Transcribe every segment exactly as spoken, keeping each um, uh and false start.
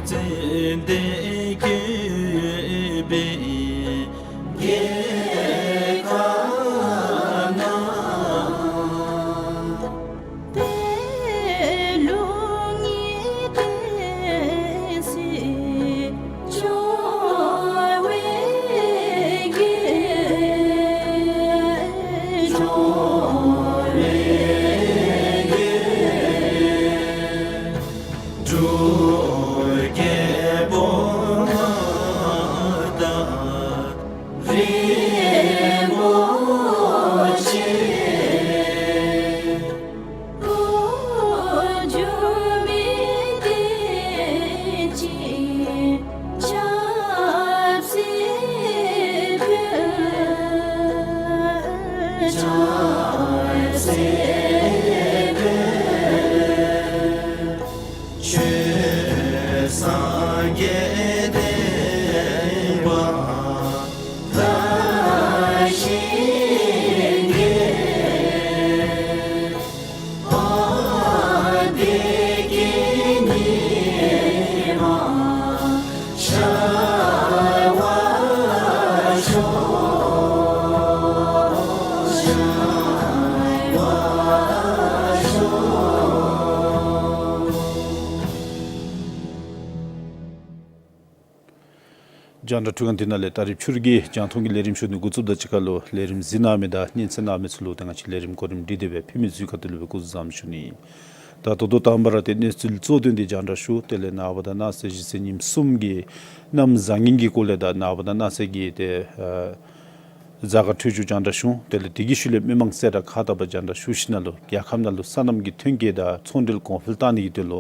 ཙན་དན་བཀོད་པའི་རྒྱལ་ཁབ་ན། རྒྱང་བསྒྲགས་ཁྲུང་ཁང་འདི་ནང་ལས་ད་རིས་ཕྱི་རུ་གི་རྒྱང་མཐོང་གི་ལས་རིམ་ཞུ་ནི་འགོ་བཙུགསཔ་དང་གཅིག་ཁར་ལུ་ལས་རིམ་གཟིགས་གནང་མི་དང་སྙན་གསན་གནང་མི་ཚུ་ལུ་ཏེ་ང་བཅས་ལས་རིམ་གོ་རིམ་སྒྲིག་སྟེ་སྦེ་ཕུལ་མི་ཚུ་གི་ཁ་ཐུག་ལས་སྦེ་སྐུ་གཟུགས་བཟང་པོ་ཞུ་ནི། ད་ད་ལྟོ་དང་པ་ར་ཏེ་གནས་ཚུལ་གཙོ་དོན་འདི་རྒྱང་བསྒྲགས་ཞུ། དེ་ལས་ནངས་པ་དང་གནངས་ཚེ་གཞེས་ཚེ་ཉིནམ་གསུམ་གྱི་གནམ་བཟང་ངན་གྱི་སྐོར་ལས་དང་ནངས་པ་དང་གནངས་ཚེ་གི་ཏེ་ཨ་གཟའ་སྐར་འཕྲོད་སྦྱོར་རྒྱང་བསྒྲགས་ཞུ། དེ་ལས་དེ་གི་ཤུལ་ལས་མི་མང་གསལ་བསྒྲགས་ཁག་དག་པ་རྒྱང་བསྒྲགས་ཞུ་ཞིནམ་ལས་རྒྱལ་ཁབ་ནང་ལུ་སོ་ནམ་གྱི་ཐོན་སྐྱེད་དང་ཚོང་འབྲེལ་གོང་འཕེལ་བཏང་ནི་གི་དོན་ལུ་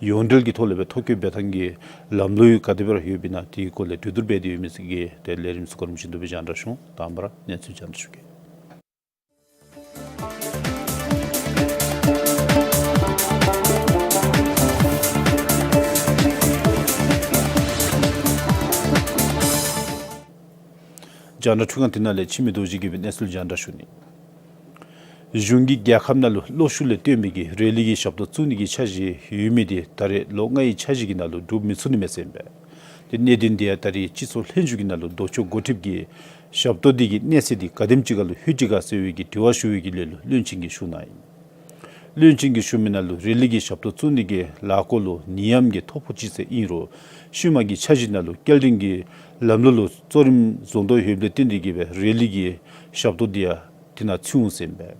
ཡོངས་འབྲེལ་གྱི་ཐོག་ལས་སྦེ་ཐོ་བཀོད་འབད་ཐངས་ཀྱི་ལམ་ལུགས་ག་དེ་སྦེ་ར་ཡོདཔ་ཨིན་ན་དེ་གི་སྐོར་ལས་གྲོས་བསྡུར་འབད་དེ་ཡོད་མི་ཚུ་གི་ཏེ་ལས་རིམ་ཚུ་གོ་རིམ་བཞིན་དུ་སྦེ་རྒྱང་བསྒྲགས་ཞུ། དང་པ་ར་གནས་ཚུལ་རྒྱང་བསྒྲགས་ཞུ་གེ། རྒྱང་བསྒྲགས་ཁྲུང་ཁང་འདི་ནང་ལས་འཆི་མེད་རྡོ་རྗེ་གིས་སྦེ་གནས་ཚུལ་རྒྱང་བསྒྲགས་ཞུ་ནི། གཞུང་གིས་རྒྱལ་ཁབ་ནང་ལུ་གློག་ཤུགས་ལས་བཏོན་པའི་གི་རི་ལི་གི་ཞབས་ཏོག་བཙུགས་ནི་གི་འཆར་གཞི་ཡོད་མི་འདི་ད་རེས་ལོ་ལྔའི་འཆར་གཞི་གི་ནང་ལུ་འགྲུབ་མི་ཚུགས་ནི་མས་ཟེར་ཨིན་པས། ཏེ་གནད་དོན་འདི་ཡང་ད་རེས་སྤྱི་ཚོགས་ལྷན་བཞུགས་ཀྱི་ནང་ལུ་ལྡོག་ཕྱོགས་འགོ་ཁྲིདཔ་གིས་ཞབས་ཏོག་འདི་གི་གནས་ཚད་འདི་ག་དེམ་ཅིག་ཁར་ལུ་ལྷོད་ཅི་ག་ཟེར་བའི་གི་དྲི་བ་ཞུ་བའི་གི་ལན་ལུ་བློན་ཆེན་གྱིས་ཞུ་གནང་ཡི། བློན་ཆེན་གྱིས་ཞུ་མི་ནང་ལུ་རི་ལི་གི་ཞབས་ཏོག་བཙུགས་ནི་གི་ལཱ་འགོ་ལུ་ནད་ཡམས་ཀྱི་ཐོ་ཕོག་ཅི་ཟེར་ཨིན་རུང་ཤུལ་མ་གི་འཆར་གཞི་ནང་ལུ་སྐྱེལ་འདྲེན་གྱི་ལམ་ལུགས་ལུ་གཙོ་རིམ་བཟོ་དོ་ཡོདཔ་ལས་བརྟེན་ཏེ་གིས་སྦེ་རི་ལི་གི་ཞབས་ཏོག་འདི་ཡང་འདི་ནང་ཚུད་འོང་ཟེར་ཨིན་པས།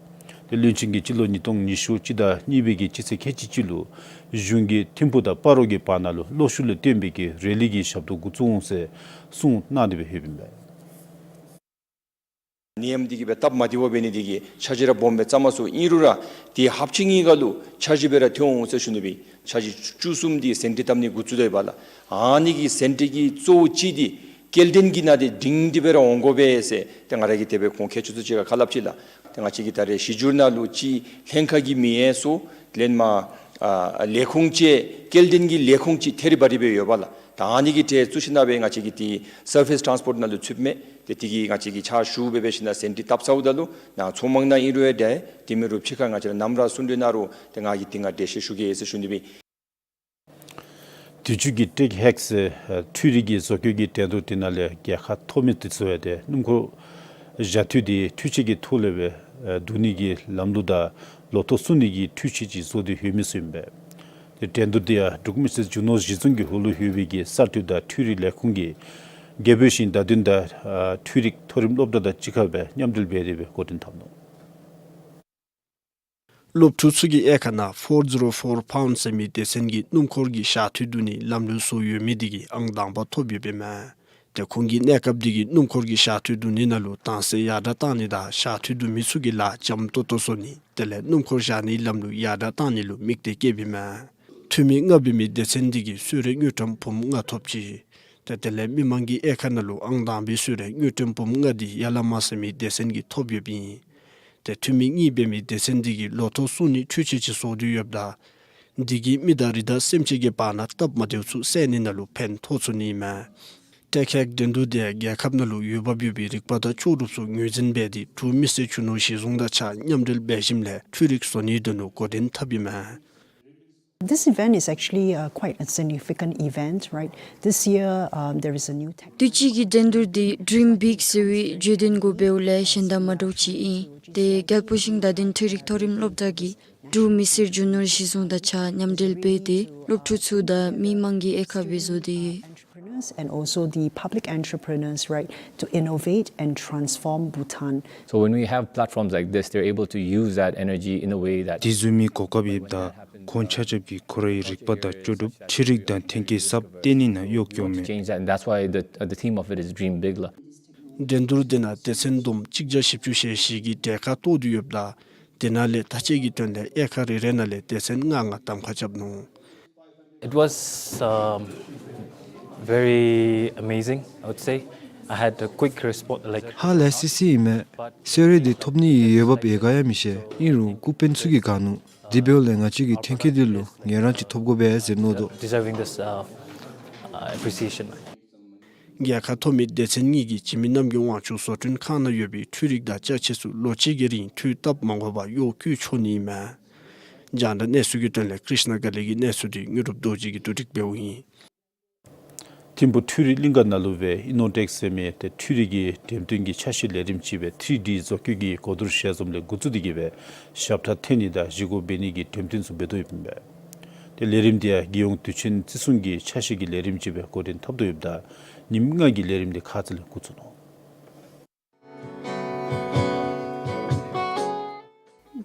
ཏེ་བློན་ཆེན་གྱིས་སྤྱི་ལོ་ཉིས་སྟོང་ཉི་ཤུ་སྤྱི་ཟླ་གཉིས་པའི་གི་སྤྱི་ཚེས་ཁལ་གཅིག་གཅིག་ལུ་གཞུང་གི་ཐིམ་ཕུག་དང་སྤ་རོ་གི་བར་ན་ལུ་གློག་ཤུགས་ལས་བཏོན་པའི་གི་རི་ལི་གི་ཞབས་ཏོག་འགོ་བཙུགས་འོང་ཟེར་གསུངས་གནང་སྟེ་སྦེ་ཡོདཔ་ཨིན་པས། ནད་ཡམས་འདི་གིས་སྦེ་སྟབས་མ་བདེཝ་འབད་ནི་འདི་གིས་འཆར་གཞི་ར་སྦོམ་སྦེ་བརྩམས་མ་ཚུགས། ཨིན་རུང་ར་དེ་ཧབ་ཅིག་གཉིས་ཀ་ལུ་འཆར་གཞི་སྦེ་ར་ཐོན་འོང་ཟེར་ཞུ་ནི་སྦེ་འཆར་གཞི་བཅུ་གསུམ་འདི་ཟིན་བྲིས་བཏབ་ནི་འགོ་བཙུགས་དོ་ཡོདཔ་ལགས། ཨ་ནི་གི་ཟིན་བྲིས་ཀྱི་གཙོ་བོ་ཅིག་འདི་སྐྱེལ་འདྲེན་གྱི་ནང་འདི་སྒྲིང་སྒྲི་སྦེ་ར་འོང་དགོ་པས་ཟེར་ཏེ་ང་ར་གིས་དེ་སྦེ་ཁོང་མཁས་མཆོག་ཚུ་ཅིག་ཁར་ཁ་སླབ་ཅི་ལགས། ཏེ་ང་བཅས་ཀྱི་ད་རེས་གཞི་འགྱུར་ནང་ལུ་ཅིག་ལྷན་ཁག་གི་མི་ཡང་སོ་ལེན་མ་ཨ་ལས་ཁུངས་ཅིག་སྐྱེལ་འདྲེན་གྱི་ལས་ཁུངས་ཅིག་ཐེ་རི་བ་རི་སྦེ་ཡོདཔ་ལགས། ད་ཨ་ནི་གི་གྲས་བཙུགས་ཞིནམ་སྦེ་ང་བཅས་ཀྱི་ཏེ་སར་ཕེསི་ཊཱནསི་པོཊ་ནང་ལུ་ཚུདཔ་མས། ཏེ་དེ་གིས་ང་བཅས་ཀྱིས་ཕྱག་ཞུ་སྦེ་འབད་ཞིནམ་ཟིན་བྲིས་བཏབ་ཚརཝ་ད་ལུ་ནཱ་མཚོ་མང་ནང་ཨིན་རུང་ཡང་འདྲ། དེ་མིན་རུང་ཕྱི་ཁར་ང་བཅས་ར་ནམ་ར་གསུང་གྲོས་གནང་རུང་ཏེ་ང་གིས་དེ་སྒང་འགྲེལ་བཤད་ཞུ་གེ་ཟེར་ཞུ་ནི་སྦེ། དུས་ཅི་གི་ཊེཀ་ཧེཀ་ཟེར་འཕྲུལ་རིག་གི་བཟོ་བཀོད་ཀྱི་འགྲན་བསྡུར་འདི་ནང་ལས་རྒྱལ་ཁ་ཐོབ་མི་འདི་ཚུ་ཡང་ཏེ་སྣུམ་འཁོར་བཞག་འཐུས་འདི་འཕྲུལ་ཆས་ཀྱི་ཐོག་ལས་སྦེ་བསྡུ་ནི་གི་ལམ་ལུགས་དང་ལོ་ཐོག་བཙུགས་ནི་གི་འཕྲུལ་ཆས་ཅིག་བཟོ་སྟེ་ཡོད་མི་ཚུ་ཨིན་པས། ཏེ་འགྲན་བསྡུར་འདི་ཡང་འབྲུག་མི་སེར་རྒྱུ་ནོར་གཞི་བཙོང་གི་འོག་ལུ་ཡོད་པའི་གི་གསར་གཏོད་དང་འཕྲུལ་རིག་ལས་ཁུངས་ཀྱི་རྒྱལ་པོའི་ཞིང་བདག་འདོན་དང་འཕྲུལ་རིག་མཐོ་རིམ་སློབ་གྲྭ་དང་གཅིག་ཁར་སྦེ་མཉམ་འབྲེལ་འབད་དེ་སྦེ་འགོ་འདྲེན་འཐབ་ནུག། སློབ་ཕྲུག་ཚུ་གི་དབྱེ་ཁག་ནང་ཕོར་ཛི་རོ་ཕོར་པའུནཌ་ཟེར་མི་སྡེ་ཚན་གྱིས་སྣུམ་འཁོར་གྱི་བཞག་འཐུས་བསྡུ་ནིའི་ལམ་ལུགས་བཟོ་ཡོད་མི་འདི་གིས་ཨང་དང་པ་ཐོབ་ཡོདཔ་ཨིན་མས། ཏེ་ཁོང་གིས་གནས་སྐབས་འདི་གི་སྣུམ་འཁོར་གྱི་བཞག་འཐུས་བསྡུ་ནི་ནང་ལུ་དྭངས་གསལ་ཡར་དྲག་བཏང་ནི་དང་བཞག་འཐུས་བསྡུ་མི་ཚུ་གི་ལཱ་འཇམ་ཏོང་ཏོ་བཟོ་ནི་དེ་ལས་སྣུམ་འཁོར་བཞག་ནིའི་ལམ་ལུགས་ཡར་དྲག་བཏང་ནི་ལུ་དམིགས་གཏད་བསྐྱེདཔ་ཨིན་མས། འཐུས་མི་ལྔ་འབད་མི་སྡེ་ཚན་འདི་གིས་གསོལ་རས་དངུལ་ཀྲམ་འབུམ་ལྔ་ཐོབ་ཅི། ཏེ་དེ་ལས་མི་མང་གི་དབྱེ་ཁག་ནང་ལུ་ཨང་དང་པའི་གསོལ་རས་དངུལ་ཀྲམ་འབུམ་ལྔ་འདི་ཡ་ལ་མ་ཟེར་མི་སྡེ་ཚན་གྱིས་ཐོབ་ཡོདཔ་ཨིན། ཏེ་འཐུས་མི་གཉིས་འབད་མི་སྡེ་ཚན་འདི་གིས་ལོ་ཐོག་བཙུགས་ནི་འཕྲུལ་ཆས་ཅིག་བཟོ་སྟེ་ཡོདཔ་ད་འདི་གིས་མི་དང་རི་དྭགས་སེམས་ཅན་གྱི་བར་ན་སྟབས་མ་བདེཝ་ཚུ་བསལ་ནི་ནང་ལུ་ཕན་ཐོགས་ཚུགས་ནི་ཨིན་མས། ཊེཀ་ཧེཀ་འགྲན་བསྡུར་འདི་རྒྱལ་ཁབ་ནང་ལུ་འོས་འབབ་ཡོད་པའི་རིག་པ་དང་ལྕོགས་གྲུབ་ཚུ་ངོས་འཛིན་འབད་དེ་འབྲུག་མི་སེར་རྒྱུ་ནོར་གཞི་བཟུང་དང་གཅིག་ཁར་མཉམ་འབྲེལ་འབད་ཞིནམ་ལས་འཕྲུལ་རིག་བཟོ་ནིའི་དོན་ལུ་འགོ་འདྲེན་འཐབ་ཨིན་མས། This event is actually uh, quite a significant event, right? This year, um, there is a new tech. དུས་ཅི་གི་འགྲན་བསྡུར་འདི་Dream Big ཟེར་བའི་བརྗོད་དོན་གུ་འབདཝ་ལས་གཞན་དང་མ་འདྲཝ་ཅིག་ཨིན། དེ་རྒྱལ་པོ་ཤིང་བདག་ལྡན་འཕྲུལ་རིག་མཐོ་རིམ་སློབ་གྲྭ་གིས་འབྲུག་མི་སེར་རྒྱུ་ནོར་གཞི་བཟུང་དང་གཅིག་ཁར་མཉམ་འབྲེལ་འབད་དེ་སློབ་ཕྲུག་ཚུ་དང་མི་མང་གི་དབྱེ་ཁག་སྦེ་བཟོ་སྟེ་ཡོད། Entrepreneurs and also the public entrepreneurs, right, to innovate and transform Bhutan. So when we have platforms like this, they're able to use that energy in a way that དེ་བཟུམ་མའི་གོ་སྐབས་ཡོདཔ་ད་ཁོང་ཆ་ཁྱབ་ཀྱིས་ཁོ་རའི་རིག་པ་དང་ལྕོགས་གྲུབ་འཕྲུལ་རིག་དང་ཐོན་སྐྱེད་གསརཔ་བཏོན་ནི་ནང་གཡོག་བཀོལཝ་མས། Change that, and that's why the, uh, the theme of it is Dream Big ལགས། འགྲན་བསྡུར་འདི་ནང་སྡེ་ཚན་བསྡོམས་གཅིག་བརྒྱ་བཞི་བཅུ་ཞེ་བཞི་གིས་གྲལ་ཁར་གཏོགས་ཏེ་ཡོདཔ་ད་དེ་ནང་ལས་མཐའ་དཔྱད་ཀྱི་དོན་ལས་དབྱེ་ཁག་རེ་རེ་ནང་ལས་སྡེ་ཚན་ལྔ་ལྔ་གདམ་ཁ་རྐྱབ་ནུག། It was, um, very amazing, I would say. I had a quick response, like, ཧ་ལས་སི་སི་ཨིན་མས། གསོལ་རས་འདི་ཐོབ་ནི་ཡོདཔ་ཡོད་ག་ཡང་མི་ཤེས། ཨིན་རུང་སྐུ་དཔོན་ཚུ་གིས་དགའ་ནུག། དེ་འབདཝ་ལས་ང་བཅས་ཀྱི་ཐོན་སྐྱེད་འདི་ལུ་ངལ་རངས་ཅིག་ཐོབ་དགོ་པས་ཟེར་མནོ་དོ། Deserving this, uh, uh, appreciation. རྒྱལ་ཁ་ཐོབ་མི་སྡེ་ཚན་གཉིས་ཀྱིས་འཇིགས་མེད་རྣམ་རྒྱལ་དབང་ཕྱུག་བཟོ་སྐྲུན་ཁང་ནང་ཡོད་པའི་འཕྲུལ་རིག་དང་ཅ་ཆས་ཚུ་ལོ་གཅིག་གི་རིང་འཕྲུལ་བཏབ་མ་དགོ་པར་གཡོག་བཀོལ་ཆོག་ནི་ཨིན་མས། རྒྱང་བསྒྲགས་གནས་ཚུལ་གྱི་དོན་ལས་ཀྲིཤ་ན་ག་ལི་གི་གནས་ཚུལ་འདི་དངོས་གྲུབ་རྡོ་རྗེ་གིས་བསྡུ་སྒྲིག་འབདཝ་ཨིན། ཐིམ་ཕུག་འཕྲུལ་རིག་གླིང་ག་ནང་ལུ་སྦེ་ཨི་ནོ་ཊེཀ་ཟེར་མི་ཏེ་འཕྲུལ་རིག་གི་འགྲེམས་སྟོན་གྱི་ཆ་ཤས་ལས་རིམ་ཅིག་སྦེ་ཐྲི་ཌི་བཟོ་བཀོད་ཀྱི་གོ་བསྡུར་ཞལ་འཛོམས་ལས་འགོ་བཙུགས་ཏེ་གིས་སྦེ་ཞབས་ཁྲ་འཐེན་ནི་དང་བཞེས་སྒོ་འབད་ནི་གི་འགྲེམས་སྟོན་ཚུ་འབད་དོ་ཡོདཔ་ཨིན་པས། ཏེ་ལས་རིམ་འདི་ཡང་རྒྱལ་ཡོངས་དུས་ཆེན་བརྩི་སྲུང་གི་ཆ་ཤས་ཀྱི་ལས་རིམ་ཅིག་སྦེ་འགོ་འདྲེན་འཐབ་དོ་ཡོདཔ་ད་ཉིནམ་ལྔ་གི་ལས་རིམ་འདི་ཁ་ཙ་ལས་འགོ་བཙུགས་ནུག།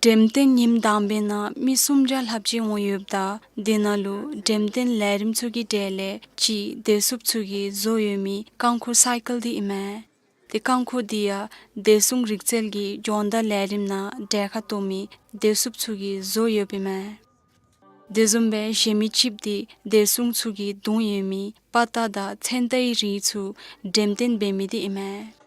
འགྲེམས་སྟོན་ཉིནམ་དང་པའི་ནང་མི་སུམ་བརྒྱ་ལྷགཔ་ཅིག་འོང་ཡོདཔ་ད་དེ་ནང་ལུ་འགྲེམས་སྟོན་ལས་རིམ་ཚུ་གི་གྲས་ལས་གཅིག་བདེ་སྲུངཔ་ཚུ་གིས་བཟོ་ཡོད་མི་རྐང་འཁོར་སའི་ཀལ་འདི་ཨིན་མས། ཏེ་རྐང་འཁོར་འདི་ཡང་བདེ་སྲུང་རིག་རྩལ་གྱི་སྦྱོང་བརྡར་ལས་རིམ་ནང་གྲལ་ཁར་གཏོགས་མི་བདེ་སྲུངཔ་ཚུ་གིས་བཟོ་ཡོདཔ་ཨིན་མས། དེ་བཟུམ་སྦེ་གཞན་མི་གཅིགཔོ་འདི་བདེ་སྲུངཔ་ཚུ་གིས་བརྡུང་ཡོད་མི་དཔའ་རྟགས་དང་མཚོན་རྟགས་ཀྱི་རིགས་ཚུ་འགྲེམས་སྟོན་འབད་མི་འདི་ཨིན་མས།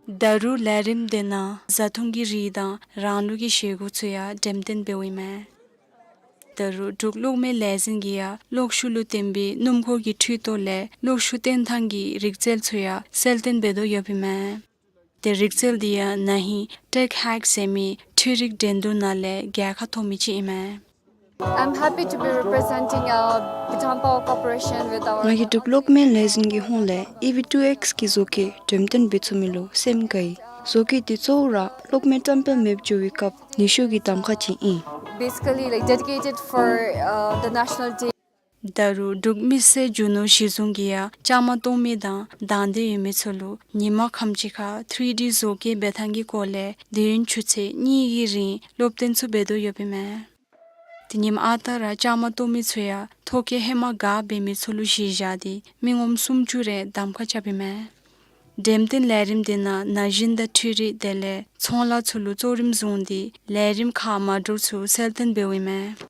ད་རུང་ལས་རིམ་འདི་ནང་བཟའ་འཐུང་གི་རིགས་དང་རང་ལུགས་ཀྱི་བཞེས་སྒོ་ཚུ་ཡང་འགྲེམས་སྟོན་འབདཝ་ཨིན་མས། ད་རུང་འབྲུག་གློག་མེ་ལས་འཛིན་གྱིས་ཡང་གློག་ཤུགས་ལུ་བརྟེན་པའི་སྣུམ་འཁོར་གྱི་འཕྲུལ་འཐོར་ལས་གློག་ཤུགས་བརྟན་ཐང་གི་རིག་རྩལ་ཚུ་ཡང་གསལ་སྟོན་འབད་དོ་ཡོདཔ་ཨིན་མས། ཏེ་རིག་རྩལ་འདི་ཡང་ན་ཧིང་ཊེཀ་ཧེཀ་ཟེར་མི་འཕྲུལ་རིག་འགྲན་བསྡུར་ནང་ལས་རྒྱལ་ཁ་ཐོབ་མི་ཅིག་ཨིན་མས། I'm happy to be representing, uh, Bhutan Power Corporation with our ང་གིས་འབྲུག་གློག་མེ་ལས་འཛིན་གྱི་ཧོངས་ལས་ཨི་ཝི་ཊུ་ཨེཀསི་གི་བཟོ་བཀོད་འགྲེམས་སྟོན་འབད་ཚུགས་མི་ལུ་སེམས་དགའ་ཡི། བཟོ་བཀོད་འདི་གཙོ་བོ་ར་གློག་མེ་བཀྲམ་སྤེལ་མེདཔ་འགྱོ་བའི་སྐབས་ནུས་ཤུགས་ཀྱི་གདམ་ཁ་ཅིག་ཨིན། Basically, like, dedicated for, uh, the National Day. ད་རུང་འབྲུག་མི་སེར་རྒྱུ་ནོར་གཞི་བཟུང་གིས་ཡང་བཅའ་མར་གཏོགས་མི་དང་དང་འདོད་ཡོད་མི་ཚུ་ལུ་ཉིན་མ་ཁམས་ཅིག་ཁར་ཐྲི་ཌི་བཟོ་བཀོད་འབད་ཐངས་ཀྱི་སྐོར་ལས་དུས་ཡུན་ཆུ་ཚོད་གཉིས་ཀྱི་རིང་སློབ་སྟོན་ཚུ་འབད་དོ་ཡོདཔ་ཨིན་མས། ཏེ་ཉིནམ་ཨ་རྟག་ར་བཅའ་མར་གཏོགས་མི་ཚུ་ཡང་ཐོ་བཀོད་ཧེ་མ་དགའ་འབད་མི་ཚུ་ལུ་གཞི་བཞག་སྟེ་མི་ངོམ་སུམ་ཅུ་རེ་གདམ་ཁ་རྐྱབ་ཨིན་མས། འགྲེམས་སྟོན་ལས་རིམ་འདི་ནང་ན་གཞོན་དང་འཕྲུལ་རིག་དེ་ལས་ཚོང་ལཱ་ཚུ་ལུ་གཙོ་རིམ་བཟུང་སྟེ་ལས་རིམ་ཁག་མ་འདྲཝ་ཚུ་གསལ་སྟོན་འབདཝ་ཨིན་མས།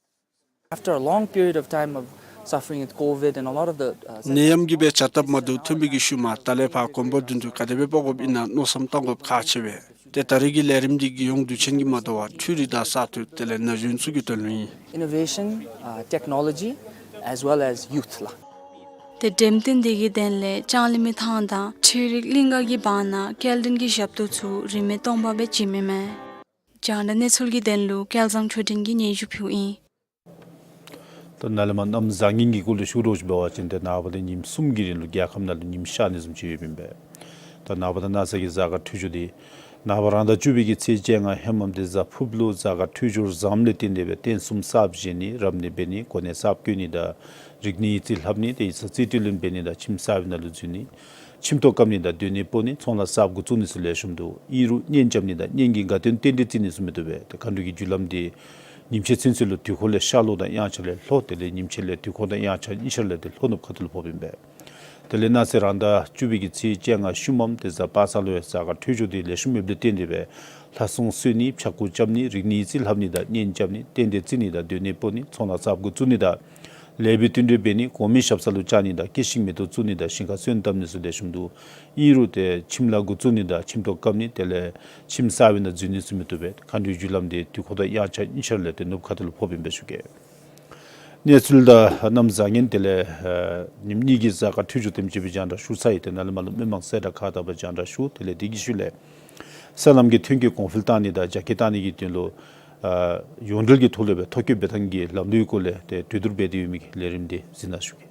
After a long period of time of suffering with COVID and a lot of the, uh, ནད་ཡམས་ཀྱིས་འབད་འཆར་སྟབས་མ་བདེཝ་ཐོན་པའི་གི་ཤུལ་མ་ད་ལས་ཕར་གོང་བུ་བདུན་དུ་ག་དེ་སྦེ་སྤར་དགོཔ་ཨིན་ན་མནོ་བསམ་བཏང་དགོཔ་ཁག་ཆེ་བས། ཏེ་ད་རེས་ཀྱི་ལས་རིམ་འདི་རྒྱལ་ཡོངས་དུས་ཆེན་གྱིས་མ་དོ་བར་འཕྲུལ་རིག་དང་གསར་གཏོད་དེ་ལས་ན་གཞོན་ཚུ་གི་དོན་ལུ་ཨིན། Innovation, uh, technology, as well as youth ལགས། ཏེ་འགྲེམས་སྟོན་འདི་གི་དོན་ལས་ལྕང་གླིང་མི་ཐང་དང་འཕྲུལ་རིག་གླིང་ག་གི་བར་ན་སྐྱེལ་འདྲེན་གྱི་ཞབས་ཏོག་ཚུ་རིན་མེད་སྟོང་པ་སྦེ་བྱིནམ་ཨིན་མས། རྒྱང་བསྒྲགས་གནས་ཚུལ་གྱི་དོན་ལུ་སྐལ་བཟང་ཆོས་སྒྲོན་གྱིས་སྙན་ཞུ་ཕུལཝ་ཨིན། ད་ནཱ་ལས་མར་གནམ་བཟང་ངན་གྱི་སྐོར་ལས་ཞུ་རོགས་ཅིག་འབད་བ་ཅིན་ཏེ་ནངས་པ་ཏེ་ཉིནམ་གསུམ་གྱི་རིང་ལུ་རྒྱལ་ཁབ་ནང་ལུ་ཉིམ་ཤར་ནི་བཟུམ་ཅིག་ཡོདཔ་ཨིན་པས། ད་ནངས་པ་དང་གནངས་ཚེ་གི་གཟའ་སྐར་འཕྲོད་སྦྱོར་འདི་ནངས་པ་རང་ཟླ་བཅུ་པའི་གི་ཚེས་བཅོ་ལྔ་ཧེ་མ་ཏེ་གཟའ་ཕུརཔ་ལུ་གཟའ་སྐར་འཕྲོད་སྦྱོར་བཟངམ་ལས་བརྟེན་ཏེ་སྦེ་རྟེན་གསུམ་གསརཔ་བཞེངས་ནི་རབ་གནས་འབད་ནི་གོ་གནས་གསརཔ་བསྐོ་ནི་དང་རིག་གནས་ཡིག་རྩིས་ལྷབ་ནི་ཏེ་ཡིག་ཚང་རྩིས་སྤྲོད་ལེན་འབད་ནི་དང་ཁྱིམ་གསར་པའི་ནང་ལུ་འཛུལ་ནི་ཁྱིམ་ཐོག་བཀབ་ནི་དང་སྡོད་གནས་སྤོ་ནི་ཚོང་ལཱ་གསརཔ་འགོ་བཙུགས་ནི་ཚུ་ལེགས་ཤོམ་འདུག། ཨིན་རུང་གཉེན་རྐྱབ་ནི་དང་གཉེན་གྱི་དགའ་སྟོན་རྟེན་འབྲེལ་བརྩི་ནི་ཚུ་མི་བཏུབ་པས། ཏེ་མཁའ་འགྲོའི་གི་རྒྱུ་ལམ་འདི་ཉིན་བྱེད་ཚུན་ཚོད་ལུ་དུས་འཁོར་ལས་ཤར་ལྷོ་དང་དབྱངས་འཆར་ལས་ལྷོ་དེ་ལས་ཉིན་བྱེད་ལས་དུས་འཁོར་དང་དབྱངས་འཆར་གཉིས་ཆ་ར་ལས་ཏེ་ལྷོ་ནུབ་ཁ་ཐུག་ལུ་ཕོགཔ་ཨིན་པས། དེ་ལས་གནངས་ཚེ་རང་ཟླ་བཅུ་པའི་གི་ཚེས་བཅོ་ལྔ་ཤུལ་མམ་ཏེ་གཟའ་པ་སངས་ལུ་ཡང་གཟའ་སྐར་འཕྲོད་སྦྱོར་འདི་ལེགས་ཤོམ་མེདཔ་ལས་བརྟེན་ཏེ་སྦེ་ལྷ་སྲུང་གསོལ་ནི་ཕྱྭ་འགུགས་རྐྱབ་ནི་རིག་གནས་ཡིག་རྩིས་ལྷབ་ནི་དང་གཉེན་རྐྱབ་ནི་རྟེན་འབྲེལ་བརྩི་ནི་དང་སྡོད་གནས་སྤོ་ནི་ཚོང་ལཱ་གསརཔ་འགོ་བཙུགས་ནི་དང་ལེགས་པའི་བསྟུན་གྲོས་འབད་ནི་གོང་མའི་ཞབས་ས་ལུ་བཅར་ནི་དང་སྐྱེད་ཤིང་མེ་ཏོག་བཙུགས་ནི་དང་ཞིང་ཁར་སོན་བཏབ་ནི་ཚུ་ལེགས་ཤོམ་འདུག། ཨིན་རུང་ཏེ་ཁྱིམ་ལཱ་འགོ་བཙུགས་ནི་དང་ཁྱིམ་ཐོག་བཀབ་ནི་དེ་ལས་ཁྱིམ་གསར་པའི་ནང་འཛུལ་ནི་ཚུ་མི་བཏུབ་པས། མཁའ་འགྲོའི་རྒྱུ་ལམ་འདི་དུས་འཁོར་དང་དབྱངས་འཆར་གཉིས་ཆ་ར་ལས་ཏེ་ནུབ་ཁ་ཐུག་ལུ་ཕོགཔ་ཨིན་པས་ཞུ་གེ། གནས་ཚུལ་དང་གནམ་བཟང་ངན་དེ་ལས་ཨ་ཉིནམ་གཉིས་ཀྱི་གཟའ་སྐར་འཕྲོད་སྦྱོར་དེམ་ཅིག་སྦེ་རྒྱང་བསྒྲགས་ཞུ་ཚར་ཡི། ཏེ་ནཱ་ལས་མར་ལུ་མི་མང་གསལ་བསྒྲགས་ཁག་དག་པ་རྒྱང་བསྒྲགས་ཞུ། དེ་ལས་དེ་གི་ཤུལ་ལས་སེམས་ནང་གི་ཐོན་སྐྱེད་གོང་འཕེལ་བཏང་ནི་དང་རྒྱ་སྐྱེད་བཏང་ནི་གི་དོན་ལུ་ ཨ་ཡོངས་འབྲེལ་གྱི་ཐོག་ལས་སྦེ་ཐོ་བཀོད་འབད་ཐངས་ཀྱི་ལམ་ལུགས་སྐོར་ལས་ཏེ་གྲོས་བསྡུར་འབད་དེ་ཡོད་མི་གི་ལས་རིམ་འདི་གཟིགས་གནང་ཞུ་གེ།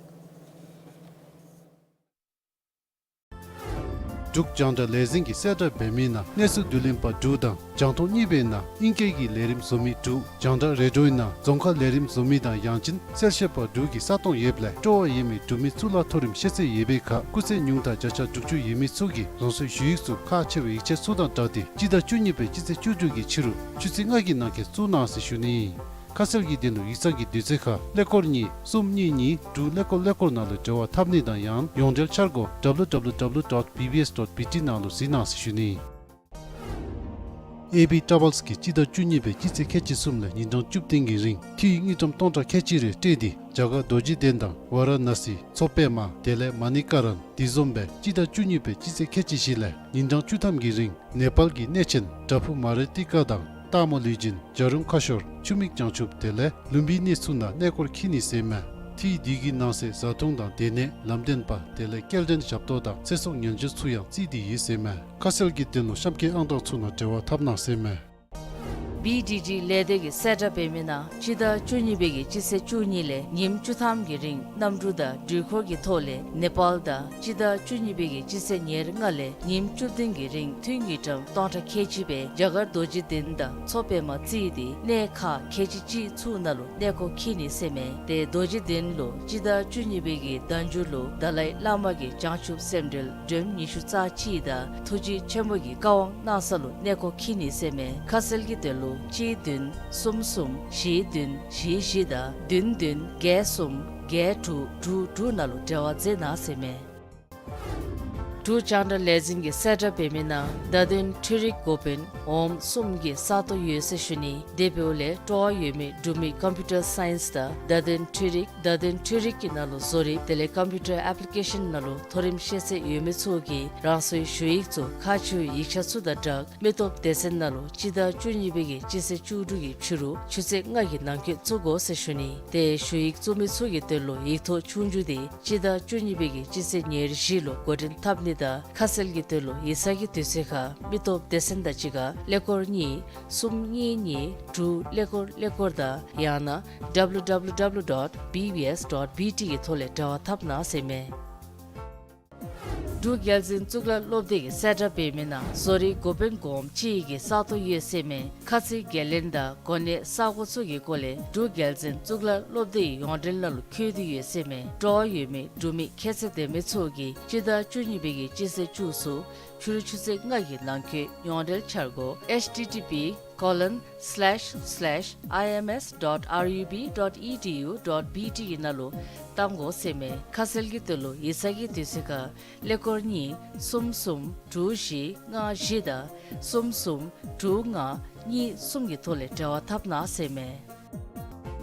འབྲུག་རྒྱང་བསྒྲགས་ལས་འཛིན་གྱིས་གསལ་བསྒྲགས་འབད་མི་ནང་གནས་ཚུལ་བསྡུ་ལེན་པ་དྲུག་དང་རྒྱང་མཐོང་གཉིས་པའི་ནང་ཨིང་སྐད་ཀྱི་ལས་རིམ་བཟོ་མི་དྲུག་རྒྱང་བསྒྲགས་རེ་ཌིའོའི་ནང་རྫོང་ཁ་ལས་རིམ་བཟོ་མི་དང་ཡང་ཅིན་གསལ་བཤད་པ་དྲུག་གི་ས་སྟོང་ཡོདཔ་ལས་སྤྲོ་བ་ཡོད་མི་འབྲུག་མི་གཙུག་ལག་མཐོ་རིམ་ཤེས་ཚད་ཡོད་པའི་ཁར་སྐུགས་ཚད་ཉུང་མཐའ་བརྒྱ་ཆ་དྲུག་ཅུ་ཡོད་མི་ཚུ་གིས་རང་སོའི་ཞུ་ཡིག་ཚུ་ཁག་ཆེ་བའི་ཡིག་ཆ་ཚུ་དང་སྦྲགས་ཏེ་སྤྱི་ཟླ་བཅུ་གཉིས་པའི་སྤྱི་ཚེས་བཅུ་དྲུག་གི་ཕྱི་རུ་ཆུ་ཚོད་ལྔ་གི་ནང་འཁོད་བཙུགས་གནང་ཟེར་ཞུ་ནི། ཁ་གསལ་གྱི་དོན་ལུ་ཡིག་ཚང་གི་དུས་ཚོད་ཁར་ཀླད་ཀོར་གཉིས་གསུམ་གཉིས་གཉིས་དྲུག་ཀླད་ཀོར་ཀླད་ཀོར་ནང་ལུ་འབྲེལ་བ་འཐབ་ནི་དང་ཡང་ཡོངས་འབྲེལ་འཆར་སྒོ་W W W dot B B S dot B T ནང་ལུ་གཟིགས་གནང་ཟེར་ཞུ་ནི། ཨེ་བི་ཊ་རེ་ཝེལསི་གིས་སྤྱི་ཟླ་བཅུ་གཉིས་པའི་སྤྱི་ཚེས་ཁལ་གཅིག་གསུམ་ལས་ཉིན་གྲངས་བཅུ་བདུན་གྱི་རིང་འཐུས་དངུལ་ཀྲམ་སྟོང་ཕྲག་ཁལ་གཅིག་རེ་སྤྲོད་དེ་རྒྱ་གར་རྡོ་རྗེ་གདན་དང་ཝཱ་ར་ཎཱ་སི་མཚོ་པདྨ་དེ་ལས་མ་ཎི་ཀ་རན་དེ་བཟུམ་སྦེ་སྤྱི་ཟླ་བཅུ་གཉིས་པའི་སྤྱི་ཚེས་ཁལ་གཅིག་བཞི་ལས་ཉིན་གྲངས་བཅུ་ཐམ་གྱི་རིང་ནེ་པཱལ་གྱི་གནས་ཆེན་བྲག་ཕུག་མ་རི་ཏི་ཀ་དང་སྟག་མོ་ལུས་སྦྱིན་བྱ་རུང་ཁ་ཤོར་ཆུ་མིག་བྱང་ཆུབ་དེ་ལས་ལུམ་བི་གནས་ཚུ་ནང་གནས་སྐོར་འཁྱིད་ནི་ཟེར་མས། འཐུས་འདི་གི་ནང་གསེས་བཟའ་འཐུང་དང་སྡོད་གནས་ལམ་སྟོན་པ་དེ་ལས་སྐྱེལ་འདྲེན་ཞབས་ཏོག་དང་ཚེ་སྲོག་ཉེན་བཅོལ་ཚུ་ཡང་བརྩིས་ཏེ་ཡོད་ཟེར་མས། ཁ་གསལ་གྱི་དོན་ལུ་གཤམ་འཁོད་ཨང་གྲངས་ཚུ་ནང་འབྲེལ་བ་འཐབ་གནང་ཟེར་མས། བི་ཌི་ཌི་ལས་སྡེ་གིས་གསལ་བསྒྲགས་འབད་མི་ནང་སྤྱི་ཟླ་བཅུ་གཉིས་པའི་གི་སྤྱི་ཚེས་བཅུ་གཉིས་ལས་ཉིནམ་བཅུ་ཐམ་གྱི་རིང་གནམ་གྲུ་དང་འགྲུལ་འཁོར་གྱི་ཐོག་ལས་ནེ་པཱལ་དང་སྤྱི་ཟླ་བཅུ་གཉིས་པའི་གི་སྤྱི་ཚེས་ཉེར་ལྔ་ལས་ཉིནམ་བཅུ་བདུན་གྱི་རིང་འཐུས་དངུལ་ཀྲམ་སྟོང་ཕྲག་ཁལ་གཅིག་སྦེ་རྒྱ་གར་རྡོ་རྗེ་གདན་དང་མཚོ་པདྨ་བརྩིས་ཏེ་གནས་ཁག་ཁལ་གཅིག་གཅིག་ཚུ་ནང་ལུ་གནས་སྐོར་འཁྱིད་ནི་ཟེར་མས། ཏེ་རྡོ་རྗེ་གདན་ལུ་སྤྱི་ཟླ་བཅུ་གཉིས་པའི་གི་ཟླ་མཇུག་ལུ་དཱ་ལའི་བླ་མ་གི་བྱང་ཆུབ་སེམས་འགྲེལ་སྒྲོམ་ཉི་ཤུ་རྩ་གཅིག་དང་ཐུགས་རྗེ་ཆེན་པོ་གི་བཀའ་དབང་གནང་ས་ལུ་གནས་སྐོར་འཁྱིད་ནི་ཟེར་མས། ཁ་གསལ་གྱི་དོན་ལུ་གཅིག་བདུན་གསུམ་གསུམ་བཞི་བདུན་བཞི་བཞི་དང་བདུན་བདུན་བརྒྱད་གསུམ་བརྒྱད་དྲུག་དྲུག་དྲུག་ནང་ལུ་འབྲེལ་བ་མཛད་གནང་ཟེར་མས། འབྲུག་རྒྱང་བསྒྲགས་ལས་འཛིན་གྱིས་གསལ་བསྒྲགས་འབད་མི་ནང་བརྡ་དོན་འཕྲུལ་རིག་འགོ་དཔོན་འོགམ་གསུམ་གྱི་ས་སྟོང་ཡོད་ཟེར་ཞུ་ནི། དེ་འབདཝ་ལས་སྤྲོ་བ་ཡོད་མི་འབྲུག་མི་ཀམ་པིའུ་ཊར་སའིནསི་དང་བརྡ་དོན་འཕྲུལ་རིག་བརྡ་དོན་འཕྲུལ་རིག་གི་ནང་ལུ་བཟོ་རིག་དེ་ལས་ཀམ་པིའུ་ཊར་ཨེཔ་ལི་ཀེ་ཤཱན་ནང་ལུ་མཐོ་རིམ་ཤེས་ཚད་ཡོད་མི་ཚུ་གིས་རང་སོའི་ཞུ་ཡིག་ཚུ་ཁག་ཆེ་བའི་ཡིག་ཆ་ཚུ་དང་སྦྲགས་མི་སྟོབས་སྡེ་ཚན་ནང་ལུ་སྤྱི་ཟླ་བཅུ་གཉིས་པའི་གི་སྤྱི་ཚེས་བཅུ་དྲུག་གི་ཕྱི་རུ་ཆུ་ཚོད་ལྔ་གི་ནང་འཁོད་བཙུགས་དགོ་ཟེར་ཞུ་ནི། ཏེ་ཞུ་ཡིག་བཙུགས་མི་ཚུ་གི་དོན་ལུ་ཡིག་ཐོག་ཆོས་རྒྱུགས་དེ་སྤྱི་ཟླ་བཅུ་གཉིས་པའི་གི་སྤྱི་ཚེས་ཉེར་བཞི་ལུ་འགོ་འདྲེན་འཐབ་ནི་དང་ཁ་གསལ་གྱི་དོན་ལུ་ཡིག་ཚང་གི་དུས་ཚོད་ཁར་མི་སྟོབས་སྡེ་ཚན་དང་གཅིག་ཁར་ཀླད་ཀོར་གཉིས་གསུམ་གཉིས་གཉིས་དྲུག་ཀླད་ཀོར་ཀླད་ཀོར་དང་ཡང་ན་W W W dot B B S dot B T གི་ཐོག་ལས་འབྲེལ་བ་འཐབ་གནང་ཟེར་མས། འབྲུག་རྒྱལ་འཛིན་གཙུག་ལག་སློབ་སྡེ་གིས་གསལ་བསྒྲགས་འབད་མི་ནང་བཟོ་རིག་འགོ་དཔོན་འོགམ་གཅིག་གི་ས་སྟོང་ཡོད་ཟེར་མས། ཁ་ཚིག་འགན་ལེན་དང་གོ་གནས་ས་གོ་ཚུ་གི་སྐོར་ལས་འབྲུག་རྒྱལ་འཛིན་གཙུག་ལག་སློབ་སྡེའི་ཡོངས་འབྲེལ་ནང་ལུ་བཀོད་དེ་ཡོད་ཟེར་མས། སྤྲོ་བ་ཡོད་མི་འབྲུག་མི་ཁྱད་ཚད་ལྡན་མི་ཚུ་གིས་སྤྱི་ཟླ་བཅུ་གཉིས་པའི་གི་སྤྱི་ཚེས་བཅུ་ཚུ་ཕྱི་རུ་ཆུ་ཚོད་ལྔ་གི་ནང་འཁོད་ཡོངས་འབྲེལ་འཆར་སྒོ་H T T P colon slash slash I M S dot R U B dot E D U dot B T གི་ནང་ལུ་གཏང་དགོ་ཟེར་མས། ཁ་གསལ་གྱི་དོན་ལུ་ཡིག་ཚང་གི་དུས་ཚོད་ཁར་ཀླད་ཀོར་གཉིས་གསུམ་གསུམ་དྲུག་བཞི་ལྔ་བཞི་དང་གསུམ་གསུམ་དྲུག་ལྔ་གཉིས་གསུམ་གྱི་ཐོག་ལས་འབྲེལ་བ་འཐབ་གནང་ཟེར་མས།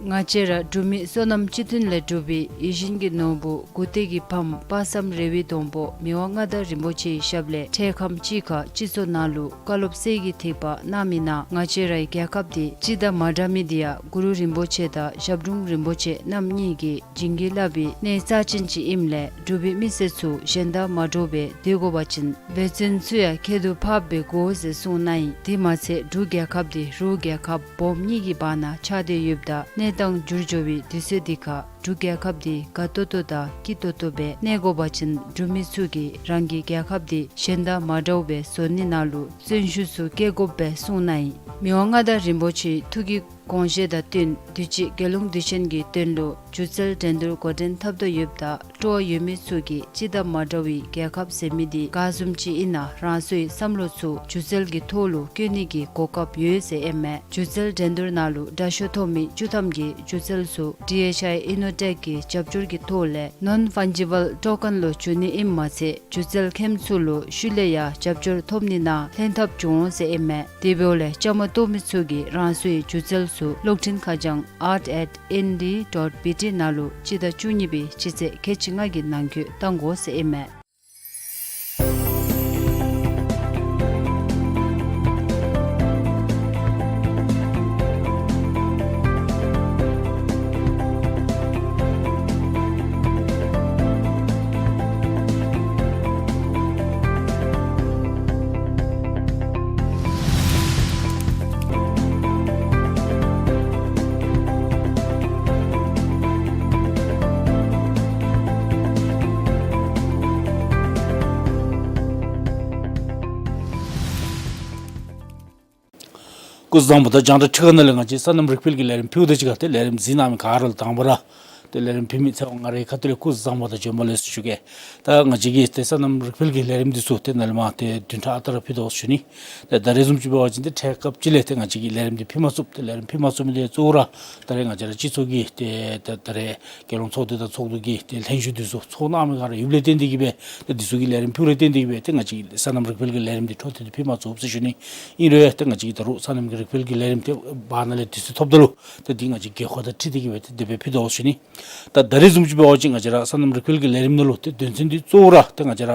ང་བཅས་ར་འབྲུག་མི་སོ་ནམ་སྤྱི་མཐུན་ལས་གྲུབ་པའི་ཡིད་བཞིན་གྱི་ནོར་བུ་མགུ་ཏོག་གི་ཕམ་དཔག་བསམ་རེ་བའི་སྡོང་པོ་མི་དབང་མངའ་བདག་རིན་པོ་ཆེའི་ཞབས་ལས་འཕྲལ་ཁམས་ཅིག་ཁར་སྤྱི་ཚོགས་ནང་ལུ་བཀའ་སློབ་གསེར་གྱི་ཐིགས་པ་གནང་མི་ནང་ང་བཅས་རའི་རྒྱལ་ཁབ་འདི་སྤྱི་དང་མ་འདྲ་མི་འདི་ཡང་གུ་རུ་རིན་པོ་ཆེ་དང་ཞབས་དྲུང་རིན་པོ་ཆེ་རྣམ་གཉིས་ཀྱིས་བྱིན་གྱིས་བརླབས་པའི་གནས་རྩ་ཅན་ཅིག་ཨིནམ་ལས་འབྲུག་པའི་མི་སེར་ཚུ་གཞན་དང་མ་འདྲཝ་སྦེ་སྡོད་དགོ་པ་ཅིན་འབད་བརྩོན་ཚུ་ཡང་ཁྱད་དུ་འཕགསཔ་སྦེ་དགོ་ཟེར་གསུངས་གནང་ཡི། དེ་མ་ཚད་འབྲུག་རྒྱལ་ཁབ་འདི་རུ་རྒྱལ་ཁབ་བོད་གཉིས་ཀྱི་བར་ན་ཆགས་ཏེ་ཡོདཔ་ད་གནས་སྟངས་འགྱུར་འགྱོ་བའི་དུས་ཚོད་འདི་ཁར་འབྲུག་རྒྱལ་ཁབ་འདི་དགའ་ཏོག་ཏོ་དང་སྐྱིད་ཏོག་ཏོ་སྦེ་གནས་དགོ་པ་ཅིན་འབྲུག་མི་ཚུ་གིས་རང་གི་རྒྱལ་ཁབ་འདི་གཞན་དང་མ་འདྲཝ་སྦེ་བཟོ་ནི་ནང་ལུ་བརྩོན་ཤུགས་ཚུ་བསྐྱེད་དགོཔ་སྦེ་གསུངས་གནང་ཡི། མི་དབང་མངའ་བདག་རིན་པོ་ཆེའི་ཐུགས་ཀྱི་དགོངས་བཞེད་དང་བསྟུན་དུས་ཅི་རྒྱལ་ཡོངས་དུས་ཆེན་གྱི་དོན་ལུ་སྒྱུ་རྩལ་འགྲན་བསྡུར་འགོ་འདྲེན་འཐབ་དོ་ཡོདཔ་ད་སྤྲོ་བ་ཡོད་མི་ཚུ་གིས་སྤྱི་དང་མ་འདྲ་བའི་རྒྱལ་ཁབ་ཟེར་མི་འདི་ག་བཟུམ་ཅིག་ཨིན་ན་རང་སོའི་བསམ་བློ་ཚུ་སྒྱུ་རྩལ་གྱི་ཐོག་ལུ་བཀོད་ནི་གི་གོ་སྐབས་ཡོད་ཟེར་ཨིན་མས། སྒྱུ་རྩལ་འགྲན་བསྡུར་ནང་ལུ་དྲག་ཤོས་ཐོབ་མི་བཅུ་ཐམ་གྱི་སྒྱུ་རྩལ་ཚུ་ཌི་ཨེཆ་ཨའི་ཨི་ནོ་ཊེཀ་གི་རྒྱབ་སྐྱོར་གྱི་ཐོག་ལས་ནོན་ཕཱན་ཇི་བཱལ་ཊོ་ཀེན་ལུ་བསྒྱུར་ནི་ཨིནམ་མ་ཚད་སྒྱུ་རྩལ་མཁནམ་ཚུ་ལུ་ཤུལ་ལས་ཡང་རྒྱབ་སྐྱོར་ཐོབ་ནི་ནང་ལྷན་ཐབས་འབྱུང་འོང་ཟེར་ཨིན་མས། དེ་འབདཝ་ལས་བཅའ་མར་གཏོགས་མི་ཚུ་གིས་རང་སོའི་སྒྱུ་རྩལ་ཚུ་གློག་འཕྲིན་ཁ་བྱང་art at N D dot B T ནང་ལུ་སྤྱི་ཟླ་བཅུ་གཉིས་པའི་སྤྱི་ཚེས་ཁལ་གཅིག་ལྔ་གི་ནང་འཁོད་གཏང་དགོ་ཟེར་ཨིན་མས། སྐུ་གཟུགས་བཟང་པོ་དང་རྒྱང་བསྒྲགས་ཁྲི་ཁ་ནང་ལས་ང་བཅས་སོ་ནམ་རིག་སྤེལ་གྱི་ལས་རིམ་ཕུལཝ་ད་གཅིག་ཁར་ཏེ་ལས་རིམ་གཟིགས་གནང་མི་ག་ར་ལུ་དང་པ་ར་ཏེ་ལས་རིམ་ཕུལ་མི་ཚེ་དབང་ང་རའི་ཁ་ཐུག་ལས་སྐུ་གཟུགས་བཟང་པོ་དང་བྱོན་པ་ལེགས་སོ་ཞུ་གེ། ད་ང་བཅས་ཀྱིས་ཏེ་སོ་ནམ་རིག་སྤེལ་གྱི་ལས་རིམ་འདི་ཚུ་ཏེ་ནཱ་ལས་མར་ཏེ་བདུན་ཕྲག་ཨ་རྟག་ར་ཕུལ་དོ་ཞུ་ནི། ཏེ་ད་རེས་བཟུམ་ཅིག་འབད་བ་ཅིན་ཏེ་འཕྲལ་སྐབས་ཅིག་ལས་ཏེ་ང་བཅས་ཀྱིས་ལས་རིམ་འདི་ཕུལ་མ་ཚུགས། ཏེ་ལས་རིམ་ཕུལ་མ་ཚུགས་མི་འདི་གཙོ་བོ་ར་ད་རེས་ང་བཅས་ར་སྤྱི་ཚོགས་ཀྱི་ཏེ་ད་ད་རེས་རྒྱལ་ཡོངས་ཚོགས་སྡེ་དང་ཚོགས་འདུ་གི་ཏེ་ལྷན་བཞུགས་འདི་ཚུ་ཚོགས་གནང་མི་ག་ར་ཡོདཔ་ལས་བརྟེན་ཏེ་གིས་སྦེ་ཏེ་འདི་ཚུ་གི་ལས་རིམ་ཕུལཝ་ལས་བརྟེན་ཏེ་གིས་སྦེ་ཏེ་ང་བཅས་ཀྱིས་སོ་ནམ་རིག་སྤེལ་གྱི་ལས་རིམ་འདི་འཕྲོ་མཐུད་དེ་ཕུལ་མ་ཚུགས་ཟེར་ཞུ་ནི། ཨིན་རུང་ཏེ་ང་བཅས་ཀྱིས་ད་རུང་སོ་ནམ་གྱི་རིག་སྤེལ་གྱི་ལས་རིམ་ཏེ་བར་ན་ལས་དུས་ཚོད་ཐོབ་ད་ལུ་ཏེ་འདི་ང་བཅས་དགོས་མཁོ་དང་འཁྲིལ་ཏེ་གིས་སྦེ་ཏེ་དེ་སྦེ་ཕུལ་དོ་ཞུ་ནི། ད་ད་རེས་བཟུམ་ཅིག་འབད་བ་ཅིན་ང་བཅས་ར་སོ་ནམ་རིག་སྤེལ་གྱི་ལས་རིམ་ནང་ལུ་ཏེ་དོན་ཚན་འདི་གཙོ་བོ་ར་ཏེ་ང་བཅས་ར་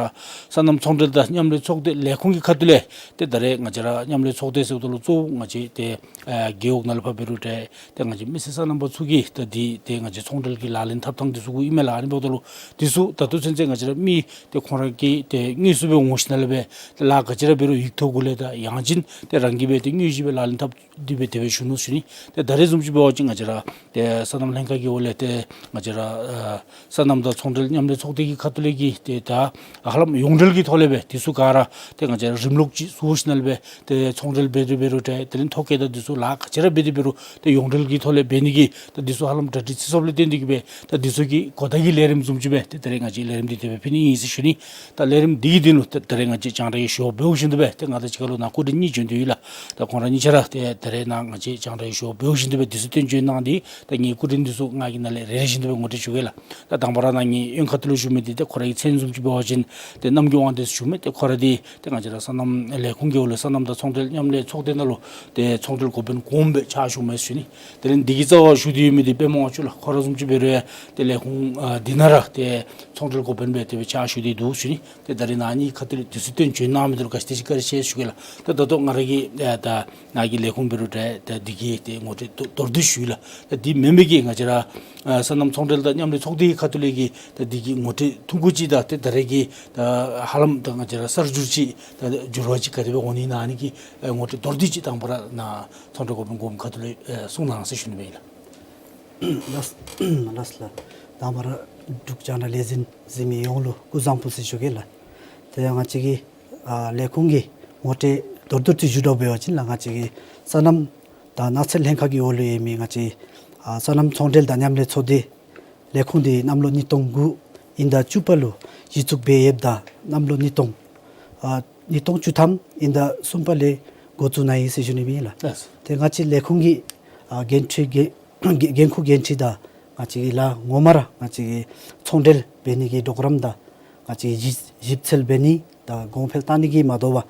སོ་ནམ་ཚོང་འབྲེལ་དང་མཉམ་ལས་ཚོགས་སྡེ་ལས་ཁུངས་ཀྱི་ཁ་ཐུག་ལས་ཏེ་ད་རེས་ང་བཅས་ར་མཉམ་ལས་ཚོགས་སྡེ་ཟེརཝ་ད་ལུ་གཙོ་བོ་ང་བཅས་ཏེ་ཨ་རྒེད་འོག་ནང་ལུ་ཕར་འབད་རུང་འདྲ་ཏེ་ང་བཅས་མི་སེར་སོ་ནམ་པ་ཚུ་གིས་ད་འདི་ཏེ་ང་བཅས་ཚོང་འབྲེལ་གྱི་ལག་ལེན་འཐབ་ཐངས་འདི་ཚུ་གུ་ཨིན་མས་ལགས། ཨ་ནི་འབདཝ་ད་ལུ་འདི་ཚུ་ད་ལྟོ་ཚུན་ཚོད་ང་བཅས་ར་མི་ཏེ་ཁོང་ར་གིས་ཏེ་དངོས་སུ་སྦེ་འོང་ཞིནམ་ལས་སྦེ་ཏེ་ལཱ་ག་ཅི་ར་འབད་རུང་ཡིག་ཐོག་གུ་ལས་དང་ཡང་ཅིན་ཏེ་རང་གིས་སྦེ་ཏེ་དངོས་གཞི་སྦེ་ལག་ལེན་འཐབ་སྟེ་སྦེ་དེ་སྦེ་བཞུགས་ནུག་ཞུ་ནི། ཏེ་ད་རེས་བཟུམ་ཅིག་འབད་བ་ཅིན་ང་བཅས་ར་ཏེ་སོ་ནམ་ལྷན་ཁག་གི་འོག་ལས་ཏེ་ང་བཅས་ར་ཨ་སོ་ནམ་དང་ཚོང་འབྲེལ་མཉམ་ལས་ཚོགས་སྡེ་གི་ཁ་ཐུག་ལས་ཀྱི་ཏེ་ད་ཧ་ལམ་ཡོངས་འབྲེལ་གྱི་ཐོག་ལས་སྦེ་འདི་ཚུ་ག་ར་ཏེ་ང་བཅས་ར་རིམ་ལུགས་ཅིག་བཟོ་ཞིནམ་ལས་སྦེ་ཏེ་ཚོང་འབྲེལ་འབད་དེ་འབད་རུང་འདྲ་དེ་ལས་ཐོ་བཀོད་དང་འདི་ཚུ་ལཱ་ག་ཅི་ར་འབད་དེ་འབད་རུང་ཏེ་ཡོངས་འབྲེལ་གྱི་ཐོག་ལས་འབད་ནི་གི་ད་འདི་ཚུ་ཧ་ལམ་གྲ་སྒྲིག་ཚུད་སོངམ་ལས་བརྟེན་ཏེ་གིས་སྦེ་ད་འདི་ཚུ་གི་གོ་བརྡ་གི་ལས་རིམ་བཟུམ་ཅིག་སྦེ་ཏེ་ད་རེས་ང་བཅས་ལས་རིམ་འདི་དེ་སྦེ་ཕུལ་ནི་ཨིན་ཟེར་ཞུ་ནི། ད་ལས་རིམ་འདི་གི་དོན་ལུ་ད་ད་རེས་ང་བཅས་རྒྱང་བསྒྲགས་ཀྱི་ཞུ་བ་འབདཝ་བཞིན་དུ་སྦེ་ཏེ་ང་དང་གཅིག་ཁར་ལུ་ནཱ་སྐུ་མགྲོན་གཉིས་བྱོན་ཏེ་ཡོད་ལགས། ད་ཁོང་ར་གཉིས་ཆ་ར་ཏེ་ད་རེས་ནཱ་ང་བཅས་རྒྱང་བསྒྲགས་ཀྱི་ཞུ་བ་འབདཝ་བཞིན་དུ་སྦེ་འདི་ཚུ་སྟོན་བྱོན་གནང་སྟེ་ད་ངེའི་སྐུ་མགྲོན་འདི་ཚུ་ང་གིས་ནཱ་ལས་རེ་རེ་བཞིན་དུ་སྦེ་ངོ་སྤྲོད་ཞུ་གེ་ལགས། ད་དང་པ་ར་ནཱ་ངེའི་གཡོན་ཁ་ཐུག་ལུ་བཞུགས་མི་འདི་ཏེ་ཁོ་རའི་མཚན་བཟུམ་ཅིག་འབད་བ་ཅིན་ཏེ་རྣམ་རྒྱལ་དབང་འདུས་ཟེར་ཞུ་མི། ཏེ་ཁོ་ར་འདི་ཏེ་ང་བཅས་ར་སོ་ནམ་ལས་ཁུངས་ཀྱི་འོག་ལས་སོ་ནམ་དང་ཚོང་འབྲེལ་མཉམ་ལས་ཚོགས་སྡེ་ནང་ལུ་ཏེ་ཚོང་འབྲེལ་འགོ་དཔོན་གོངམ་སྦེ་ཕྱག་ཞུ་མི་ཟེར་ཞུ་ནི། དེ་ལས་འདི་གི་རྩ་བར་བཞུགས་ཏེ་ཡོད་མི་འདི་པདྨ་དབང་ཕྱུག་ལགས། ཁོ་ར་བཟུམ་ཅིག་འབད་རུང་ཡང་ཏེ་ལས་ཁུངས་ཨ་འདི་ནང་ར་ཏེ་ཚོང་འབྲེལ་འགོ་དཔོན་སྦེ་དེ་སྦེ་ཕྱག་ཞུ་སྟེ་འདུག་ཟེར་ཞུ་ནི། ཏེ་ད་རེས་ནཱ་གཉིས་ཁ་ཐུག་ལས་འདི་ཚུ་སྟོན་བྱོན་གནང་མི་འདི་ལུ་ག་ཅི་དེ་ཅིག་བཀའ་དྲིན་ཆེ་ཟེར་ཞུ་གེ་ལགས། ད་ད་ལྟོ་ང་ར་གི་ཨ་ད་ནཱ་གི་ལས་ཁུངས་འབད་རུང་འདྲ་ད་འདི་གི་ཏེ་ངོ་སྤྲོད་མདོར་བསྡུས་ཞུ་ཡི་ལགས། ད་འདི་མེན་པའི་གི་ང་བཅས་ར་ཨ་སོ་ནམ་ཚོང་འབྲེལ་དང་མཉམ་ལས་ཚོགས་སྡེ་གི་ཁ་ཐུག་ལས་ཀྱི་ད་འདི་གི་ངོ་སྤྲོད་ཐུང་ཀུ་ཅིག་དང་ཏེ་ད་རེས་ཀྱི་ད་ཧ་ལམ་ད་ང་བཅས་ར་གསར་འགྱུར་ཅིག་ད་འགྱུར་བ་ཅིག་ག་དེ་སྦེ་འོང་ནི་ཨིན་ན་ཨ་ནི་གི་ཨ་ངོ་སྤྲོད་མདོར་བསྡུས་ཅིག་དང་པ་ར་ནཱ་ཚོང་འབྲེལ་འགོ་དཔོན་གོངམ་ཁ་ཐུག་ལས་ཨ་གསུང་གནང་ཟེར་ཞུ་ནི་ཨིན་ལགས། ལགས་ལགས་ལགས། དང་པ་ར་འབྲུག་རྒྱང་བསྒྲགས་ལས་འཛིན་གཟིགས་མི་ཡོངས་ལུ་སྐུ་གཟུགས་བཟང་པོ་ཟེར་ཞུ་གེ་ལགས། དེ་ཡང་ང་བཅས་ཀྱི་ཨ་ལས་ཁུངས་ཀྱི་ངོ་སྤྲོད་མདོར་བསྡུས་ཅིག་ཞུ་དོ་འབད་བ་ཅིན་ལགས། ང་བཅས་ཀྱི་སོ་ནམ་དང་ནགས་ཚལ་ལྷན་ཁག་གི་འོག་ལུ་ཡོད་མི་ང་བཅས་ཨ་སོ་ནམ་ཚོང་འབྲེལ་དང་མཉམ་ལས་ཚོགས་སྡེ་ལས་ཁུངས་འདི་གནམ་ལོ་ཉིས་སྟོང་དགུ་དབྱིན་ཟླ་བཅུ་པ་ལུ་གཞི་བཙུགས་འབད་ཡོདཔ་ད་གནམ་ལོ་ཉིས་སྟོང་ཨ་ཉིས་སྟོང་བཅུ་ཐམ་དབྱིན་ཟླ་གསུམ་པ་ལས་འགོ་བཙུགས་གནང་ཡི་ཟེར་ཞུ་ནི་ཨིན་ལགས། ལགས། ཏེ་ང་བཅས་ལས་ཁུངས་ཀྱི་ཨ་འགན་འཁྲི་འགན་འགན་འཁུར་འགན་འཁྲི་དང་ང་བཅས་ཀྱི་ལཱ་ངོ་མ་ར་ང་བཅས་ཀྱི་ཚོང་འབྲེལ་འབད་ནི་གི་གྲོགས་རམ་དང་ང་བཅས་ཀྱི་ཞིབ་ཞིབ་འཚོལ་འབད་ནི་དང་གོང་འཕེལ་བཏང་ནི་གི་མ་དོ་བར་ང་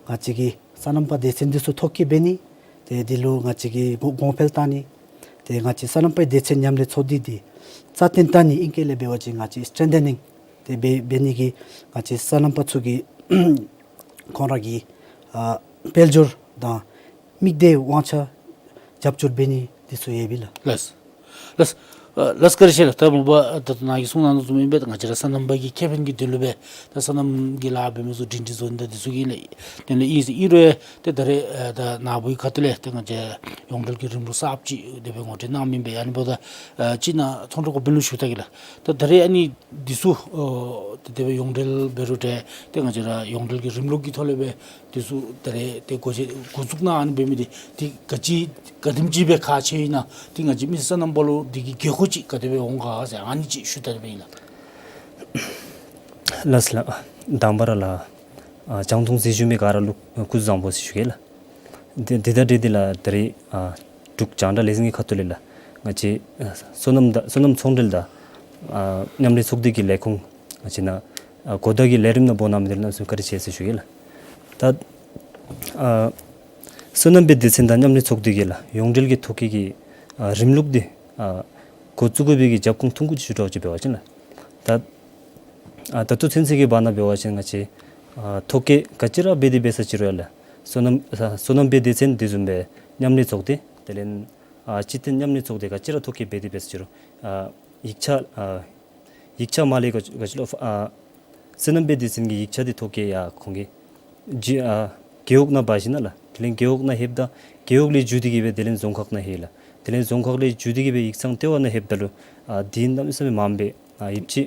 བཅས་ཀྱི་སོ་ནམ་པའི་སྡེ་ཚན་འདི་ཚུ་ཐོ་བཀོད་འབད་ནི། ཏེ་འདི་ལུ་ང་བཅས་ཀྱིས་གོང་གོང་འཕེལ་བཏང་ནི། ཏེ་ང་བཅས་སོ་ནམ་པའི་སྡེ་ཚན་མཉམ་ལས་ཚོགས་སྡེ་འདི་རྩ་བརྟན་བཏང་ནི་ཨིང་སྐད་ལས་འབད་བ་ཅིན་ང་བཅས་སི་ཊེན་ཐེ་ནིང་ཏེ་འབད་འབད་ནི་གི་ང་བཅས་སོ་ནམ་པ་ཚུ་གི་ཁོང་ར་གི་ཨ་དཔལ་འབྱོར་དང་མིག་ལྟའི་དབང་ཆ་རྒྱབ་སྐྱོར་འབད་ནི་འདི་ཚུ་ཡོདཔ་ཨིན་ལགས། ལགས། ལགས། ཨ་ལགས་བཀའ་དྲིན་ཆེ་ལགས། ད་མ་པ་ད་ལྟོ་ནཱ་གིས་གསུང་གནང་དོ་བཟུམ་ཨིན་པས། ད་ང་བཅས་ར་སོ་ནམ་པ་གི་ཁེ་ཕན་གྱི་དོན་ལུ་སྦེ་ད་སོ་ནམ་གྱི་ལཱ་འབད་མི་ཚུ་སྒྲིང་སྒྲིང་བཟོ་ནི་དང་འདི་ཚུ་གི་ལས་དོན་ལུ་ཨིན་ཟེར་ཨིན་རུང་ཡང་ཏེ་ད་རེས་ཨ་ད་ནཱ་བུའི་ཁ་ཐུག་ལས་ཏེ་ང་བཅས་ཡོངས་འབྲེལ་གྱི་རིམ་ལུགས་གསརཔ་ཅིག་དེ་སྦེ་ངོ་སྤྲོད་གནང་མི་ཨིན་པས། ཨ་ནི་འབདཝ་ད་ཨ་ཅིག་ནཱ་ཚོང་འབྲེལ་འགོ་དཔོན་ལུ་ཞུ་ད་གེ་ལགས། ད་ད་རེས་ཨ་ནི་འདི་ཚུ་ཨོ་ཏེ་དེ་སྦེ་ཡོངས་འབྲེལ་འབད་རུང་འདྲ་ཏེ་ང་བཅས་ར་ཡོངས་འབྲེལ་གྱི་རིམ་ལུགས་ཀྱི་ཐོག་ལས་སྦེ་འདི་ཚུ་ད་རེས་ཏེ་འགོ་འབྱེད་འགོ་བཙུགས་གནང་ཨ་ནི་འབད་མི་འདི་ཏེ་ག་ཅི་ག་དེམ་ཅིག་སྦེ་ཁག་ཆེ་ཨིན་ན། ཏེ་ང་བཅས་མི་སེར་སོ་ནམ་པ་ལུ་འདི་གི་དགོས་མཁོ་ཅིག་ག་དེ་སྦེ་འོང་ག་ཟེར་ཨ་ནི་ཅིག་ཞུ་ད་གེ་ལགས། ལགས་ལགས། དང་པ་ར་ལགས་ཨ་རྒྱང་མཐོང་གཟིགས་བཞུགས་མི་ག་ར་ལུ་སྐུ་གཟུགས་བཟང་པོ་ཟེར་ཞུ་གེ་ལགས། འདི་འདི་དང་འབྲེལ་ཏེ་ལགས་ད་རེས་ཨ་འབྲུག་རྒྱང་བསྒྲགས་ལས་འཛིན་གྱི་ཁ་ཐུག་ལས་ལགས་ང་བཅས་ཨ་སོ་ནམ་དང་སོ་ནམ་ཚོང་འབྲེལ་དང་ཨ་མཉམ་ལས་ཚོགས་སྡེ་གི་ལས་ཁུངས་ང་བཅས་ནཱ་ཨ་གོ་བརྡ་གི་ལས་རིམ་ནང་འབོ་གནང་མི་འདི་ལུ་གནམ་མེད་ས་མེད་བཀའ་དྲིན་ཆེ་ཟེར་ཞུ་གེ་ལགས། ད་ཨ་སོ་ནམ་པའི་སྡེ་ཚན་དང་མཉམ་ལས་ཚོགས་སྡེ་གིས་ལགས་ཡོངས་འབྲེལ་གྱི་ཐོ་བཀོད་ཀྱི་ཨ་རིམ་ལུགས་འདི་ཨ་འགོ་བཙུགས་དགོ་པའི་གི་རྒྱབ་ཁུངས་ཐུང་ཀུ་ཅིག་ཞུ་དགོཔ་ཅིག་འབད་བ་ཅིན་ལགས། ད་ཨ་ད་ལྟོ་ཚུན་ཚོད་ཀྱི་བར་ན་འབད་བ་ཅིན་ང་བཅས་ཨ་ཐོ་བཀོད་ག་ཅི་ར་འབད་དེ་འབད་ས་ཅིག་རུང་ཡང་ལགས་སོ་ནམ་ཨ་སོ་ནམ་པའི་སྡེ་ཚན་འདི་བཟུམ་སྦེ་མཉམ་ལས་ཚོགས་སྡེ་དེ་ལས་ཨ་སྤྱི་མཐུན་མཉམ་ལས་ཚོགས་སྡེ་ག་ཅི་ར་ཐོ་བཀོད་འབད་དེ་འབད་ས་ཅིག་རུང་ཨ་ཡིག་ཆ་ཨ་ཡིག་ཆ་མ་ལས་ག་ག་ཅི་ལོ་ཨ་སོ་ནམ་པའི་སྡེ་ཚན་གྱི་ཡིག་ཆ་འདི་ཐོ་བཀོད་ཡང་ཁོང་གིས་ཅིག་ཨ་རྒེད་འོག་ནང་འབག་ཞིནམ་ལས་དེ་ལས་རྒེད་འོག་ནང་ལྷོདཔ་ད་རྒེད་འོག་ལས་བརྒྱུད་དེ་གིས་སྦེ་དེ་ལས་རྫོང་ཁག་ནང་ལྷོད་ལགས། དེ་ལས་རྫོང་ཁག་ལས་བརྒྱུད་དེ་གིས་སྦེ་ཡིག་ཚང་ལྟེ་བ་ནང་ལྷོདཔ་ད་ལུ་ཨ་འདི་གནམ་མེད་ས་མེད་མངམ་སྦེ་ཨ་ཡོདཔ་ཅིག་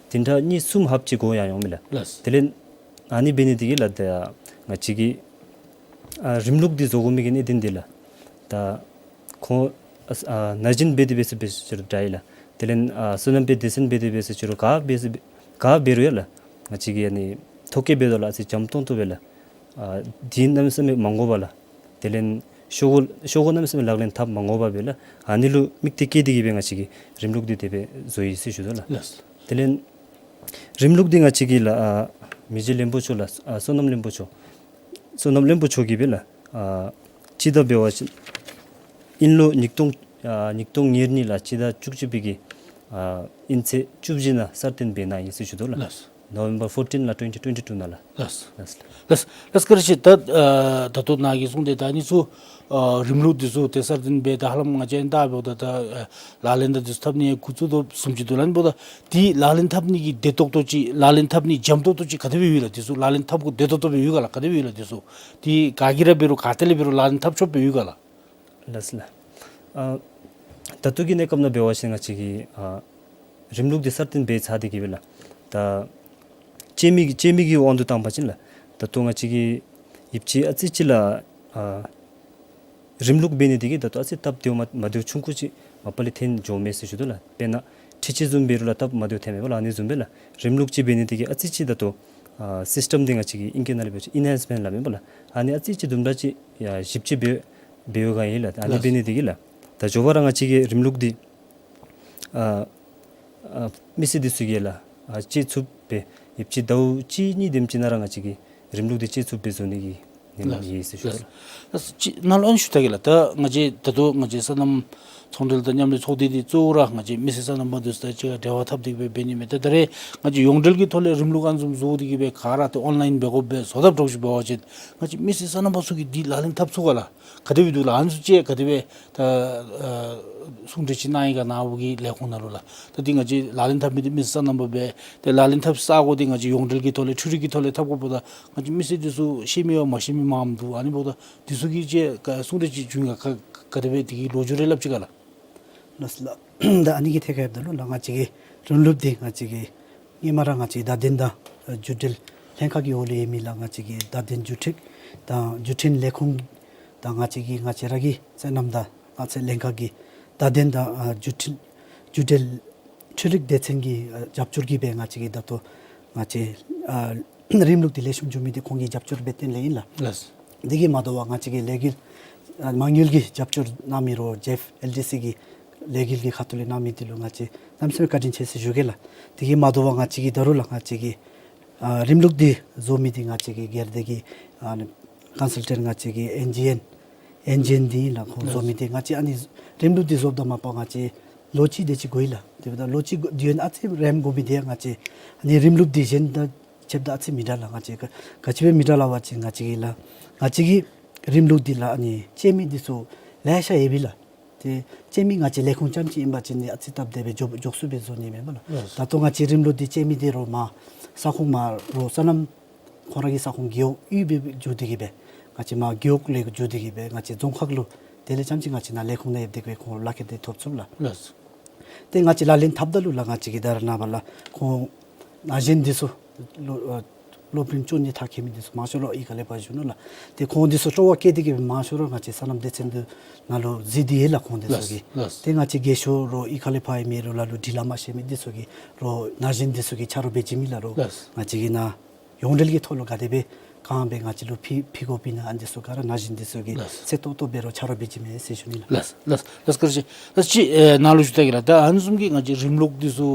བདུན་ཕྲག་གཉིས་གསུམ་ལྷགཔ་ཅིག་འགོར་ཡང་འོང་མས་ལགས། ལགས། དེ་ལས་ཨ་ནི་འབད་ནི་འདི་གིས་ལགས་ད་ང་བཅས་ཀྱིས་ཨ་རིམ་ལུགས་འདི་བཟོ་དགོ་མི་གི་གནད་དོན་འདི་ལགས། ད་ཁོང་ཨ་ཨ་ན་གཞོན་འབད་དེ་འབད་ཟེར་འབད་ཟེར་ཅི་རུང་འདྲ་ཨིན་ལགས། དེ་ལས་ཨ་བསོད་ནམས་དཔེ་སྡེ་ཚན་འབད་དེ་འབད་ཟེར་ཅི་རུང་ག་འབད་ཟེར་ག་འབད་རུང་ཡང་ལགས། ང་བཅས་ཀྱི་ཨ་ནི་ཐོ་བཀོད་འབདཝ་ད་ལུ་ཨ་ཙི་འཇམ་ཏོང་ཏོ་སྦེ་ལགས། ཨ་དེ་གནམ་མེད་ས་མེད་མ་དགོ་པར་ལགས། དེ་ལས་ཤོག་གུ་ཤོག་གུ་གནམ་མེད་ས་མེད་ལག་ལེན་འཐབ་མ་དགོ་པར་སྦེ་ལགས། ཨ་ནི་ལུ་དམིགས་གཏད་བསྐྱེད་དེ་གིས་སྦེ་ང་བཅས་ཀྱིས་རིམ་ལུགས་འདི་དེ་སྦེ་བཟོ་ཡི་ཟེར་ཞུ་དོ་ལགས། ལགས། དེ་ལས་རིམ་ལུགས་འདི་ང་བཅས་ཀྱི་ལགས་ཨ་མི་རྗེ་བློན་པོ་མཆོག་ལགས་ཨ་བསོད་ནམས་བློན་པོ་མཆོག་བསོད་ནམས་བློན་པོ་མཆོག་གིས་སྦེ་ལགས་ཨ་སྤྱི་ཟླ་འབད་བ་ཅིན་དབྱིན་ལོ་ཉིས་སྟོང་ཨ་ཉིས་སྟོང་ཉེར་གཉིས་ལགས་སྤྱི་ཟླ་བཅུ་གཅིག་པའི་གི་ཨ་དབྱིན་ཚེས་བཅུ་བཞི་ནང་སྲ་བརྟན་འབད་གནང་ཡི་ཟེར་ཞུ་དོ་ལགས། ལགས། November fourteen ལགས་twenty twenty two ནང་ལགས། ལགས། ལགས། ལགས། ལགས་བཀའ་དྲིན་ཆེ། ད་ཨ་ད་ལྟོ་ནཱ་གིས་གསུངས་ཏེ་ད་ཨ་ནི་ཚུ་ཨ་རིམ་ལུགས་འདི་ཚུ་ཏེ་སྲ་བརྟན་སྦེ་ད་ཧ་ལམ་ང་བཅས་ཨ་ནི་ད་འབདཝ་ད་ད་ཨ་ལག་ལེན་ད་འདི་ཚུ་འཐབ་ནི་འགོ་བཙུགས་དོ་བཟུམ་ཅིག་འདུག་ལགས། ཨ་ནི་འབདཝ་ད་འདི་ལག་ལེན་འཐབ་ནི་གི་བདེ་ཏོག་ཏོ་ཅིག་ལག་ལེན་འཐབ་ནི་འཇམ་ཏོག་ཏོ་ཅིག་ག་དེ་སྦེ་ཡོད་ལགས། འདི་ཚུ་ལག་ལེན་འཐབ་དགོ་བདེ་ཏོག་ཏོ་སྦེ་ཡོད་ག་ལགས། ག་དེ་སྦེ་ཡོད་ལགས། འདི་ཚུ་འདི་ག་གིས་ར་འབད་རུང་ག་ཏེ་ལས་འབད་རུང་ལག་ལེན་འཐབ་ཆོགཔ་སྦེ་ཡོད་ག་ལགས། ལགས་ལགས། ཨ་ད་ལྟོ་གི་གནས་སྐབས་ནང་འབད་བ་ཅིན་ང་བཅས་ཀྱི་ཨ་རིམ་ལུགས་འདི་སྲ་བརྟན་འབད་ཚར་ཏེ་གིས་སྦེ་ལགས། ད་སྤྱི་མི་གི་སྤྱི་མི་གི་དབང་དུ་བཏང་པ་ཅིན་ལགས། ད་ལྟོ་ང་བཅས་ཀྱི་ཡིབ་ཆ་ཨ་ཙི་ཅིག་ལགས་ཨ་རིམ་ལུགས་འབད་ནི་འདི་གིས་ད་ལྟོ་ཨ་ཙི་སྟབས་བདེཝ་མ་མ་བདེཝ་ཆུང་ཀུ་ཅིག་མ་པ་ལས་ཐོན་འགྱོཝ་མས་ཟེར་ཞུ་དོ་ལགས། དཔེར་ན་འཕྲུལ་ཆས་བཟུམ་འབད་རུང་ལགས་སྟབས་མ་བདེཝ་ཐོནམ་མས་པ་ལགས། ཨ་ནི་བཟུམ་སྦེ་ལགས་རིམ་ལུགས་ཅིག་འབད་ནི་འདི་གིས་ཨ་ཙི་ཅིག་ད་ལྟོ་ཨ་སིསི་ཊམ་འདི་ང་བཅས་ཀྱི་ཨིང་སྐད་ནང་ལས་འབད་བ་ཅིན་ཨེན་ཧེནསི་མེནཊ་སླབ་མས་པ་ལགས། ཨ་ནི་ཨ་ཙི་ཅིག་དུམ་གྲ་ཅིག་ཡ་ཞིབ་ཅིག་འབད་འབད་ཡོད་ག་ཨིན་ལགས། ཨ་ནི་ལགས། འབད་ནི་འདི་གིས་ལགས་ད་མགྱོགས་པ་ར་ང་བཅས་ཀྱི་རིམ་ལུགས་འདི་ཨ་ཨ་མི་སེར་འདི་ཚུ་གིས་ལགས་ཨ་སྤྱོད་ཚུགསཔ་སྦེ་ཡིབ་ཆ་ཟླཝ་གཅིག་གཉིས་དེམ་ཅིག་ནང་ར་ང་བཅས་ཀྱིས་རིམ་ལུགས་འདི་སྤྱོད་ཚུགསཔ་སྦེ་བཟོ་ནི་གི་ནི་ལགས། ཡིན་ཟེར་ཞུ་ལགས། ལགས། ཅིག་ནཱ་ལུ་ཨ་ནི་ཞུ་ད་གེ་ལགས། ད་ང་བཅས་ད་ལྟོ་ང་བཅས་སོ་ནམ་ཚོང་འབྲེལ་དང་མཉམ་ལས་ཚོགས་སྡེ་འདི་གཙོ་བོ་ར་ང་བཅས་མི་སེར་སོ་ནམ་པ་འདི་ཚུ་དང་གཅིག་ཁར་འབྲེལ་བ་འཐབ་སྟེ་གིས་སྦེ་འབད་ནི་མས། ད་ད་རེས་ང་བཅས་ཡོངས་འབྲེལ་གྱི་ཐོག་ལས་རིམ་ལུགས་ཨ་ནི་བཟུམ་བཟོ་སྟེ་གིས་སྦེ་ག་ར་ཏེ་ཨོན་ལའིན་འབད་དགོཔ་སྦེ་བཟོ་དགོཔ་འདྲཝ་ཅིག་འབད་བ་ཅིན་ང་བཅས་མི་སེར་སོ་ནམ་པ་ཚུ་གིས་འདི་ལག་ལེན་འཐབ་ཚུགས་ག་ལགས། ག་དེ་སྦེ་འདུག་ལགས། ཨ་ནི་ཚུ་ཅིག་ག་དེ་སྦེ་ད་ཨ་གསུང་གྲོས་ཅིག་གནང་ཡི་ག་ནཱ་བུ་གི་ལས་ཁུངས་ནང་ལུ་ལགས། ད་འདི་ང་བཅས་ལག་ལེན་འཐབ་མི་འདི་མི་སེར་སོ་ནམ་པ་སྦེ་ཏེ་ལག་ལེན་འཐབ་ས་གོ་འདི་ང་བཅས་ཡོངས་འབྲེལ་གྱི་ཐོག་ལས་འཕྲུལ་རིག་གི་ཐོག་ལས་འཐབ་དགོཔ་ད་ང་བཅས་མི་སེར་འདི་ཚུ་ཤེས་མི་ཡང་མ་ཤེས་མི་མངམ་འདུག། ཨ་ནི་འབདཝ་ད་འདི་ཚུ་གི་ཅིག་ག་གསུང་གྲོས་ཅིག་བྱུང་ཡི་ག་ག་ག་དེ་སྦེ་འདི་གི་ལོ་རྒྱུས་རེ་སླབ་ཅི་ག་ལགས། ལགས་ལགས། ད་ཨ་ནི་གི་ཐད་ཁར་འབདཝ་ད་ལུ་ལགས་ང་བཅས་ཀྱི་རིམ་ལུགས་འདི་ང་བཅས་ཀྱི་སྔོན་མ་ར་ང་བཅས་བརྡ་དོན་དང་ཨ་བརྒྱུད་འབྲེལ་ལྷན་ཁག་གི་འོག་ལུ་ཡོད་མི་ལགས་ང་བཅས་ཀྱི་བརྡ་དོན་བརྒྱུད་འཕྲིན་དང་བརྒྱུད་འཕྲིན་ལས་ཁུངས་དང་ང་བཅས་ཀྱི་ང་བཅས་ར་གི་སོ་ནམ་དང་མངའ་ཚད་ལྷན་ཁག་གི་བརྡ་དོན་དང་ཨ་བརྒྱུད་འཕྲིན་བརྒྱུད་འབྲེལ་འཕྲུལ་རིག་སྡེ་ཚན་གྱི་ཨ་རྒྱབ་སྐྱོར་གྱིས་སྦེ་ང་བཅས་ཀྱིས་ད་ལྟོ་ང་བཅས་ཨ་རིམ་ལུགས་འདི་ལེགས་ཤོམ་འགྱོ་མི་འདི་ཁོང་གི་རྒྱབ་སྐྱོར་འབད་བརྟེན་ལས་ཨིན་ལགས། ལགས། དེ་གིས་མ་དོ་བར་ང་བཅས་ཀྱི་ལས་འགུལ་ཨ་མ་དངུལ་གྱི་རྒྱབ་སྐྱོར་གནང་མི་རོགས་ཇེཕ་ཨེལ་ཌི་སི་གི་ལས་འགུལ་གྱི་ཁ་ཐུག་ལས་གནང་མི་འདི་ལུ་ང་བཅས་གནམ་མེད་ས་མེད་བཀའ་དྲིན་ཆེ་ཟེར་ཞུ་གེ་ལགས། དེ་གིས་མ་དོ་བར་ང་བཅས་ཀྱིས་ད་རུང་ལགས་ང་བཅས་ཀྱི་ཨ་རིམ་ལུགས་འདི་བཟོ་མི་འདི་ང་བཅས་ཀྱི་སྒེར་སྡེ་གི་ཨ་ཀོན་སཱལ་ཊེནཊ་ང་བཅས་ཀྱི་ཨེན་ཇི་ཨེན་ཨེན་ཇི་ཨེན་འདི་ཨིན་ལགས། ཁོང་བཟོ་མི་འདི་ང་བཅས་ཨ་ནི་རིམ་ལུགས་འདི་བཟོཝ་ད་མ་པ་ང་བཅས་ལོ་གཅིག་དེ་ཅིག་འགོར་ཡི་ལགས། དེ་འབདཝ་ད་ལོ་གཅིག་འགོར་དུས་ཨ་ནི་ཨ་ཙི་རནམ་འགོར་མི་འདི་ང་བཅས་ཨ་ནི་རིམ་ལུགས་འདི་གཞན་དང་ཕྱདཔ་ད་ཨ་ཙི་མི་འདྲ་ལགས། ང་བཅས་ག་ག་ཅི་སྦེ་མི་འདྲ་ལགས་པ་ཅིན་ང་བཅས་ཀྱི་ལགས་ང་བཅས་ཀྱི་རིམ་ལུགས་འདི་ལགས་ཨ་ནི་སྤྱོད་མི་འདི་ཚུ་ལེ་ཤ་ཡོད་པས་ལགས། ཏེ་སྤྱོད་མི་ང་བཅས་ལས་ཁུངས་རྐྱངམ་ཅིག་ཨིན་པ་ཅིན་ཨ་ཙི་སྟབས་བདེ་སྦེ་མགྱོགས་མགྱོགས་སུ་སྦེ་བཟོ་ནི་མས་པ་ལགས། ལགས། ད་ལྟོ་ང་བཅས་རིམ་ལུགས་འདི་སྤྱོད་མི་འདི་རོགས་མར་ས་ཁོངས་མར་རོགས་སོ་ནམ་ཁོང་ར་གི་ས་ཁོངས་རྒེད་འོག་ཡོད་པའི་བརྒྱུད་དེ་གིས་སྦེ་ང་བཅས་མར་རྒེད་འོག་ལས་བརྒྱུད་དེ་གིས་སྦེ་ང་བཅས་རྫོང་ཁག་ལུ་དེ་ལས་རྐྱངམ་ཅིག་ང་བཅས་ནཱ་ལས་ཁུངས་ནང་ཡོདཔ་དེ་གིས་སྦེ་ཁོང་ལག་ཁྱེར་འདི་ཐོབ་ཚུགས་ལགས། ལགས། ཏེ་ང་བཅས་ལག་ལེན་འཐབ་ད་ལུ་ལགས་ང་བཅས་ཀྱིས་ད་རེས་ནངས་པ་ལགས་ཁོང་ན་གཞོན་འདི་ཚུ་སློབ་ཨ་སློབ་རིམ་བཅུ་གཉིས་མཐར་འཁྱོལ་མི་འདི་ཚུ་མང་ཤོས་ར་གཡུས་ཁ་ལས་ཕར་བཞུགས་ནུག་ལགས། ཏེ་ཁོང་འདི་ཚུ་སྤྲོ་བ་བསྐྱེད་དེ་གིས་སྦེ་མང་ཤོས་ར་ང་བཅས་སོ་ནམ་སྡེ་ཚན་འདི་ནང་ལུ་འཛུལ་ཏེ་ཡོད་ལགས་ཁོང་འདི་ཚུ་གིས། ལགས། ལགས། ཏེ་ང་བཅས་རྒས་ཤོས་རོགས་གཡུས་ཁ་ལས་ཕར་ཡོད་མི་རོགས་ལ་ལུ་འབྲི་ལ་མ་ཤེས་མི་འདི་ཚུ་གིས་རོགས་ན་གཞོན་འདི་ཚུ་གིས་ཆ་རོགས་འབད་བྱིན་མི་ལགས་རོགས། ལགས། ང་བཅས་ཀྱིས་ནཱ་ཡོངས་འབྲེལ་གྱི་ཐོག་ལུ་ག་དེ་སྦེ་གང་སྦེ་ང་བཅས་ལུ་ཕུལ་ཕུལ་དགོཔ་ཨིན་ན་ཨ་ནི་འདི་ཚུ་ག་ར་ན་གཞོན་འདི་ཚུ་གིས། ལགས། གསལ་ཏོག་ཏོ་སྦེ་རོགས་ཆ་རོགས་འབད་བྱིན་མས་ཟེར་ཞུ་ནི་ལགས། ལགས་ལགས་ལགས་བཀའ་དྲིན་ཆེ། ལགས་ཅིག་ཨེ་ནཱ་ལུ་ཞུ་ད་གེ་ལགས། ད་ཨ་ནི་བཟུམ་གྱི་ང་བཅས་རིམ་ལུགས་འདི་ཚུ་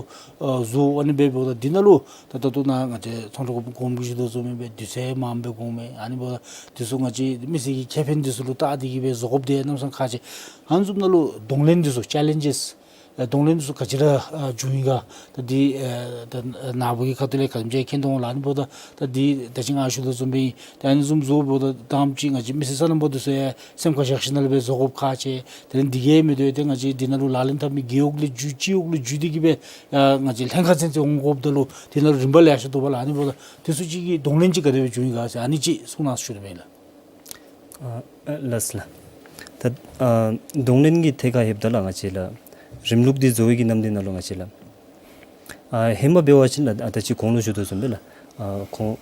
ཨ་བཟོ་ཨ་ནི་སྦེ་འབདཝ་ད་འདི་ནང་ལུ་ད་ད་ལྟོ་ནཱ་ང་བཅས་ཚོང་འབྲེལ་གོང་གོང་གི་ཞུ་དོ་བཟུམ་སྦེ་དུས་ཚོད་མངམ་སྦེ་འགོརཝ་མས། ཨ་ནི་འབདཝ་ད་འདི་ཚུ་ང་བཅས་མི་སེར་གྱི་ཁེ་ཕན་འདི་ཚུ་ལུ་བལྟ་སྟེ་གིས་སྦེ་བཟོ་དགོཔ་འདི་གནམ་མེད་ས་མེད་ཁག་ཆེ། ཨ་ནི་བཟུམ་ནང་ལུ་གདོང་ལེན་འདི་ཚུ་ཅེ་ལེནཇེས་ཨ་གདོང་ལེན་འདི་ཚུ་ག་ཅི་ར་ཨ་བྱུང་ཡི་ག། ད་འདི་ཨ་ད་ནཱ་བུ་གི་ཁ་ཐུག་ལས་ག་དེམ་ཅིག་མཁྱེན་དོ་འོང་ལགས། ཨ་ནི་འབདཝ་ད་ད་འདི་ད་ཅི་ང་ཞུ་དོ་བཟུམ་སྦེ་ད་ཨ་ནི་བཟུམ་བཟོ་འབདཝ་ད་དང་པ་ཅིག་ང་བཅས་མི་སེར་སོ་ནམ་པ་འདི་ཚུ་ཡང་སེམས་ཁར་བཞག་ཞིནམ་ལས་སྦེ་བཟོ་དགོཔ་ཁག་ཆེ། དེ་ལས་འདི་གིས་མི་དོ་ཏེ་ང་བཅས་འདི་ནང་ལུ་ལག་ལེན་འཐབ་མི་རྒེད་འོག་ལས་བརྒྱུད་སྤྱི་འོག་ལས་བརྒྱུད་དེ་གིས་སྦེ་ཨ་ང་བཅས་ལྷན་ཁག་ཚུན་ཚོད་འོང་དགོཔ་ད་ལུ་འདི་ནང་ལུ་རིམ་པ་ལེ་ཤ་འདུག་པ་ལགས། ཨ་ནི་འབདཝ་ད་འདི་ཚུ་ཅིག་གི་གདོང་ལེན་ཅིག་ག་དེ་སྦེ་བྱུང་ཡི་ག་ཟེར་ཨ་ནི་ཅིག་གསུང་གནང་ཞུ་ནི་མས་ལགས། ཨ་ཨ་ལགས་ལགས། ད་ཨ་གདོང་ལེན་གྱི་ཐད་ཁར་ལྷོདཔ་ད་ལགས་ང་བཅས་ལགས་རིམ་ལུགས་འདི་བཟོ་བའི་གི་ནམ་དུས་ནང་ལུ་ང་བཅས་ལགས་ཨ་ཧེ་མ་འབད་བ་ཅིན་ལགས་ཨ་ད་ཅི་གོང་ལུ་ཞུ་དོ་བཟུམ་སྦེ་ལགས་ཨ་ཁོང་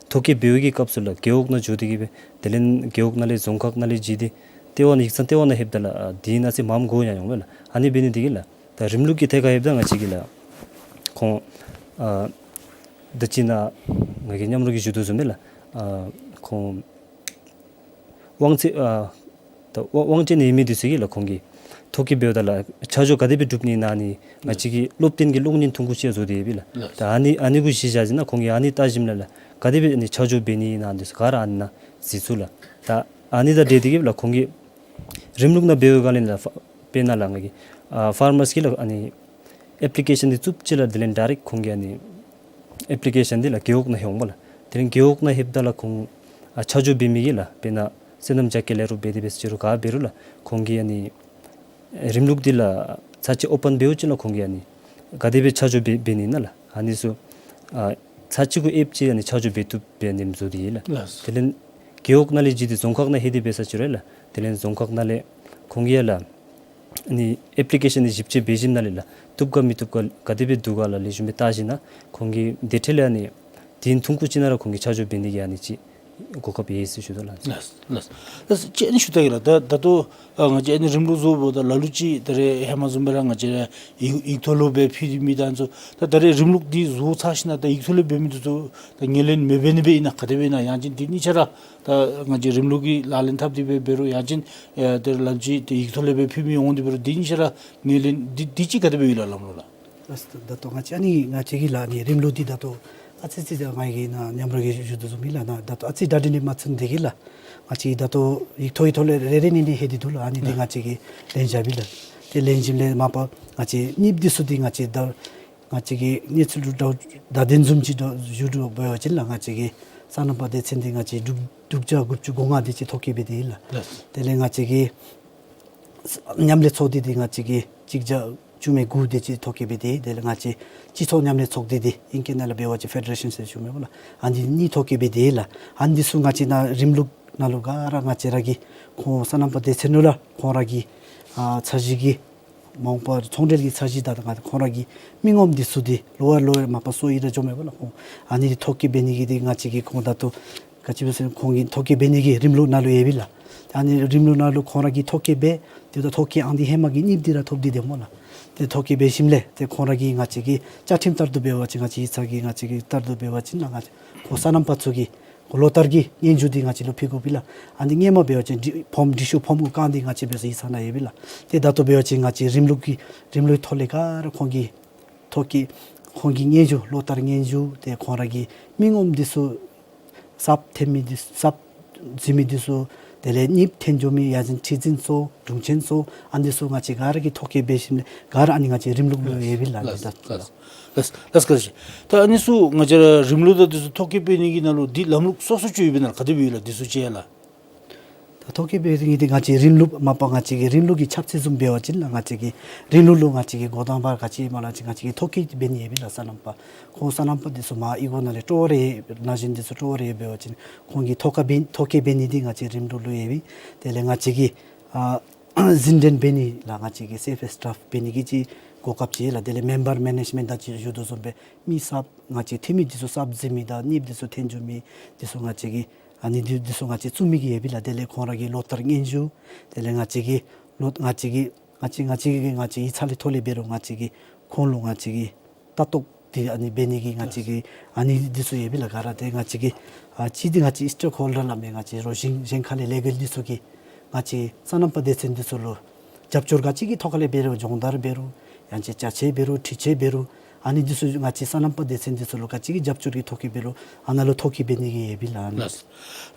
ཐོ་བཀོད་འབད་བའི་གི་སྐབས་སུ་ལགས་རྒེད་འོག་ནང་འགྱོ་སྟེ་གིས་སྦེ་དེ་ལས་རྒེད་འོག་ནང་ལས་རྫོང་ཁག་ནང་ལས་བརྒྱུད་དེ་ ལྟེ་བ་ནང་ཡིག་ཚང་ལྟེ་བ་ནང་ལྷོདཔ་ད་ལགས་ཨ་དེ་ནང་ཨ་ཙི་མངམ་གོ་ཡང་འོང་མས་ལགས། ཨ་ནི་འབད་ནི་དེ་གིས་ལགས་ད་རིམ་ལུགས་ཀྱི་ཐད་ཁར་ལྷོདཔ་ད་ང་བཅས་ཀྱིས་ལགས་ཁོང་ཨ་ད་ཅི་ནཱ་ང་གིས་མཉམ་རོགས་ཀྱིས་ཞུ་དོ་བཟུམ་སྦེ་ལགས་ཨ་ཁོང་དབང་ཚད་ཨ་ད་དབང་དབང་ཆ་ནི་ཡོད་མི་འདི་ཚུ་གིས་ལགས་ཁོང་གིས་ཐོ་བཀོད་འབདཝ་ད་ལགས་ཆ་འཇོག་ག་དེ་སྦེ་གྲུབ་ནི་ཨིན་ན་ཨ་ནི་ང་བཅས་ཀྱི་སློབ་སྟོན་གྱི་གློག་བརྙན་ཐུང་ཀུ་ཅིག་བཟོ་སྟེ་ཡོད་པས་ལགས། ལགས། ད་ཨ་ནི་ཨ་ནི་གུ་གཞི་བཞག་ཞིནམ་ལས་ཁོང་གིས་ཨ་ནི་བལྟ་ཞིནམ་ལས་ལགས་ག་དེ་སྦེ་ཨ་ནི་ཆ་འཇོག་འབད་ནི་ཨིན་ན་འདི་ཚུ་ག་ར་ཨ་ནི་ནང་གཟིགས་ཚུགས་ལགས། ད་ཨ་ནི་དང་འབྲེལ་ཏེ་གིས་ལགས་ཁོང་གིས་རིམ་ལུགས་ནང་འབད་བའི་སྒང་ལས་ལགས་ཕ་དཔེར་ན་ལགས་ང་གིས་ཨ་ཕར་མར་སི་ལགས་ཨ་ནི་ཨེཔ་ལི་ཀེ་ཤཱན་འདི་བཙུགསཔ་ཅིག་ལགས་དེ་ལས་ཌའི་རེཀཊ་ཁོང་གིས་ཨ་ནི་ཨེཔ་ལི་ཀེ་ཤཱན་འདི་ལགས་རྒེད་འོག་ནང་ལྷོད་འོང་པས་ལགས། དེ་ལས་རྒེད་འོག་ནང་ལྷོདཔ་ད་ལགས་ཁོང་ཨ་ཆ་འཇོག་འབད་མི་གིས་ལགས་དཔེར་ན་སོ་ནམ་རྒྱ་སྐྱེད་ལས་རུང་འབད་དེ་འབད་ཟེར་རུང་ག་འབད་རུང་ལགས་ཁོང་གིས་ཨ་ནི་རིམ་ལུགས་འདི་ལགས་ཚར་གཅིག་ཨོ་པཱན་འབདཝ་ཅིག་ལགས་ཁོང་གིས་ཨ་ནི་ག་དེ་སྦེ་ཆ་འཇོག་འབད་འབད་ནི་ཨིན་ན་ལགས་ཨ་ནི་ཚུ་ཨ་ཚར་གཅིག་གུ་ཨེཔ་ཅིག་ཨ་ནི་ཆ་འཇོག་འབད་བཏུབ་སྦེ་ཨ་ནི་བཟོ་སྟེ་ཡོད་ལགས། ལགས། དེ་ལས་རྒེད་འོག་ནང་ལས་བརྒྱུད་དེ་རྫོང་ཁག་ནང་ལྷོད་དེ་འབད་ས་ཅིག་རུང་ལགས་དེ་ལས་རྫོང་ཁག་ནང་ལས་ཁོང་གིས་ཡང་ལགས་ཨ་ནི་ཨེཔ་ལི་ཀེ་ཤཱན་འདི་ཞིབ་དཔྱད་འབད་ཞིནམ་ལས་ལགས་བཏུབ་ག་མི་བཏུབ་ག་ག་དེ་སྦེ་འདུག་ག་ལགས་ལེགས་ཤོམ་སྦེ་བལྟ་ཞིནམ་ལས་ཁོང་གིས་དེ་འཕྲལ་ལས་ཨ་ནི་དེ་ཐུང་ཀུ་ཅིག་ནང་ར་ཁོང་གིས་ཆ་འཇོག་འབད་ནི་གི་ཨ་ནི་ཅིག་གོ་སྐབས་ཡོད་ཟེར་ཞུ་དོ་ལགས། ལགས་ལགས་ལགས། ཅིག་ཨ་ནི་ཞུ་ད་གེ་ལགས། ད་ད་ལྟོ་ཨ་ང་བཅས་ཨ་ནི་རིམ་ལུགས་བཟོཝ་ད་ལ་ལུ་ཅིག་ད་རེས་ཧེ་མ་བཟུམ་སྦེ་ར་ང་བཅས་ར་ཡིག་ཡིག་ཐོག་ལུ་སྦེ་ཕུལ་ཏེ་མི་ད་ཚུ་ད་ད་རེས་རིམ་ལུགས་འདི་བཟོ་ཚར་ཞིནམ་ད་ཡིག་ཐོག་ལས་འབད་མི་འདི་ཚུ་ད་ངོས་ལེན་མི་འབད་ནི་སྦེ་ཨིན་ན་ག་དེ་སྦེ་ཨིན་ན། ཡང་ཅིན་འདི་གཉིས་ཆ་ར་ད་ང་བཅས་རིམ་ལུགས་ཀྱི་ལག་ལེན་འཐབ་སྟེ་སྦེ་འབད་རུང་ཡང་ཅིན་ཨེ་ད་ལ་ལུ་ཅིག་ད་ཡིག་ཐོག་ལས་སྦེ་ཕུལ་མི་འོང་སྟེ་འབད་རུང་འདི་གཉིས་ཆ་ར་ངོས་ལེན་འདི་འདི་ཅིག་ག་དེ་སྦེ་ཡོད་ལགས་ལམ་ལུགས་ལགས། ལགས་སོ། ད་ལྟོ་ང་བཅས་ཨ་ནི་ང་བཅས་ཀྱི་ལགས་ཨ་ནི་རིམ་ལུགས་འདི་ད་ལྟོ་ཨ་ཙི་ཙི་ད་ང་གིས་ནཱ་མཉམ་རོགས་ཀྱིས་ཞུ་དོ་བཟུམ་སྦེ་ལགས་ནཱ་ད་ལྟོ་ཨ་ཙི་གྲ་སྒྲིག་འདི་མ་ཚུན་དེ་གིས་ལགས་ང་བཅས་ད་ལྟོ་ཡིག་ཐོག་ཡིག་ཐོག་ལས་རེ་རེ་གཉིས་གཉིས་ལྷོད་དེ་འདུག་ལགས། ཨ་ནི་འདི་ང་བཅས་ཀྱིས་ལེན་བཞག་པས་ལགས། དེ་ལེན་ཞིནམ་ལས་མ་པ་ང་བཅས་གཉིསཔ་འདི་ཚུ་འདི་ང་བཅས་ད་ང་བཅས་ཀྱིས་གནས་ཚུལ་ལུ་ད་ད་དེ་བཟུམ་ཅིག་ད་ཞུ་དོ་འབད་བ་ཅིན་ལགས་ང་བཅས་ཀྱི་སོ་ནམ་པ་སྡེ་ཚན་འདི་ང་བཅས་དྲུག་དྲུག་བརྒྱ་དགུ་བཅུ་གོ་ལྔ་དེ་ཅིག་ཐོ་བཀོད་འབད་དེ་ཡོད་ལགས། ལགས། དེ་ལས་ང་བཅས་ཀྱི་མཉམ་ལས་ཚོགས་སྡེ་འདི་ང་བཅས་ཀྱིས་གཅིག་བརྒྱ་བཅུ་མེད་དགུ་དེ་ཅིག་ཐོ་བཀོད་འབད་དེ་དེ་ལས་ང་བཅས་སྤྱི་ཚོགས་མཉམ་ལས་ཚོགས་སྡེ་འདི་ཨིང་སྐད་ནང་ལུ་འབད་བ་ཅིན་ཕེ་ཌེ་རེ་ཤཱན་ཟེར་ཞུཝ་མས་པ་ལགས། ཨ་ནི་གཉིས་ཐོ་བཀོད་འབད་དེ་ལགས། ཨ་ནི་འདི་ཚུ་ང་བཅས་ནཱ་རིམ་ལུགས་ནང་ལུ་ག་ར་ང་བཅས་ར་གི་ཁོང་སོ་ནམ་པ་སྡེ་ཚན་ནང་ལུ་ཁོང་ར་གི་ཨ་ཚད་གཞི་གི་མ་འོངས་པར་ཚོང་འབྲེལ་གྱི་ཚད་གཞི་དང་ཁོང་ར་གི་མི་ངོམ་འདི་ཚུ་འདི་ལོ་བར་ལོ་བར་མ་པ་སོར་ཡི་ར་འགྱོཝ་མས་པ་ལགས། ཁོང་ཨ་ནི་འདི་ཐོ་བཀོད་འབད་ནི་གི་འདི་ང་བཅས་ཀྱིས་ཁོང་ད་ལྟོ་ག་ཅི་སྦེ་ཟེར་ཁོང་གི་ཐོ་བཀོད་འབད་ནི་གི་རིམ་ལུགས་ནང་ལུ་ཡོད་པས་ལགས། ཨ་ནི་རིམ་ལུགས་ནང་ལུ་ཁོང་ར་གིས་ཐོ་བཀོད་འབད་དེ་ད་ཐོ་བཀོད་ཨང་འདི་ཧེ་མ་གི་གཉིསཔ་འདི་ར་ཐོབ་སྟེ་སྡོདཔ་མས་ལགས། ཏེ་ཐོ་བཀོད་འབད་ཞིནམ་ལས་ཏེ་ཁོང་ར་གིས་ང་བཅས་ཀྱི་བཅའ་ཁྲིམས་ལྟར་དུ་འབད་བ་ཅིན་ང་བཅས་ཡིག་ཚང་གི་ང་བཅས་ཀྱི་ལྟར་དུ་འབད་བ་ཅིན་ལགས་ང་བཅས་ཁོང་སོ་ནམ་པ་ཚུ་གི་ལོ་ལྟར་གྱི་སྙན་ཞུ་འདི་ང་བཅས་ལུ་ཕུལ་དགོ་པས་ལགས། ཨ་ནི་སྔོན་མ་འབད་བ་ཅིན་འདི་ཕོརམ་འབྲི་ཤོག་ཕོརམ་གུ་བཀང་སྟེ་ང་བཅས་འབད་སར་ཡིག་ཚང་ནང་ཡོད་པས་ལགས། ཏེ་ད་ལྟོ་འབད་བ་ཅིན་ང་བཅས་རིམ་ལུགས་ཀྱི་རིམ་ལུགས་ཐོག་ལས་ག་ར་ཁོང་གི་ཐོ་བཀོད་ཁོང་གི་སྙན་ཞུ་ལོ་ལྟར་སྙན་ཞུ་ཏེ་ཁོང་ར་གི་མི་ངོམ་འདི་ཚུ་གསརཔ་ཐོན་མི་འདི་གསརཔ་འཛུལ་མི་འདི་ཚུ་དེ་ལས་གཉིསཔ་ཐོན་འགྱོ་མི་ཡང་ཅིན་ཁྲི་འཛིན་ཚུ་དྲུང་ཆེན་ཚུ་ཨ་ནི་ཚུ་ང་བཅས་ག་ར་གིས་ཐོ་བཀོད་འབད་ཞིནམ་ལས་ག་ར་ཨ་ནི་ང་བཅས་རིམ་ལུགས་ལུ་ཡོད་པས་ལགས། ལགས་ལགས་ལགས་ལགས་ལགས། ད་ཨ་ནི་ཚུ་ང་བཅས་ར་རིམ་ལུགས་དང་འདི་ཚུ་ཐོ་བཀོད་འབད་ནི་གི་ནང་ལུ་འདི་ལམ་ལུགས་སོ་སོ་ཅིག་ཡོད་པས་ན་ལགས། ག་དེ་སྦེ་ཡོད་ལགས་འདི་ཚུ་ཅིག་ཡང་ལགས། ད་ཐོ་བཀོད་འབད་ནི་འདི་ང་བཅས་རིམ་ལུགས་མ་པ་ང་བཅས་ཀྱི་རིམ་ལུགས་ཀྱི་ཁྱབ་ཚད་བཟུམ་འབད་བ་ཅིན་ལགས་ང་བཅས་ཀྱི་རིམ་ལུགས་ལུ་ང་བཅས་ཀྱི་འགོ་དང་པ་ག་ཅི་སྨོ་ལགས་ཅིག་ང་བཅས་ཀྱིས་ཐོ་བཀོད་འབད་ནི་ཡོད་པས་ལགས། སོ་ནམ་པ་ཁོང་སོ་ནམ་པ་འདི་ཚུ་མར་གཡུས་སྒོ་ནང་ལས་སྤྲོ་བ་རེ་ན་གཞོན་འདི་ཚུ་སྤྲོ་བ་རེ་འབད་བ་ཅིན་ཁོང་གིས་ཐོ་བཀོད་འབད་ཐོ་བཀོད་འབད་ནི་འདི་ང་བཅས་རིམ་ལུགས་ལུ་ཡོད་པས། དེ་ལས་ང་བཅས་ཀྱིས་ཨ་འཛིན་གྲྭ་འབད་ནི་ལགས་ང་བཅས་ཀྱིས་སེལཕ་སི་ཊཱཕ་འབད་ནི་གི་ཅིག་གོ་སྐབས་ཅིག་ལགས། དེ་ལས་མེམ་བར་མེ་ནེཇ་མེནཊ་ད་ཅི་ཞུ་དོ་བཟུམ་སྦེ་མི་གསརཔ་ང་བཅས་ཐོན་མི་འདི་ཚུ་གསརཔ་འཛུལ་མི་དང་གཉིསཔ་འདི་ཚུ་ཐོན་འགྱོ་མི་འདི་ཚུ་ང་བཅས་ཀྱིས་ཨ་ནི་འདི་འདི་ཚུ་ང་བཅས་བཙུགས་མི་གི་ཡོད་པས་ལགས། དེ་ལས་ཁོང་ར་གི་ལོ་ལྟར་སྙན་ཞུ་དེ་ལས་ང་བཅས་ཀྱི་ལོ་ང་བཅས་ཀྱི་ང་བཅས་ང་བཅས་ཀྱི་ང་བཅས་ཡིག་ཚང་ལས་ཐོག་ལས་འབད་རུང་ང་བཅས་ཀྱིས་ཁོང་ལུ་ང་བཅས་ཀྱིས་ལྟ་རྟོག་འདི་ཨ་ནི་འབད་ནི་གི་ང་བཅས་ཀྱི་ཨ་ནི་འདི་ཚུ་ཡོད་པས་ལགས། ག་ར་ཏེ་ང་བཅས་ཀྱི་ཨ་གཅིག་འདི་ང་བཅས་སི་ཊེག་ཧོལ་ཌར་སླབ་མི་ང་བཅས་རོགས་གཞན་གཞན་ཁ་ལས་ལི་གལ་འདི་ཚུ་གིས་ང་བཅས་སོ་ནམ་པ་སྡེ་ཚན་འདི་ཚུ་ལུ་རྒྱབ་སྐྱོར་ག་ཅི་གི་ཐོག་ཁ་ལས་འབད་རུང་སྦྱོང་བརྡར་འབད་རུང་ཡང་ཅིན་ཅ་ཆས་འབད་རུང་འཕྲུལ་ཆས་འབད་རུང་ཨ་ནི་འདི་ཚུ་ང་བཅས་སོ་ནམ་པ་སྡེ་ཚན་འདི་ཚུ་ལུ་ག་ཅི་གི་རྒྱབ་སྐྱོར་གྱི་ཐོག་ཁ་འབད་རུང་ཨ་ནཱ་ལུ་ཐོ་བཀོད་འབད་ནི་གི་ཡོད་པས་ལགས། ལགས།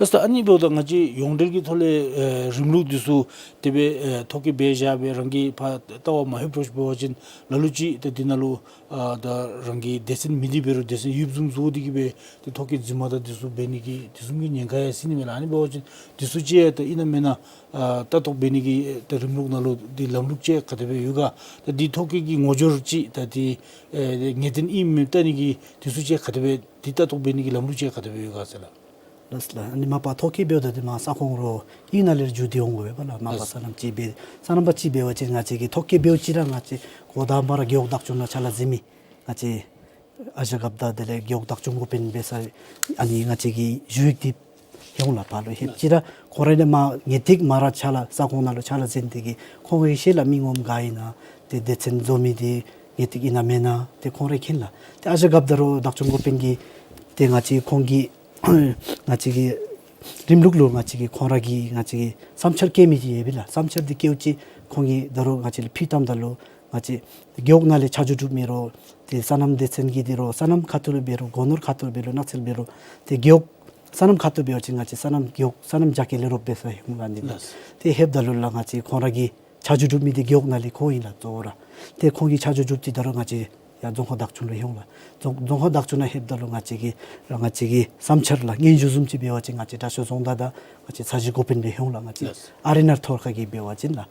ལགས་སོ། ཨ་ནི་འབདཝ་ད་ང་བཅས་ཡོངས་འབྲེལ་གྱི་ཐོག་ལས་ཨེ་རིམ་ལུགས་འདི་ཚུ་དེ་སྦེ་ཨེ་ཐོ་བཀོད་འབད་བཞག་སྦེ་རང་གིས་ཕར་ལྟ་བར་མ་ལྷོད་འགྱོ་ཞིནམ་འབད་བ་ཅིན་ལ་ལུ་ཅིག་ཏེ་འདི་ནང་ལུ་ཨ་ད་རང་གི་སྡེ་ཚན་མི་སྡེ་འབད་རུང་སྡེ་ཚན་ཡོདཔ་བཟུམ་བཟོ་སྟེ་གིས་སྦེ་ཏེ་ཐོ་བཀོད་རྫུན་མ་དང་འདི་ཚུ་འབད་ནི་གི་དེ་བཟུམ་གྱི་ཉེན་ཁ་ཡང་སྲིད་ནི་མས་ལགས། ཨ་ནི་འབད་བ་ཅིན་འདི་ཚུ་ཅིག་ཡང་ད་ཨིན་ན་མེན་ན་ཨ་ལྟ་རྟོག་འབད་ནི་གི་ད་རིམ་ལུགས་ནང་ལུ་འདི་ལམ་ལུགས་ཅིག་ག་དེ་སྦེ་ཡོད་ག། ད་འདི་ཐོ་བཀོད་ཀྱི་ངོ་སྦྱོར་ཅིག་ད་འདི་ཨེ་ངེས་བདེན་ཨིན་མེན་བལྟ་ནི་གི་འདི་ཚུ་ཅིག་ག་དེ་སྦེ་འདི་ལྟ་རྟོག་འབད་ནི་གི་ལམ་ལུགས་ཅིག་ག་དེ་སྦེ་ཡོད་ག་ཟེར་ལགས། ལགས་ལགས། ཨ་ནི་མ་པ་ཐོ་བཀོད་འབདཝ་ད་འདི་མར་ས་ཁོངས་རོགས་གཡུས་ནང་ལས་ར་འགྱོ་སྟེ་འོང་དགོ་པས་ལགས། མ་པ་ལགས། སོ་ནམ་ཅིག་འབད་སོ་ནམ་པ་ཅིག་འབད་བ་ཅིན་ང་བཅས་ཀྱིས་ཐོ་བཀོད་འབདཝ་ཅིག་ར་ང་བཅས་འགོ་དང་པ་ར་རྒེད་འོག་བདག་སྐྱོང་ནང་ཕྱག་ལཱ་མཛད་མི་ང་བཅས་ཨ་ཞང་རྒཔོ་དང་དེ་ལས་རྒེད་འོག་བདག་སྐྱོང་འགོ་དཔོན་འབད་སར་ཨ་ནི་ང་བཅས་ཀྱི་ཞུ་ཡིག་འདི་ ཧེ་འོང་ལགས། ཕར་ལུ་ལྷོདཔ་ཅིག་ར་ཁོང་ར་ནི་མ་ངེས་ཏིག་མ་ར་ཕྱག་ལཱ་ས་ཁོངས་ནང་ལུ་ཕྱག་ལཱ་མཛད་དེ་གིས་ཁོང་གིས་ཤེས་ལགས། མི་ངོམ་ག་ཨིན་ན་ཏེ་སྡེ་ཚན་བཟོ་མི་འདི་ངེས་ཏིག་ཨིན་ན་མེན་ན་ཏེ་ཁོང་ར་མཁྱེན་ལགས། ཏེ་ཨ་ཞང་རྒཔོ་ད་རུང་བདག་སྐྱོང་འགོ་དཔོན་གྱིས་ཏེ་ང་བཅས་ཁོང་གི་ང་བཅས་ཀྱི་རིམ་ལུགས་ལུ་ང་བཅས་ཀྱི་ཁོང་ར་གི་ང་བཅས་ཀྱི་བསམ་འཆར་བཀོད་མི་འདི་ཡོད་པས་ལགས། བསམ་འཆར་འདི་བཀོདཔ་ཅིག་ཁོང་གིས་ད་རུང་ང་བཅས་ལུ་ཕུལ་བཏངམ་ད་ལུ་ང་བཅས་རྒེད་འོག་ནང་ལས་ཆ་འཇོག་གྲུབ་མི་རུང་ཏེ་སོ་ནམ་སྡེ་ཚན་གྱི་འདི་རུང་སོ་ནམ་ཁ་ཐུག་ལས་འབད་རུང་སྒོ་ནོར་ཁ་ཐུག་ལས་འབད་རུང་ནགས་ཚལ་འབད་རུང་ཏེ་རྒེད་འོག་སོ་ནམ་ཁ་ཐུག་འབད་བ་ཅིན་ང་བཅས་སོ་ནམ་རྒེད་འོག་སོ་ནམ་རྒྱ་སྐྱེད་ལས་རོགསཔ་འབད་ས་ཧེ་འོང་ལགས། འདི་ལགས། ཏེ་ལྷོདཔ་ད་ལུ་ལགས་ང་བཅས་ཁོང་ར་གི་ཆ་འཇོག་གྲུབ་མི་འདི་རྒེད་འོག་ནང་ལས་ཁོང་ཨིན་ལགས་གཙོ་བོ་ར། ཏེ་ཁོང་གི་ཆ་འཇོག་གྲུབ་ཅིག་ད་རུང་ང་བཅས་ཡར་རྫོང་ཁག་བདག་སྐྱོང་ལུ་ཧེ་འོང་ལགས། རྫོང་རྫོང་ཁག་བདག་སྐྱོང་ནང་ལྷོདཔ་ད་ལུ་ང་བཅས་ཀྱི་ར་ང་བཅས་ཀྱི་བསམ་འཆར་ལགས་སྙན་ཞུ་བཟུམ་ཅིག་འབད་བ་ཅིན་ང་བཅས་དྲག་ཤོས་རྫོང་བདག་དང་ང་བཅས་ཚགས་ཞིབ་འགོ་དཔོན་ལུ་ཧེ་འོང་ལགས། ང་བཅས་ལགས། ཨ་རི་ནང་ཐོག་ཁར་གྱི་འབད་བ་ཅིན་ལགས།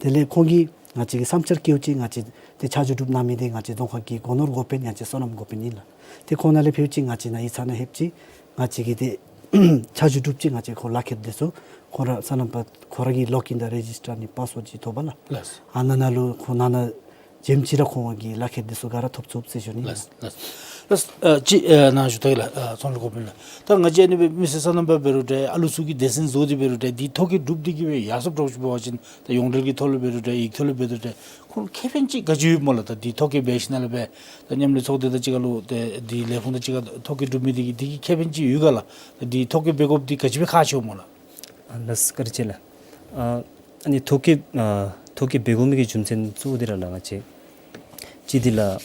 དེ་ལས་ཁོང་གིས་ང་བཅས་ཀྱི་བསམ་འཆར་བཀོདཔ་ཅིག་ང་བཅས་ཏེ་ཆ་འཇོག་གྲུབ་གནང་མི་འདི་ང་བཅས་རྫོང་ཁག་གི་སྒོ་ནོར་འགོ་དཔོན་ཡང་ཅིན་སོ་ནམ་འགོ་དཔོན་ཨིན་ལགས། ཏེ་ཁོང་ནང་ལས་ཕུལཝ་ཅིག་ང་བཅས་ནཱ་ཡིག་ཚང་ནང་ལྷོདཔ་ཅིག་ང་བཅས་ཀྱི་ཏེ་ཆ་འཇོག་གྲུབ་ཅིག་ང་བཅས་ཁོང་ལག་ཁྱེར་འདི་ཚུ་ཁོང་ར་སོ་ནམ་པ་ཁོང་ར་གི་ལོག་ཨིན་དང་རེ་ཇིས་ཊར་ནི་པཱས་ཝཱརཌ་ཅིག་ཐོབ་པས་ལགས། ལགས། ཨ་ནཱ་ནང་ལུ་ཁོང་ནང་ན་འཛོམས་ཅིག་ར་ཁོང་གི་ལག་ཁྱེར་འདི་ཚུ་ག་ར་ཐོབ་ཚུགས་ཟེར་ཞུ་ནི་ལགས། ལགས། ལགས། ཨ་ཅིག་ཨ་ནཱ་ཞུ་ད་ལགས། ཨ་ཚོང་ལས་འགོ་དཔོན་ལགས། ད་ང་བཅས་ཨ་ནི་སྦེ་མི་སེར་སོ་ནམ་པ་འབད་རུང་འདྲ་ཨ་ལུ་ཚུ་གིས་སྡེ་ཚན་བཟོ་སྟེ་འབད་རུང་འདྲ་འདི་ཐོ་བཀོད་གྲུབ་སྟེ་གིས་སྦེ་ཡར་སོངམ་འདྲཝ་ཅིག་འབད་བ་ཅིན་ད་ཡོངས་འབྲེལ་གྱི་ཐོག་ལུ་འབད་རུང་འདྲ་ཡིག་ཐོག་ལུ་འབད་རུང་འདྲ་ཁོང་ཁེ་ཕན་ཅིག་ག་ཅི་ཡོདཔ་སྨོ་ལགས། ད་འདི་ཐོ་བཀོད་འབད་ཞིནམ་ལས་འབད་ད་མཉམ་ལས་ཚོགས་སྡེ་དང་གཅིག་ཁར་ལུ་ཏེ་འདི་ལས་ཁུངས་དང་གཅིག་ཁར་ཐོ་བཀོད་གྲུབ་མི་འདི་གིས་འདི་གིས་ཁེ་ཕན་ཅིག་ཡོད་ག་ལགས། ད་འདི་ཐོ་བཀོད་འབད་དགོཔ་འདི་ག་ཅི་སྦེ་ཁག་ཆེཝ་སྨོ་ལགས། ཨ་ལགས་བཀའ་དྲིན་ཆེ་ལགས། ཨ་ཨ་ནི་ཐོ་བཀོད་ཨ་ཐོ་བཀོད་འབད་དགོ་མི་གི་རྒྱུ་མཚན་གཙོ་བོ་འདི་ར་ལགས་ང་བཅས་ཅིག་འདི་ལགས་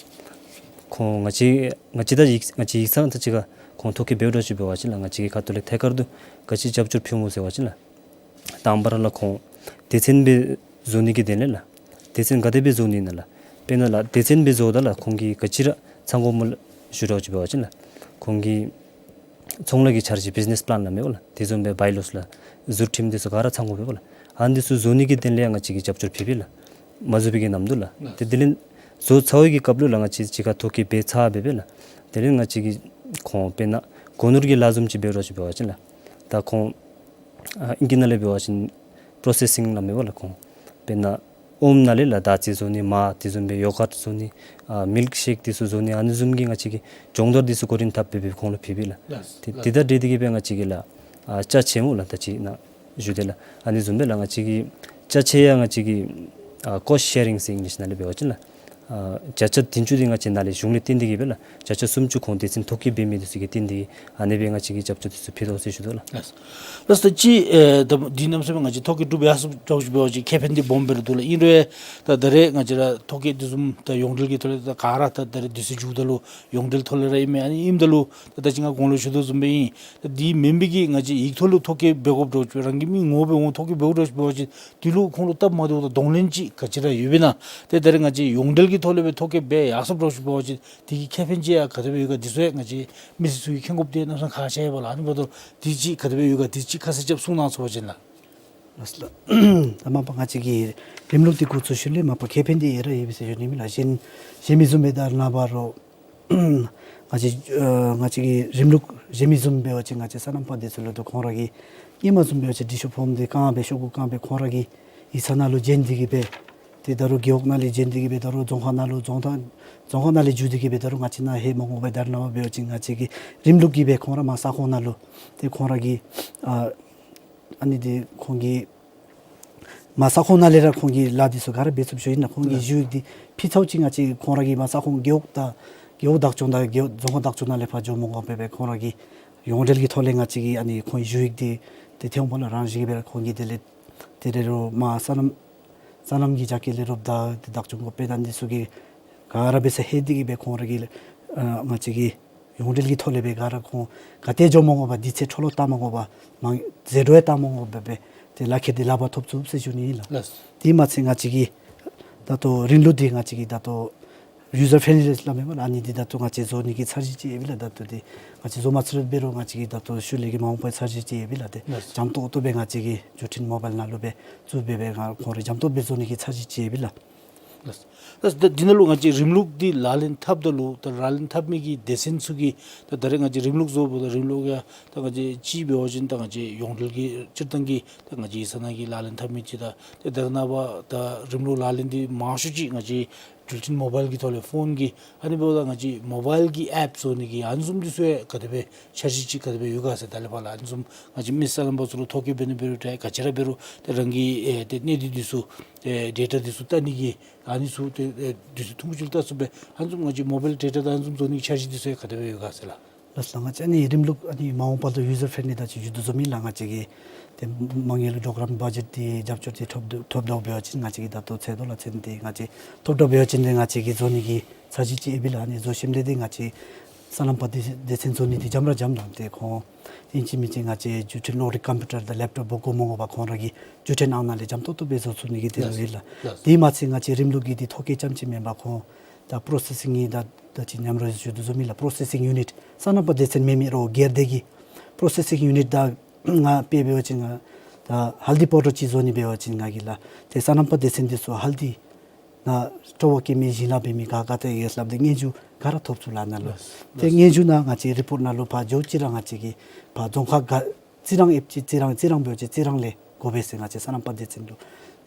ཁོང་ང་བཅས་ང་བཅས་དང་ཡིག་ང་བཅས་ཡིག་ཚང་དང་གཅིག་ཁར་ཁོང་ཐོ་བཀོད་འབདཝ་འདྲཝ་ཅིག་འབད་བ་ཅིན་ལགས་ང་བཅས་ཀྱི་ཁ་ཐུག་ལས་ཐད་ཀར་དུ་ག་ཅི་རྒྱབ་སྐྱོར་ཕུལཝ་སྨོ་ཟེར་བ་ཅིན་ལགས། དང་པ་ར་ལགས་ཁོང་སྡེ་ཚན་སྦེ་བཟོ་ནི་གི་དོན་ལས་ལགས། སྡེ་ཚན་ག་དེ་སྦེ་བཟོ་ནི་ཨིན་ན་ལགས། དཔེར་ན་ལགས་སྡེ་ཚན་སྦེ་བཟོཝ་ད་ལགས་ཁོང་གིས་ག་ཅི་ར་ཚང་དགོཔ་སྨོ་ལགས་ཞུ་འདྲཝ་ཅིག་འབད་བ་ཅིན་ལགས། ཁོང་གིས་ཚོང་ལཱ་གི་འཆར་གཞི་བིཛ་ནེས་པ་ལཱན་སླབ་མས་པ་ལགས། དེ་བཟུམ་སྦེ་བཱའི་ལོས་ལགས། ཟུར་ཁྲིམས་འདི་ཚུ་ག་ར་ཚང་དགོ་པས་པ་ལགས། ཨ་ནི་འདི་ཚུ་བཟོ་ནི་གི་དོན་ལས་ཡང་ང་བཅས་ཀྱིས་རྒྱབ་སྐྱོར་ཕུལ་བས་ལགས། མ་བཟོ་བའི་གི་ནམ་དུས་ལགས། ལགས། ཏེ་དེ་ལས་བཟོ་ཚར་བའི་གི་སྐབས་ལུ་ལགས་ང་བཅས་གཅིག་ཁར་ཐོ་བཀོད་འབད་ཚར་སྦེ་སྦེ་ལགས། དེ་ལས་ང་བཅས་ཀྱིས་ཁོང་དཔེར་ན་སྒོ་ནོར་གྱི་ལཱ་བཟུམ་ཅིག་འབད་རུང་ཅིག་འབད་བ་ཅིན་ལགས། ད་ཁོང་ཨ་ཨིང་སྐད་ནང་ལས་འབད་བ་ཅིན་པྲོ་སེ་སིང་སླབ་མས་པ་ལགས་ཁོང་། དཔེར་ན་ཨོམ་ནང་ལས་ལགས་དར་ཚི་བཟོ་ནི་མར་དེ་བཟུམ་སྦེ་ཡོ་གཊ་བཟོ་ནི་ཨ་མིལཀ་ཤེཀ་འདི་ཚུ་བཟོ་ནི་ཨ་ནི་བཟུམ་གྱི་ང་བཅས་ཀྱིས་སྦྱོང་བརྡར་འདི་ཚུ་འགོ་འདྲེན་འཐབ་སྦེ་སྦེ་ཁོང་ལུ་ཕུལ་བས་ལགས། ལགས། ཏེ་ལགས། དེ་དང་འབྲེལ་ཏེ་གིས་སྦེ་ང་བཅས་ཀྱིས་ལགས་ཨ་ཅ་ཆས་སྨོ་ལགས་ད་ཅི་ནཱ་ཞུ་དེས་ལགས། ཨ་ནི་བཟུམ་སྦེ་ལགས་ང་བཅས་ཀྱིས་ཅ་ཆས་ཡང་ང་བཅས་ཀྱིས་ཨ་ཀོསཊ་ཤེ་རིང་ཟེར་ཨིང་ལིཤ་ནང་ལས་འབད་བ་ཅིན་ལགས། ཨ་བརྒྱ་ཆ་བདུན་ཅུ་འདི་ང་བཅས་ནཱ་ལས་གཞུང་ལས་བཏོན་ཏེ་གིས་སྦེ་ལགས་བརྒྱ་ཆ་སུམ་ཅུ་ཁོང་སྡེ་ཚན་ཐོ་བཀོད་འབད་མི་འདི་ཚུ་གིས་བཏོན་ཏེ་གིས་ཨ་ནི་སྦེ་ང་བཅས་ཀྱིས་རྒྱབ་སྐྱོར་འདི་ཚུ་ཕུལ་དོ་ཟེར་ཞུ་དོ་ལགས། ལགས། ལགས་སོ། ད་ཅི་ཨེ་ད་འདི་ནམ་ཟེར་བ་ང་བཅས་ཐོ་བཀོད་གྲུབ་ཡར་སོངམ་འདྲཝ་ཅིག་འབད་བ་ཅིན་ཁེ་ཕན་འདི་སྦོམ་སྦེ་ར་འདུག་ལགས། ཨིན་རུང་ད་ད་རེས་ང་བཅས་ར་ཐོ་བཀོད་འདི་བཟུམ་ད་ཡོངས་འབྲེལ་གྱི་ཐོག་ལས་ད་ག་ར་ད་ད་རེས་དུས་ཚོད་མཇུག་ད་ལུ་ཡོངས་འབྲེལ་ཐོག་ལས་ར་ཨིན་མས། ཨ་ནི་ཨིནམ་ད་ལུ་ད་ད་ཅི་ང་གོང་ལུ་ཞུ་དོ་བཟུམ་སྦེ་ཨིན། ད་འདི་མེན་པའི་གི་ང་བཅས་ཡིག་ཐོག་ལུ་ཐོ་བཀོད་འབད་དགོཔ་འདྲཝ་ཅིག་རང་གི་མི་ངོ་སྦེ་འོང་ཐོ་བཀོད་འབད་དགོཔ་འདྲཝ་ཅིག་འབད་བ་ཅིན་དེ་ལུ་ཁོང་ལུ་སྟབས་མ་བདེཝ་དང་གདོང་ལེན་ཅིག་ག་ཅི་ར་ཡོད་པས་ན། ཏེ་ད་རེས་ང་བཅས་ཡོངས་འབྲེལ་གྱི་ཐོག་ལས་སྦེ་ཐོ་བཀོད་འབད་ཡར་སོངམ་འདྲཝ་ཅིག་འབད་བ་ཅིན་དེ་གི་ཁེ་ཕན་ཅིག་ཡང་ག་དེ་སྦེ་ཡོད་ག་འདི་ཚུ་ཡང་ང་བཅས་མི་སེར་ཚུ་གིས་མཁྱེན་དགོཔ་འདི་གནམ་མེད་ས་མེད་ཁག་ཆེ་བས་ལགས། ཨ་ནི་འབདཝ་ད་འདི་ཅིག་ག་དེ་སྦེ་ཡོད་ག་འདི་ཅིག་ཁ་གསལ་རྐྱབ་གསུང་གནང་ཚུགས་པ་ཅིན་ལགས། ལགས་སོ་ལགས། ད་མ་པ་ང་བཅས་ཀྱི་རིམ་ལུགས་འདི་འགོ་བཙུགས་ཤུལ་ལས་མ་པ་ཁེ་ཕན་འདི་ཡོད་ར་ཡོད་པས་ཟེར་ཞུ་ནི་ཨིན་ལགས། གཞན་གཞན་མི་བཟུམ་སྦེ་ད་ནངས་པ་རོགས་ང་བཅས་ཨ་ང་བཅས་ཀྱི་རིམ་ལུགས་གཞན་མི་བཟུམ་འབད་བ་ཅིན་ང་བཅས་སོ་ནམ་པ་འདི་ཚུ་ལུ་ད་ཁོང་ར་གིས་སྔོན་མ་བཟུམ་འབད་བ་ཅིན་འབྲི་ཤོག་ཕོརམ་འདི་བཀང་སྦེ་ཤོག་གུ་བཀང་སྦེ་ཁོང་ར་གི་ཡིག་ཚང་ནང་ལུ་བྱིན་ཏེ་གིས་སྦེ་ཏེ་ད་རུང་རྒེད་འོག་ནང་ལས་བྱིན་ཏེ་གིས་སྦེ་ད་རུང་རྫོང་ཁག་ནང་ལུ་རྫོང་ཐང་རྫོང་ཁག་ནང་ལས་བརྒྱུད་དེ་གིས་སྦེ་ད་རུང་ང་བཅས་ནཱ་ལྷོད་མ་འོང་པར་ད་རེས་ནངས་པ་འབད་བ་ཅིན་ང་བཅས་ཀྱི་རིམ་ལུགས་ཀྱིས་སྦེ་ཁོང་ར་མར་ས་ཁོངས་ནང་ལུ་ཏེ་ཁོང་ར་གི་ཨ་ཨ་ནི་འདི་ཁོང་གི་མར་ས་ཁོངས་ནང་ལས་ར་ཁོང་གིས་ལཱ་འདི་ཚུ་ག་ར་འབད་ཚུགསཔ་ཅིག་ཨིན་ན། ཁོང་གི་ཞུ་ཡིག་འདི་ཕུལ་ཚརཝ་ཅིག་ང་བཅས་ཁོང་ར་གིས་མར་ས་ཁོངས་རྒེད་འོག་དང་རྒེད་འོག་བདག་སྐྱོང་དང་རྒེད་འོག་རྫོང་ཁག་བདག་སྐྱོང་ནང་ལས་ཕར་འགྱོ་མ་དགོ་པར་སྦེ་ཁོང་ར་གིས་ཡོངས་འབྲེལ་གྱི་ཐོག་ལས་ང་བཅས་ཀྱིས་ཨ་ནི་ཁོང་ཞུ་ཡིག་འདི་ཏེ་ཐོན་འོང་པ་ལགས། རང་བཞིན་གྱིས་སྦེ་ར་ཁོང་གིས་དེ་ལས་དེ་རེ་རོགས་མར་སོ་ནམ་སོ་ནམ་གྱི་རྒྱ་སྐྱེད་ལས་རོགསཔ་དང་ཏེ་བདག་སྐྱོང་འགོ་དཔོན་དང་འདི་ཚུ་གིས་ག་ར་འབད་སར་ལྷོད་དེ་གིས་སྦེ་ཁོང་ར་གིས་ཨ་ང་བཅས་ཀྱི་ཡོངས་འབྲེལ་གྱི་ཐོག་ལས་སྦེ་ག་ར་ཁོང་ག་ཏེ་འགྱོ་མ་དགོ་པར་དུས་ཚོད་འཕྲོ་བརླག་བཏང་མ་དགོ་པར་མ་ཟད་འགྲོ་ཡང་བཏང་མ་དགོ་པར་སྦེ་ཏེ་ལག་ཁྱེར་འདི་ལག་པར་ཐོབ་ཚུགས་ཟེར་ཞུ་ནི་ཨིན་ལགས། ལགས། དེ་མ་ཚད་ང་བཅས་ཀྱི་ད་ལྟོ་རིམ་ལུགས་འདི་ང་བཅས་ཀྱི་ད་ལྟོ་ཡུ་ཟར་ཕྲེན་ཌི་ལི་སླབ་མས་པ་ལགས། ཨ་ནི་འདི་ད་ལྟོ་ང་བཅས་བཟོ་ནི་གི་འཆར་གཞི་ཅིག་ཡོད་པས་ལགས། ད་ལྟོ་འདི་ང་བཅས་བཟོ་མ་ཚར་འབད་རུང་ང་བཅས་ཀྱི་ད་ལྟོ་ཤུལ་ལས་ཀྱི་མ་འོངས་པའི་འཆར་གཞི་ཅིག་ཡོད་པས་ལགས། ཏེ་ལགས། འཇམ་ཏོག་ཏོ་སྦེ་ང་བཅས་ཀྱི་འགྲུལ་འཕྲིན་མོ་བཱའིལ་ནང་ལུ་སྦེ་བཙུགས་སྦེ་སྦེ་ང་ཁོང་ར་འཇམ་ཏོག་སྦེ་བཟོ་ནི་གི་འཆར་གཞི་ཅིག་ཡོད་པས་ལགས། ལགས། ལགས། ད་འདི་ནང་ལུ་ང་བཅས་རིམ་ལུགས་འདི་ལག་ལེན་འཐབ་ད་ལུ་ད་ལག་ལེན་འཐབ་མི་གི་སྡེ་ཚན་ཚུ་གིས་ད་ད་རེས་ང་བཅས་རིམ་ལུགས་བཟོཝ་ད་རིམ་ལུགས་ཡང་ད་ང་བཅས་ཅིག་འབད་བ་ཅིན་ད་ང་བཅས་ཡོངས་འབྲེལ་གྱི་སྤྱིར་བཏང་གི་ད་ང་བཅས་ཡིག་ཚང་ནང་གི་ལག་ལེན་འཐབ་མི་ཅིག་དང་ཏེ་ད་རེས་ནངས་པ་ད་རིམ་ལུགས་ལག་ལེན་འདི་མང་ཤོས་ཅིག་ང་བཅས་ འགྲུལ་འཕྲིན་མོ་བཱའིལ་གྱི་ཐོག་ལས་ཕོན་གྱི་ཨ་ནི་འབདཝ་ད་ང་བཅས་མོ་བཱའིལ་གྱི་ཨེཔ་བཟོ་ནི་གི་ཨ་ནི་བཟུམ་འདི་ཚུ་ཡང་ག་དེ་སྦེ་འཆར་གཞི་ཅིག་ག་དེ་སྦེ་ཡོད་ག་ཟེར། ད་ལས་ཕར་ལུ་ཨ་ནི་བཟུམ་ང་བཅས་མི་སེར་སྣ་ལམ་པ་ཚུ་ལུ་ཐོ་བཀོད་འབད་ནི་འབད་རུང་འདྲ་ག་ཅི་ར་འབད་རུང་ཏེ་རང་གི་ཨེ་ཏེ་གནས་སྡུད་འདི་ཚུ་ཨེ་ཌེ་ཊ་འདི་ཚུ་བལྟ་ནི་གི་ཨ་ནི་ཚུ་ཏེ་ཨེ་འདི་ཚུ་ཐུང་ཀུ་ཅིག་ལུ་བལྟ་ཚུགསཔ་སྦེ་ཨ་ནི་བཟུམ་ང་བཅས་མོ་བཱའིལ་ཌེ་ཊ་དང་ཨ་ནི་བཟུམ་བཟོ་ནི་གི་འཆར་གཞི་འདི་ཚུ་ཡང་ག་དེ་སྦེ་ཡོད་ག་ཟེར་ལགས། ལགས་སོ། ང་བཅས་ཨ་ནི་རིམ་ལུགས་ཨ་ནི་མ་འོངས་པ་ལུ་ཡུ་ཟར་ཕྲེན་ཌི་ལི་ད་ཅི་ཞུ་དོ་བཟུམ་ཨིན་ལགས། ང་བཅས་ཀྱི་ཏེ་མ་དངུལ་གྲོགས་རམ་བ་ཇེཊ་འདི་རྒྱབ་སྐྱོར་འདི་ཐོབ་དོ་ཐོབ་དོ་འབད་བ་ཅིན་ང་བཅས་ཀྱིས་ད་ལྟོ་ཚེ་ཐོག་ལ་ཚུན་འདི་ང་བཅས་ཐོབ་དོ་འབད་བ་ཅིན་འདི་ང་བཅས་ཀྱིས་བཟོ་ནི་གི་འཆར་གཞི་ཅིག་ཡོད་པས་ལགས། ཨ་ནི་བཟོ་ཞིནམ་ལས་འདི་ང་བཅས་སྣ་ལམ་པ་སྡེ་སྡེ་ཚན་བཟོ་ནི་འདི་འཇམ་ར་འཇམ་ལགས། ཏེ་ཁོང་ཨིན་ཅི་མིན་ཅི་ང་བཅས་བརྒྱུད་འཕྲིན་གློག་རིག་ཀམ་པིའུ་ཊར་དང་ལེབ་ཊོབ་དགོ་མི་དགོ་པར་ཁོང་ར་གིས་བརྒྱུད་འཕྲིན་ནང་ན་ལས་འཇམ་ཏོག་ཏོ་སྦེ་བཟོ་ཚུགས་ནི་གི་དེ་ལུ་ཡོད་ལགས། ལགས། དེ་མ་ཚད་ང་བཅས་རིམ་ལུགས་ཀྱི་འདི་ཐོ་བཀོད་རྐྱངམ་ཅིག་མེན་པར་ཁོང་ད་པྲོ་སེ་སིང་གི་ད་ད་ཅི་ཉམས་རོགས་ཞུ་དོ་བཟུམ་ཨིན་ལགས། པྲོ་སེ་སིང་ཡུ་ནིཊ་སྣ་ལམ་པ་སྡེ་ཚན་མེན་མི་རོགས་སྒེར་སྡེ་གི་པྲོ་སེ་སིང་ཡུ་ནིཊ་ད་ང་དཔེ་འབད་བ་ཅིན་ང་ད་ཧལ་དི་པའུ་ཌར་ཅིག་བཟོ་ནི་འབད་བ་ཅིན་ང་གིས་ལགས་ཏེ་སྣ་ལམ་པ་སྡེ་ཚན་འདི་ཚུ་ཧལ་དི་ནང་སྤྲོ་བ་བསྐྱེད་མི་ཞིང་ལཱ་འབད་མི་ག་ག་ཏེ་ཡོད་ལགས། ཏེ་སྙན་ཞུ་ག་ར་ཐོབ་ཚུགས་ལགས་ནཱ་ལུ། ལགས། ཏེ་ལགས། སྙན་ཞུ་ནང་ང་བཅས་རི་པོརཊ་ནང་ལུ་ཕར་འགྱོ་ཅི་ར་ང་བཅས་ཀྱིས་ཕར་རྫོང་ཁག་ག་རྩི་རང་ཨེཔ་ཅིག་རྩི་རང་རྩི་རང་འབད་བ་ཅིན་རྩི་རང་ལས་དགོ་པས་ཟེར། ང་བཅས་སྣ་ལམ་པ་སྡེ་ཚན་ལུ་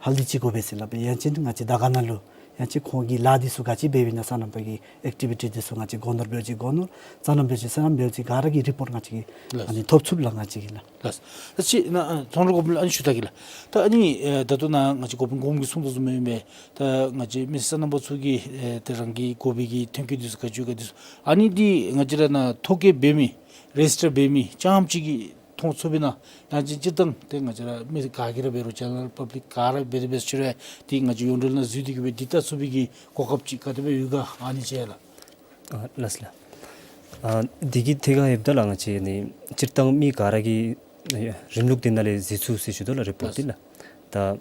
ཧལ་དི་ཅིག་དགོ་པས་ཟེར་སླབ་པས། ཡང་ཅིན་ང་བཅས་དར་དཀར་ནང་ལུ་ཡང་ཅིན་ཁོང་གི་ལཱ་འདི་ཚུ་ག་ཅི་འབད་འབདཝ་ཨིན་ན་སྣ་ལམ་པ་གི་ཨེཀ་ཊི་བི་ཊི་འདི་ཚུ་ང་བཅས་སྒོ་ནོར་འབད་བ་ཅིན་སྒོ་ནོར་རྩ་ནང་འབད་བ་ཅིན་རྩ་ནང་འབད་བ་ཅིན་ག་ར་གི་རི་པོརཊ་ང་བཅས་ཀྱིས་ལགས། ཨ་ནི་ཐོབ་ཚུགས་ལགས་ང་བཅས་ཀྱིས་ལགས། ལགས། ད་ཅི་ནཱ་ཨ་ཚོང་ར་འགོ་དཔོན་ལུ་ཨ་ནི་ཞུ་ད་གེ་ལགས། ད་ཨ་ནི་ཨེ་ད་ལྟོ་ནཱ་ང་བཅས་འགོ་དཔོན་གོངམ་གིས་གསུངས་དོ་བཟུམ་སྦེ་ད་ང་བཅས་མི་སེར་སྣ་ལམ་པ་ཚུ་གིས་ཨེ་ཏེ་རང་གི་དགོ་པའི་གི་ཐོན་སྐྱེད་འདི་ཚུ་ག་ཅི་ཡོད་ག་འདི་ཚུ་ཨ་ནི་འདི་ང་བཅས་ར་ནཱ་ཐོ་བཀོད་འབད་མི་རེ་ཇིས་ཊར་འབད་མི་རྐྱངམ་ཅིག་གིས་མཐོང་ཚུགས་པས་ན། ཡང་ཅིན་སྤྱིར་བཏང་ཏེ་ང་བཅས་ར་མི་ག་གིས་ར་འབད་རུང་ཇེ་ནེ་རལ་པབ་ལིཀ་ག་ར་འབད་དེ་འབད་ས་ཅིག་རུང་འདི་ང་བཅས་ཡོངས་འབྲེལ་ནང་འཛུལ་ཏེ་གི་སྦེ་འདི་བལྟ་ཚུགས་པའི་གི་གོ་སྐབས་ཅིག་ག་དེ་སྦེ་ཡོད་ག་ཨ་ནི་ཅིག་ལགས། ཨ་ལགས་སོ་ལགས། ཨ་འདི་གི་ཐད་ཁར་ཡོདཔ་ད་ལགས་ང་བཅས་ནི་སྤྱིར་བཏང་མི་ག་ར་གིས་རིམ་ལུགས་འདི་ནང་ལས་གཟིགས་ཚུགས་ཟེར་ཞུ་དོ་ལགས་རི་པོརཊ་འདི་ལགས། ད་ང་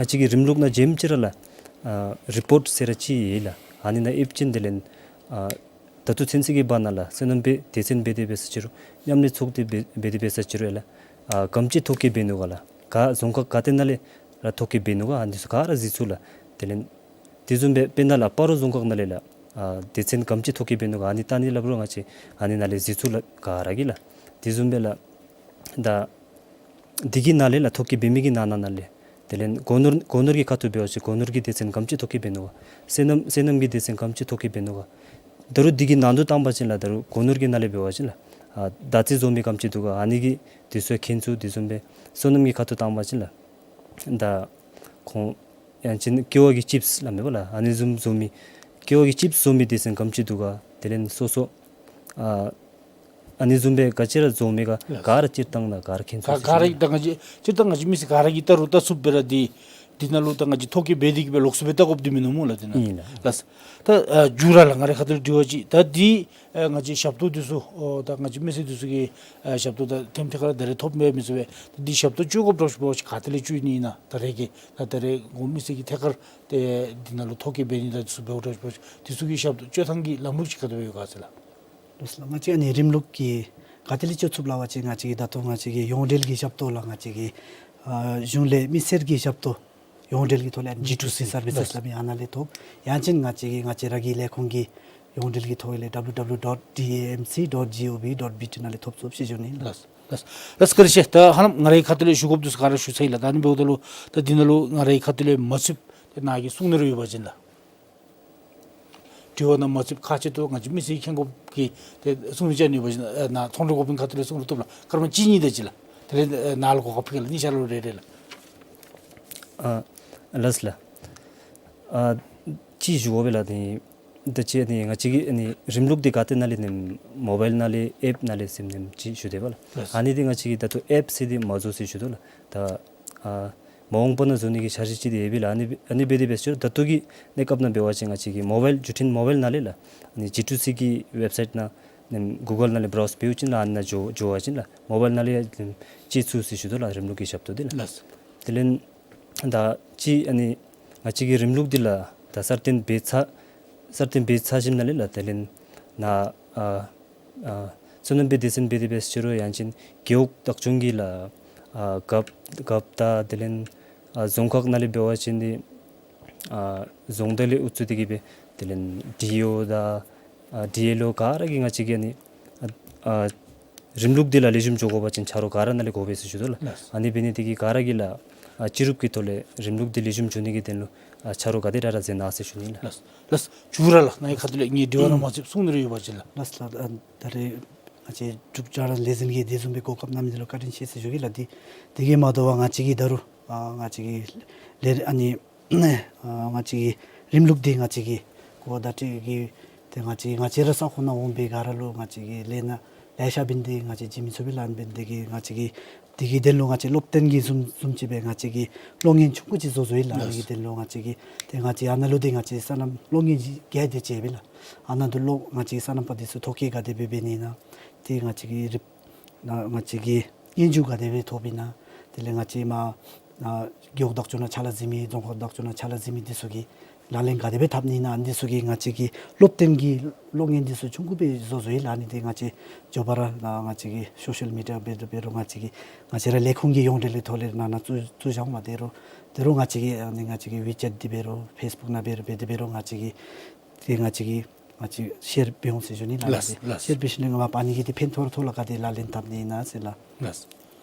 བཅས་ཀྱི་རིམ་ལུགས་ནང་བྱེམ་ཅིག་ར་ལགས་ཨ་རི་པོརཊ་ཟེར་ར་ཅིག་ཡོད་ལགས། ཨ་ནི་ནང་ཨེཔ་ཅིག་འདི་ལས་ཨ་ད་ལྟོ་ཚུན་ཚོད་ཀྱི་བར་ན་ལགས་སོ་ནམ་པའི་སྡེ་ཚན་འབད་དེ་འབད་ས་ཅིག་རུང་མཉམ་ལས་ཚོགས་སྡེ་འབད་འབད་དེ་འབད་ས་ཅིག་རུང་ལགས་ཨ་ག་དེམ་ཅིག་ཐོ་བཀོད་འབད་ནུག་ག་ལགས། ག་རྫོང་ཁག་ག་ཏེ་ནང་ལས་ར་ཐོ་བཀོད་འབད་ནུག་ག་ཨ་ནི་ཚུ་ག་ར་གཟིགས་ཚུགས་ལགས། དེ་ལས་དེ་བཟུམ་སྦེ་དཔེར་ན་ལགས་སྤ་རོ་རྫོང་ཁག་ནང་ལས་ལགས་ཨ་སྡེ་ཚན་ག་དེམ་ཅིག་ཐོ་བཀོད་འབད་ནུག་ག་ཨ་ནི་བལྟ་ནི་སླབ་རུང་ང་བཅས་ཨ་ནི་ནང་ལས་གཟིགས་ཚུགས་ལགས་ག་ར་གིས་ལགས། དེ་བཟུམ་སྦེ་ལགས་ད་འདི་གི་ནང་ལས་ལགས་ཐོ་བཀོད་འབད་མི་གི་ནང་ན་ནང་ལས་དེ་ལས་སྒོ་ནོར་སྒོ་ནོར་གྱི་ཁ་ཐུག་འབད་བ་ཅིན་སྒོ་ནོར་གྱི་སྡེ་ཚན་ག་དེམ་ཅིག་ཐོ་བཀོད་འབད་ནུག་ག། སོ་ནམ་སོ་ནམ་གྱི་སྡེ་ཚན་ག་དེམ་ཅིག་ཐོ་བཀོད་འབད་ནུག་ག། ད་རུང་འདི་གི་ནང་དུ་བཏང་པ་ཅིན་ལགས་ད་རུང་སྒོ་ནོར་གྱི་ནང་ལས་འབད་བ་ཅིན་ལགས་ཨ་མདའ་རྩེད་བཟོ་མི་ག་དེམ་ཅིག་འདུག་ག་ཨ་ནི་གི་དེ་ཚུ་མཁྱེན་ཚུགས། དེ་བཟུམ་སྦེ་སོ་ནམ་གྱི་ཁ་ཐུག་བཏང་པ་ཅིན་ལགས་ད་ཁོང་ཡང་ཅིན་ཀེ་བ་གི་ཅིབས་སླབ་མས་པ་ལགས། ཨ་ནི་བཟུམ་བཟོ་མི་ཀེ་བ་གི་ཅིབས་བཟོ་མི་སྡེ་ཚན་ག་དེམ་ཅིག་འདུག་ག། དེ་ལས་སོ་སོ་ཨ་ཨ་ནི་བཟུམ་སྦེ་ག་ཅི་ར་བཟོ་མི་ག་ལགས། ག་ར་སྤྱིར་བཏང་ནང་ག་ར་མཁྱེན་ག་ཚུགས་ག་ར་ཟེར་ད་ང་བཅས་སྤྱིར་བཏང་ང་བཅས་མི་སེར་ག་ར་གིས་བལྟ་རུང་བལྟ་ཚུགསཔ་སྦེ་ར་འདི་འདི་ནང་ལུ་ད་ང་བཅས་ཐོ་བཀོད་འབད་དེ་གི་སྦེ་ལོགས་སུ་སྦེ་བལྟ་དགོཔ་འདི་མིན་ནུག་སྨོ་ལགས། འདི་ནང་ཨིན་ལགས། ལགས། ད་ཨ་མཇུག་ར་ལགས་ང་རའི་ཁ་ཐུག་ལས་དྲི་བ་ཅིག་ད་འདི་ཨ་ང་བཅས་ཞབས་ཏོག་འདི་ཚུ་ཨོ་ད་ང་བཅས་མི་སེར་འདི་ཚུ་གིས་ཨ་ཞབས་ཏོག་ད་ཐེམ་ཐེ་ཁ་ར་ད་རེས་ཐོབ་མས་མི་ཚུགས་པས། ད་འདི་ཞབས་ཏོག་སྤྱོད་དགོཔ་འདྲཝ་ཅིག་ག་ཏེ་ལས་སྤྱོད་ནི་ཨིན་ན། ད་རེས་ཀྱི་ད་ད་རེས་འགོ་མི་སེར་གྱིས་ཐད་ཀར་ཏེ་འདི་ནང་ལུ་ཐོ་བཀོད་འབད་ནི་དང་འདི་ཚུ་འབདཝ་འདྲཝ་ཅིག་འདི་ཚུ་གི་ཞབས་ཏོག་སྤྱོད་ཐངས་ཀྱི་ལམ་ལུགས་ཅིག་ག་དེ་སྦེ་ཡོད་ག་ཟེར་ལགས། ལགས་སོ་ལགས། ང་བཅས་ཨ་ནི་རིམ་ལུགས་ཀྱི་ག་ཏེ་ལས་སྤྱོད་ཚུགསཔ་སླབ་པ་ཅིན་ང་བཅས་ཀྱི་ད་ལྟོ་ང་བཅས་ཀྱི་ཡོངས་འབྲེལ་གྱི་ཞབས་ཏོག་ལགས། ང་བཅས་ཀྱི་ཨ་གཞུང་ལས་མི་སེར་གྱི་ཞབས་ཏོག་ཡོངས་འབྲེལ་གྱི་ཐོག་ལས་ཇི་ཊུ་སི་སར་བི་སེས་སླབ་མི་ཨ་ནཱ་ལས་ཐོབ། ཡང་ཅིན་ང་བཅས་ཀྱི་ང་བཅས་ར་གི་ལས་ཁུངས་ཀྱི་ཡོངས་འབྲེལ་གྱི་ཐོག་ལས་W W W dot D A M C dot G O V dot B T ནང་ལས་ཐོབ་ཚུགས་ཟེར་ཞུ་ནི་ལགས། ལགས་ལགས། བཀའ་དྲིན་ཆེ། ད་ཧ་ལམ་ང་རའི་ཁ་ཐུག་ལས་ཞུ་དགོཔ་འདི་ཚུ་ག་ར་ཞུ་ཚར་ཡི་ལགས། ད་ཨ་ནི་འབདཝ་ད་ལུ་ད་འདི་ནང་ལུ་ང་རའི་ཁ་ཐུག་ལས་མ་ཚུདཔ་ཏེ་ནཱ་གིས་གསུང་ནི་རེ་ཡོད་པ་ཅིན་ལགས། དྲི་བ་ནང་མ་ཚུདཔ་ཁག་ཆེ་ཏོག་ཏོ་ང་བཅས་མི་སེར་མཁྱེན་དགོཔ་གི་ཏེ་གསུང་ནི་ཅིག་ཡོད་པ་ཅིན་ཨ་ནཱ་ཚོང་ར་འགོ་དཔོན་ཁ་ཐུག་ལས་གསུང་རུང་བཏུབ་ལགས། སྐར་མ་གཅིག་གཉིས་དེ་ཅིག་ལགས། དེ་ལས་ཨ་ནཱ་ལུ་གོ་སྐབས་ཕུལ་གེ་ལགས། གཉིས་ཆ་ར་ལུ་རེ་རེ་ལགས། ཨ་ལགས་ལགས། ཨ་ཅིག་ཞུ་དགོ་པས་ལགས། ཏེ་ད་ཅི་ཨ་ནི་ང་བཅས་ཀྱི་ཨ་ནི་རིམ་ལུགས་འདི་ག་ཏེ་ནང་ལས་ནེམ་མོ་བཱའིལ་ནང་ལས་ཨེཔ་ནང་ལས་ཟེར་ནེམ་ཅིག་ཞུ་དེས་པ་ལགས། ལགས། ཨ་ནི་འདི་ང་བཅས་ཀྱིས་ད་ལྟོ་ཨེཔ་ཟེར་འདི་མ་བཟོ་ཟེར་ཞུ་དོ་ལགས། ད་ཨ་མ་འོངས་པ་ནང་བཟོ་ནི་གི་འཆར་གཞི་ཅིག་འདི་ཡོད་པས་ལགས། ཨ་ནི་ཨ་ནི་འབད་དེ་འབད་ཟེར་ད་ལྟོ་གི་གནས་སྐབས་ནང་འབད་བ་ཅིན་ང་བཅས་ཀྱི་མོ་བཱའིལ་བརྒྱུད་འཕྲིན་མོ་བཱའིལ་ནང་ལས་ལགས། ཨ་ནི་ཇི་ཊུ་སི་གི་ཝེབ་སའིཊ་ནང་ནེམ་གུ་གལ་ནང་ལས་བརའུསི་འབདཝ་ཅིན་ལགས། ཨ་ནི་ནང་འགྱོ་འགྱོ་བ་ཅིན་ལགས་མོ་བཱའིལ་ནང་ལས་ཡང་ཅིག་ཚུད་ཟེར་ཞུ་དོ་ལགས། རིམ་ལུགས་ཀྱི་ཞབས་ཏོག་འདི་ལགས། ལགས། དེ་ལས་ད་ཅི་ཨ་ནི་ང་བཅས་ཀྱི་རིམ་ལུགས་འདི་ལགས་ད་སར་བཏོན་འབད་ཚར་སར་བཏོན་འབད་ཚར་ཞིནམ་ལས་ལགས། དེ་ལས་ནཱ་ཨ་ཨ་སོ་ནམ་པའི་སྡེ་ཚན་འབད་དེ་འབད་ཟེར་རུང་ཡང་ཅིན་རྒེད་འོག་བདག་སྐྱོང་གི་ལགས་ཨ་རྒཔོ་རྒཔོ་དང་དེ་ལས་ཨ་རྫོང་ཁག་ནང་ལས་འབད་བ་ཅིན་འདི་ཨ་རྫོང་བདག་ལས་འགོ་བཙུགས་ཏེ་གི་སྦེ་དེ་ལས་ཌི་ཨི་ཨོ་དང་ཨ་ཌི་ཨེལ་ཨོ་ག་ར་གིས་ང་བཅས་ཀྱི་ཨ་ནི་ཨ་ཨ་རིམ་ལུགས་འདི་ལགས་ལེགས་ཤོམ་འགྱོ་དགོ་པ་ཅིན་ཆ་རོགས་ག་ར་ནཱ་ལས་དགོ་པས་ཟེར་ཞུ་དོ་ལགས། ལགས། ཨ་ནི་འབད་ནི་དེ་གིས་ག་ར་གིས་ལགས་ཨ་སྤྱི་རུབ་ཀྱི་ཐོག་ལས་རིམ་ལུགས་འདི་ལེགས་ཤོམ་འགྱོ་ནི་གི་དོན་ལུ་ ཨ་ཆ་རོགས་ག་དེ་དྲག་དྲག་མཛད་གནང་ཟེར་ཞུ་ནི་ལགས། ལགས་ལགས། ཞུ་ར་ལགས། ནཱ་གི་ཁ་ཐུག་ལས་ངེའི་དྲི་བ་ནང་མ་ཚུད་གསུང་ནི་རེ་ཡོད་པ་ཅིན་ལགས། ལགས་ལགས། ཨ་ད་རེས་ང་བཅས་འབྲུག་རྒྱལ་རབས་ལས་འཛིན་གྱིས་དེ་བཟུམ་སྦེ་གོ་སྐབས་གནང་མི་འདི་ལུ་བཀའ་དྲིན་ཆེ་ཟེར་ཞུ་གེ་ལགས། འདི་འདི་གིས་མ་དོ་བར་ང་བཅས་ཀྱིས་ད་རུང་ཨ་ང་བཅས་ཀྱི་ལས་ཨ་ནི་ཨ་ང་བཅས་ཀྱི་རིམ་ལུགས་འདི་ང་བཅས་ཀྱིས་གོ་བརྡ་སྤྲོད་ཀྱི་ཏེ་ང་བཅས་ང་བཅས་ར་ས་ཁོངས་ནང་འོང་པའི་སྒང་ར་ལུ་ང་བཅས་ཀྱིས་ལས་སྣ་ལེ་ཤ་འབད་ནི་འདི་ང་བཅས་བྱིན་མི་ཚུགས་པས་ལགས། ཨ་ནི་འབད་ནི་འདི་གིས་ང་བཅས་ཀྱིས་འདི་གི་དོན་ལུ་ང་བཅས་སློབ་སྟོན་གྱི་བཟུམ་བཟུམ་ཅིག་སྦེ་ང་བཅས་ཀྱིས་གློག་བརྙན་ཆུང་ཀུ་ཅིག་བཟོ་བཟོཝ་ཨིན་ལགས། ཨ་ནི་གི་དོན་ལུ་ང་བཅས་ཀྱིས་ཏེ་ང་བཅས་ཨ་ནཱ་ལུ་འདི་ང་བཅས་སོ་ནམ་གློག་བརྙན་ཅིག་རྒྱས་ཏེ་མཇལཝ་ཨིན་ལགས། ཨ་ནཱ་འདི་ལུ་ང་བཅས་སོ་ནམ་པ་འདི་ཚུ་ཐོ་བཀོད་ག་དེ་སྦེ་འབད་ནི་ཨིན་ན་ཏེ་ང་བཅས་ཀྱི་རིག་ང་བཅས་ཀྱི་སྙན་ཞུ་ག་དེ་སྦེ་ཐོབ་ཨིན་ན། དེ་ལས་ང་བཅས་མར་ཨ་རྒེད་འོག་བདག་སྐྱོང་ནང་ཕྱག་ལཱ་གཟིགས་མི་རྫོང་ཁག་བདག་སྐྱོང་ནང་ཕྱག་ལཱ་གཟིགས་མི་འདི་ཚུ་གིས་ལག་ལེན་ག་དེ་སྦེ་འཐབ་ནི་ཨིན་ན། ཨ་ནི་འདི་ཚུ་གི་ང་བཅས་ཀྱི་སློབ་སྟོན་གྱི་གློག་བརྙན་འདི་ཚུ་ཆུང་ཀུ་སྦེ་བཟོ་བཟོཝ་ཨིན་ལགས། ཨ་ནི་འདི་ང་བཅས་མགྱོགས་པ་ར་ང་བཅས་ཀྱི་སོ་ཤལ་མི་ཌི་ཡ་འབད་རུང་འབད་རུང་ང་བཅས་ཀྱི་ང་བཅས་ར་ལས་ཁུངས་ཀྱི་ཡོངས་འབྲེལ་གྱི་ཐོག་ལས་ནང་ན་བཙུགས་བཙུགས་བཞག་མ། དེ་རུང་དེ་རུང་ང་བཅས་ཀྱི་ཨ་ནི་ང་བཅས་ཀྱི་ཝི་ཅེཊ་འདི་འབད་རུང་ཕེསི་བུཀ་ནང་འབད་རུང་འབད་དེ་འབད་རུང་ང་བཅས་ཀྱིས་ཏེ་ང་བཅས་ཀྱིས་ང་བཅས་ཤེར་འབད་འོང་ཟེར་ཞུ་ནི་ལགས། ལགས་ལགས། ཤེར་འབད་ཞིནམ་ལས་ང་བཅས་ཨ་ནི་གི་ཏེ་ཕན་ཐོགས་ཐོགས་ལུ་ག་དེ་ལག་ལེན་འཐབ་ནི་ཨིན་ན་ཟེར་ལགས། ལགས་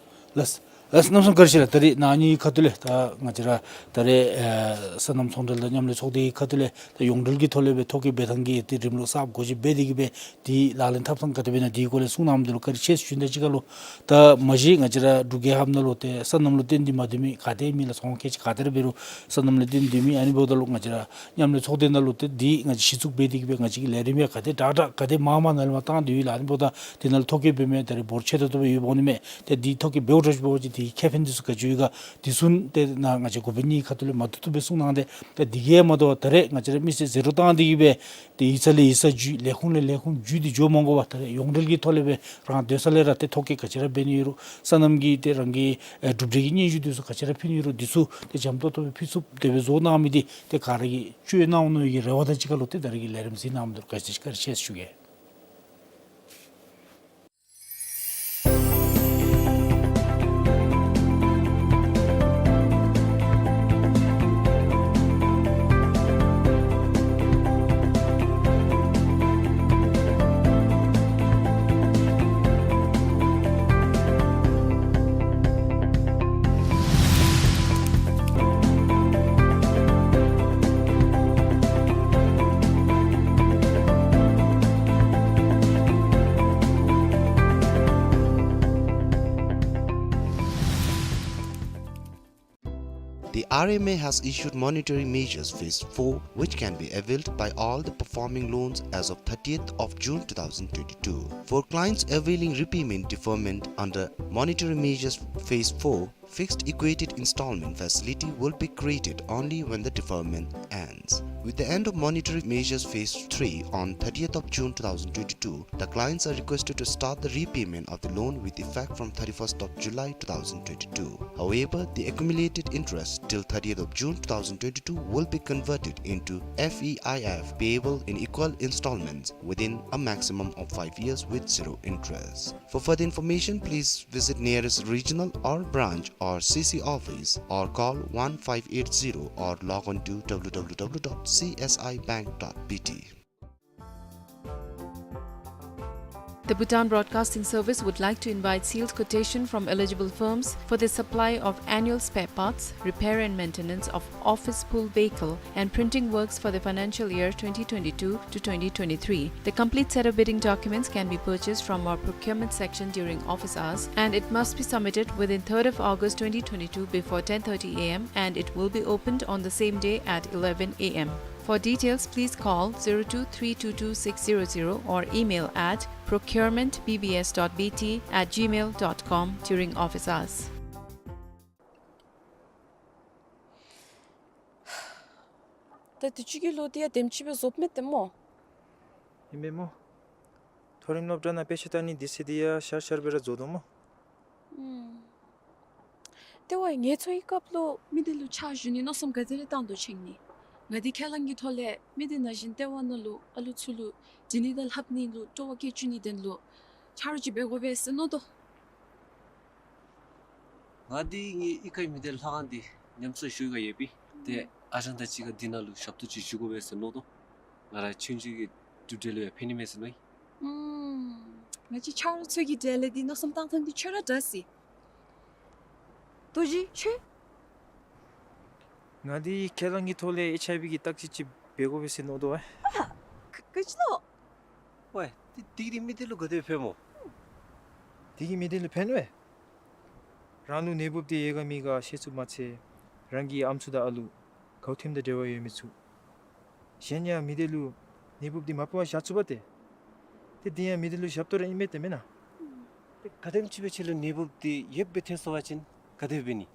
ལགས། ལགས་རྣམ་གསུམ་བཀྲིན་ཆེ་ལགས། ད་རེས་ནཱ་ཨ་ནི་ཁ་ཐུག་ལས་ད་ང་བཅས་ར་ད་རེས་ཨེ་སོ་ནམ་ཚོང་འབྲེལ་དང་མཉམ་ལས་ཚོགས་སྡེ་གི་ཁ་ཐུག་ལས་ད་ཡོངས་འབྲེལ་གྱི་ཐོག་ལས་སྦེ་ཐོ་བཀོད་འབད་ཐངས་ཀྱི་ཏེ་རིམ་ལུགས་གསརཔ་བཀོད་ཅིག་འབད་དེ་གིས་སྦེ་འདི་ལག་ལེན་འཐབ་ཐངས་ག་དེ་སྦེ་ཨིན་ན་འདི་སྐོར་ལས་གསུང་གནང་མི་འདི་ལུ་བཀྲིན་ཆེ་ཟེར་ཞུ་ནི་དང་གཅིག་ཁར་ལུ་ད་མ་གཞི་ང་བཅས་ར་འབྲུག་རྒྱལ་ཁབ་ནང་ལུ་ཏེ་སོ་ནམ་ལུ་བརྟེན་ཏེ་མ་སྡོད་མི་ག་དེ་མེད་ལགས། ཚོང་ཁང་ཅིག་ག་དེ་ར་འབད་རུང་སོ་ནམ་ལུ་བརྟེན་ཏེ་མི། ཨ་ནི་འབདཝ་ད་ལུ་ང་བཅས་ར་མཉམ་ལས་ཚོགས་སྡེ་ནང་ལུ་ཏེ་འདི་ང་བཅས་གཞི་བཙུགས་འབད་དེ་གིས་སྦེ་ང་བཅས་ཀྱི་ལས་རིམ་ཡང་ག་དེ་དྲག་དྲག་ག་དེ་མང་མང་ནཱ་ལས་མར་བཏང་སྟེ་ཡོད་ལགས། ཨ་ནི་འབདཝ་ད་འདི་ནང་ལུ་ཐོ་བཀོད་འབད་མི་ད་རེས་འབོར་ཆེ་ཏོག་ཏོ་སྦེ་ཡོདཔ་འོང་ནི་མས། ཏེ་འདི་ཐོ་བཀོད་འབདཝ་ད་འབད་བ་ཅིན་འདི་ཁེ་ཕན་འདི་ཚུ་ག་ཅི་ཡོད་ག་འདི་ཚུ་ཏེ་ནཱ་ང་བཅས་འགོ་དཔོན་གཉིས་ཁ་ཐུག་ལས་མ་བཏུབ་བཏུབ་སྦེ་གསུང་གནང་སྟེ། ཏེ་འདི་གིས་མ་དོ་བར་ད་རེས་ང་བཅས་ར་མི་སེར་ཟེར་རུང་བཏང་སྟེ་གིས་སྦེ་ཏེ་ཡིག་ཚང་ལས་ཡིག་ཚང་བརྒྱུད་ལས་ཁུངས་ལས་ལས་ཁུངས་བརྒྱུད་དེ་འགྱོ་མ་དགོ་པར་ད་རེས་ཡོངས་འབྲེལ་གྱི་ཐོག་ལས་སྦེ་རང་སྡོད་ས་ལས་ར་ཏེ་ཐོ་བཀོད་ག་ཅི་ར་འབད་ནི་ཡོད་རུང་སོ་ནམ་གྱི་ཏེ་རང་གི་ཨེ་གྲུབ་འབྲས་ཀྱི་སྙན་ཞུ་འདི་ཚུ་ག་ཅི་ར་ཕུལ་ནི་ཡོད་རུང་འདི་ཚུ་ཏེ་འཇམ་ཏོང་ཏོ་སྦེ་ཕུལ་ཚུགསཔ་དེ་སྦེ་བཟོ་གནང་མི་འདི་ཏེ་ག་ར་གིས་སྤྱོད་གནང་འོང་མནོ་བའི་རེ་བ་དང་གཅིག་ཁར་ལུ་ཏེ་ད་རེས་ཀྱི་ལས་རིམ་གཟིགས་གནང་མི་འདི་ལུ་བཀྲིན་ཆེ་བཀྲིན་ཆེ་ཟེར་ཞུ་གེ། The R M A has issued Monetary Measures Phase four, which can be availed by all the performing loans as of thirtieth of June two thousand twenty-two. For clients availing repayment deferment under Monetary Measures Phase four, fixed equated installment facility will be created only when the deferment ends. With the end of Monetary Measures Phase three on thirtieth of June two thousand twenty-two, the clients are requested to start the repayment of the loan with effect from thirty-first of July two thousand twenty-two. However, the accumulated interest till thirtieth of June two thousand twenty-two will be converted into F E I F payable in equal installments within a maximum of five years with zero interest. For further information, please visit nearest regional or branch or C C office or call one five eight zero or log on to W W W dot C S I bank dot B T. The Bhutan Broadcasting Service would like to invite sealed quotation from eligible firms for the supply of annual spare parts, repair and maintenance of office pool vehicle, and printing works for the financial year twenty twenty-two to twenty twenty-three. The complete set of bidding documents can be purchased from our procurement section during office hours, and it must be submitted within third of August twenty twenty-two before ten thirty A M, and it will be opened on the same day at eleven A M. For details, please call zero two three two two six zero zero or email at procurement B B S dot B T at gmail dot com during office hours. ད་དུས་ཅི་གི་ལོ་འདི་ཡང་དེམ་ཅིག་སྦེ་རྫོགསཔ་མས་ཏེ་སྨོ། ཨིན་མས་སྨོ། མཐོ་རིམ་སློབ་གྲྭ་ནང་དཔེ་ཆ་ལྟ་ནི་འདི་ཚུ་འདི་ཡང་ཞར་ཞར་སྦེ་ར་རྫོགས་དོ་སྨོ། ཨུམ། ཏེ་ཝའི་ངལ་འཚོ་བའི་སྐབས་ལུ་མི་འདི་ལུ་ཕྱག་ཞུ་ནི་མནོ་བསམ་ག་དེ་ར་བཏང་དོ་ཅིག་ནི། ང་འདི་ཁས་བླངས་ཀྱི་ཐོག་ལས་མི་འདི་ནང་བཞིན་ལྟེ་བ་ནང་ལུ་ཨ་ལུ་ཚུ་ལུ་འབྲི་ནི་དང་ལྷབ་ནི་ལུ་སྤྲོ་བ་བསྐྱེད་བཅུག་ནིའི་དོན་ལུ་ཆ་རོགས་ཅིག་འབད་དགོ་པས་ཟེར་མནོ་དོ། ང་འདི་ངེའི་གཡུས་ཁའི་མི་སྡེ་ལྷ་ཁང་འདི་ཉམས་གསོ་ཞུ་ག་ཡོད་པས། ཏེ་ཨ་ཞང་དང་གཅིག་ཁར་འདི་ནང་ལུ་ཞབས་ཏོག་ཅིག་ཞུ་དགོ་པས་ཟེར་མནོ་དོ། ང་ར་ཆུང་ཆུང་གི་གྲུབ་འབྲས་ལུ་ཡང་ཕན་ནི་མས་ཟེར་མནོ་ཡི། ཨུམ། ང་བཅས་ཆ་རོགས་ཚུ་གི་གྲལ་ལས་འདི་མནོ་བསམ་བཏང་ཐངས་འདི་ཁྱོད་ར་དྲག་སི། རྡོ་རྗེ་ཁྱོད། ང་འདི་ཁས་བླངས་ཀྱི་ཐོག་ལས་ཨེཆ་ཨའི་ཝི་གི་བརྟག་དཔྱད་ཅིག་འབད་དགོ་པས་ཟེར་མནོ་དོ་བས། ཨ་ཁ་ཁ་ཅི་ལོ། ཝའི་འདི་འདི་གིས་མི་སྡེ་ལུ་ག་དེ་ཕན་སྨོ། འདི་གིས་མི་སྡེ་ལུ་ཕན་བས། རང་ལུ་ནད་འབུབ་འདི་ཡོད་ག་མེད་ག་ཤེས་ཚུགསཔ་མ་ཚད་རང་གི་ཨམ་སྲུ་དང་ཨ་ལུ་གའུ་ཐེམ་དང་འབྲེལ་བ་ཡོད་མི་ཚུ། གཞན་ཡང་མི་སྡེ་ལུ་ནད་འབུབ་འདི་མ་ཕོག་པར་བཞག་ཚུགས་པས་ཏེ། ཏེ་འདི་ཡང་མི་སྡེ་ལུ་ཞབས་ཏོག་ར་ཨིན་མས་ཏེ་མེན་ན། ཏེ་ག་དེམ་ཅིག་སྦེ་ཁྱོད་ལུ་ནད་འབུབ་འདི་ཡོདཔ་སྦེ་ཐོན་སོང་པ་ཅིན་ག་དེ་འབད་ནི།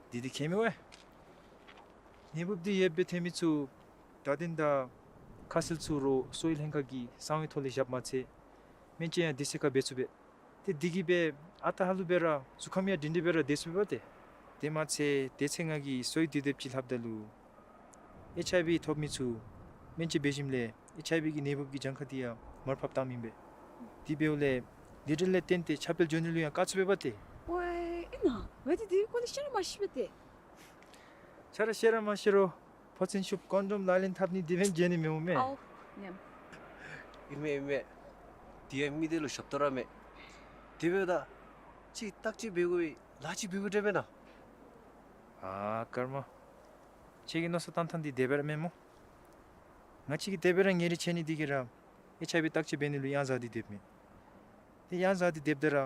འདི་འདི་ཁྱད་མེད་པས། ནད་འབུབ་འདི་ཡོདཔ་སྦེ་ཐོན་མི་ཚུ་བརྡ་དོན་དང་ཁ་གསལ་ཚུ་རོགས་གསོ་བའི་ལྷན་ཁག་གི་གསང་བའི་ཐོག་ལས་བཞགཔ་མ་ཚད་སྨན་བཅོས་ཡང་དུས་ཚོད་ཁར་འབད་ཚུགས་པས། ཏེ་འདི་གིས་སྦེ་ཨ་རྟག་ཧ་ལུགས་སྦེ་ར་གཟུགས་ཁམས་ཡང་སྒྲིང་སྒྲིང་སྦེ་ར་སྡོད་ཚུགས་པས་ཏེ། དེ་མ་ཚད་དེ་ཚེ་ང་གིས་གསོ་བའི་དུས་དེབ་ཅིག་ལྷབ་ད་ལུ་ཨེཆ་ཨའི་ཝི་ཐོབ་མི་ཚུ་སྨན་བཅོས་འབད་ཞིནམ་ལས་ཨེཆ་ཨའི་ཝི་གི་ནད་འབུབ་ཀྱི་གྱངས་ཁ་འདི་ཡང་མར་ཕབ་བཏངམ་ཨིན་པས། དེ་འབདཝ་ལས་ལཱ་འབྲེལ་ལས་བརྟེན་ཏེ་ཁྱབ་སྤེལ་འགྱོ་ནི་ལུ་ཡང་དཀའ་ཚུགས་པས་པ་ཏེ། ཝའི་ཨིན་ན། ང་འདི་འདི་གི་སྐོར་ལས་ཤེས་ར་མ་ཤེས་པས་ཏེ། ཁྱོད་ར་ཤེས་ར་མ་ཤེས་རུང་ཕོ་མཚན་ཤུབས་ཀོན་ཌོམ་ལག་ལེན་འཐབ་ནི་འདི་འབདན་འགྱོ་ནི་མེད་འོང་མས། ཨའོ་ཉམས། ཨིན་མས་ཨིན་མས། འདི་ཡང་མི་སྡེ་ལུ་ཞབས་ཏོག་ར་མས། དེ་འབདཝ་ད་ཅིག་བརྟག་དཔྱད་འབད་དགོ་པའི་ལཱ་ཅིག་འབད་དགོ་དྲན་མེན་ན། ཨ་ཀརྨ། ཁྱོད་ཀྱི་མནོ་བསམ་བཏང་ཐངས་འདི་བདེན་པ་ར་མེན་སྨོ། ང་བཅས་ཀྱིས་དེ་སྦེ་ར་ཉེ་རིང་ཕྱད་ནི་འདི་གིས་ར་ཨེཆ་ཨའི་ཝི་བརྟག་དཔྱད་འབད་ནི་ལུ་ཡང་ཟ་སྟེ་སྡོདཔ་མས། ཏེ་ཡང་ཟ་སྟེ་སྡོདཔ་ད་ར་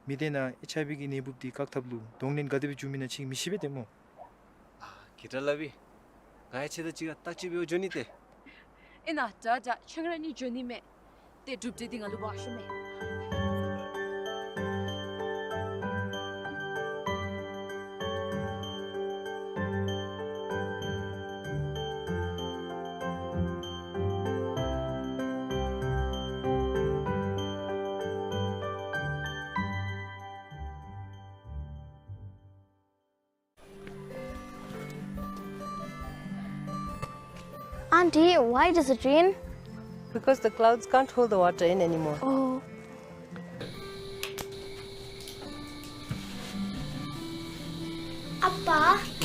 མི་སྡེ་ནང་ཨེཆ་ཨའི་ཝི་གི་ནད་འབུབ་འདི་བཀག་ཐབས་ལུ་གདོང་ལེན་ག་དེ་སྦེ་འབྱུངམ་ཨིན་ན་ཅིག་མི་ཤེས་པས་ཏེ་སྨོ། ཨ་གི་དྲག་ལགས་པས། ང་ཡང་ཁྱོད་དང་གཅིག་ཁར་བརྟག་དཔྱད་འབདཝ་འགྱོ་ནི་ཏེ། ཨིན་ན་དྲག་དྲག་ཁྱོད་ར་གཉིས་འགྱོ་ནི་མས། ཏེ་གྲུབ་འབྲས་འདི་ང་ལུ་འབག་ཤོག་མས། Auntie, why does it rain? Because the clouds can't hold the water in anymore. Oh. ཨ་པ།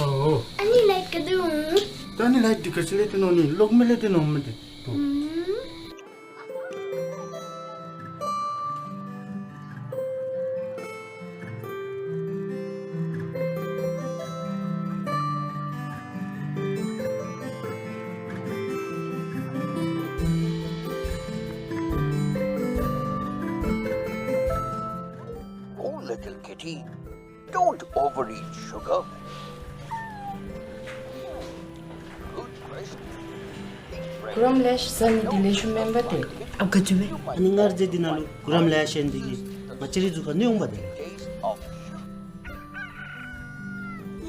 ཨོ། ཨ་ནི་ལའིཊ་ག་ཏེ་འོང་། ད་ཨ་ནི་ལའིཊ་འདི་ག་ཅི་ལས་བཏོན་འོང་ནི། གློག་མེ་ལས་བཏོན་འོང་མས་ཏེ། ཨུམ། Oh, little kitty, don't overeat sugar. Good gracious. ཀུ་རམ་ལེ་ཤ་ཟ་ནི་འདི་ལེགས་ཤོམ་མེན་པ་ཏེ། ཨ་ག་ཅི་སྦེ། ཨ་ནི་སྔར་ཟས་འདི་ནང་ལུ་ཀུ་རམ་ལེ་ཤ་ཡོད་ནི་འདི་གིས་ང་བཅས་རའི་གཟུགས་ཁར་གནོད་འོང་པ་ཏེ།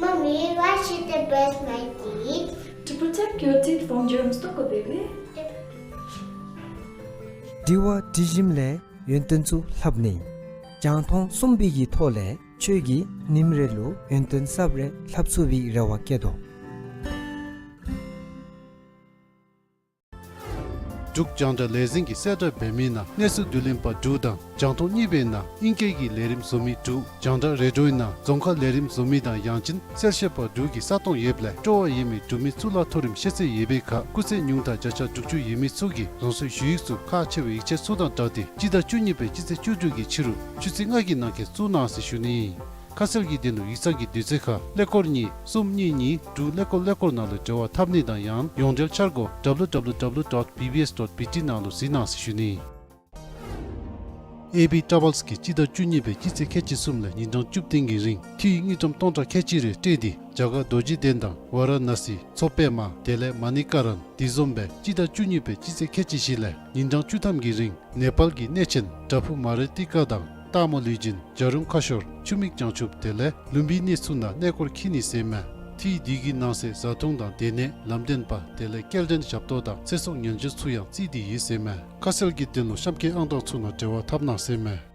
Mommy, why should I brush my teeth? To protect your teeth from germs, ཏོག་ཀོ་བེ་བེ། དྲི་བ་དྲི་ཞིམ་ལས་ཡོན་ཏན་ཚུ་ལྷབ་ནི། རྒྱང་མཐོང་གསུམ་པའི་གི་ཐོག་ལས་ཁྱོད་ཀྱིས་ཉིནམ་རེ་ལུ་ཡོན་ཏན་གསརཔ་རེ་ལྷབ་ཚུགས་པའི་རེ་བ་བསྐྱེད་དོ། འབྲུག་རྒྱང་བསྒྲགས་ལས་འཛིན་གྱིས་གསལ་བསྒྲགས་འབད་མི་ནང་གནས་ཚུལ་བསྡུ་ལེན་པ་དྲུག་དང་རྒྱང་མཐོང་གཉིས་པའི་ནང་ཨིང་སྐད་ཀྱི་ལས་རིམ་བཟོ་མི་དྲུག། རྒྱང་བསྒྲགས་རེ་ཌིའོའི་ནང་རྫོང་ཁ་ལས་རིམ་བཟོ་མི་དང་ཡང་ཅིན་གསལ་བཤད་པ་དྲུག་གི་ས་སྟོང་ཡོདཔ་ལས་སྤྲོ་བ་ཡོད་མི་འབྲུག་མི་གཙུག་ལག་མཐོ་རིམ་ཤེས་ཚད་ཡོད་པའི་ཁར་སྐུགས་ཚད་ཉུང་མཐའ་བརྒྱ་ཆ་དྲུག་ཅུ་ཡོད་མི་ཚུ་གིས་རང་སོའི་ཞུ་ཡིག་ཚུ་ཁག་ཆེ་བའི་ཡིག་ཆ་ཚུ་དང་སྦྲགས་ཏེ་སྤྱི་ཟླ་བཅུ་གཉིས་པའི་སྤྱི་ཚེས་བཅུ་དྲུག་གི་ཕྱི་རུ་ཆུ་ཚོད་ལྔ་གི་ནང་འཁོད་བཙུགས་གནང་ཟེར་ཞུ་ནི། ཁ་གསལ་གྱི་དོན་ལུ་ཡིག་ཚང་གི་དུས་ཚོད་ཁར་ཀླད་ཀོར་གཉིས་གསུམ་གཉིས་གཉིས་དྲུག་ཀླད་ཀོར་ཀླད་ཀོར་ནང་ལུ་འབྲེལ་བ་འཐབ་ནི་དང་ཡང་ཡོངས་འབྲེལ་འཆར་སྒོ་W W W dot B B S dot B T ནང་ལུ་གཟིགས་གནང་ཟེར་ཞུ་ནི། ཨེ་བི་ཊ་རེ་ཝེལསི་གིས་སྤྱི་ཟླ་བཅུ་གཉིས་པའི་སྤྱི་ཚེས་ཁལ་གཅིག་གསུམ་ལས་ཉིན་གྲངས་བཅུ་བདུན་གྱི་རིང་འཐུས་དངུལ་ཀྲམ་སྟོང་ཕྲག་ཁལ་གཅིག་རེ་སྤྲོད་དེ་རྒྱ་གར་རྡོ་རྗེ་གདན་དང་ཝཱ་ར་ཎཱ་སི་མཚོ་པདྨ་དེ་ལས་མ་ཎི་ཀ་རན། དེ་བཟུམ་སྦེ་སྤྱི་ཟླ་བཅུ་གཉིས་པའི་སྤྱི་ཚེས་ཁལ་གཅིག་བཞི་ལས་ཉིན་གྲངས་བཅུ་ཐམ་གྱི་རིང་ནེ་པཱལ་གྱི་གནས་ཆེན་བྲག་ཕུག་མ་རི་ཏི་ཀ་དང་སྟག་མོ་ལུས་སྦྱིན་བྱ་རུང་ཁ་ཤོར་ཆུ་མིག་བྱང་ཆུབ་དེ་ལས་ལུམ་བི་གནས་ཚུ་ནང་གནས་སྐོར་འཁྱིད་ནི་ཟེར་མས། འཐུས་འདི་གི་ནང་གསེས་བཟའ་འཐུང་དང་སྡོད་གནས་ལམ་སྟོན་པ་དེ་ལས་སྐྱེལ་འདྲེན་ཞབས་ཏོག་དང་ཚེ་སྲོག་ཉེན་བཅོལ་ཚུ་ཡང་བརྩིས་ཏེ་ཡོད་ཟེར་མས། ཁ་གསལ་གྱི་དོན་ལུ་གཤམ་འཁོད་ཨང་གྲངས་ཚུ་ནང་འབྲེལ་བ་འཐབ་གནང་ཟེར་མས།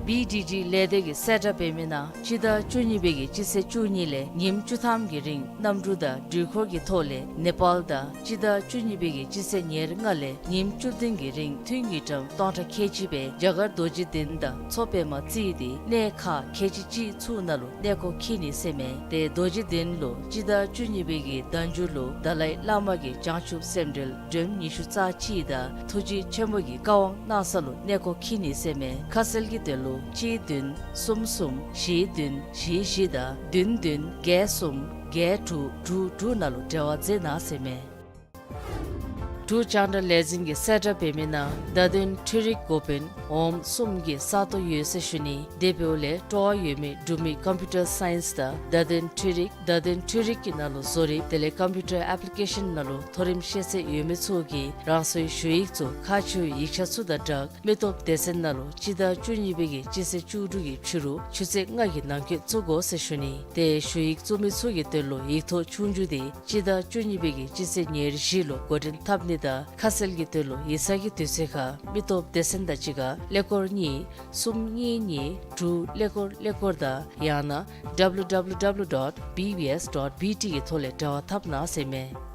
བི་ཌི་ཌི་ལས་སྡེ་གིས་གསལ་བསྒྲགས་འབད་མི་ནང་སྤྱི་ཟླ་བཅུ་གཉིས་པའི་གི་སྤྱི་ཚེས་བཅུ་གཉིས་ལས་ཉིནམ་བཅུ་ཐམ་གྱི་རིང་གནམ་གྲུ་དང་འགྲུལ་འཁོར་གྱི་ཐོག་ལས་ནེ་པཱལ་དང་སྤྱི་ཟླ་བཅུ་གཉིས་པའི་གི་སྤྱི་ཚེས་ཉེར་ལྔ་ལས་ཉིནམ་བཅུ་བདུན་གྱི་རིང་འཐུས་དངུལ་ཀྲམ་སྟོང་ཕྲག་ཁལ་གཅིག་སྦེ་རྒྱ་གར་རྡོ་རྗེ་གདན་དང་མཚོ་པདྨ་བརྩིས་ཏེ་གནས་ཁག་ཁལ་གཅིག་གཅིག་ཚུ་ནང་ལུ་གནས་སྐོར་འཁྱིད་ནི་ཟེར་མས། ཏེ་རྡོ་རྗེ་གདན་ལུ་སྤྱི་ཟླ་བཅུ་གཉིས་པའི་གི་ཟླ་མཇུག་ལུ་དཱ་ལའི་བླ་མ་གི་བྱང་ཆུབ་སེམས་འགྲེལ་སྒྲོམ་ཉི་ཤུ་རྩ་གཅིག་དང་ཐུགས་རྗེ་ཆེན་པོ་གི་བཀའ་དབང་གནང་ས་ལུ་གནས་སྐོར་འཁྱིད་ནི་ཟེར་མས། ཁ་གསལ་གྱི་དོན་ལུ་གཅིག་བདུན་གསུམ་གསུམ་བཞི་བདུན་བཞི་བཞི་དང་བདུན་བདུན་བརྒྱད་གསུམ་ བརྒྱད་དྲུག་དྲུག་དྲུག་ནང་ལུ་འབྲེལ་བ་མཛད་གནང་ཟེར་མས། འབྲུག་རྒྱང་བསྒྲགས་ལས་འཛིན་གྱིས་གསལ་བསྒྲགས་འབད་མི་ནང་བརྡ་དོན་འཕྲུལ་རིག་འགོ་དཔོན་འོགམ་གསུམ་གྱི་ས་སྟོང་ཡོད་ཟེར་ཞུ་ནི། དེ་འབདཝ་ལས་སྤྲོ་བ་ཡོད་མི་འབྲུག་མི་ཀམ་པིའུ་ཊར་སའིནསི་དང་བརྡ་དོན་འཕྲུལ་རིག་བརྡ་དོན་འཕྲུལ་རིག་གི་ནང་ལུ་བཟོ་རིག་དེ་ལས་ཀམ་པིའུ་ཊར་ཨེཔ་ལི་ཀེ་ཤཱན་ནང་ལུ་མཐོ་རིམ་ཤེས་ཚད་ཡོད་མི་ཚུ་གིས་རང་སོའི་ཞུ་ཡིག་ཚུ་ཁག་ཆེ་བའི་ཡིག་ཆ་ཚུ་དང་སྦྲགས་མི་སྟོབས་སྡེ་ཚན་ནང་ལུ་སྤྱི་ཟླ་བཅུ་གཉིས་པའི་གི་སྤྱི་ཚེས་བཅུ་དྲུག་གི་ཕྱི་རུ་ཆུ་ཚོད་ལྔ་གི་ནང་འཁོད་བཙུགས་དགོ་ཟེར་ཞུ་ནི། དེ་ཞུ་ཡིག་བཙུགས་མི་ཚུ་གི་དོན་ལུ་ཡིག་ཐོག་ཆོས་རྒྱུགས་དེ་སྤྱི་ཟླ་བཅུ་གཉིས་པའི་གི་སྤྱི་ཚེས་ཉེར་བཞི་ལུ་འགོ་འདྲེན་འཐབ་ནི་དང་ཁ་གསལ་གྱི་དོན་ལུ་ཡིག་ཚང་གི་དུས་ཚོད་ཁར་མི་སྟོབས་སྡེ་ཚན་དང་གཅིག་ཁར་ཀླད་ཀོར་གཉིས་གསུམ་གཉིས་གཉིས་དྲུག་ཀླད་ཀོར་ཀླད་ཀོར་དང་ཡང་ན་W W W dot B B S dot B T གི་ཐོག་ལས་འབྲེལ་བ་འཐབ་གནང་ཟེར་མས།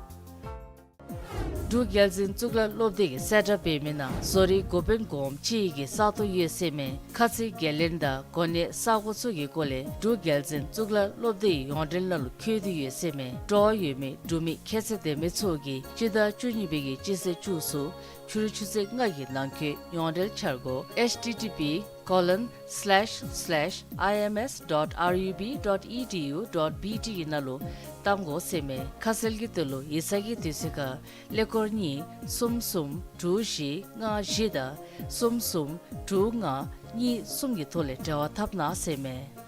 འབྲུག་རྒྱལ་འཛིན་གཙུག་ལག་སློབ་སྡེ་གིས་གསལ་བསྒྲགས་འབད་མི་ནང་བཟོ་རིག་འགོ་དཔོན་འོགམ་གཅིག་གི་ས་སྟོང་ཡོད་ཟེར་མས། ཁ་ཚིག་འགན་ལེན་དང་གོ་གནས་ས་གོ་ཚུ་གི་སྐོར་ལས་འབྲུག་རྒྱལ་འཛིན་གཙུག་ལག་སློབ་སྡེའི་ཡོངས་འབྲེལ་ནང་ལུ་བཀོད་དེ་ཡོད་ཟེར་མས། སྤྲོ་བ་ཡོད་མི་འབྲུག་མི་ཁྱད་ཚད་ལྡན་མི་ཚུ་གིས་སྤྱི་ཟླ་བཅུ་གཉིས་པའི་གི་སྤྱི་ཚེས་བཅུ་ཚུ་ཕྱི་རུ་ཆུ་ཚོད་ལྔ་གི་ནང་འཁོད་ཡོངས་འབྲེལ་འཆར་སྒོ་H T T P colon slash slash I M S dot R U B dot E D U dot B T གི་ནང་ལུ་བཏང་དགོ་ཟེར་མས། ཁ་གསལ་གྱི་དོན་ལུ་ཡིག་ཚང་གི་དུས་ཚོད་ཁར་ཀླད་ཀོར་གཉིས་གསུམ་གསུམ་དྲུག་བཞི་ལྔ་བཞི་དང་གསུམ་གསུམ་དྲུག་ལྔ་གཉིས་གསུམ་གྱི་ཐོག་ལས་འབྲེལ་བ་འཐབ་གནང་ཟེར་མས།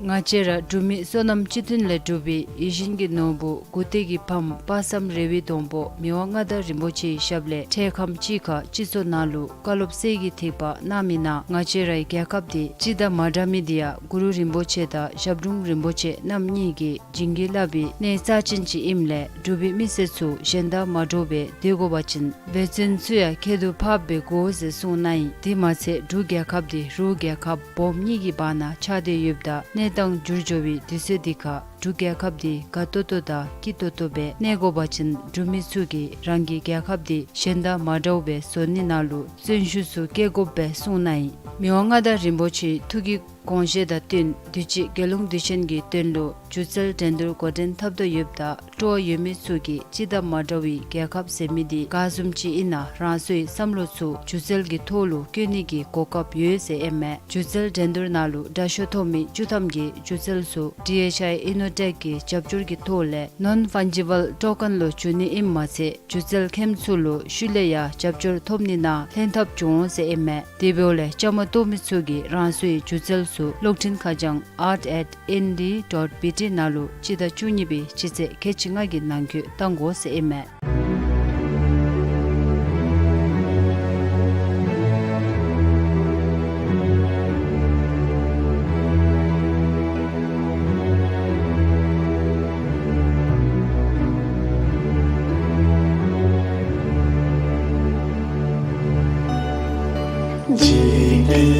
ང་བཅས་ར་འབྲུག་མི་སོ་ནམ་སྤྱི་མཐུན་ལས་གྲུབ་པའི་ཡིད་བཞིན་གྱི་ནོར་བུ་མགུ་ཏོག་གི་ཕམ་དཔག་བསམ་རེ་བའི་སྡོང་པོ་མི་དབང་མངའ་བདག་རིན་པོ་ཆེའི་ཞབས་ལས་འཕྲལ་ཁམས་ཅིག་ཁར་སྤྱི་ཚོགས་ནང་ལུ་བཀའ་སློབ་གསེར་གྱི་ཐིགས་པ་གནང་མི་ནང་ང་བཅས་རའི་རྒྱལ་ཁབ་འདི་སྤྱི་དང་མ་འདྲ་མི་འདི་ཡང་གུ་རུ་རིན་པོ་ཆེ་དང་ཞབས་དྲུང་རིན་པོ་ཆེ་རྣམ་གཉིས་ཀྱིས་བྱིན་གྱིས་བརླབས་པའི་གནས་རྩ་ཅན་ཅིག་ཨིནམ་ལས་འབྲུག་པའི་མི་སེར་ཚུ་གཞན་དང་མ་འདྲཝ་སྦེ་སྡོད་དགོ་པ་ཅིན་འབད་བརྩོན་ཚུ་ཡང་ཁྱད་དུ་འཕགསཔ་སྦེ་དགོ་ཟེར་གསུངས་གནང་ཡི། དེ་མ་ཚད་འབྲུག་རྒྱལ་ཁབ་འདི་རུ་རྒྱལ་ཁབ་སྦོམ་གཉིས་ཀྱི་བར་ན་ཆགས་ཏེ་ཡོདཔ་ད་གནས་སྟངས་འགྱུར་འགྱོ་བའི་དུས་ཚོད་འདི་ཁར་འབྲུག་རྒྱལ་ཁབ་འདི་དགའ་ཏོག་ཏོ་དང་སྐྱིད་ཏོག་ཏོ་སྦེ་གནས་དགོ་པ་ཅིན་འབྲུག་མི་ཚུ་གིས་རང་གི་རྒྱལ་ཁབ་འདི་གཞན་དང་མ་འདྲཝ་སྦེ་བཟོ་ནི་ནང་ལུ་བརྩོན་ཤུགས་ཚུ་བསྐྱེད་དགོཔ་སྦེ་གསུངས་གནང་ཡི། མི་དབང་མངའ་བདག་རིན་པོ་ཆེའི་ཐུགས་ཀྱི་དགོངས་བཞེད་དང་བསྟུན་དུས་ཅི་རྒྱལ་ཡོངས་དུས་ཆེན་གྱི་དོན་ལུ་སྒྱུ་རྩལ་འགྲན་བསྡུར་འགོ་འདྲེན་འཐབ་དོ་ཡོདཔ་ད་སྤྲོ་བ་ཡོད་མི་ཚུ་གིས་སྤྱི་དང་མ་འདྲ་བའི་རྒྱལ་ཁབ་ཟེར་མི་འདི་ག་བཟུམ་ཅིག་ཨིན་ན་རང་སོའི་བསམ་བློ་ཚུ་སྒྱུ་རྩལ་གྱི་ཐོག་ལུ་བཀོད་ནི་གི་གོ་སྐབས་ཡོད་ཟེར་ཨིན་མས། སྒྱུ་རྩལ་འགྲན་བསྡུར་ནང་ལུ་དྲག་ཤོས་ཐོབ་མི་བཅུ་ཐམ་གྱི་སྒྱུ་རྩལ་ཚུ་ཌི་ཨེཆ་ཨའི་ཨི་ནོ་ཊེཀ་གི་རྒྱབ་སྐྱོར་གྱི་ཐོག་ལས་ནོན་ཕཱན་ཇི་བཱལ་ཊོ་ཀེན་ལུ་བསྒྱུར་ནི་ཨིནམ་མ་ཚད་སྒྱུ་རྩལ་མཁནམ་ཚུ་ལུ་ཤུལ་ལས་ཡང་རྒྱབ་སྐྱོར་ཐོབ་ནི་ནང་ལྷན་ཐབས་འབྱུང་འོང་ཟེར་ཨིན་མས། དེ་འབདཝ་ལས་བཅའ་མར་གཏོགས་མི་ཚུ་གིས་རང་སོའི་སྒྱུ་རྩལ་ཚུ་གློག་འཕྲིན་ཁ་བྱང་art at N D dot B T ནང་ལུ་སྤྱི་ཟླ་བཅུ་གཉིས་པའི་སྤྱི་ཚེས་ཁལ་གཅིག་ལྔ་གི་ནང་འཁོད་བཏང་དགོ་ཟེར་ཨིན་མས། འཇིག་རྟེན་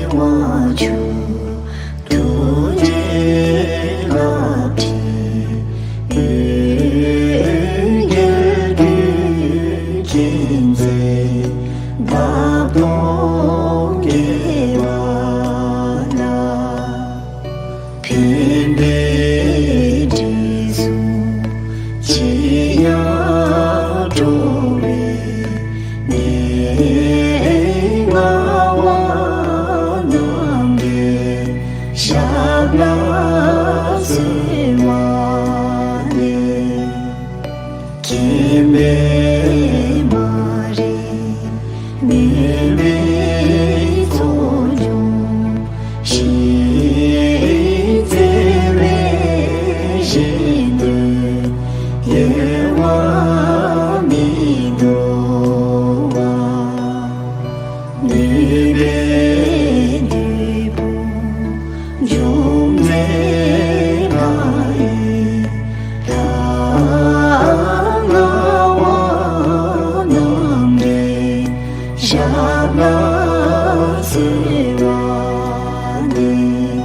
དབང་ཕྱུག་ཐུགས་རྗེའི་རླབས་ཀྱིས་འོད་གསལ་རྒྱུད་ཀྱི་མཛེས་པ་སྟོང་བསྐྱེད་པ་ལ། ཕན་པའི་དྲི་བསུང་ཅི་ཡང་བྲོ་བའི་གནས་ལྔ་བ་རྣམས་ཀྱི་ཞབས་ལ་གསོལ་བ་འདེབས། མཁྱེན་པའི་མ་རིག་མུན་པའི་ཚོགས་འཇོམས་ཤིང་རྩེ་བའི་ཞིང་དུ་གཡེང་བ་མི་འདུག་པ། ནུས་པའི་བདུད་དཔུང་འཇོམས་མཛད་ལྷ་ཡི་ལྷ་ལྔ་བ་རྣམས་ཀྱི་ཞབས་ལ་གསོལ་བ་འདེབས།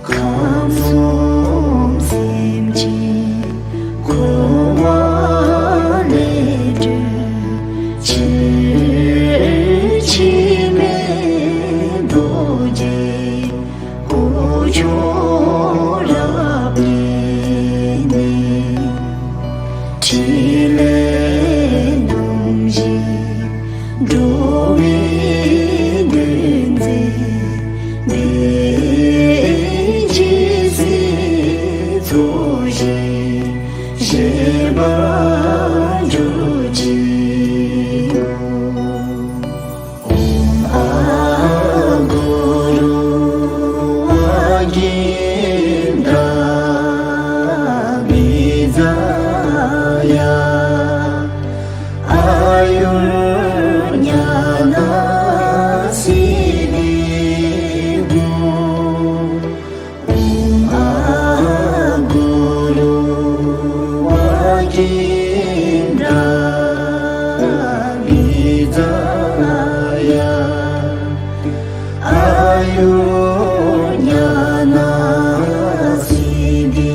ཁམས་གསུམ་སེམས་ཅན་འཁོར་བ་ལས་སྒྲོལ་ཕྱིར། འཆི་མེད་རྡོ་རྗེ་དཀོན་མཆོག་རབ་བརྙེས་ནས། ཕྲིན་ལས་རྣམ་བཞི་འགྲོ་བའི་དོན་མཛད་པའི་རྒྱལ་སྲས་ མ་འགྱུར་ཅིག། ཨོཾ་ཨ་གུ་རུ་ཝ་གིནྡྲ་བི་ཛ་ཡ། ཨ་ཡུར་ཉ་ན་སིདྡྷི་ཧཱུྃ། ཨོཾ་ཨ་གུ་རུ་ཝ་གིནྡྲ་བི་ཛ་ཡ། ཨ་ཡུར་ཉ་ན་སིདྡྷི་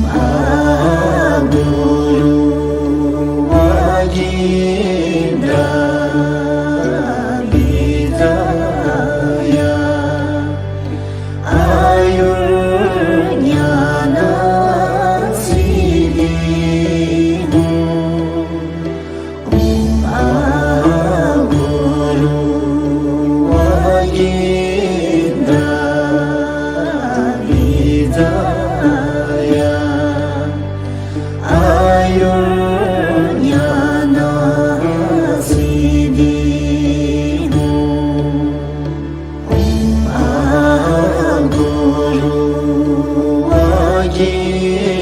ཧཱུྃ། ཨོཾ་ཨ་གུ་རུ་ཝ་གིནྡྲ་བི་ཛ་ཡ། ཨ་ཡུར་ཉ་ན་སིདྡྷི་ཧཱུྃ། ཨོཾ་ཨ་གུ་རུ་ཝ་གིནྡྲ་བི་ཛ་ཡ། ཨ་ཡུར་ཉ་ན་སིདྡྷི་ཧཱུྃ། ཨོཾ་ཨ་གུ་རུ་ཝ་གིནྡྲ་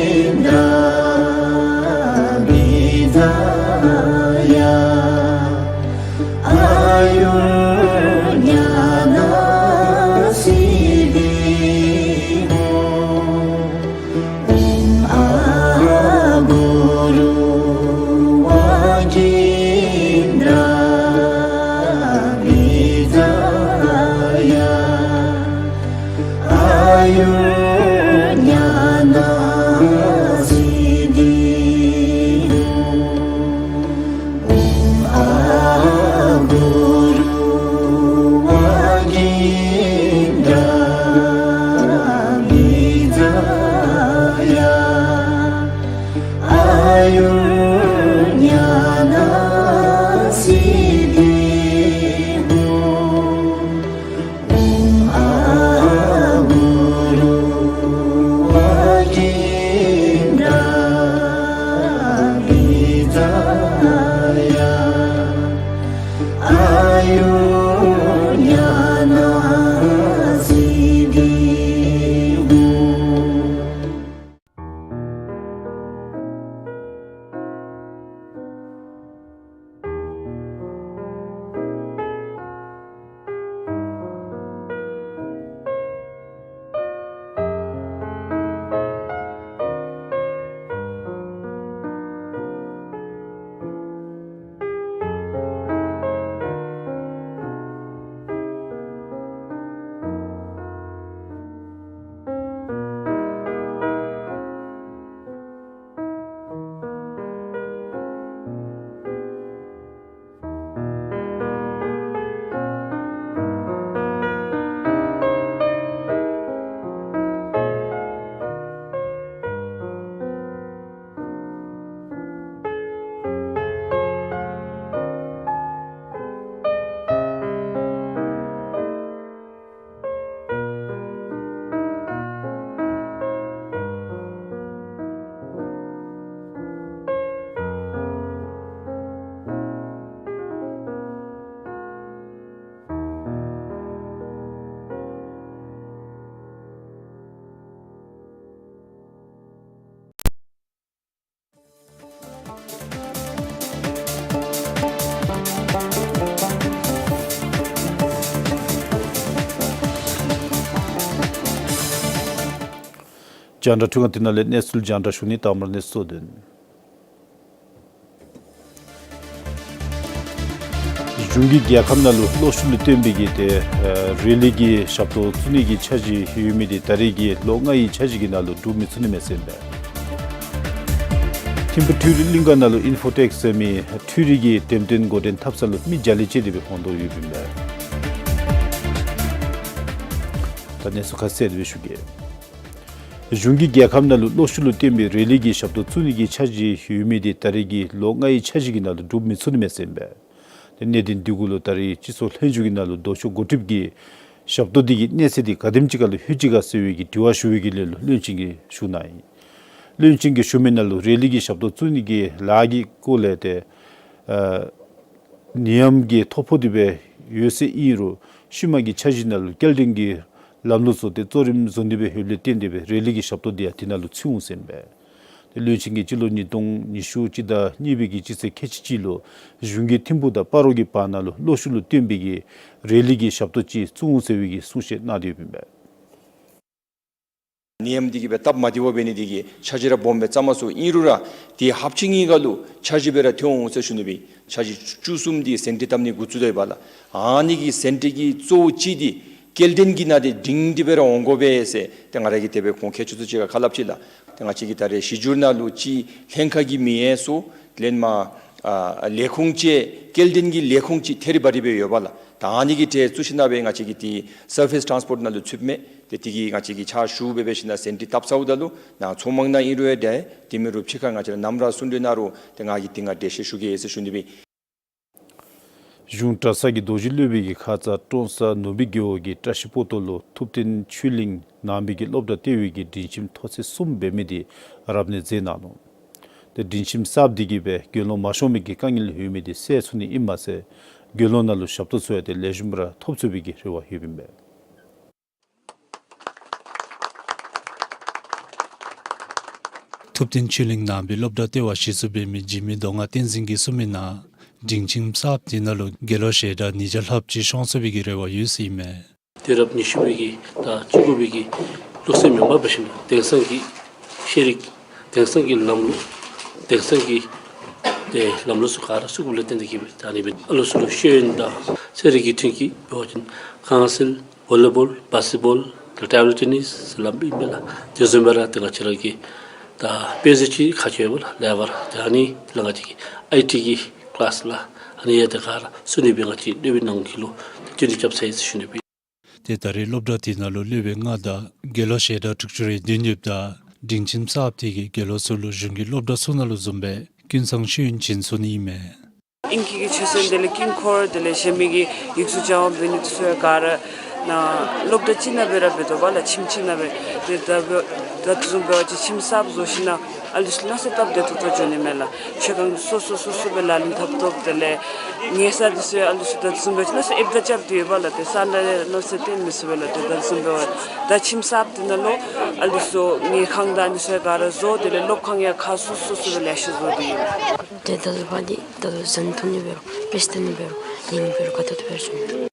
བི་ཛ་ཡ། ཨ་ཡུར་ཉ་ན་སིདྡྷི་ཧཱུྃ། ཨོཾ་ཨ་གུ་རུ་ཝ་གིནྡྲ་བི་ཛ་ཡ། ཨ་ཡུར་ཉ་ན་སིདྡྷི་ཧཱུྃ། ཨོཾ་ཨ་གུ་རུ་ཝ་གིནྡྲ་བི་ཛ་ཡ། ཨ་ཡུར་ཉ་ན་སིདྡྷི་ཧཱུྃ། ཨོཾ་ཨ་གུ་རུ་ཝ་གིནྡྲ་བི་ཛ་ཡ། ཨ་ཡུར་ཉ་ན་སིདྡྷི་ཧཱུྃ། རྒྱང་བསྒྲགས་འཕྲུལ་ཁང་འདི་ནང་ལས་གནས་ཚུལ་རྒྱང་བསྒྲགས་ཞུ་ནི། དང་པ་ར་གནས་ཚུལ་གཙོ་དོན། གཞུང་གིས་རྒྱལ་ཁབ་ནང་ལུ་གློག་ཤུགས་ལུ་བརྟེན་པའི་གི་ཏེ་ཨེ་རི་ལི་གི་ཞབས་ཏོག་བཙུགས་ནི་གི་འཆར་གཞི་ཡོད་མི་འདི་ད་རེས་ཀྱི་ལོ་ལྔའི་འཆར་གཞི་གི་ནང་ལུ་འགྲུབ་མི་ཚུགས་ནི་མས་ཟེར་ཨིན་པས། ཐིམ་ཕུ་འཕྲུལ་རིག་གླིང་ག་ནང་ལུ་ཨིན་ཕོ་ཊེཀ་ཟེར་མི་འཕྲུལ་རིག་གི་འགྲེམས་སྟོན་འགོ་འདྲེན་འཐབ་ས་ལུ་མི་བརྒྱ་ལས་བཅད་དེ་སྦེ་ཧོན་ཏོ་ཡོདཔ་ཨིན་པས། ད་གནས་ཚུལ་ཁ་གསལ་དེ་སྦེ་ཞུ་གེ། གཞུང་གིས་རྒྱལ་ཁབ་ནང་ལུ་གློག་ཤུགས་ལུ་བརྟེན་པའི་རི་ལི་གི་ཞབས་ཏོག་བཙུགས་ནི་གི་འཆར་གཞི་ཡོད་མི་འདི་ད་རེས་ཀྱི་ལོ་ལྔའི་འཆར་གཞི་གི་ནང་ལུ་འགྲུབ་མི་ཚུགས་ནི་མས་ཟེར་ཨིན་པས། ཏེ་གནད་དོན་འདི་གུ་ལུ་ད་རེས་སྤྱི་ཚོགས་ལྷན་བཞུགས་ཀྱི་ནང་ལུ་ལྡོག་ཕྱོགས་འགོ་ཁྲིདཔ་གིས་ ཞབས་ཏོག་འདི་གི་གནས་ཚད་འདི་ག་དེམ་ཅིག་ཁར་ལུ་ལྷོད་ཅི་ག་ཟེར་བའི་གི་དྲི་བ་ཞུ་བའི་གི་ལན་ལུ་བློན་ཆེན་གྱིས་ཞུ་གནང་ཡི། བློན་ཆེན་གྱིས་ཞུ་མི་ནང་ལུ་རེ་ལི་གི་ཞབས་ཏོག་བཙུགས་ནི་གི་ལཱ་གི་སྐོར་ལས་ཏེ་ཨ་ནད་ཡམས་ཀྱི་ཐོ་ཕོག་སྟེ་སྦེ་ཡོད་ཟེར་ཨིན་རུང་ཤུལ་མ་གི་འཆར་གཞི་ནང་ལུ་སྐྱེལ་འདྲེན་གྱི་ལམ་ལུགས་ཚུ་ཏེ་གཙོ་རིམ་བཟུང་སྟེ་སྦེ་ཡོདཔ་ལས་བརྟེན་ཏེ་སྦེ་རེ་ལི་གི་ཞབས་ཏོག་འདི་ཡང་དེ་ནང་ལུ་ཚུད་འོང་ཟེར་ཨིན་པས། ཏེ་བློན་ཆེན་གྱིས་སྤྱི་ལོ་ཉིས་སྟོང་ཉི་ཤུ་གཅིག་དང་གཉིས་པའི་གི་སྤྱི་ཚེས་ཁལ་གཅིག་གཅིག་ལུ་གཞུང་གི་ཐིམ་ཕུག་དང་སྤ་རོ་གི་བར་ན་ལུ་གློག་ཤུགས་ལུ་བརྟེན་པའི་གི་རེ་ལི་གི་ཞབས་ཏོག་ཅིག་བཙུགས་འོང་ཟེར་བའི་གི་གསུང་བཤད་གནང་སྟེ་ཡོདཔ་ཨིན་པས། ནད་ཡམས་འདི་གིས་སྦེ་སྟབས་མ་བདེཝ་འབད་ནི་འདི་གིས་འཆར་གཞི་ར་སྦོམ་སྦེ་བརྩམས་མ་ཚུགས། ཨིན་རུང་ར་ཏེ་ཧབ་ཅིག་གཉིས་ཀ་ལུ་འཆར་གཞི་སྦེ་ར་ཐོན་འོང་ཟེར་ཞུ་ནི་སྦེ། འཆར་གཞི་བཅུ་གསུམ་འདི་སེན་ཊི་བཏབ་ནི་འགོ་བཙུགས་ད་ཡོདཔ་ལགས། ཨ་ནི་གི་སེན་ཊི་གི་གཙོ་བོ་ཅིག་འདི་སྐྱེལ་འདྲེན་གྱི་ནང་འདི་སྒྲིང་སྒྲི་སྦེ་ར་འོང་དགོ་པས་ཟེར་ཏེ་ང་ར་གིས་དེ་སྦེ་ཁོང་ཁྱད་ཆོས་ཚུ་ཅིག་ཁ་སླབ་ཅི་ལགས། ཏེ་ང་བཅས་ཀྱི་ད་རེས་གཞི་འགྱུར་ནང་ལུ་ཅིག་ལྷན་ཁག་གི་མི་ཡང་སོ་ལེན་མ་ཨ་ལས་ཁུངས་ཅིག་སྐྱེལ་འདྲེན་གྱི་ལས་ཁུངས་ཅིག་ཐེ་རི་བ་རི་སྦེ་ཡོདཔ་ལགས། ད་ཨ་ནི་གི་གྲས་བཙུགས་ཞིནམ་སྦེ་ང་བཅས་ཀྱི་ཏེ་སར་ཕེསི་ཊཱནསི་པོརཊ་ནང་ལུ་ཚུདཔ་མས། ཏེ་དེ་གིས་ང་བཅས་ཀྱིས་ཕྱག་ཞུ་འབད་འབད་ཞིནམ་སེན་ཊི་བཏབ་ཚརཝ་ད་ལུ་ནཱ་མཚོ་མང་ནང་ཨིན་རུང་ཡང་འདྲ། དེ་མེན་རུང་ཕྱི་ཁར་ང་བཅས་ར་ནམ་ར་སུ་འདྲ་ནང་རུང་ཏེ་ང་གིས་དེ་ནང་འགྲེལ་བཤད་ཞུ་གེ་ཟེར་ཞུ་ནི་སྦེ། གཞུང་གྲྭ་ཚང་གི་རྡོ་རྗེ་སློབ་དཔོན་གྱིས་ཁ་ཙ་ཀྲོང་གསར་ནུ་སྦིས་རྒེད་འོག་གི་བཀྲ་ཤིས་སྤོ་ཏོ་ལུ་ཐུབ་བསྟན་ཆོས་གླིང་ནང་པའི་གི་སློབ་གྲྭ་ལྟེ་བའི་གི་སྒྲིང་ཁྱིམ་མཐོ་ཚད་གསུམ་འབད་མི་འདི་རབ་གནས་མཛད་གནང་ནུག། ཏེ་སྒྲིང་ཁྱིམ་གསརཔ་འདི་གིས་སྦེ་དགེ་སློང་མ་ཤོང་མི་གི་དཀའ་ངལ་ཡོད་མི་འདི་སེལ་ཚུགས་ནི་ཨིན་མས་ཟེར། དགེ་སློང་ནང་ལུ་ཞབས་ཏོག་ཚུ་ཡང་ཏེ་ལེགས་ཤོམ་སྦེ་ར་ཐོབ་ཚུགས་པའི་གི་རེ་བ་ཡོདཔ་ཨིན་པས། ཐུབ་བསྟན་ཆོས་གླིང་ནང་པའི་སློབ་གྲྭ་ལྟེ་བ་གཞི་བཙུགས་འབད་མི་འཇིགས་མེད་མདོ་སྔགས་བསྟན་འཛིན་གྱིས་གསུངས་མི་ནང་སྒྲིང་ཁྱིམ་གསརཔ་འདི་ནང་ལུ་དགེ་སློང་ཞལ་གྲངས་ཉིས་བརྒྱ་ལྷགཔ་ཅིག་ཤོང་ཚུགས་པའི་གི་རེ་བ་ཡོད་ཟེར་ཨིན་མས། དུས་རབས་ཉི་ཤུ་པའི་གི་དང་བཅུ་དགུ་པའི་གི་བློ་སེམས་མི་འདྲཝ་སྦེ་ཞིནམ་དེང་སང་གི་ཤེས་རིག་དེང་སང་གི་ལམ་ལུགས་དེང་སང་གི་ཏེ་ལམ་ལུགས་ཚུ་ག་ར་བཙུགས་པ་ལས་བརྟེན་ཏེ་གིས་སྦེ་ད་ཨ་ནི་སྦེ་ཨ་ལུ་ཚུ་ལུ་ཤེས་ཡོན་དང་ཚན་རིག་གི་ཐོན་སྐྱེད་འབད་བ་ཅིན་ཁང་བཟང་ཝོ་ལི་བོལ་བཱསི་ཀེཊ་བོལ་ཏེ་ཊེབལ་ཊེ་ནིསི་ཟེར་སླབ་ཨིན་པས་ལགས། དེ་བཟུམ་སྦེ་ར་ཏེ་ང་བཅས་ར་གི་ད་དཔེ་མཛོད་ཅིག་ཁག་ཆེ་བ་ལགས་ལེགས་པར་ཏེ་ཨ་ནི་ལགས་ང་བཅས་ཀྱི་ཨའི་ཊི་གི་ཀི་ལཱསི་ལགས། ཨ་ནི་ཡང་ཏེ་ག་ར་བཙུགས་ནི་སྦེ་ང་བཅས་སློབ་དཔོན་ནང་འཁོད་ལུ་ཏེ་བཏོན་ཏེ་རྐྱབ་ཚར་ཡི་ཟེར་ཞུ་ནི་སྦེ། ཏེ་ད་རེས་སློབ་གྲྭ་དེ་ནང་ལུ་སློབ་དཔོན་ལྔ་དང་དགེ་སློང་ཞལ་གྲངས་དྲུག་ཅུ་རེ་བདུན་ཡོདཔ་ད་སྒྲིང་ཁྱིམ་གསརཔ་དེ་གིས་དགེ་སློང་ཚུ་ལུ་གཞུང་གི་སློབ་གྲྭ་ཚུ་ནང་ལུ་བཟུམ་སྦེ་ཀུན་བཟང་ཤེས་ཡོན་སྦྱིན་ཚུགས་ནི་ཨིན་མས། དབྱིན་སྐད་ཀྱི་ཆོས་ཚན་དེ་ལས་དཀྱིལ་འཁོར་དེ་ལས་གཞན་མི་གི་ཡིག་གཟུགས་སྦྱང་བ་འབད་ནི་དེ་ཚུ་ཡང་ག་ར་ནཱ་སློབ་གྲྭ་གཅིག་ནང་སྦེ་ར་འབད་དོ་བ་ལགས། ཁྱིམ་གཅིག་ནང་སྦེ། ཏེ་ད་འབད་ད་དེ་བཟུམ་འབད་བ་ཅིན་ཁྱིམ་གསརཔ་བཟོ་ཞིནམ་ཨ་ལུ་ཚུ་ལུ་གནམ་མེད་ས་མེད་སྟབས་བདེ་ཏོག་ཏོ་འགྱོ་ནི་མས་ལགས། ཆོས་ཁང་སོ་སོ་སོ་སོ་སྦེ་ལག་ལེན་འཐབ་དོ། དེ་ལས་ཉལ་ས་དེ་ཚུ་ཡང་ཨ་ལུ་ཚུ་ད་དེ་བཟུམ་འབད་བ་ཅིན་གནམ་མེད་ས་མེད་ཨེབ་ད་རྐྱབ་སྟེ་ཡོད་པ་ལགས། ཏེ་ས་ནང་ལས་གནམ་མེད་ས་མེད་བཏོན་མི་ཚུགས་པས་ལགས། ཏེ་ད་དེ་བཟུམ་འབད་བ་ད་ཁྱིམ་གསརཔ་དེ་ནང་ལུ་ཨ་ལུ་ཚུ་ཉལ་ཁང་དང་ཨ་ནི་ཚུ་ཡང་ག་ར་བཟོ། དེ་ལས་སློབ་ཁང་ཡང་ཁག་སོ་སོ་སོ་སྦེ་ལེ་ཤ་བཟོ་སྟེ་ཡོད། ཏེ་ད་ལྟོ་བར་འདི་ད་ལྟོ་ཟན་འཐུང་ནི་འབད་རུང་དཔེ་ཆ་ལྟ་ནི་འབད་རུང་ལེན་ནི་འབད་རུང་ག་ཏེ་ཏེ་འབད་རུང་བྱིན།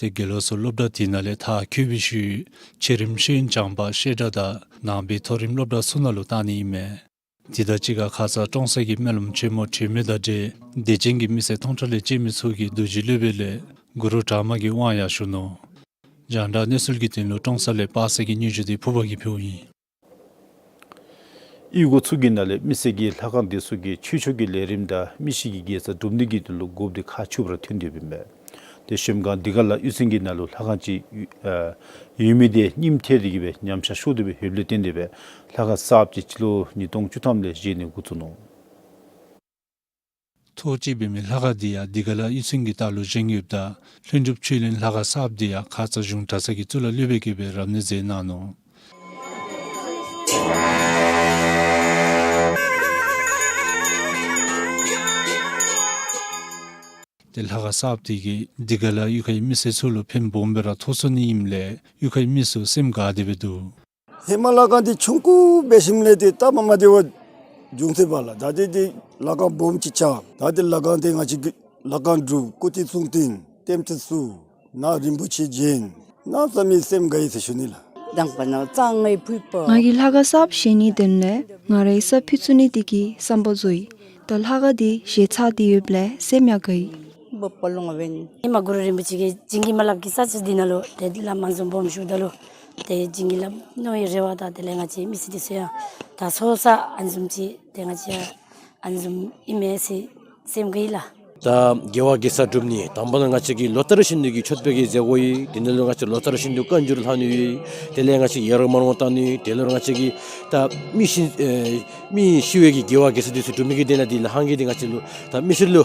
ཏེ་དགེ་སློང་ཚུ་སློབ་གྲྭ་དེ་ནང་ལས་མཐར་འཁྱོལ་བའི་ཤུལ་ཆེ་རིམ་ཤེས་ཡོན་སྦྱང་བར་བཤད་གྲྭ་དང་ནང་པའི་མཐོ་རིམ་སློབ་གྲྭ་ཚུ་ནང་ལུ་བཏང་ནི་ཨིན་མས། དེ་དང་གཅིག་ཁར་ཁ་ཙ་ཀྲོང་གསར་གྱི་སྨོན་ལམ་ཆེན་མོ་གྲོལ་མི་དང་འབྲེལ་དད་ཅན་གྱི་མི་སེར་སྟོང་ཕྲག་ལས་བཅད་མི་ཚུ་གིས་རྡོ་རྗེ་སློབ་དཔོན་ལས་གུ་རུ་དྲག་དམར་གྱི་དབང་ཡང་ཞུ་ནུག། རྒྱང་བསྒྲགས་གནས་ཚུལ་གྱི་དོན་ལུ་ཀྲོང་གསར་ལས་པ་སངས་ཀྱི་སྙན་ཞུ་འདི་ཕུར་པ་གིས་ཕུལཝ་ཨིན། གཡུས་སྒོ་ཚུ་གི་ནང་ལས་མི་སེར་གྱིས་ལྷ་ཁང་དེ་ཚུ་གི་ཆོས་ཕྱོགས་ཀྱི་ལས་རིམ་དང་མི་ཤི་གི་དགེ་རྩ་སྒྲུབ་ནི་གི་དོན་ལུ་དགོཔ་འདི་ཁག་ཆེཝ་ར་ཐོན་ཏེ་ཡོདཔ་ཨིན་པས། ཏེ་གཞལམ་སྒང་དིག་ལ་གཡུས་ཚན་གྱི་ནང་ལུ་ལྷ་ཁང་ཅིག་ཨ་ཡོད་མི་དེ་རྙིངམ་ཐལ་ཏེ་གིས་སྦེ་ཉམས་ཆག་ཤོར་ཏེ་སྦེ་ཡོདཔ་ལས་བརྟེན་ཏེ་སྦེ་ལྷ་ཁང་གསརཔ་ཅིག་སྤྱི་ལོ་ཉིས་སྟོང་བཅུ་ཐམ་ལས་བཞེངས་ནི་འགོ་བཙུགས་ནུག། ཐོག་གཅིག་འབད་མི་ལྷ་ཁང་འདི་ཡང་དིག་ལ་གཡུས་ཚན་གྱི་ལྟག་ལུ་བཞེངས་ཡོདཔ་ད་ལྷུན་གྲུབ་ཆོས་གླིང་ལྷ་ཁང་གསརཔ་འདི་ཡང་ཁ་ཙ་གཞུང་གྲྭ་ཚང་གི་གཙུག་ལག་སློབ་དཔོན་གྱིས་སྦེ་རབ་གནས་མཛད་གནང་ནུག། ཏེ་ལྷ་ཁང་གསརཔ་འདི་གིས་དིག་ལ་གཡུས་ཁའི་མི་སེར་ཚུ་ལུ་ཕན་སྦོམ་སྦེ་ར་ཐོགས་ཚུགས་ནི་ཨིནམ་ལས་གཡུས་ཁའི་མི་ཚུ་སེམས་དགའ་སྟེ་སྦེ་འདུག། ཧེ་མ་ལྷ་ཁང་འདི་ཆུང་ཀུ་འབད་ཞིནམ་ལས་ཏེ་སྟབས་མ་བདེཝ་བྱུང་སྟེ་འབདཝ་ལས་ད་ཏེ་ཏེ་ལྷ་ཁང་སྦོམ་ཅིག་ཆགས། ད་ཏེ་ལྷ་ཁང་འདི་ང་བཅས་ཀྱིས་ལྷ་ཁང་སྒྲུབ། སྐུ་ཚེ་ཚུན་ཚོད་ལྟདམོ་ཚུ་ནཱ་རིན་པོ་ཆེ་བྱིན། གནམ་མེད་ས་མེད་སེམས་དགའ་ཡི་ཟེར་ཞུ་ནི་ལགས། ང་གིས་ལྷ་ཁང་གསརཔ་བཞེངས་ནིའི་དོན་ལས་ང་རའི་ས་ཕུད་བཙུགས་ནི་དེ་གི་བསམ་པ་རྫོགས་ཡི། ད་ལྷ་ཁང་འདི་བཞེངས་ཚར་ཏེ་ཡོདཔ་ལས་སེམས་ཡང་དགའ་ཡི། ཧེ་མ་གུ་རུ་རིན་པོ་ཆེ་གིས་བྱིན་གྱིས་མ་བརླབས་ཀྱི་ས་ཆ་འདི་ནང་ལུ་ཏེ་བླམ་ཨ་ནི་བཟུམ་སྦོམ་བཞུགསཔ་ད་ལུ་ཏེ་བྱིན་གྱིས་བརླབས་མནོ་བའི་རེ་བ་དང་དེ་ལས་ང་བཅས་མི་སེར་འདི་ཚུ་ཡང་ད་ཚོགས་བསགས་ཨ་ནི་བཟུམ་ཅིག་ཏེ་ང་བཅས་ཡང་ཨ་ནི་བཟུམ་ཨིན་མས་ཟེར་སེམས་དགའ་ཡི་ལགས། ད་དགེ་བ་དགེ་རྩ་སྒྲུབ་ནི་དང་པ་ལུ་ང་བཅས་ཀྱིས་ལོ་ལྟར་བཞིན་དུ་གི་མཆོད་པའི་གི་མཛད་སྒོ་ཡོད། དེ་ནང་ལུ་ང་བཅས་ལོ་ལྟར་བཞིན་དུ་བཀའ་འགྱུར་ལྷག་ནི་ཡོད། དེ་ལས་ང་བཅས་ཡར་མར་བཏང་ནི། དེ་ལུ་ང་བཅས་ཀྱིས་ད་མི་ཤི་ཨེ་མི་ཤི་བའི་གི་དགེ་བ་དགེ་རྩ་འདི་ཚུ་སྒྲུབ་མི་གི་དོན་ལས་འདི་ལྷ་ཁང་གི་འདི་ང་བཅས་ལུ་ད་མི་སེར་ལུ་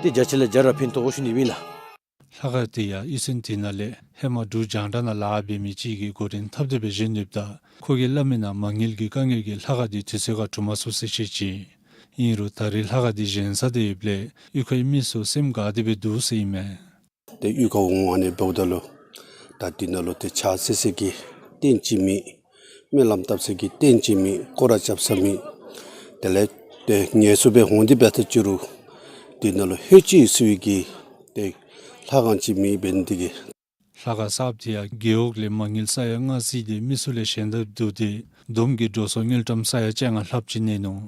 ཏེ་བརྒྱ་ཆ་ལས་བརྒྱ་ར་ཕན་ཐོགས་ཞུ་ནི་ཨིན་ལགས། ལྷ་ཁང་དེ་ཡང་གཡུས་ཚན་དེ་ནང་ལས་ཧེ་མ་འབྲུག་རྒྱང་བསྒྲགས་ནང་ལཱ་འབད་མི་ཅིག་གིས་འགོ་འདྲེན་འཐབ་སྟེ་སྦེ་བཞེངས་ནུག་ད། ཁོ་གིས་སླབ་མི་ནང་མ་དངུལ་གྱི་དཀའ་ངལ་གྱིས་ལྷ་ཁང་དེ་དུས་ཚོད་ཁར་གྲུབ་མ་ཚུགས་ཟེར་བཤད་ཅི། ཨིན་རུང་ད་རེས་ལྷ་ཁང་དེ་བཞེངས་ཚར་ཏེ་ཡོདཔ་ལས་གཡུས་ཁའི་མི་ཚུ་སེམས་དགའ་སྟེ་སྦེ་འདུག་ཟེར་ཨིན་མས། ཏེ་གཡུས་ཁར་འོང་ཨ་ནི་འབདཝ་ད་ལུ་ད་དེ་ནང་ལུ་ཏེ་ཕྱག་འཚལ་སའི་གི་རྟེན་ཅིག་མེད། སྨོན་ལམ་བཏབ་སའི་གི་རྟེན་ཅིག་མེད། སྐོར་ར་རྐྱབ་ས་མེད། དེ་ལས་ཏེ་ངལ་གསོ་སྦེ་འོང་སྟེ་འབད་ད་ཅི་རུང་དེ་ནང་ལུ་ལྷོད་ཅི་ཟེར་བའི་གི་ཏེ་ལྷ་ཁང་ཅིག་མེད་འབད་ནི་དེ་གིས། ལྷ་ཁང་གསརཔ་དེ་ཡང་རྒེད་འོག་ལས་མ་དངུལ་ས་ཡ་ལྔ་བརྩིས་ཏེ་མི་ཚུ་ལས་བཞེངས་ད་འདུག་སྟེ་བསྡོམས་ཀྱིས་འགྲོ་སོང་དངུལ་ཀྲམ་ས་ཡ་བཅོ་ལྔ་ལྷགཔ་ཅིག་གནས་ནུག།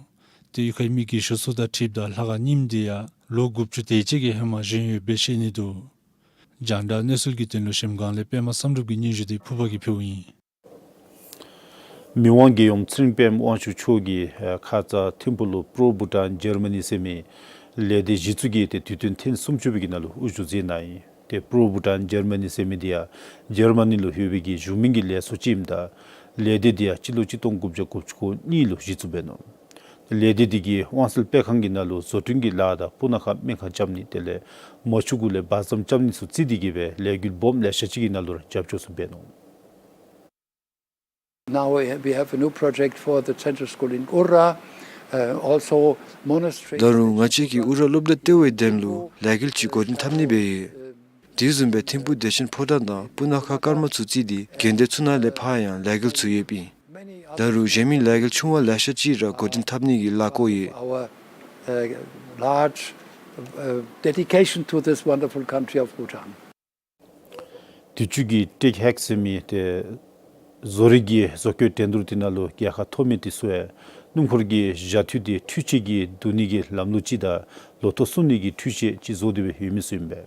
ཏེ་གཡུས་ཁའི་མི་རྒས་ཤོས་ཚུ་དང་འཁྲིལཝ་ད་ལྷ་ཁང་རྙིངམ་དེ་ཡང་ལོ་དགུ་བཅུ་དེ་ཅིག་གི་ཧེ་མ་བཞེངས་ཡོདཔ་སྦེ་བཤད་ནི་འདུག། རྒྱང་བསྒྲགས་གནས་ཚུལ་གྱི་དོན་ལུ་གཞལམ་སྒང་ལས་པདྨ་བསམ་གྲུབ་ཀྱི་སྙན་ཞུ་དེ་ཕུརཔ་གིས་ཕུལཝ་ཨིན། མི་དབང་རྒྱལ་ཡུམ་ཚེ་རིང་པདྨ་དབང་ཕྱུག་མཆོག་གིས་ཨེ་ཁ་ཙ་ཐིམ་ཕུག་ལུ་པྲོ་བྷུ་ཊཱན་ཇར་མ་ནི་ཟེར་མི་ལས་སྡེ་གཞི་བཙུགས་ཀྱི་ཏེ་དུས་སྟོན་ཐེངས་སུམ་ཅུ་པའི་གི་ནང་ལུ་དབུ་བཞུགས་མཛད་གནང་ཡི། ཏེ་པྲོ་བྷུ་ཊཱན་ཇར་མ་ནི་ཟེར་མི་དེ་ཡང་ཇར་མ་ནི་ལུ་ཡོད་པའི་གི་གཞུང་མིན་གྱི་ལས་ཚོགས་ཅིག་ཨིནམ་ད་ལས་སྡེ་དེ་ཡང་སྤྱི་ལོ་གཅིག་སྟོང་དགུ་བརྒྱ་དགུ་བཅུ་གོ་གཉིས་ལུ་གཞི་བཙུགས་འབད་ནུག། ལས་སྡེ་དེ་གིས་དབང་གསལ་སྤེལ་ཁང་གི་ནང་ལུ་བཟོ་སྐྲུན་གྱི་ལཱ་དང་སྤུ་ན་ཁ་སྨན་ཁང་རྐྱབ་ནི་དེ་ལས་མ་ཆུ་གུ་ལས་འབག་ཙམ་རྐྱབ་ནི་ཚུ་བརྩིས་ཏེ་གིས་སྦེ་ལས་འགུལ་སྦོམ་ལེ་ཤ་ཅིག་གི་ནང་ལུ་ར་རྒྱབ་སྐྱོར་ཚུ་འབད་ནུག། Now we have, we have a new project for the central school in Ura, uh, also monastery. ད་རུང་ང་བཅས་ཀྱིས་ཨུ་ར་སློབ་གྲྭ་ལྟེ་བའི་དོན་ལུ་ལས་འགུལ་ཅིག་འགོ་འདྲེན་འཐབ་ནི་སྦེ་ཡོད། དེ་བཟུམ་སྦེ་ཐིམ་ཕུག་བདེ་ཆེན་ཕོ་བྲང་དང་སྤུ་ན་ཁ་ཀརྨ་ཚུ་བརྩིས་ཏེ་དགོན་སྡེ་ཚུ་ནང་ལས་ཕར་ཡང་ལས་འགུལ་ཚུ་ཡོདཔ་ཨིན། ད་རུང་གཞན་མི་ལས་འགུལ་ཆུང་བ་ལེ་ཤ་ཅིག་ར་འགོ་འདྲེན་འཐབ་ནི་གི་ལཱ་བཀོད་ཡོད། Our, uh, large, uh, dedication to this wonderful country of Bhutan. དུས་ཅི་གི་ཊེག་ཧེག་ཟེར་མི་ཏེ་བཟོ་རིག་གི་བཟོ་བཀོད་འགྲན་བསྡུར་དེ་ནང་ལུ་རྒྱལ་ཁ་ཐོབ་མི་དེ་ཚུ་ཡང་སྣུམ་འཁོར་གྱི་བཞའ་ཐུད་དེ་འཕྲུལ་ཆས་ཀྱིས་བསྡུ་ནི་གི་ལམ་ལུགས་ཅིག་དང་ལོ་ཐོག་སྲུང་ནི་གི་འཕྲུལ་ཆས་ཅིག་བཟོ་སྟེ་སྦེ་ཡོད་མི་ཚུ་ཨིན་པས།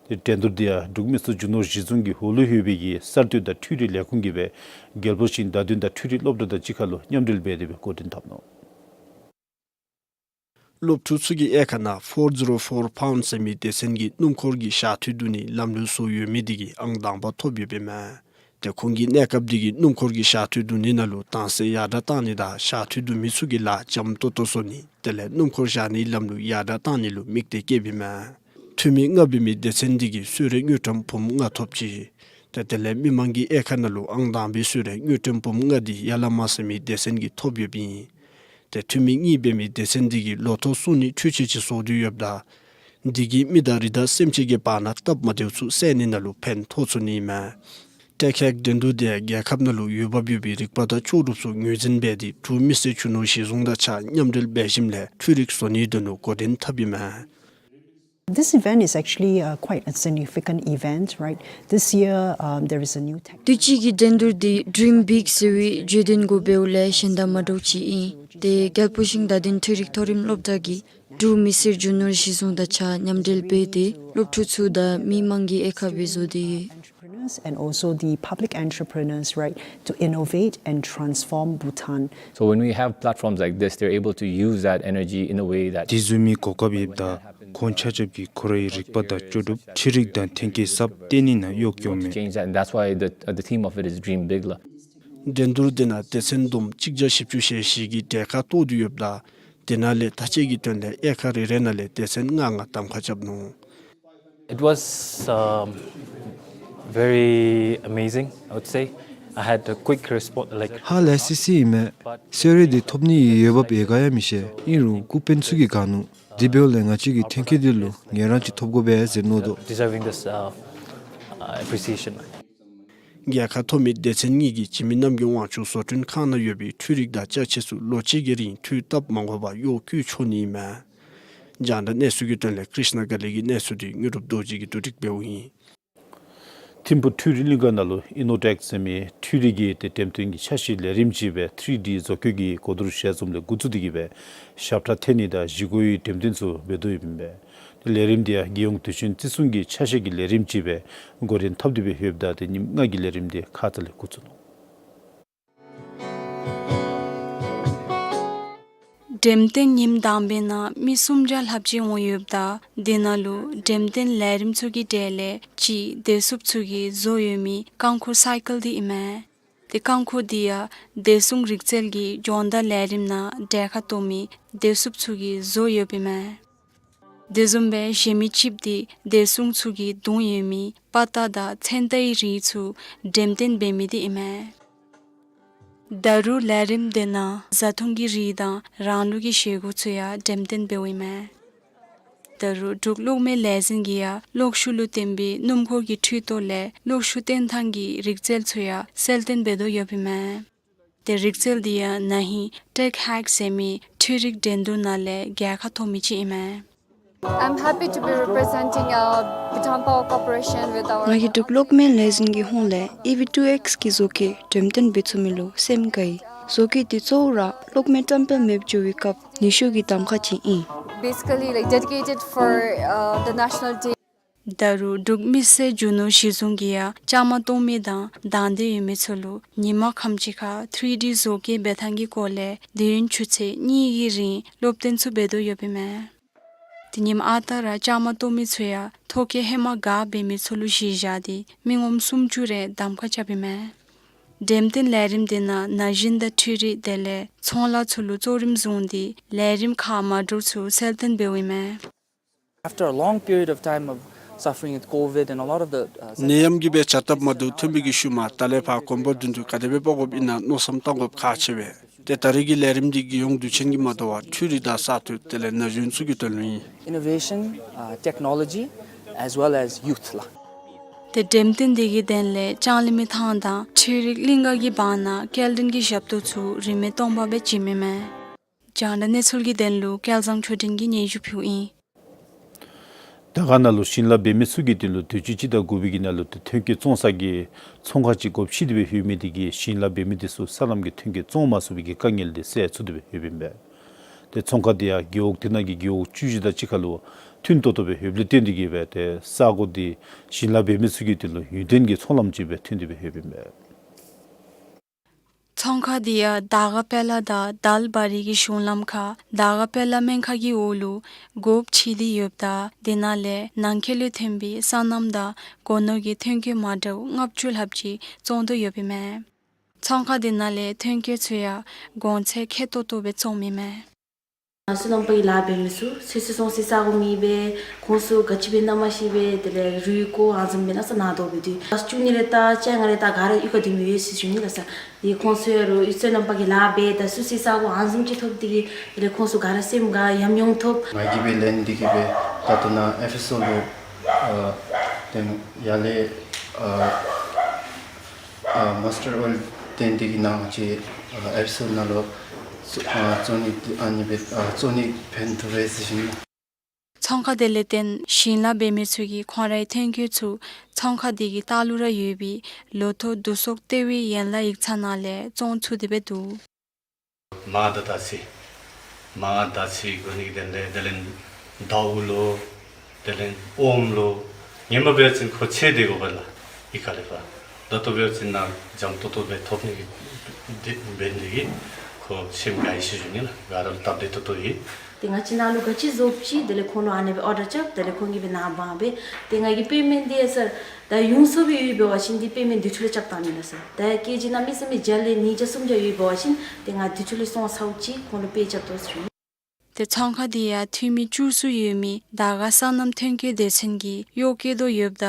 ཏེ་འགྲན་བསྡུར་དེ་ཡང་འབྲུག་མི་སེར་རྒྱུ་ནོར་གཞི་བཟུང་གི་འོག་ལུ་ཡོད་པའི་གི་གསར་གཏོད་དང་འཕྲུལ་རིག་ལས་ཁུངས་ཀྱིས་སྦེ་རྒྱལ་པོ་ཤིང་བརྡ་དོན་དང་འཕྲུལ་རིག་སློབ་གྲྭ་དང་གཅིག་ཁར་ལུ་མཉམ་འབྲེལ་འབད་དེ་སྦེ་འགོ་འདྲེན་འཐབ་ནུག། སློབ་ཕྲུག་ཚུ་གི་དབྱེ་ཁག་ནང་four zero four pound ཟེར་མི་སྡེ་ཚན་གྱིས་སྣུམ་འཁོར་གྱི་བཞའ་ཐུད་བསྡུ་ནི་ལམ་ལུགས་བཟོ་ཡོད་མི་དེ་གིས་ཨང་དང་པ་ཐོབ་ཡོདཔ་ཨིན་མས། ཏེ་ཁོང་གི་གནས་སྐབས་དེ་གི་སྣུམ་འཁོར་གྱི་བཞའ་ཐུད་བསྡུ་ནི་ནང་ལུ་དྭངས་གསལ་ཡར་དྲག་བཏང་ནི་དང་བཞའ་ཐུད་བསྡུ་མི་ཚུ་གི་ལཱ་འཇམ་ཏོག་ཏོ་བཟོ་ནི་དེ་ལས་སྣུམ་འཁོར་བཞག་ནིའི་ལམ་ལུགས་ཡར་དྲག་བཏང་ནི་ལུ་དམིགས་ཏེ་བསྐྱེདཔ་ཨིན་མས། འཐུས་མི་ལྔ་འབད་མི་སྡེ་ཚན་དེ་གིས་གསོལ་རས་དངུལ་ཀྲམ་འབུམ་ལྔ་ཐོབ་ཅི། ཏེ་དེ་ལས་མི་མང་གི་དབྱེ་ཁག་ནང་ལུ་ཨང་དང་པའི་གསོལ་རས་དངུལ་ཀྲམ་འབུམ་ལྔ་དེ་ཡ་ལ་མ་ཟེར་མི་སྡེ་ཚན་གྱིས་ཐོབ་ཡོདཔ་ཨིན། ཏེ་འཐུས་མི་གཉིས་འབད་མི་སྡེ་ཚན་དེ་གིས་ལོ་ཐོག་སྲུང་ནི་འཕྲུལ་ཆས་ཅིག་བཟོ་སྟེ་ཡོདཔ་ད་དེ་གིས་མི་དང་རི་དྭགས་སེམས་ཅན་གྱི་བར་ན་སྟབས་མ་བདེཝ་ཚུ་བསལ་ནི་ནང་ལུ་ཕན་ཐོགས་ཚུགས་ནི་ཨིན་མས། ཊེག་ཧེག་འགྲན་བསྡུར་དེ་རྒྱལ་ཁབ་ནང་ལུ་འོས་འབབ་ཡོད་པའི་རིག་པ་དང་ལྕོགས་གྲུབ་ཚུ་ངོས་འཛིན་འབད་དེ་འབྲུག་མི་སེར་རྒྱུ་ནོར་གཞི་བཟུང་དང་གཅིག་ཁར་མཉམ་འབྲེལ་འབད་ཞིནམ་ལས་འཕྲུལ་རིག་བཟོ་ནིའི་དོན་ལུ་འགོ་འདྲེན་འཐབ་ཡོདཔ་ཨིན་མས། This event is actually, uh, quite a significant event, right? This year, um, there is a new tech- དུས་ཅི་གི་འགྲན་བསྡུར་འདི་Dream Big ཟེར་བའི་བརྗོད་དོན་གུ་འབདཝ་ལས་གཞན་དང་མ་འདྲཝ་ཅིག་ཨིན། ཏེ་རྒྱལ་པོ་ཤིང་བརྡ་དོན་འཕྲུལ་རིག་མཐོ་རིམ་སློབ་གྲྭ་གིས་འབྲུག་མི་སེར་རྒྱུ་ནོར་གཞི་བཟུང་དང་གཅིག་ཁར་མཉམ་འབྲེལ་འབད་དེ་སློབ་ཕྲུག་ཚུ་དང་མི་མང་གི་དབྱེ་ཁག་སྦེ་བཟོ་སྟེ་ཡོད། Entrepreneurs and also the public entrepreneurs, right, to innovate and transform Bhutan. So when we have platforms like this, they're able to use that energy in a way that དེ་བཟུམ་མའི་གོ་སྐབས་ཡོདཔ་ད་ཁོང་ཆ་ཁྱབ་ཀྱིས་ཁོ་རའི་རིག་པ་དང་ལྕོགས་གྲུབ་འཕྲུལ་རིག་དང་ཐོན་སྐྱེད་གསརཔ་བཏོན་ནི་ནང་གཡོག་སྐྱོར་མས། Change that, and that's why the, the theme of it is Dream Big ལགས། འགྲན་བསྡུར་དེ་ནང་སྡེ་ཚན་བསྡོམས་གཅིག་བརྒྱ་བཞི་བཅུ་ཞེ་བཞི་གིས་གྲལ་ཁར་གཏོགས་ཏེ་ཡོདཔ་ད་དེ་ནང་ལས་མཐའ་དཔྱད་ཀྱི་དོན་ལས་དབྱེ་ཁག་རེ་རེ་ནང་ལས་སྡེ་ཚན་ལྔ་ལྔ་གདམ་ཁ་རྐྱབ་ནུག། It was, um, very amazing, I would say. I had a quick response, like, ཧ་ལས་སི་སི་ཨིན་མས། གསོལ་རས་དེ་ཐོབ་ནི་འོས་འབབ་ཡོད་ག་ཡང་མི་ཤེས། ཨིན་རུང་སྐུ་དཔོན་ཚུ་གིས་དགའ་ནུག། དེ་འབདཝ་ལས་ང་བཅས་ཀྱིས་ཐོན་སྐྱེད་དེ་ལུ་ངལ་རངས་ཅིག་ཐོབ་དགོ་པས་ཟེར་མནོ་དོ། Deserving this, uh, uh, appreciation. རྒྱལ་ཁ་ཐོབ་མི་སྡེ་ཚན་གཉིས་ཀྱིས་འཇིགས་མེད་རྣམ་རྒྱལ་དབང་ཕྱུག་བཟོ་སྐྲུན་ཁང་ནང་ཡོད་པའི་འཕྲུལ་རིག་དང་ཅ་ཆས་ཚུ་ལོ་གཅིག་གི་རིང་དུས་བཏབ་མ་དགོ་པར་གཡོག་བཀོལ་ཆོག་ནི་ཨིན་མས། རྒྱང་བསྒྲགས་གནས་ཚུལ་གྱི་དོན་ལས་ཀྲིཤ་ན་ག་ལི་གི་གནས་ཚུལ་དེ་དངོས་གྲུབ་རྡོ་རྗེ་གིས་བསྡུ་སྒྲིག་འབདཝ་ཨིན། ཐིམ་ཕུག་འཕྲུལ་རིག་གླིང་ག་ནང་ལུ་ཨི་ནོ་ཊེག་ཟེར་མི་འཕྲུལ་རིག་གི་ཏེ་འགྲེམས་སྟོན་གྱི་ཆ་ཤས་ལས་རིམ་ཅིག་སྦེ་ཐི་རི་ཌི་བཟོ་བཀོད་ཀྱི་གོ་བསྡུར་ཞལ་འཛོམས་ལས་འགོ་བཙུགས་ཏེ་གིས་སྦེ་ཞབས་ཁྲ་འཐེན་ནི་དང་བཞེས་སྒོའི་འགྲེམས་སྟོན་ཚུ་འབད་དོ་ཡོདཔ་ཨིན་པས། ཏེ་ལས་རིམ་དེ་ཡང་རྒྱལ་ཡོངས་དུས་ཆེན་བརྩི་སྲུང་གི་ཆ་ཤས་ཀྱི་ལས་རིམ་ཅིག་སྦེ་འགོ་འདྲེན་འཐབ་སྟེ་སྦེ་ཡོདཔ་ད་ཏེ་ཉིནམ་ལྔ་གི་ལས་རིམ་དེ་ཁ་ཙ་ལས་འགོ་བཙུགས་ནུག། འགྲེམས་སྟོན་ཉིནམ་དང་པའི་ནང་མི་སུམ་བརྒྱ་ལྷགཔ་ཅིག་འོང་ཡོདཔ་ད་དེ་ནང་ལུ་འགྲེམས་སྟོན་ལས་རིམ་ཚུ་གི་གྲས་ལས་གཅིག་བདེ་སྲུངཔ་ཚུ་གིས་བཟོ་ཡོད་མི་རྐང་འཁོར་སའི་ཀལ་དེ་ཨིན་མས། ཏེ་རྐང་འཁོར་དེ་ཡང་བདེ་སྲུང་རིག་རྩལ་གྱི་སྦྱོང་བརྡར་ལས་རིམ་ནང་གྲལ་ཁར་གཏོགས་མི་བདེ་སྲུངཔ་ཚུ་གིས་བཟོ་ཡོདཔ་ཨིན་མས། དེ་བཟུམ་སྦེ་གཞན་མི་ཅིག་འདི་བདེ་སྲུང་ཚུ་གིས་བརྡུང་ཡོད་མི་དཔའ་རྟགས་དང་མཚོན་རྟགས་ཀྱི་རིགས་ཚུ་འགྲེམས་སྟོན་འབད་མི་འདི་ཨིན་མས། ད་རུང་ལས་རིམ་འདི་ནང་བཟའ་འཐུང་གི་རིགས་དང་རང་ལུགས་ཀྱི་བཞེས་སྒོ་ཚུ་ཡང་འགྲེམས་སྟོན་འབདཝ་ཨིན་མས། ད་རུང་འབྲུག་གློག་མེ་ལས་འཛིན་གྱིས་ཡང་གློག་ཤུགས་ལུ་བརྟེན་པའི་སྣུམ་འཁོར་གྱི་འཕྲུལ་ཐོག་ལས་གློག་ཤུགས་བཏོན་ཐངས་ཀྱི་རིག་རྩལ་ཚུ་ཡང་གསལ་སྟོན་འབད་དོ་ཡོདཔ་ཨིན་མས། ཏེ་རིག་རྩལ་འདི་ཡང་ན་ཧིང་ཊེཀ་ཧེཀ་ཟེར་མི་འཕྲུལ་རིག་འགྲན་བསྡུར་ནང་ལས་རྒྱལ་ཁ་ཐོབ་མི་ཅིག་ཨིན་མས། I'm happy to be representing uh, Bhutan Power Corporation with our ང་གིས་འབྲུག་གློག་མེ་ལས་འཛིན་གྱི་ཧོངས་ལས་ཨི་ཝི་ཊུ་ཨེགསི་གི་བཟོ་བཀོད་འགྲེམས་སྟོན་འབད་ཚུགས་མི་ལུ་སེམས་དགའ་ཡི། བཟོ་བཀོད་འདི་གཙོ་བོ་ར་གློག་མེ་བཀྲམ་སྤེལ་འབད་བའི་སྐབས་ནུས་ཤུགས་ཀྱི་གདམ་ཁ་ཅིག་ཨིན། Basically, like, dedicated for uh, the National Day. ད་རུང་འབྲུག་མི་སེར་རྒྱུ་ནོར་གཞི་བཟུང་གིས་ཡང་བཅའ་མར་གཏོགས་མི་དང་དང་འདོད་ཡོད་མི་ཚུ་ལུ་ཉིན་མ་ཁམས་ཅིག་ཁར་ཐི་རི་ཌི་བཟོ་བཀོད་འབད་ཐངས་ཀྱི་སྐོར་ལས་དུས་ཡུན་ཆུ་ཚོད་གཉིས་ཀྱི་རིང་སློབ་སྟོན་ཚུ་འབད་དོ་ཡོདཔ་ཨིན་མས། དེ་ཉིནམ་ཨ་རྟག་ར་བཅའ་མར་གཏོགས་མི་ཚུ་ཡང་ཐོ་བཀོད་ཧེ་མ་དགའ་འབད་མི་ཚུ་ལུ་གཞི་བཞག་སྟེ་མི་ངོམ་སུམ་ཅུ་རེ་གདམ་ཁ་རྐྱབ་ཨིན་མས། འགྲེམས་སྟོན་ལས་རིམ་འདི་ནང་ན་གཞོན་དང་འཕྲུལ་རིག་དེ་ལས་ཚོང་ལཱ་ཚུ་ལུ་གཙོ་རིམ་བཟུང་སྟེ་ལས་རིམ་ཁག་མ་འདྲཝ་ཚུ་གསལ་སྟོན་འབདཝ་ཨིན་མས། After a long period of time of suffering with COVID and a lot of the uh, ནད་ཡམས་ཀྱི་སྦེ་བྱ་སྟབས་མ་བདེཝ་ཐོན་པའི་གི་ཤུལ་མ་ད་ལས་ཕར་གོང་འཕེལ་དོན་དུ་ག་དེ་སྦེ་འབད་དགོཔ་ཨིན་ན་མནོ་བསམ་བཏང་དགོཔ་ཁག་ཆེ་བས། ཏེ་ད་རེས་ཀྱི་ལས་རིམ་འདི་རྒྱལ་ཡོངས་དུས་ཆེན་གྱིས་མ་དོ་བར་འཕྲུལ་རིག་དང་ས་འཐུས་དེ་ལས་ན་གཞོན་ཚུ་གི་དོན་ལུ་ཨིན། Innovation, uh, technology as well as youth ལགས། ཏེ་འགྲེམས་སྟོན་འདི་གི་དོན་ལས་ལྕང་གླིང་མི་ཐང་དང་འཕྲུལ་རིག་གླིང་ག་གི་བར་ན་སྐྱེལ་འདྲེན་གྱི་ཞབས་ཏོག་ཚུ་རིན་མེད་སྟོང་པ་སྦེ་བྱིནམ་ཨིན་མས། རྒྱང་བསྒྲགས་གནས་ཚུལ་གྱི་དོན་ལུ་སྐལ་བཟང་ཆོས་སྒྲོན་གྱིས་སྙན་ཞུ་ཕུལཝ་ཨིན། དར་དཀར་ནང་ལུ་ཞིང་ལཱ་འབད་མི་ཚུ་གི་དོན་ལུ་དུས་ཅི་སྤྱི་ཟླ་དགུ་པའི་གི་ནང་ལུ་ཏེ་ཐོན་སྐྱེད་བཙོང་ས་གི་ཚོང་ཁང་ཅིག་སྒོ་ཕྱེ་སྟེ་སྦེ་ཡོད་མི་འདི་གིས་ཞིང་ལཱ་འབད་མི་འདི་ཚུ་ས་ལམ་གྱི་ཐོན་སྐྱེད་བཙོང་མ་ཚུགས་པའི་གི་དཀའ་ངལ་འདི་སེལ་ཚུགས་ཏེ་སྦེ་ཡོདཔ་ཨིན་པས། ཏེ་ཚོང་ཁང་འདི་ཡང་རྒེད་འོག་དེ་ནང་གི་རྒེད་འོག་བཅུ་བཞི་དང་གཅིག་ཁར་ལུ་མཐུན་ཏོག་ཏོ་སྦེ་ཡོདཔ་ལས་བརྟེན་ཏེ་གིས་སྦེ་ཏེ་ས་གོ་འདི་ཞིང་ལཱ་འབད་མི་ཚུ་གི་དོན་ལུ་ཡུན་བརྟན་གྱི་ཚོང་ལམ་ཅིག་སྦེ་ཐོན་ཏེ་སྦེ་ཡོདཔ་ཨིན་པས། ཚོང་ཁང་འདི་ཡང་དར་དཀར་དཔལ་ལ་དང་དལ་བ་རི་གི་གཞུང་ལམ་ཁར་དར་དཀར་དཔལ་ལ་སྨན་ཁང་གི་འོག་ལུ་སྒོ་ཕྱེ་སྟེ་ཡོདཔ་ད་དེ་ནང་ལས་ནང་འཁོད་ལས་ཐོན་པའི་སོ་ནམ་དང་སྒོ་ནོར་གྱི་ཐོན་སྐྱེད་མ་འདྲཝ་ལྔ་བཅུ་ལྷགཔ་ཅིག་བཙོང་དོ་ཡོདཔ་ཨིན་མས། ཚོང་ཁང་དེ་ནང་ལས་ཐོན་སྐྱེད་ཚུ་ཡང་གོང་ཚད་ཁེ་ཏོག་ཏོ་སྦེ་བཙོངམ་ཨིན་མས། ང་སོ་ནམ་པ་གི་ལཱ་འབད་མི་ཚུ་ཚོད་བསྲེ་བཙོང་སའི་ས་གོ་མེད་པས། ཁོང་ཚུ་ག་ཅི་འབད་ན་མ་ཤེས་པས། དེ་ལས་རུལ་བཀོག་ཨ་ནི་བཟུམ་འབད་ན་ས་ནང་དོག་སྦེ་འདུག། ས་བཅུ་གཉིས་རེ་དང་བཅོ་ལྔ་རེ་དང་ག་ར་གཡུས་ཁར་སྡོད་མི་ཡོད་ཟེར་ཞུ་ནི་ལགས་སར། དེ་ཁོང་ཚུ་ཡང་རུང་གཡུས་སོ་ནམ་པ་གི་ལཱ་འབད་ད་བཙུགས་སའི་ས་གོ་ཨ་ནི་བཟུམ་ཅིག་ཐོབ་སྟེ་གིས་དེ་ལས་ཁོང་ཚུ་ག་ར་སེམས་དགའ་ཉམས་མྱོང་ཐོབ། ང་གིས་སྦེ་ལན་འདི་གིས་སྦེ་ད་ལྟོ་ནཱ་ཨེཕ་ཨེས་ཨོ་ལུ་ཨ་ཏེ་ཡར་ལས་ཨ་ཨ་མཱས་ཊར་ཨོའིལ་བཏོན་ཏེ་གིས་ནཱ་ང་བཅས་ཨ་ཨེཕ་ཨེས་ཨོ་ནང་ལུ་བཙུགས་ཨ་བཙུགས་ནི་ཨ་ནི་སྦེ་ཨ་བཙུགས་ནི་ཕན་ཐོགས་པས་ཟེར་ཞུ་ནི། ཚོང་ཁང་དེ་ལས་བརྟེན་ཞིང་ལཱ་འབད་མི་ཚུ་གིས་ཁོང་རའི་ཐོན་སྐྱེད་ཚུ་ཚོང་ཁང་དེ་གི་ལྟག་ལུ་ར་ཡོད་པའི་ལོ་ཐོག་བསྡུ་གསོག་ལྟེ་བའི་ཡན་ལག་ཡིག་ཚང་ནང་ལས་བཙོང་ཚུགས་ཏེ་སྦེ་འདུག། མར་དང་དར་ཚི་མར་དར་ཚི་དགོ་ནི་གི་དོན་ལས་དེ་ལས་དའུ་ལོ་དེ་ལས་ཨོམ་ལོ་ཧེ་མ་འབད་བ་ཅིན་ཁོ་ཚེ་འདི་དགོ་པས་ལགས། ཨི་ཁ་ལས་ཕར་ད་ལྟོ་འབད་བ་ཅིན་ནཱ་འཇམ་ཏོང་ཏོ་སྦེ་ཐོབ་ནི་གི་འདི་འབད་ནི་དེ་གིས་ཁོ་སེམས་དགའ་ཡི་ཟེར་ཞུ་ནི་ལགས། ག་ར་ལུ་སྟབས་བདེ་ཏོག་ཏོ་ཨིན། ཏེ་ང་བཅས་ནཱ་ལུ་ག་ཅི་བཟོཝ་ཅིག་དེ་ལས་ཁོང་ལུ་ཨ་ནི་སྦེ་ཨོར་ཌར་རྐྱབ། དེ་ལས་ཁོང་གིས་སྦེ་ནཱ་འབག་སྦེ་ཏེ་ང་གི་པེ་མེནཊ་འདི་ཡང་སར་ད་ཡོངས་སུ་སྦེ་ཡོདཔ་འབད་བ་ཅིན་འདི་པེ་མེནཊ་དུས་ཚོད་ལས་རྐྱབ་བཏང་ནི་ལགས་སར། ད་ཀེ་ཇི་ནང་མི་ས་མི་བརྒྱ་ལས་ཉིས་བརྒྱ་སུམ་བརྒྱ་ཡོདཔ་འབད་བ་ཅིན་ཏེ་ང་དུས་ཚོད་ལས་སོང་ཚརཝ་ཅིག་ཁོང་ལུ་པེ་རྐྱབ་དོ་ཟེར་ཞུ་ནི། ཏེ་ཚོང་ཁང་འདི་ཡང་འཐུས་མི་བཅུ་གསུམ་ཡོད་མི་དར་དཀར་སོ་ནམ་ཐོན་སྐྱེད་སྡེ་ཚན་གྱིས་གཡོག་བཀོལ་དོ་ཡོདཔ་ད་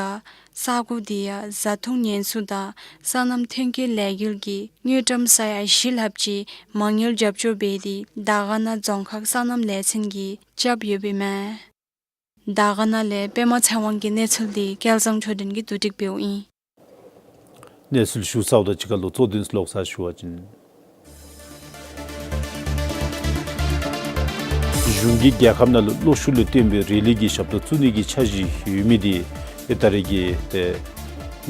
ས་གོ་འདི་ཡང་བཟའ་འཐུང་ཉེན་སྲུང་དང་སོ་ནམ་ཐོན་སྐྱེད་ལས་འགུལ་གྱི་དངུལ་ཀྲམ་ས་ཡ་བཞི་ལྷགཔ་ཅིག་མ་དངུལ་རྒྱབ་སྐྱོར་འབད་དེ་དར་དཀར་ན་རྫོང་ཁག་སོ་ནམ་ལས་ཚན་གྱིས་རྐྱབ་ཡོདཔ་ཨིན་མས། དར་དཀར་ན་ལས་པདྨ་ཚེ་དབང་གི་གནས་ཚུལ་འདི་སྐལ་བཟང་ཆོས་སྒྲོན་གྱིས་བསྡུ་སྒྲིག་འབདཝ་ཨིན། གནས་ཚུལ་ཞུ་ཚརཝ་དང་གཅིག་ཁར་ལུ་གཙོ་དོན་ལོག་ས་ཞུ་བ་ཅིན་གཞུང་གིས་རྒྱལ་ཁབ་ནང་ལུ་གློག་ཤུགས་ལུ་བརྟེན་པའི་རི་ལི་གི་ཞབས་ཏོག་བཙུགས་ནི་གི་འཆར་གཞི་ཡོད་མི་འདི་ཨེ་ད་རེས་ཀྱི་ཏེ་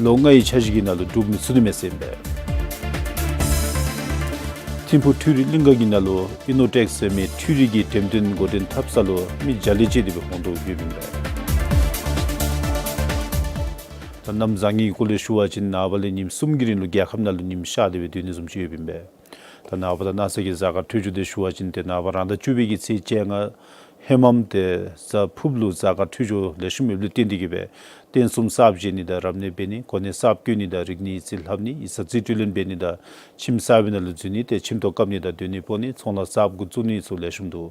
ལོ་ལྔའི་འཆར་གཞི་གི་ནང་ལུ་འགྲུབ་མི་ཚུགས་ནི་མས་ཟེར་ཨིན་པས། ཐིམ་ཕུག་འཕྲུལ་རིག་གླིང་ག་གི་ནང་ལུ་ཨི་ནོ་ཊེཀ་ཟེར་མི་འཕྲུལ་རིག་གི་འགྲེམས་སྟོན་འགོ་འདྲེན་འཐབ་ས་ལུ་མི་བརྒྱ་ལས་བཅད་དེ་སྦེ་འོང་དོ་ཡོདཔ་ཨིན་པས། ད་གནམ་བཟང་ངན་གྱི་སྐོར་ལས་ཞུ་བ་ཅིན་ནངས་པ་ལས་ཉིནམ་གསུམ་གྱི་རིང་ལུ་རྒྱལ་ཁབ་ནང་ལུ་ཉིམ་ཤར་ཏེ་སྦེ་སྡོད་ནི་བཟུམ་ཅིག་ཡོདཔ་ཨིན་པས། ད་ནངས་པ་དང་གནངས་ཚེ་གི་གཟའ་སྐར་འཕྲོད་སྦྱོར་འདི་ཞུ་བ་ཅིན་ཏེ་ནངས་པ་རང་ཟླ་བཅུ་པའི་གི་ཚེས་བཅོ་ལྔ་ཧེ་མམ་ཏེ་གཟའ་ཕུརཔ་ལུ་གཟའ་སྐར་འཕྲོད་སྦྱོར་ལེགས་ཤོམ་ཡོདཔ་ལས་བརྟེན་ཏེ་གིས་སྦེ་ རྟེན་གསུམ་གསརཔ་བཞེངས་ནི་དང་རབ་གནས་འབད་ནི། གོ་གནས་གསརཔ་བསྐོ་ནི་དང་རིག་གནས་ཡིག་རྩིས་ལྷབ་ནི། ཡིག་ཚང་རྩིས་སྤྲོད་ལེན་འབད་ནི་དང་ཁྱིམ་གསར་པའི་ནང་ལུ་འཛུལ་ནི། ཏེ་ཁྱིམ་ཐོག་བཀབ་ནི་དང་སྡོད་གནས་སྤོ་ནི། ཚོང་ལཱ་གསརཔ་འགོ་བཙུགས་ནི་ཚུ་ལེགས་ཤོམ་འདུག།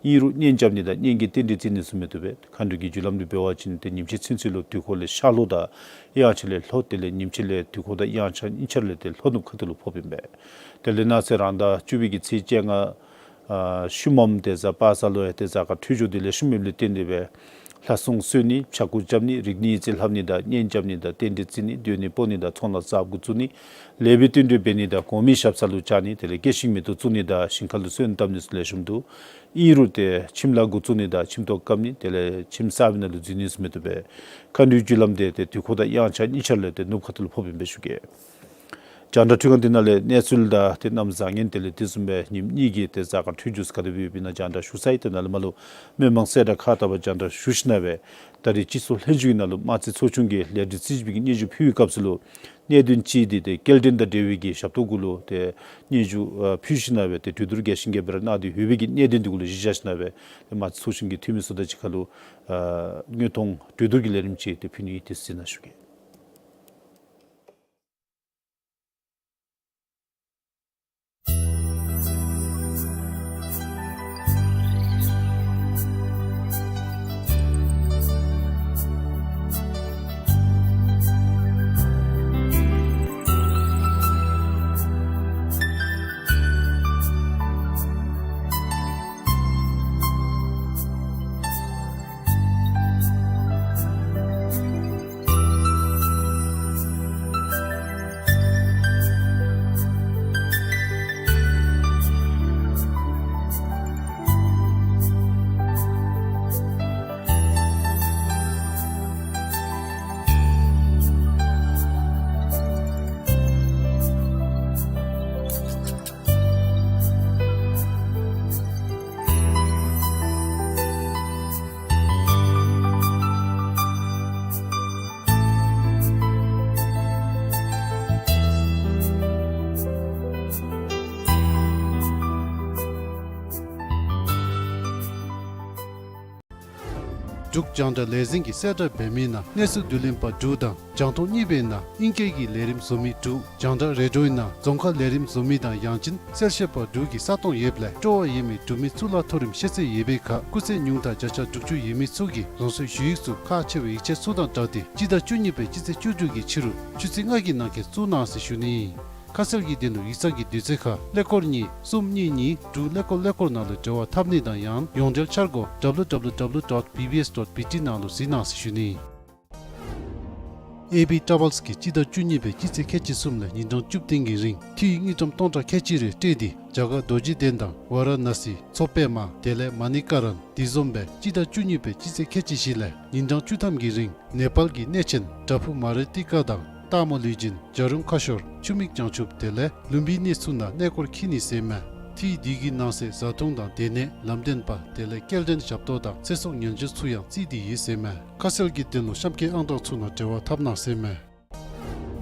ཨིན་རུང་གཉེན་རྐྱབ་ནི་དང་གཉེན་གྱི་རྟེན་འབྲེལ་བརྩི་ནི་ཚུ་མི་བཏུབ་པས། མཁའ་འགྲོ་གི་རྒྱུ་ལམ་འདི་འབད་བ་ཅིན་ཏེ་ཉིནམ་ཕྱེད་ཚུན་ཚོད་ལུ་དུས་འཁོར་ལས་ཤར་ལྷོ་དང་དབྱངས་འཆར་ལས་ལྷོ་དེ་ལས་ཉིནམ་ཕྱེད་ལས་དུས་འཁོར་དང་དབྱངས་འཆར་གཉིས་ཆ་ར་ལས་ཏེ་ལྷོ་ནུབ་ཁ་ཐུག་ལུ་ཕོགཔ་ཨིན་པས། དེ་ལས་གནངས་ཚེ་རང་ཟླ་བཅུ་པའི་གི་ཚེས་བཅོ་ལྔ་ཨ་ཤུལ་མམ་ཏེ་གཟའ་པ་སངས་ལུ་ཡང་ཏེ་གཟའ་སྐར་འཕྲོད་སྦྱོར་འདི་ལེགས་ཤོམ་ཡོདཔ་ལས་བརྟེན་ཏེ་སྦེ་ལྷ་སྲུང་གསོལ་ནི། ཕྱྭ་འགུགས་རྐྱབ་ནི། རིག་གནས་ཡིག་རྩིས་ལྷབ་ནི་དང་གཉེན་རྐྱབ་ནི་དང་རྟེན་འབྲེལ་བརྩི་ནི། སྡོད་གནས་སྤོ་ནི་དང་ཚོང་ལཱ་གསརཔ་འགོ་བཙུགས་ནི། ལེགས་པའི་རྟེན་འབྲེལ་འབད་ནི་དང་གོང་མའི་ཞབས་ས་ལུ་བཅར་ནི། དེ་ལས་སྐྱེ་ཤིང་མེ་ཏོག་བཙུགས་ནི་དང་ཞིང་ཁ་ལུ་སོན་བཏབ་ནི་ཚུ་ལེགས་ཤོམ་འདུག། ཨིན་རུང་ཏེ་ཁྱིམ་ལཱ་འགོ་བཙུགས་ནི་དང་ཁྱིམ་ཐོག་བཀབ་ནི་དེ་ལས་ཁྱིམ་གསར་པའི་ནང་ལུ་འཛུལ་ནི་ཚུ་མི་བཏུབ་པས། མཁའ་འགྲོའི་རྒྱུ་ལམ་འདི་ཏེ་དུས་འཁོར་དང་དབྱངས་འཆར་གཉིས་ཆ་ར་ལས་ཏེ་ནུབ་ཁ་ཐུག་ལུ་ཕོགཔ་ཨིན་པས་ཞུ་གེ། རྒྱང་བསྒྲགས་འཕྲུལ་ཁང་འདི་ནང་ལས་གནས་ཚུལ་དང་ཏེ་གནམ་བཟང་ངན་དེ་ལས་དེ་བཟུམ་སྦེ་ཉིནམ་གཉིས་ཀྱི་ཏེ་གཟའ་སྐར་འཕྲོད་སྦྱོར་ཚུ་ག་དེ་སྦེ་ཡོདཔ་ཨིན་ན་རྒྱང་བསྒྲགས་ཞུ་ཚར་ཡི། ཏེ་ནཱ་ལས་མར་ལུ་མི་མང་གསལ་བསྒྲགས་ཁག་ལྟ་བུ་རྒྱང་བསྒྲགས་ཞུ་ཞིནམ་ལས་ད་རེས་སྤྱི་ཚོགས་ལྷན་བཞུགས་ཀྱི་ནང་ལུ་དམངས་རྩིས་ཚོགས་ཆུང་གི་ལས་སྡེ་རྩིས་ཞིབ་པའི་གི་སྙན་ཞུ་ཕུལ་བའི་སྐབས་སུ་ལུ་གནད་དོན་ཅིག་འདི་ཏེ་སྐྱེལ་འདྲེན་དང་འབྲེལ་བའི་གི་ཞབས་ཏོག་གུ་ལུ་ཏེ་སྙན་ཞུ་ཨ་ཕུལ་ཞིནམ་ལས་ཏེ་གྲོས་བསྡུར་རྒྱས་ཤིང་རྒྱས་སྦེ་ར་གནང་སྟེ་ཡོད་པའི་གི་གནད་དོན་འདི་གུ་ལུ་གཞི་བཞག་ཞིནམ་ལས་ཏེ་དམངས་རྩིས་ཚོགས་ཆུང་གི་འཐུས་མི་ཚུ་དང་གཅིག་ཁར་ལུ་ཨ་དངོས་མཐོང་གྲོས་བསྡུར་གྱི་ལས་རིམ་ཅིག་ཏེ་ཕུལ་ནི་ཨིན། ཏེ་གཟིགས་གནང་ཞུ་གེ། འབྲུག་རྒྱང་བསྒྲགས་ལས་འཛིན་གྱིས་གསལ་བསྒྲགས་འབད་མི་ནང་གནས་ཚུལ་བསྡུ་ལེན་པ་དྲུག་དང་རྒྱང་མཐོང་གཉིས་པའི་ནང་ཨིང་སྐད་ཀྱི་ལས་རིམ་བཟོ་མི་དྲུག། རྒྱང་བསྒྲགས་རེ་ཌིའོའི་ནང་རྫོང་ཁ་ལས་རིམ་བཟོ་མི་དང་ཡང་ཅིན་གསལ་བཤད་པ་དྲུག་གི་ས་སྟོང་ཡོདཔ་ལས་སྤྲོ་བ་ཡོད་མི་འབྲུག་མི་གཙུག་ལག་མཐོ་རིམ་ཤེས་ཚད་ཡོད་པའི་ཁར་སྐུགས་ཚད་ཉུང་མཐའ་བརྒྱ་ཆ་དྲུག་ཅུ་ཡོད་མི་ཚུ་གིས་རང་སོའི་ཞུ་ཡིག་ཚུ་ཁག་ཆེ་བའི་ཡིག་ཆ་ཚུ་དང་སྦྲགས་ཏེ་སྤྱི་ཟླ་བཅུ་གཉིས་པའི་སྤྱི་ཚེས་བཅུ་དྲུག་གི་ཕྱི་རུ་ཆུ་ཚོད་ལྔ་གི་ནང་འཁོད་བཙུགས་གནང་ཟེར་ཞུ་ནི་ཨིན། ཁ་གསལ་གྱི་དོན་ལུ་ཡིག་ཚང་གི་དུས་ཚོད་ཁར་ཀླད་ཀོར་གཉིས་གསུམ་གཉིས་གཉིས་དྲུག་ཀླད་ཀོར་ཀླད་ཀོར་ནང་ལུ་འབྲེལ་བ་འཐབ་ནི་དང་ཡང་ཡོངས་འབྲེལ་འཆར་སྒོ་W W W dot B B S dot B T ནང་ལུ་གཟིགས་གནང་ཟེར་ཞུ་ནི་ཨིན། ཨེ་བི་ཊ་རེ་ཝེལསི་གིས་སྤྱི་ཟླ་བཅུ་གཉིས་པའི་སྤྱི་ཚེས་ཁལ་གཅིག་གསུམ་ལས་ཉིན་གྲངས་བཅུ་བདུན་གྱི་རིང་ཐིག་དངུལ་ཀྲམ་སྟོང་ཕྲག་ཁལ་གཅིག་རེ་སྤྲོད་དེ་རྒྱ་གར་རྡོ་རྗེ་གདན་དང་ཝ་ར་ཎ་སི་མཚོ་པདྨ་དེ་ལས་མ་ནི་ཀ་རན་དེ་བཟུམ་སྦེ་སྤྱི་ཟླ་བཅུ་གཉིས་པའི་སྤྱི་ཚེས་ཁལ་གཅིག་བཞི་ལས་ཉིན་གྲངས་བཅུ་ཐམ་གྱི་རིང་ནེ་པཱལ་གྱི་གནས་ཆེན་བྲག་ཕུག་མ་རི་ཏི་ཀ་དང་སྟག་མོ་ལུས་སྦྱིན་བྱ་རུང་ཁ་ཤོར་ཆུ་མིག་བྱང་ཆུབ་དེ་ལས་ལུམ་བི་ནི་ཚུ་ནང་གནས་སྐོར་འཁྱིད་ནི་ཟེར་མས། ཐིག་དེ་གི་ནང་གསེས་བཟའ་འཐུང་དང་སྡོད་གནས་ལམ་སྟོན་པ་དེ་ལས་སྐྱེལ་འདྲེན་ཞབས་ཏོག་དང་ཚེ་སྲོག་ཉེན་བཅོལ་ཚུ་ཡང་བརྩིས་ཏེ་ཡོད་ཟེར་མས། ཁ་གསལ་གྱི་དོན་ལུ་གཤམ་འཁོད་ཨང་གྲངས་ཚུ་ནང་འབྲེལ་བ་འཐབ་གནང་ཟེར་མས།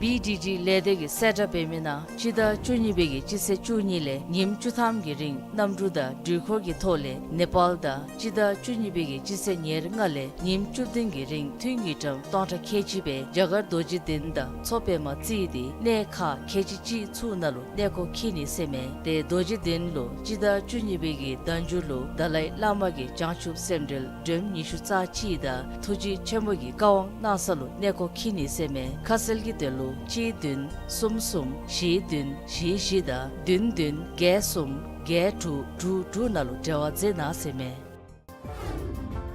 བི་ཌི་ཌི་ལས་སྡེ་གིས་གསལ་བསྒྲགས་འབད་མི་ནང་སྤྱི་ཟླ་བཅུ་གཉིས་པའི་གི་སྤྱི་ཚེས་བཅུ་གཉིས་ལས་ཉིནམ་བཅུ་ཐམ་གྱི་རིང་གནམ་གྲུ་དང་འགྲུལ་འཁོར་གྱི་ཐོག་ལས་ནེ་པཱལ་དང་སྤྱི་ཟླ་བཅུ་གཉིས་པའི་གི་སྤྱི་ཚེས་ཉེར་ལྔ་ལས་ཉིནམ་བཅུ་བདུན་གྱི་རིང་ཐུན་གྱི་ཀྲམ་སྟོང་ཕྲག་ཁལ་གཅིག་སྦེ་རྒྱ་གར་རྡོ་རྗེ་གདན་དང་མཚོ་པདྨ་བརྩིས་ཏེ་གནས་ཁག་ཁལ་གཅིག་གཅིག་ཚུ་ནང་ལུ་གནས་སྐོར་འཁྱིད་ནི་ཟེར་མས། ཏེ་རྡོ་རྗེ་གདན་ལུ་སྤྱི་ཟླ་བཅུ་གཉིས་པའི་གི་ཟླ་མཇུག་ལུ་ཏཱ་ལའི་བླ་མ་གི་བྱང་ཆུབ་སེམས་འགྲེལ་སྒྲོམ་ཉི་ཤུ་རྩ་གཅིག་དང་ཐུགས་རྗེ་ཆེན་པོ་གི་བཀའ་དབང་གནང་ས་ལུ་གནས་སྐོར་འཁྱིད་ནི་ཟེར་མས། ཁ་གསལ་གྱི་དོན་ལུ་གཅིག་བདུན་གསུམ་གསུམ་བཞི་བདུན་བཞི་བཞི་དང་བདུན་བདུན་བརྒྱད་གསུམ་བརྒྱད་དྲུག་དྲུག་དྲུག་ནང་ལུ་འབྲེལ་བ་མཛད་གནང་ཟེར་མས།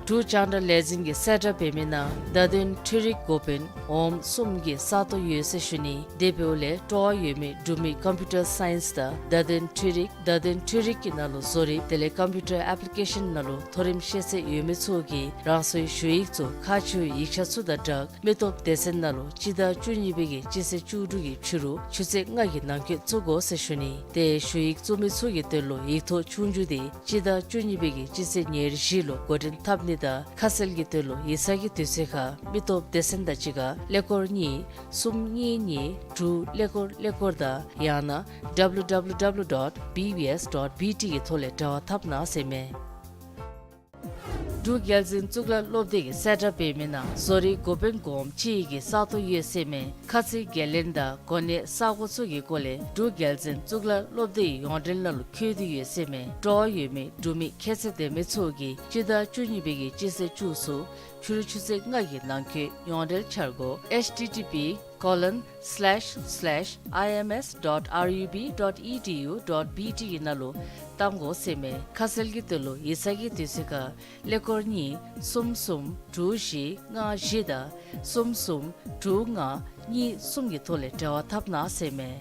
འབྲུག་རྒྱང་བསྒྲགས་ལས་འཛིན་གྱིས་གསལ་བསྒྲགས་འབད་མི་ནང་བརྡ་དོན་འཕྲུལ་རིག་འགོ་དཔོན་འོགམ་གསུམ་གྱི་ས་སྟོང་ཡོད་ཟེར་ཞུ་ནི། དེ་འབདཝ་ལས་སྤྲོ་བ་ཡོད་མི་འབྲུག་མི་ཀམ་པིའུ་ཊར་སའིནསི་དང་བརྡ་དོན་འཕྲུལ་རིག་བརྡ་དོན་འཕྲུལ་རིག་གི་ནང་ལུ་བཟོ་རིག་དེ་ལས་ཀམ་པིའུ་ཊར་ཨེཔ་ལི་ཀེ་ཤཱན་ནང་ལུ་མཐོ་རིམ་ཤེས་ཚད་ཡོད་མི་ཚུ་གིས་རང་སོའི་ཞུ་ཡིག་ཚུ་ཁག་ཆེ་བའི་ཡིག་ཆ་ཚུ་དང་སྦྲགས་མི་སྟོབས་སྡེ་ཚན་ནང་ལུ་སྤྱི་ཟླ་བཅུ་གཉིས་པའི་གི་སྤྱི་ཚེས་བཅུ་དྲུག་གི་ཕྱི་རུ་ཆུ་ཚོད་ལྔ་གི་ནང་འཁོད་བཙུགས་དགོ་ཟེར་ཞུ་ནི། ཏེ་ཞུ་ཡིག་བཙུགས་མི་ཚུ་གི་དོན་ལུ་ཡིག་ཐོག་ཆོས་རྒྱུགས་དེ་སྤྱི་ཟླ་བཅུ་གཉིས་པའི་གི་སྤྱི་ཚེས་ཉེར་བཞི་ལུ་འགོ་འདྲེན་འཐབ་ནི་དང་ཁ་གསལ་གྱི་དོན་ལུ་ཡིག་ཚང་གི་དུས་ཚོད་ཁར་མི་སྟོབས་སྡེ་ཚན་དང་གཅིག་ཁར་ཀླད་ཀོར་གཉིས་གསུམ་གཉིས་གཉིས་དྲུག་ཀླད་ཀོར་ཀླད་ཀོར་དང་ཡང་ན་W W W dot B B S dot B T གི་ཐོག་ལས་འབྲེལ་བ་འཐབ་གནང་ཟེར་མས། འབྲུག་རྒྱལ་འཛིན་གཙུག་ལག་སློབ་སྡེ་གི་གསལ་བསྒྲགས་འབད་མི་ནང་བཟོ་རིག་འགོ་དཔོན་གོངམ་ཅིག་གི་ས་སྟོང་ཡོད་ཟེར་མས། ཁ་ཚིག་འགན་ལེན་དང་གོ་གནས་ས་གོ་ཚུ་གི་སྐོར་ལས་འབྲུག་རྒྱལ་འཛིན་གཙུག་ལག་སློབ་སྡེའི་ཡོངས་འབྲེལ་ནང་ལུ་བཀོད་དེ་ཡོད་ཟེར་མས། སྤྲོ་བ་ཡོད་མི་འབྲུག་མི་ཁྱད་ཚད་ལྡན་མི་ཚུ་གིས་སྤྱི་ཟླ་བཅུ་གཉིས་པའི་གི་སྤྱི་ཚེས་བཅུ་ཚུ་ཕྱི་རུ་ཆུ་ཚོད་ལྔ་གི་ནང་འཁོད་ཡོངས་འབྲེལ་འཆར་སྒོ་http colon slash slash ims dot rub dot edu dot bt ནང་ལུ་གཏང་དགོ་ཟེར་མས། ཁ་གསལ་གྱི་དོན་ལུ་ཡིག་ཚང་གི་དུས་ཚོད་ཁར་ཀླད་ཀོར་གཉིས་གསུམ་གསུམ་དྲུག་བཞི་ལྔ་བཞི་དང་གསུམ་གསུམ་དྲུག་ལྔ་གཉིས་གསུམ་གྱི་ཐོག་ལས་འབྲེལ་བ་འཐབ་གནང་ཟེར་མས།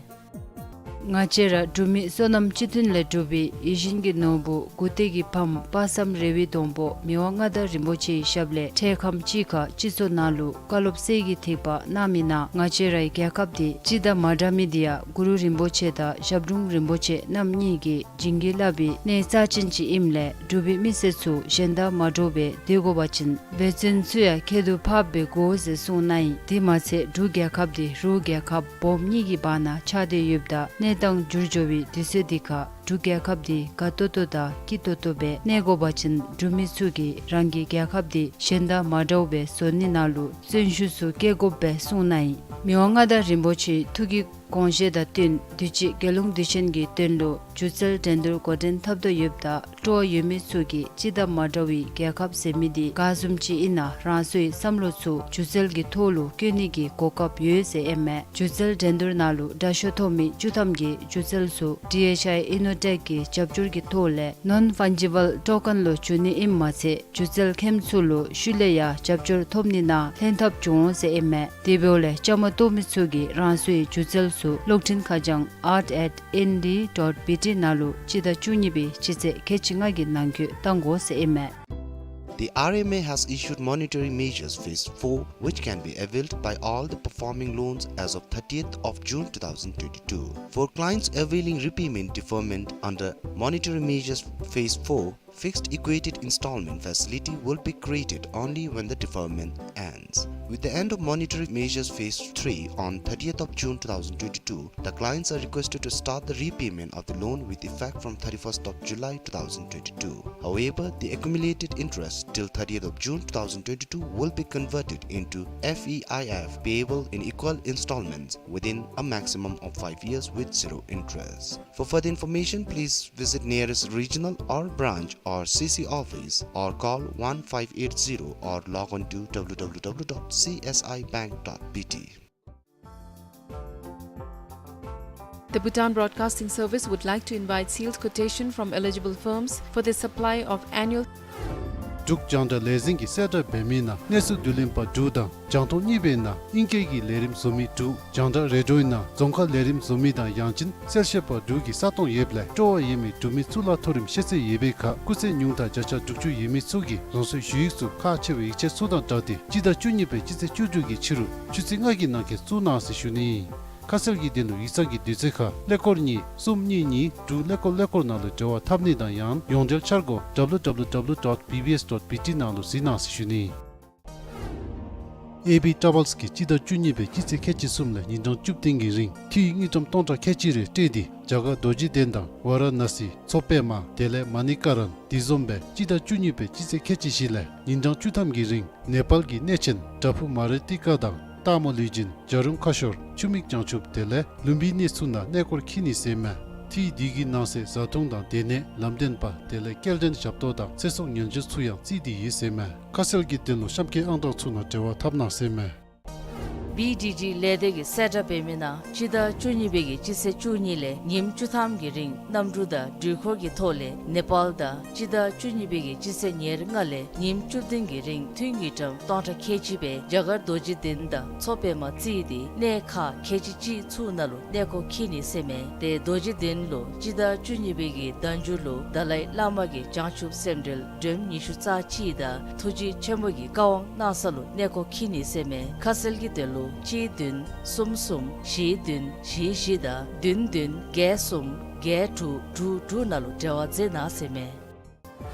ང་བཅས་ར་འབྲུག་མི་བསོད་ནམས་སྤྱི་མཐུན་ལས་གྲུབ་པའི་ཡིད་བཞིན་གྱི་ནོར་བུ་མགུ་ཏོ་གི་ཕམ་དཔག་བསམ་རེ་བའི་སྡོང་པོ་མི་དབང་མངའ་བདག་རིན་པོ་ཆེའི་ཞབས་ལས་འཕྲལ་ཁམས་ཅིག་ཁར་སྤྱི་ཚོགས་ནང་ལུ་བཀའ་སློབ་གསེར་གྱི་ཐིགས་པ་གནང་མི་ནང་ང་བཅས་རའི་རྒྱལ་ཁབ་འདི་སྤྱི་དང་མ་འདྲ་མི་འདི་ཡང་གུ་རུ་རིན་པོ་ཆེ་དང་ཞབས་དྲུང་རིན་པོ་ཆེ་རྣམ་གཉིས་ཀྱིས་བྱིན་གྱིས་བརླབས་པའི་གནས་རྩ་ཅན་ཅིག་ཨིནམ་ལས་འབྲུག་པའི་མི་སེར་ཚུ་གཞན་དང་མ་འདྲཝ་སྦེ་སྡོད་དགོ་པ་ཅིན་འབད་བརྩོན་ཚུ་ཡང་ཁྱད་དུ་འཕགསཔ་སྦེ་དགོ་ཟེར་གསུངས་གནང་ཡི། དེ་མ་ཚད་འབྲུག་རྒྱལ་ཁབ་འདི་རུ་རྒྱལ་ཁབ་སྦོམ་གཉིས་ཀྱི་བར་ན་ཆགས་ཏེ་ཡོདཔ་ད་གནས་སྟངས་འགྱུར་འགྱོ་བའི་དུས་ཚོད་འདི་ཁར་འབྲུག་རྒྱལ་ཁབ་འདི་དགའ་ཏོག་ཏོ་དང་སྐྱིད་ཏོག་ཏོ་སྦེ་གནས་དགོ་པ་ཅིན་འབྲུག་མི་ཚུ་གིས་རང་གི་རྒྱལ་ཁབ་འདི་གཞན་དང་མ་འདྲཝ་སྦེ་བཟོ་ནི་ནང་ལུ་བརྩོན་ཤུགས་ཚུ་བསྐྱེད་དགོཔ་སྦེ་གསུངས་གནང་ཡི། མི་དབང་མངའ་བདག་རིན་པོ་ཆེའི་ཐུགས་ཀྱི་དགོངས་བཞེད་དང་བསྟུན་དུས་ཅི་རྒྱལ་ཡོངས་དུས་ཆེན་གྱི་དོན་ལུ་སྒྱུ་རྩལ་འགྲན་བསྡུར་འགོ་འདྲེན་འཐབ་དོ་ཡོདཔ་ད་སྤྲོ་བ་ཡོད་མི་ཚུ་གིས་སྤྱི་དང་མ་འདྲ་བའི་རྒྱལ་ཁབ་ཟེར་མི་འདི་ག་བཟུམ་ཅིག་ཨིན་ན་རང་སོའི་བསམ་བློ་ཚུ་སྒྱུ་རྩལ་གྱི་ཐོག་ལུ་བཀོད་ནི་གི་གོ་སྐབས་ཡོད་ཟེར་ཨིན་མས། སྒྱུ་རྩལ་འགྲན་བསྡུར་ནང་ལུ་དྲག་ཤོས་ཐོབ་མི་བཅུ་ཐམ་གྱི་སྒྱུ་རྩལ་ཚུ་ཌི་ཨེཆ་ཨའི་ཨི་ནོ་ཊེཀ་གི་རྒྱབ་སྐྱོར་གྱི་ཐོག་ལས་ནོན་ཕཱན་ཇི་བཱལ་ཊོ་ཀེན་ལུ་བསྒྱུར་ནི་ཨིནམ་མ་ཚད་སྒྱུ་རྩལ་མཁནམ་ཚུ་ལུ་ཤུལ་ལས་ཡང་རྒྱབ་སྐྱོར་ཐོབ་ནི་ནང་ལྷན་ཐབས་འབྱུང་འོང་ཟེར་ཨིན་མས། དེ་འབདཝ་ལས་བཅའ་མར་གཏོགས་མི་ཚུ་གིས་རང་སོའི་སྒྱུ་རྩལ་ཚུ་གློག་འཕྲིན་ཁ་བྱང་art at N D dot B T ནང་ལུ་སྤྱི་ཟླ་བཅུ་གཉིས་པའི་སྤྱི་ཚེས་ཁལ་གཅིག་ལྔ་གི་ནང་འཁོད་གཏང་དགོ་ཟེར་ཨིན་མས། The R M A has issued monetary measures phase four, which can be availed by all the performing loans as of thirtieth of June two thousand twenty-two. For clients availing repayment deferment under monetary measures phase four, fixed equated installment facility will be created only when the deferment ends. With the end of monetary measures phase three on thirtieth of June two thousand twenty-two, the clients are requested to start the repayment of the loan with effect from thirty-first of July two thousand twenty-two. However, the accumulated interest till thirtieth of June two thousand twenty-two will be converted into F E I F payable in equal installments within a maximum of five years with zero interest. For further information, please visit nearest regional or branch or C C office or call one five eight zero or log on to W W W dot C S I bank dot B T. The Bhutan Broadcasting Service would like to invite sealed quotation from eligible firms for the supply of annual འབྲུག་རྒྱང་བསྒྲགས་ལས་འཛིན་གྱིས་གསལ་བསྒྲགས་འབད་མི་ནང་གནས་ཚུལ་བསྡུ་ལེན་པ་དྲུག་དང་རྒྱང་མཐོང་གཉིས་པའི་ནང་ཨིང་སྐད་ཀྱི་ལས་རིམ་བཟོ་མི་དྲུག། རྒྱང་བསྒྲགས་རེ་ཌིའོའི་ནང་རྫོང་ཁ་ལས་རིམ་བཟོ་མི་དང་ཡང་ཅིན་གསལ་བཤད་པ་དྲུག་གི་ས་སྟོང་ཡོདཔ་ལས་སྤྲོ་བ་ཡོད་མི་འབྲུག་མི་གཙུག་ལག་མཐོ་རིམ་ཤེས་ཚད་ཡོད་པའི་ཁར་སྐུགས་ཚད་ཉུང་མཐའ་བརྒྱ་ཆ་དྲུག་ཅུ་ཡོད་མི་ཚུ་གིས་རང་སོའི་ཞུ་ཡིག་ཚུ་ཁག་ཆེ་བའི་ཡིག་ཆ་ཚུ་དང་སྦྲགས་ཏེ་སྤྱི་ཟླ་བཅུ་གཉིས་པའི་སྤྱི་ཚེས་བཅུ་དྲུག་གི་ཕྱི་རུ་ཆུ་ཚོད་ལྔ་གི་ནང་འཁོད་བཙུགས་གནང་ཟེར་ཞུ་ནི། ཁ་གསལ་གྱི་དོན་ལུ་ཡིག་ཚང་གི་དུས་ཚོད་ཁར་ཀླད་ཀོར་གཉིས་གསུམ་གཉིས་གཉིས་དྲུག་ཀླད་ཀོར་ཀླད་ཀོར་ནང་ལུ་འབྲེལ་བ་འཐབ་ནི་དང་ཡང་ཡོངས་འབྲེལ་འཆར་སྒོ་W W W dot B B S dot B T ནང་ལུ་གཟིགས་གནང་ཟེར་ཞུ་ནི། ཨེ་བི་ཊ་རེ་ཝེལསི་གིས་སྤྱི་ཟླ་བཅུ་གཉིས་པའི་སྤྱི་ཚེས་ཁལ་གཅིག་གསུམ་ལས་ཉིན་གྲངས་བཅུ་བདུན་གྱི་རིང་འཐུས་དངུལ་ཀྲམ་སྟོང་ཕྲག་ཁལ་གཅིག་རེ་སྤྲོད་དེ་རྒྱ་གར་རྡོ་རྗེ་གདན་དང་ཝཱ་ར་ཎ་སི་མཚོ་པདྨ་དེ་ལས་མ་ཎི་ཀ་རན། དེ་བཟུམ་སྦེ་སྤྱི་ཟླ་བཅུ་གཉིས་པའི་སྤྱི་ཚེས་ཁལ་གཅིག་བཞི་ལས་ཉིན་གྲངས་བཅུ་ཐམ་གྱི་རིང་ནེ་པཱལ་གྱི་གནས་ཆེན་བྲག་ཕུག་མ་རི་ཏི་ཀ་དང་སྟག་མོ་ལུས་སྦྱིན་བྱ་རུང་ཁ་ཤོར་ཆུ་མིག་བྱང་ཆུབ་དེ་ལས་ལུམ་བི་ནི་ཚུ་ནང་གནས་སྐོར་འཁྱིད་ནི་ཟེར་མས། འཐུས་འདི་གི་ནང་གསེས་བཟའ་འཐུང་དང་སྡོད་གནས་ལམ་སྟོན་པ་དེ་ལས་སྐྱེལ་འདྲེན་ཞབས་ཏོག་དང་ཚེ་སྲོག་ཉེན་བཅོལ་ཚུ་ཡང་བརྩིས་ཏེ་ཡོད་ཟེར་མས། ཁ་གསལ་གྱི་དོན་ལུ་གཤམ་འཁོད་ཨང་གྲངས་ཚུ་ནང་འབྲེལ་བ་འཐབ་གནང་ཟེར་མས། བི་ཌི་ཌི་ལས་སྡེ་གིས་གསལ་བསྒྲགས་འབད་མི་ནང་སྤྱི་ཟླ་བཅུ་གཉིས་པའི་གི་སྤྱི་ཚེས་བཅུ་གཉིས་ལས་ཉིནམ་བཅུ་ཐམ་གྱི་རིང་གནམ་གྲུ་དང་འགྲུལ་འཁོར་གྱི་ཐོག་ལས་ནེ་པཱལ་དང་སྤྱི་ཟླ་བཅུ་གཉིས་པའི་གི་སྤྱི་ཚེས་ཉེར་ལྔ་ལས་ཉིནམ་བཅུ་བདུན་གྱི་རིང་འཐུས་དངུལ་ཀྲམ་སྟོང་ཕྲག་ཁལ་གཅིག་སྦེ་རྒྱ་གར་རྡོ་རྗེ་གདན་དང་མཚོ་པདྨ་བརྩིས་ཏེ་གནས་ཁག་ཁལ་གཅིག་གཅིག་ཚུ་ནང་ལུ་གནས་སྐོར་འཁྱིད་ནི་ཟེར་མས། ཏེ་རྡོ་རྗེ་གདན་ལུ་སྤྱི་ཟླ་བཅུ་གཉིས་པའི་གི་ཟླ་མཇུག་ལུ་དཱ་ལའི་བླ་མ་གི་བྱང་ཆུབ་སེམས་འགྲེལ་སྒྲོམ་ཉི་ཤུ་རྩ་གཅིག་དང་ཐུགས་རྗེ་ཆེན་པོ་གི་བཀའ་དབང་གནང་ས་ལུ་གནས་སྐོར་འཁྱིད་ནི་ཟེར་མས། ཁ་གསལ་གྱི་དོན་ལུ་གཅིག་བདུན་གསུམ་གསུམ་བཞི་བདུན་བཞི་བཞི་དང་བདུན་བདུན་བརྒྱད་གསུམ་བརྒྱད་དྲུག་དྲུག་དྲུག་ནང་ལུ་འབྲེལ་བ་མཛད་གནང་ཟེར་མས།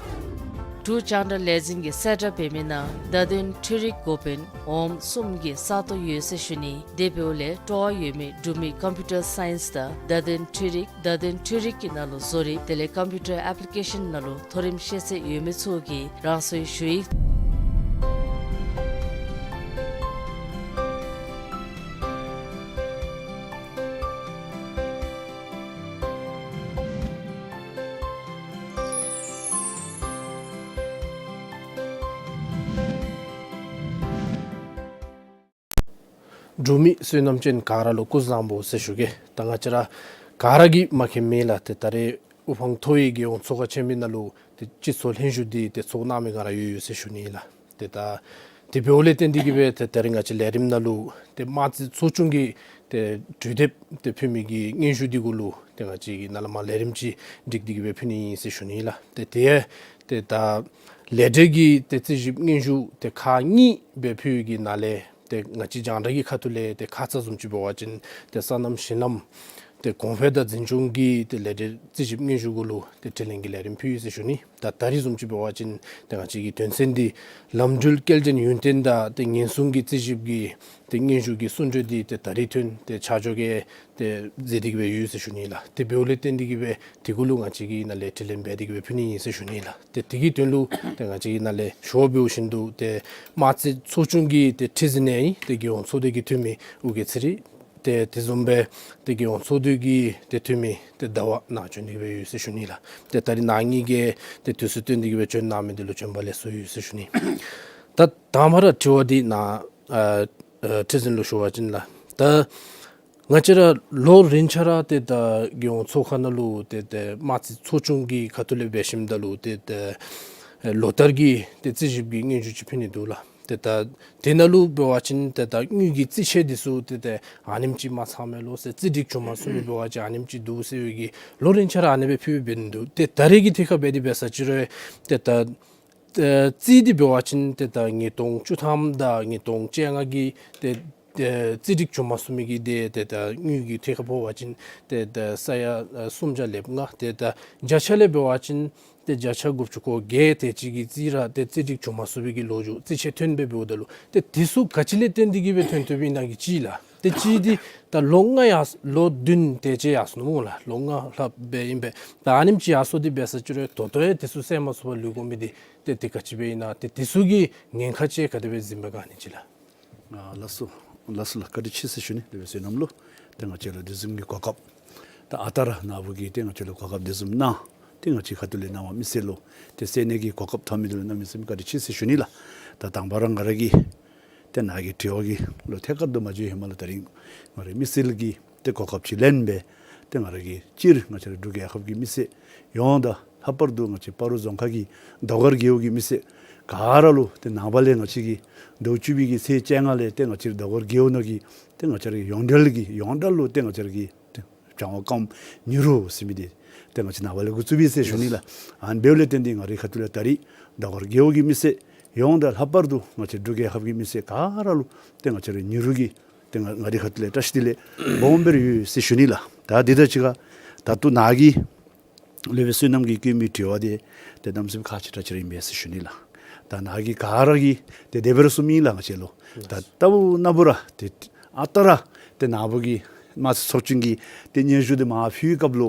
འབྲུག་རྒྱང་བསྒྲགས་ལས་འཛིན་གྱིས་གསལ་བསྒྲགས་འབད་མི་ནང་བརྡ་དོན་འཕྲུལ་རིག་འགོ་དཔོན་འོགམ་གསུམ་གྱི་ས་སྟོང་ཡོད་ཟེར་ཞུ་ནི། དེ་འབདཝ་ལས་སྤྲོ་བ་ཡོད་མི་འབྲུག་མི་ཀམ་པིའུ་ཊར་སའིནསི་དང་བརྡ་དོན་འཕྲུལ་རིག་བརྡ་དོན་འཕྲུལ་རིག་གི་ནང་ལུ་བཟོ་རིག་དེ་ལས་ཀམ་པིའུ་ཊར་ཨེཔ་ལི་ཀེ་ཤཱན་ནང་ལུ་མཐོ་རིམ་ཤེས་ཚད་ཡོད་མི་ཚུ་གིས་རང་སོའི་ཞུ་ཡིག་འབྲུག་མི་བསོད་ནམས་ཅན་ག་ར་ལུ་སྐུ་གཟུགས་བཟང་པོ་ཟེར་ཞུ་གེ། ད་ང་བཅས་ར་ག་ར་གིས་མ་མཁྱེན་མེད་ལགས། ཏེ་ད་རེས་དབུ་འཕང་མཐོ་བའི་རྒྱལ་ཡོངས་ཚོགས་ཁང་ཆེན་མོའི་ནང་ལུ་ཏེ་སྤྱི་ཚོགས་ལྷན་བཞུགས་འདི་ཏེ་ཚོགས་གནང་མི་ག་ར་ཡོད་ཡོད་ཟེར་ཞུ་ནི་ལགས། ཏེ་ད་དེ་འབདཝ་ལས་བརྟེན་ཏེ་གིས་སྦེ་ཏེ་ད་རེས་ང་བཅས་ལས་རིམ་ནང་ལུ་ཏེ་དམངས་རྩིས་ཚོགས་ཆུང་གི་ཏེ་གྲོས་འདེབས་ཏེ་ཕུལ་མི་གི་སྙན་ཞུ་འདི་གུ་ལུ་ཏེ་ང་བཅས་ཀྱིས་ནཱ་ལས་མར་ལས་རིམ་ཅིག་སྒྲིག་སྟེ་གིས་སྦེ་ཕུལ་ནི་ཨིན་ཟེར་ཞུ་ནི་ལགས། ཏེ་དེ་ཏེ་ད་ལས་བྲལ་གྱི་ཏེ་རྩིས་ཞིབ་སྙན་ཞུ་ཏེ་ཁག་གཉིས་སྦེ་ཕུལ་བའི་ནང་ལས་ཏེ་ང་བཅས་རྒྱང་བསྒྲགས་ཀྱི་ཁ་ཐུག་ལས་ཏེ་ཁ་ཙ་བཟུམ་ཅིག་འབད་བ་ཅིན་ཏེ་སོ་ནམ་ཞིང་ལམ་ཏེ་གོང་འཕེལ་དང་འཛིན་སྐྱོང་གི་ཏེ་ལས་བྲལ་རྩིས་ཞིབ་སྙན་ཞུ་གུ་ལུ་ཏེ་དྲིས་ལན་གྱི་ལས་རིམ་ཕུལ་ཡི་ཟེར་ཞུ་ནི། ད་ད་རེས་བཟུམ་ཅིག་འབད་བ་ཅིན་ཏེ་ང་བཅས་ཀྱི་དོན་ཚན་འདི་ལམ་འགྲུལ་སྐྱེལ་འདྲེན་ཡུན་བརྟན་དང་ཏེ་ཉེན་སྲུང་གི་རྩིས་ཞིབ་ཀྱི་ཏེ་སྙན་ཞུ་གི་གསུང་གྲོས་འདི་ཏེ་ད་རེས་ཐོན་ཏེ་ཆ་འཇོག་གི་ཏེ་མཛད་དེ་གིས་སྦེ་ཡོད་ཟེར་ཞུ་ནི་ལགས། ཏེ་འབདཝ་ལས་བརྟེན་ཏེ་གིས་སྦེ་དེ་གུ་ལུ་ང་བཅས་ཀྱིས་ནཱ་ལས་དྲིས་ལན་འབད་དེ་གིས་སྦེ་ཕུལ་ནི་ཨིན་ཟེར་ཞུ་ནི་ལགས། ཏེ་དེ་གི་དོན་ལུ་ཏེ་ང་བཅས་ཀྱིས་ནཱ་ལས་ཞུ་བ་འབདཝ་བཞིན་དུ་ཏེ་དམངས་རྩིས་ཚོགས་ཆུང་གི་ཏེ་ཁྲི་འཛིན་ཨིན། ཏེ་རྒྱལ་ཡོངས་ཚོགས་སྡེ་གི་འཐུས་མི་ཨོ་རྒྱན་ཚེ་རིང་ཏེ་དེ་བཟུམ་སྦེ་ཏེ་རྒྱལ་ཡོངས་ཚོགས་འདུ་གི་ཏེ་འཐུས་མི་ཏེ་ཟླ་བ་ནཱ་བྱོན་ཏེ་གིས་སྦེ་ཡོད་ཟེར་ཞུ་ནི་ལགས། ཏེ་ད་རེས་ནཱ་གཉིས་ཀྱིས་ཏེ་དུས་ཚོད་བཏོན་ཏེ་གིས་སྦེ་བྱོན་གནང་མི་འདི་ལུ་བྱོན་པ་ལེགས་སོ་ཡོད་ཟེར་ཞུ་ནི། ད་དང་པ་ར་དྲི་བ་འདི་ནཱ་ཨ་ཨ་ཁྲི་འཛིན་ལུ་ཞུ་བ་ཅིན་ལགས། ད་ང་བཅས་ར་ལོ་རིམ་ཆ་ར་ཏེ་ད་རྒྱལ་ཡོངས་ཚོགས་ཁང་ནང་ལུ་ཏེ་ཏེ་དམངས་རྩིས་ཚོགས་ཆུང་གི་ཁ་ཐུག་ལས་འབད་ཞིནམ་ད་ལུ་ཏེ་ཏེ་ལོ་ལྟར་གྱི་ཏེ་རྩིས་ཞིབ་ཀྱི་སྙན་ཞུ་ཅིག་ཕུལ་ནི་འདུག་ལགས། ཏེ་ད་དེ་ནང་ལུ་འབད་བ་ཅིན་ཏེ་ད་དངུལ་གྱི་རྩིས་ཆད་འདི་ཚུ་ཏེ་ཏེ་ཨ་ནེམ་ཅིག་མ་ཚང་མས་ལོ་ཟེར་རྩིས་སྒྲིག་བྱུང་མ་ཚུགས་མི་འབད་བ་ཅིན་ཨ་ནེམ་ཅིག་འདུག་ཟེར་བའི་གི་ལོ་རིམ་ཆ་ར་ཨ་ནེ་སྦེ་ཕུལ་འབད་ནི་འདུག། ཏེ་ད་རེས་ཀྱི་ཐད་ཁར་འབད་དེ་འབད་ས་ཅིག་རུང་ཏེ་ད་ཨེ་རྩིས་འདི་འབད་བ་ཅིན་ཏེ་ད་ཉིས་སྟོང་བཅུ་ཐམ་དང་ཉིས་སྟོང་བཅོ་ལྔ་གི་ཏེ་ཏེ་རྩིས་སྒྲིག་བྱུང་མ་ཚུགས་མི་གི་ཏེ་ཏེ་ད་དངུལ་གྱི་ཐད་ཁར་འབད་བ་ཅིན་ཏེ་ད་ས་ཡ་ཨེ་སུམ་བརྒྱ་ལེབ་ལྔ། ཏེ་ད་བརྒྱ་ཆ་ལས་འབད་བ་ཅིན་ཏེ་བརྒྱ་ཆ་དགུ་བཅུ་གོ་བརྒྱད་དེ་ཅིག་གི་རྩིས་ར་ཏེ་རྩིས་སྒྲིག་བྱུང་མ་ཚུགས་པའི་གི་ལོ་རྒྱུས་རྩིས་ཆད་ཐོན་སྦེ་འབདཝ་ད་ལུ་ཏེ་དེ་ཚུ་ག་ཅི་ལས་བརྟེན་ཏེ་གིས་སྦེ་ཐོན་ཐོནམ་ཨིན་ན་གི་གཅིག་ལགས། ཏེ་གཅིག་འདི་ད་ལོ་ལྔ་ཡར་ལོ་བདུན་དེ་ཅིག་ཡར་སོ་ནུག་སྨོ་ལགས། ལོ་ལྔ་ལྷགཔ་སྦེ་ཨིན་པས། ད་ཨ་ནེམ་ཅིག་ཡར་སོ་སྟེ་འབད་ས་ཅིག་རུང་ད་ལྟོ་ཡང་དེ་ཚུ་སེལ་མ་ཚུགས་པར་ལུས་དགོ་མི་འདི་ཏེ་དེ་ག་ཅི་སྦེ་ཨིན་ན། ཏེ་དེ་ཚུ་གི་ཉེན་ཁ་ཅིག་ག་དེ་སྦེ་གཟིམ་པས་ག་ཨ་ནི་ཅིག་ལགས། ཨ་ལགས་སོ་ལགས་སོ་ལགས། བཀའ་དྲིན་ཆེ་ཟེར་ཞུ་ནི། དེ་སྦེ་བསོད་ནམས་ལུ་ཏེ་ང་བཅས་ལུ་དེ་བཟུམ་གྱི་གོ་སྐབས་ད་ཨ་རྟག་ར་ནཱ་བུ་གིས་ཏེ་ང་བཅས་ལུ་གོ་སྐབས་དེ་བཟུམ་གནང་ཏེ་ང་བཅས་ཁ་ཐུག་ལས་གནང་བ་མི་སེར་ལུ་ཏེ་གསན་ནི་གི་གོ་སྐབས་ཐོབ་མི་འདི་ལུ་གནམ་མེད་ས་མེད་བཀའ་དྲིན་ཆེ་ཟེར་ཞུ་ནི་ལགས། ད་དང་པ་ར་ང་ར་གིས་ཏེ་ནཱ་གི་དྲི་བ་གི་ལུ་ཐད་ཀར་དུ་མ་འགྱོ་ཧེ་མ་ལུ་ད་རིས་ང་རའི་མི་སེར་གྱི་ཏེ་གོ་སྐབས་ཅིག་ལེན་སྦེ་ཏེ་ང་ར་གིས་སྤྱིར་ང་བཅས་ར་འབྲུག་རྒྱལ་ཁབ་ཀྱི་མི་སེར་ཡོངས་དང་ལྷག་པར་དུ་ང་བཅས་སྤ་རོ་རྫོང་ཁག་གི་ཟླཝ་སྐར་རྒེད་འོག་གི་མི་སེར་ག་ར་ལུ་ཏེ་ནངས་པ་ལས་ང་བཅས་ཀྱི་ཟླཝ་བཅུ་པའི་གི་ཚེས་བཅོ་ལྔ་ལས་ཏེ་ང་བཅས་ཟླཝ་སྐར་རྒེད་འོག་ནང་གི་ཏེ་ང་བཅས་ར་གི་ཡོངས་འབྲེལ་གྱི་ཡོངས་གྲགས་ལུ་ཏེ་ང་བཅས་ར་གི་ཏེ་བྱང་བ་སྐམ་ཉི་རུ་ཟེར་མི་འདི་ཏེ་ང་བཅས་ནངས་པ་ལས་འགོ་བཙུགས་པས་ཟེར་ཞུ་ནི་ལགས། ཨ་ནི་འབདཝ་ལས་བརྟེན་ཏེ་ང་རའི་ཁ་ཐུག་ལས་ད་རིས་ཟླཝ་སྐར་རྒེད་འོག་གི་མི་སེར་ཡོངས་དང་ལྷག་པར་དུ་ང་བཅས་འབྲུག་རྒྱལ་ཁབ་ཀྱི་མི་སེར་ག་ར་ལུ་ཏེ་ང་བཅས་ར་ཉི་རུ་གི་ཏེ་ང་ང་རའི་ཁ་ཐུག་ལས་བཀྲ་ཤིས་བདེ་ལེགས་སྦོམ་སྦེ་ར་ཡོད་ཟེར་ཞུ་ནི་ལགས། ད་འདི་དང་གཅིག་ཁར་ད་ལྟོ་ནཱ་གིས་སློབ་དཔོན་བསོད་ནམས་ཀྱིས་བཀོད་མི་དྲི་བ་འདི་ཏེ་གནམ་མེད་ས་མེད་ཁག་ཆེ་དྲགས་ཅིག་ར་ཨིན་པས་ཟེར་ཞུ་ནི་ལགས། ད་ནཱ་གིས་ག་ར་གིས་ཏེ་དེ་སྦེ་ར་གསུངམ་ཨིན་ལགས། ང་བཅས་ལུ་ད་ལྟ་བུ་ན་བུ་ར་ཏེ་ཨ་རྟག་ར་ཏེ་ནཱ་བུ་གིས་དམངས་རྩིས་ཚོགས་ཆུང་གི་ཏེ་སྙན་ཞུ་འདི་མར་ཕུལ་བའི་སྐབས་ལུ་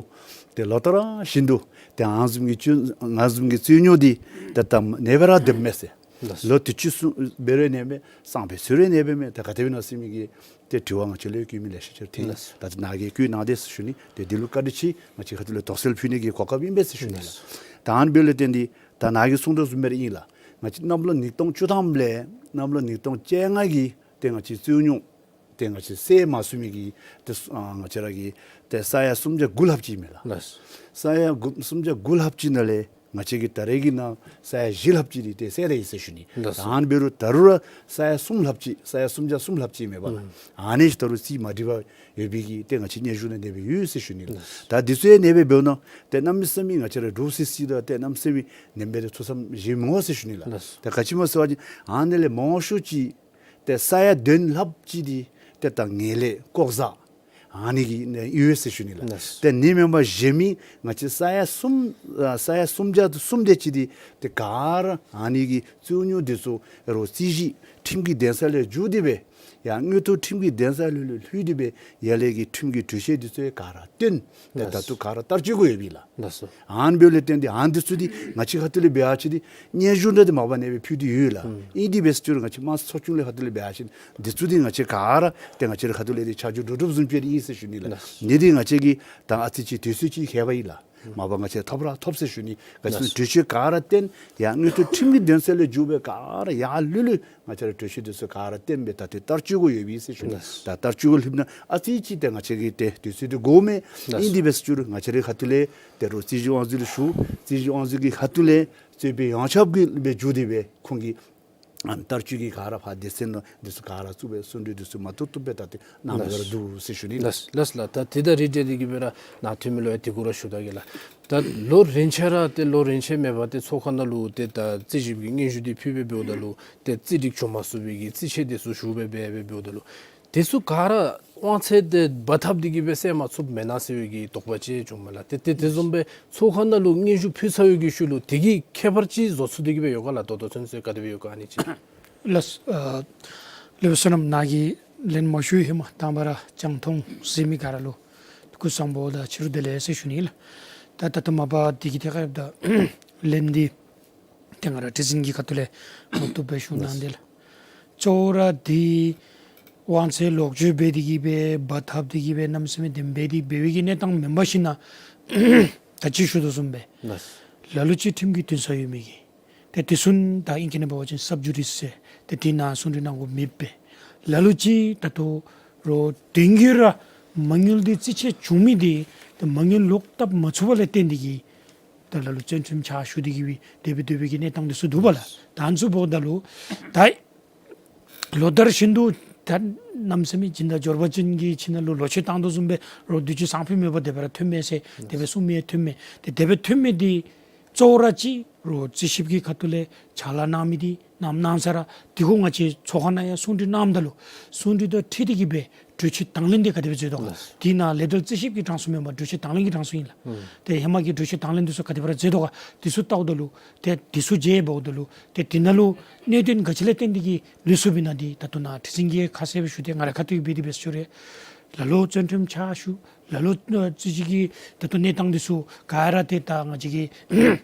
ཏེ་ལོ་ལྟར་བཞིན་དུ་ཏེ་ང་བཟུམ་གྱི་རྩོད་ང་བཟུམ་གྱི་རྩོད་རྙོགས་འདི་ཏེ་ད་ནེ་སྦེ་ར་སྡོདཔ་མས་ཟེར། ལགས། ལོ་དུས་ཅི་སུ་འབད་རུང་ནེ་སྦེ་སང་ཕོད་ཚུན་ར་ནེ་སྦེ་མས། ད་ག་དེ་སྦེ་ཨིན་ན་ཟེར་མི་གི་ཏེ་དྲི་བ་ང་བཅས་ལུ་བཀོད་མི་ལེ་ཤ་ཅིག་ར་ཐོན། ལགས། ད་ནཱ་གིས་བཀོད་གནང་དེས་ཟེར་ཞུ་ནི། ཏེ་འདི་ལུ་བཀའ་དྲིན་ཆེ། ང་བཅས་ཁ་ཐུག་ལས་དོགས་སེལ་ཕུལ་ནི་གི་གོ་སྐབས་ཨིན་པས་ཟེར་ཞུ་ནི་ལགས། ལགས། ད་ཨ་ནི་འབདཝ་ལས་བརྟེན་ཏེ་ད་ནཱ་གིས་གསུངས་དོ་བཟུམ་སྦེ་ར་ཨིན་ལགས། ང་བཅས་གནམ་ལོ་ཉིས་སྟོང་བཅུ་ཐམ་ལས་གནམ་ལོ་ཉིས་སྟོང་བཅོ་ལྔ་གི་ཏེ་ང་བཅས་རྩོད་རྙོགས་ཏེ་ང་བཅས་སེལ་མ་ཚུགས་མི་གི་ཏེ་ཨ་ང་བཅས་ར་གི་ཏེ་ས་ཡ་སུམ་བརྒྱ་དགུ་ལྷགཔ་ཅིག་མས་ལགས། ལགས། ས་ཡ་དགུ་སུམ་བརྒྱ་དགུ་ལྷགཔ་ཅིག་ནང་ལས་ང་བཅས་ཀྱིས་ད་རེས་ཀྱི་ནང་ས་ཡ་བཞི་ལྷགཔ་ཅིག་འདི་ཏེ་སེལ་ད་ཡི་ཟེར་ཞུ་ནི། ལགས་སོ། ད་ཨ་ནི་འབད་རུང་ད་རུང་ར་ས་ཡ་གསུམ་ལྷགཔ་ཅིག་ས་ཡ་སུམ་བརྒྱ་གསུམ་ལྷགཔ་ཅིག་མེན་པ་ལགས། ཨ་ནི་ད་རུང་རྩིས་མ་འགྲིག་པར་ཡོད་པའི་གི་ཏེ་ང་བཅས་སྙན་ཞུ་ནང་ནེ་སྦེ་ཡོད་ཟེར་ཞུ་ནི་ལགས། ལགས། ད་འདི་ཚུ་ཡང་ནེ་སྦེ་འབདཝ་ད་ཏེ་གནམ་མེད་ས་མེད་ང་བཅས་ར་འདྲོག་སི་སི་དང་ཏེ་གནམ་མེད་ས་མེད་ནེམ་སྦེ་ཏེ་ཐུགས་བསམ་བཞེས་མི་དགོ་ཟེར་ཞུ་ནི་ལགས། ལགས། ད་ག་ཅི་སྨོ་ཟེར་བ་ཅིན་ཨ་ནི་ལས་མང་ཤོས་ཅིག་ཏེ་ས་ཡ་བདུན་ལྷགཔ་ཅིག་འདི་ཏེ་ད་ངན་ལྷད་ལྐོག་ཟ། ཨ་ནི་གི་ནི་ཡོད་ཟེར་ཞུ་ནི་ལགས། ལགས། ཏེ་ཨ་ནི་མེན་པར་གཞན་མི་ང་བཅས་ས་ཡ་གསུམ་ཨ་ས་ཡ་སུམ་བརྒྱ་དང་གསུམ་དེ་ཅིག་འདི་ཏེ་ག་ར་ཨ་ནི་གི་རྩོད་རྙོགས་འདི་ཚུ་རོགས་རྩོད་གཞི་ཁྲིམས་ཀྱི་འདུན་ས་ལས་འགྱོ་སྟེ་སྦེ་ཡར་མངོན་མཐོ་ཁྲིམས་ཀྱི་འདུན་ས་ལུ་ལུ་ལྷོད་དེ་སྦེ་ཡར་ལས་ཀྱི་ཁྲིམས་ཀྱི་གྲོས་ཆོད་འདི་ཚུ་ག་ར་བཏོན། ཏེ་ལགས། ད་ལྟོ་ག་ར་བསྟར་སྤྱོད་གུ་ཡོད་པས་ལགས། ལགས་སོ། ཨ་ནི་འབདཝ་ལས་བརྟེན་ཏེ་ཨ་ནི་འདི་ཚུ་འདི་ང་བཅས་ཁ་ཐུག་ལས་འབད་བ་ཅིན་འདི་སྙན་ཞུ་འདྲ་འདི་མ་པ་ནེ་སྦེ་ཕུལ་ཏེ་ཡོད་ལགས། ཨུམ། ཨིན་དེ་འབད་ཟེར་ཅི་རུང་ང་བཅས་དམངས་གཙོ་ཚོགས་ཆུང་ལས་ཁ་ཐུག་ལས་འབད་བ་ཅིན་འདི་ཚུ་འདི་ང་བཅས་ག་ར་ཏེ་ང་བཅས་ར་ཁ་ཐུག་ལས་འདི་ཆ་འཇོག་འགྲོ་གྲབས་བཟུམ་ཅིག་ཨིན་ཟེར་ཞུ་ནི་ལགས། ལགས། ཨ་ནི་འདི་ང་བཅས་ཀྱིས་ད་ཨ་ཙི་ཅིག་དུས་ཚོད་ཅིག་ཁྱད་པར་ཨིན་ལགས། མ་པ་ང་བཅས་ཐོབ་ར་ཐོབ་ཟེར་ཞུ་ནི། ག་ཅི་ལགས། གྲོས་ཆོད་ག་ར་བཏོན་ཡར་མངོན་མཐོ་ཁྲིམས་ཀྱི་འདུན་ས་ལས་འགྱོ་སྦེ་ག་ར་ཡར་ལུ་ལུ་ང་བཅས་ར་གྲོས་ཆོད་འདི་ཚུ་ག་ར་བཏོན་སྦེ་ད་ཏེ་བསྟར་སྤྱོད་གུ་ཡོད་པས་ཟེར་ཞུ་ནི། ལགས། ད་བསྟར་སྤྱོད་གུ་ལྷོདཔ་ད་ཨ་ཙི་ཅིག་ཏེ་ང་བཅས་ཀྱིས་ཏེ་དུས་ཚོད་འདི་འགོརཝ་མས། ལགས། ཨིན་དེ་འབད་ཟེར་ཅི་རུང་ང་བཅས་རའི་ཁ་ཐུག་ལས་ཏེ་རོགས་རྩོད་གཞི་དབང་འཛིན་ལུ་ཞུ། རྩོད་གཞི་དབང་འཛིན་གྱི་ཁ་ཐུག་ལས་རྩོད་པའི་ཡོངས་ཁྱབ་ཀྱི་སྦེ་འགྱོ་སྟེ་སྦེ་ཁོང་གིས་ཨ་བསྟར་སྤྱོད་ཀྱི་ག་ར་ཕར་སྡེ་ཚན་ལུ་འདི་ཚུ་ག་ར་བཙུགས་སྦེ་གསུང་གྲོས་འདི་ཚུ་མ་བཏུབ་བཏུབ་སྦེ་ད་ཏེ་གནང་སྦེ་ར་འདུག་ཟེར་ཞུ་ནི། ལགས་ལགས་ལགས། ད་དེ་དང་རིགས་བསྒྲེས་ཏེ་གི་སྦེ་ར་ནཱ་འཐུས་མི་ལུ་ཡང་དེ་གུ་ར་ཞུ་ད་གེ་ལགས། ད་ལོ་རིམ་བཞིན་ར་ཏེ་ལོ་རིམ་བཞིན་མེད་པར་ཏེ་ཚོགས་ཁང་ནང་ལུ་ཏེ་ད་རྩིས་ཞིབ་ཀྱི་སྙན་ཞུ་འདི་ཕུལ་སྦེ་འབདཝ་ད་ལུ་ཏེ་རྩིས་སྒྲིག་བྱུང་མ་ཚུགས་པའི་གི་རྩིས་ཆད་འདི་ཚུ་ཞུ་སྦེ་འབད་སྦེ་འབདཝ་ད་ལུ་དེ་ཚུ་ག་ར་དབང་ཚད་དེ་འབག་འཐབ་སྟེ་གི་སྦེ་སེལ་མ་ཚུགསཔ་མེན་ན་ཟེར་བའི་གི་དོགས་པ་ཅིག་བྱུངམ་མས་ལགས། ཏེ་ཏེ་དེ་བཟུམ་སྦེ་ཚོགས་ཁང་ནང་ལུ་སྙན་ཞུ་ཕུལ་ཚར་བའི་གི་ཤུལ་ལུ་དེ་གི་ཁྱད་པར་ཅིག་བཟོ་ཚུགས་ཏེ་གི་སྦེ་ཡོད་ག་ལགས། ད་ལྟོ་ཚུན་ཚོད་ག་དེ་སྦེ་ཡོད་ག་ཨ་ནི་ཅིག། ལགས། ཨ་ལེགས་པར་གསན་གནང་། ནཱ་གིས་ལན་མ་ཞུ་བའི་ཧེ་མ་དང་པ་ར་རྒྱང་མཐོང་གཟིགས་མི་ག་ར་ལུ་སྐུ་གཟུགས་བཟང་པོ་དང་ཕྱི་རུ་བདེ་ལེགས་ཟེར་ཞུ་ནི་ལགས། ད་ད་ལྟོ་མ་པ་དེ་གི་ཐད་ཁར་ཡོདཔ་ད་ལན་འདི་ཏེ་ང་ར་ཁྲི་འཛིན་གྱི་ཁ་ཐུག་ལས་མ་བཏུབ་སྦེ་ཞུ་གནང་དེས་ལགས། གཙོ་བོ་ར་འདི་དབང་ཚད་ལོག་སྤྱོད་འབད་དེ་གི་སྦེ་འབག་འཐབ་སྟེ་གི་སྦེ་གནམ་མེད་ས་མེད་དེམ་འབད་དེ་འབད་བའི་གི་གནས་སྟངས་མེན་པར་ཞིན་ན་ད་ཅི་ཞུ་དོ་བཟུམ་སྦེ་ལགས། ལ་ལུ་ཅིག་ཁྲིམས་ཀྱི་འདུན་ས་ཡོད་མི་གི་ཏེ་དེ་ཚུ་ད་ཨིང་སྐད་ནང་འབད་བ་ཅིན་སབ་ཇུ་ཌིས་ཟེར་ཏེ་དེ་ནང་གསུང་གྲོས་གནང་དགོཔ་མེད་པས། ལ་ལུ་ཅིག་ད་ལྟོ་རོགས་དོན་གྱིས་ར་མ་དངུལ་འདི་རྩིས་ཆད་བྱུང་མི་འདི་ཏེ་མ་དངུལ་ལོག་བཏབ་མ་ཚུགས་པ་ལས་བརྟེན་ཏེ་གི་ད་ལ་ལུ་བཙོན་ཁྲིམས་ཕྱག་ཞུ་སྟེ་གི་སྦེ་དེ་སྦེ་སྡོད་པའི་གི་གནས་སྟངས་འདི་ཚུ་འདུག་པ་ལགས། ད་ཨ་ནི་ཚུ་འབདཝ་ད་ལུ་ད་ལོ་ལྟར་བཞིན་དུ་ད་གནམ་མེད་ས་མེད་སྦྱིན་བདག་འབྱོར་པ་ཅན་གྱི་ཁྱིམ་ནང་ལུ་ལོ་མཆོད་བཏང་དོ་བཟུམ་སྦེ་རོགས་དུས་ཅི་སང་ཕོད་མེད་པར་དེ་སྦེ་ར་ཐོནམ་མས་ཟེར་དེ་སྦེ་གསུངས་མི་ཐོནམ་མས། ཏེ་དེ་སྦེ་ཐོན་མི་འདི་གཙོ་བོ་ར་ཅིག་རོགས་རྩིས་ཞིབ་ཀྱི་ཁ་ཐུག་ལས་ཕྱག་ལཱ་གནང་མི་འདི་གནངམ་གནང་ས་ར་དེ་གུ་ང་བཅས་ཚོགས་ཁང་ནང་ཡང་གསུང་གྲོས་གནངམ་ད་ལུ་གསུང་གྲོས་དང་འཁྲིལ་ཏེ་གི་སྦེ་གྲོས་ཆོད་དང་ལེན་འདི་ག་དེ་སྦེ་མཛད་དོ་ག། ལགས། དེ་ནང་ལས་བྲལ་རྩིས་ཞིབ་ཀྱི་གྲངས་སུ་མེན་པར་གྲོས་ཆོད་དང་ལེན་གྱི་གྲངས་སུ་ཨིན་ལགས། ཨུམ། ཏེ་ཧེ་མ་གི་གྲོས་ཆོད་དང་ལེན་འདི་ཚུ་ག་དེ་སྦེ་ར་མཛད་དོ་ག། དེ་ཚུ་བལྟཝ་ད་ལུ་ཏེ་དེ་ཚུ་མཇལ་འབདཝ་ད་ལུ་ཏེ་དེ་ནང་ལུ་གནད་དོན་ག་ཅི་ལས་བརྟེན་ཏེ་གི་ལུས་སོཔ་ཨིན་ན་འདི་ད་ལྟོ་ནཱ་ཁྲི་འཛིན་གྱིས་ཁ་གསལ་སྦེ་ཞུ་སྟེ་ང་རའི་ཁ་ཐུག་སྦེ་དེ་སྦེ་ཞུ་རུང་ལ་ལུ་བཙོན་ཁྲིམས་ཕྱག་ཞུ་ལ་ལུ་ཨ་རྩིས་ཞིབ་ཀྱི་ད་ལྟོ་གནས་སྟངས་འདི་ཚུ་ག་ར་ཏེ་ད་ང་བཅས་ཀྱིས་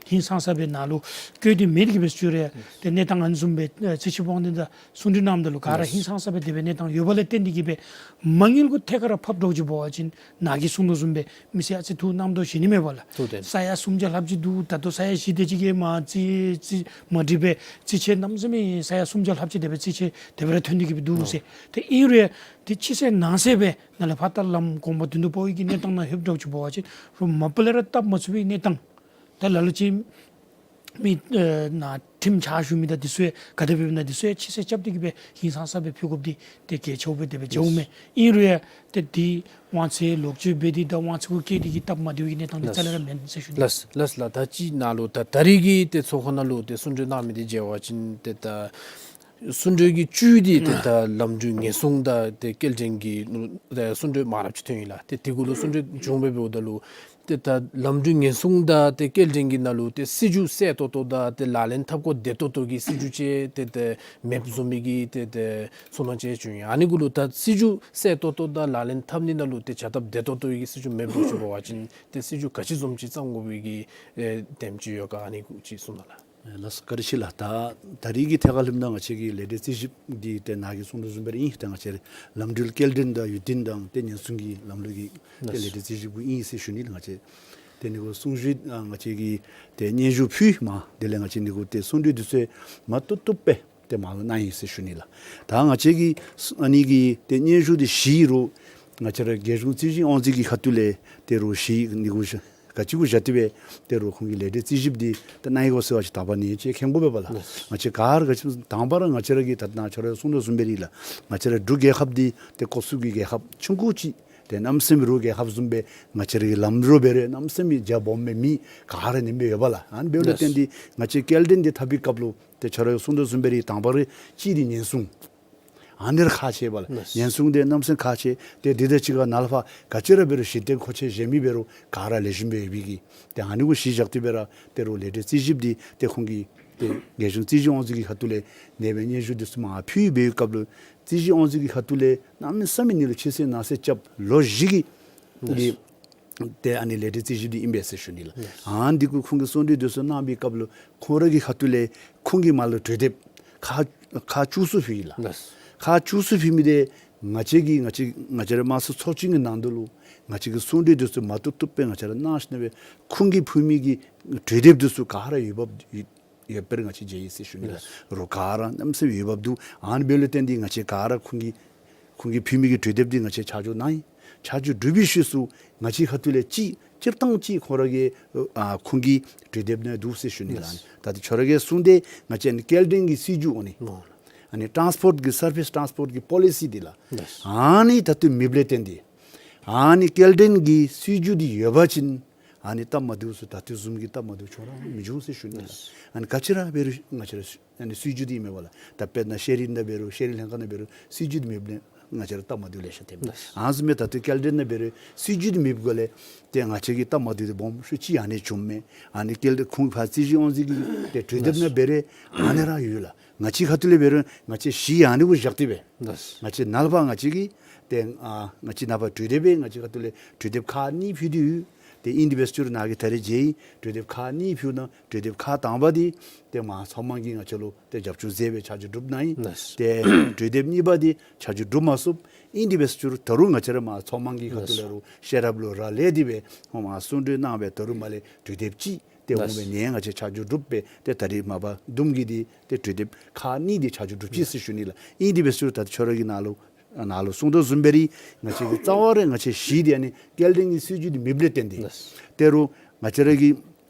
ཧིང་སངས་ས་སྦེ་ནཱ་ལུ་བཀོད་དེ་མེད་དེ་གི་སྦེ་ཞུ་རུང་ཏེ་གནས་སྟངས་ཨ་ནི་བཟུམ་སྦེ་ཨ་རྩིས་ཞིབ་དབང་འདུས་དང་གསུང་གྲོས་གནངམ་ད་ལུ་ག་ར་ཧིང་སངས་ས་སྦེ་དེ་སྦེ་གནས་སྟངས་ཡོད་པ་ལས་བརྟེན་ཏེ་གི་སྦེ་མ་དངུལ་གུ་ཐད་ཀར་ར་ཕབ་འགྱོ་ཅི་འབད་བ་ཅིན་ནཱ་གིས་གསུང་དོ་བཟུམ་སྦེ་མི་སེར་ཨ་ཙི་ཐུགས་རྣམ་རྟོག་བཞེས་ནི་མས་པ་ལགས། ཐུགས་བདེན། ས་ཡ་སུམ་བརྒྱ་ལྷགཔ་ཅིག་འདུག། ད་ལྟོ་ས་ཡ་བཞི་དེ་ཅིག་གིས་མ་རྩིས་རྩིས་མ་འགྲིག་པས། རྩིས་ཆད་གནམ་མེད་ས་མེད་ས་ཡ་སུམ་བརྒྱ་ལྷགཔ་ཅིག་དེ་སྦེ་རྩིས་ཆད་དེ་སྦེ་ར་ཐོན་ཏེ་གི་སྦེ་འདུག་ཟེར། ཏེ་ཨིན་རུང་ཡང་དེ་ཕྱི་སེལ་ནང་སེལ་སྦེ་ནཱ་ལས་ཕར་ད་ལམ་གོང་འཕེལ་དོན་དུ་འབད་བའི་གི་གནས་སྟངས་ནང་ལྷོདཔ་འགྱོ་ཅི་འབད་བ་ཅིན་རོགས་མ་པ་ལས་ར་སྟབས་མ་ཚུགས་པའི་གནས་སྟངས་ད་ལ་ལུ་ཅིག་མི་ཨེ་ནཱ་ཁྲིམས་ཕྱག་ཞུ་མི་དང་འདི་ཚུ་ཡང་ག་དེ་སྦེ་ཨིན་ན་འདི་ཚུ་ཡང་ཕྱི་སེལ་རྐྱབ་སྟེ་གི་སྦེ་ཧིང་སངས་ས་སྦེ་ཕུལ་དགོཔ་འདི་ཏེ་གལ་ཆེཝ་སྦེ་དེ་སྦེ་མཇལཝ་མས། ཨིན་རུང་ཡང་ཏེ་འདི་དབང་ཚད་ལོག་སྤྱོད་འབད་དེ་དང་དབང་ཚད་གུ་བཀལ་ཏེ་གི་སྟབས་མ་བདེཝ་གི་གནས་སྟངས་འདི་རྩ་ལས་ར་མེན་ཟེར་ཞུ་ནི། ལགས་ལགས་ལགས། ད་ཅི་ནཱ་ལུ་ད་ད་རེས་ཀྱི་ཏེ་ཚོགས་ཁང་ནང་ལུ་ཏེ་གསུང་གྲོས་གནང་མི་འདི་མཇལ་བ་ཅིན་ཏེ་ད་གསུང་གྲོས་ཀྱི་བཅུད་འདི་ཏེ་ད་ལམ་འགྲུལ་ཉེན་སྲུང་དང་ཏེ་སྐྱེལ་འདྲེན་གྱི་ནང་ལུ་ཏེ་གསུང་གྲོས་མང་རབས་ཅིག་ཐོན་ཡི་ལགས། ཏེ་དེ་གུ་ལུ་གསུང་གྲོས་བྱུང་སྦེ་འབདཝ་ད་ལུ་ཏེ་ད་ལམ་འགྲུལ་ཉེན་སྲུང་དང་ཏེ་སྐྱེལ་འདྲེན་གྱི་ནང་ལུ་ཏེ་སྲིད་བྱུས་གསལ་ཏོག་ཏོ་དང་ཏེ་ལག་ལེན་འཐབ་དགོཔ་བདེ་ཏོག་ཏོ་གི་སྲིད་བྱུས་ཅིག་ཏེ་ཏེ་མེདཔ་བཟུམ་མའི་གི་ཏེ་ཏེ་ཚོར་སྣང་ཅིག་བྱུང་ཡི། ཨ་ནི་གུ་ལུ་ད་སྲིད་བྱུས་གསལ་ཏོག་ཏོ་དང་ལག་ལེན་འཐབ་ནི་ནང་ལུ་ཏེ་བྱ་སྟབས་བདེ་ཏོག་ཏོ་གི་སྲིད་བྱུས་མེདཔ་འདྲཝ་ཅིག་འབད་བ་ཅིན་ཏེ་སྲིད་བྱུས་ག་ཅི་བཟུམ་ཅིག་བརྩམ་དགོ་པའི་གི་ཨེ་དེམ་ཅིག་ཡོད་ག། ཨ་ནི་གུ་ཅིག་གསུང་གནང་ལགས། ལགས་སོ། བཀའ་དྲིན་ཆེ་ལགས། ད་ད་རེས་ཀྱི་ཐད་ཁར་ལྷོདཔ་ད་ང་བཅས་ཀྱི་ལས་སྡེ་རྩིས་ཞིབ་འདི་ཏེ་ནཱ་གིས་གསུང་དོ་བཟུམ་སྦེ་ར་ཨིན། ཏེ་ང་བཅས་ལམ་འགྲུལ་སྐྱེལ་འདྲེན་དང་ཡུན་བརྟན་དང་ཏེ་ཉེན་སྲུང་གི་ལམ་ལུགས་ཀྱི་ཏེ་ལགས་ལས་སྡེ་རྩིས་ཞིབ་གུ་ཨིན་ཟེར་ཞུ་ནི་ལགས། ང་བཅས་ཏེ་ཨ་ནི་གུ་གསུང་ཞུ་ཨ་ང་བཅས་ཀྱིས་ཏེ་སྙན་ཞུ་ཕུལ་མས། དེ་ལས་ང་བཅས་ཨ་ནི་གུ་ཏེ་གསུང་གྲོས་འདི་ཚུ་མ་བཏུབ་བཏུབ་སྦེ་ཏེ་མ་གནང་ཡི་ཟེར་ཞུ་ནི་ལགས། ད་ང་བཅས་ཀྱིས་ཨ་ནི་གི་ཏེ་སྙན་ཞུ་འདི་བཞེས་རུང་ང་བཅས་ར་རྒྱལ་གཞུང་རྩིས་ཞིབ་དབང་འཛིན་གྱི་ཁ་ཐུག་ལས་ཏེ་རོགས་བཞེས་ནི་གུ་ག་ཅི་གུ་བཞག་སྟེ་སྦེ་ཏེ་རོགས་ཁོང་གི་ལས་སྡེ་རྩིས་ཞིབ་འདི་ཏེ་གནང་ཡི་གོ་ཟེར་བ་ཅིན་དང་པ་ནི་ཅིག་མཁྱེན་དགོ་པས་པ་ལགས། ལགས། ང་བཅས་ག་ར་ག་ཅི་དང་པ་ར་ང་བཅས་ར་གིས་ད་ནཱ་ཁྱོད་ར་གསུང་དོ་བཟུམ་སྦེ་ར་ལགས། ང་བཅས་ར་འབྲུག་རྒྱལ་ཁབ་འདི་ཏེ་སྐོར་ཚུགས་ཀྱི་རྒྱལ་ཁབ་ཆུང་ཀུ་ཅིག། ཏེ་གནམ་མེད་ས་མེད་རོགས་རྒྱལ་ཁབ་བཟུམ་སྦེ་ང་བཅས་ར་གི་ལམ་རོ་འབད་རུང་གནམ་མེད་ས་མེད་རྒྱ་སྦོམ་སྦེ་མི་ག་ར་ཨ་ནེམ་སྦེ་ཡོད་པས་ལགས། ཨ་ནི་འབདཝ་ལས་བརྟེན་ཏེ་ང་བཅས་སྐྱེལ་འདྲེན་འདི་འཐབ་པའི་སྐབས་ལུ་ཏེ་ཁྱོད་ར་གསུང་དོ་བཟུམ་སྦེ་ར་དང་པ་ར་གཅིག་འདི་ཉེན་སྲུང་ ཨ་ནི་ར་ཁག་ཆེ་བས་ལགས། ཉེན་སྲུང་འདི་གནམ་མེད་ས་མེད་ཁག་ཆེ། ཏེ་འདི་དང་གཅིག་ཁར་ནཱ་ལས་ཕར་ག་ཅི་ར་འབད་རུང་གཞི་རྟེན་མཁོ་ཆས་གཞན་མི་འབད་རུང་ག་ར་ལེགས་ཤོམ་སྦེ་ཡོད་པའི་གི་ཏེ་ཨ་ནི་གུ་གཞི་བཞག་སྟེ་སྦེ་ར་ཏེ་རོགས་ལས་སྡེ་རྩིས་ཞིབ་འདི་ཏེ་ཁོང་གིས་ཏེ་རྒྱལ་གཞུང་རྩིས་ཞིབ་དབང་འཛིན་གྱི་ཁ་ཐུག་ལས་ཨ་ནེ་སྦེ་སྙན་ཞུ་འདི་ཚུ་མར་ཕུལ་བའི་སྐབས་ལུ་རྩིས་ཞིབ་དབང་འཛིན་གྱི་ཁ་ཐུག་ལས་གནམ་མེད་ས་མེད་ཨ་ནི་ལུ་ཕྱི་གསལ་ནང་གསལ་རྐྱབ་ལོ་བཞི་གི་ལགས། ཏེ་ཨ་ནི་ལས་སྡེ་རྩིས་ཞིབ་འདི་ཨིན་པས་ཟེར་ཞུ་ནི་ལགས། ལགས། ཨ་ནི་འདི་གུ་ཁོང་གིས་གསུང་གྲོས་འདི་ཚུ་གནང་བའི་སྐབས་ལུ་ཁོང་ར་གི་ཁ་ཐུག་ལས་ཁོང་གིས་མར་ལུ་གྲོས་འདེབས་ཁག་ཁག་བཅུ་གསུམ་ཕུལ་ཡི་ལགས། ལགས། ཁག་བཅུ་གསུམ་ཕུལ་མི་འདི་ང་བཅས་ཀྱིས་ང་བཅས་ང་བཅས་ར་དམངས་གཙོ་ཚོགས་ཆེན་གྱི་ནང་དུ་ལུ་ང་བཅས་ཀྱི་གསུང་གྲོས་འདི་ཚུ་མ་བཏུབ་བཏུབ་སྦེ་ང་བཅས་ར་གནང་ཞིནམ་ལས་ཁོང་གིས་ཕུལ་མི་གི་གྲོས་འདེབས་འདི་ཚུ་ག་ར་འོས་འབབ་ཡོད་ཡོད་པར་ང་བཅས་མཇལ་ཡི་ཟེར་ཞུ་ནི་ལགས། ལགས། རོགས་ག་ར་གནམ་མེད་ས་མེད་འོས་འབབ་འདུག། ཨ་ནི་འབདཝ་ལས་བརྟེན་ཏེ་ང་བཅས་ག་ར་ཁོང་གི་ཁོང་གིས་ཕུལ་མི་གི་གྲོས་འདེབས་འདི་ང་བཅས་ཆ་འཇོག་གནང་ཡི། ཆ་འཇོག་གྲུབ་པའི་ཤུལ་སུ་ང་བཅས་ཁ་ཐུག་ལས་གཅིག་སྤྱིར་བཏང་གཅིག་ཁོང་ར་གི་ཨ་ཁོང་གི་གྲོས་འདེབས་ནང་འདུག་ཟེར་ཞུ་ནི་ལགས། ལགས། ད་ལྟོ་ཁྱོད་ར་གིས་གསུངས་ཏེ་ང་བཅས་ཨ་ནི་སྐྱེལ་འདྲེན་གྱི་སྲིད་བྱུས་འོང་ནི། ཨོ། ཨ་ནི་ཊཱནསི་པོརཊ་གི་སར་ཕེསི་ཊཱནསི་པོརཊ་གི་པོ་ལི་སི་འདི་ལགས། ལགས། ཨ་ནི་ད་ལྟོ་མེདཔ་ལས་བརྟེན་ཏེ་ཨ་ནི་སྐྱེལ་འདྲེན་གྱི་སྲིད་བྱུས་འདི་ཡོད་པ་ཅིན་ཨ་ནི་སྟབས་མ་བདེཝ་ཚུ་ད་ལྟོ་བཟུམ་གྱི་སྟབས་མ་བདེཝ་ཁྱོད་ར་མི་འབྱུང་ཟེར་ཞུ་ནི་ལགས། ལགས། ཨ་ནི་ག་ཅི་ར་འབད་རུང་ང་བཅས་ར་ཨ་ནི་སྲིད་བྱུས་འདི་མེད་པ་ལགས། ད་དཔེར་ན་ཤེས་རིག་ནང་འབད་རུང་ཤེས་རིག་ལྷན་ཁག་ནང་འབད་རུང་སྲིད་བྱུས་འདི་མེདཔ་ལས་ང་བཅས་ར་སྟབས་མ་བདེཝ་ལེ་ཤ་ཐོནམ་ཨིན། ལགས། ཨ་ནི་བཟུམ་སྦེ་ད་ལྟོ་སྐྱེལ་འདྲེན་ནང་འབད་རུང་སྲིད་བྱུས་འདི་མེདཔ་སྒང་ལས་ཏེ་ང་བཅས་ཀྱི་སྟབས་མ་བདེཝ་འདི་སྦོམ་ཤོས་ཅིག་ཨ་ནི་བྱུངམ་མས། ཨ་ནི་སྐྱེལ་འདྲེན་ཁོང་ཕར་རྩིས་ཞིབ་དབང་འཛིན་གྱི་ཏེ་གྲོས་འདེབས་ནང་འབད་རུང་ཨ་ནི་ར་ཡོད་ལགས། ང་བཅས་ཁ་ཐུག་ལས་འབད་རུང་ང་བཅས་གཞི་ཨ་ནི་གུ་བཞག་སྟེ་སྦེ། ལགས། ང་བཅས་ནཱ་ལས་ཕར་ང་བཅས་ཀྱིས་ཏེ་ཨ་ང་བཅས་ནཱ་ཕར་གྲོས་འདེབས་སྦེ་ང་བཅས་ཁ་ཐུག་ལས་གྲོས་འདེབས་ཁག་གཉིས་ཕུལ་ཏེ་ཡོད། ཏེ་ཨིན་ཏེ་འབད་རུང་ནཱ་གིས་ད་རེས་མཇལ་ཡི། གྲོས་འདེབས་ཁག་གཉིས་ཕུལཝ་ད་གྲོས་འདེབས་ཁག་དང་པ་འདི་ཏེ་མར་ཚོགས་དམངས་ཀྱིས་ང་བཅས་ལུ་ཏེ་རྒྱབ་སྐྱོར་མཛད་སྦེ་ཆ་འཇོག་གྲུབ་གནང་ཡི། ལགས། ཏེ་གྲོས་འདེབས་གཉིས་པ་འདི་ཆ་འཇོག་གྲུབ་མ་ཚུགས། ཨིན་ཏེ་འབད་རུང་ད་རུང་ང་བཅས་ར་མར་ཚོགས་དམངས་ཀྱི་ཁ་ཐུག་ལས་རུང་ཤེས་རབ་ལུ་རག་ལས་ཏེ་སྦེ་ཧོ་མར་གསུང་གྲོས་གནང་སྦེ་ད་རུང་མར་ལས་གྲོས་འདེབས་ཅིག་ཏེ་འོང་སྦེ་ནི་ང་བཅས་ཆ་འཇོག་གྲུབ་སྦེ་ཏེ་ད་རེས་མ་པ་བསྡོམས་ཀྱིས་འདི་ཏེ་གྲོས་འདེབས་ཁག་གཉིས་འདི་ཆ་འཇོག་གྲུབ་ཅི་ཟེར་ཞུ་ནི་ལགས། ཨིན་ཏེ་འབད་རུང་ད་ཁྱོད་ར་གིས་ནཱ་ལུ་ནཱ་ལུ་གསུངས་དོ་བཟུམ་སྦེ་ར་ང་བཅས་ཀྱི་རྩ་བ་ར་ང་བཅས་གཞི་འདི་ཨ་ནི་སྐྱེལ་འདྲེན་གྱི་སྲིད་བྱུས་འདི་མེདཔ་ལས་བརྟེན་ཏེ། ལགས། ད་རུང་ང་བཅས་ར་གི་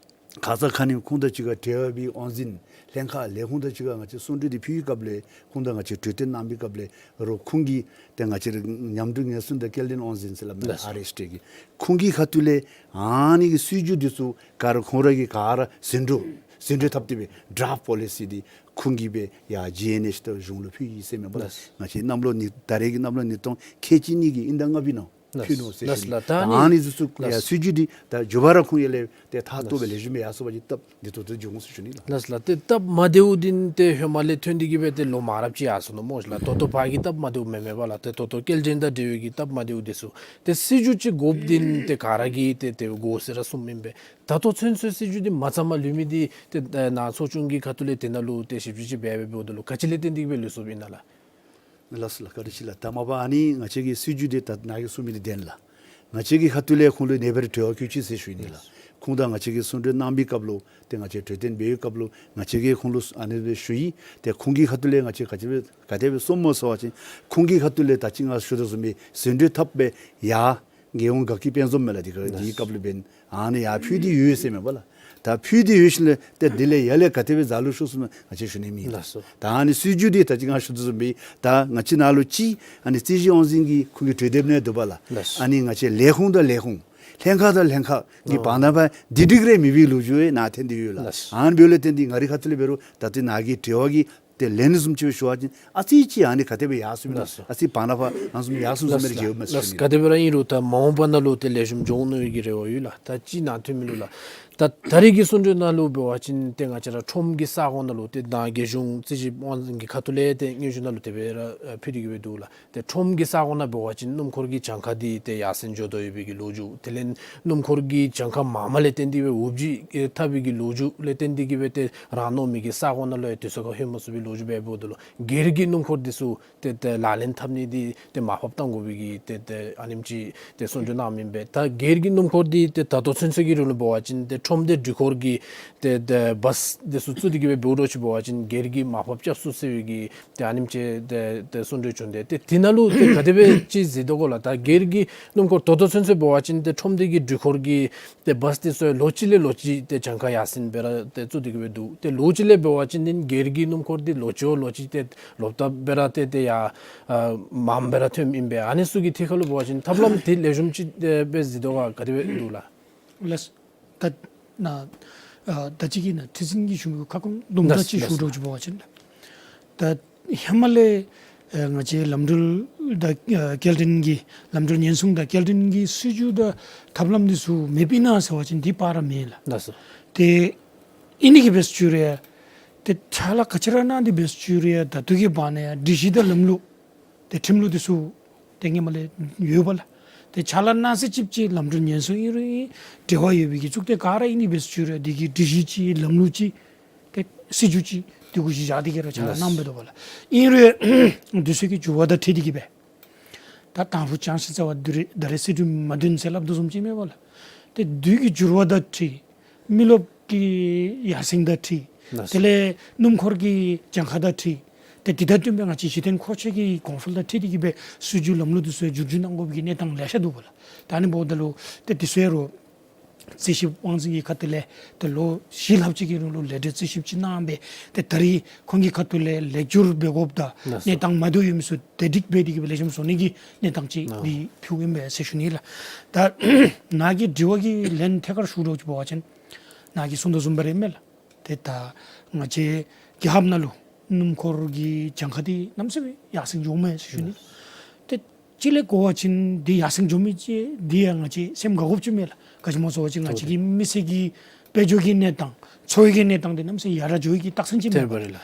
ཁ་ཙ་ཁ་ཉིནམ་ཁོང་དང་གཅིག་ཁར་འབྲེལ་བ་འབད་དབང་འཛིན་ལྷན་ཁག་ལས་ཁུངས་དང་གཅིག་ཁར་ང་བཅས་གསུང་གྲོས་འདི་ཕུལ་བའི་སྐབས་ལས་ཁོང་དང་ང་བཅས་གྲོས་བསྟུན་གནང་བའི་སྐབས་ལས་རོགས་ཁོང་གིས་ཏེ་ང་བཅས་ར་ཉམས་འགྲོ་ངལ་གསོ་དང་སྐྱེལ་འདྲེན་དབང་འཛིན་ཟེར་སླབ་མས། ལགས། ཨར་ཨེསི་ཊི་གི་ཁོང་གི་ཁ་ཐུག་ལས་ཨ་ནི་གི་སྲིད་བྱུས་འདི་ཚུ་ག་ར་ཁོང་ར་གིས་ག་ར་ཟིན་བྲིས་ཟིན་བྲིས་འཐབ་སྟེ་སྦེ་ཌ་རཕཊ་པོ་ལི་སི་འདི་ཁོང་གིས་སྦེ་ཡར་ཇི་ཨེན་ཨེཆ་དང་གཞུང་ལུ་ཕུལ་ཡི་ཟེར་མས་པ་ལགས། ལགས། ང་བཅས་གནམ་ལོ་ནི་ད་རེས་ཀྱི་གནམ་ལོ་ཉིས་སྟོང་ཁལ་གཅིག་གཉིས་ཀྱི་དབྱིན་ཟླ་ལྔ་པའི་ནང་ལགས། ཕུལ་ནུག་ཟེར་ཞུ་ནི། ལགས། ད་ཨ་ནི་ཨ་ནི་འདི་ཚུ་ཡ་ལགས། སྲིད་བྱུས་འདི་ད་མགྱོགས་པ་ར་ཁོང་ཡར་ལས་ཏེ་མཐར་གཏུགས་སྦེ་ལེགས་ཤོམ་སྦེ་ཡར་སོང་པ་ཅིན་སྟབས་བདེ་ཏོག་ཏོ་འགྱོ་འོང་ཟེར་ཞུ་ནི་ལགས། ལགས་ལགས། ཏེ་སྟབས་མ་བདེཝ་འདི་ཏེ་ཧེ་མ་ལས་ཐོན་ཏེ་གི་སྦེ་ཏེ་ལོ་མང་རབས་ཅིག་ཡར་སོང་ནུག་སྨོ་ལགས། ད་ལྟོ་ཕར་གྱི་སྟབས་མ་བདེཝ་མེན་མས་པ་ལགས། ཏེ་ད་ལྟོ་སྐྱེལ་འདྲེན་དང་འབྲེལ་བའི་གི་སྟབས་མ་བདེཝ་འདི་ཚུ་ཏེ་སྲིད་བྱུས་ཅིག་དགོཔ་འདི་ཏེ་ག་ར་གིས་ཏེ་ཏེ་དགོ་ཟེར་ར་གསུངམ་ཨིན་པས། ད་ལྟོ་ཚུན་ཚོད་སྲིད་བྱུས་འདི་མ་ཚང་པར་ལུས་མི་འདི་ཏེ་ནཱ་ཚོགས་ཆུང་གི་ཁ་ཐུག་ལས་དེ་ནང་ལུ་ཏེ་ཞིབ་དཔྱད་ཅིག་འབད་འབདཝ་ད་ལུ་ག་ཅི་ལས་བརྟེན་ཏེ་གི་སྦེ་ལུས་སོཔ་ཨིན་ན་ལགས། ལགས་སོ་ལགས། བཀའ་དྲིན་ཆེ་ལགས། ད་མ་པ་ཨ་ནི་ང་བཅས་ཀྱི་སྲིད་བྱུས་འདི་ད་ནཱ་གིས་གསུངས་མི་འདི་བདེན་ལགས། ང་བཅས་ཀྱི་ཁ་ཐུག་ལས་ཁོང་ལུ་ཨ་ནེ་སྦེ་ར་འབྲེལ་བ་བཀོད་ཅི་ཟེར་ཞུ་ནི་ལགས། ཁོང་དང་ང་བཅས་ཀྱིས་གསུང་གྲོས་གནང་པའི་སྐབས་ལུ་ཏེ་ང་བཅས་གྲོས་བསྟུན་འབད་བའི་སྐབས་ལུ་ང་བཅས་ཀྱིས་ཁོང་ལུ་ཨ་ནེ་སྦེ་ཞུ་ཡི། ཏེ་ཁོང་གི་ཁ་ཐུག་ལས་ང་བཅས་ག་ཅི་སྦེ་ག་དེ་སྦེ་གསུངམ་སྨོ་ཟེར་བ་ཅིན་ཁོང་གི་ཁ་ཐུག་ལས་ད་ཅི་ང་ཞུ་དོ་བཟུམ་སྦེ་ཟིན་བྲིས་འཐབ་སྦེ་ཡར་རྒྱལ་ཡོངས་དགའ་སྐྱིད་དཔལ་འཛོམས་མས་ལགས། འདི་ག་འདིའི་སྐབས་ལུ་འབདན་ཨ་ནི་ཡར་ཕུལ་ཏེ་ཡོད་ཟེར་མས་པ་ལགས། ད་ཕུལ་ཏེ་ཡོད་ཞིནམ་ལས་ཏེ་དེ་ལས་ཡར་ལས་ག་དེ་སྦེ་ཛ་ལུ་ཤོར་སོང་ན་ང་བཅས་ཞུ་ནི་མེད། ལགས་སོ། ད་ཨ་ནི་སྲིད་བྱུས་འདི་ད་ཅི་ང་ཞུ་དོ་བཟུམ་སྦེ་ད་ང་བཅས་ནཱ་ལུ་ཅིག་ཨ་ནི་རྩིས་ཞིབ་དབང་འཛིན་གྱི་ཁོང་གི་གྲོས་འདེབས་ནང་འདུག་པ་ལགས། ལགས་སོ། ཨ་ནི་ང་བཅས་ལས་ཁུངས་དང་ལས་ཁུངས་ལྷན་ཁག་དང་ལྷན་ཁག་གི་ཨོ་བར་ན་ཕར་བདེ་སྒྲིག་རེ་མེད་པའི་ལོ་རྒྱུས་ཡང་ནཱ་ཐོན་ཏེ་ཡོད་ལགས། ལགས་སོ། ཨ་ནི་འབདཝ་ལས་བརྟེན་ཏེ་ང་རའི་ཁ་ཐུག་ལས་འབད་རུང་ད་ལྟོ་ནཱ་གི་འབྲེལ་བ་གི་ཏེ་ལན་བཟུམ་ཅིག་སྦེ་ཞུ་བ་ཅིན་ཨ་ཙི་ཅིག་ཨ་ནི་ག་དེ་སྦེ་ཡར་སོང་མི་ལགས་སོ། ཨ་ཙི་བར་ན་ཕར་ཨ་ནི་བཟུམ་ཡར་སོང་སོང་མི་རེ་མཇལཝ་མས་ལགས། ཞུ་ནི། ག་དེ་སྦེ་ར་ཨིན་རུང་ད་མ་འོངས་པ་ནང་ལུ་ཏེ་ལེགས་ཤོམ་འགྱོ་འོང་མནོ་བའི་གི་རེ་བ་ཡོད་ལགས། ད་ཅི་ནཱ་ཐོན་མི་ལུ་ལགས། ད་ད་རེས་ཀྱི་གསུང་གྲོས་ནང་ལུ་འབད་བ་ཅིན་ཏེ་ང་བཅས་ར་ཁྲོམ་གྱི་ས་ཁོངས་ནང་ལུ་ཏེ་ནཱ་རྒྱལ་གཞུང་རྩིས་ཞིབ་དབང་འཛིན་གྱི་ཁ་ཐུག་ལས་ཏེ་སྙན་ཞུ་ནང་ལུ་དེ་སྦེ་ར་ཨ་ཕུལ་ཏེ་གི་སྦེ་འདུག་ལགས། ཏེ་ཁྲོམ་གྱི་ས་ཁོངས་ནང་འབད་བ་ཅིན་སྣུམ་འཁོར་གྱི་གྱངས་ཁ་འདི་ཏེ་ཡར་སེང་འགྱོ་དོ་ཡོད་པའི་གི་ལོ་རྒྱུས། དེ་ལས་སྣུམ་འཁོར་གྱི་གྱངས་ཁ་མངམ་ལས་བརྟེན་ཏེ་སྦེ་འུབ་ཇི་ཨེ་འཐབ་པའི་གི་ལོ་རྒྱུས་ལས་བརྟེན་ཏེ་གི་སྦེ་ཏེ་རང་མནོ་མི་གི་ས་ཁོངས་ནང་ལུ་ཡང་དུས་ཚོད་ཁར་ལྷོད་མ་ཚུགས་པའི་ལོ་རྒྱུས་འབདཝ་ད་ལུ་སྒེར་གྱི་སྣུམ་འཁོར་འདི་ཚུ་ཏེ་ཏེ་ལག་ལེན་འཐབ་ནི་འདི་ཏེ་མར་ཕབ་གཏང་དགོ་པའི་གི་ཏེ་ཏེ་ཨ་ནེམ་ཅིག་ཏེ་གསུང་གྲོས་གནངམ་ཨིན་པས། ད་སྒེར་གྱི་སྣུམ་འཁོར་འདི་ཏེ་ད་ལྟོ་ཚུན་ཚོད་ཀྱི་རིང་ལུ་འབད་བ་ཅིན་ཏེ་ཁྲོམ་སྡེ་འགྲུལ་འཁོར་གྱི་ཏེ་ཏེ་བཱས་འདི་ཚུ་བཙུགས་ཏེ་གི་སྦེ་འབདཝ་འདྲཝ་ཅིག་འབད་བ་ཅིན་སྒེར་གྱིས་མར་ཕབ་རྐྱབ་ཚུགས་ཟེར་བའི་གི་ཏེ་ཨ་ནེམ་ཅིག་ཏེ་ཏེ་གསུང་གྲོས་བྱུང་སྟེ་ཏེ་དེ་ནང་ལུ་ཏེ་ག་དེ་སྦེ་ཅིག་གཟིགས་དོ་གོ་ལགས། ད་སྒེར་གྱི་སྣུམ་འཁོར་ད་ལྟོ་ཚུན་ཚོད་འབད་བ་ཅིན་ཏེ་ཁྲོམ་སྡེ་གི་འགྲུལ་འཁོར་གྱི་ཏེ་བཱས་འདི་ཚུ་ལོ་གཅིག་ལས་ལོ་གཅིག་ཏེ་གྱངས་ཁ་ཡར་སེང་སྦེ་ར་ཏེ་བཙུགས་ཏེ་གི་སྦེ་འདུག། ཏེ་ལོ་གཅིག་ལས་འབད་བ་ཅིན་ནི་སྒེར་གྱི་སྣུམ་འཁོར་འདི་ལོ་གཅིག་ལོ་གཅིག་ཏེ་ལོག་ལྟབ་སྦེ་ར་ཏེ་ཏེ་ཡར་ཨ་མངམ་སྦེ་ར་ཐོནམ་ཨིན་པས། ཨ་ནི་ཚུ་གི་ཐད་ཁར་ལུ་འབད་བ་ཅིན་ཐབས་ལམ་འདི་ལེགས་ཤོམ་ཅིག་ཏེ་སྦེ་གཟིགས་དོ་ག་ག་དེ་སྦེ་འདུག་ལགས། ལགས། ད་ནཱ་ཨ་ད་ཅི་གི་ནཱ་ཁྲི་འཛིན་གྱིས་ཞུ་མི་ཁ་སྐོང་དུམ་གྲ་ལགས་ཅིག་ཞུ་ལགས། འདྲཝ་ཅིག་འབད་བ་ཅིན་ད་ཧེ་མ་ལས་ ཨེ་ང་བཅས་ལམ་འགྲུལ་དང་ཨེ་སྐྱེལ་འདྲེན་གྱི་ལམ་འགྲུལ་ཉེན་སྲུང་དང་སྐྱེལ་འདྲེན་གྱི་སྲིད་བྱུས་དང་ཐབས་ལམ་འདི་ཚུ་མེདཔ་ཨིན་ན་ཟེར་བ་ཅིན་འདི་པར་མེད་ལགས། ལགས་སོ། ཏེ་ཨིན་ནི་གི་འབད་ས་ཅིག་རུང་ཡང་ཏེ་ཕྱག་ལཱ་ག་ཅི་ར་གནང་སྟེ་འབད་ས་ཅིག་རུང་ཡང་ད་ལྟོ་གི་བར་ན་ཡང་སྒྲིག་གཞི་དང་ལམ་ལུགས་ཏེ་ཁྲིམས་ལུགས་འདི་ཚུ་ཏེ་སྔོན་མ་ལས་ཡོད་པ་ལགས། ཏེ་ཕྱག་ལཱ་གནང་ས་ཅིག་ཅིག་ལམ་འགྲུལ་ཉེན་སྲུང་ཨིན་རུང་ཨིན། འབྲེལ་བ་ཡོད་པའི་གི་གཙུག་སྡེ་ག་ར་ཨིན་ནི་འབད་ས་ཅིག་རུང་ཡང་འདི་གི་སྒྲིག་གཞི་ཅིག་ལམ་ལུགས་ཅིག་ཏེ་སྲིད་བྱུས་ཅིག་འདི་གུ་གཞི་བཞག་སྟེ་གི་ར་ཕྱག་ལཱ་གནང་སྦེ་འདུག་པ་ལགས། ཨིན་རུང་འདི་ཚུ་གི་འགྱུར་བ་དང་འཁྲིལ་ཏེ་གི་སྦེ་ད་དང་ཕུ་ཅང་ཤིང་རྩ་བ་དུས་རེ་ད་རེས་སྲིད་བྱུས་མ་བདུན་ཟེར་སླབ་དོ་བཟུམ་ཅིག་མེན་པ་ལགས། ཏེ་དུས་ཀྱི་འགྱུར་བ་དང་འཁྲིལ་མི་རློབས་ཀྱི་ཡར་སེང་དང་འཁྲིལ། ལགས་སོ། དེ་ལས་སྣུམ་འཁོར་གྱི་གྱངས་ཁ་དང་འཁྲིལ། ཏེ་འདི་དང་བསྟུན་པའི་ང་བཅས་གཞི་རྟེན་མཁོ་ཆས་ཀྱི་གོང་འཕེལ་དང་འཁྲིལ་ཏེ་གི་སྦེ་སྲིད་བྱུས་ལམ་ལུགས་འདི་ཚུ་བསྒྱུར་བཅོས་གནང་དགོ་པའི་གི་གནས་སྟངས་ལེ་ཤ་འདུག་པ་ལགས། ད་ཨ་ནི་འབདཝ་ད་ལུ་ཏེ་འདི་ཚུ་ཡང་རུང་རྩིས་ཞིབ་དབང་འཛིན་གྱི་ཁ་ཐུག་ལས་ཏེ་ལོ་བཞི་ལྷགཔ་ཅིག་གི་རིང་ལུ་ལས་བྲེལ་རྩིས་ཞིབ་ཅིག་གནང་སྦེ་ཏེ་ད་རེས་ཁོང་གི་ཁ་ཐུག་ལས་ལེགས་བསྒྱུར་འབད་དགོཔ་དང་ལགས་སོ། གནས་སྟངས་མ་བདེཝ་ཡོད་མི་ཚུ་བདེ་སྒྲིག་འབད་དེ་གི་སྦེ་ལེགས་ཤོམ་བཟོ་ནི་གི་གནས་སྟངས་ཅིག་ཨ་འདི་ཕུལཝ་ཨིན་པས་ཟེར་ཞུ་ནི་ལགས། ད་ནཱ་གི་དྲི་བ་གི་ལན་ཐད་ཀར་ཞུ་དགོཔ་ཅིག་འབད་བ་ཅིན་ནཱ་གིས་གསུངས་དོ་བཟུམ་སྦེ་ར་ཨིན་མས་ལགས། ཏེ་ད་ང་བཅས་རྒྱལ་ཁབ་ནང་ལུ་སྣུམ་འཁོར་གྱི་གྱངས་ཁ་འདི་གནམ་མེད་ས་མེད་ཡར་སེང་འགྱོཝ་མས་ཟེར་ཞུ་ནི། ཏེ་གཅིག་ལས་གོ་བ་ཅིན་འདི་ཡར་སེང་འགྱོ་མི་ཅིག་འདི་ཡང་ང་བཅས་སེམས་དགའ་དགོཔ་ཅིག་མས་ལགས། ག་ཅི་སྨོ་ཟེར་བ་ཅིན་ང་བཅས་ཀྱི་མི་སེར་གྱི་དཔལ་འབྱོར་གྱི་གནས་སྟངས་འཚོ་བའི་གི་གནས་སྟངས་འདི་གནམ་མེད་ས་མེད་ཡར་དྲག་འགྱོ་བའི་གི་རྟགས་མཚན་ཅིག་མས་པ་ལགས།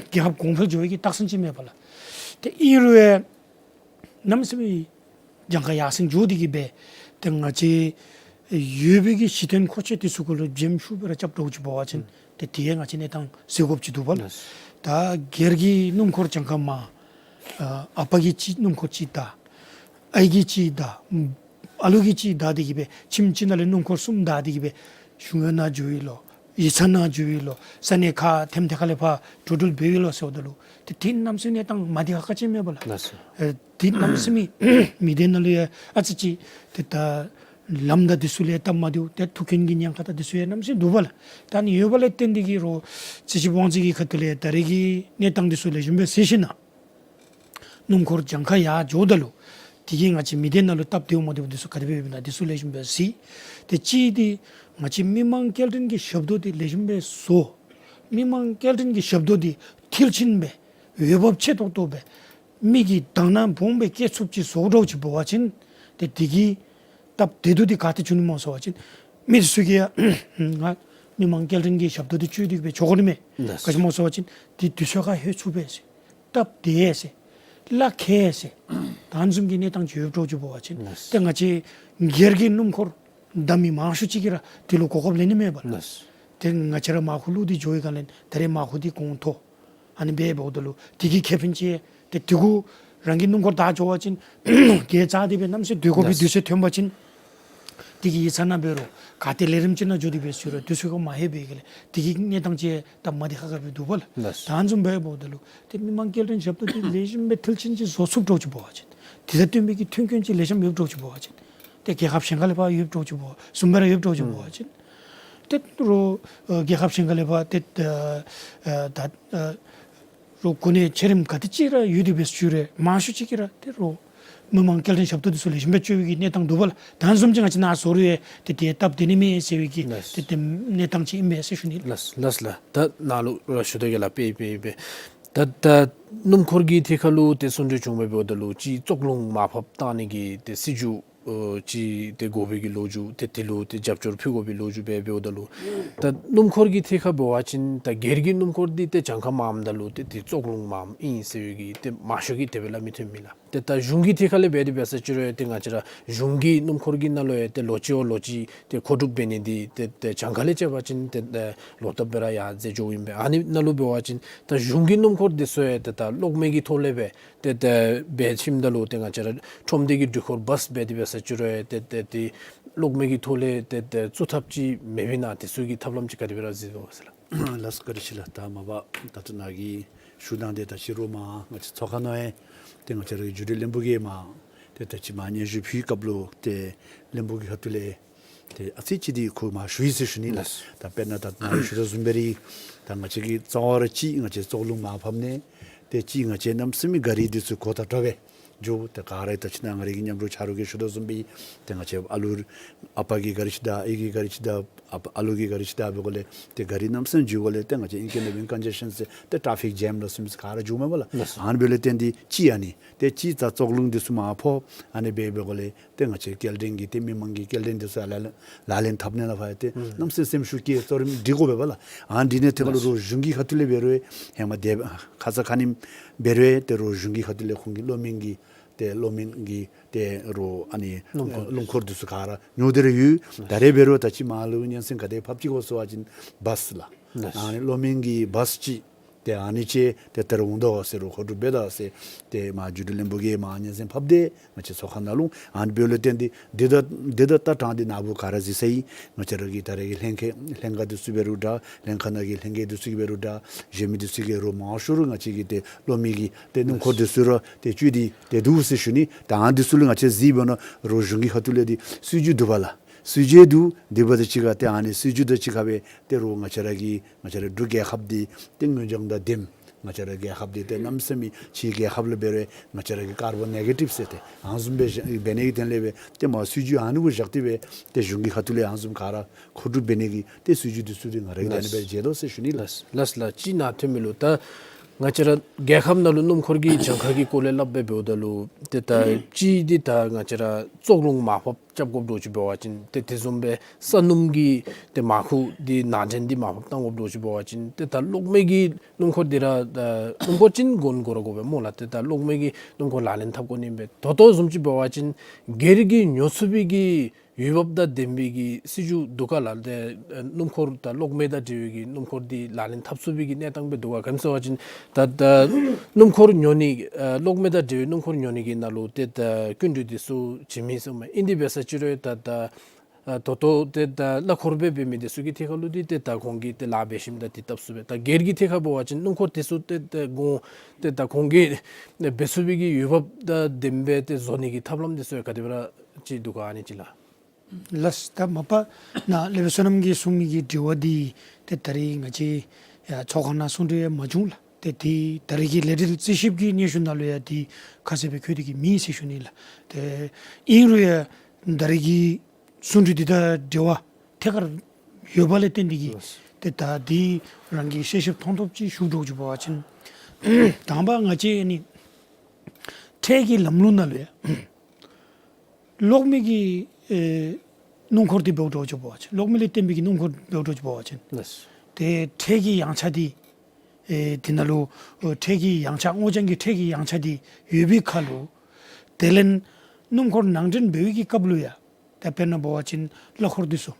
རྒྱལ་ཁབ་གོང་འཕེལ་འགྱོ་བའི་གི་རྟགས་མཚན་ཅིག་མས་པ་ལགས། ཏེ་ཨིན་རུང་ཡང་གནམ་མེད་ས་མེད་གྱངས་ཁ་ཡར་སེང་འགྱོ་སྟེ་གི་སྦེ་ཏེ་ང་བཅས་ཡོད་པའི་གི་གཞི་རྟེན་མཁོ་ཆས་འདི་ཚུ་གུ་ལུ་འཇམ་ཤུགས་སྦེ་ར་རྐྱབ་འགྱོཝ་ཅིག་འབད་བ་ཅིན་ཏེ་དེ་ཡང་ང་བཅས་གནས་སྟངས་གཟིགས་དགོཔ་ཅིག་འདུག་པ་ལགས། ད་སྒེར་གྱི་སྣུམ་འཁོར་གྱངས་ཁ་མང་། ཨ་པ་གིས་གཅིག་སྣུམ་འཁོར་གཅིག་བདའ། ཨའི་གིས་གཅིག་བདའ། ཨ་ལུ་གིས་གཅིག་བདའ་སྟེ་གི་སྦེ་ཁྱིམ་གཅིག་ནང་ལས་སྣུམ་འཁོར་གསུམ་བདའ་སྟེ་གི་སྦེ་གཞུང་གཡོག་ནང་འགྱོཝ་ཨིན་ལོ། ཡིག་ཚང་ནང་འགྱོཝ་ཨིན་ལོ། ས་གནས་ཁ་ཐེམ་ཐེ་ཁ་ལས་ཕར་འགྲོ་འགྲུལ་འབདཝ་ཨིན་ལོ་ཟེརཝ་ད་ལུ་ཏེ་དེ་གནམ་མེད་ས་མེད་གནས་སྟངས་མ་བདེ་ཁག་ཁག་ཅིག་མས་པ་ལགས། ལགས་སོ། ཨེ་དེ་གནམ་མེད་ས་མེད་མི་སྡེ་ནང་ལུ་ཡང་ཨ་ཙི་ཅིག་ཏེ་ད་ལམ་དང་འདི་ཚུ་ལས་སྟབས་མ་བདེཝ་ཏེ་ཐུག་རྐྱེན་གྱི་ཉེན་ཁ་དང་འདི་ཚུ་ཡང་གནམ་མེད་ས་མེད་འདུག་པ་ལགས། ད་ཨ་ནི་ཡོད་པ་ལས་བརྟེན་ཏེ་གི་རོགས་རྩིས་ཞིབ་དབང་འཛིན་གྱི་ཁ་ཐུག་ལས་ད་རེས་ཀྱི་གནས་སྟངས་འདི་ཚུ་ལེགས་ཤོམ་སྦེ་གཟིགས་ཞིན་ན་སྣུམ་འཁོར་གྱངས་ཁ་ཡར་འགྱོཝ་ད་ལུ་དེ་གིས་ང་བཅས་མི་སྡེ་ནང་ལུ་སྟབས་བདེཝ་མ་བདེཝ་འདི་ཚུ་ག་དེ་སྦེ་ཡོདཔ་ཨིན་ན་འདི་ཚུ་ལེགས་ཤོམ་སྦེ་གཟིགས། ཏེ་གཅིག་འདི་ང་བཅས་མི་མང་སྐྱེལ་འདྲེན་གྱི་ཞབས་ཏོག་འདི་ལེགས་ཤོམ་སྦེ་བཟོ། མི་མང་སྐྱེལ་འདྲེན་གྱི་ཞབས་ཏོག་འདི་མཐིལ་ཕྱིན་སྦེ་འོས་འབབ་ཆེ་ཏོག་ཏོ་སྦེ་མི་གིས་དག་སྣང་སྦོམ་སྦེ་བསྐྱེད་ཚུགསཔ་ཅིག་བཟོ་འདྲཝ་ཅིག་འབད་བ་ཅིན་ཏེ་དེ་གིས་སྟབས་བདེ་སྡུག་འདི་ག་ཏེ་འབྱུང་ནི་སྨོ་ཟེར་བ་ཅིན་མི་འདི་ཚུ་གིས་ཡང་ང་མི་མང་སྐྱེལ་འདྲེན་གྱི་ཞབས་ཏོག་འདི་སྤྱོད་དེ་གི་སྦེ་འགྱོ་དགོ་ནི་མས། ལགས་སོ། ག་ཅི་སྨོ་ཟེར་བ་ཅིན་འདི་དུས་ཚོད་ཁར་ལྷོད་ཚུགས་པས་ཟེར། སྟབས་བདེ་ཟེར། ལཱ་ཁག་ཟེར། ད་ཨ་ནི་བཟུམ་གྱི་གནས་སྟངས་ཅིག་ཡོདཔ་འདྲཝ་ཅིག་འབད་བ་ཅིན། ལགས་སོ། ཏེ་ང་བཅས་སྒེར་གྱི་སྣུམ་འཁོར་བདའ་མི་མང་ཤོས་ཅིག་གིས་ར་དེ་ལུ་གོ་སྐབས་ལེན་ནི་མས་པ་ལགས། ལགས་སོ། ཏེ་ང་བཅས་ར་མར་ཁུ་བླུགས་ཏེ་འགྱོ་བའི་སྒང་ལས་ད་རེས་མར་ཁུ་འདི་གོང་མཐོ། ཨ་ནི་སྦེ་འབདཝ་ད་ལུ་དེ་གི་ཁེ་ཕན་ཅིག་ཏེ་དེ་གུ་རང་གི་སྣུམ་འཁོར་བདའ་འགྱོ་བ་ཅིན་གྱལ་བཅག་སྟེ་སྦེ་གནམ་མེད་ས་མེད་སྡོད་དགོ་པའི་དུས་ཚོད་ཐོན་པ་ཅིན་དེ་གིས་ཡིག་ཚང་ནང་འབད་རུང་ག་ཏེ་ལས་རིམ་ཅིག་ནང་འགྱོ་སྟེ་འབད་ཟེར་རུང་དུས་ཚོད་ཁར་མ་ལྷོད་པའི་སྒང་ལས་དེ་གི་གནས་སྟངས་ཅིག་སྟབས་མ་བདེ་ཁག་ཁག་སྦེ་འདུག་པ་ལགས། ལགས་སོ། ད་ཨ་ནི་བཟུམ་སྦེ་འབདཝ་ད་ལུ་ཏེ་མི་མང་སྐྱེལ་འདྲེན་ཞབས་ཏོག་འདི་ལེགས་ཤོམ་སྦེ་མཐིལ་ཕྱིན་ཅིག་བཟོ་ཚུགསཔ་འདྲཝ་ཅིག་འབད་བ་ཅིན་དེ་དང་བསྟུན་པའི་གི་མཐུན་རྐྱེན་ཅིག་ལེགས་ཤོམ་ཡོདཔ་འདྲཝ་ཅིག་འབད་བ་ཅིན་ཏེ་རྒྱལ་ཁབ་གཞན་ཁ་ལས་ཕར་ཡོདཔ་འདྲཝ་ཅིག་འབད་བ་བཟུམ་སྦེ་ར་ཡོདཔ་འདྲཝ་ཅིག་འབད་བ་ཅིན་ཏེ་རོགས་ཨ་རྒྱལ་ཁབ་གཞན་ཁ་ལས་ཕར་ཏེ་ཨ་ཨ་ད་ཨ་རོགས་གོ་གནས་ཆེ་རིམ་ག་དེ་ཅིག་ར་ཡོད་དེ་འབད་ཟེར་རུང་མང་ཤོས་ཅིག་གིས་ར་ཏེ་རོགས་མི་མང་སྐྱེལ་འདྲེན་ཞབས་ཏོག་འདི་ཚུ་ལེགས་ཤོམ་སྦེ་སྤྱོད་པའི་གི་གནས་སྟངས་འདུག་པ་ལགས། ད་ཨ་ནི་བཟུམ་ཅིག་ང་བཅས་ནཱ་བཟོ་རུང་ཡང་ཏེ་དེ་སྟབས་བདེ་ནི་མས་ཟེར་བའི་གི་ལགས། ཏེ་དེ་གནས་སྟངས་ཅིག་ཨིན་པས་ཟེར་ཞུ་ནི། ལགས་ལགས་ལགས། ད་ནཱ་ལུ་ར་ཞུ་དོ་གེ་ལགས། དཔེ་དཔེ་དཔེ་ད་ད་སྣུམ་འཁོར་གྱི་ཐད་ཁར་ལུ་ཏེ་གསུང་གྲོས་བྱུང་སྦེ་འབདཝ་ད་ལུ་གཅིག་བཙོག་རླུང་མར་ཕབ་བཏང་ནི་གི་ཏེ་སྲིད་བྱུས་ཨོ་ཅིག་ཏེ་དགོ་པའི་གི་ལོ་རྒྱུས་ཏེ་དེ་ལུ་ཏེ་རྒྱབ་སྐྱོར་ཕུལ་དགོ་པའི་ལོ་རྒྱུས་སྦེ་འབདཝ་ད་ལུ་ད་སྣུམ་འཁོར་གྱི་ཐད་ཁར་འབད་བ་ཅིན་ད་སྒེར་གྱི་སྣུམ་འཁོར་འདི་ཏེ་གྱངས་ཁ་མངམ་ད་ལུ་ཏེ་དེ་བཙོག་རླུང་མངམ་ཨིན་ཟེར་བའི་གི་ཏེ་མང་ཤོས་ཀྱིས་དེ་སྦེ་སླབ་མི་ཐོན་མས་ལགས། ཏེ་ད་གཞུང་གི་ཐད་ཁར་ལས་འབད་དེ་འབད་ས་ཅིག་རུང་ཏེ་ང་བཅས་ར་གཞུང་གི་སྣུམ་འཁོར་གྱི་ནང་ལུ་ཡང་ཏེ་ལོ་གཅིག་བ་ལོ་གཅིག་ཏེ་མཁོ་སྒྲུབ་འབད་ནི་འདི་ཏེ་ཏེ་གྱངས་ཁ་ལས་བཅད་པ་ཅིན་ཏེ་ཏེ་ལོག་ལྟབ་སྦེ་ར་ཡར་འཛེགས་འགྱོཝ་ཨིན་པས། ཨ་ནི་ནང་ལུ་འབད་བ་ཅིན་ད་གཞུང་གི་སྣུམ་འཁོར་འདི་ཚུ་ཡང་ཏེ་ད་གློག་མེ་གི་ཐོག་ལས་སྦེ་ཏེ་ཏེ་འབད་ཞིནམ་ད་ལུ་ཏེ་ང་བཅས་ར་ཁྲོམ་སྡེ་གི་འགྲུལ་འཁོར་བཱས་འབད་དེ་འབད་ས་ཅིག་རུང་ཡང་ཏེ་ཏེ་ཏེ་གློག་མེ་གི་ཐོག་ལས་ཏེ་ཏེ་བཙུགས་ཐབས་ཅིག་མེདཔ་ཨིན་ན། དེ་ཚུ་གི་ཐབས་ལམ་ཅིག་ག་དེ་སྦེ་ར་གཟིགས་དོ་ཟེར་ལགས། ལགས་སོ་བཀའ་དྲིན་ཆེ་ལགས། ད་མ་པ་ད་ལྟོ་ནཱ་གིས་ཞུ་གནང་དེ་ད་ཕྱི་རུ་མར་ང་བཅས་ཚོགས་ཁང་ནང་ཡང་ཏེ་ང་བཅས་ར་གི་འགྱུར་འགྲོས་བློན་པོ་གིས་མར་ཏེ་ད་ཅི་མར་སྙན་ཞུ་ཕུལ་བའི་སྐབས་ལུ་ཏེ་བློན་པོ་གི་ཁ་ཐུག་ལས་ཏེ་ཨ་ཙི་ཅིག་འདི་ཁོ་མར་ཞུ་ཡི་ཟེར་ཞུ་ནི་ལགས། ལགས། ད་དཔེར་ན་ད་ནཱ་ཞུ་དོ་བཟུམ་སྦེ་ར་ད་ང་བཅས་ཀྱི་རྩ་བ་ར་གཅིག་ང་བཅས་བཙོག་རླུང་མར་ཕབ་ནི། ཏེ་གཅིག་ང་བཅས་གནམ་མེད་ས་མེད་ག་རི་འདི་ཚུ་གོ་ད་དྲག་པས། འགྱོ། ཏེ་ག་ར་ད་ཅི་ན་ང་རའི་གི་མཉམ་རོགས་ཆ་རོགས་ཀྱིས་ཞུ་དོ་བཟུམ་སྦེ་ཏེ་ང་བཅས་ཨ་ལུ་ཨ་པ་གིས་ག་ར་ཅིག་བདའ་ཨའི་གིས་ག་ར་ཅིག་བདའ་ཨ་པ་ཨ་ལུ་གིས་ག་ར་ཅིག་བདའ་འབད་དགོ་ལས་ཏེ་ག་ར་གནམ་མེད་ས་མེད་འགྱོ་དགོ་ལས། ཏེ་ང་བཅས་ཨིང་སྐད་ནང་འབད་བ་ཅིན་congestion ཟེར་ཏེ་traffic jam ལ་སོགས་མི་ཚུ་ག་ར་འགྱོཝ་མས་པ་ལགས། ལགས་སོ། ཨ་ནི་འབདཝ་ལས་བརྟེན་ཏེ་གཅིག་ཨ་ནི་ཏེ་གཅིག་ད་ཙོག་རླུང་འདི་ཚུ་མར་ཕོག། ཨ་ནི་སྦེ་འབད་དགོ་ལས་ཏེ་ང་བཅས་སྐྱེལ་འདྲེན་གྱི་ཏེ་མི་མང་གི་སྐྱེལ་འདྲེན་འདི་ཚུ་ལག་ལེན་ལག་ལེན་འཐབ་ནི་ལུ་ཕར་ཏེ་ཨུམ་གནམ་མེད་ས་མེད་སེམས་ཤུགས་བསྐྱེད་གཙོ་རིམ་སྒྲིག་དགོ་པས་པ་ལགས། ཨ་ནི་སྒྲིག་ནི་ཐད་ཁར་ལུ་ལགས་སོ། རོགས་གཞུང་གི་ཁ་ཐུག་ལས་འབད་རུང་ཧེ་མ་དེ་ཁ་ཙ་ཁ་ཉིནམ་འབད་རུང་ཏེ་རོགས་གཞུང་གི་ཁ་ཐུག་ལས་ཁོང་གི་གློག་མེན་གྱི་ཏེ་གློག་མེན་གྱི་ཏེ་རོགས་ཨ་ནི་སྣུམ་འཁོར། སྣུམ་འཁོར་འདི་ཚུ་ག་ར་ཉོ་སྟེ་ར་ཡོད། ད་རེས་འབད་རུང་ད་ཅི་མར་ལུ་སྙན་གསན་ག་དེ་ཕབ་ཅི་གོ་ཟེར་བ་ཅིན་བཱས་ལགས། ལགས། ཨ་ནི་གློག་མེན་གྱི་བཱས་ཅིག་ཏེ་ཨ་ནི་ཅིག་ཏེ་ད་རུང་འོང་དོ་ཟེར་རོགས་མཁོ་སྒྲུབ་འབད་དོ་ཟེར་ཏེ་མར་རྒྱུ་འབྲས་བློན་པོ་གིས་མར་སྙན་གསན་ཕབ་སྟེ་ང་བཅས་ཚོགས་ཁང་ནང་ལུ་ཨ་ནི་འབདཝ་ལས་བརྟེན་ཏེ་འདི་ད་འདི་ད་ལྟ་གྲངས་འདི་ནཱ་བུ་ག་ར་གཟིགས་ས་ཨིན། ང་བཅས་ར་གི་ད་རེས་ཀྱི་ལྷན་ཁག་ལྷན་ཁག་འདི་ཚུ་འབད་རུང་འདྲ་ལྷན་ཁག་ནང་གི་ལྷན་རྒྱས་འདི་ཚུ་གིས་འབད་རུང་འདྲ་གཞན་མི་འདི་ཚུ་གིས་རོགས་མང་ཤོས་ར་ང་བཅས་ཀྱི་ཏེ་གློག་མེན་གྱི་ཏེ་སྣུམ་འཁོར་འདི་ཚུ་ར་ཏེ་བཙུགས་ཏེ་ཏེ་འདུག་ཟེར་ཞུ་ནི། ད་ཨ་ནི་འདི་ཚུ་ལུ་ང་བཅས་གཟིགས་འབདན་རོགས་གཞུང་གི་ཁ་ཐུག་ལས་ཏེ་སྲིད་བྱུས་འདུག་པ་ལགས། སྲིད་བྱུས་འདུག། དེ་འབདཝ་ད་གཅིག་ཁར་ཏེ་ཨ་ནི་སྲིད་བྱུས་དང་གཅིག་ཁར་སྦེ་ཏེ་རོགས་ང་བཅས་ར་གི་ང་བཅས་ར་འབྲུག་རྒྱལ་ཁབ་འདི་ཏེ་སྔོ་ལྗང་དང་ལྡནམ་ང་བཅས་ར་རྒྱལ་ཁབ་འདི་ཏེ་གནམ་མེད་ས་མེད་ཕྱི་རྒྱལ་ཁབ་ལུ་འབད་རུང་ང་བཅས་ར་གི་ཀར་བཱོན་ནེ་གེ་ཊིབ་ཟེར་ཏེ་ཨ་ནི་བཟུམ་སྦེ་བཞག་འབད་ནི་གི་དོན་ལས་སྦེ་ཏེ་མར་སྲིད་བྱུས་ཨ་ནི་གུ་བཞག་སྟེ་སྦེ་ཏེ་གཞུང་གི་ཁ་ཐུག་ལས་ཨ་ནི་བཟུམ་ག་ར་མཁོ་སྒྲུབ་འབད་ནི་གི་ཏེ་སྲིད་བྱུས་འདི་ཚུ་ཏེ་ང་ར་གིས་ད་ཨ་ནི་སྦེ་མཇལ་དོ་ཟེར་ཞུ་ནི་ལགས། ལགས་ལགས་ལགས། གཅིག་ནཱ་ཐོན་མི་ལུ་ད་ང་བཅས་ར་རྒྱལ་ཁབ་ནང་ལུ་སྣུམ་འཁོར་གྱི་གྱངས་ཁ་གི་སྐོར་ལས་སླབ་སྦེ་འབདཝ་ད་ལུ་ཏེ་ད་གཅིག་འདི་ད་ང་བཅས་ར་ཙོག་རླུང་མར་ཕབ་རྐྱབ་དགོཔ་འདྲཝ་ཅིག་འབད་བ་ཅིན་ཏེ་དེ་བཟུམ་སྦེ་ས་སྣུམ་གྱི་ཏེ་མར་ཁུ་འདི་ནང་འདྲེན་འདི་མར་ཕབ་གཏང་དགོཔ་འདྲཝ་ཅིག་འབད་བ་ཅིན་ཏེ་ད་གློག་མེ་གི་སྣུམ་འཁོར་འདི་ར་ད་སྣུམ་འཁོར་ཅིག་གོན་དགོ་ར་དགོ་པས་སྨོ་ལགས། ཏེ་ད་གློག་མེ་གི་སྣུམ་འཁོར་ལག་ལེན་འཐབ་དགོ་ནི་སྦེ་ད་ལྟོ་བཟུམ་ཅིག་འབད་བ་ཅིན་སྒེར་གྱིས་ཉོ་ཚུགས་པའི་གི་འོས་འབབ་དང་ལྡན་པའི་གི་སྲིད་བྱུས་འདུག་ག་ལགས། ཏེ་སྣུམ་འཁོར་དང་གློག་མེ་དང་འབྲེལ་བའི་གི་སྣུམ་འཁོར་འདི་ལག་ལེན་འཐབ་ཚུགས་པའི་གི་གནས་སྟངས་སྦེ་འདུག་ག། ག་ཅི་ཟེར་བ་ཅིན་ད་ད་སྣུམ་འཁོར་ཉོ་ནི་ཨ་གློག་མེ་དང་འབྲེལ་བའི་སྣུམ་འཁོར་ཉོ་ནི་གི་ནང་ལུ་ཏེ་ད་སྐྱིན་འགྲུལ་འདི་ཚུ་བྱིན་མི་ཟེར་མས། ཨིན་དེ་འབད་ས་ཅིག་རུང་ད་ད་ཨ་ད་ལྟོ་ཏེ་ད་གླ་འཁོར་སྦེ་འབད་མི་འདི་ཚུ་གི་ཐད་ཁར་ལུ་འདི་ཏེ་ད་ཁོང་གིས་ཏེ་ལཱ་འབད་ཞིནམ་ད་འདི་བཏབ་ཚུགས་པས། ད་སྒེར་གྱི་ཐད་ཁར་འབད་བ་ཅིན་སྣུམ་འཁོར་འདི་ཚུ་ཏེ་ད་གོང་ཏེ་ད་ཁོང་གིས་འབད་ཚུགས་པའི་གི་འོས་འབབ་དང་ལྡནམ་སྦེ་ཏེ་བཟོ་ནི་གི་ཐབས་ལམ་འདི་ཚུ་ཡང་ག་དེ་སྦེ་ར་ཅིག་འདུག་ག་ཨ་ནི་ཅིག་ལགས། ལགས། ད་མ་པ་ནཱ་ལེགས་པའི་བསོད་ནམས་ཀྱིས་གསུངས་མི་གི་དྲི་བ་འདི་ཏེ་ད་རེས་ང་བཅས་ཡང་ཚོགས་ཁང་ནང་གསུང་གྲོས་ཡང་མ་བྱུང་ལགས། ཏེ་འདི་ད་རེས་ཀྱི་ལས་རིམ་རྩིས་ཞིབ་ཀྱི་སྙན་ཞུ་ནང་ལུ་ཡང་འདི་ཁ་གསལ་སྦེ་འཁོད་དེ་གི་མེད་ཟེར་ཞུ་ནི་ལགས། ཏེ་ཨིན་རུང་ཡང་ད་རེས་ཀྱི་གསུང་གྲོས་འདི་དང་འབྲེལ་བ་ཐད་ཀར་ཡོད་པ་ལས་བརྟེན་ཏེ་གི་ལགས། ཏེ་ད་འདི་རང་གིས་ཤེས་ཤེསཔ་མཐོང་ཐོབ་ཅིག་ཞུ་འདྲཝ་ཅིག་འབད་བ་ཅིན་དང་པ་ང་བཅས་ནི་ཁྲལ་གྱི་ལམ་ལུགས་ནང་ལུ་ཡང་གློག་མེ་གི་ཨེ་སྣུམ་འཁོར་འདི་འབདཝ་འདྲཝ་ཅིག་འབད་བ་ཅིན་གློག་མེ་ལས་བརྟེན་པའི་གི་སྣུམ་འཁོར་འབདཝ་འདྲཝ་ཅིག་འབད་བ་ཅིན་ལགས། ཏེ་ཁྲལ་གྱི་ཡངས་ཆག་འདི་ཨེ་འདི་ནང་ལུ་ཨེ་ཁྲལ་གྱི་ཡངས་ཆག་སྔོ་ལྗང་གི་ཁྲལ་གྱི་ཡངས་ཆག་འདི་ཡོད་པའི་ཁར་ལུ་དེ་ལས་སྣུམ་འཁོར་ནང་འདྲེན་འབད་བའི་གི་སྐབས་ལུ་ཡང་ད་དཔེར་ན་འབད་བ་ཅིན་གླ་འཁོར་འདི་ཚུ་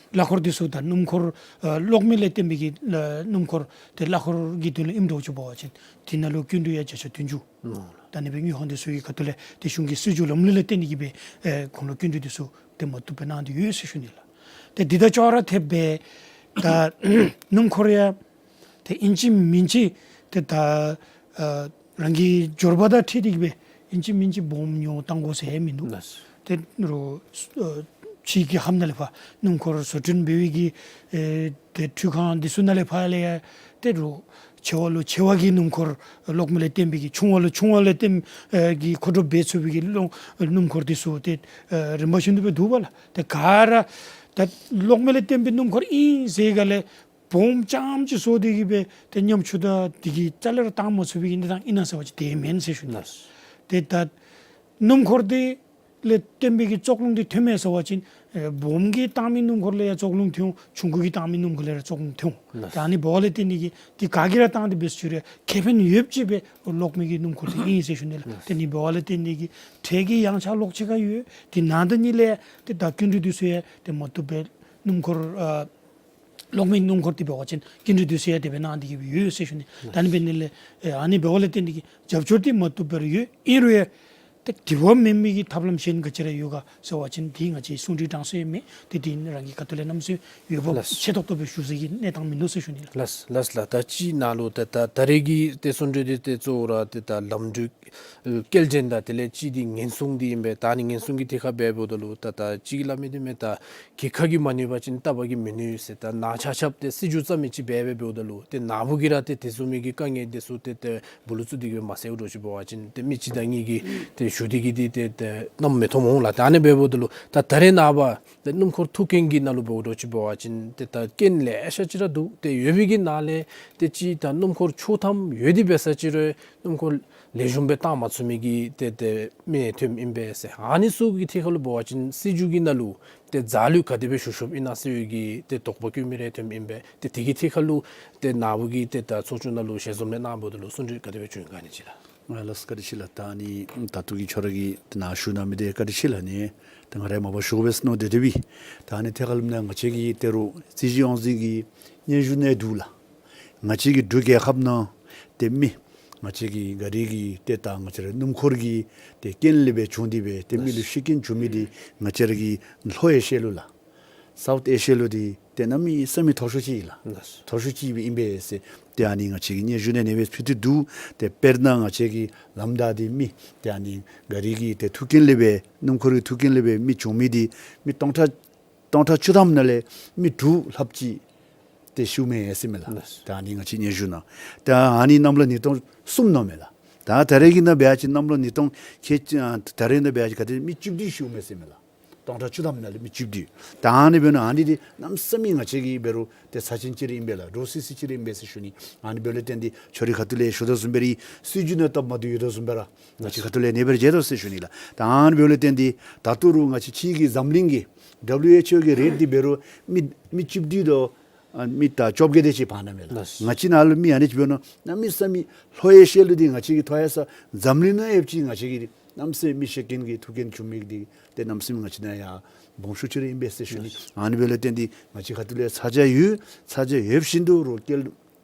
གླ་འཁོར་འདི་ཚུ་ད་སྣུམ་འཁོར་ཨེ་གློག་མེ་ལས་བརྟེན་པའི་གི་ཨེ་སྣུམ་འཁོར་ཏེ་གླ་འཁོར་གྱི་དོན་ལུ་ཨིནམ་འདྲཝ་ཅིག་འབད་བ་ཅིན་འདི་ནང་ལུ་སྐྱིན་འགྲུལ་ཡང་བརྒྱ་ཆ་བདུན་ཅུ། ཨོ་ད་ཨ་ནི་སྦེ་དངུལ་ཁང་འདི་ཚུ་གི་ཁ་ཐུག་ལས་ཏེ་གཞུང་གི་སྲིད་བྱུས་ལམ་ལུགས་ལས་བརྟེན་ཏེ་གི་སྦེ་ཨེ་ཁོང་ལུ་སྐྱིན་འགྲུལ་འདི་ཚུ་ཏེ་མ་བཏུབ་སྦེ་གནང་སྟེ་ཡོད་ཟེར་ཞུ་ནི་ལགས། ཏེ་འདི་དང་ཅོག་ར་འཐདཔ་སྦེ་ད་སྣུམ་འཁོར་ཡང་ཏེ་ཨིན་ཅི་མིན་ཅི་ཏེ་ད་ཨ་རང་གི་འབྱོར་པ་དང་འཁྲིལ་ཏེ་གི་སྦེ་ཨིན་ཅི་མིན་ཅི་སྦོམ་ཉོ་གཏང་དགོ་ཟེར་ཡང་མིན་འདུག། ལགས། ཏེ་རོགས་ཨ་ཕྱི་རྒྱལ་ཁབ་ནང་ལས་ཕར་སྣུམ་འཁོར་བཟོ་སྐྲུན་འབད་བའི་གི་ཨེ་ཏེ་འཕྲུལ་ཁང་འདི་ཚུ་ནང་ལས་ཕར་ལས་ཡང་ཏེ་རོགས་ཆེ་བ་ལུ་ཆེ་བ་གི་སྣུམ་འཁོར་གློག་མེ་ལས་བརྟེན་པའི་གི་ཆུང་བ་ལུ་ཆུང་བ་ལས་བརྟེན་ཨེ་གི་མཁོ་སྒྲུབ་འབད་ཚུགས་པའི་གི་གློག་སྣུམ་འཁོར་འདི་ཚུ་ཏེ་ཨེ་རིམ་པ་བཞིན་དུ་སྦེ་འདུག་པ་ལགས། ཏེ་ག་ར་ད་གློག་མེ་ལས་བརྟེན་པའི་སྣུམ་འཁོར་ཨིན་ཟེར་ག་ལས་སྦོམ་རྐྱངམ་ཅིག་བཟོ་སྟེ་གི་སྦེ་ཏེ་ཉམ་ཆུང་དང་འདི་གི་རྩ་ལས་ར་བཏང་མ་ཚུགས་པའི་གི་གནས་སྟངས་ཨིན་ན་ཟེར་བ་ཅིན་དེ་མེན་ཟེར་ཞུ་ནི། ལགས། ཏེ་ད་སྣུམ་འཁོར་འདི་ལས་བརྟེན་པའི་གི་ཙོག་རླུང་འདི་ཐོནམ་མས་ཟེར་བ་ཅིན་ཨེ་སྦོམ་གིས་བཏང་མི་སྣུམ་འཁོར་ལས་ཡང་ཙོག་རླུང་ཐོན་འོང་། ཆུང་ཀུ་གིས་བཏང་མི་སྣུམ་འཁོར་ལས་ར་ཙོག་རླུང་ཐོན་འོང་། ལགས། ད་ཨ་ནི་འབདཝ་ལས་བརྟེན་ཏེ་གི་འདི་ག་གིས་ར་བཏང་སྟེ་འབད་ཚུགས་རུང་ཁེ་ཕན་ཡོདཔ་ཅིག་སྦེ་གློག་མེ་གི་སྣུམ་འཁོར་འདི་ཨིན་ཟེར་ཞུ་ནི་ལགས། ལགས། དེ་ནི་འབདཝ་ལས་བརྟེན་ཏེ་གི་ཁྲལ་གྱི་ཡངས་ཆག་ལོག་ཅི་ག་ཡོད། དེ་ནང་དོན་ཉིད་ལས་ཏེ་ད་སྐྱིན་འགྲུལ་འདི་ཚུ་ཡང་ཏེ་མ་བཏུབ་སྦེ་སྣུམ་འཁོར་ཨ་གློག་མེ་སྣུམ་འཁོར་འདི་འབད་བ་ཅིན་སྐྱིན་འགྲུལ་འདི་ཚུ་ཡང་དེ་སྦེ་གནང་སྟེ་གི་སྦེ་ཡོད་ཟེར་ཞུ་ནི། ད་ཨ་ནི་འབད་ནི་ལས་ཨེ་ཨ་ནི་འབདཝ་ལས་བརྟེན་ཏེ་གི་རྒྱབ་སྐྱོར་འདི་མ་བཏུབ་སྦེ་ར་ཡོད། ཨིན་རུང་ཡང་ ཏེ་དེ་བ་མེན་མི་གི་ཐབས་ལམ་གཞན་ག་ཅི་ར་ཡོད་ག་ཟེར་བ་ཅིན་དེ་ང་བཅས་གསུང་གྲོས་དྲང་སྲོང་ཡང་མེད། ཏེ་དེ་རང་གི་ཁ་ཐུག་ལས་གནམ་མེད་ས་མེད་འོས་འབབ་ལགས། ཆེ་ཏོག་ཏོ་སྦེ་ཞུ་ས་གི་གནས་སྟངས་མིན་འདུག་ཟེར་ཞུ་ནི་ལགས། ལགས་ལགས་ལགས། ད་ཅི་ནང་ལུ་ད་ད་ད་རེས་ཀྱི་ཏེ་གསུང་གྲོས་འདི་ཏེ་གཙོ་བོ་ར་ཏེ་ད་ལམ་འགྲུལ་སྐྱེལ་འདྲེན་དང་དེ་ལས་ཅིག་འདི་ཉེན་སྲུང་འདི་ཨིན་པས། ད་ཨ་ནི་ཉེན་སྲུང་གི་ཐད་ཁར་འབདཝ་ད་ལུ་ད་ད་ཅིག་སླབ་མི་འདི་མེན། ད་གྱི་ཁ་གིས་མ་ནུས་པ་ཅིན་ལྟག་པ་གིས་མི་ནུས་ཟེར། ད་ནཱ་ཆ་ཁྱབ་ཏེ་སྲིད་བྱུས་རྩ་མེད་ཅིག་འབད་འབདཝ་ད་ལུ་ཏེ་ནཱ་བུ་གིས་ར་ཏེ་དེ་བཟུམ་མའི་གི་དཀའ་ངལ་འདི་ཚུ་ཏེ་ཏེ་སྦུག་ལུ་བཙུགས་ཏེ་གིས་མ་སེལཝ་འདྲཝ་ཅིག་འབད་བ་ཅིན་ཏེ་མི་གཅིག་དང་གཉིས་ཀྱིས་ཏེ་ཞུ་སྟེ་གིས་འདི་ཏེ་ཏེ་གནམ་མེད་ཐོག་མེད་འོང་ལགས། ད་ཨ་ནི་འབདཝ་ད་ལུ་ད་ད་རེས་ནངས་པ་ཏེ་སྣུམ་འཁོར་ཐུག་རྐྱེན་གྱི་ནང་ལུ་འབདཝ་འདྲཝ་ཅིག་འབད་བ་ཅིན་ཏེ་ད་རྐྱེན་ལེ་ཤ་ཅིག་ར་འདུག། ཏེ་ཡོད་པའི་གི་ནང་ལས་ཏེ་ཅིག་ད་སྣུམ་འཁོར་ཆོག་ཐམ་ཡོད་དེ་འབད་ས་ཅིག་རུང་སྣུམ་འཁོར་ལེགས་ཤོམ་སྦེ་བཏང་མ་ཚུགས་མི་གི་ཏེ་ཏེ་མི་ཐོནམ་ཨིན་པས་ཟེར། ཨ་ནི་ཚུ་གི་ཐད་ཁར་ལུ་འབད་བ་ཅིན་སྲིད་བྱུས་ཀྱི་ནང་ལུ་ཏེ་འཛག་ལུས་ག་དེ་སྦེ་ཞུ་ཞུཝ་ཨིན་ན་ཟེར་བའི་གི་ཏེ་དོགས་པ་བཀོད་མི་རེ་ཐོནམ་ཨིན་པས། ཏེ་དེ་གི་ཐད་ཁར་ལུ་ཏེ་ནཱ་བུ་གིས་ཏེ་ད་ཚོགས་ཆུང་ནང་ལུ་ཞལ་འཛོམས་ལས་གནང་འབདཝ་ད་ལུ་གསུང་གྲོས་ག་དེ་སྦེ་བྱུང་ཡི་ག་ཨ་ནི་ཅིག་ལགས། ཨ་ལགས་སོ། བཀའ་དྲིན་ཆེ་ལགས། ད་ཨ་ནི་ད་ལྟོ་གི་ཁྱོད་ར་གིས་ཏེ་ནཱ་ཞུ་གནང་མི་འདི་བཀའ་དྲིན་ཆེ་ལགས། ཨ་ནི་ད་ང་ར་མ་པ་ཞུ་དགོ་པས་ཟེར་མནོ་སྟེ་སྡོད་པས། ད་ཨ་ནི་ཐད་ཁར་ལུ་ནཱ་ང་བཅས་ཀྱི་ད་རུང་རྩིས་ཞིབ་དབང་འཛིན་གྱི་སྙན་ཞུ་ནང་འདུག་ལགས། ང་བཅས་ཀྱི་འབྲུག་རྒྱལ་ཁབ་ནང་ཏེ་མི་ང་བཅས་ཀྱི་ག་རི་གི་ཏེ་ད་ང་བཅས་ར་སྣུམ་འཁོར་གྱི་ཏེ་རྐྱེན་ལས་སྦེ་བྱུང་སྟེ་སྦེ་ཏེ་མི་ལུ་ཤི་རྐྱེན་བྱུང་མི་འདི་ང་བཅས་ར་གི་ལྷོ་ཨེ་ཤི་ཡ་ལུ་ལགས། སའུཐ་ཨེ་ཤི་ཡ་ལུ་འདི་ཏེ་གནམ་མེད་ས་མེད་མཐོ་ཤོས་ཅིག་ཨིན་ལགས། ལགས། མཐོ་ཤོས་ཅིག་ཨིན་པས་ཟེར་ཏེ་ཨ་ནི་ང་བཅས་ཀྱི་སྙན་ཞུ་ནང་ཨ་ནེ་སྦེ་ཕུལ་ཏེ་འདུག། ཏེ་དཔེར་ན་ང་བཅས་ཀྱི་ལམ་བདའ་སྟེ་མི་ཏེ་ཨ་ནི་ག་རི་གི་ཏེ་ཐུག་རྐྱེན་ལས་སྦེ་སྣུམ་འཁོར་གྱི་ཐུག་རྐྱེན་ལས་སྦེ་མི་བྱུང་མི་འདི་མི་སྟོང་ཕྲག་སྟོང་ཕྲག་བཅུ་ཐམ་ནང་ལས་མི་དྲུག་ལྷགཔ་ཅིག་ཏེ་ཤིཝ་མས་ཟེར་མས་ལགས། ལགས། ད་ཨ་ནི་ང་བཅས་སྙན་ཞུ་ནང་། ད་ཨ་ནི་གནམ་ལོ་ཉིས་སྟོང་གསུམ་ནང་མས་ལགས། ད་ད་རེས་ཀྱི་ནང་འབད་བ་ཅིན་གནམ་ལོ་ཉིས་སྟོང་ཁལ་ད་རེས་ནང་འབད་བ་ཅིན་ག་ཏེ་མི་བཅུ་བདུན་ཤིཝ་མས་ཟེར་མས་ལགས། སྟོང་ཕྲག་བཅུ་ཐམ་ནང་ལས་མི་བཅུ་བདུན། ད་ཨ་ནི་འབད་ནི་ཨ་ནི་འདི་གནམ་མེད་ས་མེད་ང་བཅས་ཀྱི་འབད་རུང་ཏེ་ཚབས་ཆེན་ཅིག་ར་ཨིན་པས་ལགས། འདྲོག་སི་སི་ཅིག་ར་ཨིན་པས་ཟེར་ཞུ་ནི། ཨ་ནི་འབདཝ་ལས་བརྟེན་ཏེ་ཁྱོད་རའི་ཁ་ཐུག་ལས་ཞུ་དོ་བཟུམ་སྦེ་ར་སྲིད་བྱུས་ནང་སྟབས་མ་བདེཝ་ཡོད་དོ་བཟུམ་སྦེ་ར་ང་བཅས་ཁ་ཐུག་ལས་ཨ་ནེ་སྦེ་ར་མཇལ་དོ་ཟེར་ཞུ་ནི་ལགས། ད་ཨ་ནི་འབདཝ་ལས་བརྟེན་ཏེ་ད་ལྟོ་ར་ང་བཅས་ཕྱི་གི་འཛམ་གླིང་གི་ཌབ་ལུ་ཨེཆ་ཨོ་གི་རེཊ་འདི་འབད་རུང་མི་མི་བཅུ་བདུན་དོ་ཨ་མི་ད་བཅོ་བརྒྱད་དེ་ཅིག་བར་ན་མས་ལགས། ལགས། ང་བཅས་ནཱ་ལུ་མི་ཨ་ནི་ཅིག་འབད་ནི་གནམ་མེད་ས་མེད་ལྷོ་ཨེ་ཤི་ཡ་ལུ་འདི་ང་བཅས་ཀྱི་ཐོ་ཡ་ས་འཛམ་གླིང་ནང་ཡོདཔ་ཅིག་ང་བཅས་ཀྱི་གནམ་མེད་ས་མེད་མི་ཤི་རྐྱེན་གྱི་ཐུག་རྐྱེན་བྱུང་མི་འདི་ཏེ་གནམ་མེད་ས་མེད་ང་བཅས་ནཱ་ཡར་སྦོམ་ཤོས་ཅིག་ར་ཨིན་པས་ཟེར་ཞུ་ནི། ལགས། ཨ་ནི་འབདཝ་ལས་བརྟེན་ཏེ་ང་བཅས་ཁ་ཐུག་ལས་ཚ་གྱང་ཡོད། ཚ་གྱང་ཡོད་བཞིན་དུ་རོགས་སྐལ་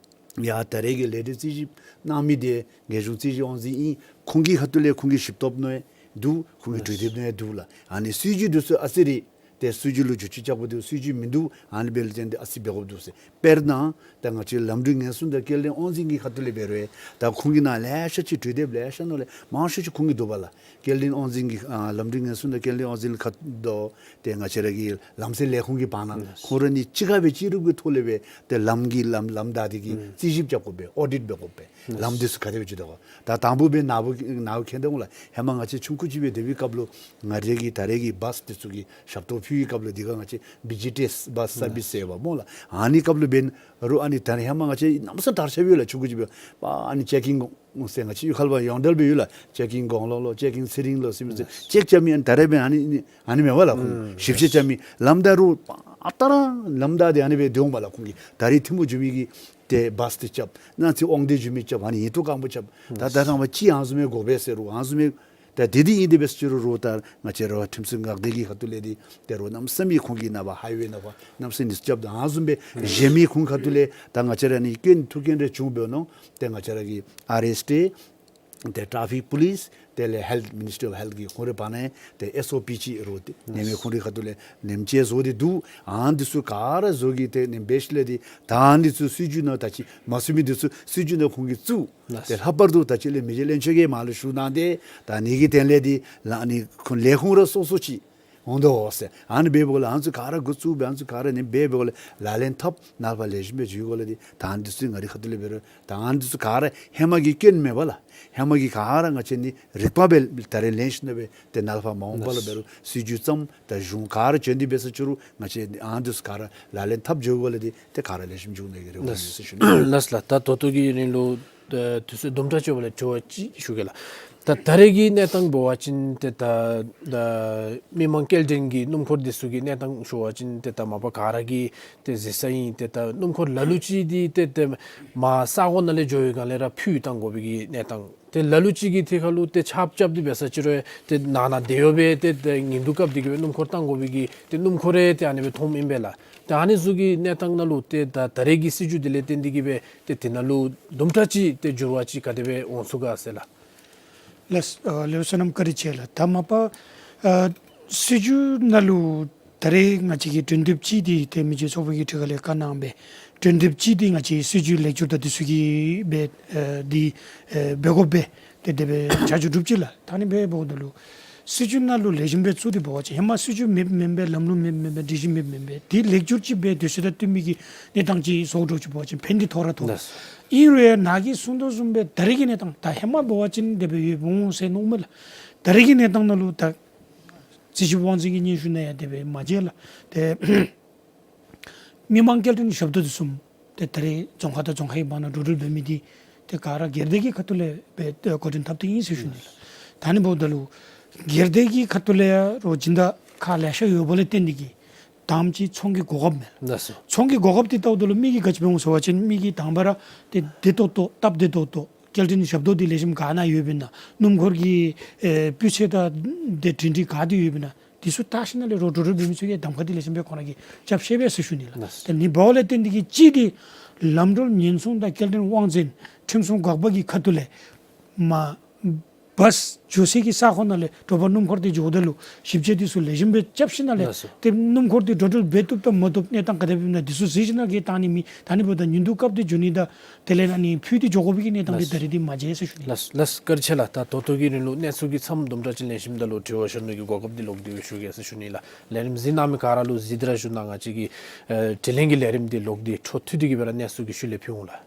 ཡ་ད་རེས་ཀྱི་ལས་སྡེ་རྩིས་ཞིབ་གནང་མི་འདི་རྒྱལ་གཞུང་རྩིས་ཞིབ་དབང་འཛིན་ཨིན། ཁོང་གི་ཁ་ཐུག་ལས་ཁོང་གིས་ཞིབ་ཐོབ་མནོ་ཡང་འདུག། ཁོང་གིས་གྲོས་འདེབས་མནོ་ཡང་འདུག་ལགས། ཨ་ནི་སྲིད་བྱུས་འདི་ཚུ་ཨ་ཙི་རེ་ཏེ་སྲིད་བྱུས་ལུ་བསྒྱུར་བཅོས་རྐྱབ་དགོཔ་འདུག། སྲིད་བྱུས་མིན་འདུག། ཨ་ནི་འབདཝ་ལས་བརྟེན་ཏེ་ཨ་ཙི་འབད་དགོཔ་འདུག་ཟེར། དཔེར་ན་ད་ང་བཅས་ལམ་འགྲུལ་ཉེན་སྲུང་དང་སྐྱེལ་འདྲེན་དབང་འཛིན་གྱི་ཁ་ཐུག་ལས་འབད་རུང་ད་ཁོང་གི་ནང་ལེ་ཤ་ཅིག་གྲོས་འདེབས་ལེ་ཤ་ནང་ལས་མང་ཤོས་ཅིག་ཁོང་གི་འདུག་པ་ལགས། སྐྱེལ་འདྲེན་དབང་འཛིན་གྱི་ཨ་ལམ་འགྲུལ་ཉེན་སྲུང་དང་སྐྱེལ་འདྲེན་དབང་འཛིན་ཁ་དོག་ཏེ་ང་བཅས་ར་གི་ལམ་སེལ་ལས་ཁུངས་ཀྱི་བར་ན་ཁོང་ར་གཉིས་གཅིག་ཁར་སྦེ་སྤྱི་རུབ་ཀྱི་ཐོག་ལས་སྦེ་ཏེ་ལམ་གྱི་ལམ་ལམ་བདའ་སྟེ་གིས་རྩིས་ཞིབ་རྐྱབ་དགོ་པས། ཨོ་ཌིཊ་འབད་དགོ་པས། ལམ་འདི་ཚུ་ག་དེ་སྦེ་ཅིག་འདུག་ག། ད་དང་པོ་སྦེ་ནཱ་བུ་ནཱ་བུ་མཁྱེན་དོ་འོང་ལགས། ཧེ་མ་ང་བཅས་ཆུང་ཀུ་ཅིག་སྦེ་སྡོད་པའི་སྐབས་ལུ་ང་རའི་གི་ད་རེས་ཀྱི་བཱསི་འདི་ཚུ་གི་ཞབས་ཏོག་ཕུལ་བའི་སྐབས་ལུ་འདི་ག་ང་བཅས་བི་ཇི་ཊི་ཨེསི་བཱསི་སར་བིསི་ཟེར་བ་སྨོ་ལགས། ཨ་ནི་སྐབས་ལུ་འབད་རུང་ཨ་ནི་ད་རེས་ཧེ་མ་ང་བཅས་གནམ་མེད་ས་མེད་དྲག་ཤོས་ཡོད་ལགས། ཆུང་ཀུ་ཅིག་སྦེ་ཨ་ནི་ཅེག་ཨིན་དགོ་ཟེར་ང་བཅས་གཡུས་ཁ་ལུ་ཡོངས་འབྲེལ་སྦེ་ཡོད་ལགས། ཅེག་ཨིན་དགོང་ལོ་ལོ་ཅེག་ཨིན་ཚེ་རིང་ལོ་ཟེར་མི་ཚུ་ཅེག་རྐྱབ་མི་ཨ་ནི་ད་རེས་འབད་ཨ་ནི་ཨ་ནི་མེན་པ་ལགས། ཁོང་ཞིབ་དཔྱད་རྐྱབ་མི་ལམ་བདའ་རུང་ཨ་རྟག་ར་ལམ་བདའ་སྟེ་ཨ་ནི་སྦེ་སྡོད་འོང་པ་ལགས། ཁོང་གིས་ད་རིས་ཐིམ་ཕུག་འགྱོ་མི་གི་ཏེ་བཱསི་འདི་རྐྱབ། གནངས་ཚེ་དབང་འདུས་འགྱོ་མི་རྐྱབ། ཨ་ནི་ཡིད་ཏོ་སྐམ་པོ་རྐྱབ། ད་ད་ཐང་པ་ཅིག་ཨ་ནི་བཟུམ་མའི་དགོ་པས་ཟེར་རུང་ཨ་ནི་བཟུམ་མའི་ད་དེ་འདི་ཨིན་ཏེ་འབད་ཟེར་རུང་རོགས་ད་ང་བཅས་ར་ཁྲིམས་སྲུང་འགག་སྡེ་གི་ཁ་ཐུག་ལས་འདི་ད་རུང་གནམ་མེད་ས་མེད་ཁོང་གིས་ནངས་པ་ཧའི་ཝེ་ནང་ཕར་གནམ་མེད་ས་མེད་འདི་ཚུ་རྐྱབ་ད་ཨ་ནི་བཟུམ་སྦེ་གཞན་མི་ཁོང་ཁ་ཐུག་ལས་ད་ང་བཅས་ར་ཨ་ནི་རྐྱེན་ཐུག་རྐྱེན་རེ་བྱུང་འབད་ནུག། ཏེ་ང་བཅས་ར་གིས་ཨར་ཨེསི་ཊི་ཏེ་ཊ་ཕིག་པོ་ལིསི་དེ་ལས་ཧེལཐ་མི་ནིསི་ཊི་ཨོཕ་ཧེལཐ་གིས་ཁོང་རའི་བར་ན་ཏེ་ཨེསི་ཨོ་པི་ཅིག་རོགས་ཏེ་ཨ་ནེམ་ཅིག་ཁོང་རའི་ཁ་ཐུག་ལས་ཨ་ནེམ་ཅིག་བཟོ་སྟེ་འདུག། ཨ་ནི་འདི་ཚུ་ག་ར་བཟོ་གི་ཏེ་ཨ་ནེམ་འབད་ཞིནམ་ལས་འདི་ད་ཨ་ནི་འདི་ཚུ་སྲིད་བྱུས་ནང་ད་ཅི་མ་ཚུད་མི་འདི་ཚུ་སྲིད་བྱུས་ནང་ཁོང་གིས་བཙུགས། ཏེ་ལྷག་པར་དུ་ད་ཅི་ལས་མི་རྗེ་བློན་ཆེན་གྱིས་མར་ལུ་ཞུ་གནང་སྟེ་ད་ཨ་ནི་གི་དོན་ལས་འདི་ལ་ཨ་ནི་ཁོང་ལས་ཁུངས་ར་སོ་སོ་ཅིག་འོང་དོ་ཟེར། ཨ་ནི་འབདཝ་ལས་ཨ་ནི་ཚུ་ག་ར་འགོ་བཙུགས་སྦེ་ཨ་ནི་ཚུ་ག་ར་ཨ་ནི་འབད་འབདཝ་ལས་ལག་ལེན་འཐབ་ནཱ་ལས་ཕར་ལེགས་ཤོམ་སྦེ་འགྱོ་དགོ་ལགས། འདི་ད་ཨ་ནི་འདི་ཚུ་ང་རའི་ཁ་ཐུག་ལས་འབད་རུང་ད་ཨ་ནི་འདི་ཚུ་ག་ར་ཧེ་མ་གི་སྐྱོན་མེན་པ་ལགས། ཧེ་མ་གི་ག་ར་ང་བཅས་ནི་རིག་པ་སྦེ་ད་རེས་ལེན་ཞིནམ་ལས་འབད་ཏེ་ནཱ་ལས་ཕར་མ་འོངས་པ་ལུ་འབད་རུང་སྲིད་བྱུས་བརྩམ་ད་གཞུང་ག་ར་བྱོན་ཏེ་འབད་ཟེར་ཅི་རུང་ང་བཅས་ཨ་ནི་འདི་ཚུ་ག་ར་ལག་ལེན་འཐབ་འགྱོ་དགོ་ལགས། འདི་ཏེ་ག་ར་ལེགས་ཤོམ་འགྱོ་ནི་གི་རེ་བ་ཡོད་ཟེར་ཞུ་ནི། ལགས་ལགས། ད་ད་ལྟོ་གི་རིང་ལུ་ཨ་དུས་ཚོད་དུམ་གྲ་ཅིག་ཡོད་པ་ལས་དྲི་བ་ཅིག་ཞུ་གེ་ལགས། ད་ད་རེས་ཀྱི་གནས་སྟངས་འབད་བ་ཅིན་ཏེ་ད་ད་མི་མང་སྐྱེལ་འདྲེན་གྱི་སྣུམ་འཁོར་འདི་ཚུ་གི་གནས་སྟངས་ཞུ་བ་ཅིན་ཏེ་ད་མ་པ་ག་ར་གིས་ཏེ་གཟིགས་ས་ཨིན། ཏེ་ད་སྣུམ་འཁོར་ལ་ལུ་ཅིག་འདི་ཏེ་ཏེ་མར་ས་གོ་ནང་ལས་འགྱོ་བའི་སྒང་ལས་ར་འཕུར་བཏང་དགོ་པའི་གི་གནས་སྟངས། ཏེ་ལ་ལུ་ཅིག་གི་ཐད་ཁར་ལུ་ཏེ་ཆརཔ་རྐྱབ་སྟེ་འབད་ས་ཅིག་རུང་ཏེ་ནང་ན་དེ་ཡོད་པའི་ཏེ་ཏེ་ཉིན་དུས་སྐབས་འདི་གི་སྦེ་སྣུམ་འཁོར་བཏང་དགོ་པའི་གི་ཏེ་སྣུམ་འཁོར་རེ་ཏེ་ཨ་ནི་སྦེ་མཐོངམ་ཨིན་པས་ལགས། ཏེ་ཨ་ནི་ཚུ་གི་གནས་སྟངས་ནང་ལུ་ཏེ་ད་ད་རེས་ཀྱི་སྲིད་བྱུས་འདི་ལས་བརྟེན་ཏེ་གིས་སྦེ་ཏེ་དེ་ནང་ལུ་དུམ་གྲ་ཅིག་ཏེ་འགྱུར་བ་ཅིག་ག་དེ་སྦེ་འོང་ཚུགས་ག་ཟེར་ལགས། ལགས། ཨ་ལེའུ་བསོད་ནམས་བཀའ་དྲིན་ཆེ་ལགས། ད་མ་པ་ཨ་སྲིད་བྱུས་ནང་ལུ་ད་རེས་ང་བཅས་ཀྱི་གྲོས་འདེབས་ཅིག་འདི་ཏེ་མི་རྗེ་ཚོགས་པ་གི་ཁྲི་ཁ་ལས་བཀའ་གནང་སྦེ་གྲོས་འདེབས་ཅིག་འདི་ང་བཅས་སྲིད་བྱུས་ལེགས་བསྒྱུར་དང་འདི་ཚུ་གི་སྦེ་ཨ་འདི་ཨ་འབད་དགོ་པས། ཏེ་དེ་སྦེ་ཆ་འཇོག་གྲུབ་ཅི་ལགས། ད་ནི་འབདཝ་ད་ལུ་སྲིད་བྱུས་ནང་ལུ་ལེགས་ཤོམ་སྦེ་བཙུགས་ཏེ་འབད་བ་ཅིན་ཧེ་མ་སྲིད་བྱུས་མེདཔ་མེན་པས། ལམ་ལུགས་མེདཔ་མེན་པས། སྒྲིག་གཞི་མེདཔ་མེན་པས། དེ་ལེགས་བསྒྱུར་ཅིག་འབད་དེ་ཚུ་དང་བསྟུན་མི་གི་གནས་སྟངས་ཅིག་བཟོ་འགྱོ་ཅིག་འབད་བ་ཅིན་ཕན་ཏེ་ཐོགས་ར་ཐོགས། ལགས། ཨིན་རུང་ཡང་ནཱ་གིས་གསུང་དོ་བཟུམ་སྦེ་ད་རེས་ཀྱི་གནས་སྟངས་ད་ཧེ་མ་འབད་བ་ཅིན་དེ་སྦེ་ཡོདཔ་འོང་ཟེར་མནོཝ་མས་ལགས། ད་རེས་ཀྱི་གནས་སྟངས་ནང་ལུ་ད་རྩིས་ཞིབ་དབང་འཛིན་གྱི་སྙན་ཞུ་ནང་ཡང་དེ་སྦེ་མ་མཇལ་ལགས། ཏེ་མི་མང་སྐྱེལ་འདྲེན་ཞབས་ཏོག་འདི་ཚུ་ཏེ་ད་རེས་རྫོང་ཁག་དང་རྫོང་ཁག་གི་བར་ན་འགྲོ་འགྲུལ་འབད་མི་འདི་ཏེ་ག་ར་སྒེར་སྡེ་གི་ཁ་ཐུག་ལས་སྦེ་ཏེ་འགོ་འདྲེན་འཐབ་སྟེ་ཨིན་ཟེར་ཞུ་ནི་ལགས། ད་ནི་འབདཝ་ད་ལུ་སྒེར་སྡེ་གི་ཁ་ཐུག་ལས་ཡང་རོགས་སྦྱིན་བདག་ཁག་ལེ་ཤ་ཡོད་པ་ལས་བརྟེན་ཏེ་གིས་དང་པ་ཅིག་ཚོང་གི་གོ་སྐབས་མེད་ལགས། ལགས་སོ། ཚོང་གི་གོ་སྐབས་འདི་བལྟཝ་ད་ལུ་མི་གིས་ག་ཅི་འབད་འོང་ཟེར་བ་ཅིན་མི་གིས་དང་པ་ར་ཏེ་བདེ་ཏོག་ཏོ་སྟབས་བདེ་ཏོག་ཏོ་སྐྱེལ་འདྲེན་ཞབས་ཏོག་འདི་ལེགས་ཤོམ་ག་ནང་ཡོདཔ་ཨིན་ན། སྣུམ་འཁོར་གྱི་ཨེ་སྤུས་ཚད་དང་དེ་སྒྲིང་སྒྲི་ག་འདི་ཡོདཔ་ཨིན་ན། འདི་ཚུ་བལྟ་ཞིནམ་ལས་རོགས་འགྲོ་འགྲུལ་འབད་མི་ཚུ་གིས་གདམ་ཁ་འདི་ལེགས་ཤོམ་སྦེ་ཁོང་ར་གིས་རྐྱབ་ཤེས་པས་ཟེར་ཞུ་ནི་ལགས། ལགས། ཏེ་ནི་འབདཝ་ལས་བརྟེན་ཏེ་གིས་གཅིག་འདི་ལམ་འགྲུལ་ཉེན་སྲུང་དང་སྐྱེལ་འདྲེན་དབང་འཛིན་ཁྲིམས་སྲུང་འགག་པ་གི་ཁ་ཐུག་ལས་མ་བཱས་འགྱོ་སའི་གི་ས་ཁོངས་ནང་ལས་དྲོ་པ་སྣུམ་འཁོར་འདི་འགྱོཝ་ད་ལུ་ཞིབ་དཔྱད་འདི་ཚུ་ལེགས་ཤོམ་སྦེ་རྐྱབ་ཞིནམ་ལས། ལགས་སོ། ཏེ་སྣུམ་འཁོར་འདི་འགྲོ་འགྲུལ་འབད་བཏུབ་དང་མ་བཏུབ་གནས་སྟངས་ག་དེ་སྦེ་ཨིན་ན་འདི་ཚུ་གཟིགས་ཞིནམ་ལས་གིས་བཏང་ནི་མེད། ད་ནི་འབདཝ་ད་ཉིན་དུ་སྐབས་འདི་འགྱོ་ནི་དང་དེ་ལས་ཨ་ནི་ཕུལ་ཏེ་འགྱོ་དགོ་པའི་གི་གནས་སྟངས་འདི། ལགས། ད་རེས་འདི་མ་མཇལ་ཟེར་ཞུ་ནི། ལགས། ལགས། བཀའ་དྲིན་ཆེ་ལགས། ད་ད་ལྟོ་གི་རིང་ལུ་གནས་ཚུལ་གྱི་མཚམས་དུམ་གྲ་ཅིག་ལེན་ཞིནམ་ད་ལུ་དྲི་བ་ཞུ་ནི་གི་གོ་སྐབས་འདི་ལོག་སྟེ་ཞུ་གེ་ཟེར་ཞུ་ནི་ལགས། ལས་རིམ་གཟིགས་གནང་མི་ག་ར་ལུ་གཟིགས་ཏེ་ར་བཞུགས་གནང་། ང་བཅས་ཀྱི་ཨེ་དྲི་ལན་གྱི་ལས་རིམ་འདི་ལོག་སྟེ་འཕྲོ་མཐུད་དེ་གིས་སྦེ་ར་གནས་ཚུལ་གྱི་ཤུལ་ལས་ཕུལ་འོང་ལགས།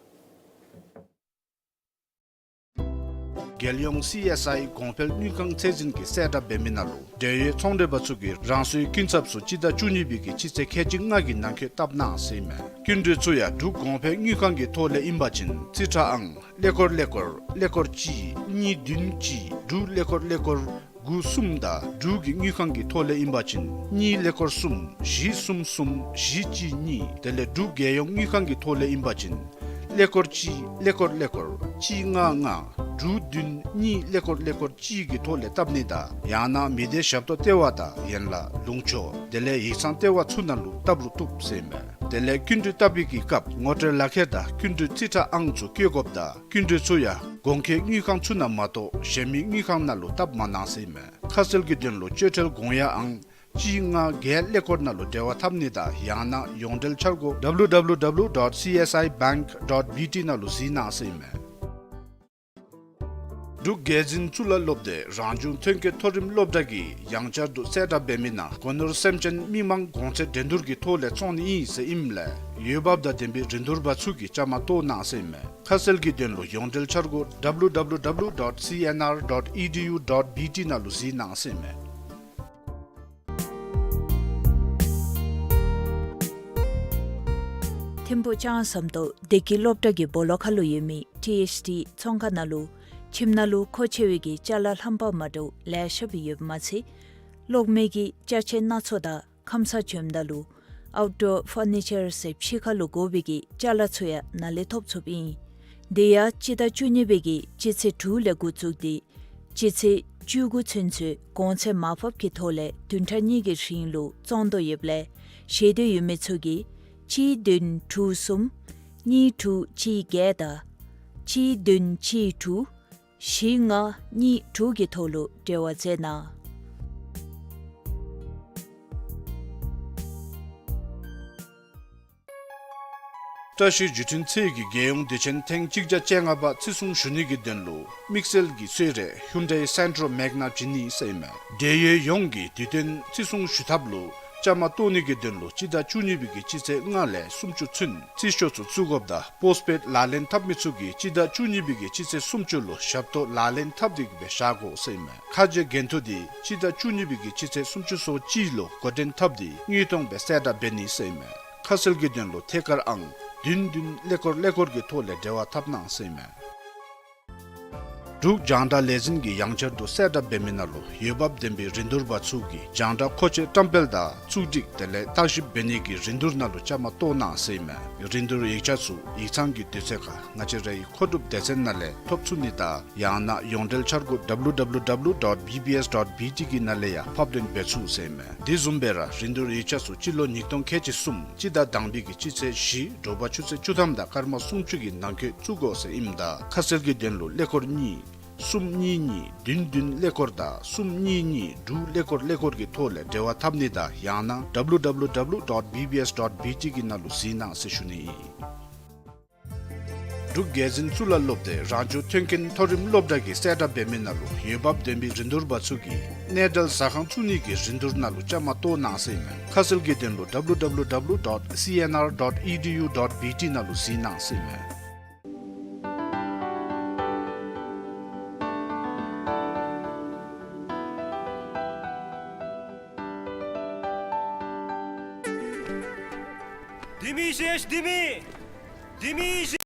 རྒྱལ་ཡོངས་སི་ཨེསི་ཨའི་གོང་འཕེལ་དངུལ་ཁང་ཚད་འཛིན་གྱིས་གསལ་བསྒྲགས་འབད་མི་ནང་ལུ་འབྲེལ་ཡོད་ཚོང་འབྲེལ་པ་ཚུ་གིས་རང་སོའི་སྐྱིན་ཚབ་ཚུ་སྤྱི་ཟླ་བཅུ་གཉིས་པའི་གི་སྤྱི་ཚེས་ཁལ་གཅིག་ལྔ་གི་ནང་འཁོད་བཏབ་གནང་ཟེར་ཨིན་མས། སྐྱིན་འགྲུལ་ཚུ་ཡང་འབྲུག་གོང་འཕེལ་དངུལ་ཁང་གི་ཐོག་ལས་ཨིན་པ་ཅིན་རྩིས་ཁྲ་ཨང་ཀླད་ཀོར་ཀླད་ཀོར་ཀླད་ཀོར་གཅིག་གཉིས་བདུན་གཅིག་དྲུག་ཀླད་ཀོར་ཀླད་ཀོར་དགུ་གསུམ་དང་འབྲུག་གི་དངུལ་ཁང་གི་ཐོག་ལས་ཨིན་པ་ཅིན་གཉིས་ཀླད་ཀོར་གསུམ་བཞི་གསུམ་གསུམ་བཞི་གཅིག་གཉིས། དེ་ལས་འབྲུག་རྒྱལ་ཡོངས་དངུལ་ཁང་གི་ཐོག་ལས་ཨིན་པ་ཅིན་ཀླད་ཀོར་གཅིག་ཀླད་ཀོར་ཀླད་ཀོར་གཅིག་ལྔ་ལྔ་དྲུག་བདུན་གཉིས་ཀླད་ཀོར་ཀླད་ཀོར་གཅིག་གི་ཐོག་ལས་བཏབ་ནི་དང་ཡང་ན་མི་སྡེ་ཞབས་ཏོག་ལྟེ་བ་དང་ཡན་ལག་ལུང་ཕྱོགས་དེ་ལས་ཡིག་ཚང་ལྟེ་བ་ཚུ་ནང་ལུ་བཏབ་རུང་བཏུབ་ཟེར་ཨིན་མས། དེ་ལས་སྐྱིན་འགྲུལ་བཏབ་པའི་གི་སྐབས་ངོ་སྤྲོད་ལག་ཁྱེར་དང་སྐྱིན་འགྲུལ་རྩིས་ཁྲ་ཨང་ཚུ་བཀོད་དགོཔ་དང་སྐྱིན་འགྲུལ་ཚུ་ཡང་གོང་འཁོད་དངུལ་ཁང་ཚུ་ནང་མ་གཏོགས་གཞན་མི་དངུལ་ཁང་ནང་ལུ་བཏབ་མ་གནང་ཟེར་ཨིན་མས། ཁ་གསལ་གྱི་དོན་ལུ་སྤྱོད་ཁྲལ་དགོངས་ཡངས་ཨང་གཅིག་ལྔ་བརྒྱད་ཀླད་ཀོར་ནང་ལུ་འབྲེལ་བ་འཐབ་ནི་དང་ཡང་ན་ཡོངས་འབྲེལ་འཆར་སྒོ་W W W dot C S I bank dot B T ནང་ལུ་གཟིགས་གནང་ཟེར་ཨིན་མས། འབྲུག་རྒྱལ་འཛིན་གཙུག་ལག་སློབ་སྡེ་རང་བྱུང་ཐོན་སྐྱེད་མཐོ་རིམ་སློབ་གྲྭ་གིས་ཡང་བསྐྱར་དུ་གསལ་བསྒྲགས་འབད་མི་ནང་སྒོ་ནོར་སེམས་ཅན་མི་མང་གོང་ཚད་འགྲན་བསྡུར་གྱི་ཐོག་ལས་བཙོང་ནི་ཨིན་ཟེར་ཨིནམ་ལས་འོས་འབབ་དང་ལྡན་པའི་རིན་བསྡུར་པ་ཚུ་གིས་བཅའ་མར་གཏོགས་གནང་ཟེར་ཨིན་མས། ཁ་གསལ་གྱི་དོན་ལུ་ཡོངས་འབྲེལ་འཆར་སྒོ་W W W dot C N R dot E D U dot B T ནང་ལུ་གཟིགས་གནང་ཟེར་ཨིན་མས། ཐིམ་ཕུག་ལྕང་ཟམ་ཏོག་བདེ་སྐྱིད་སློབ་གྲྭ་གི་སྦོ་ལོགས་ཁ་ལུ་ཡོད་མི་ཊི་ཨེཆ་ཌི་ཚོང་ཁང་ནང་ལུ་ཁྱིམ་ནང་ལུ་མཁོ་ཆེ་བའི་གི་ཅ་ལ་རྣམ་པ་མ་འདྲཝ་ལེ་ཤ་སྦེ་ཡོདཔ་མ་ཚད་གློག་མེ་གི་ཅ་ཆས་སྣ་ཚོགས་དང་ཁམས་སངས་བྱོནམ་ད་ལུ་ཨའུཊ་ཌོར་ཕར་ནི་ཅར་ཟེར་ཕྱི་ཁ་ལུ་དགོ་པའི་གི་ཅ་ལ་ཚུ་ཡང་ནཱ་ལས་ཐོབ་ཚུགསཔ་ཨིན། དེ་ཡང་སྤྱི་ཟླ་བཅུ་གཉིས་པའི་གི་སྤྱི་ཚེས་དྲུག་ལས་འགོ་བཙུགས་ཏེ་སྤྱི་ཚེས་བཅུ་དགུ་ཚུན་ཚོད་གོང་ཚད་མར་ཕབ་ཀྱི་ཐོག་ལས་བདུན་ཕྲག་གཉིས་ཀྱི་རིང་ལུ་བཙོང་དོ་ཡོདཔ་ལས་ཤེས་འདོད་ཡོད་མི་ཚུ་གིས་གཅིག་བདུན་དྲུག་གསུམ་གཉིས་དྲུག་གཅིག་བརྒྱད་དང་གཅིག་བདུན་གཅིག་དྲུག་བཞི་ལྔ་གཉིས་དྲུག་གི་ཐོག་ལུ་འབྲེལ་བ་མཛད་གནང་། བཀྲ་ཤིས་བརྒྱུད་འཕྲིན་ཚད་ཀྱི་རྒྱལ་ཡོངས་དུས་ཆེན་ཐེངས་གཅིག་བརྒྱ་བཅོ་ལྔ་པ་བརྩི་སྲུང་ཞུ་ནི་གི་དོན་ལུ་དམིགས་བསལ་གྱི་གསོལ་རས་ཧུན་ཌའི་སེན་ཊྲོ་མེག་ན་བྱིན་ནི་ཟེར་ཨིན་མས། འབྲེལ་ཡོད་ཡོངས་ཀྱིས་དུས་སྟོན་བརྩི་སྲུང་ཞུ་ཐབས་ལུ་བཅའ་མར་གཏོགས་ནི་གི་དོན་ལུ་སྤྱི་ཟླ་བཅུ་གཉིས་པའི་གི་སྤྱི་ཚེས་ལྔ་ལས་སུམ་ཅུ་ཚུན་རྩིས་ཤོག་ཚུ་བཙུགས་དགོཔ་དང་པོསཊ་པེཌ་ལག་ལེན་འཐབ་མི་ཚུ་གིས་སྤྱི་ཟླ་བཅུ་གཉིས་པའི་གི་སྤྱི་ཚེས་སུམ་ཅུ་ལུ་ཞབས་ཏོག་ལག་ལེན་འཐབ་སྟེ་གི་སྦེ་བཞག་དགོ་ཟེར་ཨིན་མས། ཁ་རྗེ་འགན་ཐུག་འདི་སྤྱི་ཟླ་བཅུ་གཉིས་པའི་གི་སྤྱི་ཚེས་སུམ་ཅུ་སོ་གཅིག་ལུ་འགོ་འདྲེན་འཐབ་སྟེ་དངོས་མཐོང་སྦེ་གསལ་བསྒྲགས་འབད་ནི་ཟེར་ཨིན་མས། ཁ་གསལ་གྱི་དོན་ལུ་ཐད་ཀར་ཨང་བདུན་བདུན་ཀླད་ཀོར་ཀླད་ཀོར་གྱི་ཐོག་ལས་འབྲེལ་བ་འཐབ་གནང་ཟེར་ཨིན་མས། འབྲུག་རྒྱང་བསྒྲགས་ལས་འཛིན་གྱིས་ཡང་བསྐྱར་དུ་གསལ་བསྒྲགས་འབད་མི་ནང་ལུ་འོས་འབབ་ལྡན་པའི་རིན་བསྡུར་པ་ཚུ་གིས་རྒྱང་བསྒྲགས་མཁོ་ཆས་བཀྲམ་སྤེལ་དང་བཙུགས་སྒྲིག་དེ་ལས་བརྟག་ཞིབ་འབད་ནི་གི་རིན་བསྡུར་ནང་ལུ་བཅའ་མར་གཏོགས་གནང་ཟེར་ཨིན་མས། རིན་བསྡུར་ཡིག་ཆ་ཚུ་ཡིག་ཚང་གི་དུས་ཚོད་ཁར་ང་བཅས་རའི་མཁོ་སྒྲུབ་སྡེ་ཚན་ནང་ལས་ཐོབ་ཚུགས་ནི་དང་ཡང་ན་ཡོངས་འབྲེལ་འཆར་སྒོ་W W W dot B B S dot B T གི་ནང་ལས་ཡང་ཕབ་ལེན་འབད་ཚུགས་ཟེར་ཨིན་མས། དེ་བཟུམ་སྦེ་ར་རིན་བསྡུར་ཡིག་ཆ་ཚུ་སྤྱི་ལོ་ཉིས་སྟོང་ཁལ་གཅིག་གསུམ་སྤྱི་ཟླ་དང་པའི་གི་སྤྱི་ཚེས་བཞི་དྲོ་པ་ཆུ་ཚོད་བཅུ་ཐམ་དང་སྐར་མ་སུམ་ཅུ་གི་ནང་འཁོད་བཙུགས་དགོ་ཟེར་ཨིནམ་ད་ཁ་གསལ་གྱི་དོན་ལུ་ཀླད་ཀོར་གཉིས་ གསུམ་གཉིས་གཉིས་བདུན་བདུན་ཀླད་ཀོར་དང་གསུམ་གཉིས་གཉིས་དྲུག་ཀླད་ཀོར་ཀླད་ཀོར་གྱི་ཐོག་ལས་འབྲེལ་བ་འཐབ་ནི་དང་ཡང་ན་W W W dot B B S dot B T གི་ནང་ལུ་གཟིགས་གནང་ཟེར་ཞུ་ནི་ཨིན། འབྲུག་རྒྱལ་འཛིན་གཙུག་ལག་སློབ་སྡེ་རང་སྐྱོང་མཐུན་རྐྱེན་མཐོ་རིམ་སློབ་གྲྭ་གིས་གསལ་བསྒྲགས་འབད་མི་ནང་ལུ་འོས་འབབ་ལྡན་པའི་རིན་བསྡུར་པ་ཚུ་གིས་གནས་བྲལ་ཟ་ཁང་བཙུགས་ནི་གི་རིན་བསྡུར་ནང་ལུ་བཅའ་མར་གཏོགས་གནང་ཟེར་ཨིན་མས། ཁ་གསལ་གྱི་དོན་ལུ་W W W dot C N R dot E D U dot B T ནང་ལུ་གཟིགས་གནང་ཟེར་ཨིན་མས། ལྡེ་མིག་ཤེས་ལྡེ་མིག། ལྡེ་མིག་ཤེས།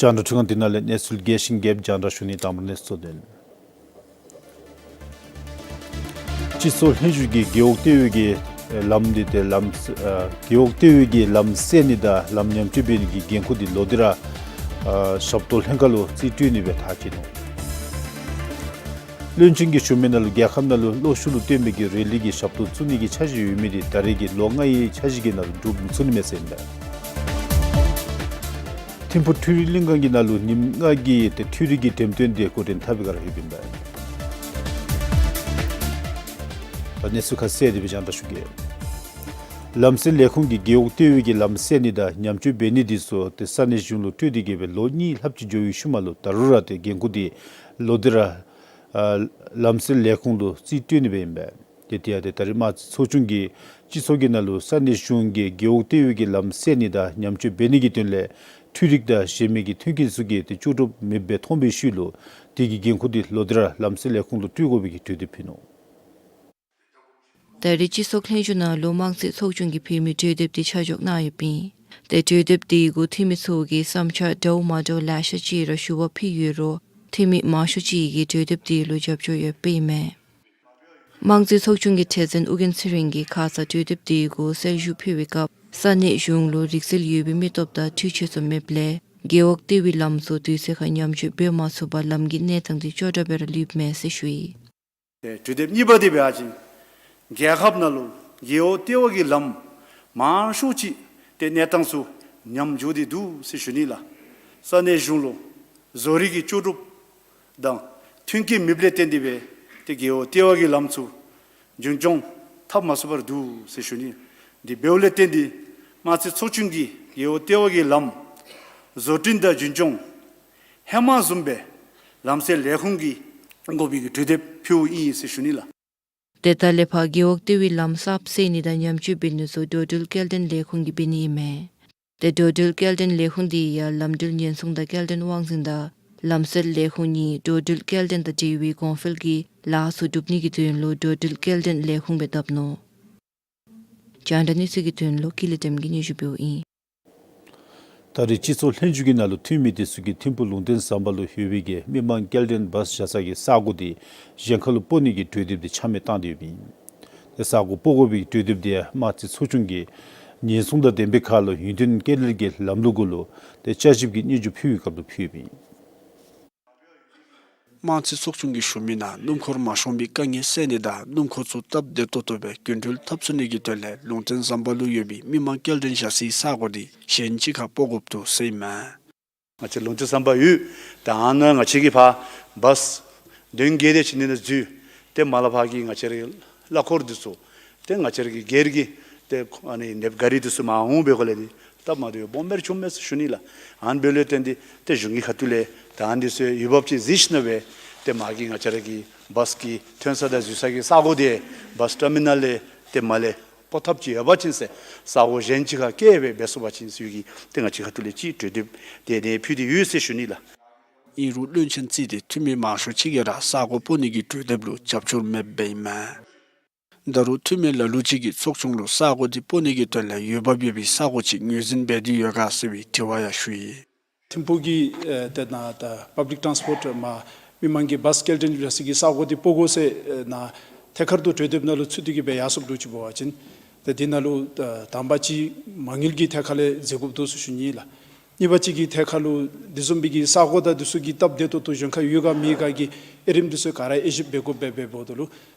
རྒྱང་བསྒྲགས་འཕྲུལ་ཁང་འདི་ནང་ལས་གནས་ཚུལ་རྒྱས་ཤིང་རྒྱསཔ་རྒྱང་བསྒྲགས་ཞུ་ནི། དང་པ་གནས་ཚུལ་དོན། སྤྱི་ཚོགས་ལྷན་བཞུགས་ཀྱིས་རྒེད་འོག་ལྟེ་བའི་གི་ལམ་འདི་ཏེ་ལམ་ཨ་རྒེད་འོག་ལྟེ་བའི་གི་ལམ་སེལ་ནི་དང་ལམ་ཉམས་བཅོས་འབད་ནི་གི་འགན་ཁུར་འདི་ལོག་སྟེ་ར་ཨ་ཞབས་ཏོག་ལྷན་ཁག་ལུ་རྩིས་སྤྲོད་ནི་སྦེ་ཐག་བཅད་ནུག། བློན་ཆེན་གྱིས་ཞུ་མི་ནང་ལུ་རྒྱལ་ཁབ་ནང་ལུ་གློག་ཤུགས་ལུ་བརྟེན་པའི་གི་རི་ལི་གི་ཞབས་ཏོག་བཙུགས་ནི་གི་འཆར་གཞི་ཡོད་མི་འདི་ད་རེས་ཀྱི་ལོ་ལྔའི་འཆར་གཞི་གི་ནང་ལུ་འགྲུབ་མི་ཚུགས་ནི་མས་ཟེར་ཨིན་པས། ཐིམ་ཕུག་འཕྲུལ་རིག་གླིང་ཁང་གི་ནང་ལུ་ཉིནམ་ལྔ་གི་ཏེ་འཕྲུལ་རིག་གི་འགྲེམས་སྟོན་འདི་འགོ་འདྲེན་འཐབ་པའི་སྒང་ར་ཡོདཔ་ཨིན་པས། ད་གནས་ཚུལ་ཁ་གསལ་དེ་སྦེ་རྒྱང་བསྒྲགས་ཞུ་གེ། ལམ་སེལ་ལས་ཁུངས་ཀྱིས་རྒེད་འོག་ལྟེ་བའི་གི་ལམ་སེལ་ནི་དང་ཉམས་བཅོས་འབད་ནི་འདི་ཚུ་ཏེ་ས་གནས་གཞུང་ལུ་སྤྲོད་དེ་གི་སྦེ་ལོ་གཉིས་ལྷགཔ་ཅིག་འགྱོ་བའི་ཤུལ་མ་ལུ་ད་རུང་ར་ཏེ་འགན་ཁུར་འདི་ལོག་སྟེ་ར་ཨ་ལམ་སེལ་ལས་ཁུངས་ལུ་རྩིས་སྤྲོད་ནི་སྦེ་ཨིན་པས། ཏེ་དེ་ཡང་ཏེ་ད་རེས་དམངས་རྩིས་ཚོགས་ཆུང་གིས་སྤྱི་ཚོགས་ཀྱི་ནང་ལུ་ས་གནས་གཞུང་གིས་རྒེད་འོག་ལྟེ་བའི་གི་ལམ་སེལ་ནི་དང་ཉམས་བཅོས་འབད་ནི་གི་དོན་ལས་འཕྲུལ་རིག་དང་གཞན་མི་གི་མཐུན་རྐྱེན་ཚུ་གིས་ཏེ་ལྕོགས་གྲུབ་མེདཔ་སྦེ་མཐོང་བའི་ཤུལ་ལུ་དེ་གི་འགན་ཁུར་འདི་ལོག་སྟེ་ར་ལམ་སེལ་ལས་ཁུངས་ལུ་སྤྲོད་དགོ་པའི་གི་གྲོས་འདེབས་ཕུལ་ནུག། ད་རེས་སྤྱི་ཚོགས་ལྷན་བཞུགས་ནང་ལུ་དམངས་རྩིས་ཚོགས་ཆུང་གིས་ཕུལ་མི་གྲོས་འདེབས་འདི་ཆ་འཇོག་གནང་ཡོདཔ་ཨིན། ཏེ་གྲོས་འདེབས་འདི་གུ་འཐུས་མི་ཚུ་གིས་བསམ་འཆར་འདྲཝ་མ་འདྲཝ་ལེ་ཤ་ཅིག་ར་ཞུ་བ་ཕུལ་ཡོད་རུང་འཐུས་མི་མང་ཤོས་ཅིག་གིས་གྲོས་འདེབས་འདི་ལུ་རྒྱབ་སྐྱོར་ཡོདཔ་ཨིན་མས། དམངས་རྩིས་ཚོགས་ཆུང་གི་ཁྲི་འཛིན་ཨོ་རྒྱན་ཚེ་རིང་གིས་ཁ་ཙ་གྲོས་འདེབས་འདི་གུ་གསལ་ཞུ་ཕུལ་བའི་སྐབས་ས་གནས་གཞུང་ལུ་རིག་རྩལ་ཡོད་པའི་མི་སྟོབས་དང་འཕྲུལ་ཆས་ཚུ་མེདཔ་ལས་རྒེད་འོག་ལྟེ་བའི་ལམ་ཚུ་དུས་ཚོད་ཁར་ཉམས་བཅོས་འབད་མ་ཚུགས་པར་ལམ་གྱི་གནས་སྟངས་འདི་སྐྱོ་དྲགས་སྦེ་ར་ལུསཔ་མས་ཟེར་ཞུ་ཡི། ཏེ་གྲོས་འདེབས་གཉིས་པ་འདི་འབད་བ་ཅིན་རྒྱལ་ཁབ་ནང་ལུ་རྒེད་འོག་ལྟེ་བ་གི་ལམ་མང་ཤོས་ཅིག་ཏེ་གནས་སྟངས་ཚུ་ཉམས་འགྱོ་སྟེ་འདུག་ཟེར་ཞུ་ནི་ལགས། ས་གནས་གཞུང་ལུ་བཟོ་རིག་གི་ལྕོགས་གྲུབ་དང་མཐུན་རྐྱེན་མེདཔ་ལས་བརྟེན་ཏེ་སྦེ་ཏེ་རྒེད་འོག་ལྟེ་བ་གི་ལམ་ཚུ་རྒྱུན་སྐྱོང་འཐབ་མ་ཚུགས་པར་འདུག་ཟེར་ཞུ་ནི། འདི་འབདཝ་ལས་བརྟེན་ཏེ་དམངས་རྩིས་ཚོགས་ཆུང་གིས་རྒེད་འོག་ལྟེ་བ་གི་ལམ་བཟོ་སྐྲུན་དང་རྒྱུན་སྐྱོང་ཧེ་མ་བཟུམ་སྦེ་ལམ་སེལ་ལས་ཁུངས་ཀྱིས་དགོ་པའི་གི་གྲོས་འདེབས་ཕུལཝ་ཨིན་ཟེར་ཞུ་ནི་ལགས། ཏེ་ད་ལས་ཕར་རྒེད་འོག་ལྟེ་བའི་ལམ་གསརཔ་སེལ་ནི་དང་ཉམས་བཅོས་འབད་ནི་ཚུ་འགྲོ་འགྲུལ་སྐྱེལ་འདྲེན་ལས་ཁུངས་ཀྱིས་འབད་ནི་ཨིན་མས། ཏེ་འགྲོ་འགྲུལ་སྐྱེལ་འདྲེན་ལས་ཁུངས་འདི་ཡང་ལམ་འགྲུལ་ཉེན་སྲུང་དང་སྐྱེལ་འདྲེན་དབང་འཛིན་དང་ལམ་སེལ་ལས་ཁུངས་གཉིས་འགྲོ་འགྲུལ་སྐྱེལ་འདྲེན་དང་འབྲེལ་བའི་གོང་འཕེལ་གྱི་ལཱ་ཚུ་སྒྲུབ་ནི་གི་དོན་ལུ་འགྲོ་འགྲུལ་སྐྱེལ་འདྲེན་ལས་ཁུངས་སྦེ་བསྡབ་ནུག། རྒྱང་བསྒྲགས་གནས་ཚུལ་གྱི་དོན་ལུ་ཀུན་ལེགས་བདེམ་གྱིས་སྙན་ཞུ་ཕུལཝ་ཨིན། ད་རེས་སྤྱི་ཚོགས་ལྷན་བཞུགས་ཀྱི་ནང་ལུ་འཐུས་མི་དེ་ཚུ་གིས་ཐིམ་ཕུག་ལུང་བསྟན་ཟམ་པ་ལུ་ཡོད་པའི་གི་མི་མང་སྐྱེལ་འདྲེན་བཱསི་བཞག་ས་གི་ས་གོ་དེ་གཞན་ཁར་ལུ་སྤོ་ནི་གི་གྲོས་འདེབས་དེ་ཆ་མེད་བཏང་སྟེ་ཡོདཔ་ཨིན། ཏེ་ས་གོ་སྤོ་དགོ་པའི་གྲོས་འདེབས་དེ་དམངས་རྩིས་ཚོགས་ཆུང་གིས་ཉེན་སྲུང་དང་ལྡན་པའི་ཁར་ལུ་ཡུན་བརྟན་སྐྱེལ་འདྲེན་གྱི་ལམ་ལུགས་གུ་ལུ་ཏེ་བསྐྱར་ཞིབ་ཀྱི་སྙན་ཞུ་ཕུལ་བའི་སྐབས་ལུ་ཕུལཝ་ཨིན། དམངས་རྩིས་ཚོགས་ཆུང་གིས་ཞུ་མི་ནང་སྣུམ་འཁོར་མ་ཤོང་པའི་དཀའ་ངལ་སེལ་ནི་དང་སྣུམ་འཁོར་ཚུ་སྟབས་བདེ་ཏོག་ཏོ་སྦེ་རྒྱུན་འགྲུལ་འཐབ་ཚུགས་ནི་གི་དོན་ལས་ལུང་བསྟན་ཟམ་པ་ལུ་ཡོད་པའི་མི་མང་སྐྱེལ་འདྲེན་བཞག་སའི་ས་གོ་དེ་གཞན་ཅིག་ཁར་སྤོ་དགོཔ་འདུག་ཟེར་ཨིན་མས། ང་བཅས་ལུང་བསྟན་ཟམ་པ་ཡོད། ད་ཨ་ནཱ་ང་བཅས་ཀྱིས་ཕར་བཱསི་དོན་བརྒྱད་དེ་ཅིག་ནི་ནཱ་འཛུལ། ཏེ་མར་ལས་ཕར་གྱི་ང་བཅས་རའི་གླ་འཁོར་འདི་ཚུ་ཏེ་ང་བཅས་རའི་གི་སྒེར་གྱི་ཏེ་ཨ་ནི་ནདཔ་ག་རི་འདི་ཚུ་མར་འོང་པའི་སྒོ་ལས་འདི་སྟབས་མ་བདེཝ་སྦོམ་སྦེ་ར་བྱུངམ་མས་ཟེར་ཞུ་ནི་ལགས། ཨ་ནི་འབདཝ་ལས་བརྟེན་ཏེ་ཏེ་གཞུང་གི་ཁ་ཐུག་ལས་ད་ཨ་ནི་འདི་ཚུ་འོས་འབབ་ཅིག་གཟིགས་ཞིནམ་སྦེ་ཏེ་མར་གྱི་ང་བཅས་རའི་གི་བཱསི་གི་ཐོན་ས་དང་འཛུལ་ས་གི་ས་གོ་དེ་བཱསི་ཊར་མི་ནཱལ་ལས་ཏེ་མར་ལས་སྤོ་ཐབས་ཅིག་ཡོད་པ་ཅིན་ཟེར་ས་གོ་གཞན་ཅིག་ཁར་བསྐྱལ་སྦེ་འབད་ཚུགས་པ་ཅིན་ཟེར་གྱི་ཏེ་ང་བཅས་ཁ་ཐུག་ལས་ཅིག་གྲོས་འདེབས་དེ་ནི་ཕུལ་ཏེ་ཡོད་ཟེར་ཞུ་ནི་ལགས། ཨིན་རུང་བློན་ཆེན་བརྩིས་ཏེ་འཐུས་མི་མང་ཤོས་ཅིག་གིས་ར་ས་གོ་སྤོ་ནི་གི་གྲོས་འདེབས་ལུ་རྒྱབ་སྐྱོར་མེདཔ་ཨིན་མས། ད་རུང་འཐུས་མི་ལ་ལུ་ཅིག་གིས་ཚོགས་ཆུང་ལུ་ས་གོ་དེ་སྤོ་ནི་གི་དོན་ལས་འོས་འབབ་ཡོད་པའི་ས་གོ་ཅིག་ངོས་འཛིན་འབད་དེ་ཡོད་ག་ཟེར་བའི་དྲི་བ་ཡང་ཞུ་ཡི། ཐིམ་ཕུག་གི་ཨེ་ཏེ་ནཱ་ད་པབ་ལིཀ་ཊཱནསི་པོརཊ་མ་མི་མང་གི་བཱསི་སྐྱེལ་འདྲེན་འབད་ས་གི་ས་གོ་དེ་སྤོ་དགོ་ཟེར་ཨེ་ནཱ་ཐད་ཀར་དུ་གྲོས་འདེབས་ནང་ལུ་ཚུད་དེ་གི་སྦེ་ཡར་སོངམ་འདྲཝ་ཅིག་འབད་བ་ཅིན་ཏེ་དེ་ནང་ལུ་ད་དང་པ་ཅིག་མ་དངུལ་གྱི་ཐད་ཁར་ལས་འཛེམ་དགོཔ་འདུག་ཟེར་ཞུ་ནི་ལགས། གཉིས་པ་ཅིག་གིས་ཐད་ཀར་ལུ་དེ་བཟུམ་སྦེ་གི་ས་གོ་དང་དེ་ཚུ་གི་སྟབས་བདེ་ཏོག་ཏོ་ཞོན་ཁ་ཡོད་ག་མེད་ག་གི་དབྱེ་རིམ་དེ་ཚུ་ག་ར་དབྱེ་ཞིབ་འབད་དགོཔ་སྦེ་འབདཝ་ད་ལུ་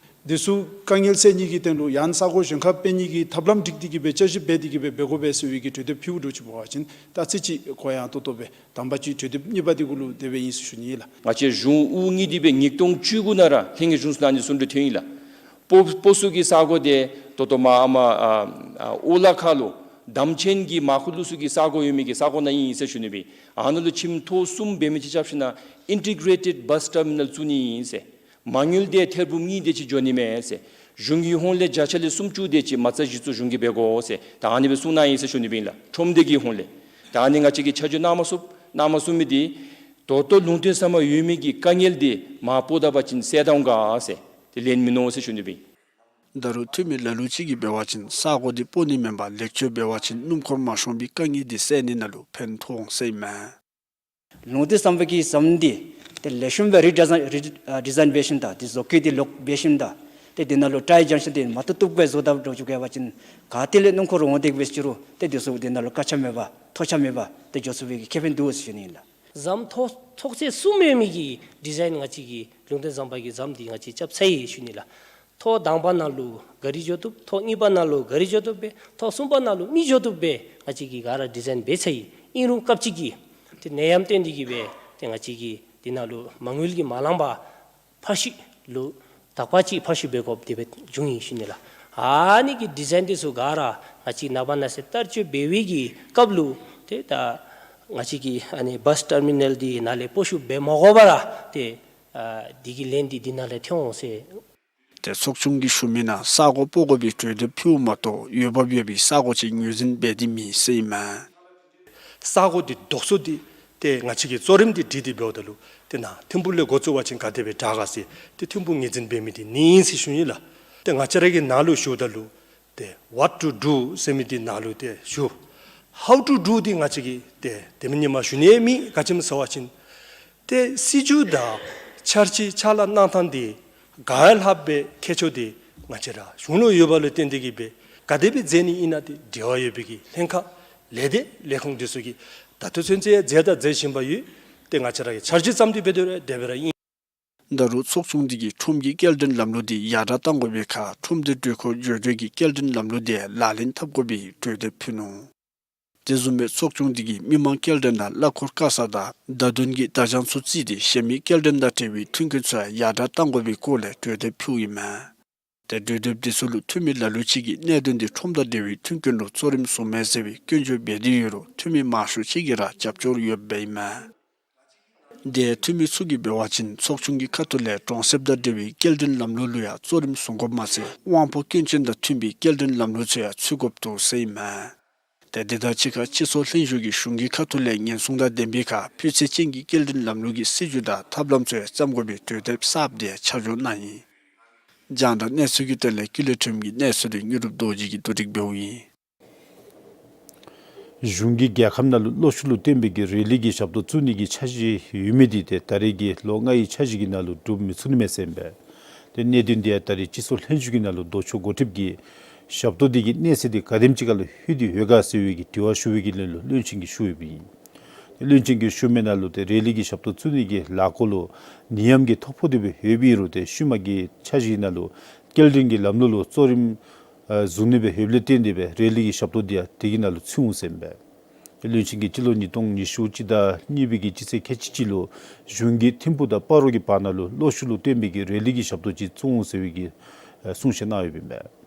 དེ་ཚུ་དཀའ་ངལ་སེལ་ནི་གི་དོན་ལུ་ཡང་ས་གོ་ཞོན་ཁ་སྤེལ་ནི་གི་ཐབས་ལམ་སྒྲིག་སྟེ་གི་སྦེ་དཔྱད་ཞིབ་འབད་དེ་གི་སྦེ་འབད་དགོ་པས་ཟེར་བའི་གི་གྲོས་འདེབས་ཕུལཝ་འདྲཝ་ཅིག་འབད་བ་ཅིན་ད་ཚིག་ཅིག་གོ་ཡང་ཏོག་ཏོ་སྦེ་དང་པ་ཅིག་གྲོས་འདེབས་གཉིས་པ་དེ་གུ་ལུ་དེ་སྦེ་ཨིན་ཟེར་ཞུ་ནི་ཨིན་ལགས། ང་བཅས་གཞུང་དབུ་བརྙེས་ཏེ་སྦེ་ཉིས་སྟོང་བཅུ་དགུ་ནང་ར་ལྷན་རྒྱས་གཞུང་ཚོགས་ནང་ནི་གསུང་གྲོས་ཐོན་ཡི་ལགས། སྤོ་སྤོ་སུ་གི་ས་གོ་དེ་ད་ལྟོ་མ་ཨ་མ་ཨ་ཨ་ཨོ་ལ་ཁ་ལུ་དམ་ཅན་གྱི་མར་ཁུ་བླུག་སུ་གི་ས་གོ་ཡོད་མི་གི་ས་གོ་ནང་ཨིན་ཟེར་ཞུ་ནི་སྦེ། ཨ་ནཱ་ལུ་ཁྱིམ་ཐོག་གསུམ་འབད་མི་ཅིག་རྐྱབ་ཞིན་ན་ཨིན་ཊི་གྲེ་ཊེཌ་བཱས་ཊར་མི་ནཱལ་བཙུགས་ནི་ཨིན་ཟེར། མ་དངུལ་དེ་ཐེར་འབུམ་གཉིས་དེ་ཅིག་འགྱོ་ནི་མས་ཟེར། གཞུང་གི་ཧོངས་ལས་བརྒྱ་ཆ་ལས་སུམ་ཅུ་དེ་ཅིག་མ་རྩ་གཞི་བཙུགས་གཞུང་གིས་འབད་དགོ་ཟེར་ད་ཨ་ནི་སྦེ་གསུངས་གནང་ཡི་ཟེར་ཞུ་ནི་སྦེ་ཨིན་ལགས། ཁྲོམ་སྡེ་གི་ཧོངས་ལས། ད་ཨ་ནི་ང་བཅས་ཀྱིས་ཆ་འཇོག་གནང་མ་ཚུགས་གནང་མ་ཚུགས་མི་དེ་ད་ལྟོ་ལུང་བསྟན་ཟམ་པ་ཡོད་མི་གི་དཀའ་ངལ་དེ་མར་སྤོ་ད་པ་ཅིན་སེལ་ད་འོང་ག་ཟེར་དེ་ལན་མིན་ནུག་ཟེར་ཞུ་ནི་སྦེ་ཨིན། ད་རུང་འཐུས་མི་ལ་ལུ་ཅིག་གིས་འབད་བ་ཅིན་ས་གོ་དེ་སྤོ་ནི་མེན་པར་ལེགས་བཅོས་འབད་བ་ཅིན་སྣུམ་འཁོར་མ་ཤོང་པའི་དཀའ་ངལ་དེ་སེལ་ནི་ནང་ལུ་ཕན་ཐོགས་འོང་ཟེར་ཨིན་མས། ལུང་བསྟན་ཟམ་པ་གི་ཟམ་དེ་ཏེ་ལེགས་ཤོམ་སྦེ་རི་ཌི་ཛའིན་རི་ཨ་ཌི་ཛའིན་འབད་ཞིནམ་ད་ཏེ་བཟོ་བཀོད་དེ་ལོག་འབད་ཞིནམ་ད་ཏེ་དེ་ནང་ལུ་ཊའི་ཇང་ཤན་དེ་མ་བཏུབ་བཏུབ་སྦེ་བཟོ་དཔ་འདྲཝ་ཅིག་འབད་བ་ཅིན་ག་ཏེ་ལས་སྣུམ་འཁོར་འོང་སྟེ་འབད་ཅི་རུང་ཏེ་དེ་ཚུ་དེ་ནང་ལུ་དཀའ་ཆ་མེད་པར་ཐོགས་ཆ་མེད་པར་ཏེ་འགྱོ་ཚུགས་པའི་གི་ཁེ་ཕན་འདུག་ཟེར་ཞུ་ནི་ཨིན་ལགས། ཟམ་ཐོག་ཐོག་ཚད་གསུམ་ཡོད་མི་གི་ཌི་ཛའིན་ང་བཅས་ཀྱིས་ལུང་བསྟན་ཟམ་པ་གི་ཟམ་དེ་ང་བཅས་རྐྱབ་ཚར་ཡི་ཞུ་ནི་ལགས། ཐོག་དང་པ་ནང་ལུ་ག་རི་འགྱོ་བཏུབ། ཐོག་གཉིས་པ་ནང་ལུ་ག་རི་འགྱོ་བཏུབ་སྦེ། ཐོག་གསུམ་པ་ནང་ལུ་མི་འགྱོ་བཏུབ་སྦེ་ང་བཅས་ཀྱིས་ག་ར་ཌི་ཛའིན་འབད་ཚར་ཡི། ཨིན་རུང་སྐབས་ཅིག་གི་ཏེ་ནད་ཡམས་བརྟེན་ཏེ་གི་སྦེ་ཏེ་ང་བཅས་ཀྱིས་དེ་ནང་ལུ་མ་དངུལ་གྱིས་མ་ལང་པར་ཕར་བཤུད་ལུ་དག་པ་ཅིག་ཕར་བཤུད་འབད་དགོཔ་དེ་སྦེ་བྱུང་ཡི་ཞུ་ནི་ལགས། ཨ་ནི་གི་ཌི་ཛའིན་དེ་ཚུ་ག་ར་ང་བཅས་ནངས་པ་གནངས་ཚེ་བསྟར་སྤྱོད་འབད་བའི་གི་སྐབས་ལུ་ཏེ་ད་ང་བཅས་ཀྱིས་ཨ་ནི་བཱས་ཊར་མི་ནཱལ་དེ་ནང་ལས་སྤོ་བཤུད་འབད་མ་དགོ་པར་ར་ཏེ་ཨ་དེ་གི་ལན་དེ་དེ་ནང་ལས་ཐོན་འོང་ཟེར། ཏེ་ཚོགས་ཆུང་གིས་ཞུ་མི་ནང་ས་གོ་སྤོ་དགོ་པའི་གྲོས་འདེབས་ཕུལཝ་མ་གཏོགས་འོས་འབབ་ཡོད་པའི་ས་གོ་ཅིག་ངོས་འཛིན་འབད་དེ་མེད་ཟེར་ཨིན་མས། ས་གོ་འདི་དོགས་སོ་འདི་ཏེ་ང་བཅས་ཀྱིས་གཙོ་རིམ་འདི་སྒྲིག་སྟེ་འབདཝ་ད་ལུ་ཏེ་ནཱ་ཐིམ་ཕུག་ལས་འགོ་བཙུགས་པ་ཅིན་ག་དེ་སྦེ་དྲག་ག་ཟེར་ཏེ་ཐིམ་ཕུག་ངོས་འཛིན་འབད་མི་འདི་ཨིན་ཟེར་ཞུ་ནི་ལགས། ཏེ་ང་བཅས་ར་གི་ནང་ལུ་ཞུཝ་ད་ལུ་ཏེ་what to do ཟེར་མི་འདི་ནང་ལུ་ཏེ་ཞུ། How to do འདི་ང་བཅས་ཀྱིས་ཏེ་དེ་མིན་ཉིནམ་ཞུ་ནི་མེད། ག་ཅི་སྨོ་ཟེར་བ་ཅིན་ཏེ་སྲིད་བྱུས་དང་འཆར་གཞི་ཕྱག་ལཱ་གནང་ཐངས་འདི་ག་ལྷགཔ་སྦེ་ཁྱད་ཆོས་འདི་ང་བཅས་ར་གཞུང་ལུ་ཡོདཔ་ལུ་བརྟེན་ཏེ་གི་སྦེ་ག་དེ་སྦེ་མཛད་ནི་ཨིན་ན་འདི་འབྲེལ་བ་ཡོད་པའི་གི་ལྷན་ཁག་ལས་སྡེ་ལས་ཁུངས་འདི་ཚུ་གིས་ད་ལྟོ་ཚུན་ཚོད་མཛད་དང་མཛད་བཞིན་པ་ཡོད། ཏེ་ང་བཅས་ར་གིས་འཆར་གཞི་བརྩམས་ཏེ་འབད་དེ་ར་དེ་སྦེ་ར་ཨིན། ད་རུང་ཚོགས་ཆུང་འདི་གིས་ཁྲོམ་གྱི་སྐྱེལ་འདྲེན་ལམ་ལུགས་འདི་ཡར་དྲག་གཏང་དགོ་པའི་ཁར་ཁྲོམ་སྡེ་གྲོས་ཁོག་བརྗེ་སྤྲོད་ཀྱི་སྐྱེལ་འདྲེན་ལམ་ལུགས་འདི་ལག་ལེན་འཐབ་དགོ་པའི་གྲོས་འདེབས་ཕུལ་ནུག། དེ་བཟུམ་སྦེ་ཚོགས་ཆུང་འདི་གིས་མི་མང་སྐྱེལ་འདྲེན་དང་གླ་འཁོར་བཀག་ས་དང་བརྡ་དོན་གྱི་བརྡ་བྱང་ཚུ་བརྩིས་ཏེ་གཞན་མི་སྐྱེལ་འདྲེན་དང་འབྲེལ་བའི་མཐུན་རྐྱེན་ཚུ་ཡང་ཡར་དྲག་གཏང་དགོ་པའི་སྐོར་ལས་གྲོས་འདེབས་ཕུལཝ་ཨིན་མས། ཏེ་གྲོས་འདེབས་འདི་ཚུ་ལུ་འཐུས་མི་ལ་ལུ་ཅིག་གིས་གནད་དོན་འདི་ཁྲོམ་དང་འབྲེལ་བའི་མཐུན་རྐྱེན་ལུ་གཙོ་རིམ་བཟུངམ་མས་ཟེར་བའི་སྐྱོན་བརྗོད་འབད་དེ་ཡོད་རུང་འཐུས་མི་མང་ཤོས་ཅིག་གིས་ར་རྒྱབ་སྐྱོར་ཡོདཔ་ཨིན་མས། དེ་འཐུས་མི་ཚུ་གིས་འབད་བ་ཅིན་ཚོགས་ཆུང་གི་ཁ་ཐུག་ལས་གྲོང་གསེབ་དང་འབྲེལ་བའི་སྐྱེལ་འདྲེན་ལམ་ལུགས་ལུ་ཡང་གཙོ་རིམ་བཟུང་དགོཔ་མ་ཚད་དབང་པོ་སྐྱོན་ཅན་དང་མཐུན་པའི་སྐྱེལ་འདྲེན་ལམ་ལུགས་ཚུ་ཡང་ཚུད་དགོཔ་འདུག་ཟེར་ཨིན་མས། ཏེ་དེ་དང་གཅིག་ཁར་སྤྱི་ཚོགས་ལྷན་བཞུགས་ཀྱིས་གཞུང་གི་ཁ་ཐུག་ལས་ཉེན་སྲུང་དང་ལྡན་པའི་ཁར་སྤུས་ཚད་ཅན་གྱི་སྐྱེལ་འདྲེན་ལམ་ལུགས་ཀྱི་སྲིད་བྱུས་དང་ཐབས་ལམ་ཚུ་ཡང་བརྩམ་དགོ་པའི་གྲོས་འདེབས་གསརཔ་དེ་ཆ་འཇོག་གནང་ཡི། རྒྱང་བསྒྲགས་གནས་ཚུལ་གྱི་དོན་ལས་ཀུན་ལེགས་ཁྲིམས་ཀྱི་གནས་ཚུལ་དེ་དངོས་གྲུབ་རྡོ་རྗེ་གིས་བསྡུ་སྒྲིག་འབདཝ་ཨིན། གཞུང་གིས་རྒྱལ་ཁབ་ནང་ལུ་གློག་ཤུགས་ལུ་བརྟེན་པའི་གི་རི་ལི་གི་ཞབས་ཏོག་བཙུགས་ནི་གི་འཆར་གཞི་ཡོད་མི་འདི་ཏེ་ད་རེས་ཀྱི་ལོ་ལྔའི་འཆར་གཞི་གི་ནང་ལུ་འགྲུབ་མི་ཚུགས་ནི་མས་ཟེར་ཨིན་པས། ཏེ་གནད་དོན་འདི་ཡང་ད་རེས་སྤྱི་ཚོགས་ལྷན་བཞུགས་ཀྱི་ནང་ལུ་ལྡོག་ཕྱོགས་འགོ་ཁྲིདཔ་གིས་ཞབས་ཏོག་འདི་གི་གནས་ཚད་འདི་ག་དེམ་ཅིག་ཁར་ལུ་ལྷོད་དེ་ཡོད་ག་ཟེར་བའི་གི་དྲི་བ་ཞུ་བའི་གི་ལན་ལུ་བློན་ཆེན་གྱིས་ཞུ་ཡོདཔ་ཨིན། ཏེ་བློན་ཆེན་གྱིས་ཞུ་མི་ནང་ལུ་ཏེ་རི་ལི་གི་ཞབས་ཏོག་བཙུགས་ནི་གི་ལཱ་འགོ་ལུ་ནད་ཡམས་ཀྱི་ཐོ་ཕོག་སྟེ་སྦེ་ཡོདཔ་ཨིན་རུང་ཏེ་ཤུལ་མ་གི་འཆར་གཞི་ནང་ལུ་སྐྱེལ་འདྲེན་གྱི་ལམ་ལུགས་ལུ་གཙོ་རིམ་ཨ་བཟུང་ནི་སྦེ་ཡོདཔ་ལས་བརྟེན་ཏེ་སྦེ་རི་ལི་གི་ཞབས་ཏོག་འདི་ཡང་དེ་གི་ནང་ལུ་ཚུད་འོང་ཟེར་ཨིན་པས། བློན་ཆེན་གྱིས་སྤྱི་ལོ་ཉིས་སྟོང་ཉི་ཤུ་གཅིག་དང་གཉིས་པའི་གི་སྤྱི་ཚེས་ཁལ་གཅིག་གཅིག་ལུ་གཞུང་གིས་ཐིམ་ཕུག་དང་སྤ་རོ་གི་བར་ན་ལུ་གློག་ཤུགས་ལུ་བརྟེན་པའི་གི་རི་ལི་གི་ཞབས་ཏོག་ཅིག་བཙུགས་འོང་ཟེར་བའི་གི་ཨ་གསུང་བཤད་གནང་ཡོདཔ་ཨིན་པས།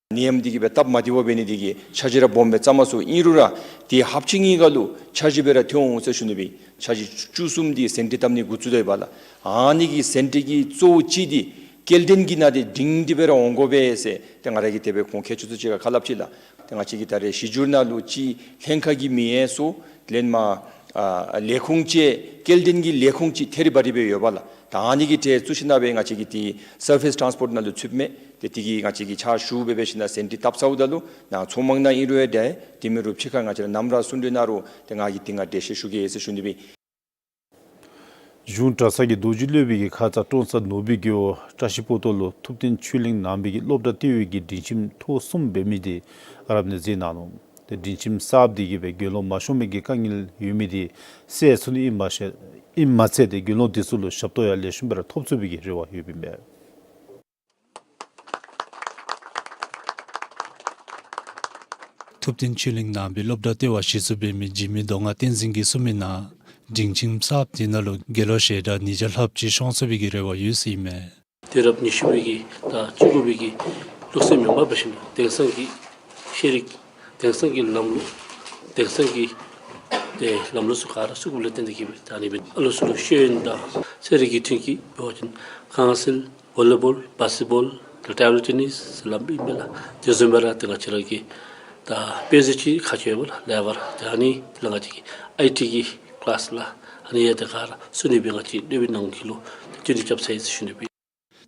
ནད་ཡམས་འདི་གིས་སྦེ་སྟབས་མ་བདེཝ་འབད་ནི་འདི་གིས་འཆར་གཞི་ར་སྦོམ་སྦེ་བརྩམ་མ་ཚུགས། ཨིན་རུང་ར་དེ་ཧབ་ཅིག་གཉིས་ཀ་ལུ་འཆར་གཞི་སྦེ་ར་ཐོན་འོང་ཟེར་ཞུ་ནི་སྦེ། འཆར་གཞི་བཅུ་གསུམ་འདི་ཟིན་བྲིས་བཏབ་ནི་འགོ་བཙུགས་དོ་ཡོདཔ་ལགས། ཨ་ནི་གི་ཟིན་བྲིས་ཀྱི་གཙོ་བོ་ཅིག་འདི་སྐྱེལ་འདྲེན་གྱི་ནང་འདི་སྒྲིང་སྒྲི་སྦེ་ར་འོང་དགོ་པས་ཟེར་ཏེ་ང་ར་གིས་དེ་སྦེ་ཁོང་ཁྱད་ཆོས་ཚུ་ཅིག་ཁར་ཁ་སླབ་ཅི་ལགས། ཏེ་ང་བཅས་ཀྱི་ད་རེས་གཞི་འགྱུར་ནང་ལུ་ཅིག་ལྷན་ཁག་གི་མི་ཡང་སོ་ལེན་མ་ཨ་ལས་ཁུངས་ཅིག་སྐྱེལ་འདྲེན་གྱི་ལས་ཁུངས་ཅིག་ཐེ་རི་བ་རི་སྦེ་ཡོདཔ་ལགས། ད་ཨ་ནི་གི་གྲས་བཙུགས་ཞིན་ན་སྦེ་ང་བཅས་ཀྱི་དེ་སར་ཕེསི་ཊཱནསི་པོརཊ་ནང་ལུ་ཚུདཔ་མས། ཏེ་དེ་གིས་ང་བཅས་ཀྱིས་ཕྱག་ཞུ་འབད་འབད་ཞིན་ན་ཟིན་བྲིས་བཏབ་ཚརཝ་ད་ལུ་ནཱ་ཚོགས་མང་ནང་ཨིན་རུང་ཡང་འདྲ། དེ་མིན་རུང་ཕྱི་ཁར་ང་བཅས་ར་ནམ་ར་གསུང་གྲོས་གནང་རུང་ཏེ་ང་གིས་དེ་སྒང་འགྲེལ་བཤད་ཞུ་གེ་ཟེར་ཞུ་ནི་སྦེ། གཞུང་གྲྭ་ཚང་གི་རྡོ་རྗེ་སློབ་དཔོན་གྱི་ཁ་ཙ་ཀྲོང་གསར་ནོར་བུའི་རྒེད་འོག་བཀྲ་ཤིས་སྤོ་ཏོ་ལུ་ཐུབ་བསྟན་ཆོས་གླིང་ནང་པའི་གི་སློབ་གྲྭ་ལྟེ་བའི་གི་སྒྲིང་ཁྱིམ་ཐོག་གསུམ་འབད་མི་དེ་རབ་གནས་མཛད་གནང་ནུག། ཏེ་སྒྲིང་ཁྱིམ་གསརཔ་འདི་གིས་སྦེ་དགེ་སློང་མ་ཤོང་མི་གི་དཀའ་ངལ་ཡོད་མི་འདི་སེལ་ཚུགས་ནི་ཨིནམ་མ་ཤེས་ཨིནམ་མ་ཚད་ཏེ་དགེ་སློང་འདི་ཚུ་ལུ་ཞབས་ཏོག་ཡང་ལེགས་ཤོམ་སྦེ་ར་ཐོབ་ཚུགས་པའི་གི་རེ་བ་ཡོདཔ་ཨིན་པས། ཐུབ་བསྟན་ཆོས་གླིང་ནང་པའི་སློབ་གྲྭ་ལྟེ་བ་གཞི་བཙུགས་འབད་མི་འཇིགས་མེད་མདོ་སྔགས་བསྟན་འཛིན་གྱིས་གསུངས་མི་ནང་སྒྲིང་ཁྱིམ་གསརཔ་འདི་ནང་ལུ་དགེ་སློང་ཞལ་གྲངས་ཉིས་བརྒྱ་ལྷགཔ་ཅིག་ཤོང་ཚུགས་པའི་གི་རེ་བ་ཡོད་ཟེར་ཨིན་མས། དུས་རབས་ཉི་ཤུ་པའི་གི་དང་བཅུ་དགུ་པའི་གི་ལུགས་སྲོལ་མེན་པར་འབད་ཞིནམ་ལས་དེང་སང་གི་ཤེས་རིག་དེང་སང་གི་ལམ་ལུགས་དེང་སང་གི་ཏེ་ལམ་ལུགས་ཚུ་ག་ར་ཚུད་དགོཔ་ལས་བརྟེན་ཏེ་གིས་སྦེ་ད་ཨ་ནི་སྦེ་ཨ་ལུ་ཚུ་ལུ་ཤེས་ཡོན་དང་ཚན་རིག་གི་ཐོན་སྐྱེད་འབད་བ་ཅིན་ཁང་བཟང་བོ་ལི་བོལ་བཱསི་ཀེཊ་བོལ་ཏེ་ཊེབལ་ཊེ་ནིས་ཟེར་སླབ་ཨིན་པས་ལགས། དེ་བཟུམ་སྦེ་ར་ཏེ་ང་བཅས་ར་གི་ད་དཔེ་མཛོད་ཅིག་ཁག་ཆེ་བ་ལགས་ལེ་བར་ཏེ་ཨ་ནི་ལགས་ང་བཅས་ཀྱི་ཨའི་ཊི་གི་ཀི་ལཱསི་ལགས་ཨ་ནི་ཡང་ཏེ་ག་ར་ཚུད་ནི་སྦེ་ང་བཅས་སློབ་དཔོན་ནང་གི་ལུ་ཏེ་བསྟུན་གྲོས་རྐྱབ་ཚར་ཡི་ཟེར་ཞུ་ནི་ཨིན་པས།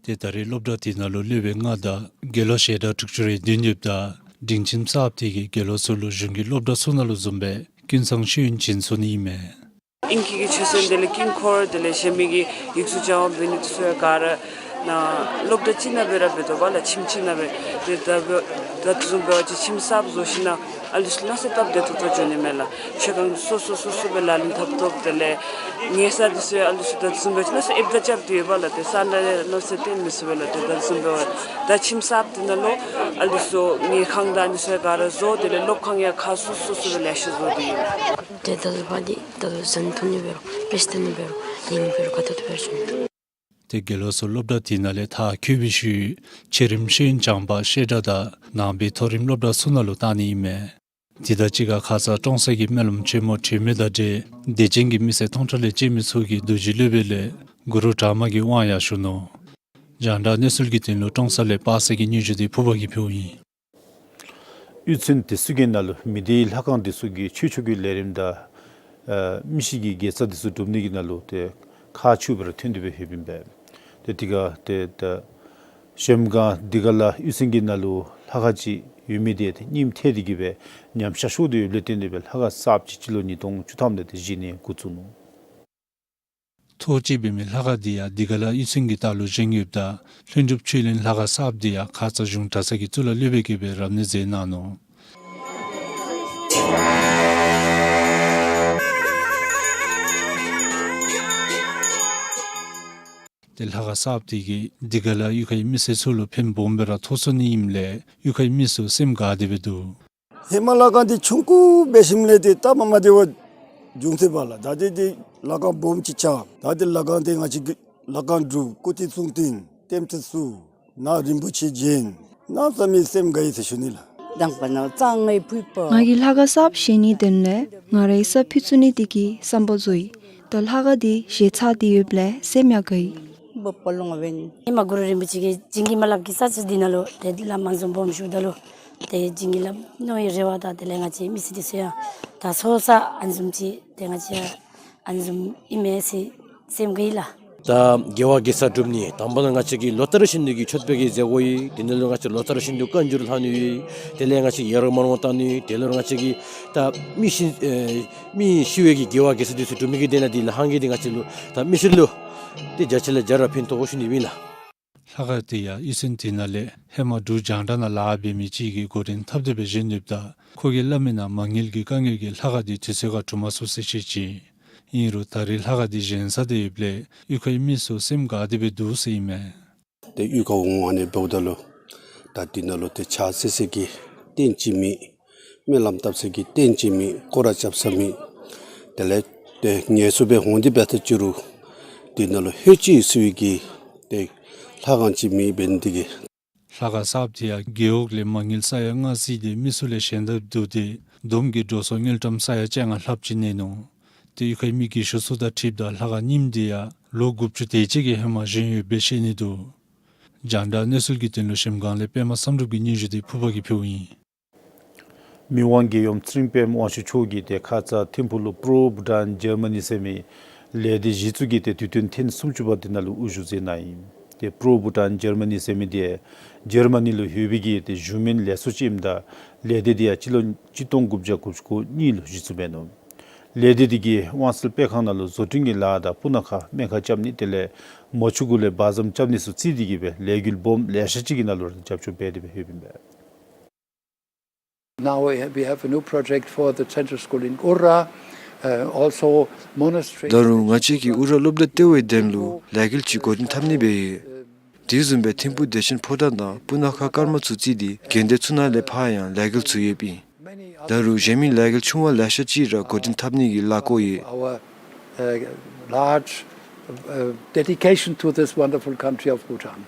ཏེ་ད་རེས་སློབ་གྲྭ་འདི་ནང་ལུ་སློབ་དཔོན་ལྔ་དང་དགེ་སློང་ཞལ་གྲངས་དྲུག་ཅུ་རེ་བདུན་ཡོདཔ་ད་སྒྲིང་ཁྱིམ་གསརཔ་འདི་གིས་དགེ་སློང་ཚུ་ལུ་གཞུང་གི་སློབ་གྲྭ་ཚུ་ནང་ལུ་བཟུམ་སྦེ་ཀུན་ཚང་ཤེས་ཡོན་སྦྱིན་ཚུགས་ནི་ཨིན་མས། ཨིང་སྐད་ཀྱི་ཆོས་ཚན་དེ་ལས་དཀྱིལ་འཁོར་དེ་ལས་གཞན་མི་གི་ཡིག་གཟུགས་སྦྱང་བ་འབད་ནི་དེ་ཚུ་ཡང་ག་ར་ནཱ་སློབ་གྲྭ་ཅིག་ནང་སྦེ་ར་འབད་དོ་བ་ལགས། ཁྱིམ་ཅིག་ནང་སྦེ་ཏེ་ད་འབད་ད་དེ་བཟུམ་འབད་བ་ཅིན་ཁྱིམ་གསརཔ་བཟོ་ཞིནམ་ལས་ཨ་ལུ་ཚུ་ལུ་ནང་སེམས་སྟབས་བདེ་ཏོག་ཏོ་འགྱོ་ནི་མས་ལགས། ཁྱོད་རང་སོ་སོ་སོ་སོ་སྦེ་ལག་ལེན་འཐབ་འཐབ་དེ་ལས་ཉལ་ས་དེ་ཚུ་ཡང་ཨ་ལུ་ཚུ་ད་དེ་བཟུམ་འབད་བ་ཅིན་ནང་སེམས་ཨེབ་ད་རྐྱབ་སྟེ་ཡོད་པ་ལགས། ཏེ་ས་ནང་ལས་ནང་སེམས་བརྟེན་མི་ཚུགས་པས་ལགས། ཏེ་ད་དེ་བཟུམ་འབད་བ་ད་ཁྱིམ་གསརཔ་དེ་ནང་ལུ་ཨ་ལུ་ཚུ་ཉལ་ཁང་དང་ཨ་ནི་ཚུ་ཡང་ག་ར་བཟོ་དེ་ལས་སློབ་ཁང་ཡང་ཁག་སོ་སོ་སོ་སྦེ་ལེ་ཤ་བཟོ་སྟེ་ཡོད། ཏེ་ད་ལྟོ་བར་འདི་ད་ལྟོ་ཟན་ཐུང་ནི་འབད་རུང་པེ་ཤ་བཏོན་ནི་འབད་རུང་ལེན་ནི་འབད་རུང་ག་ཏེ་ཏེ་འབད་རུང་བྱུང་། ཏེ་དགེ་སློང་ཚུ་སློབ་གྲྭ་འདི་ནང་ལས་མཐར་འཁྱོལ་བའི་ཤུལ་ཆེ་རིམ་ཤེས་ཡོན་སྦྱང་བར་བཤད་གྲྭ་དང་ནང་པའི་མཐོ་རིམ་སློབ་གྲྭ་ཚུ་ནང་ལུ་བཏང་ནི་ཨིན་མས། དེ་དང་གཅིག་ཁར་ཁ་ཙ་ཀྲོང་གསར་གྱི་སྨོན་ལམ་ཆེན་མོ་གྲོལ་མི་དང་འབྲེལ་དད་ཅན་གྱི་མི་སེར་སྟོང་ཕྲག་ལས་བཅད་མི་ཚུ་གིས་རྡོ་རྗེ་སློབ་དཔོན་ལས་གུ་རུ་དྲག་དམར་གྱི་དབང་ཡང་ཞུ་ནུག། རྒྱང་བསྒྲགས་གནས་ཚུལ་གྱི་དོན་ལུ་ཀྲོང་གསར་ལས་པ་སངས་ཀྱི་སྙན་ཞུ་འདི་ཕུར་པ་གིས་ཕུལཝ་ཨིན། གཡུས་ཚན་དེ་ཚུ་གི་ནང་ལུ་མི་སྡེའི་ལྷ་ཁང་དེ་ཚུ་གི་ཆོས་ཕྱོགས་ཀྱི་ལས་རིམ་དང་ཨ་མི་ཤི་གི་དགེ་རྩ་དེ་ཚུ་སྒྲུབ་ནི་གི་ནང་ལུ་ཏེ་ཁག་ཆེཝ་སྦེ་ར་ཐོན་ཏེ་སྦེ་ཡོདཔ་ཨིན་པས། ཏེ་དེ་ཁར་ཏེ་ད་གཞལམ་སྒང་དི་ག་ལ་གཡུས་ཚན་གྱི་ནང་ལུ་ལྷ་ཁང་ཅིག་ཡོད་མི་དེ་ཏེ་རྙིངམ་ཐལ་ཏེ་གིས་སྦེ་ཉམས་ཆག་ཤོར་ཏེ་ཡོདཔ་ལས་བརྟེན་ཏེ་སྦེ་ལྷ་ཁང་གསརཔ་ཅིག་སྤྱི་ལོ་ཉིས་སྟོང་བཅུ་ཐམ་ལས་ཏེ་བཞེངས་ནི་འགོ་བཙུགས་ནུག། ཐོག་བཅད་འབད་མི་ལྷ་ཁང་འདི་ཡང་དི་ག་ལ་གཡུས་ཚན་གྱི་ལྟག་ལུ་བཞེངས་ཡོདཔ་ད་ལྷུན་གྲུབ་ཆོས་གླིང་ལྷ་ཁང་གསརཔ་འདི་ཡང་ཁ་ཙ་གཞུང་གྲྭ་ཚང་གི་གཙུག་ལག་སློབ་དཔོན་གྱིས་སྦེ་རབ་གནས་མཛད་གནང་ནུག། ཏེ་ལྷ་ཁང་གསརཔ་འདི་གིས་དི་ག་ལ་གཡུས་ཁའི་མི་སེར་ཚུ་ལུ་ཕན་སྦོམ་སྦེ་ར་ཐོགས་ཚུགས་ནི་ཨིནམ་ལས་གཡུས་ཁའི་མི་ཚུ་སེམས་དགའ་སྟེ་སྦེ་འདུག། ཧེ་མ་ལྷ་ཁང་འདི་ཆུང་ཀུ་འབད་ཞིནམ་ལས་ཏེ་སྟབས་མ་བདེཝ་བྱུང་སྟེ་འབདཝ་ལས་ད་ཏེ་ཏེ་ལྷ་ཁང་སྦོམ་ཅིག་ཆགས། ད་ཏེ་ལྷ་ཁང་འདི་ང་བཅས་ཀྱིས་ལྷ་ཁང་སྒྲུབ། སྐུ་ཚེ་སྲུང་བརྟན། ལྟདམོ་ཚུ་ནང་རིན་པོ་ཆེ་བྱིན། གནམ་མེད་ས་མེད་སེམས་དགའ་ཡི་ཟེར་ཞུ་ནི་ལགས། དང་པ་ན་གཙང་ངེ་ཕུད་པ། ང་གིས་ལྷ་ཁང་གསརཔ་བཞེངས་ནིའི་དོན་ལས་ང་རའི་ས་ཕུད་བཙུགས་ནི་དེ་གི་བསམ་པ་བཟོ་ཡི། ད་ལྷ་ཁང་འདི་བཞེངས་ཚར་ཏེ་ཡོདཔ་ལས་སེམས་ཡང་དགའ་ཡི། འབོ་པ་ལོང་བན། ཧེ་མ་གུ་རུ་རིན་པོ་ཆེ་གིས་བྱིན་གྱིས་མ་བརླབས་ཀྱི་ས་ཆ་འདི་ནང་ལུ་ཏེ་བླམ་ཨ་ནི་བཟུམ་སྦོམ་བཞུགསཔ་ད་ལུ་ཏེ་བྱིན་གྱིས་བརླབས་ནི་ཡི་རེ་བ་དང་དེ་ལས་ང་བཅས་མི་སེར་འདི་ཚུ་ཡང་ད་ཚོགས་བསགས་ཨ་ནི་བཟུམ་ཅིག་ཏེ་ང་བཅས་ཡང་ཨ་ནི་བཟུམ་ཨིན་མས་ཟེར་སེམས་དགའ་ཡི་ལགས། ད་དགེ་བ་དགེ་རྩ་སྒྲུབ་ནི་དང་པ་ན་ང་བཅས་ཀྱིས་ལོ་ལྟར་བཞིན་དུ་གི་མཆོད་པའི་གི་མཛད་སྒོ་ཡོད། དེ་ནང་ལུ་ང་བཅས་ལོ་ལྟར་བཞིན་དུ་བཀའ་འགྱུར་ལྷག་ནི་ཡོད། དེ་ལས་ང་བཅས་ཡར་མར་བཏང་ནི། དེ་ལུ་ང་བཅས་ཀྱིས་ད་མི་ཤི་ཨེ་མི་ཤི་བའི་གི་དགེ་བ་དགེ་རྩ་འདི་ཚུ་སྒྲུབ་མི་གི་དེ་ནང་འདི་ལྷ་ཁང་གི་འདི་ང་བཅས་ལུ་ད་མི་སེར་ལུ་ཏེ་བརྒྱ་ཆ་ལས་བརྒྱ་ར་ཕན་ཐོགས་ཞུ་ནི་ཨིན་ལགས། ལྷ་ཁང་འདི་ཡང་གཡུས་ཚན་འདི་ནང་ལས་ཧེ་མ་འབྲུག་རྒྱང་བསྒྲགས་ནང་ལཱ་འབད་མི་ཅིག་གིས་འགོ་འདྲེན་འཐབ་སྟེ་སྦེ་བཞེངས་ནུག། ད་ཁོ་གིས་སླབ་མི་ནང་མ་དངུལ་གྱི་དཀའ་ངལ་གྱིས་ལྷ་ཁང་འདི་དུས་ཚོད་ཁར་གྲུབ་མ་ཚུགས་ཟེར་བཤད་ཅི། ཨིན་རུང་ད་རེས་ལྷ་ཁང་འདི་བཞེངས་ཚར་ཏེ་ཡོདཔ་ལས་གཡུས་ཁའི་མི་ཚུ་སེམས་དགའ་སྟེ་སྦེ་འདུག་ཟེར་ཨིན་མས། ཏེ་གཡུས་ཁར་འོང་ཨ་ནི་འབདཝ་ད་ལུ་ད་འདི་ནང་ལུ་ཏེ་ཕྱག་འཚལ་ས་གི་རྟེན་ཅིག་མེད། སྨོན་ལམ་བཏབ་ས་གི་རྟེན་ཅིག་མེད། སྐོར་ར་རྐྱབ་ས་མེད། དེ་ལས་ཏེ་ངལ་གསོ་སྦེ་འོང་སྟེ་འབད་ད་ཅི་རུང་འདི་ནང་ལུ་ཧེ་ཅི་ཟེར་བའི་གི་ཏེ་ལྷ་ཁང་ཅིག་མེད་འབད་ནི་དེ་གིས། ལྷ་ཁང་གསརཔ་འདི་ཡང་རྒེད་འོག་ལས་མ་དངུལ་ས་ཡ་ལྔ་བརྩིས་ཏེ་མི་ཚུ་ལས་བཞེངས་ད་འདུག་སྟེ་བསྡོམས་ཀྱིས་འགྲོ་སོང་དངུལ་ཀྲམ་ས་ཡ་བཅོ་ལྔ་ལྷགཔ་ཅིག་གནས་ནུག། ཏེ་གཡུས་ཁའི་མི་རྒས་ཤོས་ཚུ་དང་འཁྲིལཝ་ད་ལྷ་ཁང་རྙིངམ་འདི་ཡང་ལོ་དགུ་བཅུ་དེ་ཅིག་གི་ཧེ་མ་བཞེངས་ཡོདཔ་སྦེ་བཤད་ནི་འདུག། རྒྱང་བསྒྲགས་གནས་ཚུལ་གྱི་དོན་ལུ་གཞལམ་སྒང་ལས་པདྨ་བསམ་གྲུབ་ཀྱི་སྙན་ཞུ་འདི་ཕུར་པ་གིས་ཕུལཝ་ཨིན། མི་དབང་རྒྱལ་ཡུམ་ཚེ་རིང་པདྨ་དབང་ཕྱུག་མཆོག་གིས་ཏེ་ཁ་ཙ་ཐིམ་ཕུག་ལུ་པྲོ་བྷུ་ཊཱན་ཇར་མ་ནི་ཟེར་མི་ལས་སྡེ་གཞི་བཙུགས་ཀྱིས་ཏེ་དུས་སྟོན་ཐེངས་སུམ་ཅུ་པ་འདི་ནང་ལུ་དབུ་བཞུགས་མཛད་གནང་ཡི། ཏེ་པྲོ་བྷུ་ཊཱན་ཇར་མ་ནི་ཟེར་མི་འདི་ཡང་ཇར་མ་ནི་ལུ་ཡོད་པའི་གི་ཏེ་གཞུང་མིན་ལས་ཚོགས་ཅིག་ཨིནམ་ད་ལས་སྡེ་འདི་ཡང་སྤྱི་ལོ་གཅིག་སྟོང་དགུ་བརྒྱ་དགུ་བཅུ་གོ་གཉིས་ལུ་གཞི་བཙུགས་འབད་ནུག། ལས་སྡེ་འདི་གིས་དབང་གསལ་སྤེལ་ཁང་ནང་ལུ་བཟོ་སྐྲུན་གྱི་ལཱ་དང་སྤུ་ན་ཁ་སྨན་ཁང་རྐྱབ་ནི་དེ་ལས་མོ་ཆུ་གུ་ལས་བ་ཟམ་རྐྱབ་ནི་ཚུ་བརྩིས་ཏེ་གིས་སྦེ་ལས་འགུལ་སྦོམ་ལེ་ཤ་ཅིག་གི་ནང་ལུ་རྒྱབ་སྐྱོར་འབད་དེ་སྦེ་ཡོདཔ་ཨིན་པས། Now we have, we have a new project for the central school in Ura, uh, also monastery. ད་རུང་ང་བཅས་ཀྱིས་ཨུ་ར་སློབ་གྲྭ་ལྟེ་བའི་གདན་ལུ་ལས་འགུལ་ཅིག་འགོ་འདྲེན་འཐབ་ནི་སྦེ་ཡོད། དེ་བཟུམ་སྦེ་ཐིམ་ཕུག་བདེ་ཆེན་ཕོ་བྲང་དང་སྤུ་ན་ཁ་ཀརྨ་ཚུ་བརྩིས་ཏེ་དགོན་སྡེ་ཚུ་ནང་ལས་ཕར་ཡང་ལས་འགུལ་ཚུ་ཡོདཔ་ཨིན། ད་རུང་གཞན་མི་ལས་འགུལ་ཆུང་བ་ལེ་ཤ་ཅིག་ར་འགོ་འདྲེན་འཐབ་ནི་གི་ལཱ་བཀོད་ཡོད། Our, uh, large, uh, dedication to this wonderful country of Bhutan.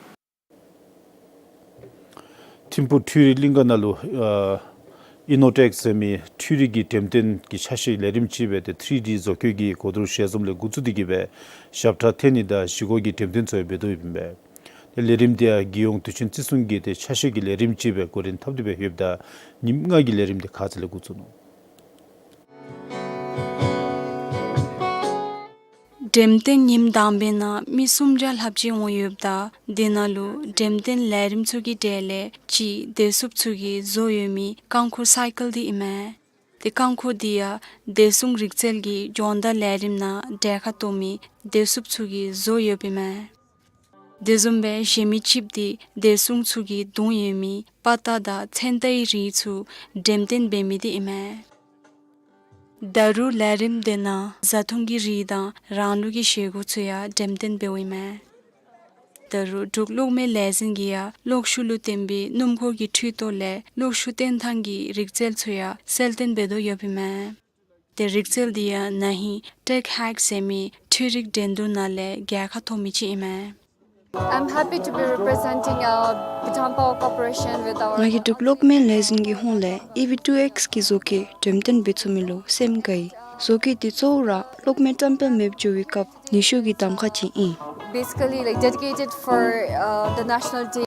ཐིམ་ཕུག་འཕྲུལ་རིག་གླིང་ག་ནང་ལུ་ཨ་ཨི་ནོ་ཊེཀ་ཟེར་མི་འཕྲུལ་རིག་གི་འགྲེམས་སྟོན་གྱི་ཆ་ཤས་ལས་རིམ་ཅིག་སྦེ་ཏེ་ཐི་རི་ཌི་བཟོ་བཀོད་ཀྱི་གོ་བསྡུར་ཞལ་འཛོམས་ལས་འགོ་བཙུགས་ཏེ་གི་སྦེ་ཞབས་ཁྲ་འཐེན་ནི་དང་བཞེས་སྒོ་གི་འགྲེམས་སྟོན་ཚུ་ཡང་འབད་དོ་ཡོདཔ་ཨིན་པས། ཏེ་ལས་རིམ་འདི་ཡང་རྒྱལ་ཡོངས་དུས་ཆེན་བརྩི་སྲུང་གི་ཏེ་ཆ་ཤས་ཀྱི་ལས་རིམ་ཅིག་སྦེ་འགོ་འདྲེན་འཐབ་སྟེ་སྦེ་ཡོདཔ་ད་ཉིནམ་ལྔ་གི་ལས་རིམ་འདི་ཁ་ཙ་ལས་འགོ་བཙུགས་ནུག། འགྲེམས་སྟོན་ཉིནམ་དང་པའི་ནང་མི་སུམ་བརྒྱ་ལྷགཔ་ཅིག་འོང་ཡོདཔ་ད་དེ་ནང་ལུ་འགྲེམས་སྟོན་ལས་རིམ་ཚུ་གི་གྲས་ལས་གཅིག་བདེ་སྲུངཔ་ཚུ་གིས་བཟོ་ཡོད་མི་རྐང་འཁོར་སའི་ཀལ་འདི་ཨིན་མས། ཏེ་རྐང་འཁོར་འདི་ཡང་བདེ་སྲུང་རིག་རྩལ་གྱི་སྦྱོང་བརྡར་ལས་རིམ་ནང་གྲལ་ཁར་གཏོགས་མི་བདེ་སྲུངཔ་ཚུ་གིས་བཟོ་ཡོདཔ་ཨིན་མས། དེ་བཟུམ་སྦེ་གཞན་མི་གཅིགཔོ་འདི་བདེ་སྲུངཔ་ཚུ་གིས་བརྡུང་ཡོད་མི་དཔའ་རྟགས་དང་མཚོན་རྟགས་ཀྱི་རིགས་ཚུ་འགྲེམས་སྟོན་འབད་མི་འདི་ཨིན་མས། ད་རུང་ལས་རིམ་འདི་ནང་བཟའ་འཐུང་གི་རིགས་དང་རང་ལུགས་ཀྱི་བཞེས་སྒོ་ཚུ་ཡང་འགྲེམས་སྟོན་འབདཝ་ཨིན་མས། ད་རུང་འབྲུག་གློག་མེ་ལས་འཛིན་གྱིས་ཡང་གློག་ཤུགས་ལུ་བརྟེན་པའི་སྣུམ་འཁོར་གྱི་འཕྲུལ་ཐོག་ལས་གློག་ཤུགས་བཏོན་ཐངས་ཀྱི་རིག་རྩལ་ཚུ་ཡང་གསལ་སྟོན་འབད་དོ་ཡོདཔ་ཨིན་མས། ཏེ་རིག་རྩལ་འདི་ཡང་ན་ཧིང་ཊེཀ་ཧེཀ་ཟེར་མི་འཕྲུལ་རིག་འགྲན་བསྡུར་ནང་ལས་རྒྱལ་ཁ་ཐོབ་མི་ཅིག་ཨིན་མས། I'm happy to be representing, uh, Bhutan Power Corporation with our ང་གིས་འབྲུག་གློག་མེ་ལས་འཛིན་གྱི་ཧོངས་ལས་ཨི་ཝི་ཊུ་ཨེགསི་གི་བཟོ་བཀོད་འགྲེམས་སྟོན་འབད་ཚུགས་མི་ལུ་སེམས་དགའ་ཡི། བཟོ་བཀོད་འདི་གཙོ་བོ་ར་གློག་མེ་བཀྲམ་སྤེལ་མེདཔ་འགྱོ་བའི་སྐབས་ནུས་ཤུགས་ཀྱི་གདམ་ཁ་ཅིག་ཨིན། Basically, like, dedicated for, uh, the National Day.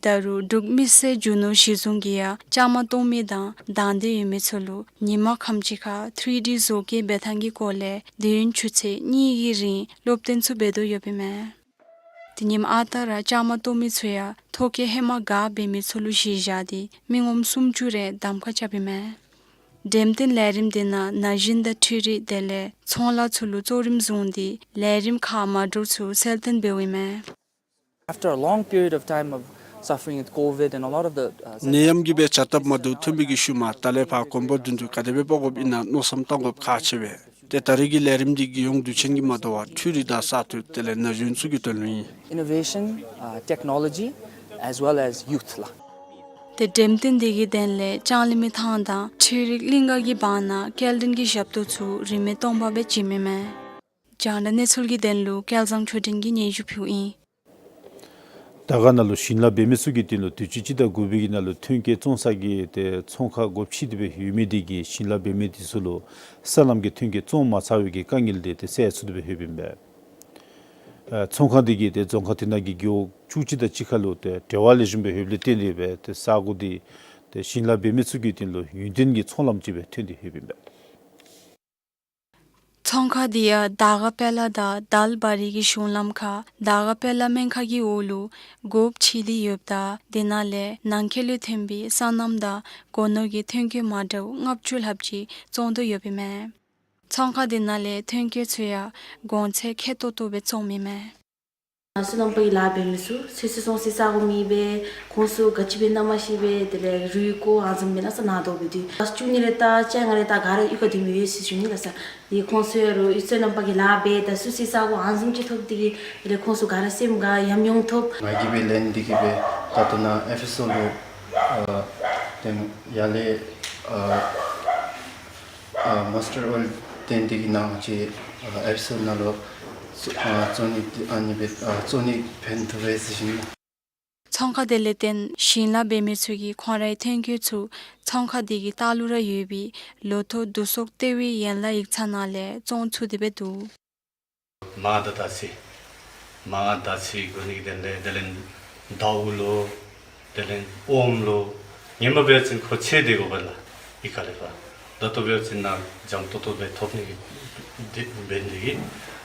ད་རུང་འབྲུག་མི་སེར་རྒྱུ་ནོར་གཞི་བཟུང་གིས་ཡང་བཅའ་མར་གཏོགས་མི་དང་དང་འདོད་ཡོད་མི་ཚུ་ལུ་ཉིན་མ་ཁམས་ཅིག་ཁར་ཐི་རི་ཌི་བཟོ་བཀོད་འབད་ཐངས་ཀྱི་སྐོར་ལས་དུས་ཡུན་ཆུ་ཚོད་གཉིས་ཀྱི་རིང་སློབ་སྟོན་ཚུ་འབད་དོ་ཡོདཔ་ཨིན་མས། ཏེ་ཉིནམ་ཨ་རྟག་ར་བཅའ་མར་གཏོགས་མི་ཚུ་ཡང་ཐོ་བཀོད་ཧེ་མ་ག་འབད་མི་ཚུ་ལུ་གཞི་བཞག་སྟེ་མི་ངོམ་སུམ་ཅུ་རེ་གདམ་ཁ་རྐྱབ་ཨིན་མས། འགྲེམས་སྟོན་ལས་རིམ་འདི་ནང་ན་གཞོན་དང་འཕྲུལ་རིག་དེ་ལས་ཚོང་ལཱ་ཚུ་ལུ་གཙོ་རིམ་བཟུང་སྟེ་ལས་རིམ་ཁག་མ་འདྲཝ་ཚུ་གསལ་སྟོན་འབདཝ་ཨིན་མས། After a long period of time of suffering with COVID and a lot of the, uh, ནད་ཡམས་ཀྱིས་སྦེ་བྱ་སྟབས་མ་བདེཝ་ཐོན་པའི་གི་ཤུལ་མ་ད་ལས་ཕར་གོང་བུ་བསྒྲིག་རྒྱུ་ག་དེ་སྦེ་དཔོག་དགོཔ་ཨིན་ན་མནོ་བསམ་བཏང་དགོཔ་ཁག་ཆེ་བས། ཏེ་ད་རེས་ཀྱི་ལས་རིམ་འདི་རྒྱལ་ཡོངས་དུས་ཆེན་གྱིས་མ་དོ་བར་འཕྲུལ་རིག་དང་གསར་གཏོད་དེ་ལས་ན་གཞོན་ཚུ་གི་དོན་ལུ་ཨིན། Innovation, uh, technology, as well as youth ལགས། ཏེ་འགྲེམས་སྟོན་འདི་གི་དོན་ལས་ལྕང་གླིང་མི་ཐང་དང་འཕྲུལ་རིག་གླིང་ག་གི་བར་ན་སྐྱེལ་འདྲེན་གྱི་ཞབས་ཏོག་ཚུ་རིན་མེད་སྟོང་པ་སྦེ་བྱིནམ་ཨིན་མས། རྒྱང་བསྒྲགས་གནས་ཚུལ་གྱི་དོན་ལུ་སྐལ་བཟང་ཆོས་སྒྲོན་གྱིས་སྙན་ཞུ་ཕུལཝ་ཨིན། དར་དཀར་ནང་ལུ་ཞིང་ལཱ་འབད་མི་ཚུ་གི་དོན་ལུ་དུས་ཅི་སྤྱི་ཟླ་དགུ་པའི་གི་ནང་ལུ་ཐོན་སྐྱེད་བཙོང་ས་གི་ཏེ་ཚོང་ཁང་སྒོ་ཕྱེ་སྟེ་སྦེ་ཡོད་མི་འདི་གིས་ཞིང་ལཱ་འབད་མི་འདི་ཚུ་ལུ་སོ་ནམ་གྱི་ཐོན་སྐྱེད་བཙོང་མ་ཚར་བའི་གི་དཀའ་ངལ་འདི་ཏེ་སེལ་ཚུགས་ཏེ་སྦེ་ཡོདཔ་ཨིན་པས། ཨ་ཚོང་ཁང་འདི་གིས་ཏེ་རྫོང་ཁག་དེ་ནང་གི་རྒེད་འོག་བཅུ་གཅིག་དང་གཅིག་ཁར་ལུ་ཏེ་འབྲེལ་བ་ལེགས་ཤོམ་སྦེ་ཡོདཔ་ལས་བརྟེན་ཏེ་སྦེ་ཏེ་ས་གོ་འདི་ཏེ་ཞིང་ལཱ་འབད་མི་ཚུ་གི་དོན་ལུ་ཡུན་བརྟན་གྱི་ཚོང་ལམ་ཅིག་སྦེ་ཐོན་ཏེ་ཡོདཔ་ཨིན་པས། ཚོང་ཁང་འདི་ཡང་དར་དཀར་དཔལ་ལ་དང་དལ་བ་རི་གི་གཞུང་ལམ་ཁར་དར་དཀར་དཔལ་ལ་སྨན་ཁང་གི་འོག་ལུ་སྒོ་ཕྱེ་སྟེ་ཡོདཔ་ད་དེ་ནང་ལས་ནང་འཁོད་ལས་ཐོན་པའི་སོ་ནམ་དང་སྒོ་ནོར་གྱི་ཐོན་སྐྱེད་མ་འདྲཝ་ལྔ་བཅུ་ལྷགཔ་ཅིག་བཙོང་དོ་ཡོདཔ་ཨིན་མས། ཚོང་ཁང་དེ་ནང་ལས་ཐོན་སྐྱེད་ཚུ་ཡང་གོང་ཚད་ཁེ་ཏོག་ཏོ་སྦེ་བཙོངམ་ཨིན་མས། སོ་ནམ་པ་གི་ལཱ་འབད་མི་ཚུ་ཚོད་བསྲེ་བཙོང་སའི་ས་གོ་མེད་པས། ཁོང་ཚུ་ག་ཅི་འབད་ན་མ་ཤེས་པས། དེ་ལས་རུལ་བཀོག་ཨ་ནི་བཟུམ་འབད་ན་ས་ན་དོ་སྦེ་འདུག། ཨ་བཅུ་གཉིས་རེ་ད་བཅོ་ལྔ་རེ་ད་ག་ར་གཡུས་ཁར་སྡོད་མི་ཡོད་ཟེར་ཞུ་ནི་ལགས་སོ། དེ་ཁོང་ཚུ་ཡང་རུང་སོ་ནམ་པ་གི་ལཱ་འབད་ད་བསྲེ་བཙོང་ས་གོ་ཨ་ནི་བཟུམ་ཅིག་ཐོབ་སྟེ་གིས་དེ་ལས་ཁོང་ཚུ་ག་ར་སེམས་དགའ་ཉམས་མྱོང་ཐོབ། ང་གིས་སྦེ་ལན་འདི་གིས་སྦེ་ད་ལྟོ་ནཱ་ཨེཕ་ཨེས་ཨོ་ལུ་ཨ་ཏེ་ཡར་ལས་ཨ་ཨ་མཱས་ཊར་ཨོལ་ཏེ་འདི་གི་ནང་ཅིག་ཨ་ཨེཕ་ཨེས་ཨོ་ནང་ལུ་ཨ་བཙོང་ནི་ཨ་ནི་སྦེ་ཨ་བཙོང་ནི་ཕན་ཐོགས་པས་ཟེར་ཞུ་ནི། ཚོང་ཁང་དེ་ལས་བརྟེན་ཞིང་ལཱ་འབད་མི་ཚུ་གིས་ཁོང་རའི་ཐོན་སྐྱེད་ཚུ་ཚོང་ཁང་དེ་གི་ལྟག་ལུ་ར་ཡོད་པའི་ལོ་ཐོག་བསྡུ་གསོག་ལྟེ་བའི་ཡན་ལག་ཡིག་ཚང་ནང་ལས་བཙོང་ཚུགས་ཏེ་སྦེ་འདུག། མར་དང་དར་ཚི། མར་དར་ཚི་དགོ་ནི་གི་དོན་ལས་དེ་ལས་དར་འོག་ལུ་དེ་ལས་ཨོམ་ལུ་ངན་པ་འབད་བ་ཅིན་ཁོ་ཚེ་འདི་དགོ་པས་ལགས། གཡུས་ཁ་ལས་ཕར་ད་ལྟོ་འབད་བ་ཅིན་ནཱ་འཇམ་ཏོང་ཏོ་སྦེ་ཐོབ་ནི་གི་འདི་འབད་ནི་དེ་གིས་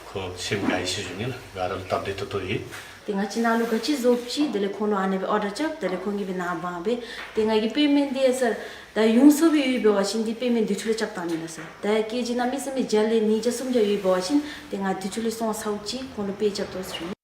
ཁོ་སེམས་དགའ་ཡི་ཟེར་ཞུ་ནི་ལགས། ག་ར་ལུ་སྟབས་བདེ་ཏོག་ཏོ་ཡོད། ཏེ་ང་བཅས་ནཱ་ལུ་ག་ཅི་བཟོཝ་ཅིག་དེ་ལས་ཁོང་ལུ་ཨ་ནི་སྦེ་ཨོར་ཌར་རྐྱབ། དེ་ལས་ཁོང་གིས་སྦེ་ནཱ་འབག་སྦེ་ཏེ་ང་གིས་པེ་མེནཊ་འདི་ཡང་ཟེར་ད་ཡོངས་སུ་སྦེ་ཡོདཔ་འབད་བ་ཅིན་འདི་པེ་མེནཊ་དུས་ཐོག་ལས་རྐྱབ་གཏང་ནི་ལགས་སོ། ད་ཀེ་ཇི་ནང་མི་ཟེར་མི་བརྒྱ་ལས་ཉིས་བརྒྱ་སུམ་བརྒྱ་ཡོདཔ་འབད་བ་ཅིན་ཏེ་ང་དུས་ཐོག་ལས་སོང་ཚརཝ་ཅིག་ཁོང་ལུ་པེ་རྐྱབ་དོ་ཟེར་ཞུ་ནི།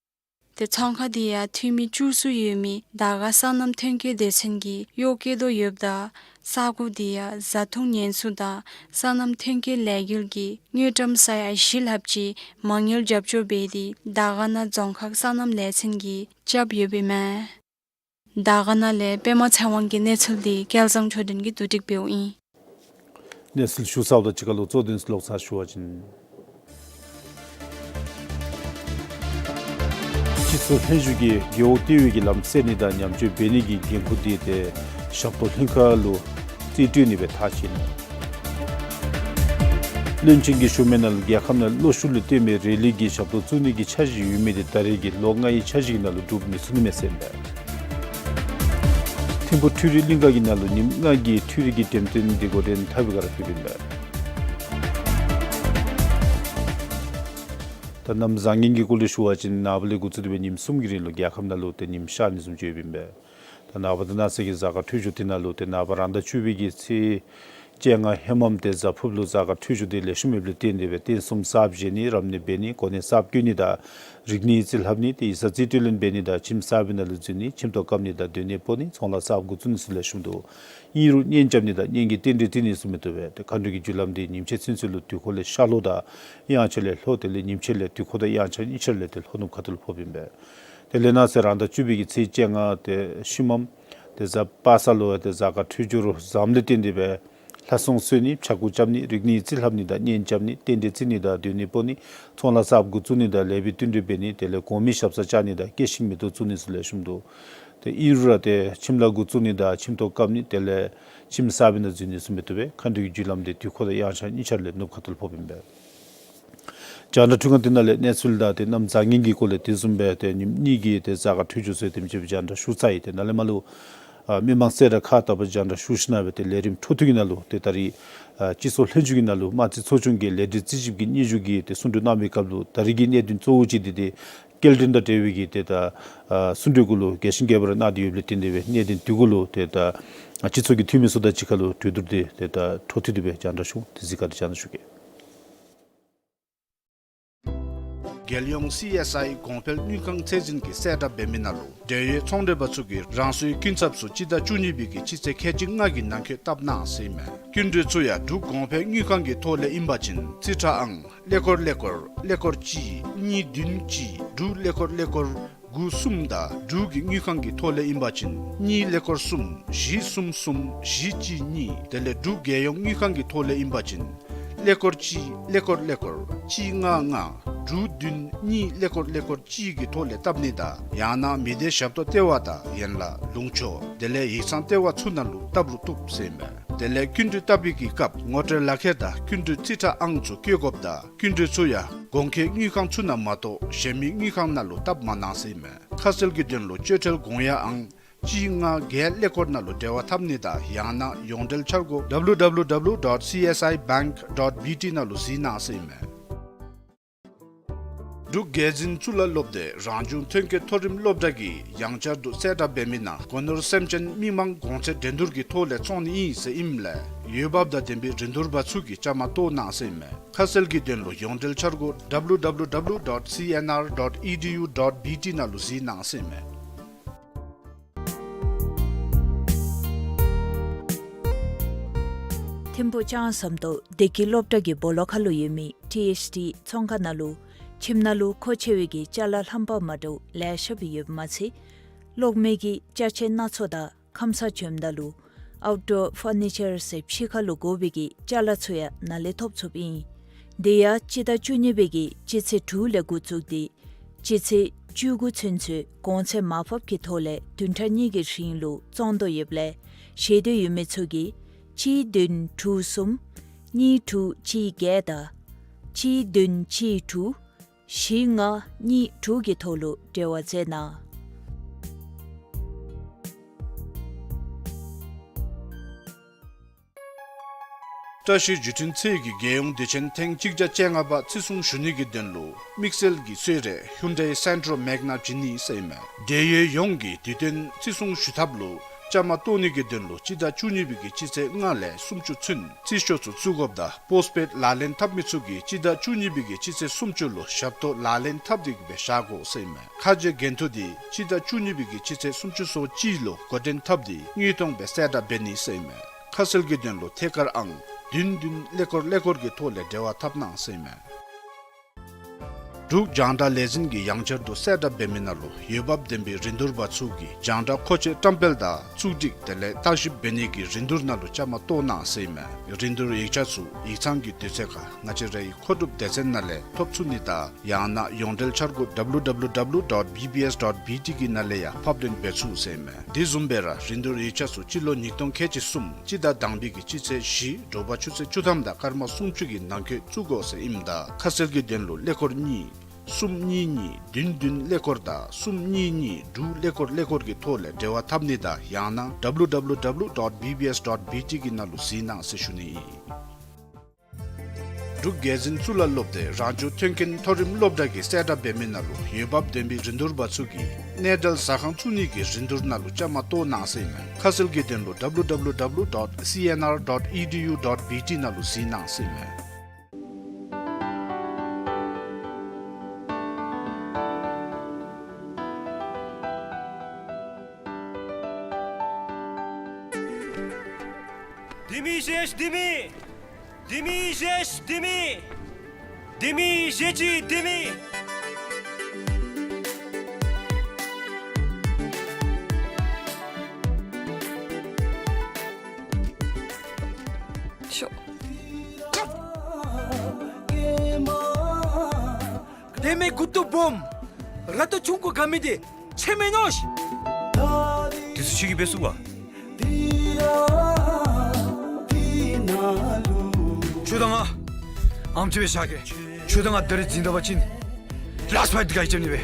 ཏེ་ཚོང་ཁང་འདི་ཡང་འཐུས་མི་བཅུ་གསུམ་ཡོད་མི་དར་དཀར་སོ་ནམ་ཐོན་སྐྱེད་སྡེ་ཚན་གྱིས་གཡོག་བཀོལ་དོ་ཡོདཔ་ད་ ས་གོ་དེ་ཡང་བཟའ་འཐུང་ཉེན་སྲུང་དང་སོ་ནམ་ཐོན་སྐྱེད་ལས་འགུལ་གྱི་དངུལ་ཀྲམ་ས་ཡ་བཞི་ལྷགཔ་ཅིག་མ་དངུལ་རྒྱབ་སྐྱོར་འབད་དེ་དར་དཀར་ན་རྫོང་ཁག་སོ་ནམ་ལས་ཚན་གྱིས་རྐྱབ་ཡོདཔ་ཨིན་མས། དར་དཀར་ན་ལས་པདྨ་ཚེ་དབང་གི་གནས་ཚུལ་འདི་སྐལ་བཟང་ཆོས་ལྡན་གྱིས་བསྡུ་སྒྲིག་འབདཝ་ཨིན། གནས་ཚུལ་ཞུ་ཚརཝ་དང་གཅིག་ཁར་ལུ་གཙོ་དོན་ཚུ་ལོག་ཚར་ཞུ་བ་ཅིན། སྤྱི་ཚོགས་ལྷན་བཞུགས་ཀྱིས་རྒེད་འོག་ལྟེ་བའི་གི་ལམ་སེལ་ནི་དང་ཉམས་བཅོས་འབད་ནི་གི་འགན་ཁུར་འདི་ཏེ་ཞབས་ཏོག་ལྷན་ཁག་ལུ་རྩིས་སྤྲོད་ནི་སྦེ་ཐག་བཅད་ནུག། བློན་ཆེན་གྱིས་ཞུ་མི་ནང་ལུ་རྒྱལ་ཁབ་ནང་ལུ་གློག་ཤུགས་ལུ་བརྟེན་པའི་རི་ལི་གི་ཞབས་ཏོག་བཙུགས་ནི་གི་འཆར་གཞི་ཡོད་མི་འདི་ད་རེས་ཀྱི་ལོ་ལྔའི་འཆར་གཞི་ནང་ལུ་འགྲུབ་མི་ཚུགས་ནི་མས་ཟེར་ཨིན་པས། ཐིམ་ཕུ་འཕྲུལ་རིག་གླིང་ག་གི་ནང་ལུ་ཉིནམ་ལྔ་གི་འཕྲུལ་རིག་གི་འགྲེམས་སྟོན་འདི་འགོ་འདྲེན་འཐབ་པའི་སྒང་ར་ཕུལ་ཨིན་པས། ད་གནམ་བཟང་ངན་གྱི་སྐོར་ལས་ཞུ་བ་ཅིན་ནངས་པ་ལས་འགོ་བཙུགས་ཏེ་སྦེ་ཉིནམ་གསུམ་གྱི་རིང་ལུ་རྒྱལ་ཁབ་ནང་ལུ་ཏེ་ཉིམ་ཤར་ནི་བཟུམ་ཅིག་ཡོདཔ་ཨིན་པས། ད་ནངས་པ་དང་གནངས་ཚེ་གི་གཟའ་སྐར་འཕྲོད་སྦྱོར་འདི་ནང་ལུ་ཏེ་ནངས་པ་རང་ཟླ་བཅུ་པའི་གི་ཚེས་བཅོ་ལྔ་ཧེ་མམ་ཏེ་གཟའ་ཕུརཔ་ལུ་གཟའ་སྐར་འཕྲོད་སྦྱོར་འདི་ལེགས་ཤོམ་ཡོདཔ་ལས་བརྟེན་ཏེ་སྦེ་རྟེན་གསུམ་གསརཔ་བཞེངས་ནི་རབ་གནས་འབད་ནི་གོ་གནས་གསརཔ་བསྐོ་ནི་དང་རིག་གནས་རྩིས་ལྷབ་ནི་ཏེ་ཡིག་ཚང་རྩིས་སྤྲོད་ལེན་འབད་ནི་དང་ཁྱིམ་གསར་པའི་ནང་ལུ་འཛུལ་ནི་ཁྱིམ་ཐོག་བཀབ་ནི་དང་སྡོད་གནས་སྤོ་ནི་ཚོང་ལཱ་གསརཔ་འགོ་བཙུགས་ནི་ཚུ་ལེགས་ཤོམ་འདུག། ཨིན་རུང་གཉེན་རྐྱབ་ནི་དང་གཉེན་གྱི་རྟེན་འབྲེལ་བརྩི་ནི་ཚུ་མི་བཏུབ་པས། ཏེ་མཁའ་འགྲོ་གི་རྒྱུ་ལམ་འདི་ཉིམ་ཕྱེད་ཚུན་ཚོད་ལུ་དུས་འཁོར་ལས་ཤར་ལྷོ་དང་དབྱངས་འཆར་ལས་ལྷོ་དེ་ལས་ཉིམ་ཕྱེད་ལས་དུས་འཁོར་དང་དབྱངས་འཆར་གཉིས་ཆ་ར་ལས་ཏེ་ལྷོ་ནུབ་ཁ་ཐུག་ལུ་ཕོགཔ་ཨིན་པས། དེ་ལས་གནངས་ཚེ་རང་ཟླ་བཅུ་པའི་གི་ཚེས་བཅོ་ལྔ་ཏེ་ཤུལ་མམ་ཏེ་གཟའ་པ་སངས་ལུ་ཏེ་གཟའ་སྐར་འཕྲོད་སྦྱོར་བཟངམ་ལས་བརྟེན་ཏེ་སྦེ་ལྷ་སྲུང་གསོལ་ནི་ཕྱྭ་འགུགས་རྐྱབ་ནི་རིག་གནས་རྩིས་ལྷབ་ནི་དང་གཉེན་རྐྱབ་ནི་རྟེན་འབྲེལ་བརྩི་ནི་དང་སྡོད་གནས་སྤོ་ནི་ཚོང་ལཱ་གསརཔ་འགོ་བཙུགས་ནི་དང་ལེགས་པའི་བསྟུན་གྲོས་འབད་ནི་དེ་ལས་གོང་མའི་ཞབས་སར་བཅར་ནི་དང་སྐྱེད་ཤིང་མེ་ཏོག་བཙུགས་ནི་ཚུ་ལེགས་ཤོམ་འདུག། ཏེ་ཨིན་རུང་ར་ཏེ་ཁྱིམ་ལཱ་འགོ་བཙུགས་ནི་དང་ཁྱིམ་ཐོག་བཀབ་ནི་དེ་ལས་ཁྱིམ་གསར་པའི་ནང་འཛུལ་ནི་ཚུ་མི་བཏུབ་པས། མཁའ་འགྲོའི་རྒྱུ་ལམ་འདི་དུས་འཁོར་དང་དབྱངས་འཆར་གཉིས་ཆ་ར་ལས་ནུབ་ཁ་ཐུག་ལུ་ཕོགཔ་ཨིན་པས། རྒྱང་བསྒྲགས་འཕྲུལ་ཁང་འདི་ནང་ལས་གནས་ཚུལ་དང་ཏེ་གནམ་བཟང་ངན་གྱི་སྐོར་ལས་དེ་བཟུམ་སྦེ་ཏེ་ཉིནམ་གཉིས་ཀྱི་ཏེ་གཟའ་སྐར་འཕྲོད་སྦྱོར་ཚུ་དེམ་ཅིག་སྦེ་རྒྱང་བསྒྲགས་ཞུ་ཚར་ཡི། ཏེ་ནཱ་ལས་མར་ལུ་ཨ་མི་མང་གསལ་བསྒྲགས་ཁག་ལྟ་བུ་རྒྱང་བསྒྲགས་ཞུ་ཞིནམ་སྦེ་ཏེ་ལས་རིམ་འཕྲོ་མཐུད་ཀྱི་ནང་ལུ་ཏེ་ད་རིས་ཨ་སྤྱི་ཚོགས་ལྷན་བཞུགས་ཀྱི་ནང་ལུ་དམངས་རྩིས་ཚོགས་ཆུང་གི་ལས་སྡེ་རྩིས་ཞིབ་ཀྱི་སྙན་ཞུ་གི་ཏེ་གསུང་གྲོས་གནང་བའི་སྐབས་ལུ་ད་རིས་ཀྱི་གནད་དོན་གཙོ་བོ་ཅིག་འདི་ཏེ་སྐྱེལ་འདྲེན་དང་འབྲེལ་བའི་གི་ཏེ་ད་ཨ་གསུང་གྲོས་གུ་ལུ་རྒྱས་ཤིང་རྒྱས་པར་གནང་སྟེ་ཡོདཔ་ལས་བརྟེན་ཏེ་སྦེ་གནད་དོན་འདི་གུ་ལུ་ཏེ་ད་ཨ་སྤྱི་ཚོགས་ཀྱི་འཐུས་མི་ཚུ་དང་གཅིག་ཁར་ལུ་གྲོས་བསྡུར་འདི་ཏེ་ད་འཕྲོ་མཐུད་དེ་སྦེ་རྒྱང་བསྒྲགས་ཞུ། དེ་གཟིགས་ཁར་ལུ་རྒྱང་བསྒྲགས་ཞུ་གེ། རྒྱལ་ཡོངས་སི་ཨེསི་ཨའི་གོང་འཕེལ་དངུལ་ཁང་ཚད་འཛིན་གྱིས་གསལ་བསྒྲགས་འབད་མི་ནང་ལུ་འབྲེལ་ཡོད་ཚོང་འབྲེལ་པ་ཚུ་གིས་རང་སོའི་སྐྱིན་ཚབ་ཚུ་སྤྱི་ཟླ་བཅུ་གཉིས་པའི་གི་སྤྱི་ཚེས་ཁལ་གཅིག་ལྔ་གི་ནང་འཁོད་བཏབ་གནང་ཟེར་ཨིན་མས། སྐྱིན་འགྲུལ་ཚུ་ཡང་འབྲུག་གོང་འཕེལ་དངུལ་ཁང་གི་ཐོག་ལས་ཨིན་པ་ཅིན་རྩིས་ཁྲ་ཨང་ཀླད་ཀོར་ཀླད་ཀོར་ཀླད་ཀོར་གཅིག་གཉིས་བདུན་གཅིག་དྲུག་ཀླད་ཀོར་ཀླད་ཀོར་དགུ་གསུམ་དང་འབྲུག་གི་དངུལ་ཁང་གི་ཐོག་ལས་ཨིན་པ་ཅིན་གཉིས་ཀླད་ཀོར་གསུམ་བཞི་གསུམ་གསུམ་བཞི་གཅིག་གཉིས། དེ་ལས་འབྲུག་རྒྱལ་ཡོངས་དངུལ་ཁང་གི་ཐོག་ལས་ཨིན་པ་ཅིན་ཀླད་ཀོར་གཅིག་ཀླད་ཀོར་ཀླད་ཀོར་གཅིག་ལྔ་ལྔ་དྲུག་བདུན་གཉིས་ཀླད་ཀོར་ཀླད་ཀོར་གཅིག་གི་ཐོག་ལས་བཏབ་ནི་དང་ཡང་ན་མི་སྡེ་ཞབས་ཏོག་ལྟེ་བ་དང་ཡན་ལག་ལུང་ཕྱོགས་དེ་ལས་ཡིག་ཚང་ལྟེ་བ་ཚུ་ནང་ལུ་བཏབ་རུང་བཏུབ་ཟེར་ཨིན་མས། དེ་ལས་སྐྱིན་འགྲུལ་བཏབ་པའི་གི་སྐབས་ངོ་སྤྲོད་ལག་ཁྱེར་དང་སྐྱིན་འགྲུལ་རྩིས་ཁྲ་ཨང་ཚུ་བཀོད་དགོཔ་དང་སྐྱིན་འགྲུལ་ཚུ་ཡང་གོང་འཁོད་དངུལ་ཁང་ཚུ་ནང་མ་གཏོགས་གཞན་མི་དངུལ་ཁང་ནང་ལུ་བཏབ་མ་གནང་ཟེར་ཨིན་མས། ཁ་གསལ་གྱི་དོན་ལུ་སྤྱོད་ཁྲལ་དགོངས་ཡངས་ཨང་གཅིག་ལྔ་བརྒྱད་ཀླད་ཀོར་ནང་ལུ་འབྲེལ་བ་འཐབ་ནི་དང་ཡང་ན་ཡོངས་འབྲེལ་འཆར་སྒོ་W W W dot C S I bank dot B T ནང་ལུ་གཟིགས་གནང་ཟེར་ཨིན་མས། འབྲུག་རྒྱལ་འཛིན་གཙུག་ལག་སློབ་སྡེ་རང་བྱུང་ཐོན་སྐྱེད་མཐོ་རིམ་སློབ་གྲྭ་གིས་ཡང་བསྐྱར་དུ་གསལ་བསྒྲགས་འབད་མི་ནང་སྒོ་ནོར་སེམས་ཅན་མི་མང་གོང་ཚད་འགྲན་བསྡུར་གྱི་ཐོག་ལས་བཙོང་ནི་ཨིན་ཟེར་ཨིནམ་ལས་འོས་འབབ་དང་ལྡན་པའི་རིན་བསྡུར་པ་ཚུ་གིས་བཅའ་མར་གཏོགས་གནང་ཟེར་ཨིན་མས། ཁ་གསལ་གྱི་དོན་ལུ་ཡོངས་འབྲེལ་འཆར་སྒོ་W W W dot C N R dot E D U dot B T ནང་ལུ་གཟིགས་གནང་ཟེར་ཨིན་མས། ཐིམ་ཕུག་ལྕང་ཟམ་ཏོག་བདེ་སྐྱིད་སློབ་གྲྭ་གི་སྦོ་ལོགས་ཁ་ལུ་ཡོད་མི་ཊི་ཨེཆ་ཌི་ཚོང་ཁང་ནང་ལུ་ཁྱིམ་ནང་ལུ་མཁོ་ཆེ་བའི་གི་ཅ་ལ་རྣམ་པ་མ་འདྲཝ་ལེ་ཤ་སྦེ་ཡོདཔ་མ་ཚད་གློག་མེ་གི་ཅ་ཆས་སྣ་ཚོགས་དང་ཁམས་སངས་བྱོནམ་ད་ལུ་ཨའུཊ་ཌོར་ཕར་ནི་ཅར་ཟེར་ཕྱི་ཁ་ལུ་དགོ་པའི་གི་ཅ་ལ་ཚུ་ཡང་ནཱ་ལས་ཐོབ་ཚུགསཔ་ཨིན། དེ་ཡང་སྤྱི་ཟླ་བཅུ་གཉིས་པའི་གི་སྤྱི་ཚེས་དྲུག་ལས་འགོ་བཙུགས་ཏེ་སྤྱི་ཚེས་བཅུ་དགུ་ཚུན་ཚོད་གོང་ཚད་མར་ཕབ་ཀྱི་ཐོག་ལས་བདུན་ཕྲག་གཉིས་ཀྱི་རིང་ལུ་བཙོང་དོ་ཡོདཔ་ལས་ཤེས་འདོད་ཡོད་མི་ཚུ་གིས་གཅིག་བདུན་དྲུག་གསུམ་གཉིས་དྲུག་གཅིག་བརྒྱད་དང་གཅིག་བདུན་གཅིག་དྲུག་བཞི་ལྔ་གཉིས་དྲུག་གི་ཐོག་ལུ་འབྲེལ་བ་མཛད་གནང་། བཀྲ་ཤིས་བརྒྱུད་འཕྲིན་ཚད་ཀྱིས་རྒྱལ་ཡོངས་བདེ་ཆེན་ཐེངས་གཅིག་བརྒྱ་བཅོ་ལྔ་པ་བརྩི་སྲུང་ཞུ་ནི་གི་དོན་ལུ་དམིགས་བསལ་གྱི་གསོལ་རས་ཧུན་ཌའི་སེན་ཊྲོ་མེག་ན་བྱིན་ནི་ཟེར་ཨིན་མས། འབྲེལ་ཡོད་ཡོངས་ཀྱིས་དུས་སྟོན་བརྩི་སྲུང་ཞུ་ཐབས་ལུ་བཅའ་མར་གཏོགས་ནི་གི་དོན་ལུ་སྤྱི་ཟླ་བཅུ་གཉིས་པའི་གི་སྤྱི་ཚེས་ལྔ་ལས་སུམ་ཅུ་ཚུན་རྩིས་ཞོར་ཚུ་བཙུགས་དགོཔ་དང་པོསཊ་པེཌ་ལག་ལེན་འཐབ་མི་ཚུ་གིས་སྤྱི་ཟླ་བཅུ་གཉིས་པའི་གི་སྤྱི་ཚེས་སུམ་ཅུ་ལུ་ཞབས་ཏོག་ལག་ལེན་འཐབ་སྟེ་གི་སྦེ་བཞག་དགོ་ཟེར་ཨིན་མས། ཁ་འབྱོར་འགན་ཐུག་འདི་སྤྱི་ཟླ་བཅུ་གཉིས་པའི་གི་སྤྱི་ཚེས་སུམ་ཅུ་སོ་གཅིག་ལུ་འགོ་འདྲེན་འཐབ་སྟེ་དངོས་མཐོང་སྦེ་གསལ་བསྒྲགས་འབད་ནི་ཟེར་ཨིན་མས། ཁ་གསལ་གྱི་དོན་ལུ་ཐད་ཀར་ཨང་བདུན་བདུན་ཀླད་ཀོར་ཀླད་ཀོར་གྱི་ཐོག་ལས་འབྲེལ་བ་འཐབ་གནང་ཟེར་ཨིན་མས། འབྲུག་རྒྱང་བསྒྲགས་ལས་འཛིན་གྱིས་ཡང་བསྐྱར་དུ་གསལ་བསྒྲགས་འབད་མི་ནང་ལུ་འོས་འབབ་ལྡན་པའི་རིན་བསྡུར་པ་ཚུ་གིས་རྒྱང་བསྒྲགས་མཁོ་ཆས་བཀྲམ་སྤེལ་དང་བཙུགས་སྒྲིག་དེ་ལས་བརྟག་ཞིབ་འབད་ནི་གི་རིན་བསྡུར་ནང་ལུ་བཅའ་མར་གཏོགས་གནང་ཟེར་ཨིན་མས། རིན་བསྡུར་ཡིག་ཆ་ཚུ་ཡིག་ཚང་གི་དུས་ཚོད་ཁར་ང་བཅས་རའི་མཁོ་སྒྲུབ་སྡེ་ཚན་ནང་ལས་ཐོབ་ཚུགས་ནི་དང་ཡང་ན་ཡོངས་འབྲེལ་འཆར་སྒོ་W W W dot B B S dot B T གི་ནང་ལས་ཡང་ཕབ་ལེན་འབད་ཚུགས་ཟེར་ཨིན་མས། དེ་བཟུམ་སྦེ་ར་རིན་བསྡུར་ཡིག་ཆ་ཚུ་སྤྱི་ལོ་ཉིས་སྟོང་ཁལ་གཅིག་གསུམ་སྤྱི་ཟླ་དང་པའི་གི་སྤྱི་ཚེས་བཞི་དྲོ་པ་ཆུ་ཚོད་བཅུ་ཐམ་དང་སྐར་མ་སུམ་ཅུ་གི་ནང་འཁོད་བཙུགས་དགོ་ཟེར་ཨིནམ་ད་ཁ་གསལ་གྱི་དོན་ལུ་ཀླད་ཀོར་གཉིས་གསུམ་གཉིས་གཉིས་བདུན་བདུན་ཀླད་ཀོར་དང་གསུམ་གཉིས་གཉིས་དྲུག་ཀླད་ཀོར་ཀླད་ཀོར་གྱི་ཐོག་ལས་འབྲེལ་བ་འཐབ་ནི་དང་ཡང་ན་W W W dot B B S dot B T གི་ནང་ལུ་གཟིགས་གནང་ཟེར་ཞུ་ནི་ཨིན། འབྲུག་རྒྱལ་འཛིན་གཙུག་ལག་སློབ་སྡེ་རང་བྱུང་མཐུན་རྐྱེན་མཐོ་རིམ་སློབ་གྲྭ་གིས་གསལ་བསྒྲགས་འབད་མི་ནང་ལུ་འོས་འབབ་ལྡན་པའི་རིན་བསྡུར་པ་ཚུ་གིས་གནས་འབྲེལ་ཟ་ཁང་བཙུགས་ནི་གི་རིན་བསྡུར་ནང་ལུ་བཅའ་མར་གཏོགས་གནང་ཟེར་ཨིན་མས། ཁ་གསལ་གྱི་དོན་ལུ W W W dot C N R dot E D U dot B T ནང་ལུ་གཟིགས་གནང་ཟེར་ཨིན་མས། ལྡེ་མིག་བཞེས་ལྡེ་མིག། ལྡེ་མིག་བཞེས་ལྡེ་མིག། ལྡེ་མིག་བཞེས་ཅི་ལྡེ་མིག། ཤོག། ལྡེ་མིག་མགུ་ཏོ་སྦོམ། ར་ཏོ་ཆུང་ཀུ་དགའ་མི་འདི་ཁྱོད་མེན་ནོ། དེ་ཚུ་ཁྱོད་ཀྱིས་འབད་ཚུགས་པ། ཁྱོད་དང་ང་ཨམ་ཅིག་སྦེ་བཞག་གེ། ཁྱོད་དང་ང་ད་རིས་འཛིང་ད་པ་ཅིན་ལཱསཊ་ཕའིཊ་འདི་ག་གིས་རྐྱབ་ནི་སྦེ།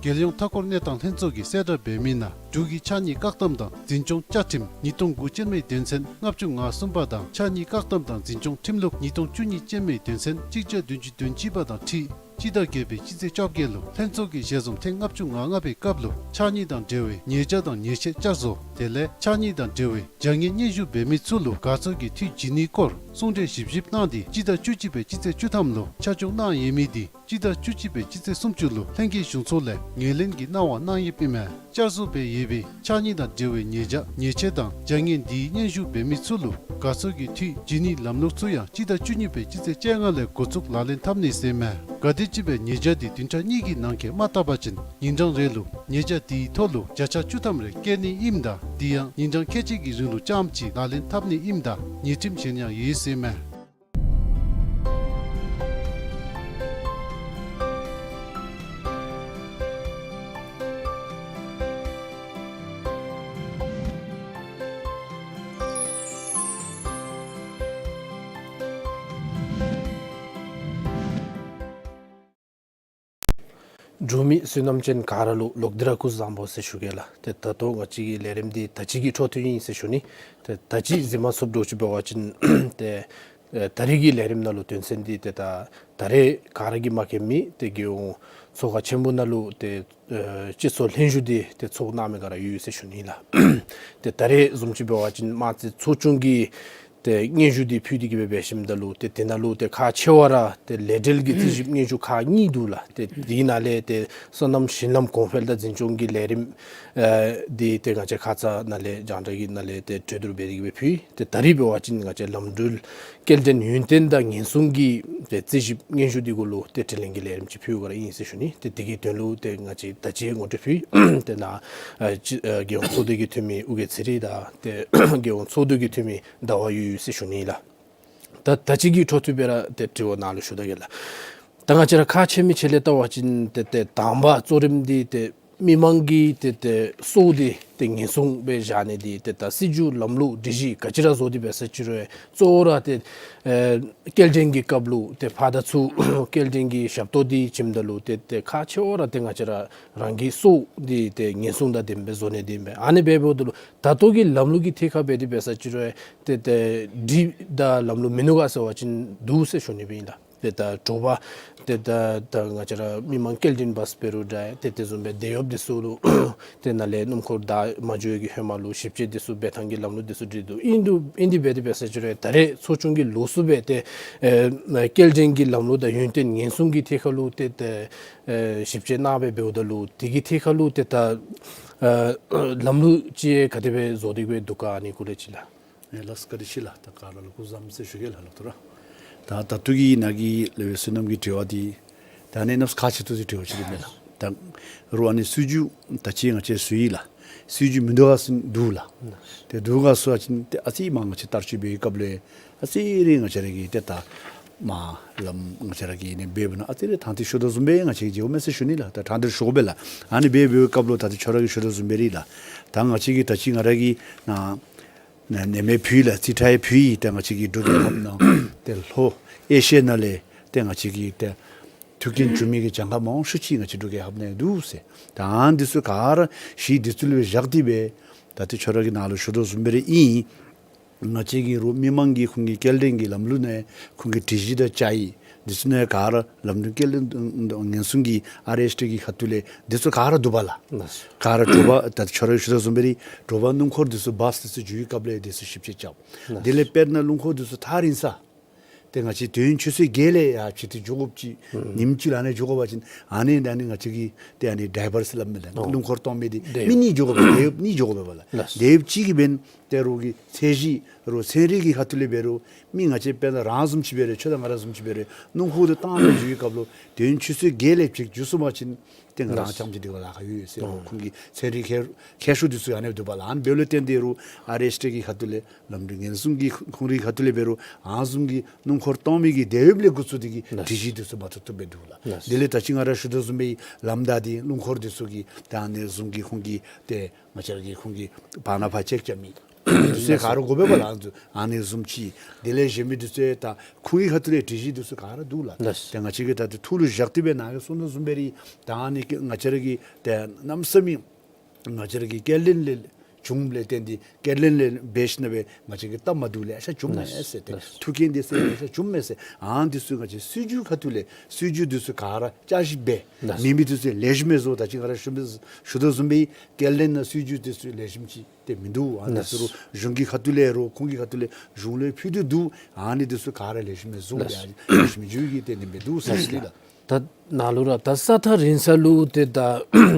རྒྱལ་ཡོངས་མཐའ་འཁོར་གནས་སྟངས་ལྷན་ཚོགས་ཀྱིས་གསལ་བསྒྲགས་འབད་མི་ནང་འབྲུག་གི་ཕྱགས་སྙིགས་བཀག་སྡོམ་དང་འཛིན་སྐྱོང་བཅའ་ཁྲིམས་ཉིས་སྟོང་དགུ་ཅན་མའི་དོན་ཚན་ལྔ་བཅུ་ང་གསུམ་པ་དང་ཕྱགས་སྙིགས་བཀག་སྡོམ་དང་འཛིན་སྐྱོང་ཁྲིམས་ལུགས་ཉིས་སྟོང་བཅུ་གཉིས་ཅན་མའི་དོན་ཚན་གཅིག་བརྒྱ་བདུན་ཅུ་དོན་གཅིག་པ་དང་འཁྲིལ་སྤྱི་ཟླ་བརྒྱད་པའི་སྤྱི་ཚེས་བཅོ་བརྒྱད་ལུ་ལྷན་ཚོགས་ཀྱི་ཞལ་འཛོམས་ཐེངས་ལྔ་བཅུ་ང་ལྔ་པའི་སྐབས་ལུ་ཕྱགས་སྙིགས་དང་འབྲེལ་བའི་ཉེས་བྱ་དང་ཉེས་ཆད་བསྐྱར་བཟོ་དེ་ལས་ཕྱགས་སྙིགས་དང་འབྲེལ་བའི་བྱ་ངན་སྙན་ཞུ་འབད་མི་ཚུ་ལུ་དགའ་ཚོར་གྱི་འཐུས་བྱིན་ནིའི་སྐོར་གསུང་གྲོས་ཞིབ་ཞིབ་གནང་སྟེ་སྤྱི་ཟླ་བཅུ་གཅིག་པའི་སྤྱི་ཚེས་བཅུ་ཐམ་ལུ་ཆ་འཇོག་གནང་ཡོད་མི་འདི་སྤྱི་ཟླ་བཅུ་གཅིག་པའི་སྤྱི་ཚེས་སུམ་ཅུ་ལུ་ལྷན་རྒྱས་གཞུང་ཚོགས་ལས་ངོས་ལེན་གྱི་གནང་བ་གནང་ཡོདཔ་ཨིན་མས། བསྐྱར་བཟོ་འབད་ཡོད་པའི་ཕྱགས་སྙིགས་དང་འབྲེལ་བའི་ཉེས་བྱ་ཉེས་ཆད་དང་བྱ་ངན་འདིའི་སྙན་ཞུ་འབད་མི་ཚུ་ལུ་དགའ་ཚོར་གྱི་འཐུས་བྱིན་ནིའི་ལམ་ལུགས་ཚུ་ཡང་སྤྱི་ཟླ་བཅུ་གཉིས་པའི་སྤྱི་ཚེས་བཅོ་ལྔ་ལས་འགོ་བཙུགས་ལག་ལེན་འཐབ་ནི་ཟེར་ཨིན་མས། ག་དེམ་ཅིག་སྦེ་ཉེས་བྱ་འདི་བདུན་ཕྲག་གཉིས་ཀྱི་ནང་འཁོད་མ་བཏབ་པ་ཅིན་ཉིན་གྲངས་རེ་ལུ་ཉེས་བྱ་དེའི་ཐོག་ལུ་བརྒྱ་ཆ་བཅུ་ཐམ་རེ་བཀལ་ནི་ཨིནམ་ད་དེ་ཡང་ཉིན་གྲངས་ཁལ་གཅིག་གི་རིང་ལུ་རྐྱངམ་ཅིག་ལག་ལེན་འཐབ་ནི་ཨིནམ་ད་ཉེས་ཁྲིམས་གཞན་ཡང་ཡོད་ཟེར་ཨིན་མས། འབྲུག་མི་བསོད་ནམས་ཅན་ག་ར་ལུ་ལོག་སྟེ་ར་སྐུ་གཟུགས་བཟང་པོ་ཟེར་ཞུ་གེ་ལགས། ཏེ་ད་ལྟོ་ང་བཅས་ཀྱི་ལས་རིམ་འདི་ད་ཅི་གི་འཕྲོ་མཐུད་ཨིན་ཟེར་ཞུ་ནི། ཏེ་ད་ཅི་གཟིགས་མ་ཚུགསཔ་འདྲཝ་ཅིག་འབད་བ་ཅིན་ཏེ་ཨེ་ད་རིས་ཀྱི་ལས་རིམ་ནང་ལུ་དོན་ཚན་འདི་ཏེ་ད་ད་རེས་ག་ར་གིས་མ་མཁྱེན་མི་ཏེ་རྒྱལ་ཡོངས་ཚོགས་ཁང་ཆེན་པོ་ནང་ལུ་ཏེ་ཨེ་སྤྱི་ཚོགས་ལྷན་བཞུགས་འདི་ཏེ་ཚོགས་གནང་མི་ག་ར་ཡོད་ཟེར་ཞུ་ནི་ལགས། ཏེ་ད་རེས་བཟུམ་ཅིག་འབད་བ་ཅིན་དམངས་རྩིས་ཚོགས་ཆུང་གིས་ཏེ་སྙན་ཞུ་འདི་ཕུལ་ཏེ་གི་སྦེ་འབད་ཞིནམ་ད་ལུ་ཏེ་དེ་ནང་ལུ་ཏེ་ཁག་ཆེ་བ་ར་ཏེ་ལས་འབྲེལ་གྱི་རྩིས་ཞིབ་སྙན་ཞུ་ཁག་གཉིས་འདུག་ལགས། ཏེ་དེའི་ནང་ལས་ཏེ་སོ་ནམ་ཞིང་ལམ་གོང་འཕེལ་དང་འཛིན་སྐྱོང་གི་ལས་རིམ་ཨེ་འདི་ཏེ་ང་བཅས་ཁ་ཙ་ནཱ་ལས་རྒྱང་བསྒྲགས་ཀྱི་ནང་ལས་ཏེ་གྲོས་བསྡུར་འབད་དེ་གི་སྦེ་ཕུལ། ཏེ་ད་རིས་འབད་བ་ཅིན་ང་བཅས་ལམ་འགྲུལ་སྐྱེལ་འདྲེན་ཡུན་བརྟན་དང་ཉེན་སྲུང་གི་ཏེ་རྩིས་ཞིབ་སྙན་ཞུ་འདི་གུ་ལུ་ཏེ་དྲི་ལན་གྱི་ལས་རིམ་ཅིག་ཕུལཝ་ག་ར་ཨིན་ཟེར་ཞུ་ནི། ཏེ་དེ་གི་དོན་ལུ་ཏེ་ང་བཅས་ད་ཅི་ངོ་སྤྲོད་ཕུལ། ཏེ་ནཱ་ཨེ་ཅི་ཨེ་རྒྱལ་ཡོངས་ཚོགས་སྡེ་གི་འཐུས་མི་ཨོ་རྒྱན་ཚེ་རིང་དང་ཏེ་རྒྱལ་ཡོངས་ཚོགས་འདུ་གི་འཐུས་མི་ཟླ་བ་ཡོད་ཡོད་ཟེར་ཞུ་ནི་ལགས། ད་ད་ཅི་གི་འཕྲོ་མཐུད་སྦེ་ར་ཏེ་དྲི་བ་ནཱ་ལུ་ཞུ་ད་གེ་ལགས། ད་ང་བཅས་ར་ཁག་ཆེ་མི་ཆེ་ལས་བལྟ་བ་ཅིན་ཏེ་ཏེ་དང་པ་གཙོ་རིམ་འདི་ཏེ་མི་མང་གི་ཏེ་ཏེ་སྲོག་འདི་ཏེ་ཉེན་སྲུང་སྦེ་བཞག་ནི་འདི་ཏེ་ད་སྲིད་བྱུས་ལམ་ལུགས་སྒྲིག་གཞི་ག་ཅི་ར་བཟོ་སྟེ་འབད་ས་ཅི་རུང་གཙོ་བོ་ར་ཏེ་ཨེ་སྐྱེལ་འདྲེན་གྱི་སྐབས་ལུ་ཏེ་ཕར་དང་ཚུར་སྐྱེལ་འདྲེན་གྱི་ཞབས་ཏོག་འདི་བྱིནམ་ད་ལུ་ཏེ་ཏེ་ཁག་ཆེ་བ་ར་ཏེ་ང་བཅས་ར་རང་གི་སྲོག་འདི་ཏེ་ཉེན་སྲུང་དང་ལྡནམ་སྦེ་བཟོ་ནི་འདི་ཨིན་པས། ཨ་ནི་འབདཝ་ད་ལུ་ད་ལྟོ་གི་ལམ་ལུགས་ཀྱི་ཐད་ཁར་འབད་དེ་འབད་ས་ཅི་རུང་ཏེ་ཏེ་སྒྲིག་དང་ལམ་ལུགས་མིན་ནུག་ག་ཟེར་བ་ཅིན་འདུག་ཟེར་ཞུ་ནི་སྦེ་ཨིན་ལགས། ཏེ་ད་དྲོ་པ་ཏེ་ད་ད་ང་བཅས་ར་མི་མང་སྐྱེལ་འདྲེན་བཱསི་འབད་རུང་འདྲ་ཏེ་དེ་བཟུམ་སྦེ་དེད་གཡོགཔ་འདི་ཚུ་ལུ་ཏེ་ནཱ་ལས་སྣུམ་འཁོར་བདའ་མ་འགྱོ་བའི་གི་ཧེ་མ་ལུ་ཞིབ་དཔྱད་འདི་ཚུ་འབད་ཐངས་ཀྱི་ལམ་ལུགས་འདི་ཚུ་སྒྲིག་དོ། ཨིན་དུ་ཨིན་དེ་འབད་དེ་འབད་ས་ཅིག་རུང་ད་རེས་ཚོགས་ཆུང་གི་ལོགས་སུ་སྦེ་ཏེ་ཨེ་སྐྱེལ་འདྲེན་གྱི་ལམ་ལུགས་དང་ཡུན་བརྟན་ཉེན་སྲུང་གི་ཐད་ཁར་ལུ་ཏེ་ཏེ་ཨེ་ཞིབ་དཔྱད་གནང་སྦེ་འབདཝ་ད་ལུ་དེ་གི་ཐད་ཁར་ལུ་ཏེ་ད་ཨེ་ལམ་ལུགས་ཅིག་ག་དེ་སྦེ་བཟོ་སྟེ་སྦེ་འདུག་ག་ཨ་ནི་སྐོར་ལས་ཅིག་ལགས། ཨེ་ལགས་བཀའ་དྲིན་ཆེ་ལགས། ད་ག་ར་ལུ་སྐུ་གཟུགས་བཟང་ཟེར་ཞུ་གེ་ལགས། ལགས་ཐོ་ར། ད་ད་ལྟོ་གི་ནཱ་གི་ལེགས་པའི་བསོད་ནམས་ཀྱི་དྲི་བ་འདི་ད་ཨ་ནི་གནམ་ས་ཁ་ཆེ་ཏོག་ཏོ་ཅིག་དྲི་བ་ཅིག་ཨིན་མས་ལགས། ད་རུང་ཨ་ནི་སྲིད་བྱུས་ད་ཅི་ང་བཅས་བཟོ་ཡི་ལགས། སྲིད་བྱུས་མིན་འདུག་ག་ཟེར་འདུག་ལགས། ཏེ་འདུག་ག་ཟེར་བ་ཅིན་ཏེ་ཨ་ཙི་མར་ང་བཅས་བསྟར་སྤྱོད་འབད་བའི་སྐབས་ལས་ཨ་ཙི་རེ་ང་བཅས་ར་གི་ཏེ་ད་མར་ལམ་ང་བཅས་ར་གིས་ཨ་ནི་འབདཝ་ད་ཨ་ཙི་རེ་དང་ཏེ་ཞུ་དོ་བཟུམ་སྦེ་ང་བཅས་ཀྱིས་མཇལཝ་མས་ཟེར་ཞུ་ནི་ལགས། ད་དྲང་སྟེ་ཞུ་དགོ་པས་ལགས། ཨ་ནི་འབད་འབད་བའི་སྐབས་ལུ་ད་ཏེ་ཁྱོད་ར་གིས་ཞུ་དོ་བཟུམ་སྦེ་ར་ལགས། ད་ང་བཅས་ཀྱིས་ད་ཅི་ང་ར་གིས་ནཱ་ནཱ་ནཱ་མེ་ཕུལ་ལགས། རྩིས་ཁྲ་ཡང་ཕུལ་ཡི། ད་ང་བཅས་ཀྱིས་འབྲུག་རྒྱལ་ཁབ་ནང་ཏེ་ལྷོ་ཨེ་ཤི་ཡ་ནང་ལས་ཏེ་ང་བཅས་ཀྱིས་ཏེ་ཐུགས་འགན་བཞེས་མི་གི་གྱངས་ཁ་མང་ཤོས་ཅིག་ང་བཅས་འབྲུག་རྒྱལ་ཁབ་ནང་འདུག་ཟེར། ད་ཨ་ནི་འདི་ཚུ་ག་ར་གཞི་འདི་ཚུ་ལུ་བཞག་སྟེ་སྦེ་ད་ཏེ་ཁྱོད་ར་གིས་ནཱ་ལུ་ཞུ་དོ་བཟུམ་སྦེ་ར་ཨིན། ང་བཅས་ཀྱི་རུང་མི་མང་གིས་ཁོང་གི་སྐྱེལ་འདྲེན་གྱི་ལམ་ལུགས་ནང་ཁོང་གི་སྒྲིག་གཞི་དང་བཅའ་ཡིག་འདི་ཚུ་ནང་ག་ར་ལམ་འགྲུལ་སྐྱེལ་འདྲེན་ཉེན་སྲུང་གི་ཨར་ཨེས་ཊི་གི་ཁ་ཐུག་ལས་འདི་ཚུ་ག་ར་འདུག་པ་ལགས། ལགས། ག་ར་དྲོ་པ་ད་ཁྱོད་ར་ཞུ་དོ་བཟུམ་སྦེ་ར་དྲོ་པ་སྣུམ་འཁོར་འདི་ཚུ་བཱསི་འདི་ཚུ་འགྱོ་བའི་སྐབས་ལས་འདི་ཚུ་ཞིབ་དཔྱད་རྐྱབ། ལགས། དེ་ལས་དཔེར་ན་སྣུམ་འཁོར་འདི་ཚུ་ཐག་རིང་ས་ཏེ་ང་བཅས་དུས་ཡུན་ཆུ་ཚོད་བརྒྱད་ལས་ཡར་ཕྱིན་ཏེ་འགྱོ་དགོཔ་ཅིག་ཨུམ་ཉིནམ་གཅིག་ལུ་ཨ་ནི་འགྱོ་དགོ་པ་ཅིན་ཨ་ནི་ཨ་ནི་ང་བཅས་ཀྱི་ཏེ་ཨ་ནི་ཌའི་བར་ཟེར་སླབ་མས་ལགས། ཨོ། སྣུམ་འཁོར་གཏང་མི་འདི་དེད་གཡོགཔ་མི་གཉིས་འགྱོ་དགོ་པས། དེད་གཡོགཔ་མི་གཉིས་འགྱོ་དགོ་པས་ལགས། ལགས། དེད་གཡོགཔ་གཅིག་གིས་འབདན་ཏེ་རོགས་ཀྱི་ཚད་གཞི་རོགས་ཚན་རིག་གི་ཁ་ཐུག་ལས་འབད་རུང་མི་ང་བཅས་དཔེར་ན་རང་བཟུམ་ཅིག་འབད་རུང་ཁྱོད་དང་ང་ར་བཟུམ་ཅིག་འབད་རུང་སྣུམ་འཁོར་འདི་གཏང་སྦེ་འགྱོ་བའི་སྐབས་ལུ་དུས་ཡུན་ཆུ་ཚོད་བརྒྱད་ལས་ཕྱིན་འགྱོ་སོང་པ་ཅིན་ཏེ་ང་རང་ལགས། རྐྱངམ་ཅིག་འདི་ག་ལཱ་ཁག་ཡོད་ཟེར་རོགས་ཨོ་ཁོང་གི་ཚན་རིག་མཁས་མཁས་མཆོག་འདི་ཚུ་ཨ་ནི་འདུག་པ་ལགས། ཨ་ནི་འབདཝ་ལས་བརྟེན་ཏེ་རོགས་ཨར་ཨེས་ཊི་གི་ཁ་ཐུག་ལས་ལམ་འགྲུལ་ཉེན་སྲུང་གི་ཁོང་རའི་ཁ་ཐུག་ལས་འབད་རུང་ཨ་ནི་བཟུམ་གྱི་སྣུམ་འཁོར་གཏང་མི་གི་དེད་གཡོགཔ་ལས་འགོ་བཙུགས་ཏེ་གིས་ལགས། སྒྲིག་གཞི་འདི་ཚུ་མ་བཏུབ་བཏུབ་སྦེ་འདུག་ལགས། ལགས། དེ་ལས་ད་ཅི་ང་ར་ཞུ་དོ་བཟུམ་སྦེ་ལམ་བདའ་སྟེ་སྣུམ་འཁོར་འདི་ཚུ་གིས་ད་ཨ་ནི་བཟུམ་གྱི་ཁོང་གི་ཏེ་ང་བཅས་ར་གི་ཁོང་གི་བར་ན་ཕར་ཅེཀ་རྐྱབ་མི་འདི་ཚུ་ག་ར་དགོ་པས་པ་ལགས། ཨ་ནི་བཟུམ་ཅིག་དེ་ལས་གཞན་མི་འདི་ཚུ་ད་ཁོང་གི་ཁ་ཐུག་ལས་སྒྲིག་གཞི་འདི་ཚུ་ག་ར་འདུག་ལགས། ལགས། ཏེ་ང་བཅས་ཀྱིས་ད་ཏེ་ཐུགས་ལུ་བཞག་སྟེ་སྦེ་ནཱ་གིས་གསུངས་དོ་བཟུམ་སྦེ་ར་ད་ཨ་ནི་ང་བཅས་ར་གི་ཏེ་གནམ་མེད་ས་མེད་ང་བཅས་ར་གི་སྐྱེལ་འདྲེན་ལས་བྱུངམ་ལས་བརྟེན་ཏེ་སྐྱེལ་འདྲེན་ལས་འབད་ཞིནམ་ལས་ང་བཅས་ཀྱི་སྟབས་མ་བདེཝ་ལེ་ཤ་བྱུངམ་མས་ཟེར། ཏེ་ལགས། ཐུག་རྐྱེན་འདི་ཚུ་ལེ་ཤ་བྱུངམ་མས་ཟེར། ཨ་ནི་འདི་ཚུ་ང་བཅས་སྲིད་བྱུས་ཁ་ཐུག་ལས་སྲིད་བྱུས་འདི་ཚུ་ག་ར་བསྐྱར་ཞིབ་འབད། ལགས། མེད་མི་འདི་ཚུ་ལེགས་ཤོམ་སྦེ་བཟོ། ད་ཅི་ང་ར་ཞུ་མི་ཞུ་དོ་བཟུམ་སྦེ་སྐྱེལ་འདྲེན་ནང་སྲིད་བྱུས་འདི་ཚུ་ལེགས་ཤོམ་ཅིག་ཏེ་མིན་འདུག། ཨ་ནི་ལགས། ཚུ་རུང་གཞུང་གི་ཁ་ཐུག་ལས་རོགས་ཁོང་གི་ཁ་ཐུག་ལས་གཞུང་ལུ་ཕུལ་ཏེ་འདུག། ཨ་ནི་འདི་ཚུ་ག་ར་ལེགས་ཤོམ་སྦེ་བཟོ། ལགས། ལེགས་ཤོམ་སྦེ་འགྱོ་གི་དེ་ནི་མིན་འདུག་ཟེར་ཞུ་ནི་ལགས། ད་ནཱ་ལུ་ར་ད་ས་ཐག་རིང་ས་ལུ་ཏེ་ད་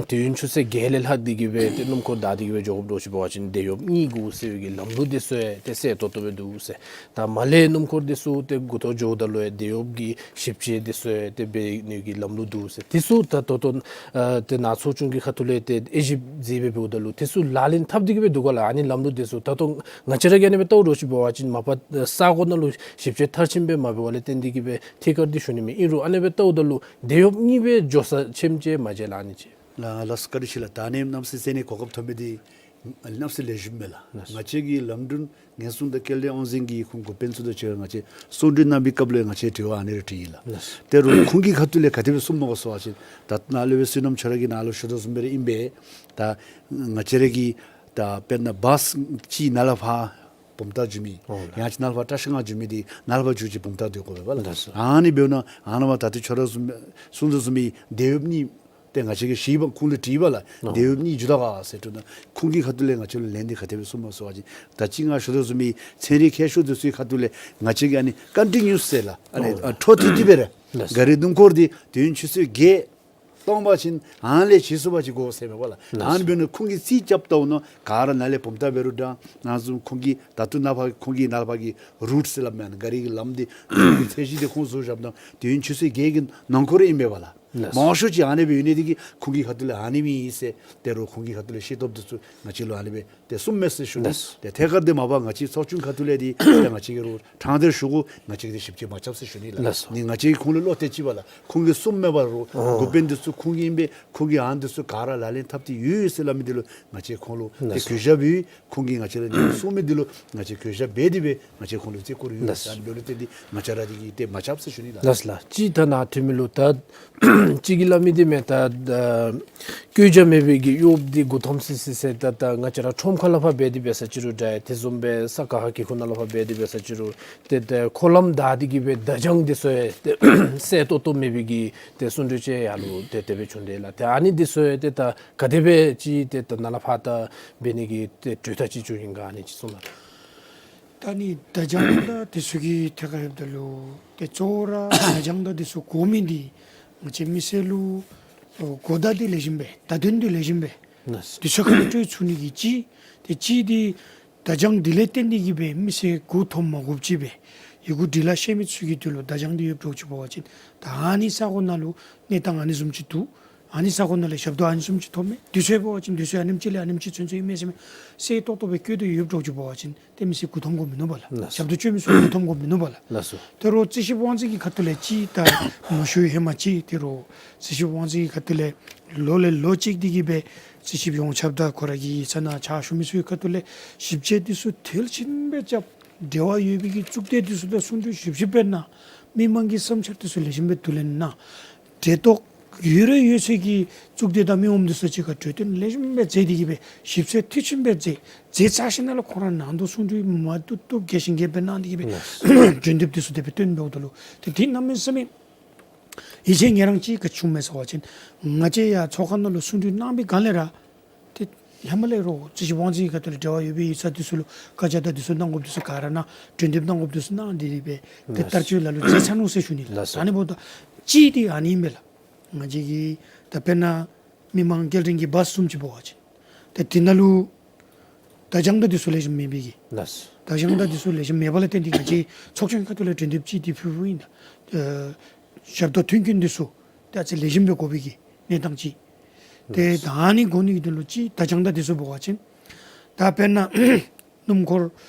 དུས་ཡུན་ཆུ་ཚོད་བརྒྱད་ལས་ལྷག་སྟེ་གིས་སྦེ་ཏེ་སྣུམ་འཁོར་བདའ་སྟེ་གིས་སྦེ་འགྱོ་དགོཔ་འདྲཝ་ཅིག་འབད་བ་ཅིན་དེད་གཡོགཔ་གཉིས་དགོ་ཟེར་བའི་གི་ལམ་ལུགས་འདི་ཚུ་ཡང་ཏེ་གསལ་ཏོག་ཏོ་སྦེ་འདུག་ཟེར། ད་མར་ལས་སྣུམ་འཁོར་འདི་ཚུ་ཏེ་འགོ་ཐོག་འགྱོཝ་ད་ལུ་ཡང་དེད་གཡོགཔ་གི་ཞིབ་དཔྱད་འདི་ཚུ་ཡང་ཏེ་འབད་ནི་གི་ལམ་ལུགས་འདུག་ཟེར། འདི་ཚུ་ད་ད་ལྟོ་ཨ་ཏེ་ནཱ་ཚོགས་ཆུང་གི་ཁ་ཐུག་ལས་ཏེ་དབྱེ་ཞིབ་མཛད་སྦེ་འབདཝ་ད་ལུ་འདི་ཚུ་ལག་ལེན་འཐབ་སྟེ་གིས་སྦེ་འདུག་ག་ལགས། ཨ་ནི་ལམ་ལུགས་འདི་ཚུ་ད་ལྟོ་ང་བཅས་ར་གིས་ཨ་ནི་སྦེ་བལྟཝ་འདྲཝ་ཅིག་འབད་བ་ཅིན་མ་པ་ས་གོ་ནང་ལུ་ཞིབ་དཔྱད་མཐར་ཕྱིནམ་སྦེ་མ་འབད་བ་ལས་བརྟེན་ཏེ་གིས་སྦེ་ཐད་ཀར་འདི་ཞུ་ནི་མེད། ཨིན་རུང་ཨ་ནི་སྦེ་བལྟཝ་ད་ལུ་དེད་གཡོགཔ་གཉིས་སྦེ་འགྱོ་ས་ཆེམ་ཅིག་མ་མཇལ་ལགས། ཨ་ནི་ཅིག་ལགས། ལགས་སོ། བཀའ་དྲིན་ཆེ་ལགས། ད་ཨ་ནི་གནམ་མེད་ས་མེད་གོ་སྐབས་ཐོབ་མི་འདི་གནམ་མེད་ས་མེད་ལེགས་ཤོམ་མས་ལགས། ལགས་སོ། ང་བཅས་ཀྱི་ལམ་འགྲུལ་ཉེན་སྲུང་དང་སྐྱེལ་འདྲེན་དབང་འཛིན་གྱི་ཁོང་འགོ་དཔོན་ཚུ་དང་གཅིག་ཁར་ང་བཅས་གསུང་གྲོས་གནང་བའི་སྐབས་ལུ་ང་བཅས་དྲི་བ་ཨ་ནི་རེ་དྲིས་ཡི་ལགས། ལགས་སོ། དེ་རུང་ཁོང་གི་ཁ་ཐུག་ལས་ག་དེ་སྦེ་གསུངམ་མས་གོ་ཟེར་བ་ཅིན་ད་ནཱ་ལུ་སྦེ་བསོད་ནམས་ཁྱོད་ར་གིས་ནཱ་ལུ་ཞུ་དོ་བཟུམ་སྦེ་ར་ཨིན་པས། ད་ང་བཅས་ར་གི་ད་དཔེར་ན་བཱསི་ཅིག་ནཱ་ལས་ཕར་བུམ་ཐང་འགྱོ་མི་ཨོ་ལགས། ཡང་ཅིན་ནཱ་ལས་ཕར་བཀྲིས་སྒང་འགྱོ་མི་འདི་ནཱ་ལས་ཕར་འགྱོ་ཅི་བུམ་ཐང་སྡོད་དགོ་པས་པ་ལགས། ལགས་སོ། ཨ་ནི་འབདཝ་ད་ཨ་ནཱ་མར་ད་ལྟོ་ཁྱོད་ར་བཟུམ་གསུང་དོ་བཟུམ་སྦེ་དེད་གཡོགཔ་གཉིས་ཏེ་ང་བཅས་ཀྱིས་ཞུ་བ་ཁོང་ལུ་དྲིས་པ་ལགས། ཨོ། དེད་གཡོགཔ་གཉིས་འགྱོ་ད་ག་ཟེར་དྲིས་ན་ཁོང་གི་ཁ་ཐུག་ལས་ང་བཅས་ལུ་ལན་འདི་ག་དེ་སྦེ་གསུངམ་མས་གོ་ཟེར་བ་ཅིན་ད་ཅི་ང་ཞུ་དོ་བཟུམ་སྦེ་ཚན་རིག་མཁས་མཆོག་འདི་ཚུ་གི་ཁ་ཐུག་ལས་ང་བཅས་ཀྱིས་ཨ་ནི་ཀོན་ཊི་ནིའུ་སི་ཟེར་ལགས། ཨ་ནི་ཨོ་ཨ་འཕྲོ་མཐུད་དེ་སྦེ་ར་ལགས། ག་རི་སྣུམ་འཁོར་འདི་དུས་ཡུན་ཆུ་ཚོད་བརྒྱད་གཏང་པ་ཅིན་ཨ་ནི་ལས་བྱི་སོང་པ་ཅིན་དགོ་ཟེར་མས་པ་ལགས། ལགས་སོ། ཨ་ནི་འབདཝ་ད་ཁོང་གིས་རྩིས་རྐྱབ་ལྟཝ་ད་ག་ར་ནཱ་ལས་བུམ་ཐང་འབད་རུང་འདྲ་ནཱ་བཟུམ་ཁོང་གིས་ད་ལྟོ་ནཱ་ཕར་ཁོང་གིས་ནཱ་ཕར་གྱི་རུཊ་ཟེར་སླབ་མས། ཨ་ནི་ག་རི་གི་ལམ་འདི་ཚད་གཞི་འདི་ཁོང་བཟོ་བཞགཔ་ད་དུས་ཡུན་ཆུ་ཚོད་བརྒྱད་ཀྱི་ནང་འཁོད་ར་ཨིན་པས་པ་ལགས། ལགས་སོ། མང་ཤོས་ཅིག་ཨ་ནི་སྦེ་ཡོད་ནི་འདི་གིས་ཁོང་གི་ཁ་ཐུག་ལས་ཨ་ནི་སྦེ་ཨིན་ཟེར་དེ་རུང་ཁོང་གི་ཁ་ཐུག་ལས་ཤེས་རྟོགས་འདི་ཚུ་ང་བཅས་ལུ་ཨ་ནི་སྦེ་ཏེ་གསུངམ་མས་ཟེར་ཞུ་ནི། ལགས་སོ། ཏེ་ཐད་ཀར་འདི་མ་པ་ང་བཅས་ཚོགས་ཆུང་ཁ་ཐུག་ལས་འདི་ཏེ་ང་བཅས་ཀྱིས་རུང་དྲང་སྟེ་ཞུ་དགོ། ང་བཅས་ཀྱིས་འདི་ཞིབ་དཔྱད་མ་རྐྱབ་ཟེར་ཞུ་ནི་ལགས། ལགས་སོ། ནི་ང་བཅས་ཀྱིས་ཁོང་ལུ་བློ་གཏད་ཅི་པ་ལགས། ཁོང་གིས་གསུངམ་མེན་པ་རུང་ཨོ་འགོ་དཔོན་འདི་ཚུ་ཁོང་གི་ཨིན་པས། ཁོང་གིས་ཨ་ནི་འདི་ཚུ་ག་ར་ལག་ལེན་འཐབ་སྟེ་ཡོད་ཡོད་ཟེར་སླབ་མི་འདི་ལུ་ང་བཅས་ཁོང་ལུ་ཏེ་ལགས་སོ། གུས་ཞབས་ཡོད། ཁོང་གིས་ང་བཅས་ལུ་ཨ་ནི་གསུང་མི་འདི་ལུ་ང་བཅས་གུས་ཞབས་འབད་དེ་སྦེ་ང་བཅས་ཁོང་ལུ་བརྩི་བཀུར་ཡོད། ལགས་སོ། ཨ་ནི་འབདཝ་ལས་བརྟེན་ཏེ་ང་བཅས་ར་འདི་གིས་ཏེ་མ་རྐྱབ་ཟེར་ཞུ་ནི་ལགས། ལགས་སོ་ལགས། ཅིག་ད་ནཱ་འཐུས་མི་ལུ་ད་ གཅིག་གིས་སླབ་མི་འདི་མས། ད་ད་བཀོད་རྒྱ་མེད་པའི་གི་གཡོགཔ་འདི་མགུ་འཐོམ་སི་སི་ཟེར། ད་ད་ང་བཅས་ར་ཁྲོམ་ཁ་ལས་ཕར་འབད་དེ་འབད་ས་ཅིག་རུང་འདྲ། དེ་བཟུམ་སྦེ་ས་ཁ་ཁ་གི་ཁུག་ནང་ལས་ཕར་འབད་དེ་འབད་ས་ཅིག་རུང་ཏེ་ད་འཁོར་ལམ་བདའ་སྟེ་གི་སྦེ་བརྡ་བྱང་འདི་ཚུ་ཡང་ཏེ་གསལ་ཏོག་ཏོ་མེད་པའི་གི་ཏེ་བརྩོན་འགྲུས་ཅིག་ཡར་ལུ་ཏེ་དེ་སྦེ་བྱུང་དེས་ལགས། ཏེ་ཨ་ནི་འདི་ཚུ་ཡང་ཏེ་ད་ག་དེ་སྦེ་ཅིག་ཏེ་ད་ནཱ་ལས་ཕར་ད་འབད་ནི་གི་ཏེ་གྲོས་ཐག་ཅིག་བཅད་ཡི་ག་ཨ་ནི་ཅིག་གསུངས་གནང་། ད་ནི་བརྡ་བྱང་དང་དེ་ཚུ་གི་ཐད་ཁར་ཡོདཔ་ད་ལུ་ཏེ་གཙོ་བོ་ར་བརྡ་བྱང་དང་དེ་ཚུ་དགོ་མི་འདི་ང་བཅས་མི་སེར་ལུ་ཨོ་གོ་བརྡ་འདི་ལེགས་ཤོམ་སྦེ་བརྡ་དོན་འདི་ལེགས་ཤོམ་སྦེ་ལགས་སོ། དེ་ཚུ་ཁ་ལུ་སྤྲོད་ཚུགས་ནི་གི་གཅིག། ཏེ་གཅིག་འདི་བརྡ་བྱང་འདི་ལས་བརྟེན་ཏེ་གི་སྦེ་མི་སེར་མགུ་འཐོམ་མ་དགོཔ་ཅིག་སྦེ་ཡི་གུ་འབྲི་ལ་ཤེས་མི་ཚུ་གི་དོན་ལུ་བརྡ་བྱང་འདི་ཡོདཔ་འདྲཝ་ཅིག་འབད་བ་ཅིན་ད་ཨ་ནི་ས་གོ་ནང་ལུ་གནས་སྟངས་ཨ་ནི་བཟུམ་ཅིག་འདུག། ཨ་ནི་ས་གོ་ནང་ལས་ཞབས་ཏོག་ཨ་ནི་བཟུམ་ཅིག་ཐོབ་མས། དེ་ཚུ་འབད་བ་ཅིན་དེ་ཚུ་ཨ་ནེམ་ཅིག་ལས་ཨ་ནེམ་ཅིག་ཚུན་ཚོད་ཨིན་མས་ཟེར་མི་གསལ་ཏོག་ཏོ་སྦེ་བཀོད་དེ་ཡོདཔ་འདྲཝ་ཅིག་འབད་བ་ཅིན་ཏེ་མི་སེར་མགུ་འཐོམ་དགོཔ་མིན་ནུག་པ་ལགས། ལགས་སོ། ཞབས་ཏོག་སྤྱོད་མི་ཚུ་མགུ་འཐོམ་དགོཔ་མིན་ནུག་པ་ལགས། ལགས་སོ། ད་རུང་རྩིས་ཞིབ་དབང་འཛིན་གྱི་ཁ་ཐུག་ལས་ཅིག་ད་མ་ཞུ་ཧེ་མ་ཅིག་དེ་རུང་རྩིས་ཞིབ་དབང་འཛིན་གྱི་ཁ་ཐུག་ལས་ལོ་ལས་ལོ་གཅིག་འདི་གི་སྦེ་རྩིས་ཞིབ་ཡོངས་ཁྱབ་དང་ཁོ་ར་གི་ཡིག་ཚང་ནང་ཕྱག་ཞུ་མི་ཚུ་གི་ཁ་ཐུག་ལས་ཞིབ་དཔྱད་འདི་ཚུ་མཐིལ་ཕྱིན་སྦེ་རྐྱབ། འབྲེལ་བ་ཡོད་པའི་གི་གཙུག་སྡེ་འདི་ཚུ་དང་གསུང་གྲོས་ཞིབ་ཞིབ་སྦེ་གནང་། མི་མང་གི་བསམ་འཆར་འདི་ཚུ་ལེགས་ཤོམ་སྦེ་བསྡུ་ལེན་གནང་། འབྲེལ་གཏོགས་ཡོད་ར་ཡོད་ཚད་ཀྱི་གཙུག་སྡེ་དང་མི་ངོམ་འདི་ཚུ་གཅིག་ཁར་གྲོས་བསྟུན་ལེགས་ཤོམ་སྦེ་མཛད་དེ་གི་སྦེ་ཞིབ་འཚོལ་མཐིལ་ཕྱིན་སྦེ་མཛད། མཛད་ཚར་ཞིནམ་ལས་ཁོང་ར་ནང་དོག་གསུང་གྲོས་མ་བསྡུ་བསྡུཝ་རྒྱས་ཤིང་རྒྱསཔ་སྦེ་གནང་སྟེ་གི་སྦེ་ལགས་སོ། གྲོས་འདེབས་འདི་ཚུ་དེ་སྦེ་བཏོན་འབདཝ་ད་ལུ་ཏེ་དེ་གནམ་མེད་ས་མེད་ཡིད་ཆེས་ངེས་རང་ཅིག་ག་བྱུངམ་མས་ཟེར་བ་ཅིན་ང་བཅས་ཡར་ཚོགས་ཁང་ནང་ལུ་གསུང་གྲོས་གནང་བའི་སྒང་ལས་ར་ཏེ་ཧེ་མ་ལས་རོགས་རྩིས་ཞིབ་དབང་འཛིན་གྱི་ཁ་ཐུག་ལས་འབྲེལ་བ་ཡོད་པའི་ཡིག་ཚང་འདི་ཚུ་ལུ་བཀའ་རྒྱ་དང་འདི་ཚུ་གནང་དགོཔ་འདི་ཚུ་ག་ར་གནང་། གྲོས་འདེབས་གནང་དགོཔ་འདི་ཚུ་གནང་སྟེ་གི་སྦེ་ཏེ་ལགས་སོ། བསྟར་སྤྱོད་ལ་ལུ་མཛད་ཚར་ནུག་ཟེར་ཞུ་ནི་ལགས། ལགས་སོ། ད་ཨ་ནི་འབདཝ་ད་གཅིག་འདི་ཨ་ནི་ཨིན་པས་ལགས། ང་བཅས་ཀྱི་ད་དཔེར་ན་མི་མང་སྐྱེལ་འདྲེན་གྱི་བཱས་བཟུམ་ཅིག་འབད་བ་ཅིན་ཏེ་དེ་ནང་ལུ་བརྡ་བྱང་དང་འདི་ཚུ་ལེགས་ཤོམ་མེད་པའི་གི། ལགས་སོ། བརྡ་བྱང་དང་འདི་ཚུ་ལེགས་ཤོམ་མེད་པ་ལས་བརྟེན་ཏེ་ང་བཅས་ཚོགས་ཆུང་ཁ་ཐུག་ལས་གྲོས་འདེབས་ཅིག་འདི་ཕུལ་ཕུལཝ་ཨིན། ད་ཨ་ཞབས་ཏོག་མཐུན་རྐྱེན་འདི་ཚུ་ཏེ་ཨ་ཙི་ལེགས་ཤོམ་སྦེ་དགོ་པའི་གི་གནས་སྟངས་ཅིག། ཏེ་ལགས་སོ། ད་ཨ་ནི་དགོ་ནི་གི་དོན་ལུ་ཅིག་བརྡ་བྱང་དང་འདི་ཚུ་འབད་བ་ཅིན་ད་དཔེར་ན་སྣུམ་འཁོར་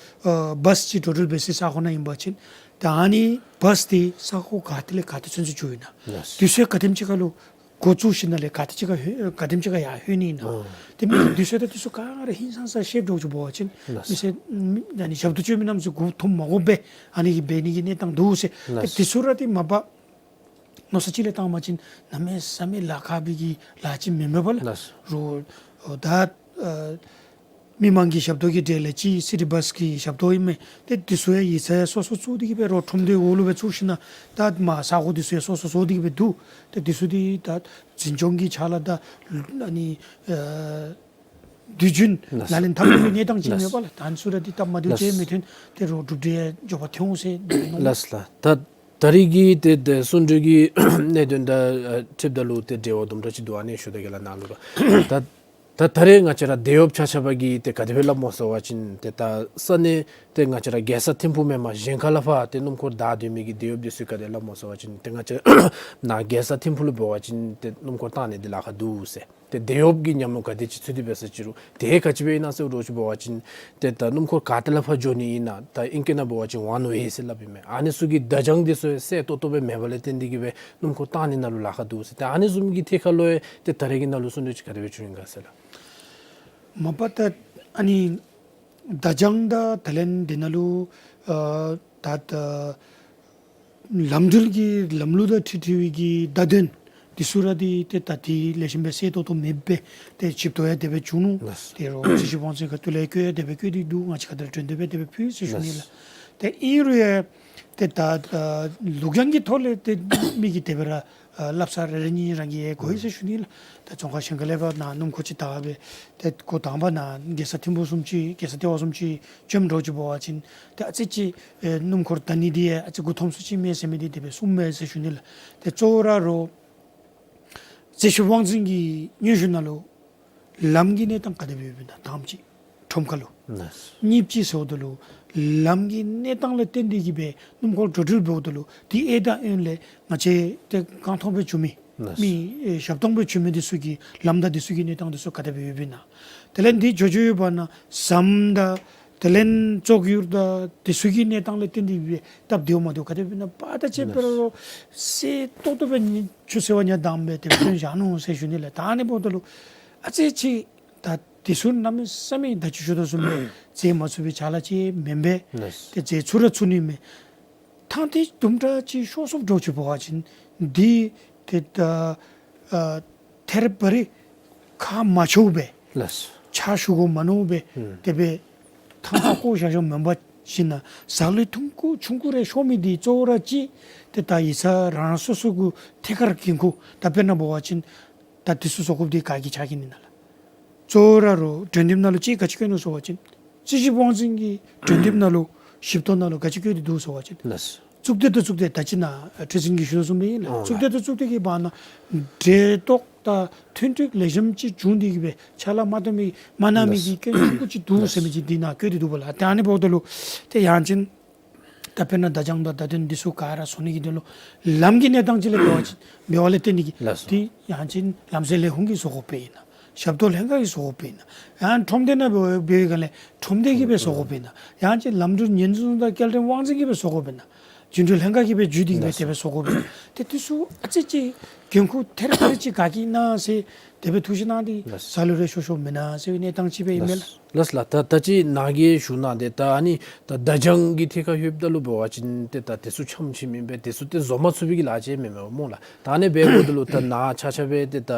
ཨ་བཱས་ཅིག་འགྲོ་འགྲུལ་འབད་སའི་ས་གོ་ནང་ཨིན་པ་ཅིན་ད་ཨ་ནི་བཱས་འདི་ས་གོ་ག་ཏེ་ལས་ག་ཏེ་ཚུན་ཚོད་འགྱོཝ་ཨིན་ན། ལགས་སོ། དུས་ཚོད་ག་དེམ་ཅིག་ཁར་ལུ་འགོ་བཙུགས་ཞིནམ་ལས་ག་དེ་ཅིག་ཁར་ལྷོད་ག་དེམ་ཅིག་ཁར་ཡར་ལྷོད་ནི་ཨིན་ན། ཨ་དེ་མི་དུས་ཚོད་དང་འདི་ཚུ་ག་ར་ཧིང་སངས་ས་ཤེསཔ་འདྲཝ་ཅིག་འབད་བ་ཅིན་ལགས་སོ། མི་སེར་ཨ་ནི་ཞབས་ཏོག་སྤྱོད་མི་རྣམས་ཚུ་མགུ་འཐོམ་མ་དགོཔ་སྦེ་ཨ་ནི་གི་འབད་ནི་གི་གནས་སྟངས་འདུག་ཟེར། ལགས་སོ། དེ་ཚུ་ར་འདི་མ་པ་མནོ་བསམ་ཅིག་ལས་བཏང་བ་ཅིན་གནམ་མེད་ས་མེད་ལཱ་ཁག་པའི་གི་ལཱ་ཅིག་མེན་མས་པ་ལགས། ལགས་སོ། རོགས་ཨོ་ད་ཨ་མི་མང་གི་ཞབས་ཏོག་གི་གྲས་ལས་ཅིག་སི་ཊི་བཱས་ཀྱི་ཞབས་ཏོག་ཨིན་མས། ཏེ་འདི་ཚུ་ཡང་ཡིག་ཚང་ཡང་སོ་སོ་བཙུགས་ཏེ་གི་སྦེ་རོགས་ཁྲོམ་སྡེ་འོག་ལུ་སྦེ་བཙུགས་ཞིནམ་ད་མར་ས་གོ་འདི་ཚུ་ཡང་སོ་སོ་བཟོ་སྟེ་གི་སྦེ་འདུག། ཏེ་འདི་ཚུ་འདི་ད་འཛིན་སྐྱོང་གི་ཕྱག་ལཱ་དང་ཨ་ནི་ཨ་དུས་རྒྱུན་ལགས་སོ། ལག་ལེན་འཐབ་དགོ་པའི་གནས་སྟངས་ཅིག་ལགས་སོ། མེད་པ་ལགས། ད་ཨ་ནི་ཚུ་ར་འདི་སྟབས་མ་བདེཝ་ཅིག་ལགས་སོ། མི་འཐོན། ཏེ་རོགས་གྲུབ་འབྲས་འགྱོ་བར་འཐོན་འོང་ཟེར་འདི་མནོ། ལགས་སོ་ལགས། ད་ད་རེས་ཀྱི་ཏེ་ཏེ་གསུང་གྲོས་ཀྱི་གནད་དོན་དང་ཨ་འཁྲིལཝ་ད་ལུ་ཏེ་འབྲེལ་བ་དུམ་གྲ་ཅིག་འདུག། ཨ་ནི་ཞུ་དགེ་ལགས་ནཱ་ལུ་ར། ད་ད་ད་རེས་ང་བཅས་ར་དེད་གཡོགཔ་ཆ་ཁྱབ་ཀྱིས་ཏེ་ག་དེ་སྦེ་སླབ་སྨོ་ཟེར་བ་ཅིན་ཏེ་ད་ས་གནས་ཏེ་ང་བཅས་ར་རྒྱལ་ས་ཐིམ་ཕུག་མེན་པར་གཞན་ཁ་ལས་ཕར་ཏེ་སྣུམ་འཁོར་བདའ་སྡོད་མི་གི་དེད་གཡོགཔ་འདི་ཚུ་ག་དེ་སླབ་སྨོ་ཟེར་བ་ཅིན་ཏེ་ང་བཅས་ནཱ་རྒྱལ་ས་ཐིམ་ཕུག་ལུ་འབད་བ་ཅིན་ཏེ་སྣུམ་འཁོར་བཏང་ནི་འདི་ལཱ་ཁག་འདུག་ཟེར། ཏེ་དེད་གཡོགཔ་གི་ཉམས་མྱོང་ག་དེ་ཅིག་ཚུད་དེ་འབད་ས་ཅིག་རུང་ཏེ་ག་ཅི་སྦེ་ཨིན་ན་ཟེར་འདྲཝ་ཅིག་འབད་བ་ཅིན་ཏེ་ད་སྣུམ་འཁོར་ག་ཏེ་ལས་ཕར་འགྱོ་ནི་ཨིན་ན་ད་ཨིང་སྐད་ནང་འབད་བ་ཅིན་ཝཱན་ཝེ་ཟེར་སླབ་ཨིན་མས། ཨ་ནི་ཚུ་གི་བརྡ་བྱང་འདི་ཚུ་གསལ་ཏོག་ཏོ་སྦེ་མེད་པ་ལས་བརྟེན་ཏེ་གི་སྦེ་སྣུམ་འཁོར་བཏང་ནི་ནང་ལུ་ལཱ་ཁག་འདུག་ཟེར། ཏེ་ཨ་ནི་བཟུམ་གྱི་ཐད་ཁར་ལུ་ཡང་ཏེ་ད་རེས་ཀྱི་ནང་ལུ་གསུང་གྲོས་ཅིག་ག་དེ་སྦེ་བྱུང་ཡི་ག་ཟེར་ལགས། མ་པ་ད་ཨ་ནི་བརྡ་བྱང་དང་དེ་ལས་འདི་ནང་ལུ་ཨ་ད་ད་ལམ་འགྲུལ་གྱི་ལམ་ལུགས་དང་འཁྲིལ་འཁྲིལ་བའི་གི་བརྡ་དོན་འདི་ཚུ་ར་འདི་ཏེ་ད་འདི་ལེགས་ཤོམ་སྦེ་གསལ་ཏོག་ཏོ་མེདཔ་སྦེ་ཏེ་ཞིབ་ཏོག་ཡང་དེ་སྦེ་བྱུང་ནུག། ལགས། ཏེ་རོགས་རྩིས་ཞིབ་དབང་འཛིན་ཁ་ཐུག་ལས་བཀོད་ཡང་དེ་སྦེ་བཀོད་དེ་འདུག། ང་བཅས་ཁ་ཐུག་ལས་གྲོས་འདེབས་ཡང་དེ་སྦེ་ཕུལ་ཟེར་ཞུ་ནི་ལགས། ལགས། ཏེ་ཨིན་རུང་ཡང་ཏེ་ད་ད་ལུགས་ཡང་གི་ཐོག་ལས་ཏེ་མི་གིས་དེ་སྦེ་ར་ཨ་སླབ་ས་རེ་རེ་གཉིས་རང་གིས་ཡང་གོ་ཡི་ཟེར་ཞུ་ནི་ལགས། ད་ཙོང་ཁ་ཞིང་ཁ་ལས་ཕར་ནཱ་སྣུམ་འཁོར་ཅིག་བདའ་སྦེ་ཏེ་འགོ་དང་པ་ནཱ་རྒྱལ་ས་ཐིམ་ཕུག་བཟུམ་ཅིག་རྒྱལ་ས་ལྟེ་བ་བཟུམ་ཅིག་བྱོནམ་འདྲཝ་ཅིག་འབད་བ་ཅིན་ཏེ་ཨ་ཙི་ཅིག་ཨེ་སྣུམ་འཁོར་བདའ་ནི་འདི་ཡང་ཨ་ཙི་མགུ་འཐོམ་སུ་ཅིག་མས་ཟེར་མི་འདི་དེ་སྦེ་གསུངམ་མས་ཟེར་ཞུ་ནི་ལགས། ཏེ་གཙོ་བོ་ར་རོགས་རྩིས་ཞིབ་དབང་འཛིན་གྱི་སྙན་ཞུ་ནང་ལུ་ལམ་གྱི་གནས་སྟངས་ག་དེ་སྦེ་ཡོདཔ་ཨིན་ན་དང་པ་ཅིག་ཁྲོམ་ཁ་ལུ། ལགས། གཉིས་པ་ཅིག་ཟེརཝ་ད་ལུ་ལམ་གྱི་གནས་སྟངས་ལས་བརྟེན་ཏེ་གི་སྦེ་སྣུམ་འཁོར་འགྲོ་འགྲུལ་འབདཝ་ད་ལུ་དེ་ཨེ་དང་ཨེན་ལས་ང་བཅས་ཏེ་རྐང་ཐང་སྦེ་འགྱོ་མི་ལགས། མི་ཨེ་ཞབས་ཏོག་སྦེ་འགྱོ་མི་འདི་ཚུ་གི་ལམ་དང་འདི་ཚུ་གི་གནས་སྟངས་འདི་ཚུ་ག་དེ་སྦེ་ཡོདཔ་ཨིན་ན། དེ་ལས་འདི་འགྱོ་འགྱོ་ཡོད་པ་ན་ཟམ་དང་དེ་ལས་བཙོག་ཡུར་དང་འདི་ཚུ་གི་གནས་སྟངས་ལས་བརྟེན་ཏེ་སྦེ་སྟབས་བདེཝ་མ་བདེཝ་ག་དེ་སྦེ་ཨིན་ན་པ་ད་ཅིག་ལགས། སྦེ་ར་རོགས་གསལ་ཏོག་ཏོ་སྦེ་ཆུ་ཟེར་བ་ཉ་དང་སྦེ་དེ་སྦེ་བྱོན་བཞག་ནུག་ཟེར་ཞུ་ནི་ལགས། ད་ཨ་ནི་འབདཝ་ད་ལུ་ཨ་ཙི་ཅིག་ད་དེ་ཚུ་གནམ་མེད་ས་མེད་ད་ཅི་ཞུ་དོ་བཟུམ་སྦེ་མཛད་མ་ཚུགས་པའི་ཅ་ལ་ཅིག་མེན་པས། ལགས། ཏེ་མཛད་ཚུགས་ར་ཚུགས་ནི་མས། ཐང་འདི་དུམ་གྲ་ཅིག་ཤོར་སོངམ་འདྲཝ་ཅིག་འབད་བ་ཅིན་འདི་ ཏེ་ད་ཨ་ཐད་རི་བ་རི་ཁ་མ་ཕྱེཝ་སྦེ་ལགས། ཕྱག་ཞུ་དགོ་མ་མནོཝ་སྦེ་ཨུམ་དེ་སྦེ་ཐང་ཁ་བཀོ་བཞག་བཞགཔ་མེན་པ་ཅིན་ན་ཟ་ལུ་ཐུང་ཀུ་ཆུང་ཀུ་རེ་ཤོར་མི་འདི་གཙོ་བོ་ར་ཅིག་ཏེ་ད་ཡིག་ཚང་རང་རང་སོ་སོ་གུ་ཐད་ཀར་འགན་ཁུར་ད་དཔེར་ན་འབད་བ་ཅིན་ད་དེ་ཚུ་བཟོ་དགོཔ་འདི་ག་གི་ཕྱག་འགན་ཨིན་ན་ལགས། གཙོ་བོ་ར་རོགས་གྲོས་འདེབས་ནང་ལུ་ཅིག་ག་ཅི་བཀོད་ནུག་ཟེར་བ་ཅིན་རྩིས་ཞིབ་དབང་འཛིན་གྱི་གྲོས་འདེབས་ནང་ལུ་ཞིབ་རྟོག་ནང་ལུ་ག་ཅི་བཀོད་དེ་འདུག་ཟེར་བ་ཅིན་ལགས། གཙུག་སྡེ་དང་གཙུག་སྡེ་ད་ཅི་ནཱ་ཁྲི་འཛིན་གྱིས་ཞུ་དོ་བཟུམ་སྦེ་ཨིན་ལགས། ཨོ་གཙུག་སྡེ་དང་གཙུག་སྡེ་གི་བར་ན་འབྲེལ་གཏོགས་དང་མཐུན་འགྲིག་ལེགས་ཤོམ་ཅིག་བྱུང་སྟེ་གི་སྦེ་ཕྱག་ལཱ་མ་ཐོབ་མི་མ་གནང་མི་གི་ལགས། སྐྱོན་ཆུང་ཀུ་ཅིག་འདུག་ཟེར་མི་ཅིག་འདི་ནཱ་བཀོད་དེ་འདུག་པ་ལགས། ཏེ་ཨ་ནི་འབདཝ་ད་ལུ་ཏེ་ཡང་ཅིན་ད་དཔེར་ན་བརྡ་བྱང་དང་བརྡ་དོན་འདི་ཚུ་ག་ར་བཟོ་ནི་གི་དོན་ལུ་ལམ་གྱི་གནས་སྟངས་ཅིག་ལས་འབད་བ་ཅིན་འབད་བ་ལས་བརྟེན་ནི་གི་ལགས་སོ། ཏེ་ཡང་ཅིན་ལམ་སེལ་ལས་ཁུངས་ཀྱིས་བཟོ་དགོཔ་སྦེ་ཨིན་ན། ཞབས་ཏོག་ལྷན་ཁག་གིས་བཟོ་དགོཔ་སྦེ་ཨིན་ན། ཡང་ཁྲོམ་སྡེ་ནང་འབད་བའི་སྒང་ལས་ཁྲོམ་སྡེ་གིས་སྦེ་བཟོ་དགོཔ་སྦེ་ཨིན་ན། ཡང་ཅིན་ལམ་འགྲུལ་ཉེན་སྲུང་དང་སྐྱེལ་འདྲེན་དབང་འཛིན་གྱིས་སྦེ་བཟོ་དགོཔ་སྦེ་ཨིན་ན། རྒྱུན་འགྲུལ་ལྷན་ཁག་གིས་སྦེ་བརྒྱུད་དེ་གི་སྦེ་ལགས་སོ། དེ་སྦེ་བཟོ་དགོཔ་སྦེ་ཨིན་ན། ཏེ་དེ་ཚུ་ཨ་ཙི་ཅིག་འགན་ཁུར་ཐད་རི་བ་རི་ཅིག་ག་གི་ཨིན་ན་ཟེར་དེ་སྦེ་ཐུགས་ཞིབ་གནང་སྟེ་ལགས་སོ། ཟ་ལུ་རེ་ཤོར་ཤོརཝ་མེན་ན་ཟེར་བའི་གནས་སྟངས་ཅིག་སྦེ་ཨིན་མས་ལགས། ལགས་ལགས། ད་ད་ཅི་ནཱ་གིས་ཞུ་གནང་དེ་ད་ཨ་ནི་ད་བརྡ་བྱང་གི་ཐད་ཁར་ལྷོདཔ་ད་ལུ་འབད་བ་ཅིན་ཏེ་ད་དེ་ཚུ་ཆམ་ཆིམ་ཨིན་པས། དེ་ཚུ་ཏེ་བཟོ་མ་ཚུགས་པའི་གི་ལཱ་ཅིག་མེན་མས་སྨོ་ལགས། ད་ཨ་ནི་འབདཝ་ད་ལུ་ད་ནཱ་ཆ་ཁྱབ་སྦེ་ཏེ་ད་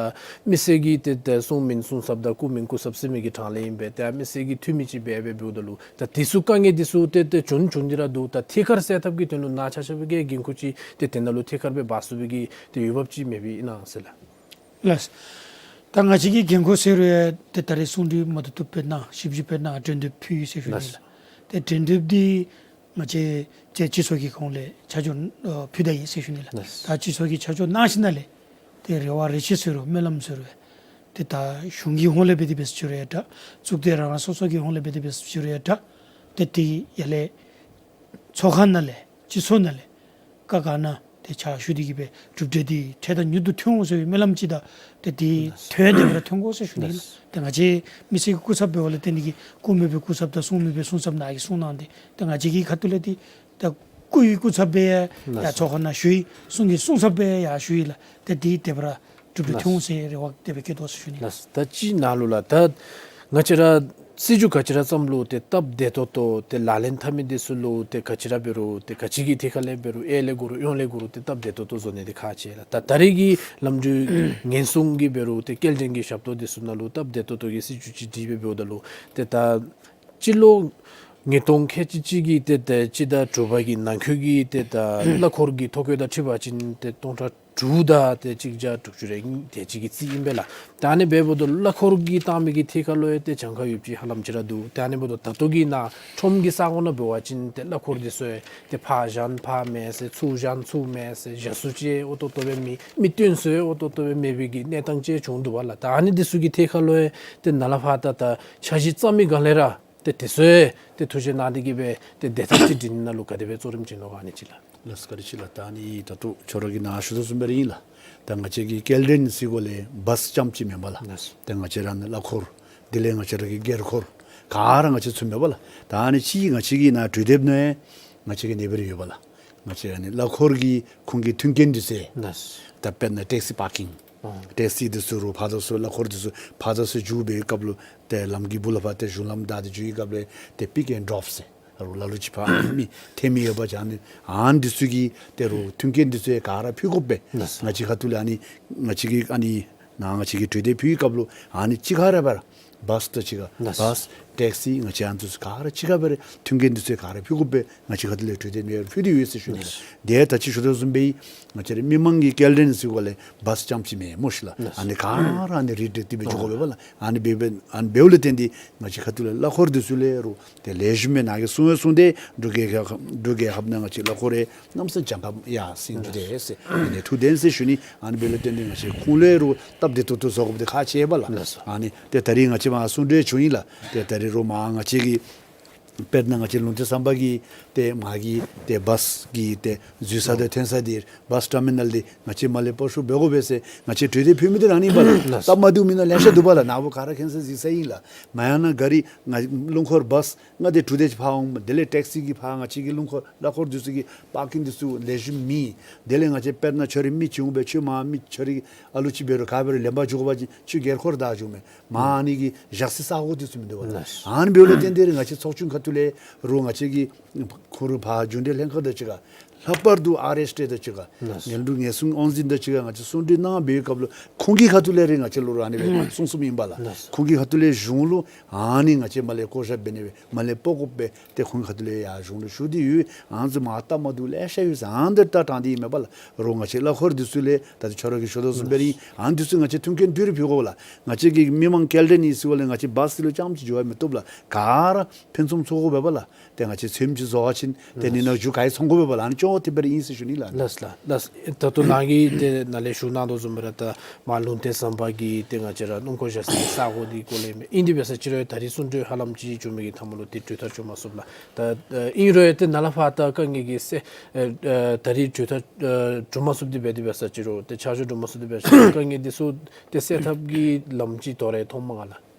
མི་སེར་གྱིས་ཏེ་ད་གསུང་མིན་གསུང་ཚབ་དང་བཀུར་མིན་བཀུར་ཚབ་ཟེར་མི་གི་གྲངས་ལས་ཨིན་པས། ཏེ་མི་སེར་གྱིས་འཐུས་མི་ཅིག་འབད་སྦེ་འབདཝ་ད་ལུ་ད་དེ་ཚུ་དཀའ་ངལ་དེ་ཚུ་ཏེ་ཏེ་བྱུང་བྱུང་སྟེ་ར་འདུག། ད་ཐད་ཀར་སེལ་ཐབས་ཀྱི་དོན་ལུ་ནཱ་ཆ་ཁྱབ་ཀྱིས་འགན་ཁུར་ཅིག་ཏེ་དེ་ནང་ལུ་ཐད་ཀར་སྦེ་འབག་ཚུགས་པའི་གི་ཏེ་འོས་འབབ་ཅིག་མེད་པའི་ཨིན་ན་ཟེར་ལགས། ལགས། ད་ང་བཅས་ཀྱི་འགན་ཁུར་ཟེར་རུང་ཡང་ཏེ་ད་རེས་གསུང་གྲོས་མ་ཐུབ་ཐུབ་སྦེ་གནང་ཞིབ་ཞིབ་སྦེ་གནང་གྲོས་འདེབས་ཕུལ་ཡི་ཟེར་ཞུ་ནི་ལགས། ལགས། ཏེ་གྲོས་འདེབས་འདི་ང་བཅས་ཏེ་སྤྱི་ཚོགས་ཀྱི་ཁོངས་ལས་ཆ་འཇོག་ཨ་ཕུལ་ད་ཡི་ཟེར་ཞུ་ནི་ལགས། ལགས། ད་སྤྱི་ཚོགས་ཀྱིས་ཆ་འཇོག་གནང་ཞིནམ་ལས་ཏེ་རེ་བ་རེ་ཆེ་ཟེར་རུང་སྨོན་ལམ་ཟེར་རུང་ཏེ་ད་གཞུང་གི་ཧོངས་ལས་འབད་དེ་འབད་ཟེར་ཞུ་རུང་ཡང་འདྲ། གཙུག་སྡེ་རང་རང་སོ་སོ་གི་ཧོངས་ལས་འབད་དེ་འབད་ཟེར་ཞུ་རུང་ཡང་འདྲ། ཏེ་དེ་ཡར་ལས་ཚོགས་ཁང་ནང་ལས་སྤྱི་ཚོགས་ནང་ལས་ཀ་ག་ན་ཏེ་ཕྱག་ཞུ་སྟེ་གི་སྦེ་གྲུབ་འབྲས་འདི་འཕྲལ་དང་མྱུར་དུ་ཐོན་འོང་ཟེར་བའི་སྨོན་ལམ་ཅིག་དང་ཏེ་དེ་ལགས། ཐོན་དེ་སྦེ་ར་ཐོན་དགོ་ཟེར་ཞུ་ནི་ཨིན་ལགས། ལགས། ཏེ་ང་བཅས་མི་སེར་གྱི་སྐུ་ཚབ་འབདཝ་ལས་བརྟེན་ཏེ་གི་སྐུ་མེད་པའི་སྐུ་ཚབ་དང་གསུང་མེད་པའི་གསུང་ཚབ་ནཱ་གིས་གསུང་གནང་སྟེ་ཏེ་ང་བཅས་ཀྱི་ཁ་ཐུག་ལས་ཏེ་ད་སྐུ་ཡི་སྐུ་ཚབ་སྦེ་ཡང་ལགས་སོ། ཚོགས་ཁང་ནང་ཞུ་ཡི། གསུང་གི་གསུང་ཚབ་སྦེ་ཡང་ཞུ་ཡི་ལགས། ཏེ་དེ་དེ་སྦེ་ར་གྲུབ་འབྲས་ཐོན་འོང་ཟེར་རེ་བ་དེ་སྦེ་བསྐྱེད་དོ་ཟེར་ཞུ་ནི་ལགས། ལགས། ད་ཅི་ནཱ་ལུ་ལགས་ད་ང་བཅས་ར་སྲིད་བྱུས་ག་ཅི་ར་བརྩམ་རུང་ཏེ་སྟབས་བདེ་ཏོག་ཏོ་ཏེ་ལག་ལེན་འཐབ་མི་དེ་ཚུ་ལུ་ཏེ་ག་ཅི་ར་འབད་རུང་ཏེ་ག་ཅི་གི་ཐད་ཁར་ལས་འབད་རུང་གཡས་ལས་འགོ་རུང་གཡོན་ལས་འགོ་རུང་ཏེ་སྟབས་བདེ་ཏོག་ཏོ་བཟོ་ནི་དེ་ཁག་ཆེ་ལགས། ད་ད་རེས་ཀྱི་ལམ་འགྲུལ་ཉེན་སྲུང་གི་འབད་རུང་ཏེ་སྐྱེལ་འདྲེན་གྱི་ཞབས་ཏོག་དེ་ཚུ་ནང་ལུ་སྟབས་བདེ་ཏོག་ཏོ་གི་སྲིད་བྱུས་ཅིག་བསྒྲིགས་སྦེ་འབདཝ་ད་ལུ་ཏེ་ད་སྤྱི་ལོ་ཉིས་སྟོང་ཁལ་གཅིག་གཅིག་གི་ཏེ་ཏེ་སྤྱི་ཟླ་དྲུག་པ་གི་ནང་འཁོད་ཀྱི་ཏེ་ད་གླ་འཁོར་གྱི་ཐོ་བཀོད་དང་འཁྲིལ་བ་ཅིན་ཏེ་སྟོང་ཕྲག་དྲུག་དང་ཏེ་གཅིག་བརྒྱ་དྲུག་ཅུ་རེ་དེ་ཅིག་གི་རྩིས་ཨིན་པས་ལགས། ད་ཨ་ནི་འབདཝ་ད་གླ་འཁོར་གྱི་བཏང་མི་གི་ཐད་ཁར་ལུ་ཡང་ཏེ་གྱངས་ཁ་ཡོདཔ་ཅིག་ཧ་ལམ་ཅིག་ར་འདུག། ད་ཨ་ནི་འབདཝ་ད་ད་ལྟོ་གི་ནཱ་ཁྲོམ་གྱི་ས་གོ་ནང་འབད་བ་ཅིན་ཏེ་གླ་འཁོར་དེ་ཚུ་ཡང་ཏེ་ཕར་བཞག་ཕར་མེད་ཟེར་ཚུར་བཞག་ཚུར་མེད་ཟེར་བཞག་ས་ཅིག་ཨོ་ཏོག་ཏོ་སྦེ་མེད། མི་སྟོན་ས་ཡང་ཨོ་ཏོག་ཏོ་སྦེ་མེད་པའི་གི་གནས་སྟངས་ཅིག་བྱུང་འདུག་པ་ལགས། ད་ཨ་ནི་དེ་ཚུ་གི་ཐད་ཁར་ལུ་ཡང་ཏེ་ནཱ་ལས་ཕར་ད་ད་འཆར་གཞི་བརྩམ་མི་སྒང་ལས་ར་ཏེ་དེ་ཚུ་ཡང་ཏེ་ཐུགས་རྗེ་གནང་སྟེ་གི་སྦེ་ཏེ་བདེ་ཐབས་ཅིག་སྒྲིག་ནི་ནང་ལུ་ག་དེ་སྦེ་གཙོ་རིམ་བྱིན་ནོ་ག་ཨ་ནི་ཅིག་ལགས། ལགས་སོ། བཀའ་དྲིན་ཆེ་ལགས། ད་ཨ་ནི་ད་ལྟོ་ཁྱོད་ར་གིས་ནཱ་ཞུ་དོ་བཟུམ་སྦེ་ར་ཨིན་ལགས། ད་ང་བཅས་ཀྱི་སྐྱེལ་འདྲེན་ཟེར་དགོ་ལས་བཱས་རྐྱངམ་ཅིག་མེན་པ་ལགས། ལགས་སོ། ད་ང་བཅས་ར་ནི་གླ་འཁོར་དེ་ལས་ང་བཅས་ར་གི་སྒེར་འཁོར་ག་ར་ང་བཅས་ཚུ་མེན་པ་ལགས། ད་ཨ་ནི་ཅིག་ང་བཅས་ཀྱི་ནཱ་གྲོས་འདེབས་ནང་ཡང་ང་བཅས་ཀྱི་ཨ་ནི་སྦེ་ར་ཡོད་པ་ལགས། ང་བཅས་ཨ་ནི་གླ་འཁོར་གྱི་ཁོང་གི་མཐུན་རྐྱེན་དེ་ཚུ་ཡང་ལགས་སོ། ད་དཔེར་ན་ཊེག་སི་པར་ཀིང་། ཨ་ཊེག་སི་དེ་ཚུ་རུང་ཕར་དང་ཚུར་གླ་འཁོར་དེ་ཚུ་ཕར་དང་ཚུར་འགྱོ་བའི་སྐབས་ལུ་ཏེ་ལམ་གྱི་སྦུག་ལས་ཕར་ཏེ་གཞུང་ལམ་བདའ་སྟེ་འགྱོ་བའི་སྐབས་ལུ་ཏེ་པིཀ་ཨེན་ཌོབ་ཟེར་རུང་ལ་ལུ་ཅིག་ཕར་མི་ཐོན་མི་ཡོད་པ་ཅིན་ཨ་ནི་ཨ་ནི་དེ་ཚུ་གི་ཏེ་རུང་མཐུན་རྐྱེན་དེ་ཚུ་ཡང་ག་ར་ཕུལ་དགོ་པས། ལགས་སོ། ང་བཅས་ཁ་ཐུག་ལས་ཨ་ནི་ང་བཅས་ཀྱི་ཨ་ནི་ནཱ་ང་བཅས་ཀྱིས་གྲོས་འདེབས་ཕུལ་བའི་སྐབས་ལུ་ཨ་ནི་གཅིག་ཁར་ར་འབད་ར་བཱས་དང་གཅིག་ཁར་ལགས་སོ། བཱས་ཊེག་སི་ང་བཅས་ཨ་ནི་དེ་ཚུ་ག་ར་གཅིག་ཁར་འབད་ར་མཐུན་རྐྱེན་དེ་ཚུ་ཡང་ག་ར་ཕུལ་དགོ་པས། ང་བཅས་ཁ་ཐུག་ལས་གྲོས་འདེབས་ནི་ཕུལ་ཏེ་ཡོད་ཟེར་ཞུ་ནི་ལགས། ལགས་སོ། དེ་ད་ཅི་ཞུ་དོ་བཟུམ་སྦེ་ང་བཅས་ར་མི་མང་གི་སྐྱེལ་འདྲེན་ཟེར་དགོ་ལས་བཱས་རྐྱངམ་ཅིག་མེན་སྨོ་ཤིག་ལགས། ལགས་སོ། ཨ་ནི་ག་ར་ཨ་ནི་རིགས་འདྲ་དེ་སྦེ་འགྱོ་དགོ་པས་ལགས། ཨ་ནི་འབད་འབད་ཨ་ནི་འབདཝ་ལས་བརྟེན་ཏེ་ང་བཅས་ཁ་ཐུག་ལས་གླ་འཁོར་དེ་ཚུ་ལས་རུང་ཏེ་ལེགས་ཤོམ་སྦེ་ནཱ་གིས་གསུང་ཡང་གསུངས་ཏེ་འབྲུག་རྒྱལ་ཁབ་འབྲུག་རྒྱལ་ཁབ་ནང་ང་བཅས་གླ་འཁོར་རེ་གནམ་ས་གྱངས་ཁ་ཡར་སེང་འགྱོ་དེས་ཟེར་ཨ་ནི་ཐུགས་བདེན་ཟེར་ཞུ་ནི། ཨ་ནི་འབདཝ་ལས་བརྟེན་ཏེ་ང་བཅས་ཁོང་ལས་རུང་སྟབས་བདེ་ཏོག་ཏོ་བཟོ་དགོཔ་དེ་ཁག་ཆེ་བས་ལགས། ལགས་སོ། ཨ་ནི་ཏེ་ད་རིས་ང་བཅས་མར་གསུང་གྲོས་བྱུང་ཡི་ལགས། ཏེ་ད་རིས་རུང་མར་ང་བཅས་ཀྱི་དཔེར་ན་ང་བཅས་ལུང་བསྟན་ཟམ་པ་གི་ཏེ་མར་གྱི་ཏེ་བཱས་ཀྱི་ཏེ་འཛུལ་ས་དང་ཐོན་ས་འདི་བཱས་ཊར་མི་ནཱལ་འདི་ང་བཅས་མར་ལས་སྤོ་བཤུད་འབད་དགོ་པས་ཟེར་ང་བཅས་གྲོས་འདེབས་ཕུལ་མི་འདི་རང་ཨིན་པས་ལགས། ལགས་སོ། སྟབས་མ་བདེཝ་མི་ནང་ལེ་ཤ་འདུག་པ་ལགས། ནཱ་བུ་ག་ར་མཁྱེན་གསལ་གཟིགས་གསལ་ཨིན་ལགས། མ་ཡང་ན་གཱ་རི་ང་རླུང་འཁོར་བཱས་ང་འདི་གྲུ་དེ་ཅིག་ཕར་འོང་དེ་ལས་ཊེག་སི་གི་ཕར་ང་བཅས་ཀྱི་རླུང་འཁོར་གླ་འཁོར་འདི་ཚུ་གི་པར་ཀིང་འདི་ཚུ་ལེགས་ཤོམ་མེད། དེ་ལས་ང་བཅས་དཔེར་ན་ཁྱོད་རའི་མི་ཅིག་འོང་སྦེ་ཁྱོད་མར་མི་ཁྱོད་རའི་ཨ་ལུ་ཅིག་འབད་རུང་ག་འབད་རུང་ལེན་པར་འགྱོ་དགོ་པ་ཅིན་ཁྱོད་སྒེར་འཁོར་བདའ་འགྱོཝ་མས། མར་ཨ་ནི་གི་བཞག་སའི་ས་གོ་འདི་ཚུ་མིན་འདུག་པ་ལགས། ལགས། ཨ་ནི་འབདཝ་ལས་བརྟེན་ཏེ་ར་ང་བཅས་ཚོགས་ཆུང་ཁ་ཐུག་ལས་རུང་ང་བཅས་ཀྱི་ཁོ་ར་ཕར་རྒྱུན་འབྲེལ་ལྷན་ཁག་དང་གཅིག་ཁར་ ལྷག་པར་དུ་ཨར་ཨེསི་ཊི་དང་གཅིག་ཁར་ལགས། ངན་འབྲུག་ངན་སོང་དབང་འཛིན་དང་གཅིག་ཁར་ང་བཅས་གསུང་གྲོས་གནང་བའི་སྐབས་ལུ་ཁོང་གི་ཁ་ཐུག་ལས་ར་ང་བཅས་ལུ་ར་ཨ་ནི་སྦེ་གསུངས་གསུངསམ་ཨིན་པས་ལགས། ལགས། ཁོང་གི་ཁ་ཐུག་ལས་གཞུང་ལུ་ཨ་ནི་ང་བཅས་མར་ལས་བསྐོ་བཞག་འབད་ནི་སྦེ་མར་ལས་སྤོ་དགོཔ་སྦེ་ཏེ་ཁོང་གི་ཁ་ཐུག་ལས་ཡར་གཞུང་ལུ་ཞུ་སྟེ་ཡོད། ཨ་ནི་ཚུ་མར་སྟབས་མ་བདེཝ་ལེ་ཤ་ཡོད་ཟེར་ཨ་ནི་འདི་ད་དྲང་སྟེ་ཨིན་མས་པ་ལགས། རོགས་ང་བཅས་གླ་འཁོར་འདི་ཚུ་ལས་ད་ལྟོ་ཁྱོད་ར་གིས་ཞུ་དོ་བཟུམ་སྦེ་ར་ཨིན། ཨ་ནི་འདི་ཚུ་ང་བཅས་མཐུན་རྐྱེན་འདི་ར་ཕུལ་དགོ་པས་ལགས། ང་བཅས་ཀྱི་མི་མང་སྐྱེལ་འདྲེན་ཨིན་ཟེར་བ་ལས་ང་བཅས་བཱས་འདི་ལུ་རྐྱངམ་ཅིག་འགྱོ་བ་མི་བཏུབ་ལགས། ག་ར་ཕུན་སུམ་ཚོགས་དགོ་པས་པ་ལགས། ཏེ་ང་བཅས་ཚོདམ་ཅིག་བཟོ་བ་ཅིན་ཏེ་ཨ་ནི་ནང་འགྱོ་ག་ཡི་ཚོང་དགོ་པས་པ་ལགས། ཨ་ནི་ཅོག་འཐདཔ་སྦེ་ར་ཨིན་ཟེར་ཞུ་ནི་ལགས། ལགས་ལགས། ལགས། ད་ལྟོ་ནཱ་གིས་ཏེ་ནཱ་ལས་ཞུ་གནང་དོ་བཟུམ་སྦེ་ར་ད་མར་ལུང་བསྟན་ཟམ་པ་གི་ཏེ་ང་བཅས་ར་སྣུམ་འཁོར་བཞག་སའི་ས་གོ་འདི་སྐོར་ལས་ཨིན་མས། ཨིན་དེ་འབད་ས་ཅིག་རུང་ད་རིས་གསུང་གྲོས་ཧ་ལམ་ཅིག་བྱུང་མི་གི་མཐའ་མ་ལུ་ཏེ་གྲོས་ཐག་བཅད་མ་ཚུགས་ལགས། ད་ཨིན་རུང་ཏེ་ནཱ་ལས་ཕར་ད་དཀའ་ངལ་གྱི་སེལ་ཨེ་ཨེ་ད་རིས་གྲོས་ཐག་ཨེ་གྲུབ་མ་ཚུགསཔ་འདི་འབད་དེ་འབད་ས་ཅིག་རུང་ཏེ་ཆ་འཇོག་གྲུབ་མ་ཚུགསཔ་འདི་འབད་ས་ཅིག་རུང་དཀའ་ངལ་འདི་ཚུ་ཏེ་སེལ་ཐབས་ཀྱི་ལམ་ཅིག་དོ་རུང་མཐོངམ་མས་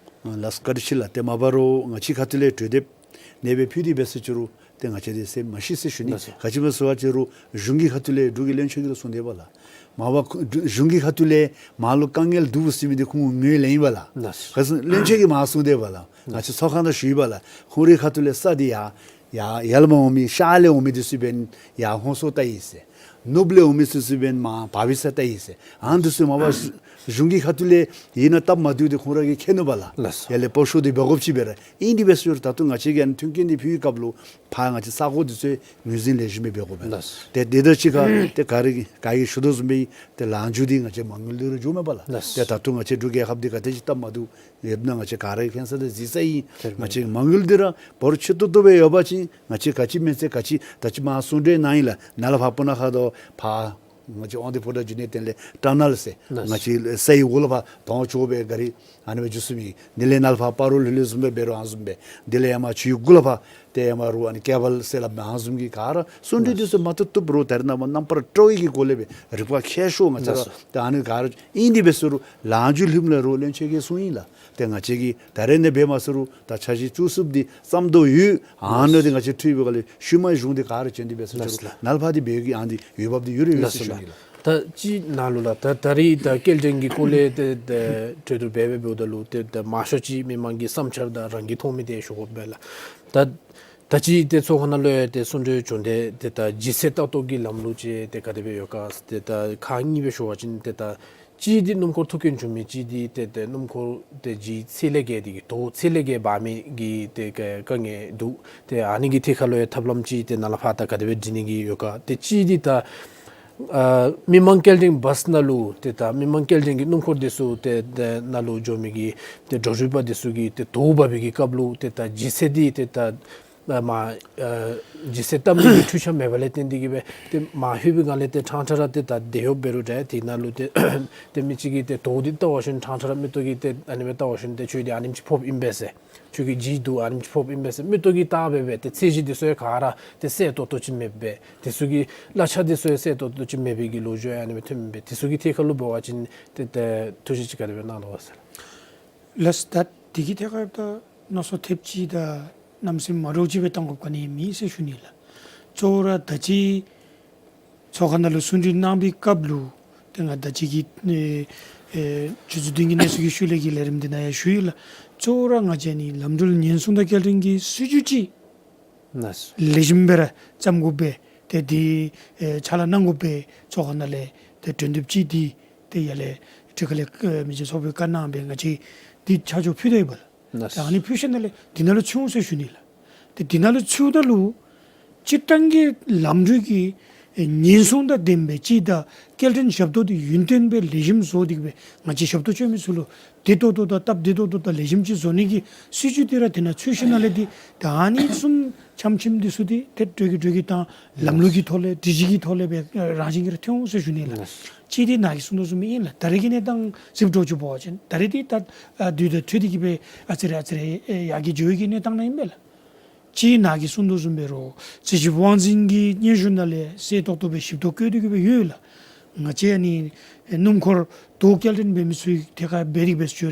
ག་ལགས། ལགས་བཀའ་དྲིན་ཆེ་ལགས། ཏེ་མ་པ་རོགས་ང་བཅས་ཁ་ཐུག་ལས་གྲོས་འདེབས་ཨ་ནེ་སྦེ་ཕུལ་ཏེ་འབད་ས་ཅིག་རུང་ཏེ་ང་བཅས་འདི་ཟེར་མ་ཤེས་ཟེར་ཞུ་ནི། ལགས་སོ། ག་ཅི་སྨོ་ཟེར་བ་ཅིན་རོགས་གཞུང་གི་ཁ་ཐུག་ལས་འབྲུག་གི་བློན་ཆེན་གྱིས་ར་གསུངས་ཏེ་ཡོད་པས་ལགས། མ་པ་ཁོ་གཞུང་གི་ཁ་ཐུག་ལས་མར་ལུ་དཀའ་ངལ་འདུག་ཟེར་མི་འདི་ཁོང་ངོས་ལེན་ཡི་པས་ལགས། ལགས་སོ། ག་ཅི་བློན་ཆེན་གྱིས་མར་གསུངས་ཏེ་ཡོད་པས་ལགས། ང་བཅས་ཚོགས་ཁང་ནང་ཞུ་ཡི་པས་ལགས། ཁོང་རའི་ཁ་ཐུག་ལས་ས་འདི་ཡར་ཡར་ཡར་ལས་མར་འོང་མི་ཤར་ལས་འོང་མི་འདི་ཚུ་འབདན་ཡར་ཧོང་སོ་བལྟ་ཡི་ཟེར། ནུབ་ལས་འོང་མི་ཚུ་ཚུ་འབདན་མར་བར་བི་ས་བལྟ་ཡི་ཟེར། ཨ་ནི་འདི་ཚུ་མ་པ་གཞུང་གི་ཁ་ཐུག་ལས་ཨིན་ན་སྟབས་མ་བདེཝ་འདི་ཁོང་ར་གིས་མཁྱེན་ནུག་པས་ལགས། ལགས་སོ། ཡར་ལས་སྤོ་བཤུད་འདི་འབད་དགོཔ་ཅིག་འབད་རུང་ཨིན་དེ་འབད་ས་ཅིག་རུང་ད་ལྟོ་ང་བཅས་ཀྱིས་ཨ་ནི་མཐུན་རྐྱེན་འདི་ཕུལ་བའི་སྐབས་ལུ་ཕར་ང་བཅས་ས་གོ་འདི་ཚུ་ངོས་འཛིན་ལེགས་ཤོམ་སྦེ་འབད་དགོ་པས། ལགས་སོ། ཏེ་དེ་དང་གཅིག་ཁར་ཏེ་ག་ར་གིས་ག་གིས་ཞུ་དོ་བཟུམ་སྦེ་ཏེ་ལཱ་མཇུག་འདི་ང་བཅས་མ་དངུལ་འདི་ར་འགྱོཝ་མས་པ་ལགས། ལགས་སོ། ཏེ་ད་ལྟོ་ང་བཅས་འབྲུག་རྒྱལ་ཁབ་འདི་ག་དེ་ཅིག་སྟབས་མ་བདེཝ་ཡོདཔ་ཨིན་ན་ང་བཅས་ག་ར་མཁྱེན་ས་དང་གཟིགས་ས་ཨིན། ལགས་སོ། ང་བཅས་མ་དངུལ་འདི་ར་འབོར་ཆེ་ཏོག་ཏོ་སྦེ་ཡོད་པ་ཅིན་ང་བཅས་ག་ཅི་མེད་ཚེ་ག་ཅི་ད་ཅི་མར་གསུང་གྲོས་གནང་ཡི་ལགས། ནཱ་ལས་ཕར་སྤུ་ན་ཁ་དང་ཕར་ང་བཅས་དབང་འདུས་ཕོ་བྲང་བརྒྱུད་ནས་དེ་ལས་ཊ་ནཱལ་ཟེར་ལགས་སོ། ང་བཅས་སའི་གུ་ལས་ཕར་དོང་ཅོག་སྦེ་ག་ར་ཨ་ནི་སྦེ་འགྱོ་ཚུགས་མི། དེ་ལས་ནཱ་ལས་ཕར་སྤ་རོ་ལྷོད་ལྷོད་བཟུམ་སྦེ་འབད་རུང་ཨ་ནི་བཟུམ་སྦེ། དེ་ལས་ཡར་མར་ཆུའི་གུ་ལས་ཕར་ཏེ་ཡར་མར་རོགས་ཨ་ནི་ཀེ་བཱལ་ཟེར་སླབ་མི་ཨ་ནི་བཟུམ་གྱི་ག་ར་གསུང་གྲོས་འདི་ཚུ་མ་བཏུབ་བཏུབ་རོགས་ད་རེས་ནངས་པ་རྣམ་པར་སྤྲོ་བའི་གི་སྒོ་ལས་སྦེ་རིག་པ་མཁས་ཤོས་ང་བཅས་ར། ལགས་སོ། ཏེ་ཨ་ནི་ག་ར་ཨིན་དེ་འབད་ས་ཅིག་རུང་ལཱ་མཇུག་ལྷོདཔ་ལས་རོགས་བློན་ཆེན་གྱིས་གསུངས་ཡི་ལགས། ཏེ་ང་བཅས་ཀྱིས་ད་རེས་ནཱ་འབད་མ་ཚུགས་རུང་ད་འཆར་གཞི་བཙུགས་ཚུགསཔ་འདི་བརྩམ་དོ་ཡོད། ཨ་ནི་འདི་ང་བཅས་འཐུས་འབད་ག་ལས་ཤུལ་མ་གཞུང་འདི་ག་ར་བྱོན་ཏེ་འབད་ས་ཅིག་རུང་། ལགས་སོ། ནཱ་ལས་ཕར་འདི་འབད་གི་ཨ་ནི་འདི་འོས་འབབ་འདི་ཡོད་ར་ཡོད་ཟེར་ཞུ་ནི་ལགས། ད་ཅི་ནཱ་ལུ་ལགས་ད་ད་རིས་ད་སྐྱེལ་འདྲེན་གྱི་སྐོར་ལས་ཏེ་ད་གྲོས་བསྡུར་འབད་འབད་འབདཝ་ད་ལུ་ཏེ་ད་མང་ཤོས་ཅིག་མི་མང་གི་བསམ་འཆར་དང་རང་གིས་མཐོང་མི་འདི་ཞུ་དགོ་པས་ལགས། ད་ད་ཅི་ཏེ་ཚོགས་ཁང་ནང་ལུ་ཡང་ཏེ་གསུང་གྲོས་བྱུང་སྟེ་ཏེ་ད་ལྗིད་ཚད་ལྟ་རྟོག་གི་ལམ་ལུགས་ཅིག་ཏེ་ག་དེ་སྦེ་ཡོད་ག་ཟེར་ཏེ་ད་ཁག་གཉིས་སྦེ་ཞུ་བ་ཅིན་ཏེ་ད་གཅིག་འདི་སྣུམ་འཁོར་ཐུག་རྐྱེན་བྱུང་མི་གཅིག་འདི་ཏེ་ཏེ་སྣུམ་འཁོར་ཏེ་ལྗིད་ཚད་ལས་བརྒལ་ཏེ་གི་དོ་ཚད་ལས་བརྒལ་འབག་མི་གི་ཏེ་དཀའ་དཀའ་ངལ་འདུག། ཏེ་ཨ་ནི་གི་ཐད་ཁར་ལུ་ཡང་ཐབས་ལམ་ཅིག་ཏེ་ནཱ་ལས་ཕར་ད་ག་དེ་སྦེ་སྒྲིག་ནི་གི་ཡོད་ག། ཏེ་གཅིག་འདི་ད་ཨ་མི་མང་སྐྱེལ་འདྲེན་བཱས་ནང་ལུ་ཏེ་ད་མི་མང་སྐྱེལ་འདྲེན་གྱི་སྣུམ་འཁོར་འདི་ཚུ་ཏེ་ཏེ་ནཱ་ལུ་འགྱོ་མི་གི་ཏེ་འགྲོ་འགྲུལ་པ་འདི་ཚུ་གིས་ཏེ་དོ་འབག་པའི་གི་སྐབས་ལུ་ཏེ་ད་ལྗིད་ཚད་འདི་ཏེ་ད་ཨ་མར་ཨ་ལྗིད་ཚད་བཏབ་ནི་གི་འཕྲུལ་ཆས་མེད་པ་ལས་བརྟེན་ཏེ་གི་སྦེ་ཏེ་མར་ལྷོད་པའི་སྒང་ལས་ཏེ་ཕྲང་ཕྲང་ར་ཏེ་ད་དེད་གཡོགཔ་འབད་རུང་འདྲ་ཏེ་ནཱ་ལུ་ཏེ་ཏེ་མི་གཅིག་གིས་ཏེ་དོ་འདི་བལྟ་བ་ཅིན་ཕྲང་ཕྲང་ར་མིག་ཏོ་གིས་ཏེ་ཨ་ནི་སྦེ་བལྟ་བ་ཅིན་ཏེ་ཁྱོད་འདི་ཨ་ནེམ་ཅིག་ཕོགཔ་ཨིན་པས་ཟེར། ཁྱོད་ཀྱི་ལྗིད་འདུག་ཨ་ནེམ་ཅིག་ཕོགཔ་ཨིན་པས་ཟེར་མིག་ཏོ་གིས་བལྟ་སྦེ་སྦེ་ཏེ་ཚད་གཞི་འདི་ཚུ་ཡང་ག་ར་ཏེ་གསལ་ཏོག་ཏོ་ཅིག་མེད་པས། དེ་ཚུ་གི་གླ་ཆ་འདི་ཚུ་ཡང་གསལ་ཏོག་ཏོ་ཅིག་མེད་པའི་གི་ལོ་རྒྱུས་ཨ་ནི་སྦེ་ཐོན་མི་འབད། དེ་ཚུ་གི་ཐད་ཁར་ལུ་འབད་བ་ཅིན་ཏེ་ཏེ་ཐུགས་བཞེད་ཅིག་ག་དེ་སྦེ་གནང་དོ་ག་ཟེར། ལགས་ད་དེ་གི་ཐད་ཁར་ད་མནོ་བསམ་ཐེབས་ཅིག་དང་གནམ་མེད་ས་མེད་མ་འདྲཝ་ཅིག་སྦེ་བཏང་དགོཔ་ག་ནི་མེད་ཟེར་ཞུ་ནི་ལགས། གཙོ་བོ་ར་ད་ཅི་ཚོགས་ཁང་ནང་ལུ་གསུང་གྲོས་གནང་བའི་སྐབས་ལུ་ཏེ་ང་ད་ཅི་གི་ཨེ་ཨེ་ཆུ་ཚོད་བདུན་གྱི་གནས་ཚུལ་གྱི་ཤུལ་ལས་ཀྱི་ལས་རིམ་འདི་ནང་ཡང་ཞུ་ཡི་ལགས། གཙོ་བོ་ར་ང་བཅས་ནི་ལམ་འགྲུལ་ཉེན་སྲུང་དང་སྐྱེལ་འདྲེན་གྱི་སྲིད་བྱུས་ཅིག་ལགས་སོ། ལེགས་ཤོམ་སྦེ་ར་བརྩམ་དགོ་པས། ཏེ་འདི་ཨེ་ཕྱག་ལཱ་གནང་དགོ་པས། ཚོགས་ཁང་ནང་ལས་ཏེ་གྲོས་འདེབས་ཅིག་འདི་ཏེ་ཡར་ལས་སྒྲིག་ཁང་ལས་ཨེ་མི་རྗེ་ཚོགས་པའི་བཀའ་གནང་སྦེ་ང་བཅས་འདི་ཆ་འཇོག་ཕུལ་དོ་ཡོདཔ་ལགས། ལགས། ད་ཨ་ནི་ཕུལ་ཞིནམ་ལས་འདི་ནང་ལུ་ཚུད་འོང་ཟེར་ཞུ་ནི་ལགས། ཏེ་འདི་ནང་ལུ་ཚུདཔ་ད་ལུ་སྤྱིར་བཏང་གི་ལམ་འགྲུལ་གྱི་ཨེ་ཉེན་སྲུང་དང་ལྡན་པའི་ཅིག་དང་སྐྱེལ་འདྲེན་ཞབས་ཏོག་འདི་ཡུན་བརྟན་སྦེ་ལེགས་ཤོམ་བཟོ་སྟེ་གི་སྦེ་ང་བཅས་ཞབས་ཏོག་སྤྱོད་མི་ཚུ་ལུ་བདེ་ཏོག་ཏོ་དང་སྟབས་བདེ་ཏོག་ཏོ་དང་ལེགས་ཤོམ་ཅིག་བཟོ་ནི་གི་སྲིད་བྱུས་འདི་ར་དེ་ནང་ཚུད་ཞིནམ་ལས་འདི་ད་ཨ་ནི་བཟུམ་འཆམ་འཆམ་འདི་ཚུ་འདི་ཏེ་འགྲོས་ཀྱིས་འགྲོས་ཀྱིས་དང་ལམ་ལུགས་ཀྱི་ཐོག་ལས་སྒྲིག་གཞི་གི་ཐོག་ལས་སྦེ་རང་བཞིན་གྱིས་ར་ཐོན་འོང་ཟེར་ཞུ་ནི་ལགས། ལགས། གཅིག་འདི་ནཱ་གིས་གསུང་དོ་བཟུམ་ཨིན་ལགས། ད་རེས་ཀྱི་གནས་སྟངས་ཅིག་འདྲཝ་ཅིག་འབད་བ་ཅིན་ད་རེས་འདི་ད་ཨ་དུས་དང་འཁྲིལ་ཏེ་གི་སྦེ་ཨ་ཙི་རེ་ཨ་ཙི་རེ་ཨེ་ཡར་རྒྱས་འགྱོ་བའི་གི་གནས་སྟངས་ནང་ཨིན་པས་ལགས། གཅིག་ནཱ་གིས་གསུང་དོ་བཟུམ་འབད་རུང་རྩིས་ཞིབ་དབང་འཛིན་གྱི་སྙན་ཞུ་ནང་ལས་གསལ་ཏོག་ཏོ་སྦེ་ཞིབ་ཏོག་བཀོད་དེ་གི་སྦེ་ཡོད་ལགས། ང་བཅས་ཨ་ནི་ཨེ་སྣུམ་འཁོར་དོ་སྐྱེལ་འདྲེན་འབད་མི་ཚུ་གི་ཐད་ཁར་འབད་དེ་གི་སྦེ་ཞུ་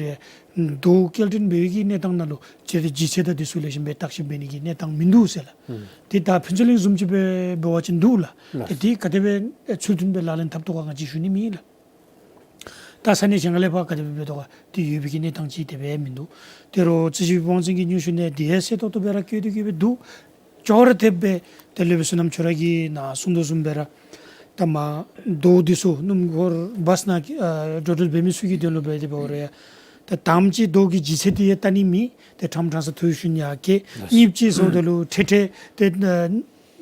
རུང་དོ་སྐྱེལ་འདྲེན་འབད་བའི་གི་གནས་སྟངས་ནང་ལུ་ཅིག་ཏེ་ལྗིད་ཚད་དང་འདི་ཚུ་ལེགས་ཤོམ་སྦེ་བརྟག་ཞིབ་འབད་ནི་གི་གནས་སྟངས་མིན་འདུག་ཟེར་ལགས། ཨུམ། ཏེ་ད་ཕུན་ཚོགས་གླིང་བཟུམ་ཅིག་སྦེ་འབད་བ་ཅིན་འདུག་ལགས། ལགས། ཏེ་འདི་ག་དེ་སྦེ་ཨེ་ཚུལ་མཐུན་སྦེ་ལག་ལེན་འཐབ་དོ་ག་ང་བཅས་ཞུ་ནི་མེད་ལགས། ད་ས་གནས་གཞན་ཁ་ལས་ཕར་ག་དེ་སྦེ་འབད་དོ་ག་ཏེ་ཡོད་པའི་གི་གནས་སྟངས་ཅིག་དེ་སྦེ་མིན་འདུག། དེ་རུང་རྩིས་ཞིབ་དབང་འཛིན་གྱི་སྙན་ཞུ་ནང་འདི་ཡང་གསལ་ཏོག་ཏོ་སྦེ་ར་བཀོད་དེ་གི་སྦེ་འདུག། ཅོག་ར་འཐདཔ་སྦེ་ཏེ་སློབ་དཔོན་བསོད་ནམས་ཁྱོད་ར་གིས་ནཱ་གསུང་དོ་བཟུམ་སྦེ་ར་ད་མར་རྡོ་འདི་ཚུ་སྣུམ་འཁོར་བཱསི་ནང་ཨ་འགྲོ་འགྲུལ་འབད་མི་ཚུ་གི་དོན་ལུ་འབད་དེ་འབད་བ་ར་ཡ། ད་དང་པ་ཅིག་རྡོ་གི་ལྗིད་ཚད་འདི་ཡང་བལྟ་ནི་མེད། ཏེ་ཕྲང་ཕྲང་ས་འཐུ་ཞིནམ་ཡར་བཀལ། གཉིས་པ་ཅིག་ཟེརཝ་ད་ལུ་ཁྲེ་ཁྲེ་ཏེ་ཨ་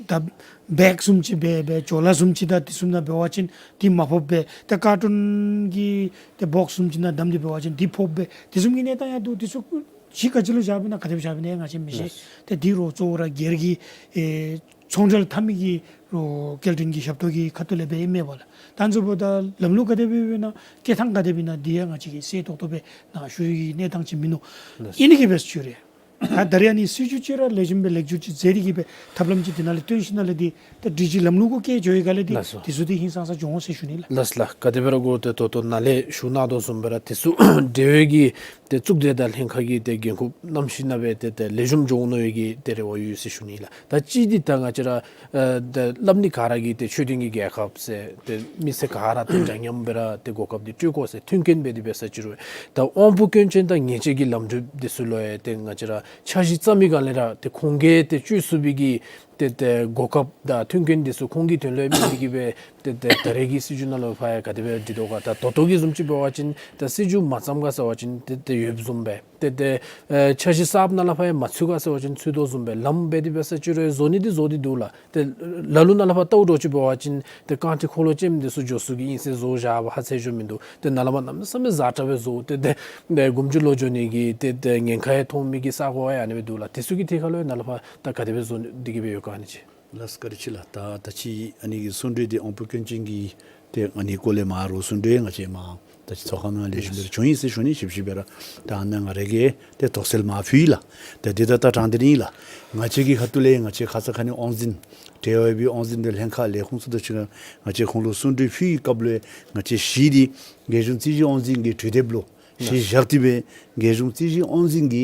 ད་བེག་བཟུམ་ཅིག་འབད་འབད་ཇོ་ལ་བཟུམ་ཅིག་དང་དེ་བཟུམ་ནང་འབད་བ་ཅིན་འདི་མ་ཕོགཔ་སྦེ་ཏེ་ཀར་ཊུན་གྱི་ཏེ་བོགསི་བཟུམ་ཅིག་ནང་བསྡམས་ཏེ་འབད་བ་ཅིན་འདི་ཕོགཔ་སྦེ་དེ་བཟུམ་གྱི་གནས་སྟངས་ཡང་འདུག། དེ་ཚུ་གཞི་ག་ཅི་ལུ་བཞག་པས་ན་ག་དེ་སྦེ་བཞག་པས་ན་ཡང་ང་བཅས་མི་ཤེས། ལགས། ཏེ་འདི་རོགས་གཙོ་བོ་ར་སྒེར་གྱི་ཨེ་ཚོང་འབྲེལ་འཐབ་མི་གི་རོགས་སྐྱེལ་འདྲེན་གྱི་ཞབས་ཏོག་གི་ཁ་ཐུག་ལས་འབད་ཨིན་མས་པ་ལགས། ད་ང་བཅས་འབདཝ་ད་ལམ་ལུགས་ག་དེ་སྦེ་ཨིན་ན་བཀལ་ཐངས་ག་དེ་སྦེ་ཨིན་ན་འདི་ཡང་ང་བཅས་ཀྱིས་གསལ་ཏོག་ཏོ་སྦེ་ནཱ་ཞུ་ནིའི་གནས་སྟངས་ཅིག་མིན་ནུག། ལགས། ཨིན་ནི་གི་འབད་ས་ཅིག་རེ། ད་ད་རེས་ཨ་ནི་སྲིད་བྱུས་ཅིག་ར་ལེགས་ཤོམ་སྦེ་ལེགས་བཅོས་ཅིག་མཛད་དེ་གི་སྦེ་ཐབས་ལམ་ཅིག་དེ་ནང་ལས་བཏོན་ཞིནམ་ལས་འདི་ད་སྒྲིག་གཞི་ལམ་ལུགས་གུ་བཀལ་འགྱོ་བའི་སྒང་ལས་འདི་ལགས་སོ། དེ་ཚུ་འདི་ཧིང་སངས་ས་འགྱོ་འོང་ཟེར་ཞུ་ནི་ལགས། ལགས་ལགས། ག་དེ་སྦེ་ར་གོ་ཏེ་ད་ལྟོ་ནཱ་ལས་ཞུ་གནང་དོ་བཟུམ་སྦེ་ར་དེ་ཚུ་འབྲེལ་བའི་གི་ཏེ་གཙུག་སྡེ་དང་ལྷན་ཁག་གི་ཏེ་འགན་ཁུར་བསྣམས་ཞིནམ་ལས་ཏེ་ཏེ་ལེགས་ཤོམ་འགྱོ་འོང་མནོ་བའི་གི་ཏེ་རེ་བ་ཡོད་ཟེར་ཞུ་ནི་ལགས། ད་ཅི་འདི་ད་ང་བཅས་ར་ཨ་ཏེ་སླབ་ནི་ག་ར་གིས་ཏེ་ཆོས་ལྡན་གྱི་རྒྱལ་ཁབ་ཟེར་ཏེ་མི་སེར་ག་ར་ཏེ་འདྲ་མཉམ་སྦེ་ར་ཏེ་གོ་སྐབས་འདི་སྤྲོད་དགོ་ཟེར་མཐུན་རྐྱེན་འབད་དེ་འབད་ས་ཅིག་རུང་ད་དབང་པོ་སྐྱོན་ཅན་དང་ཉེས་ཅན་གྱི་ལམ་འགྲུལ་འདི་ཚུ་ལུ་ཡང་ཏེ་ང་བཅས་ར་འཆར་གཞི་བརྩམ་མི་སྒང་ལས་ར་ཏེ་ཁོང་གིས་ཏེ་སྤྱོད་ཚུགས་པའི་གི་ཏེ་ཏེ་གོ་སྐབས་དང་མཐུན་རྐྱེན་འདི་ཚུ་ཁོང་གི་དོན་ལུ་ཡང་དམིགས་ཏེ་གི་སྦེ་ཏེ་ཏེ་ད་རེས་ཀྱི་སྲིད་བྱུས་ནང་ལུ་ཕར་ཡང་ག་དེ་སྦེ་འགྲིག་དོ་ག། ད་ད་ལྟོ་གི་བཟུམ་ཅིག་འབད་བ་ཅིན་ད་སྲིད་བྱུས་མ་བརྩམ་ག་ཟེར་བ་ཅིན་ཏེ་ཏེ་ཡོདཔ་བཟུམ་སྦེ་ཏེ་ཏེ་ཨེ་འཆར་གཞི་གསརཔ་ནང་ལས་ཕར་ཡང་མ་ཚུད་ག་ཟེར་བ་ཅིན་ཚུད་དོ་བཟུམ་སྦེ་ལམ་འབད་དེ་འབད་ས་ཅིག་རུང་བཟོ་ནི་འདི་བཟོ་སྟེ་འདུག་ལགས། ཏེ་ལ་ལུ་ནཱ་ལས་ཕར་ལྟཝ་འདྲཝ་ཅིག་འབད་བ་ཅིན་ཏེ་རྐང་ཁྲི་འཁོར་ལོ་ཅན་འདི་ཚུ་འགྱོ་ཚུགས་ཀྱི་ཨིན་ཟེར་བཟོ་བཞག་པ་ཧ་ཚད་ཅིག་མིན་འདུག། ཏེ་ནཱ་ལས་ཕར་གནམ་མེད་ས་མེད་ཛ་དྲག་སྦེ་བཟོ་སྟེ་ཏེ་ཏེ་དགུ་བཅུ་ལོ་འགྱོ་ནི་གི་ཏེ་ཏེ་ཉེན་ཁ་ཡང་མཐོང་མི་གི་ས་གོ་ཡང་ཨ་ནི་སྦེ་འདུག་ལགས། དེ་ཚུ་གི་ཐད་ཁར་ལུ་ཡང་ནཱ་ལས་ཕར་ད་ག་དེ་སྦེ་བཟོ་སྟེ་གི་སྦེ་ཡོད་ག་ཨ་ནི་ཅིག། ལགས་སོ། བཀའ་དྲིན་ཆེ་ལགས། ད་ད་ཅི་ཨ་ནི་གི་གསུང་གྲོས་འདི་དབང་པོ་སྐྱོན་ཅན་གྱི་ཏེ་ཨ་ནི་སྐོར་ལས་མར་རོགས་གསུང་གྲོས་ང་བཅས་མར་ད་ཅི་ཚོགས་ཁང་ནང་ལེགས་ཤོམ་སྦེ་ར་བྱུང་ཡི་ཟེར་ཞུ་ནི། ཞིབ་ཞིབ་སྦེ་ར་ད་ཨ་ནཱ་ང་ར་གིས་ཏེ་དོགས་སེལ་མར་ཕུལ་ཡི་ལགས། ད་འདི་ད་ད་དྲང་སྟེ་ཨིན་ལགས། ང་བཅས་ཀྱི་ཁ་ཐུག་ལས་ང་བཅས་ཁ་ཙ་ཁ་ཉིནམ་དབང་འཛིན་འབྲེལ་བ་ཡོད་པའི་དབང་འཛིན་དང་ལྷན་ཁག་ལས་ཁུངས་ཚུ་དང་གཅིག་ཁར་ང་བཅས་ཁོང་ལུ་གསུང་གྲོས་ཕུལ་བའི་སྐབས་ལུ་ང་བཅས་གཞི་འདི་རྒྱལ་གཞུང་རྩིས་ཞིབ་དབང་འཛིན་གྱི་གྲོས་དེབ་ལུ་གཞི་བཞག་སྟེ་སྦེ་རྒྱལ་གཞུང་རྩིས་ཞིབ་དབང་འཛིན་གྱི་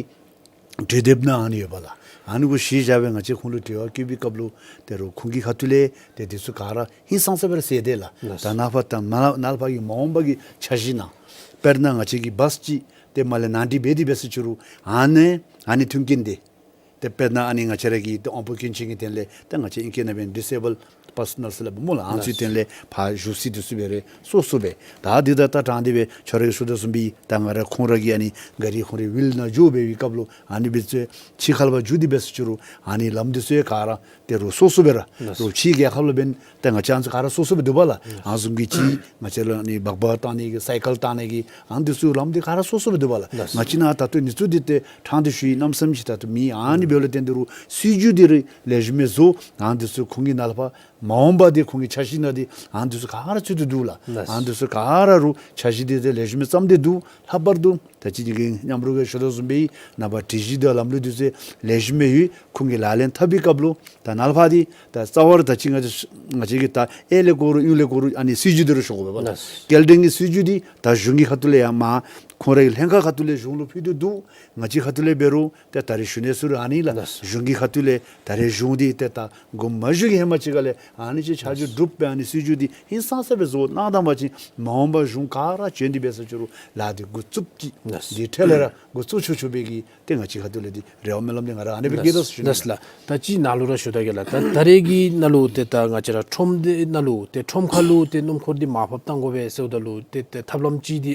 གྲོས་དེབ་ནང་ཨ་ནི་ཡོདཔ་ལགས། ཨ་ནི་གུ་གཞི་བཞག་སྦེ་ང་བཅས་ཁོང་ལུ་འབྲེལ་བ་བཀོད་པའི་སྐབས་ལུ་ཏེ་རོགས་ཁོང་གི་ཁ་ཐུག་ལས་ཏེ་འདི་ཚུ་ག་ར་ཧིང་སངས་ས་སྦེ་ར་གསལ་ཏེ་ལགས། ལགས། ད་ནཱ་ལས་ཕར་ད་ནཱ་ནཱ་ལས་ཕར་གྱི་མ་འོངས་པ་གི་འཆར་གཞི་ནང་དཔེར་ན་ང་བཅས་ཀྱི་བཱསི་ཅིག་ཏེ་མར་ལས་ནང་འགྲིག་འབད་དེ་འབད་ས་ཅིག་རུང་ཨ་ནི་ཨ་ནི་མཐུན་རྐྱེན་འདི་ཏེ་དཔེར་ན་ཨ་ནི་ང་བཅས་ར་གི་ཏེ་དབང་པོ་སྐྱོན་ཅན་གྱི་དོན་ལས་ད་ང་བཅས་ཨིང་སྐད་ནང་འབད་ཌིསི་ཨེ་བཱལཌ་པར་སོ་ནལ་ཟེར་སླབ་སྨོ་ལགས། ཨ་ནི་ཚུ་གི་དོན་ལས་ཕར་བཞུགས་ས་འདི་ཚུ་འབད་རུང་སོ་སོ་སྦེ། ད་འདི་ད་ད་དྲང་སྟེ་སྦེ་ཁྱོད་ར་གིས་ཞུ་དོ་བཟུམ་སྦེ་ད་ང་ར་ཁོང་ར་གི་ཨ་ནི་ག་རི་ཁོང་རའི་ཝིལ་ནང་འགྱོ་འབད་བའི་སྐབས་ལུ་ཨ་ནི་འབད་ཚེ་ཕྱི་ཁ་ལས་ཕར་འགྱོ་སྟེ་འབད་ས་ཅིག་རུང་ཨ་ནི་ལམ་འདི་ཚུ་ཡང་ག་ར་ཏེ་རོགས་སོ་སོ་སྦེ་ར་ལགས། རོགས་ཕྱི་རྒྱལ་ཁབ་ལུ་འབདན་ཏེ་ང་བཅས་ཨ་ནི་ཚུ་ག་ར་སོ་སོ་སྦེ་འདུག་པ་ལགས། ལགས། ཨ་ནི་བཟུམ་གྱི་ཅིག་ང་བཅས་ར་ཨ་ནི་སྦག་སྦག་བཏང་ནི་གི་སའི་ཀལ་བཏང་ནི་གི་ཨ་ནི་འདི་ཚུ་ལམ་འདི་ག་ར་སོ་སོ་སྦེ་འདུག་པ་ལགས། ལགས། ང་བཅས་ནཱ་ད་ལྟོ་ཨ་ནི་ཚུ་འདི་ཏེ་དྲང་སྟེ་ཞུ་ཡི། གནམ་མེད་ས་མེད་ཅིག་ད་ལྟོ་མེད། ཨ་ནི་འབདཝ་ལས་བརྟེན་ཏེ་རོགས་སྲིད་བྱུས་འདི་ར་ལེགས་ཤོམ་སྦེ་བཟོ། ཨ་ནི་འདི་ཚུ་ཁོང་གི་ནཱ་ལས་ཕར་མ་འོངས་པ་འདི་ཁོང་གི་འཆར་གཞི་ནང་འདི་ཨ་ནི་འདི་ཚུ་ག་ར་ཚུད་དེ་འདུག་ལགས། ལགས། ཨ་ནི་འདི་ཚུ་ག་ར་རོགས་འཆར་གཞི་འདི་ཏེ་ལེགས་ཤོམ་སྦེ་བརྩམས་ཏེ་འདུག། ལྷག་པར་དུ་ད་ཅི་ངེ་གི་མཉམ་རོགས་ཀྱིས་ཞུ་དོ་བཟུམ་སྦེ་ནངས་པ་སྒྲིག་གཞི་དང་ལམ་ལུགས་འདི་ཚུ་ལེགས་ཤོམ་སྦེ་ཡོད། ཁོང་གིས་ལག་ལེན་འཐབ་པའི་སྐབས་ལུ་ད་ནཱ་ལས་ཕར་འདི་ད་རྩ་བ་ར་ད་ཅི་ང་བཅས་ང་བཅས་ཀྱིས་ད་གཡས་ལས་བཀོག་རུང་གཡོན་ལས་བཀོག་རུང་ཨ་ནི་སྲིད་བྱུས་འདི་ར་ཞུ་དགོ་པས་པ་ལགས། ལགས། སྐྱེལ་འདྲེན་གྱི་སྲིད་བྱུས་འདི་ད་གཞུང་གི་ཁ་ཐུག་ལས་ཡར་མར་ཁོང་རའི་ལྷན་ཁག་ཁ་ཐུག་ལས་གཞུང་ལུ་ཕུལ་ཏེ་འདུག། ང་བཅས་ཁ་ཐུག་ལས་འབད་རུང་ཏེ་ད་རེས་ཞུ་ནི་ཟེར་རུང་ཨ་ནི་ལགས། ལགས། གཞུང་གི་ཁ་ཐུག་ལས་ད་རེས་གཞུང་འདི་ཏེ་ད་དགོངསམ་མ་ཞུ་གི་ཧེ་མ་ཅིག་ཁ་ལས་ཨ་ནི་ཅིག་ཆ་འཇོག་གྲུབ་སྦེ་ཨ་ནི་སྲིད་བྱུས་འདི་ཧིང་སངས་ས་སྦེ་བཟོ་གནང་ད་པ་ཅིན་མ་འོངས་པ་གཞུང་ག་ར་བྱོན་ཏེ་འབད་ས་ཅིག་རུང་ལཱ་འདི་འགོ་བཙུགས་ཀྱི། ལགས། འདི་འཕྲལ་ལས་ར་འགོ་བཙུགས་ཆོག་ཆོག་པའི་གི་ཏེ་ང་བཅས་ཁ་ཐུག་ལས་འདི་རེ་བ་སྨོན་ལམ་འདི་ང་ར་ཨ་ནི་སྦེ་བསྐྱེད་དོ་ཟེར་ཞུ་ནི། ལགས་ལགས། ད་ཅི་ནཱ་ལུ་ར་ཞུ་ད་གེ་ལགས། ད་ད་རེས་ཀྱི་ནང་ལུ་ཏེ་ད་ང་བཅས་ར་ཁྲོམ་སྡེ་ནང་ལུ་ཏེ་ཁྲོམ་ཁ་ལུ་ཏེ་སྣུམ་འཁོར་འདི་མར་ཕབ་གཏང་དགོ་པས་ཟེརཝ་ད་ལུ་ཏེ་ཏེ་ཐབས་ལམ་ཅིག་འདི་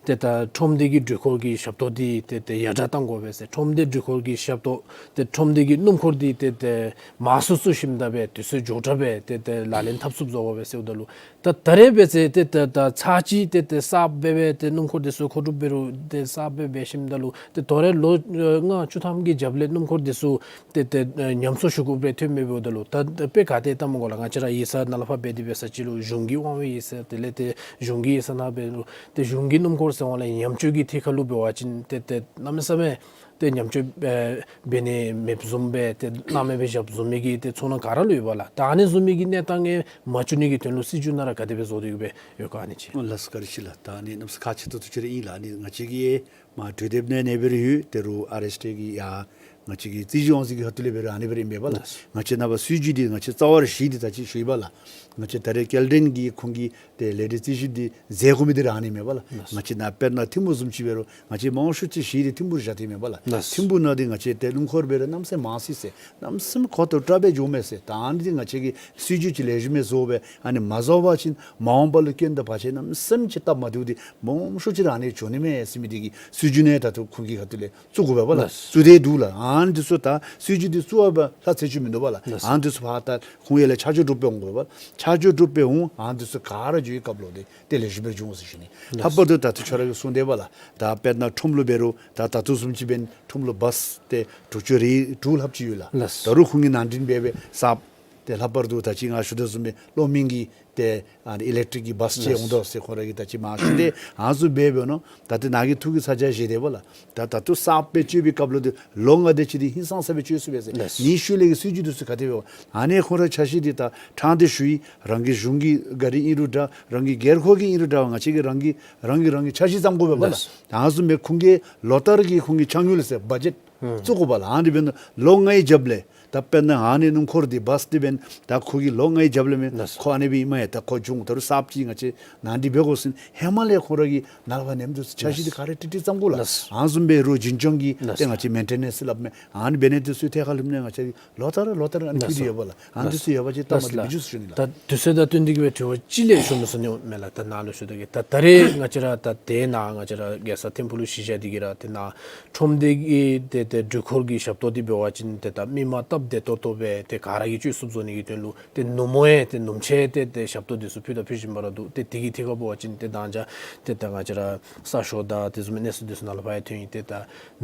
ཏེ་ད་ཁྲོམ་སྡེ་གི་འགྲུལ་འཁོར་གྱི་ཞབས་ཏོག་འདི་ཏེ་ཏེ་ཡར་དྲག་གཏང་དགོ་པས་ཟེར། ཁྲོམ་སྡེ་འགྲུལ་འཁོར་གྱི་ཞབས་ཏོག་ཏེ་ཁྲོམ་སྡེ་གི་སྣུམ་འཁོར་འདི་ཏེ་ཏེ་མར་སུ་སུ་ཞིནམ་ད་སྦེ་དུས་ཚོད་མགྱོགས་དྲགས་སྦེ་ཏེ་ཏེ་ལག་ལེན་འཐབ་ཚུགསཔ་བཟོ་དགོ་པས་ཟེརཝ་ད་ལུ་ད་ད་རེས་འབད་ཚེ་ཏེ་ད་ད་ཚར་གཅིག་ཏེ་ཏེ་གསརཔ་སྦེ་སྦེ་ཏེ་སྣུམ་འཁོར་འདི་ཚུ་མཁོ་སྒྲུབ་འབད་རུང་ཏེ་གསརཔ་སྦེ་འབད་ཞིནམ་ད་ལུ་ཏེ་ད་རེས་ལོ་ཨ་ལྔ་བཅུ་ཐམ་གྱི་རྒྱབ་ལས་སྣུམ་འཁོར་འདི་ཚུ་ཏེ་ཏེ་ཨ་ཉམས་གསོ་ཞུ་དགོཔ་སྦེ་ཐོནམ་མས། འབདཝ་ད་ལུ་ད་ད་དཔེ་ག་ཏེ་བལྟ་མི་དགོ་ལགས། ང་བཅས་ར་ཡིག་ཚང་ནང་ལས་ཕར་འབད་དེ་འབད་ས་ཅིག་ལུ་གཞུང་གི་དབང་བའི་ཡིག་ཚང་དེ་ལས་ཏེ་གཞུང་གི་ཡིག་ཚང་ནང་འབད་རུང་ཏེ་གཞུང་གི་སྣུམ་འཁོར་ཟེར་བ་ལས་ཉམས་བཅོས་ཀྱི་ཐད་ཁར་ལུ་འབད་བ་ཅིན་ཏེ་ཏེ་གནམ་མེད་ས་མེད་ཏེ་ཉམས་བཅོས་འབད་འབད་ནི་མེདཔ་བཟུམ་སྦེ་ཏེ་སྣང་མེད་སྦེ་བཞགཔ་བཟུམ་མའི་གི་ཏེ་ཚོར་སྣང་ག་ར་ལུ་ཡོད་པ་ལགས། ད་ཨ་ནི་བཟུམ་མའི་གི་གནས་སྟངས་ངེ་མ་བྱུང་ནི་གི་དོན་ལུ་སྲིད་བྱུས་ནང་ར་ག་དེ་སྦེ་བཟོ་སྟེ་ཡོད་པས་ཡོད་ག་ཨ་ནི་ཅིག། ལགས་སོ། བཀའ་དྲིན་ཆེ་ལགས། ད་ཨ་ནི་གནམ་མེད་ས་མེད་ཁག་ཆེ་ཏོག་ཏོ་ཅིག་ར་ཨིན་ལགས། ཨ་ནི་ང་བཅས་ཀྱིས་མར་གྲོས་དེབ་ནང་ཨ་ནི་སྦེ་ར་ཡོད། དེ་རུང་ཨར་ཨེསི་ཊི་གི་ཡང་ ང་བཅས་ཀྱི་རྩིས་ཞིབ་དབང་འཛིན་གྱི་ཁ་ཐུག་ལས་འབད་རུང་ཨ་ནི་སྦེ་ར་ཨིན་པས་ལགས། ལགས། ང་བཅས་ནངས་པ་སྲིད་བྱུས་འདི་ང་བཅས་རྩ་བ་ར་བཞེས་ཏེ་ད་ཅི་ཞུ་ཡི་པ་ལགས། ང་བཅས་ད་རེས་སྐྱེལ་འདྲེན་གྱི་ཁོང་གི་ཏེ་ལས་རིམ་རྩིས་ཞིབ་འདི་མཛད་དགོ་མི་འདི་ར་ཨ་ནི་མས་པ་ལགས། ལགས། ང་བཅས་ནཱ་དཔེར་ན་ཐིམ་ཕུ་བཟུམ་ཅིག་འབད་རུང་ང་བཅས་མང་ཤོས་ཅིག་བཞེས་ཏེ་ཐིམ་ཕུ་ར་བཞག་སྟེ་མས་པ་ལགས། ལགས། ཐིམ་ཕུ་ནང་འདི་ང་བཅས་ཏེ་སྣུམ་འཁོར་འབད་རུང་གནམ་མེད་ས་མེད་མང་སི་སི་གནམ་མེད་ས་མེད་མཁོ་ཏོག་དྲག་སྦེ་འགྱོཝ་མས་ཟེར། ད་ཨ་ནི་འདི་ང་བཅས་ཀྱིས་སྲིད་བྱུས་ཅིག་ལེགས་ཤོམ་སྦེ་བཟོ་སྦེ་ཨ་ནི་མ་བཟོ་བ་ཅིན་མ་འོངས་པ་ལུ་སྐྱོན་དང་བར་ཆད་གནམ་མེད་ས་མེད་ཅིག་སྟབས་མ་བདེཝ་འདི་མང་ཤོས་ཅིག་ར་ཨ་ནི་འགྱོ་ནི་མས་ཟེར་མི་འདི་གི་སྲིད་བྱུས་ནང་ད་ལྟོ་ཁོང་གི་ཁ་ཐུག་ལས་བཙུགས་དགོ་པས་པ་ལགས། ལགས། བཙུགས་ཏེ་འདུག་ལགས། ཨ་ནི་འདི་ཚུ་ད་སྲིད་བྱུས་འདི་བཙུགས་པར་ལྷག་ཚད་ཅིག་མིན་འདུག་པ་ལགས། ལགས། ཨ་ནི་འདི་ཚུ་ཕར་ད་ཁོང་ཡར་ལས་ཆ་འཇོག་གྲུབ་སྦེ་འོང་དགོ་པས་པ། ཆ་འཇོག་གྲུབ་སྦེ་འོང་། ཨ་ནི་འདི་ཚུ་ག་ར་འགྱོ་བའི་སྐབས་ལུ་འདི་ཏེ་ལེགས་ཤོམ་སྦེ་འབྱུང་ཟེར་ཞུ་ནི། ལགས། ལྷག་པར་དུ་ད་ལྟོ་ཁྱོད་ར་གིས་གསུངས་དེས་པ་ལགས། ད་དཔེར་ན་ཁྲོམ་ལུ་འབད་རུང་ད་ད་ལྟོ་བཟུམ་ཅིག་འབདན་ཁྲོམ་ལུ་བཱས་ཏེ་དྲུག་ཅུ་རེ་དྲུག་ལྷགཔ་ཅིག་ཡོད་ལགས། ལགས། ད་རུང་ཁོང་གིས་ནང་འདྲེན་འབད་སྦེ་གསརཔ་ཏེ་ལྷག་པར་དུ་ད་ཅི་ང་ཞུ་དོ་བཟུམ་སྦེ་གློག་མེ་གི་ཏེ་ཨ་ནི་ཨི་ལེག་ཊིག་གི་བཱས་ཅིག་ལགས། འོང་དོ་ཟེར་ཁོང་ར་གིས་ད་ཅི་མར་ཞུ་སྟེ་ཨ་ནི་ཚུ་འབད་འབདཝ་ད་ད་ཏེ་ནཱ་གིས་ཐུགས་ཀྱི་ཚ་གྱང་བཞེས་དེས་པ་ལགས། ད་ད་ལྟོ་གསརཔ་སྦེ་སྤྱོད་པའི་སྐབས་ལུ་འདི་ལོ་ལྔ་དེ་ཅིག་འདི་ཧིང་སངས་ས་སྦེ་སྤྱོད་ཚུགས་པས་ཟེར། ལགས། ཉེ་ཤོས་ལས་ཀྱི་སྲིད་བྱུས་འདི་ཚུ་ག་དེ་སྦེ་འབད་ཨ་ནི་ཁོང་ར་འཆར་གཞི་འདི་ད་ཕྲང་སྟེ་ཞུ་ཡི། རང་གི་གཞུང་གི་གཱ་རི་ཨིན་རུང་འདྲ་རང་གི་སྒེར་འཁོར་གྱི་ཨིན་རུང་འདྲ་ང་བཅས་ཀྱིས་རང་གི་རང་གི་རང་གི་འཆར་གཞི་བརྩམ་དགོ་པས་པ་ལགས། ལགས། ད་ཨ་ནི་ཚུ་འབད་ཁོང་གིས་ལོ་ལྟར་གྱི་ཁོང་གི་ཆག་ཉུལ་ཟེར་བ་ཇེཊ་ཨུམ་བཙུགས་དགོ་པ་ལགས། ཨ་ནི་འབདན་ལོ་ལྔའི་རྒྱབ་ལས་ད་དཔེར་ན་ཨ་ནི་སྣུམ་འཁོར་འདི་བཱས་འདི་འབདན་ད་ཁོ་གིས་ལོ་ལྔའི་རྒྱབ་ལས་མས། ལགས། ཁོ་ཨ་ནི་སྦེ་ཨིན་མས། ད་ཁོ་བྱུང་ད་རུང་གསརཔ་ཅིག་ང་བཅས་ནང་འདི་འབད་དགོ་ཟེར་ཧེ་མ་ལས་ཁོང་ར་གིས་ནཱ་ལས་ཕར་ནེམ་དུ་འཆར་གཞི་འདི་ལགས། ག་ར་ཀྲིག་ཀྲི་བརྩམ་དགོ་ལགས། ལགས། ཨ་ནི་བཟུམ་འབད་རུང་རྒྱུན་སྐྱོང་གི་ལགས། ཏེ་ང་བཅས་མེན་ཊེ་ནེནསི་སླབ་མས། ཨ་ནི་འབད་ནི་འདི་ཚུ་ཐད་ཁར་ལྷོདཔ་ནང་ང་བཅས་ལོ་ལྟར་ལོ་ལྟར་ཨ་ནི་ལགས་སོ། ཕུལ་ཏེ་ཡོད་པ་ལགས། ཨ་ནི་ལགས་སོ། འདི་ཚུ་ཡོད་པ་ཅིན་སྟབས་མ་བདེཝ་མི་འགྱོ་ཟེར་ཞུ་ནི་ལགས། ད་དུས་ཚོད་དང་བསྟུན་ཏེ་གི་སྦེ་དྲི་བ་གཅིག་ལས་ཞུ་མི་ཚུགས་ནི་མས་ལགས། ད་ནཱ་ལུ་ཞུ་དོ་གི་ད་ད་རེས་ང་བཅས་ར་ད་དེ་ནང་ང་བཅས་ར་རྒྱལ་ས་ཐིམ་ཕུག་ལུ་གཞི་བཞག་སྟེ་གི་ར་ཏེ་ནཱ་ཁྲོམ་སྡེ་གི་ཏེ་ཏེ་འགྲུལ་འཁོར་གྱི་ཞབས་ཏོག་འདི་འབད་བ་ཅིན་ཏེ་ད་མི་མང་སྟབས་བདེ་ཏོག་ཏོ་སྦེ་ཏེ་ག་ར་གིས་སྤྱོད་ཚུགསཔ་བཟོ་ནི་གི་དོན་ལུ་ཏེ་ནུབ་མོ་ཡང་ཏེ་ནུབ་ཕྱེད་ཏེ་ཏེ་ཞབས་ཏོག་འདི་ཚུ་ཕུལ་དང་ཕུལ་བཞིན་པ་ར་འདུག། ཏེ་དེ་གི་ཐད་ཁར་འབད་བ་ཅིན་ཏེ་ད་ཅི་ཏེ་ད་ང་བཅས་ར་གསར་ཤོག་དང་དེ་བཟུམ་མའི་གནས་ཚུལ་འདི་ཚུ་ནང་ལུ་ཕར་ཡང་ཐོན་ཡི། ཏེ་ད་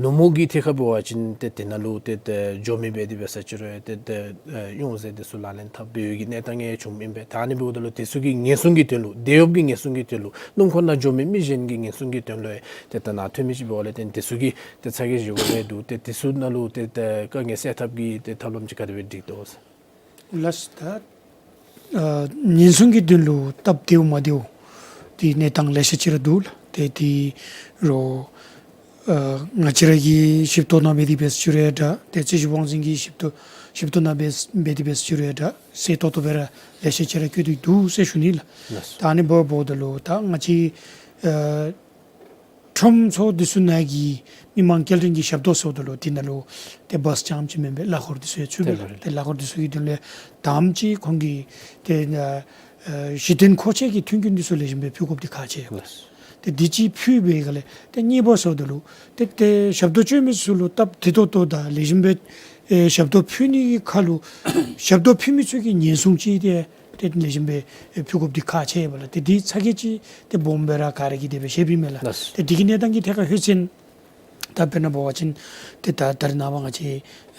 ནུབ་མོ་གི་ཐད་ཁར་འབད་བ་ཅིན་ཏེ་དེ་ནང་ལུ་ཏེ་ད་འགྱོ་མི་འབད་དེ་འབད་ས་ཅིག་རུང་ཏེ་ད་ཨེ་གཡུང་ཟད་འདི་ཚུ་ལག་ལེན་འཐབ་པའི་གི་གནས་སྟངས་ཡང་བྱུངམ་ཨིན་པས། ད་ཨ་ནི་འབདཝ་ད་ལུ་དེ་ཚུ་གི་ཉེན་སྲུང་གི་དོན་ལུ་དེད་གཡོགཔ་གི་ཉེན་སྲུང་གི་དོན་ལུ་སྣུམ་འཁོར་ནང་འགྱོ་མི་མི་གཞན་གྱི་ཉེན་སྲུང་གི་དོན་ལུ་ཡང་ཏེ་ད་ནཱ་ཐོན་མི་ཅིག་འབདཝ་ལས་ཏེ་དེ་ཚུ་གི་ཏེ་ཚ་གྱང་བཞེས་དགོཔ་འདུག། ཏེ་དེ་ཚུ་ནང་ལུ་ཏེ་ད་དཀའ་ངལ་སེལ་ཐབས་ཀྱི་ཏེ་ཐབས་ལམ་ཅིག་ག་དེ་སྦེ་སྒྲིག་དོ་ཟེར། ལགས་ད་ཨ་ཉེན་སྲུང་གི་དོན་ལུ་སྟབས་བདེཝ་མ་བདེཝ་འདི་གནས་སྟངས་ལེ་ཤ་ཅིག་ར་འདུག་ལགས། ཏེ་འདི་རུང་ཨ་ང་བཅས་ར་གི་ཞིབ་ཏོག་ནང་འབད་དེ་འབད་ས་ཅིག་རུང་ཡང་འདྲ་ཏེ་རྩིས་ཞིབ་དབང་འཛིན་གྱི་ཞིབ་ཏོག་ཞིབ་ཏོག་ནང་འབད་འབད་དེ་འབད་ས་ཅིག་རུང་ཡང་འདྲ་གསལ་ཏོག་ཏོ་སྦེ་ར་ལེ་ཤ་ཅིག་ར་བཀོད་དེ་འདུག་ཟེར་ཞུ་ནི་ལགས། ལགས། ད་ཨ་ནི་འབདཝ་འབདཝ་ད་ལུ་ད་ང་བཅས་ཨ་ཁྲོམ་ཚུ་འདི་ཚུ་ནང་གི་མི་མང་སྐྱེལ་འདྲེན་གྱི་ཞབས་ཏོག་ཟེརཝ་ད་ལུ་དེ་ནང་ལུ་ཏེ་བཱས་རྐྱངམ་ཅིག་མེན་པར་གླ་འཁོར་འདི་ཚུ་ཡང་ཚུད་པས་ལགས། ཏེ་གླ་འཁོར་འདི་ཚུ་གི་དོན་ལས་དེམ་ཅིག་ཁོང་གིས་ཏེ་ཨ་གཞི་རྟེན་མཁོ་ཆས་ཀྱི་མཐུན་རྐྱེན་འདི་ཚུ་ལེགས་ཤོམ་སྦེ་ཕུལ་དགོཔ་འདི་ཁག་ཆེ་ཡོད། ལགས། ཏེ་དེ་ཅིག་ཕུལ་བའི་སྒང་ལས་ཏེ་གཉིས་པ་ཟེརཝ་ད་ལུ་ཏེ་ཏེ་ཞབས་ཏོག་སྤྱོད་མི་ཚུ་ལུ་སྟབས་བདེ་ཏོག་ཏོ་དང་ལེགས་ཤོམ་སྦེ་ཨེ་ཞབས་ཏོག་ཕུལ་ནི་གི་ཁར་ལུ་ཞབས་ཏོག་ཕུལ་མི་ཚུ་གི་ཉེན་སྲུང་ཅིག་ཏེ་ཏེ་ལེགས་ཤོམ་སྦེ་ཨེ་ཕུལ་དགོཔ་འདི་ཁག་ཆེ་བས་ལགས། ཏེ་འདི་ཚ་གྱང་ཅིག་ཏེ་སྦོམ་སྦེ་ར་ག་ར་གིས་དེ་སྦེ་བཞེསཔ་ཨིན་མས་ལགས། ལགས། ཏེ་འདི་གི་གནས་སྟངས་ཀྱི་ཐད་ཁར་ལྷོད་ཅི་ན་ད་དཔེར་ན་འབད་བ་ཅིན་ཏེ་ད་ད་རེས་ནངས་པ་ང་བཅས་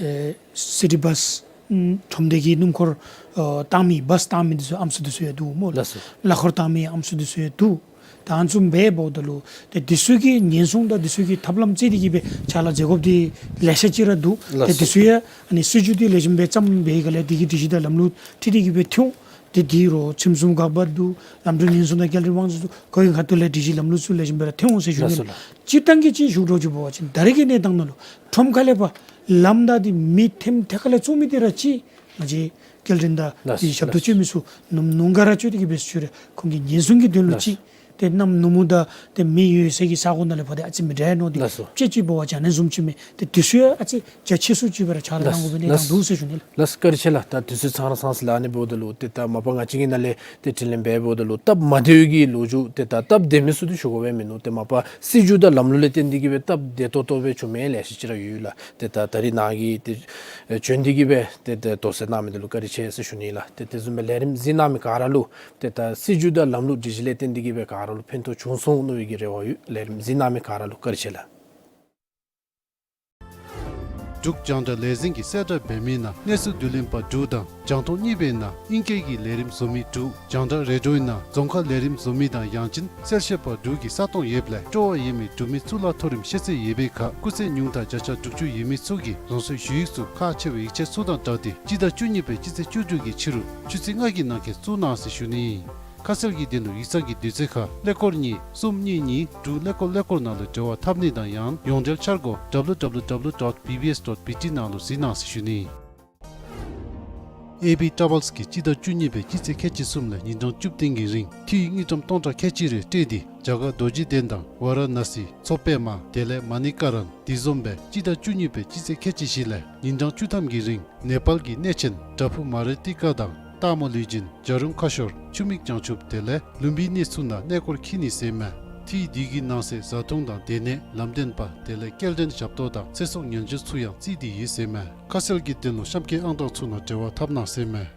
ཨེ་སི་ཊི་བཱས་ཨམ་ཁྲོམ་སྡེ་གི་སྣུམ་འཁོར་ཨ་བཏང་མི་བཱས་བཏང་མི་འདི་ཚུ་ཨམ་སྲུ་འདི་ཚུ་ཡང་འདུག་སྨོ་ལགས། ལགས་སོ། གླ་འཁོར་བཏང་མི་ཨམ་སྲུ་འདི་ཚུ་ཡང་འདུག། ད་ཨ་ནི་ཚུ་འབདཝ་ད་ལུ་ཏེ་འདི་ཚུ་གི་ཉེན་སྲུང་དང་འདི་ཚུ་གི་ཐབས་ལམ་བརྩི་སྟེ་གི་སྦེ་ཕྱག་ལཱ་མཛད་དགོཔ་འདི་ལེ་ཤ་ཅིག་ར་འདུག། ལགས་སོ། ཏེ་འདི་ཚུ་ཡང་ཨ་ནི་སྲིད་བྱུས་འདི་ལེགས་ཤོམ་སྦེ་བརྩམས་པའི་སྒང་ལས་འདི་གི་སྒྲིག་གཞི་དང་ལམ་ལུགས་འཁྲིལ་ཏེ་གི་སྦེ་འཐོན། ཏེ་འདི་རུང་ཁྲིམས་སྲུང་འགག་པ་འདུག། ལམ་འགྲུལ་ཉེན་སྲུང་དང་སྐྱེལ་འདྲེན་དབང་འཛིན་འདུག། ཁོང་གི་ཁ་ཐུག་ལས་སྒྲིག་གཞི་ལམ་ལུགས་ཚུ་ལེགས་ཤོམ་སྦེ་ར་འཐོན་འོང་ཟེར་ཞུ་ནི། ལགས་སོ་ལགས། སྤྱིར་བཏང་གི་ཅིག་ཞུ་དགོཔ་ཅིག་འབད་བ་ཅིན་ད་རེས་ཀྱི་གནས་སྟངས་ནང་ལུ་ཁྲོམ་ཁ་ལས་ཕར་ལམ་བདའ་སྟེ་མི་ཐེམ་ཐད་ཁ་ལས་བཙུགས་མི་འདི་ར་ཅིག་ང་བཅས་སྐྱེལ་འདྲེན་དང་ལགས་སོ། ཏེ་ཞབས་ཏོག་སྤྱོད་མི་ཚུ་ནུབ་ནུབ་ཁ་ར་བཙུགས་ཏེ་གི་སྦེ་ཞུ་རུང་ཁོང་གི་ཉེན་སྲུང་གི་དོན་ལུ་ལགས་སོ། ཅིག་ཏེ་གནམ་ནུབ་མོ་དང་ཏེ་མི་ཡོད་སའི་གི་ས་གོ་ནང་ལས་ཕར་ཏེ་ཨ་ཙི་མི་དྲག་ནི་འདི་ལགས་སོ། དཔྱེ་ཅིག་འབད་བ་ཅིན་ཨ་ནི་བཟུམ་ཅིག་མས། ཏེ་འདི་ཚུ་ཡང་ཨ་ཙི་རྒྱ་ཆེ་སུ་ཅིག་སྦེ་ར་ཕྱག་ལཱ་གནང་དགོ་པའི་གནས་སྟངས་འདུག་ཟེར་ཞུ་ནི་ལགས། ལགས་སོ་བཀའ་དྲིན་ཆེ་ལགས། ད་དུས་ཚོད་ཚང་ར་ཚང་ཟེར་ལགས། ཨ་ནི་འབདཝ་ད་ལུ་ཏེ་ད་མ་པ་ང་བཅས་ཀྱིས་ནཱ་ལས་ཏེ་དྲི་ལན་འབད་འབདཝ་ད་ལུ་སྟབས་མ་བདེ་བའི་གི་ལོ་རྒྱུས་ཏེ་ད་སྟབས་བདེ་མི་ཚུ་འདི་ཞུ་དགོ་པས་མིན་ནུག། ཏེ་མ་པ་སྲིད་བྱུས་དང་ལམ་ལུགས་ལས་བརྟེན་ཏེ་གི་སྦེ་སྟབས་བདེ་ཏོག་ཏོ་སྦེ་བྱུང་མི་ལེ་ཤ་ཅིག་ར་ཡོད་ལགས། ཏེ་ད་ད་རེས་ནཱ་གིས་ཏེ་ཨེ་བྱོན་ཏེ་གི་སྦེ་ཏེ་ཏེ་དོགས་སེལ་གནང་མི་འདི་ལུ་བཀའ་དྲིན་ཆེ་ཟེར་ཞུ་ནི་ལགས། ཏེ་དེ་བཟུམ་སྦེ་ལས་རིམ་གཟིགས་གནང་མི་ག་ར་ལུ་ཏེ་ད་སྲིད་བྱུས་དང་ལམ་ལུགས་སྒྲིག་གཞི་ལས་བརྟེན་ཏེ་གི་སྦེ་ག་ར་ལུ་ཕན་ཐོགས་བྱུང་སོང་མནོ་བའི་གི་རེ་བ་ཡོད། ལས་རིམ་གཟིགས་གནང་མི་ག་ར་ལུ་བཀའ་དྲིན་ཆེ་ལགས། འབྲུག་རྒྱང་བསྒྲགས་ལས་འཛིན་གྱིས་གསལ་བསྒྲགས་འབད་མི་ནང་གནས་ཚུལ་བསྡུ་ལེན་པ་དྲུག་དང་རྒྱང་མཐོང་གཉིས་པའི་ནང་ཨིང་སྐད་ཀྱི་ལས་རིམ་བཟོ་མི་དྲུག། རྒྱང་བསྒྲགས་རེ་ཌིའོའི་ནང་རྫོང་ཁ་ལས་རིམ་བཟོ་མི་དང་ཡང་ཅིན་གསལ་བཤད་པ་དྲུག་གི་ས་སྟོང་ཡོདཔ་ལས་སྤྲོ་བ་ཡོད་མི་འབྲུག་མི་གཙུག་ལག་མཐོ་རིམ་ཤེས་ཚད་ཡོད་པའི་ཁར་སྐུགས་ཚད་ཉུང་མཐའ་བརྒྱ་ཆ་དྲུག་ཅུ་ཡོད་མི་ཚུ་གིས་རང་སོའི་ཞུ་ཡིག་ཚུ་ཁག་ཆེ་བའི་ཡིག་ཆ་ཚུ་དང་སྦྲགས་ཏེ་སྤྱི་ཟླ་བཅུ་གཉིས་པའི་སྤྱི་ཚེས་བཅུ་དྲུག་གི་ཕྱི་རུ་ཆུ་ཚོད་ལྔ་གི་ནང་འཁོད་བཙུགས་གནང་ཟེར་ཞུ་ནི་ཨིན། ཁ་གསལ་གྱི་དོན་ལུ་ཡིག་ཚང་གི་དུས་ཚོད་ཁར་ཀླད་ཀོར་གཉིས་གསུམ་གཉིས་གཉིས་དྲུག་ཀླད་ཀོར་ཀླད་ཀོར་ནང་ལུ་འབྲེལ་བ་འཐབ་ནི་དང་ཡང་ཡོངས་འབྲེལ་འཆར་སྒོ་W W W dot B B S dot B T ནང་ལུ་གཟིགས་གནང་ཟེར་ཞུ་ནི། ཨེ་བི་ཊ་རེ་ཝེལསི་གིས་སྤྱི་ཟླ་བཅུ་གཉིས་པའི་སྤྱི་ཚེས་ཁལ་གཅིག་གསུམ་ལས་ཉིན་གྲངས་བཅུ་བདུན་གྱི་རིང་འཐུས་དངུལ་ཀྲམ་སྟོང་ཕྲག་ཁལ་གཅིག་རེ་སྤྲོད་དེ་རྒྱ་གར་རྡོ་རྗེ་གདན་དང་ཝ་ར་ཎ་སི་མཚོ་པདྨ་དེ་ལས་མ་ནི་ཀ་རན་དེ་བཟུམ་སྦེ་སྤྱི་ཟླ་བཅུ་གཉིས་པའི་སྤྱི་ཚེས་ཁལ་གཅིག་བཞི་ལས་ཉིན་གྲངས་བཅུ་ཐམ་གྱི་རིང་ནེ་པཱལ་གྱི་གནས་ཆེན་བྲག་ཕུག་མ་རི་ཏི་ཀ་དང་སྟག་མོ་ལུས་སྦྱིན་བྱ་རུང་ཁ་ཤོར་ཆུ་མིག་བྱང་ཆུབ་དེ་ལས་ལུམ་བི་ནི་ཚུ་ནང་གནས་སྐོར་འཁྱིད་ནི་ཟེར་མས། འཐུས་འདི་གི་ནང་གསེས་བཟའ་འཐུང་དང་སྡོད་གནས་ལམ་སྟོན་པ་དེ་ལས་སྐྱེལ་འདྲེན་ཞབས་ཏོག་དང་ཚེ་སྲོག་ཉེན་བཅོལ་ཚུ་ཡང་བརྩིས་ཏེ་ཡོད་ཟེར་མས། ཁ་གསལ་གྱི་དོན་ལུ་གཤམ་གྱི་ཨང་གྲངས་ཚུ་ནང་འབྲེལ་བ་འཐབ་གནང་ཟེར་མས།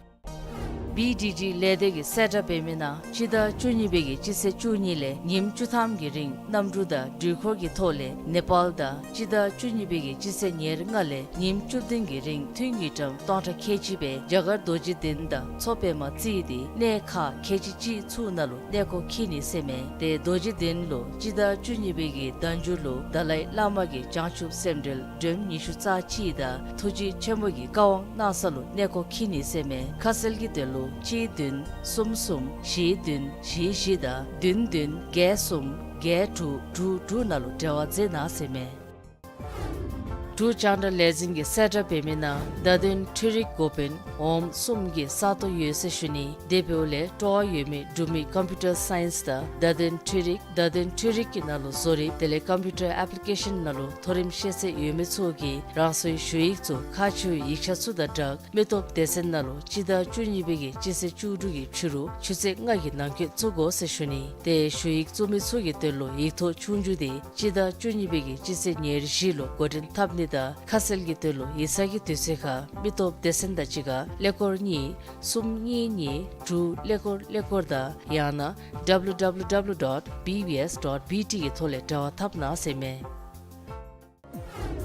བི་ཌི་ཌི་ལས་སྡེ་གིས་གསལ་བསྒྲགས་འབད་མི་ནང་སྤྱི་ཟླ་བཅུ་གཉིས་པའི་གི་སྤྱི་ཚེས་བཅུ་གཉིས་ལས་ཉིནམ་བཅུ་ཐམ་གྱི་རིང་གནམ་གྲུ་དང་འགྲུལ་འཁོར་གྱི་ཐོག་ལས་ནེ་པཱལ་དང་སྤྱི་ཟླ་བཅུ་གཉིས་པའི་གི་སྤྱི་ཚེས་ཉེར་ལྔ་ལས་ཉིནམ་བཅུ་བདུན་གྱི་རིང་འཐུས་དངུལ་ཀྲམ་སྟོང་ཕྲག་ཁལ་གཅིག་སྦེ་རྒྱ་གར་རྡོ་རྗེ་གདན་དང་མཚོ་པདྨ་བརྩིས་ཏེ་གནས་ཁག་ཁལ་གཅིག་གཅིག་ཚུ་ནང་ལུ་གནས་སྐོར་འཁྱིད་ནི་ཟེར་མས། ཏེ་རྡོ་རྗེ་གདན་ལུ་སྤྱི་ཟླ་བཅུ་གཉིས་པའི་གི་ཟླ་མཇུག་ལུ་ཏཱ་ལའི་བླ་མ་གི་བྱང་ཆུབ་སེམས་འགྲེལ་སྒྲོམ་ཉི་ཤུ་རྩ་གཅིག་དང་ཐུགས་རྗེ་ཆེན་པོ་གི་བཀའ་དབང་གནང་ས་ལུ་གནས་སྐོར་འཁྱིད་ནི་ཟེར་མས། ཁ་གསལ་གྱི་དོན་ལུ་གཅིག་བདུན་གསུམ་གསུམ་བཞི་བདུན་བཞི་བཞི་དང་བདུན་བདུན་བརྒྱད་གསུམ་བརྒྱད་དྲུག་དྲུག་དྲུག་ནང་ལུ་འབྲེལ་བ་མཛད་གནང་ཟེར་མས། འབྲུག་རྒྱང་བསྒྲགས་ལས་འཛིན་གྱིས་གསལ་བསྒྲགས་འབད་མི་ནང་བརྡ་དོན་འཕྲུལ་རིག་འགོ་དཔོན་འོགམ་གསུམ་གྱི་ས་སྟོང་ཡོད་ཟེར་ཞུ་ནི། དེ་འབདཝ་ལས་སྤྲོ་བ་ཡོད་མི་འབྲུག་མི་ཀམ་པིའུ་ཊར་སའིནསི་དང་བརྡ་དོན་འཕྲུལ་རིག་བརྡ་དོན་འཕྲུལ་རིག་གི་ནང་ལུ་བཟོ་རིག་དེ་ལས་ཀམ་པིའུ་ཊར་ཨེཔ་ལི་ཀེ་ཤཱན་ནང་ལུ་མཐོ་རིམ་ཤེས་ཚད་ཡོད་མི་ཚུ་གིས་རང་སོའི་ཞུ་ཡིག་ཚུ་ཁག་ཆེ་བའི་ཡིག་ཆ་ཚུ་དང་སྦྲགས་མི་སྟོབས་སྡེ་ཚན་ནང་ལུ་སྤྱི་ཟླ་བཅུ་གཉིས་པའི་གི་སྤྱི་ཚེས་བཅུ་དྲུག་གི་ཕྱི་རུ་ཆུ་ཚོད་ལྔ་གི་ནང་འཁོད་བཙུགས་དགོ་ཟེར་ཞུ་ནི། ཏེ་ཞུ་ཡིག་བཙུགས་མི་ཚུ་གི་དོན་ལུ་ཡིག་ཐོག་ཆོས་རྒྱུགས་དེ་སྤྱི་ཟླ་བཅུ་གཉིས་པའི་གི་སྤྱི་ཚེས་ཉེར་བཞི་ལུ་འགོ་འདྲེན་འཐབ་ནི་དང་ཁ་གསལ་གྱི་དོན་ལུ་ཡིག་ཚང་གི་དུས་ཚོད་ཁར་མི་སྟོབས་སྡེ་ཚན་དང་གཅིག་ཁར་ཀླད་ཀོར་གཉིས་གསུམ་གཉིས་གཉིས་དྲུག་ཀླད་ཀོར་ཀླད་ཀོར་དང་ཡང་ན་W W W dot B B S dot B T གི་ཐོག་ལས་འབྲེལ་བ་འཐབ་གནང་ཟེར་མས།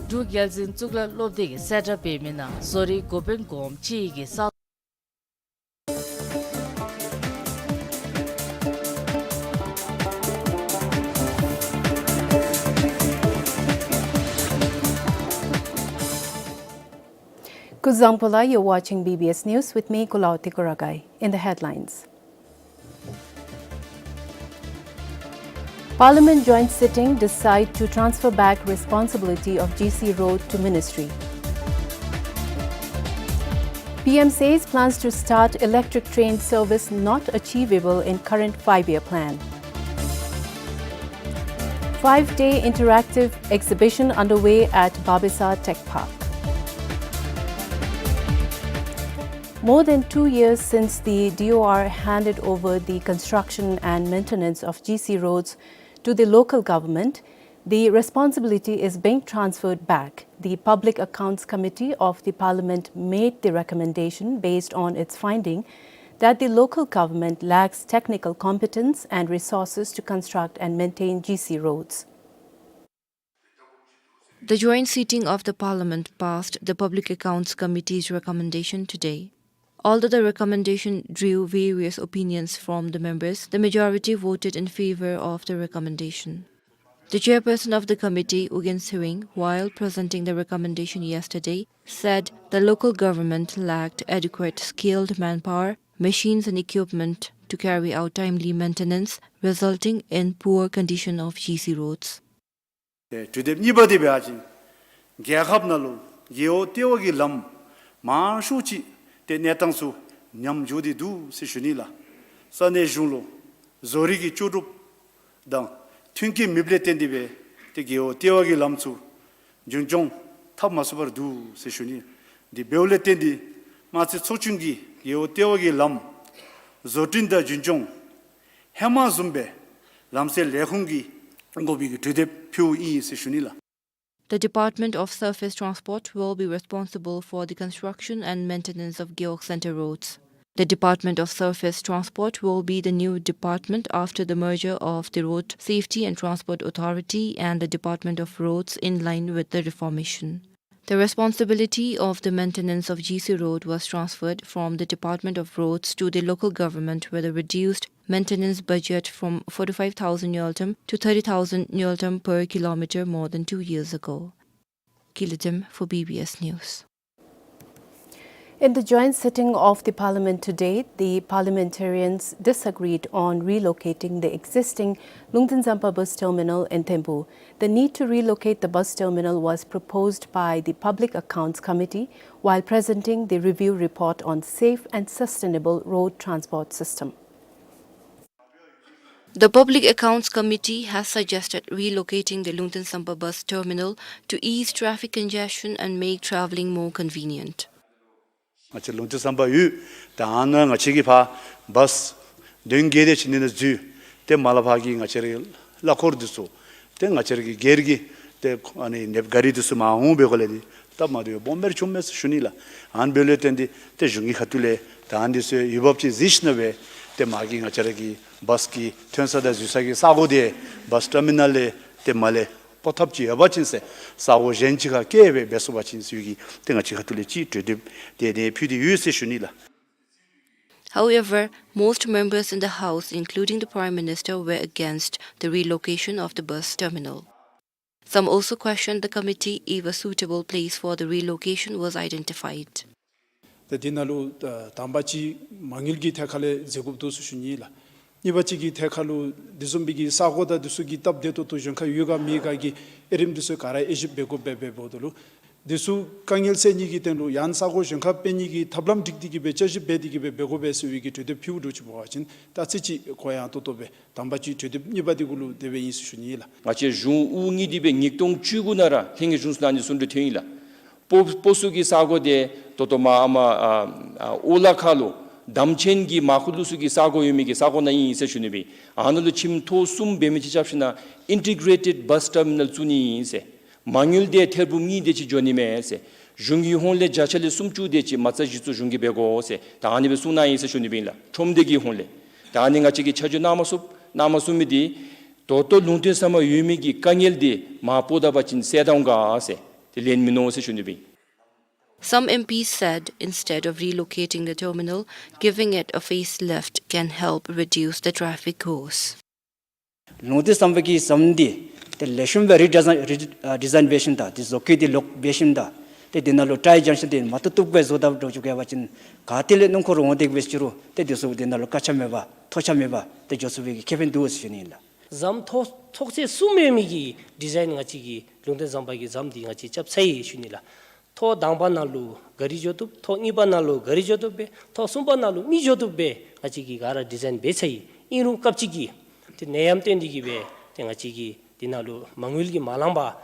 འབྲུག་རྒྱལ་འཛིན་གཙུག་ལག་སློབ་སྡེ་གིས་གསལ་བསྒྲགས་འབད་མི་ནང་བཟོ་རིག་འགོ་དཔོན་འོགམ་གཅིག་གི་ས། Kuzuzangpo la, you're watching B B S News with me, Kulaoti Kuragai. In the headlines. Parliament joint sitting, decide to transfer back responsibility of G C road to ministry. P M says plans to start electric train service not achievable in current five-year plan. Five-day interactive exhibition underway at Babesa Tech Park. More than two years since the D O R handed over the construction and maintenance of G C roads to the local government, the responsibility is being transferred back. The Public Accounts Committee of the Parliament made the recommendation based on its finding that the local government lacks technical competence and resources to construct and maintain G C roads. The joint sitting of the Parliament passed the Public Accounts Committee's recommendation today. Although the recommendation drew various opinions from the members, the majority voted in favor of the recommendation. The chairperson of the committee, U Gen Tshering, while presenting the recommendation yesterday, said the local government lacked adequate skilled manpower, machines and equipment to carry out timely maintenance, resulting in poor condition of G C roads. ཏེ་གྲོས་འདེབས་གཉིས་པ་འདི་འབད་བ་ཅིན་རྒྱལ་ཁབ་ནང་ལུ་རྒེད་འོག་ལྟེ་བ་གི་ལམ་མང་ཤོས་ཅིག་ཏེ་གནས་སྟངས་ཚུ་ཉམས་འགྱོ་སྟེ་འདུག་ཟེར་ཞུ་ནི་ལགས། ས་གནས་གཞུང་ལུ་བཟོ་རིག་གི་ལྕོགས་གྲུབ་དང་མཐུན་རྐྱེན་མེདཔ་ལས་བརྟེན་ཏེ་སྦེ་ཏེ་རྒེད་འོག་ལྟེ་བ་གི་ལམ་ཚུ་རྒྱུན་སྐྱོང་འཐབ་མ་ཚུགས་པར་འདུག་ཟེར་ཞུ་ནི། དེ་འབདཝ་ལས་བརྟེན་ཏེ་དམངས་རྩིས་ཚོགས་ཆུང་གིས་རྒེད་འོག་ལྟེ་བ་གི་ལམ་བཟོ་སྐྲུན་དང་རྒྱུན་སྐྱོང་ཧེ་མ་བཟུམ་སྦེ་ལམ་སེལ་ལས་ཁུངས་ཀྱིས་དགོ་པའི་གི་གྲོས་འདེབས་ཕུལཝ་ཨིན་ཟེར་ཞུ་ནི་ལགས། The Department of Surface Transport will be responsible for the construction and maintenance of Gewog Center roads. The Department of Surface Transport will be the new department after the merger of the Road Safety and Transport Authority and the Department of Roads in line with the reformation. The responsibility of the maintenance of G C road was transferred from the Department of Roads to the local government with a reduced maintenance budget from forty-five thousand ngultrum to thirty thousand ngultrum per kilometer more than two years ago. Kilidim for B B S News. In the joint sitting of the parliament today, the parliamentarians disagreed on relocating the existing Lungten Zampa bus terminal in Thempu. The need to relocate the bus terminal was proposed by the Public Accounts Committee while presenting the review report on safe and sustainable road transport system. The Public Accounts Committee has suggested relocating the Lungten Zampa bus terminal to ease traffic congestion and make travelling more convenient. ང་བཅས་ལུང་བསྟན་བསམ་པ་ཡོད། ད་ཨ་ནཱ་ང་བཅས་ཀྱི་ཕར་བཱས་བདུན་བརྒྱད་དེ་ཅིག་ཨ་ནི་ནང་འཛུལ། ཏེ་མར་ལས་ཕར་གྱི་ང་བཅས་རའི་གླ་འཁོར་འདི་ཚུ་ཏེ་ང་བཅས་ར་གི་སྒེར་གྱི་ཏེ་ཨ་ནི་ནདཔ་ག་རི་འདི་ཚུ་མར་འོང་འབད་དགོཔ་ལས་འདི་སྟབས་མ་བདེཝ་སྦོམ་སྦེ་ར་བྱུངམ་མས་ཟེར་ཞུ་ནི་ལགས། ཨ་ནི་འབདཝ་ལས་བརྟེན་ཏེ་ཏེ་གཞུང་གི་ཁ་ཐུག་ལས་ད་ཨ་ནི་འདི་ཚུ་འོས་འབབ་ཅིག་གཟིགས་ཞིནམ་ལས་ཏེ་མར་གྱི་ང་བཅས་ར་གི་བཱས་ཀྱི་ཐོན་ས་དང་འཛུལ་ས་གི་ས་གོ་འདི་བཱས་ཊར་མི་ནཱལ་ལས་ཏེ་མར་ལས་སྤོ་ཐབས་ཅིག་ཡོད་པ་ཅིན་ཟེར་ས་གོ་གཞན་ཅིག་ཁར་བཀལ་སྦེ་འབད་ཚུགས་པ་ཅིན་ཟེར་བའི་གི་ཏེ་ང་བཅས་ཁ་ཐུག་ལས་ཅིག་གྲོས་འདེབས་དེ་ནི་ཕུལ་ཏེ་ཡོད་ཟེར་ཞུ་ནི་ལགས། However, most members in the House, including the Prime Minister, were against the relocation of the bus terminal. Some also questioned the committee if a suitable place for the relocation was identified. ད་འདི་ནང་ལུ་ད་དང་པ་ཅིག་མ་དངུལ་གྱི་ཐད་ཁར་ལས་འཛེམ་དགོཔ་འདུག་ཟེར་ཞུ་ནི་ལགས། གཉིས་པ་ཅིག་གི་ཐད་ཁར་ལུ་འདི་བཟུམ་སྦེ་གི་ས་གོ་དང་འདི་ཚུ་གི་སྟབས་བདེ་ཏོག་ཏོ་གཞན་ཁར་ཡོད་ག་མེད་ག་གི་དབྱེ་རིམ་འདི་ཚུ་ག་ར་དབྱེ་ཞིབ་འབད་དགོཔ་སྦེ་འབདཝ་ད་ལུ་འདི་ཚུ་དཀའ་ངལ་སེལ་ནི་གི་དོན་ལུ་ཡང་ས་གོ་གཞན་ཁར་སྤེལ་ནི་གི་ཐབས་ལམ་སྒྲིག་སྟེ་གི་སྦེ་དཔྱད་ཞིབ་འབད་དེ་གི་སྦེ་འབད་དགོ་པས་ཟེར་བའི་གི་གྲོས་འདེབས་ཕུལཝ་འདྲཝ་ཅིག་འབད་བ་ཅིན་ད་ཅི་ཅིག་གུ་ཡངས་ཏོག་ཏོ་སྦེ་དང་པ་ཅིག་གྲོས་འདེབས་གཉིས་པ་འདི་གུ་ལུ་དེ་སྦེ་ཨིན་ཟེར་ཞུ་ནི་ལགས། ང་བཅས་གཞུང་དབུ་བརྙེས་ཏེ་སྦེ་ཉིས་སྟོང་བཅུ་དགུ་ནང་ར་ལྷན་རྒྱས་གཞུང་ཚོགས་ནང་ནི་གསུང་གྲོས་ཐོན་ཡི་ལགས། སྤོ་སྤོ་ས་གི་ས་གོ་འདི་ད་ལྟོ་མར་ཨ་མར་ཨ་ཨ་ཨོ་ལ་ཁ་ལུ་དམ་ཅན་གྱི་མར་ཁུ་ལུ་ས་གི་ས་གོ་ཡོད་མི་གི་ས་གོ་ནང་ཨིན་ཟེར་ཞུ་ནི་སྦེ། ཨ་ནཱ་ལུ་ཁྱིམ་ཐོག་གསུམ་འབད་མི་ཅིག་རྐྱབ་ཞིན་ན་ཨིན་ཊི་གྲེ་ཊེཌ་བཱས་ཊར་མི་ནཱལ་བཙུགས་ནི་ཨིན་ཟེར། མ་དངུལ་འདི་ཐེར་འབུམ་གཉིས་དེ་ཅིག་འགྱོ་ནི་མས་ཟེར། གཞུང་གི་ཧོངས་ལས་བརྒྱ་ཆ་ལས་སུམ་ཅུ་དེ་ཅིག་མ་རྩ་གཞི་བཙུགས་གཞུང་གིས་འབད་དགོ་ཟེར་ད་ཨ་ནི་སྦེ་གསུངས་གནང་ཡི་ཟེར་ཞུ་ནི་སྦེ་ཨིན་ལགས། ཁྲོམ་སྡེ་གི་ཧོངས་ལས། ད་ཨ་ནི་ང་བཅས་ཀྱིས་ཆ་འཇོག་གནང་མ་ཚུགས་གནང་མ་ཚུགས་མི་འདི་ད་ལྟོ་ལུང་བསྟན་ཟམ་པ་ཡོད་མི་གི་དཀའ་ངལ་འདི་མར་སྤོ་ད་པ་ཅིན་སེལ་ད་འོང་ག་ཟེར་ཏེ་ལན་མིན་ནུག་ཟེར་ཞུ་ནི་སྦེ་ཨིན། Some M Ps said instead of relocating the terminal, giving it a facelift can help reduce the traffic costs. ལུང་བསྟན་ཟམ་པ་གི་ཟམ་འདི་ཏེ་ལེགས་ཤོམ་སྦེ་རི་ཌི་ཛའིན་རི་ཨ་ཌི་ཛའིན་འབད་ཞིནམ་ད་ཏེ་བཟོ་བཀོད་འདི་ལོག་འབད་ཞིནམ་ད་ཏེ་འདི་ནང་ལུ་ཊའི་ཇང་ཤཱན་འདི་མ་བཏུབ་བཏུབ་སྦེ་བཟོ་ད་འགྱོ་བཅུག་པ་ཅིན་ག་ཏེ་ལས་སྣུམ་འཁོར་འོང་སྟེ་འབད་ཅི་རུང་ཏེ་འདི་ཚུ་འདི་ནང་ལུ་དཀའ་ཁག་མེད་པར་ཐོགས་ཆགས་མེད་པར་ཏེ་འགྱོ་ཚུགས་པའི་གི་ཁེ་ཕན་འདུག་ཟེར་ཞུ་ནི་ཨིན་ལགས། ཟམ་ཐོག་ཐོག་ཚད་གསུམ་ཡོད་མི་གི་ཌི་ཛའིན་ང་བཅས་ཀྱིས་ལུང་བསྟན་ཟམ་པ་གི་ཟམ་འདི་ང་བཅས་རྐྱབ་ཚར་ཡི་ཞུ་ནི་ལགས། ཐོག་དང་པ་ནང་ལུ་ག་རི་འགྱོ་བཏུབ། ཐོག་གཉིས་པ་ནང་ལུ་ག་རི་འགྱོ་བཏུབ་སྦེ་ཐོག་གསུམ་པ་ནང་ལུ་མི་འགྱོ་བཏུབ་སྦེ་ང་བཅས་ཀྱིས་ག་ར་ཌི་ཛའིན་འབད་ཚར་ཡི། ཨིན་རུང་སྐབས་ཅིག་གི་ཏེ་ནད་ཡམས་བརྟེན་ཏེ་གི་སྦེ་ཏེ་ང་བཅས་ཀྱིས་འདི་ནང་ལུ་མ་དངུལ་གྱིས་མ་ལང་པར་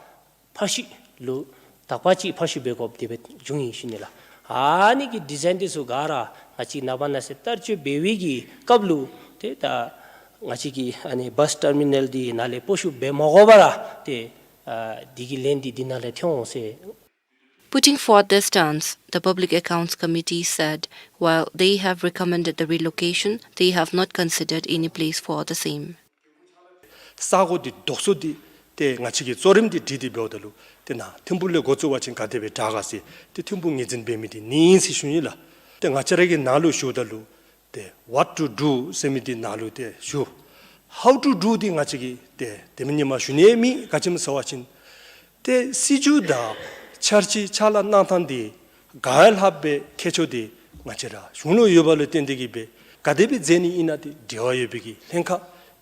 ཕར་བཤུད་ལུ་དག་པ་ཅིག་ཕར་བཤུད་འབད་དགོཔ་དེ་སྦེ་བྱུང་ཡི་ཞུ་ནི་ལགས། ཨ་ནི་གི་ཌི་ཛའིན་འདི་ཚུ་ག་ར་ང་བཅས་ནངས་པ་གནངས་ཚེ་བསྟར་སྤྱོད་འབད་བའི་གི་སྐབས་ལུ་ཏེ་ད་ང་བཅས་ཀྱིས་ཨ་ནི་བཱས་ཊར་མི་ནཱལ་འདི་ནཱ་ལས་སྤོ་བཤུད་འབད་མ་དགོ་པར་ཏེ་ཨ་འདི་གི་ལན་འདི་འདི་ནང་ལས་ཐོན་འོང་ཟེར། Putting forth their stance, the Public Accounts Committee said, while they have recommended the relocation, they have not considered any place for the same. ས་གོ་འདི་དོགས་སོ་འདི་ཏེ་ང་བཅས་ཀྱིས་གཙོ་རིམ་འདི་སྒྲིག་སྟེ་འབདཝ་ད་ལུ་ཏེ་ནཱ་ཐིམ་ཕུག་ལས་འགོ་བཙུགས་པ་ཅིན་ག་དེ་སྦེ་དྲག་ག་ཟེར་ཏེ་ཐིམ་ཕུག་ངོས་འཛིན་འབད་མི་འདི་ནི་ཨིན་ཟེར་ཞུ་ནི་ལགས། ཏེ་ང་བཅས་ར་གི་ནཱ་ལུ་ཞུཝ་ད་ལུ་ཏེ་what to do ཟེར་མི་འདི་ནཱ་ལུ་ཏེ་ཞུ། How to do འདི་ང་བཅས་ཀྱིས་ཏེ་དེ་མིན་ཉིནམ་ཞུ་ནི་མེད། ག་ཅི་སྨོ་ཟེར་བ་ཅིན་ཏེ་སྲིད་བྱུས་དང་འཆར་གཞི་ཕྱག་ལཱ་གནང་ཐངས་འདི་ག་ཡང་ལྷགཔ་སྦེ་ཁྱད་ཆོས་འདི་ང་བཅས་ར་གཞུང་ལུ་ཡོདཔ་ལུ་བརྟེན་ཏེ་གི་སྦེ་ག་དེ་སྦེ་མཛད་ནི་ཨིན་ན་འདི་འབྲེལ་བ་ཡོད་པའི་གི་ལྷན་ཁག་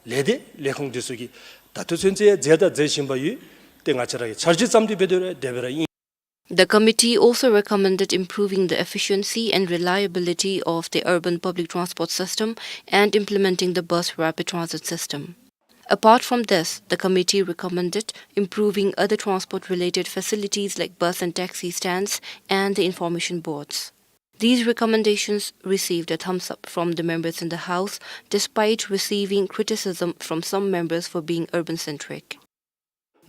ལས་སྡེ་ལས་ཁུངས་འདི་ཚུ་གིས་ད་ལྟོ་ཚུན་ཚོད་ཡང་མཛད་དང་མཛད་བཞིན་པ་ཡོད། ཏེ་ང་བཅས་ར་གིས་འཆར་གཞི་བརྩམས་ཏེ་འབད་དེ་ར་དེ་སྦེ་ར་ཨིན། The committee also recommended improving the efficiency and reliability of the urban public transport system and implementing the bus rapid transit system. Apart from this, the committee recommended improving other transport-related facilities like bus and taxi stands and the information boards. These recommendations received a thumbs up from the members in the House, despite receiving criticism from some members for being urban-centric.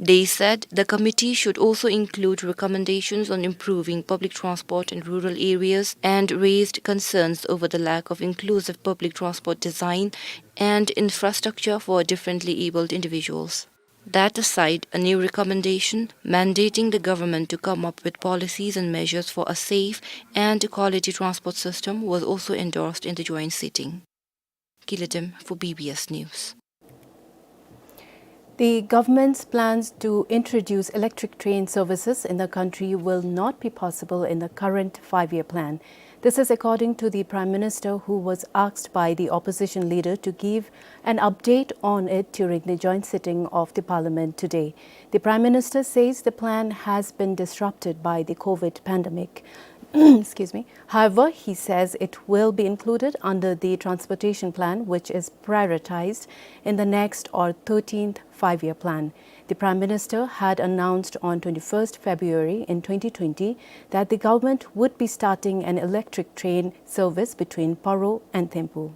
They said the committee should also include recommendations on improving public transport in rural areas and raised concerns over the lack of inclusive public transport design and infrastructure for differently abled individuals. That aside, a new recommendation mandating the government to come up with policies and measures for a safe and quality transport system was also endorsed in the joint sitting. Kiladim for B B S News. The government's plans to introduce electric train services in the country will not be possible in the current five-year plan. This is according to the Prime Minister, who was asked by the opposition leader to give an update on it during the joint sitting of the Parliament today. The Prime Minister says the plan has been disrupted by the COVID pandemic. Excuse me. However, he says it will be included under the transportation plan, which is prioritized in the next or thirteenth Five-Year Plan. The Prime Minister had announced on twenty-first February in twenty twenty that the government would be starting an electric train service between Paro and Thimphu.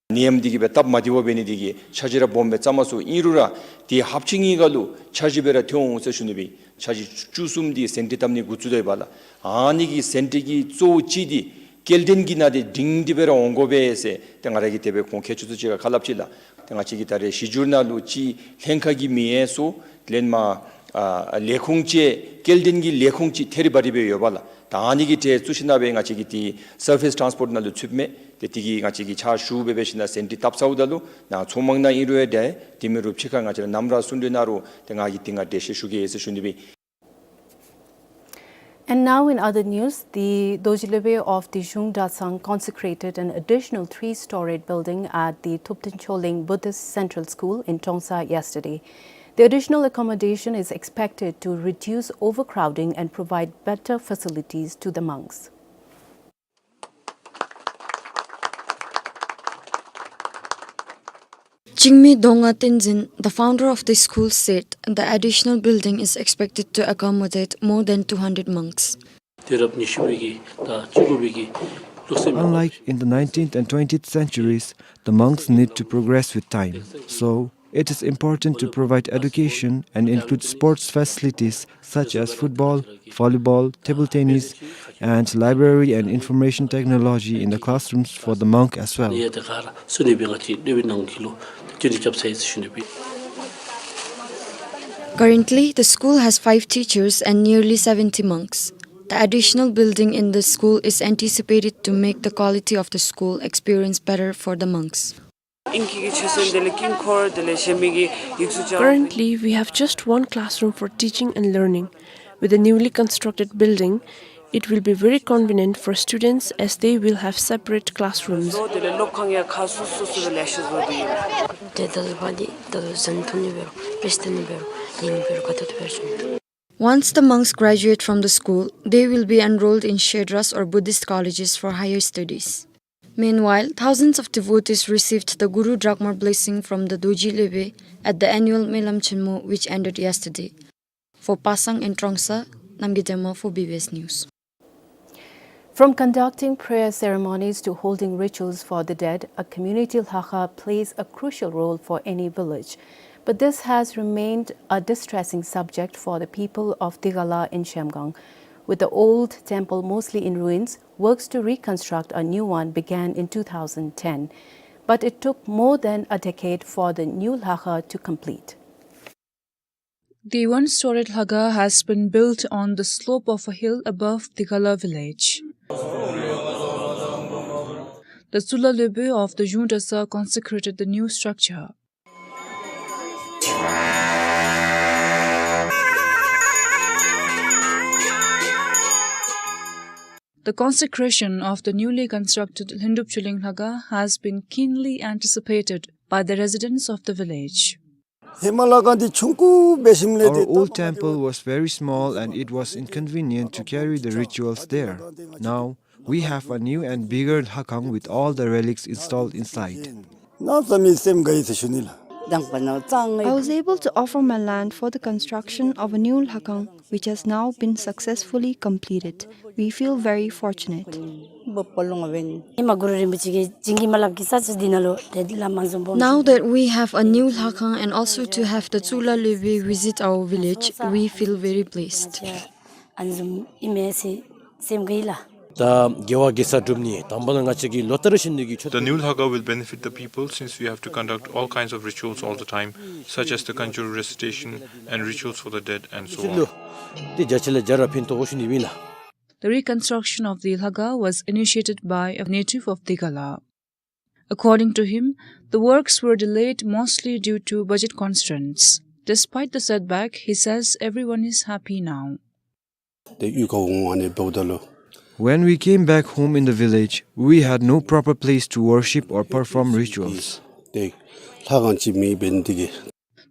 ནད་ཡམས་འདི་གིས་སྦེ་སྟབས་མ་བདེཝ་འབད་ནི་འདི་གིས་འཆར་གཞི་ར་སྦོམ་སྦེ་བརྩམས་མ་ཚུགས། ཨིན་རུང་ར་ཏེ་ཧབ་ཅིག་གཉིས་ཀ་ལུ་འཆར་གཞི་སྦེ་ར་ཐོན་འོང་ཟེར་ཞུ་ནི་སྦེ། འཆར་གཞི་བཅུ་གསུམ་འདི་ཟིན་བྲིས་བཏབ་ནི་འགོ་བཙུགས་དོ་ཡོདཔ་ལགས། ཨ་ནི་གི་ཟིན་བྲིས་ཀྱི་གཙོ་བོ་ཅིག་འདི་སྐྱེལ་འདྲེན་གྱི་ནང་འདི་སྒྲིང་སྒྲི་སྦེ་ར་འོང་དགོ་པས་ཟེར་ཏེ་ང་ར་གིས་དེ་སྦེ་ཁོང་ཁྱེད་ཆ་ཁྱབ་ཅིག་ཁར་ཁ་སླབ་ཅི་ལགས། ཏེ་ང་བཅས་ཀྱི་ད་རེས་གཞི་འགྱུར་ནང་ལུ་ཅིག་ལྷན་ཁག་གི་མི་ཡང་སོ་ལེན་མ་ཨ་ལས་ཁུངས་ཅིག་སྐྱེལ་འདྲེན་གྱི་ལས་ཁུངས་ཅིག་ཐེ་རི་བ་རི་སྦེ་ཡོདཔ་ལགས། ད་ཨ་ནི་གི་གྲས་བཙུགས་ཞིནམ་སྦེ་ང་བཅས་ཀྱི་ཏེ་སར་ཕེསི་ཊཱནསི་པོཊ་ནང་ལུ་ཚུདཔ་མས། ཏེ་དེ་གིས་ང་བཅས་ཀྱིས་ཕྱག་ཞུ་སྦེ་འབད་ཞིནམ་ཟིན་བྲིས་བཏབ་ཚརཝ་ད་ལུ་ནཱ་མཚོ་མང་ནང་ཨིན་རུང་ཡང་འདྲ། དེ་མེན་རུང་ཕྱི་ཁ་ང་བཅས་ར་ནམ་ར་སུ་འདྲ་ནང་རུང་ཏེ་ང་གིས་དེ་སྒང་འགྲེལ་བཤད་ཞུ་གེ་ཟེར་ཞུ་ནི་སྦེ། And now in other news, the Dorji Lhobe of the Zhung Dratshang consecrated an additional three-storied building at the Thupten Choling Buddhist Central School in Trongsa yesterday. The additional accommodation is expected to reduce overcrowding and provide better facilities to the monks. Jingmi Dongma Tenzin, the founder of the school, said the additional building is expected to accommodate more than two hundred monks. དུས་རབས་ཉི་ཤུ་པའི་གི་དང་བཅུ་དགུ་པའི་གི་ལུགས་སྲོལ། Unlike in the nineteenth and twentieth centuries, the monks need to progress with time. So, it is important to provide education and include sports facilities such as football, volleyball, table tennis, and library and information technology in the classrooms for the monk as well. Currently, the school has five teachers and nearly seventy monks. The additional building in the school is anticipated to make the quality of the school experience better for the monks. Currently, we have just one classroom for teaching and learning. With the newly constructed building, it will be very convenient for students as they will have separate classrooms. Once the monks graduate from the school, they will be enrolled in Shedras or Buddhist colleges for higher studies. Meanwhile, thousands of devotees received the Guru Dragmar blessing from the Dorji Lhobe at the annual Melam Chenmo, which ended yesterday. For Pasang in Trongsa, Namgay Dema for B B S News. From conducting prayer ceremonies to holding rituals for the dead, a community lhakha plays a crucial role for any village. But this has remained a distressing subject for the people of Digala in Zhemgang. With the old temple mostly in ruins, works to reconstruct a new one began in two thousand ten. But it took more than a decade for the new lhakha to complete. The one-storied lhakha has been built on the slope of a hill above Digala village. The Tsurla Lhobe of the Zhung Dratshang consecrated the new structure. The consecration of the newly constructed Lhendup Choling Lhakha has been keenly anticipated by the residents of the village. Our old temple was very small and it was inconvenient to carry the rituals there. Now, we have a new and bigger lhakhang with all the relics installed inside. I was able to offer my land for the construction of a new lhakhang, which has now been successfully completed. We feel very fortunate. Now that we have a new lhakhang and also to have the Tsurla Lhobe visit our village, we feel very blessed. The new lhakha will benefit the people since we have to conduct all kinds of rituals all the time, such as the kanjur recitation and rituals for the dead and so on. The reconstruction of the lhakha was initiated by a native of Digala. According to him, the works were delayed mostly due to budget constraints. Despite the setback, he says everyone is happy now. ཏེ་གཡུས་ཁར་འོང་ཨ་ནི་འབདཝ་ད་ལུ་ When we came back home in the village, we had no proper place to worship or perform rituals. The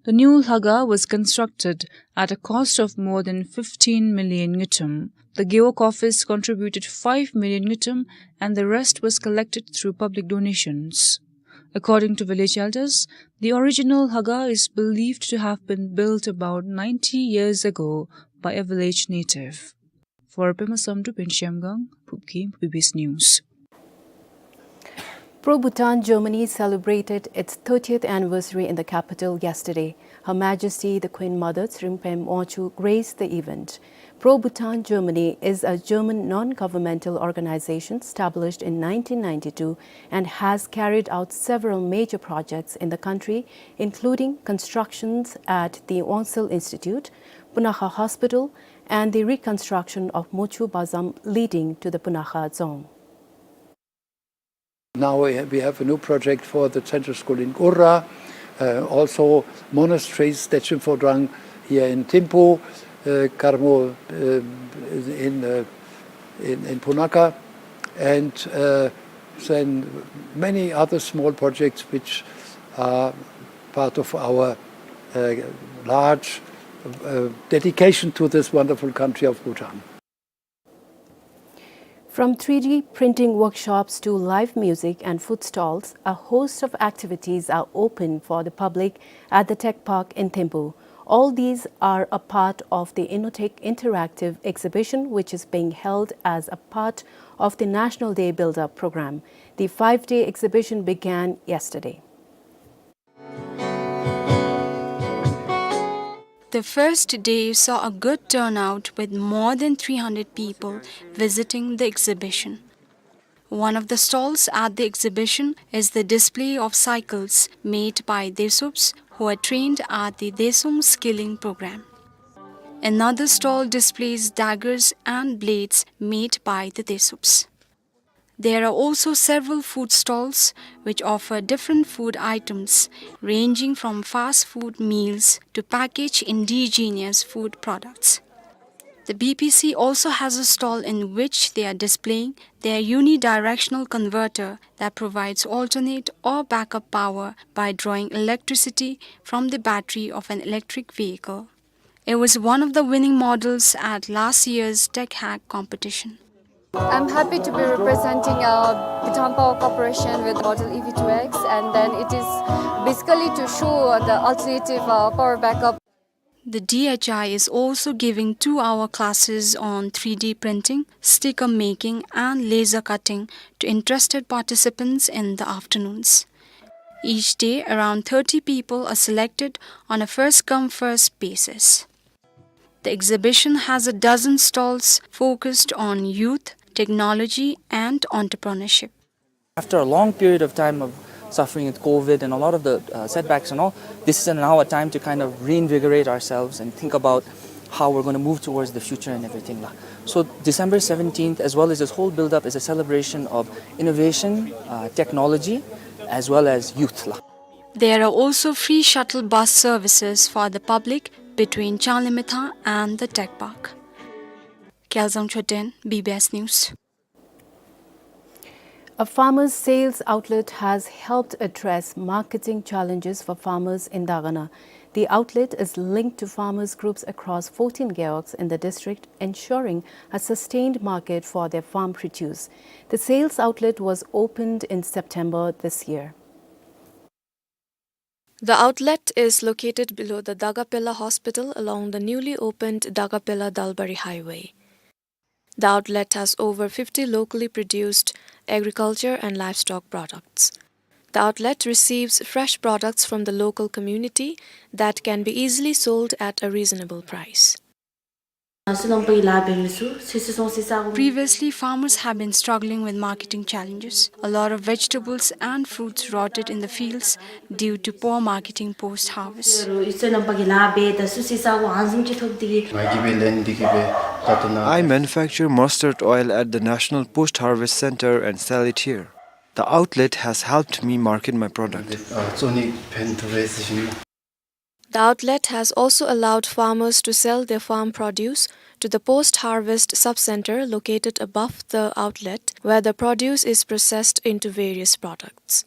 new Lhaga was constructed at a cost of more than fifteen million ngultrum. The Gewog office contributed five million ngultrum, and the rest was collected through public donations. According to village elders, the original Lhaga is believed to have been built about ninety years ago by a village native. For Pema Samdrup in Zhemgang, Phubgim, B B C News. Pro-Bhutan Germany celebrated its thirtieth anniversary in the capital yesterday. Her Majesty the Queen Mother Tshrimphem Wangchuck graced the event. Pro-Bhutan Germany is a German non-governmental organization established in nineteen ninety-two and has carried out several major projects in the country, including constructions at the Wangsil Institute, Punakha Hospital, and the reconstruction of Mochu Bazam leading to the Punakha Dzong. Now we ha-, we have a new project for the central school in Gurra, uh, also monasteries, Detchen Phodrang here in Thimphu, uh, Karmo, uh, in, uh, in, in Punakha, and, uh, then many other small projects which are part of our, uh, large, uh, dedication to this wonderful country of Bhutan. From three D printing workshops to live music and food stalls, a host of activities are open for the public at the Tech Park in Thimphu. All these are a part of the Innotech Interactive exhibition, which is being held as a part of the National Day Builder program. The five-day exhibition began yesterday. The first day saw a good turnout, with more than three hundred people visiting the exhibition. One of the stalls at the exhibition is the display of cycles made by Desups who are trained at the Desum Skilling Program. Another stall displays daggers and blades made by the Desups. There are also several food stalls which offer different food items, ranging from fast food meals to packaged indigenous food products. The B P C also has a stall in which they are displaying their unidirectional converter that provides alternate or backup power by drawing electricity from the battery of an electric vehicle. It was one of the winning models at last year's Tech Hack competition. I'm happy to be representing, uh, Bhutan Power Corporation with model E V two X, and then it is basically to show the alternative, uh, power backup. The D H I is also giving two-hour classes on three D printing, sticker making, and laser cutting to interested participants in the afternoons. Each day, around thirty people are selected on a first-come, first basis. The exhibition has a dozen stalls focused on youth, technology, and entrepreneurship. After a long period of time of suffering with COVID and a lot of the, uh, setbacks and all, this is now a time to kind of reinvigorate ourselves and think about how we're gonna move towards the future and everything la. So December seventeenth, as well as this whole build-up, is a celebration of innovation, uh, technology, as well as youth la. There are also free shuttle bus services for the public between Changlimithang and the Tech Park. Gyalzang Choten, B B S News. A farmer's sales outlet has helped address marketing challenges for farmers in Dagana. The outlet is linked to farmers' groups across fourteen gewogs in the district, ensuring a sustained market for their farm produce. The sales outlet was opened in September this year. The outlet is located below the Dagapela Hospital along the newly opened Dagapela-Dalbari Highway. The outlet has over fifty locally produced agriculture and livestock products. The outlet receives fresh products from the local community that can be easily sold at a reasonable price. Previously, farmers have been struggling with marketing challenges. A lot of vegetables and fruits rotted in the fields due to poor marketing post-harvest. I manufacture mustard oil at the National Post Harvest Center and sell it here. The outlet has helped me market my product. The outlet has also allowed farmers to sell their farm produce to the post-harvest sub-center located above the outlet, where the produce is processed into various products.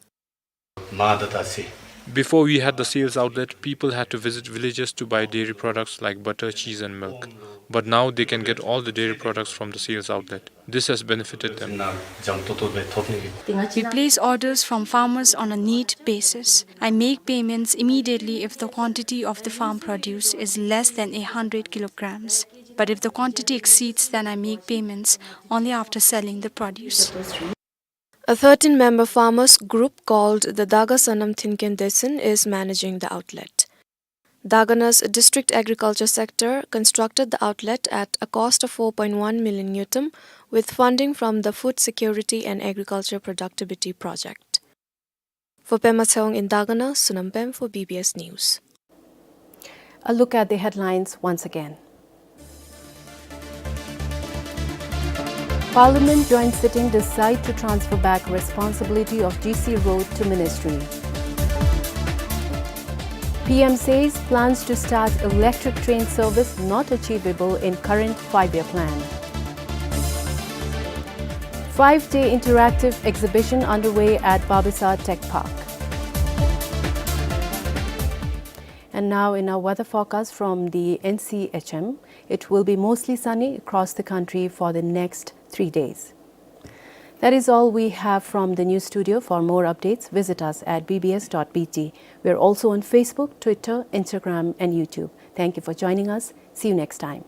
Before we had the sales outlet, people had to visit villages to buy dairy products like butter, cheese, and milk. But now they can get all the dairy products from the sales outlet. This has benefited them. We place orders from farmers on a need basis. I make payments immediately if the quantity of the farm produce is less than a hundred kilograms. But if the quantity exceeds, then I make payments only after selling the produce. A thirteen-member farmers group called the Daga Sonam Thinken Desen is managing the outlet. Dagana's district agriculture sector constructed the outlet at a cost of four point one million ngultrum with funding from the Food Security and Agriculture Productivity Project. For Pema Tshewang in Dagana, Sonam Pem for B B S News. A look at the headlines once again. Parliament joint sitting decide to transfer back responsibility of G C road to ministry. P M says plans to start electric train service not achievable in current five-year plan. Five-day interactive exhibition underway at Babisa Tech Park. And now in our weather forecast from the N C H M, it will be mostly sunny across the country for the next three days. That is all we have from the news studio. For more updates, visit us at B B S dot B T. We are also on Facebook, Twitter, Instagram, and YouTube. Thank you for joining us. See you next time.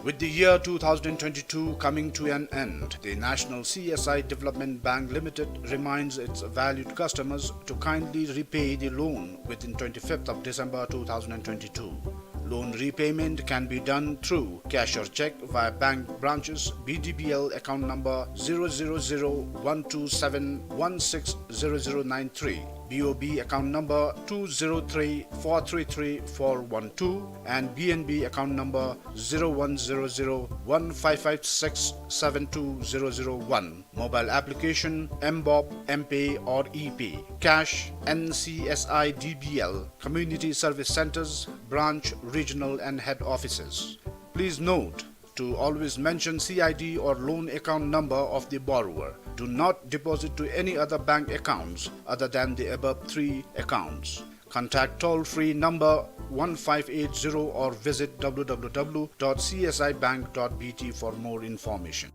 With the year two thousand twenty-two coming to an end, the National C S I Development Bank Limited reminds its valued customers to kindly repay the loan within twenty-fifth of December two thousand twenty-two. Loan repayment can be done through cash or cheque via bank branches, B D B L account number zero zero zero one two seven one six zero zero nine three, B O B account number two zero three four three three four one two, and B N B account number zero one zero zero one five five six seven two zero zero one. Mobile application, M BOB, M-Pay or E-Pay. Cash, N C S I D B L, Community Service Centres, branch, regional and head offices. Please note to always mention C I D or loan account number of the borrower. Do not deposit to any other bank accounts other than the above three accounts. Contact toll-free number one five eight zero or visit W W W dot C S I bank dot B T for more information.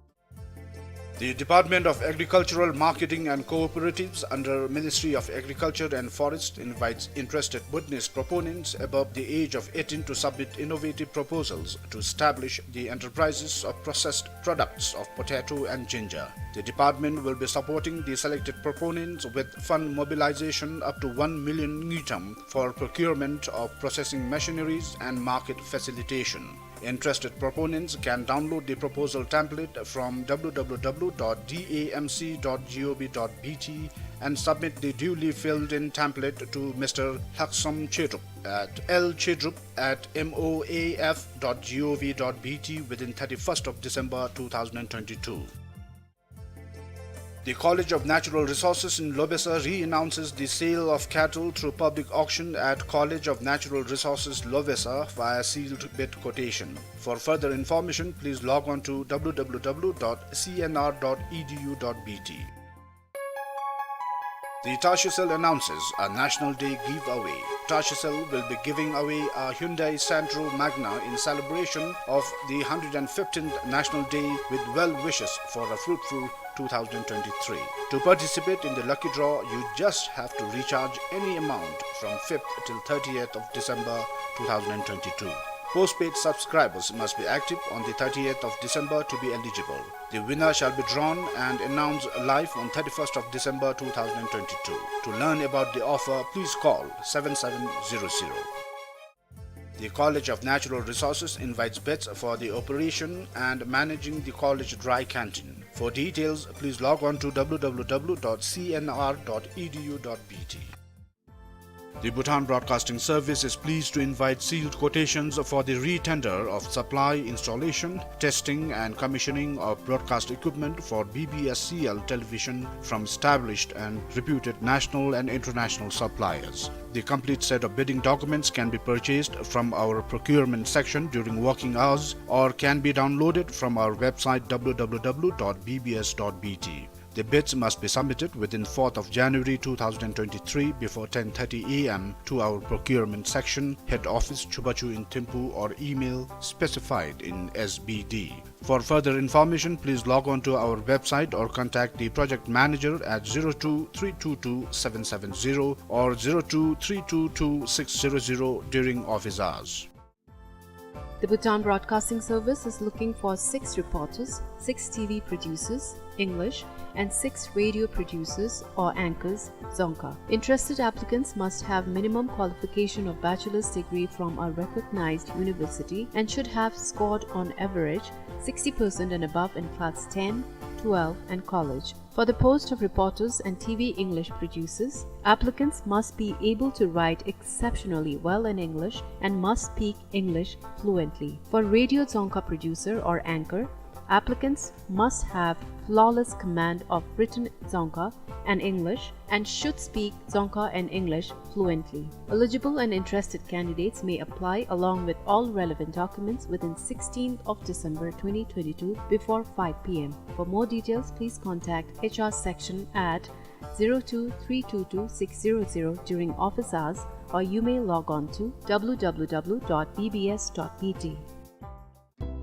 The Department of Agricultural Marketing and Cooperatives under Ministry of Agriculture and Forest invites interested witness proponents above the age of eighteen to submit innovative proposals to establish the enterprises of processed products of potato and ginger. The department will be supporting the selected proponents with fund mobilization up to one million ngultrum for procurement of processing machineries and market facilitation. Interested proponents can download the proposal template from W W W dot D A M C dot G O V dot B T and submit the duly filled-in template to Mister Lhaksam Chedrup at L Chedrup at M O A F dot G O V dot B T within thirty-first of December two thousand twenty-two. The College of Natural Resources in Lobesa re-announces the sale of cattle through public auction at College of Natural Resources, Lobesa via sealed bid quotation. For further information, please log on to W W W dot C N R dot E D U dot B T. The Tashicel announces a National Day giveaway. Tashicel will be giving away a Hyundai Santro Magna in celebration of the hundred and fifteenth National Day with well wishes for a fruitful two thousand twenty-three. To participate in the lucky draw, you just have to recharge any amount from fifth till thirtieth of December two thousand twenty-two. Postpaid subscribers must be active on the thirtieth of December to be eligible. The winner shall be drawn and announced live on thirty-first of December two thousand twenty-two. To learn about the offer, please call seven seven zero zero. The College of Natural Resources invites bids for the operation and managing the college dry canteen. For details, please log on to w w w dot c n r dot e d u dot b t. The Bhutan Broadcasting Service is pleased to invite sealed quotations for the re-tender of supply, installation, testing and commissioning of broadcast equipment for B B S C L television from established and reputed national and international suppliers. The complete set of bidding documents can be purchased from our procurement section during working hours or can be downloaded from our website w w w dot b b s dot b t. The bids must be submitted within fourth of January two thousand twenty-three before ten thirty a m to our procurement section, head office, Chubachu in Thimphu, or email specified in S B D. For further information, please log on to our website or contact the project manager at zero two three two two seven seven zero or zero two three two two six zero zero during office hours. The Bhutan Broadcasting Service is looking for six reporters, six T V producers, English, and six radio producers or anchors, Dzongkha. Interested applicants must have minimum qualification of bachelor's degree from a recognized university and should have scored on average sixty percent and above in class ten, twelve, and college. For the post of reporters and T V English producers, applicants must be able to write exceptionally well in English and must speak English fluently. For radio Dzongkha producer or anchor, applicants must have flawless command of written Dzongkha and English and should speak Dzongkha and English fluently. Eligible and interested candidates may apply along with all relevant documents within sixteenth of December twenty twenty-two before five p m. For more details, please contact H R section at zero two three two two six zero zero during office hours, or you may log on to w w w dot b b s dot b t.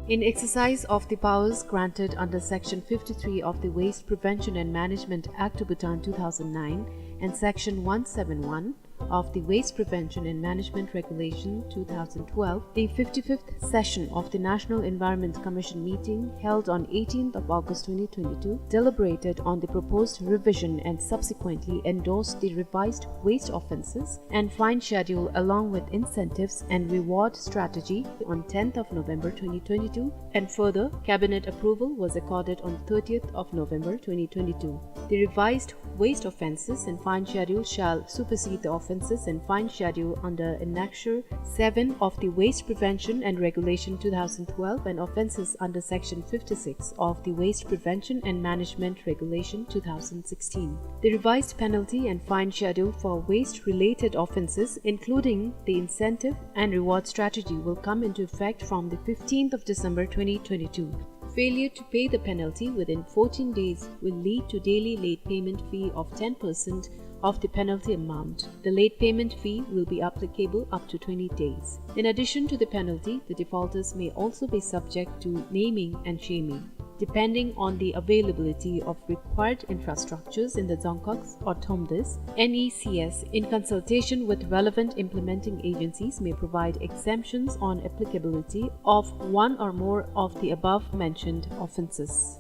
In exercise of the powers granted under Section fifty-three of the Waste Prevention and Management Act of Bhutan two thousand nine and Section one seven one of the Waste Prevention and Management Regulation two thousand twelve, the fifty-fifth session of the National Environment Commission meeting held on eighteenth of August twenty twenty-two deliberated on the proposed revision and subsequently endorsed the revised waste offences and fine schedule along with incentives and reward strategy on tenth of November twenty twenty-two, and further, cabinet approval was accorded on thirtieth of November twenty twenty-two. The revised waste offences and fine schedule shall supersede the offences and fine schedule under Annexure seven of the Waste Prevention and Regulation two thousand twelve and offences under Section fifty-six of the Waste Prevention and Management Regulation two thousand sixteen. The revised penalty and fine schedule for waste-related offences, including the incentive and reward strategy, will come into effect from the fifteenth of December twenty twenty-two. Failure to pay the penalty within fourteen days will lead to daily late payment fee of ten percent of the penalty amount. The late payment fee will be applicable up to twenty days. In addition to the penalty, the defaulters may also be subject to naming and shaming. Depending on the availability of required infrastructures in the Dzongkhags or Thromdes, N E C S, in consultation with relevant implementing agencies, may provide exemptions on applicability of one or more of the above mentioned offences.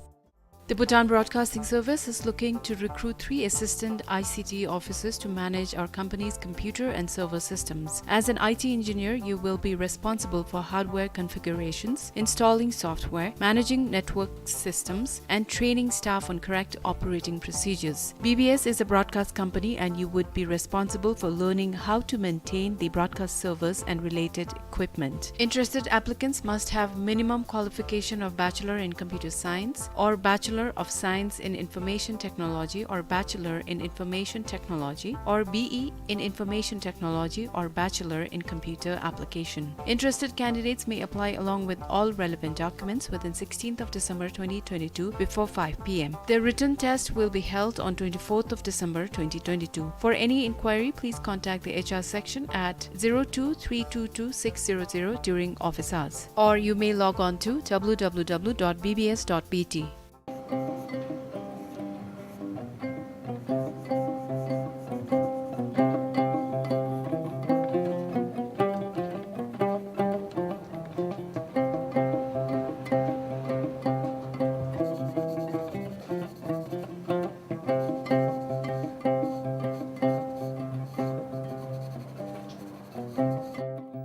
The Bhutan Broadcasting Service is looking to recruit three assistant I C T officers to manage our company's computer and server systems. As an I T engineer, you will be responsible for hardware configurations, installing software, managing network systems, and training staff on correct operating procedures. B B S is a broadcast company and you would be responsible for learning how to maintain the broadcast servers and related equipment. Interested applicants must have minimum qualification of Bachelor in Computer Science or Bachelor of Science in Information Technology or Bachelor in Information Technology or B E in Information Technology or Bachelor in Computer Application. Interested candidates may apply along with all relevant documents within sixteenth of December twenty twenty-two before five p m. The written test will be held on twenty-fourth of December twenty twenty-two. For any inquiry, please contact the H R section at zero two three two two six zero zero during office hours, or you may log on to w w w dot b b s dot b t.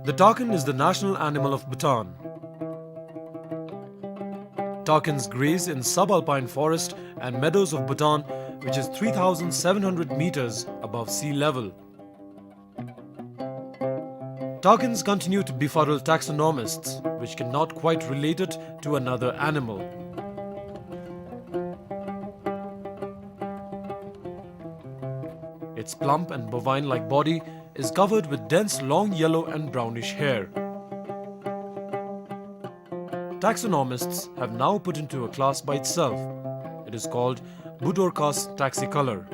The takin is the national animal of Bhutan. Takins graze in subalpine forest and meadows of Bhutan, which is three thousand seven hundred meters above sea level. Takins continue to befuddle taxonomists, which cannot quite relate it to another animal. Its plump and bovine-like body is covered with dense long yellow and brownish hair. Taxonomists have now put into a class by itself. It is called Budorcas taxicolor.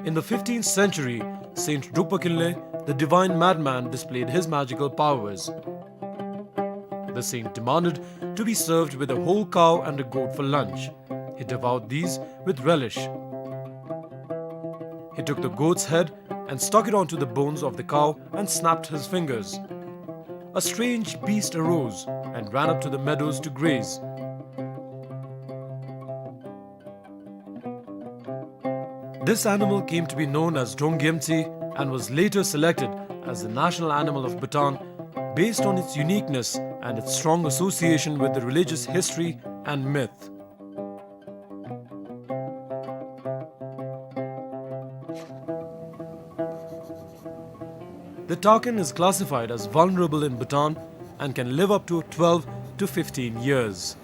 In the fifteenth century, Saint Drukpa Kinley, the divine madman, displayed his magical powers. The saint demanded to be served with a whole cow and a goat for lunch. He devoured these with relish. He took the goat's head and stuck it onto the bones of the cow and snapped his fingers. A strange beast arose and ran up to the meadows to graze. This animal came to be known as Drongyemtsi and was later selected as the national animal of Bhutan based on its uniqueness and its strong association with the religious history and myth. The takin is classified as vulnerable in Bhutan and can live up to twelve to fifteen years.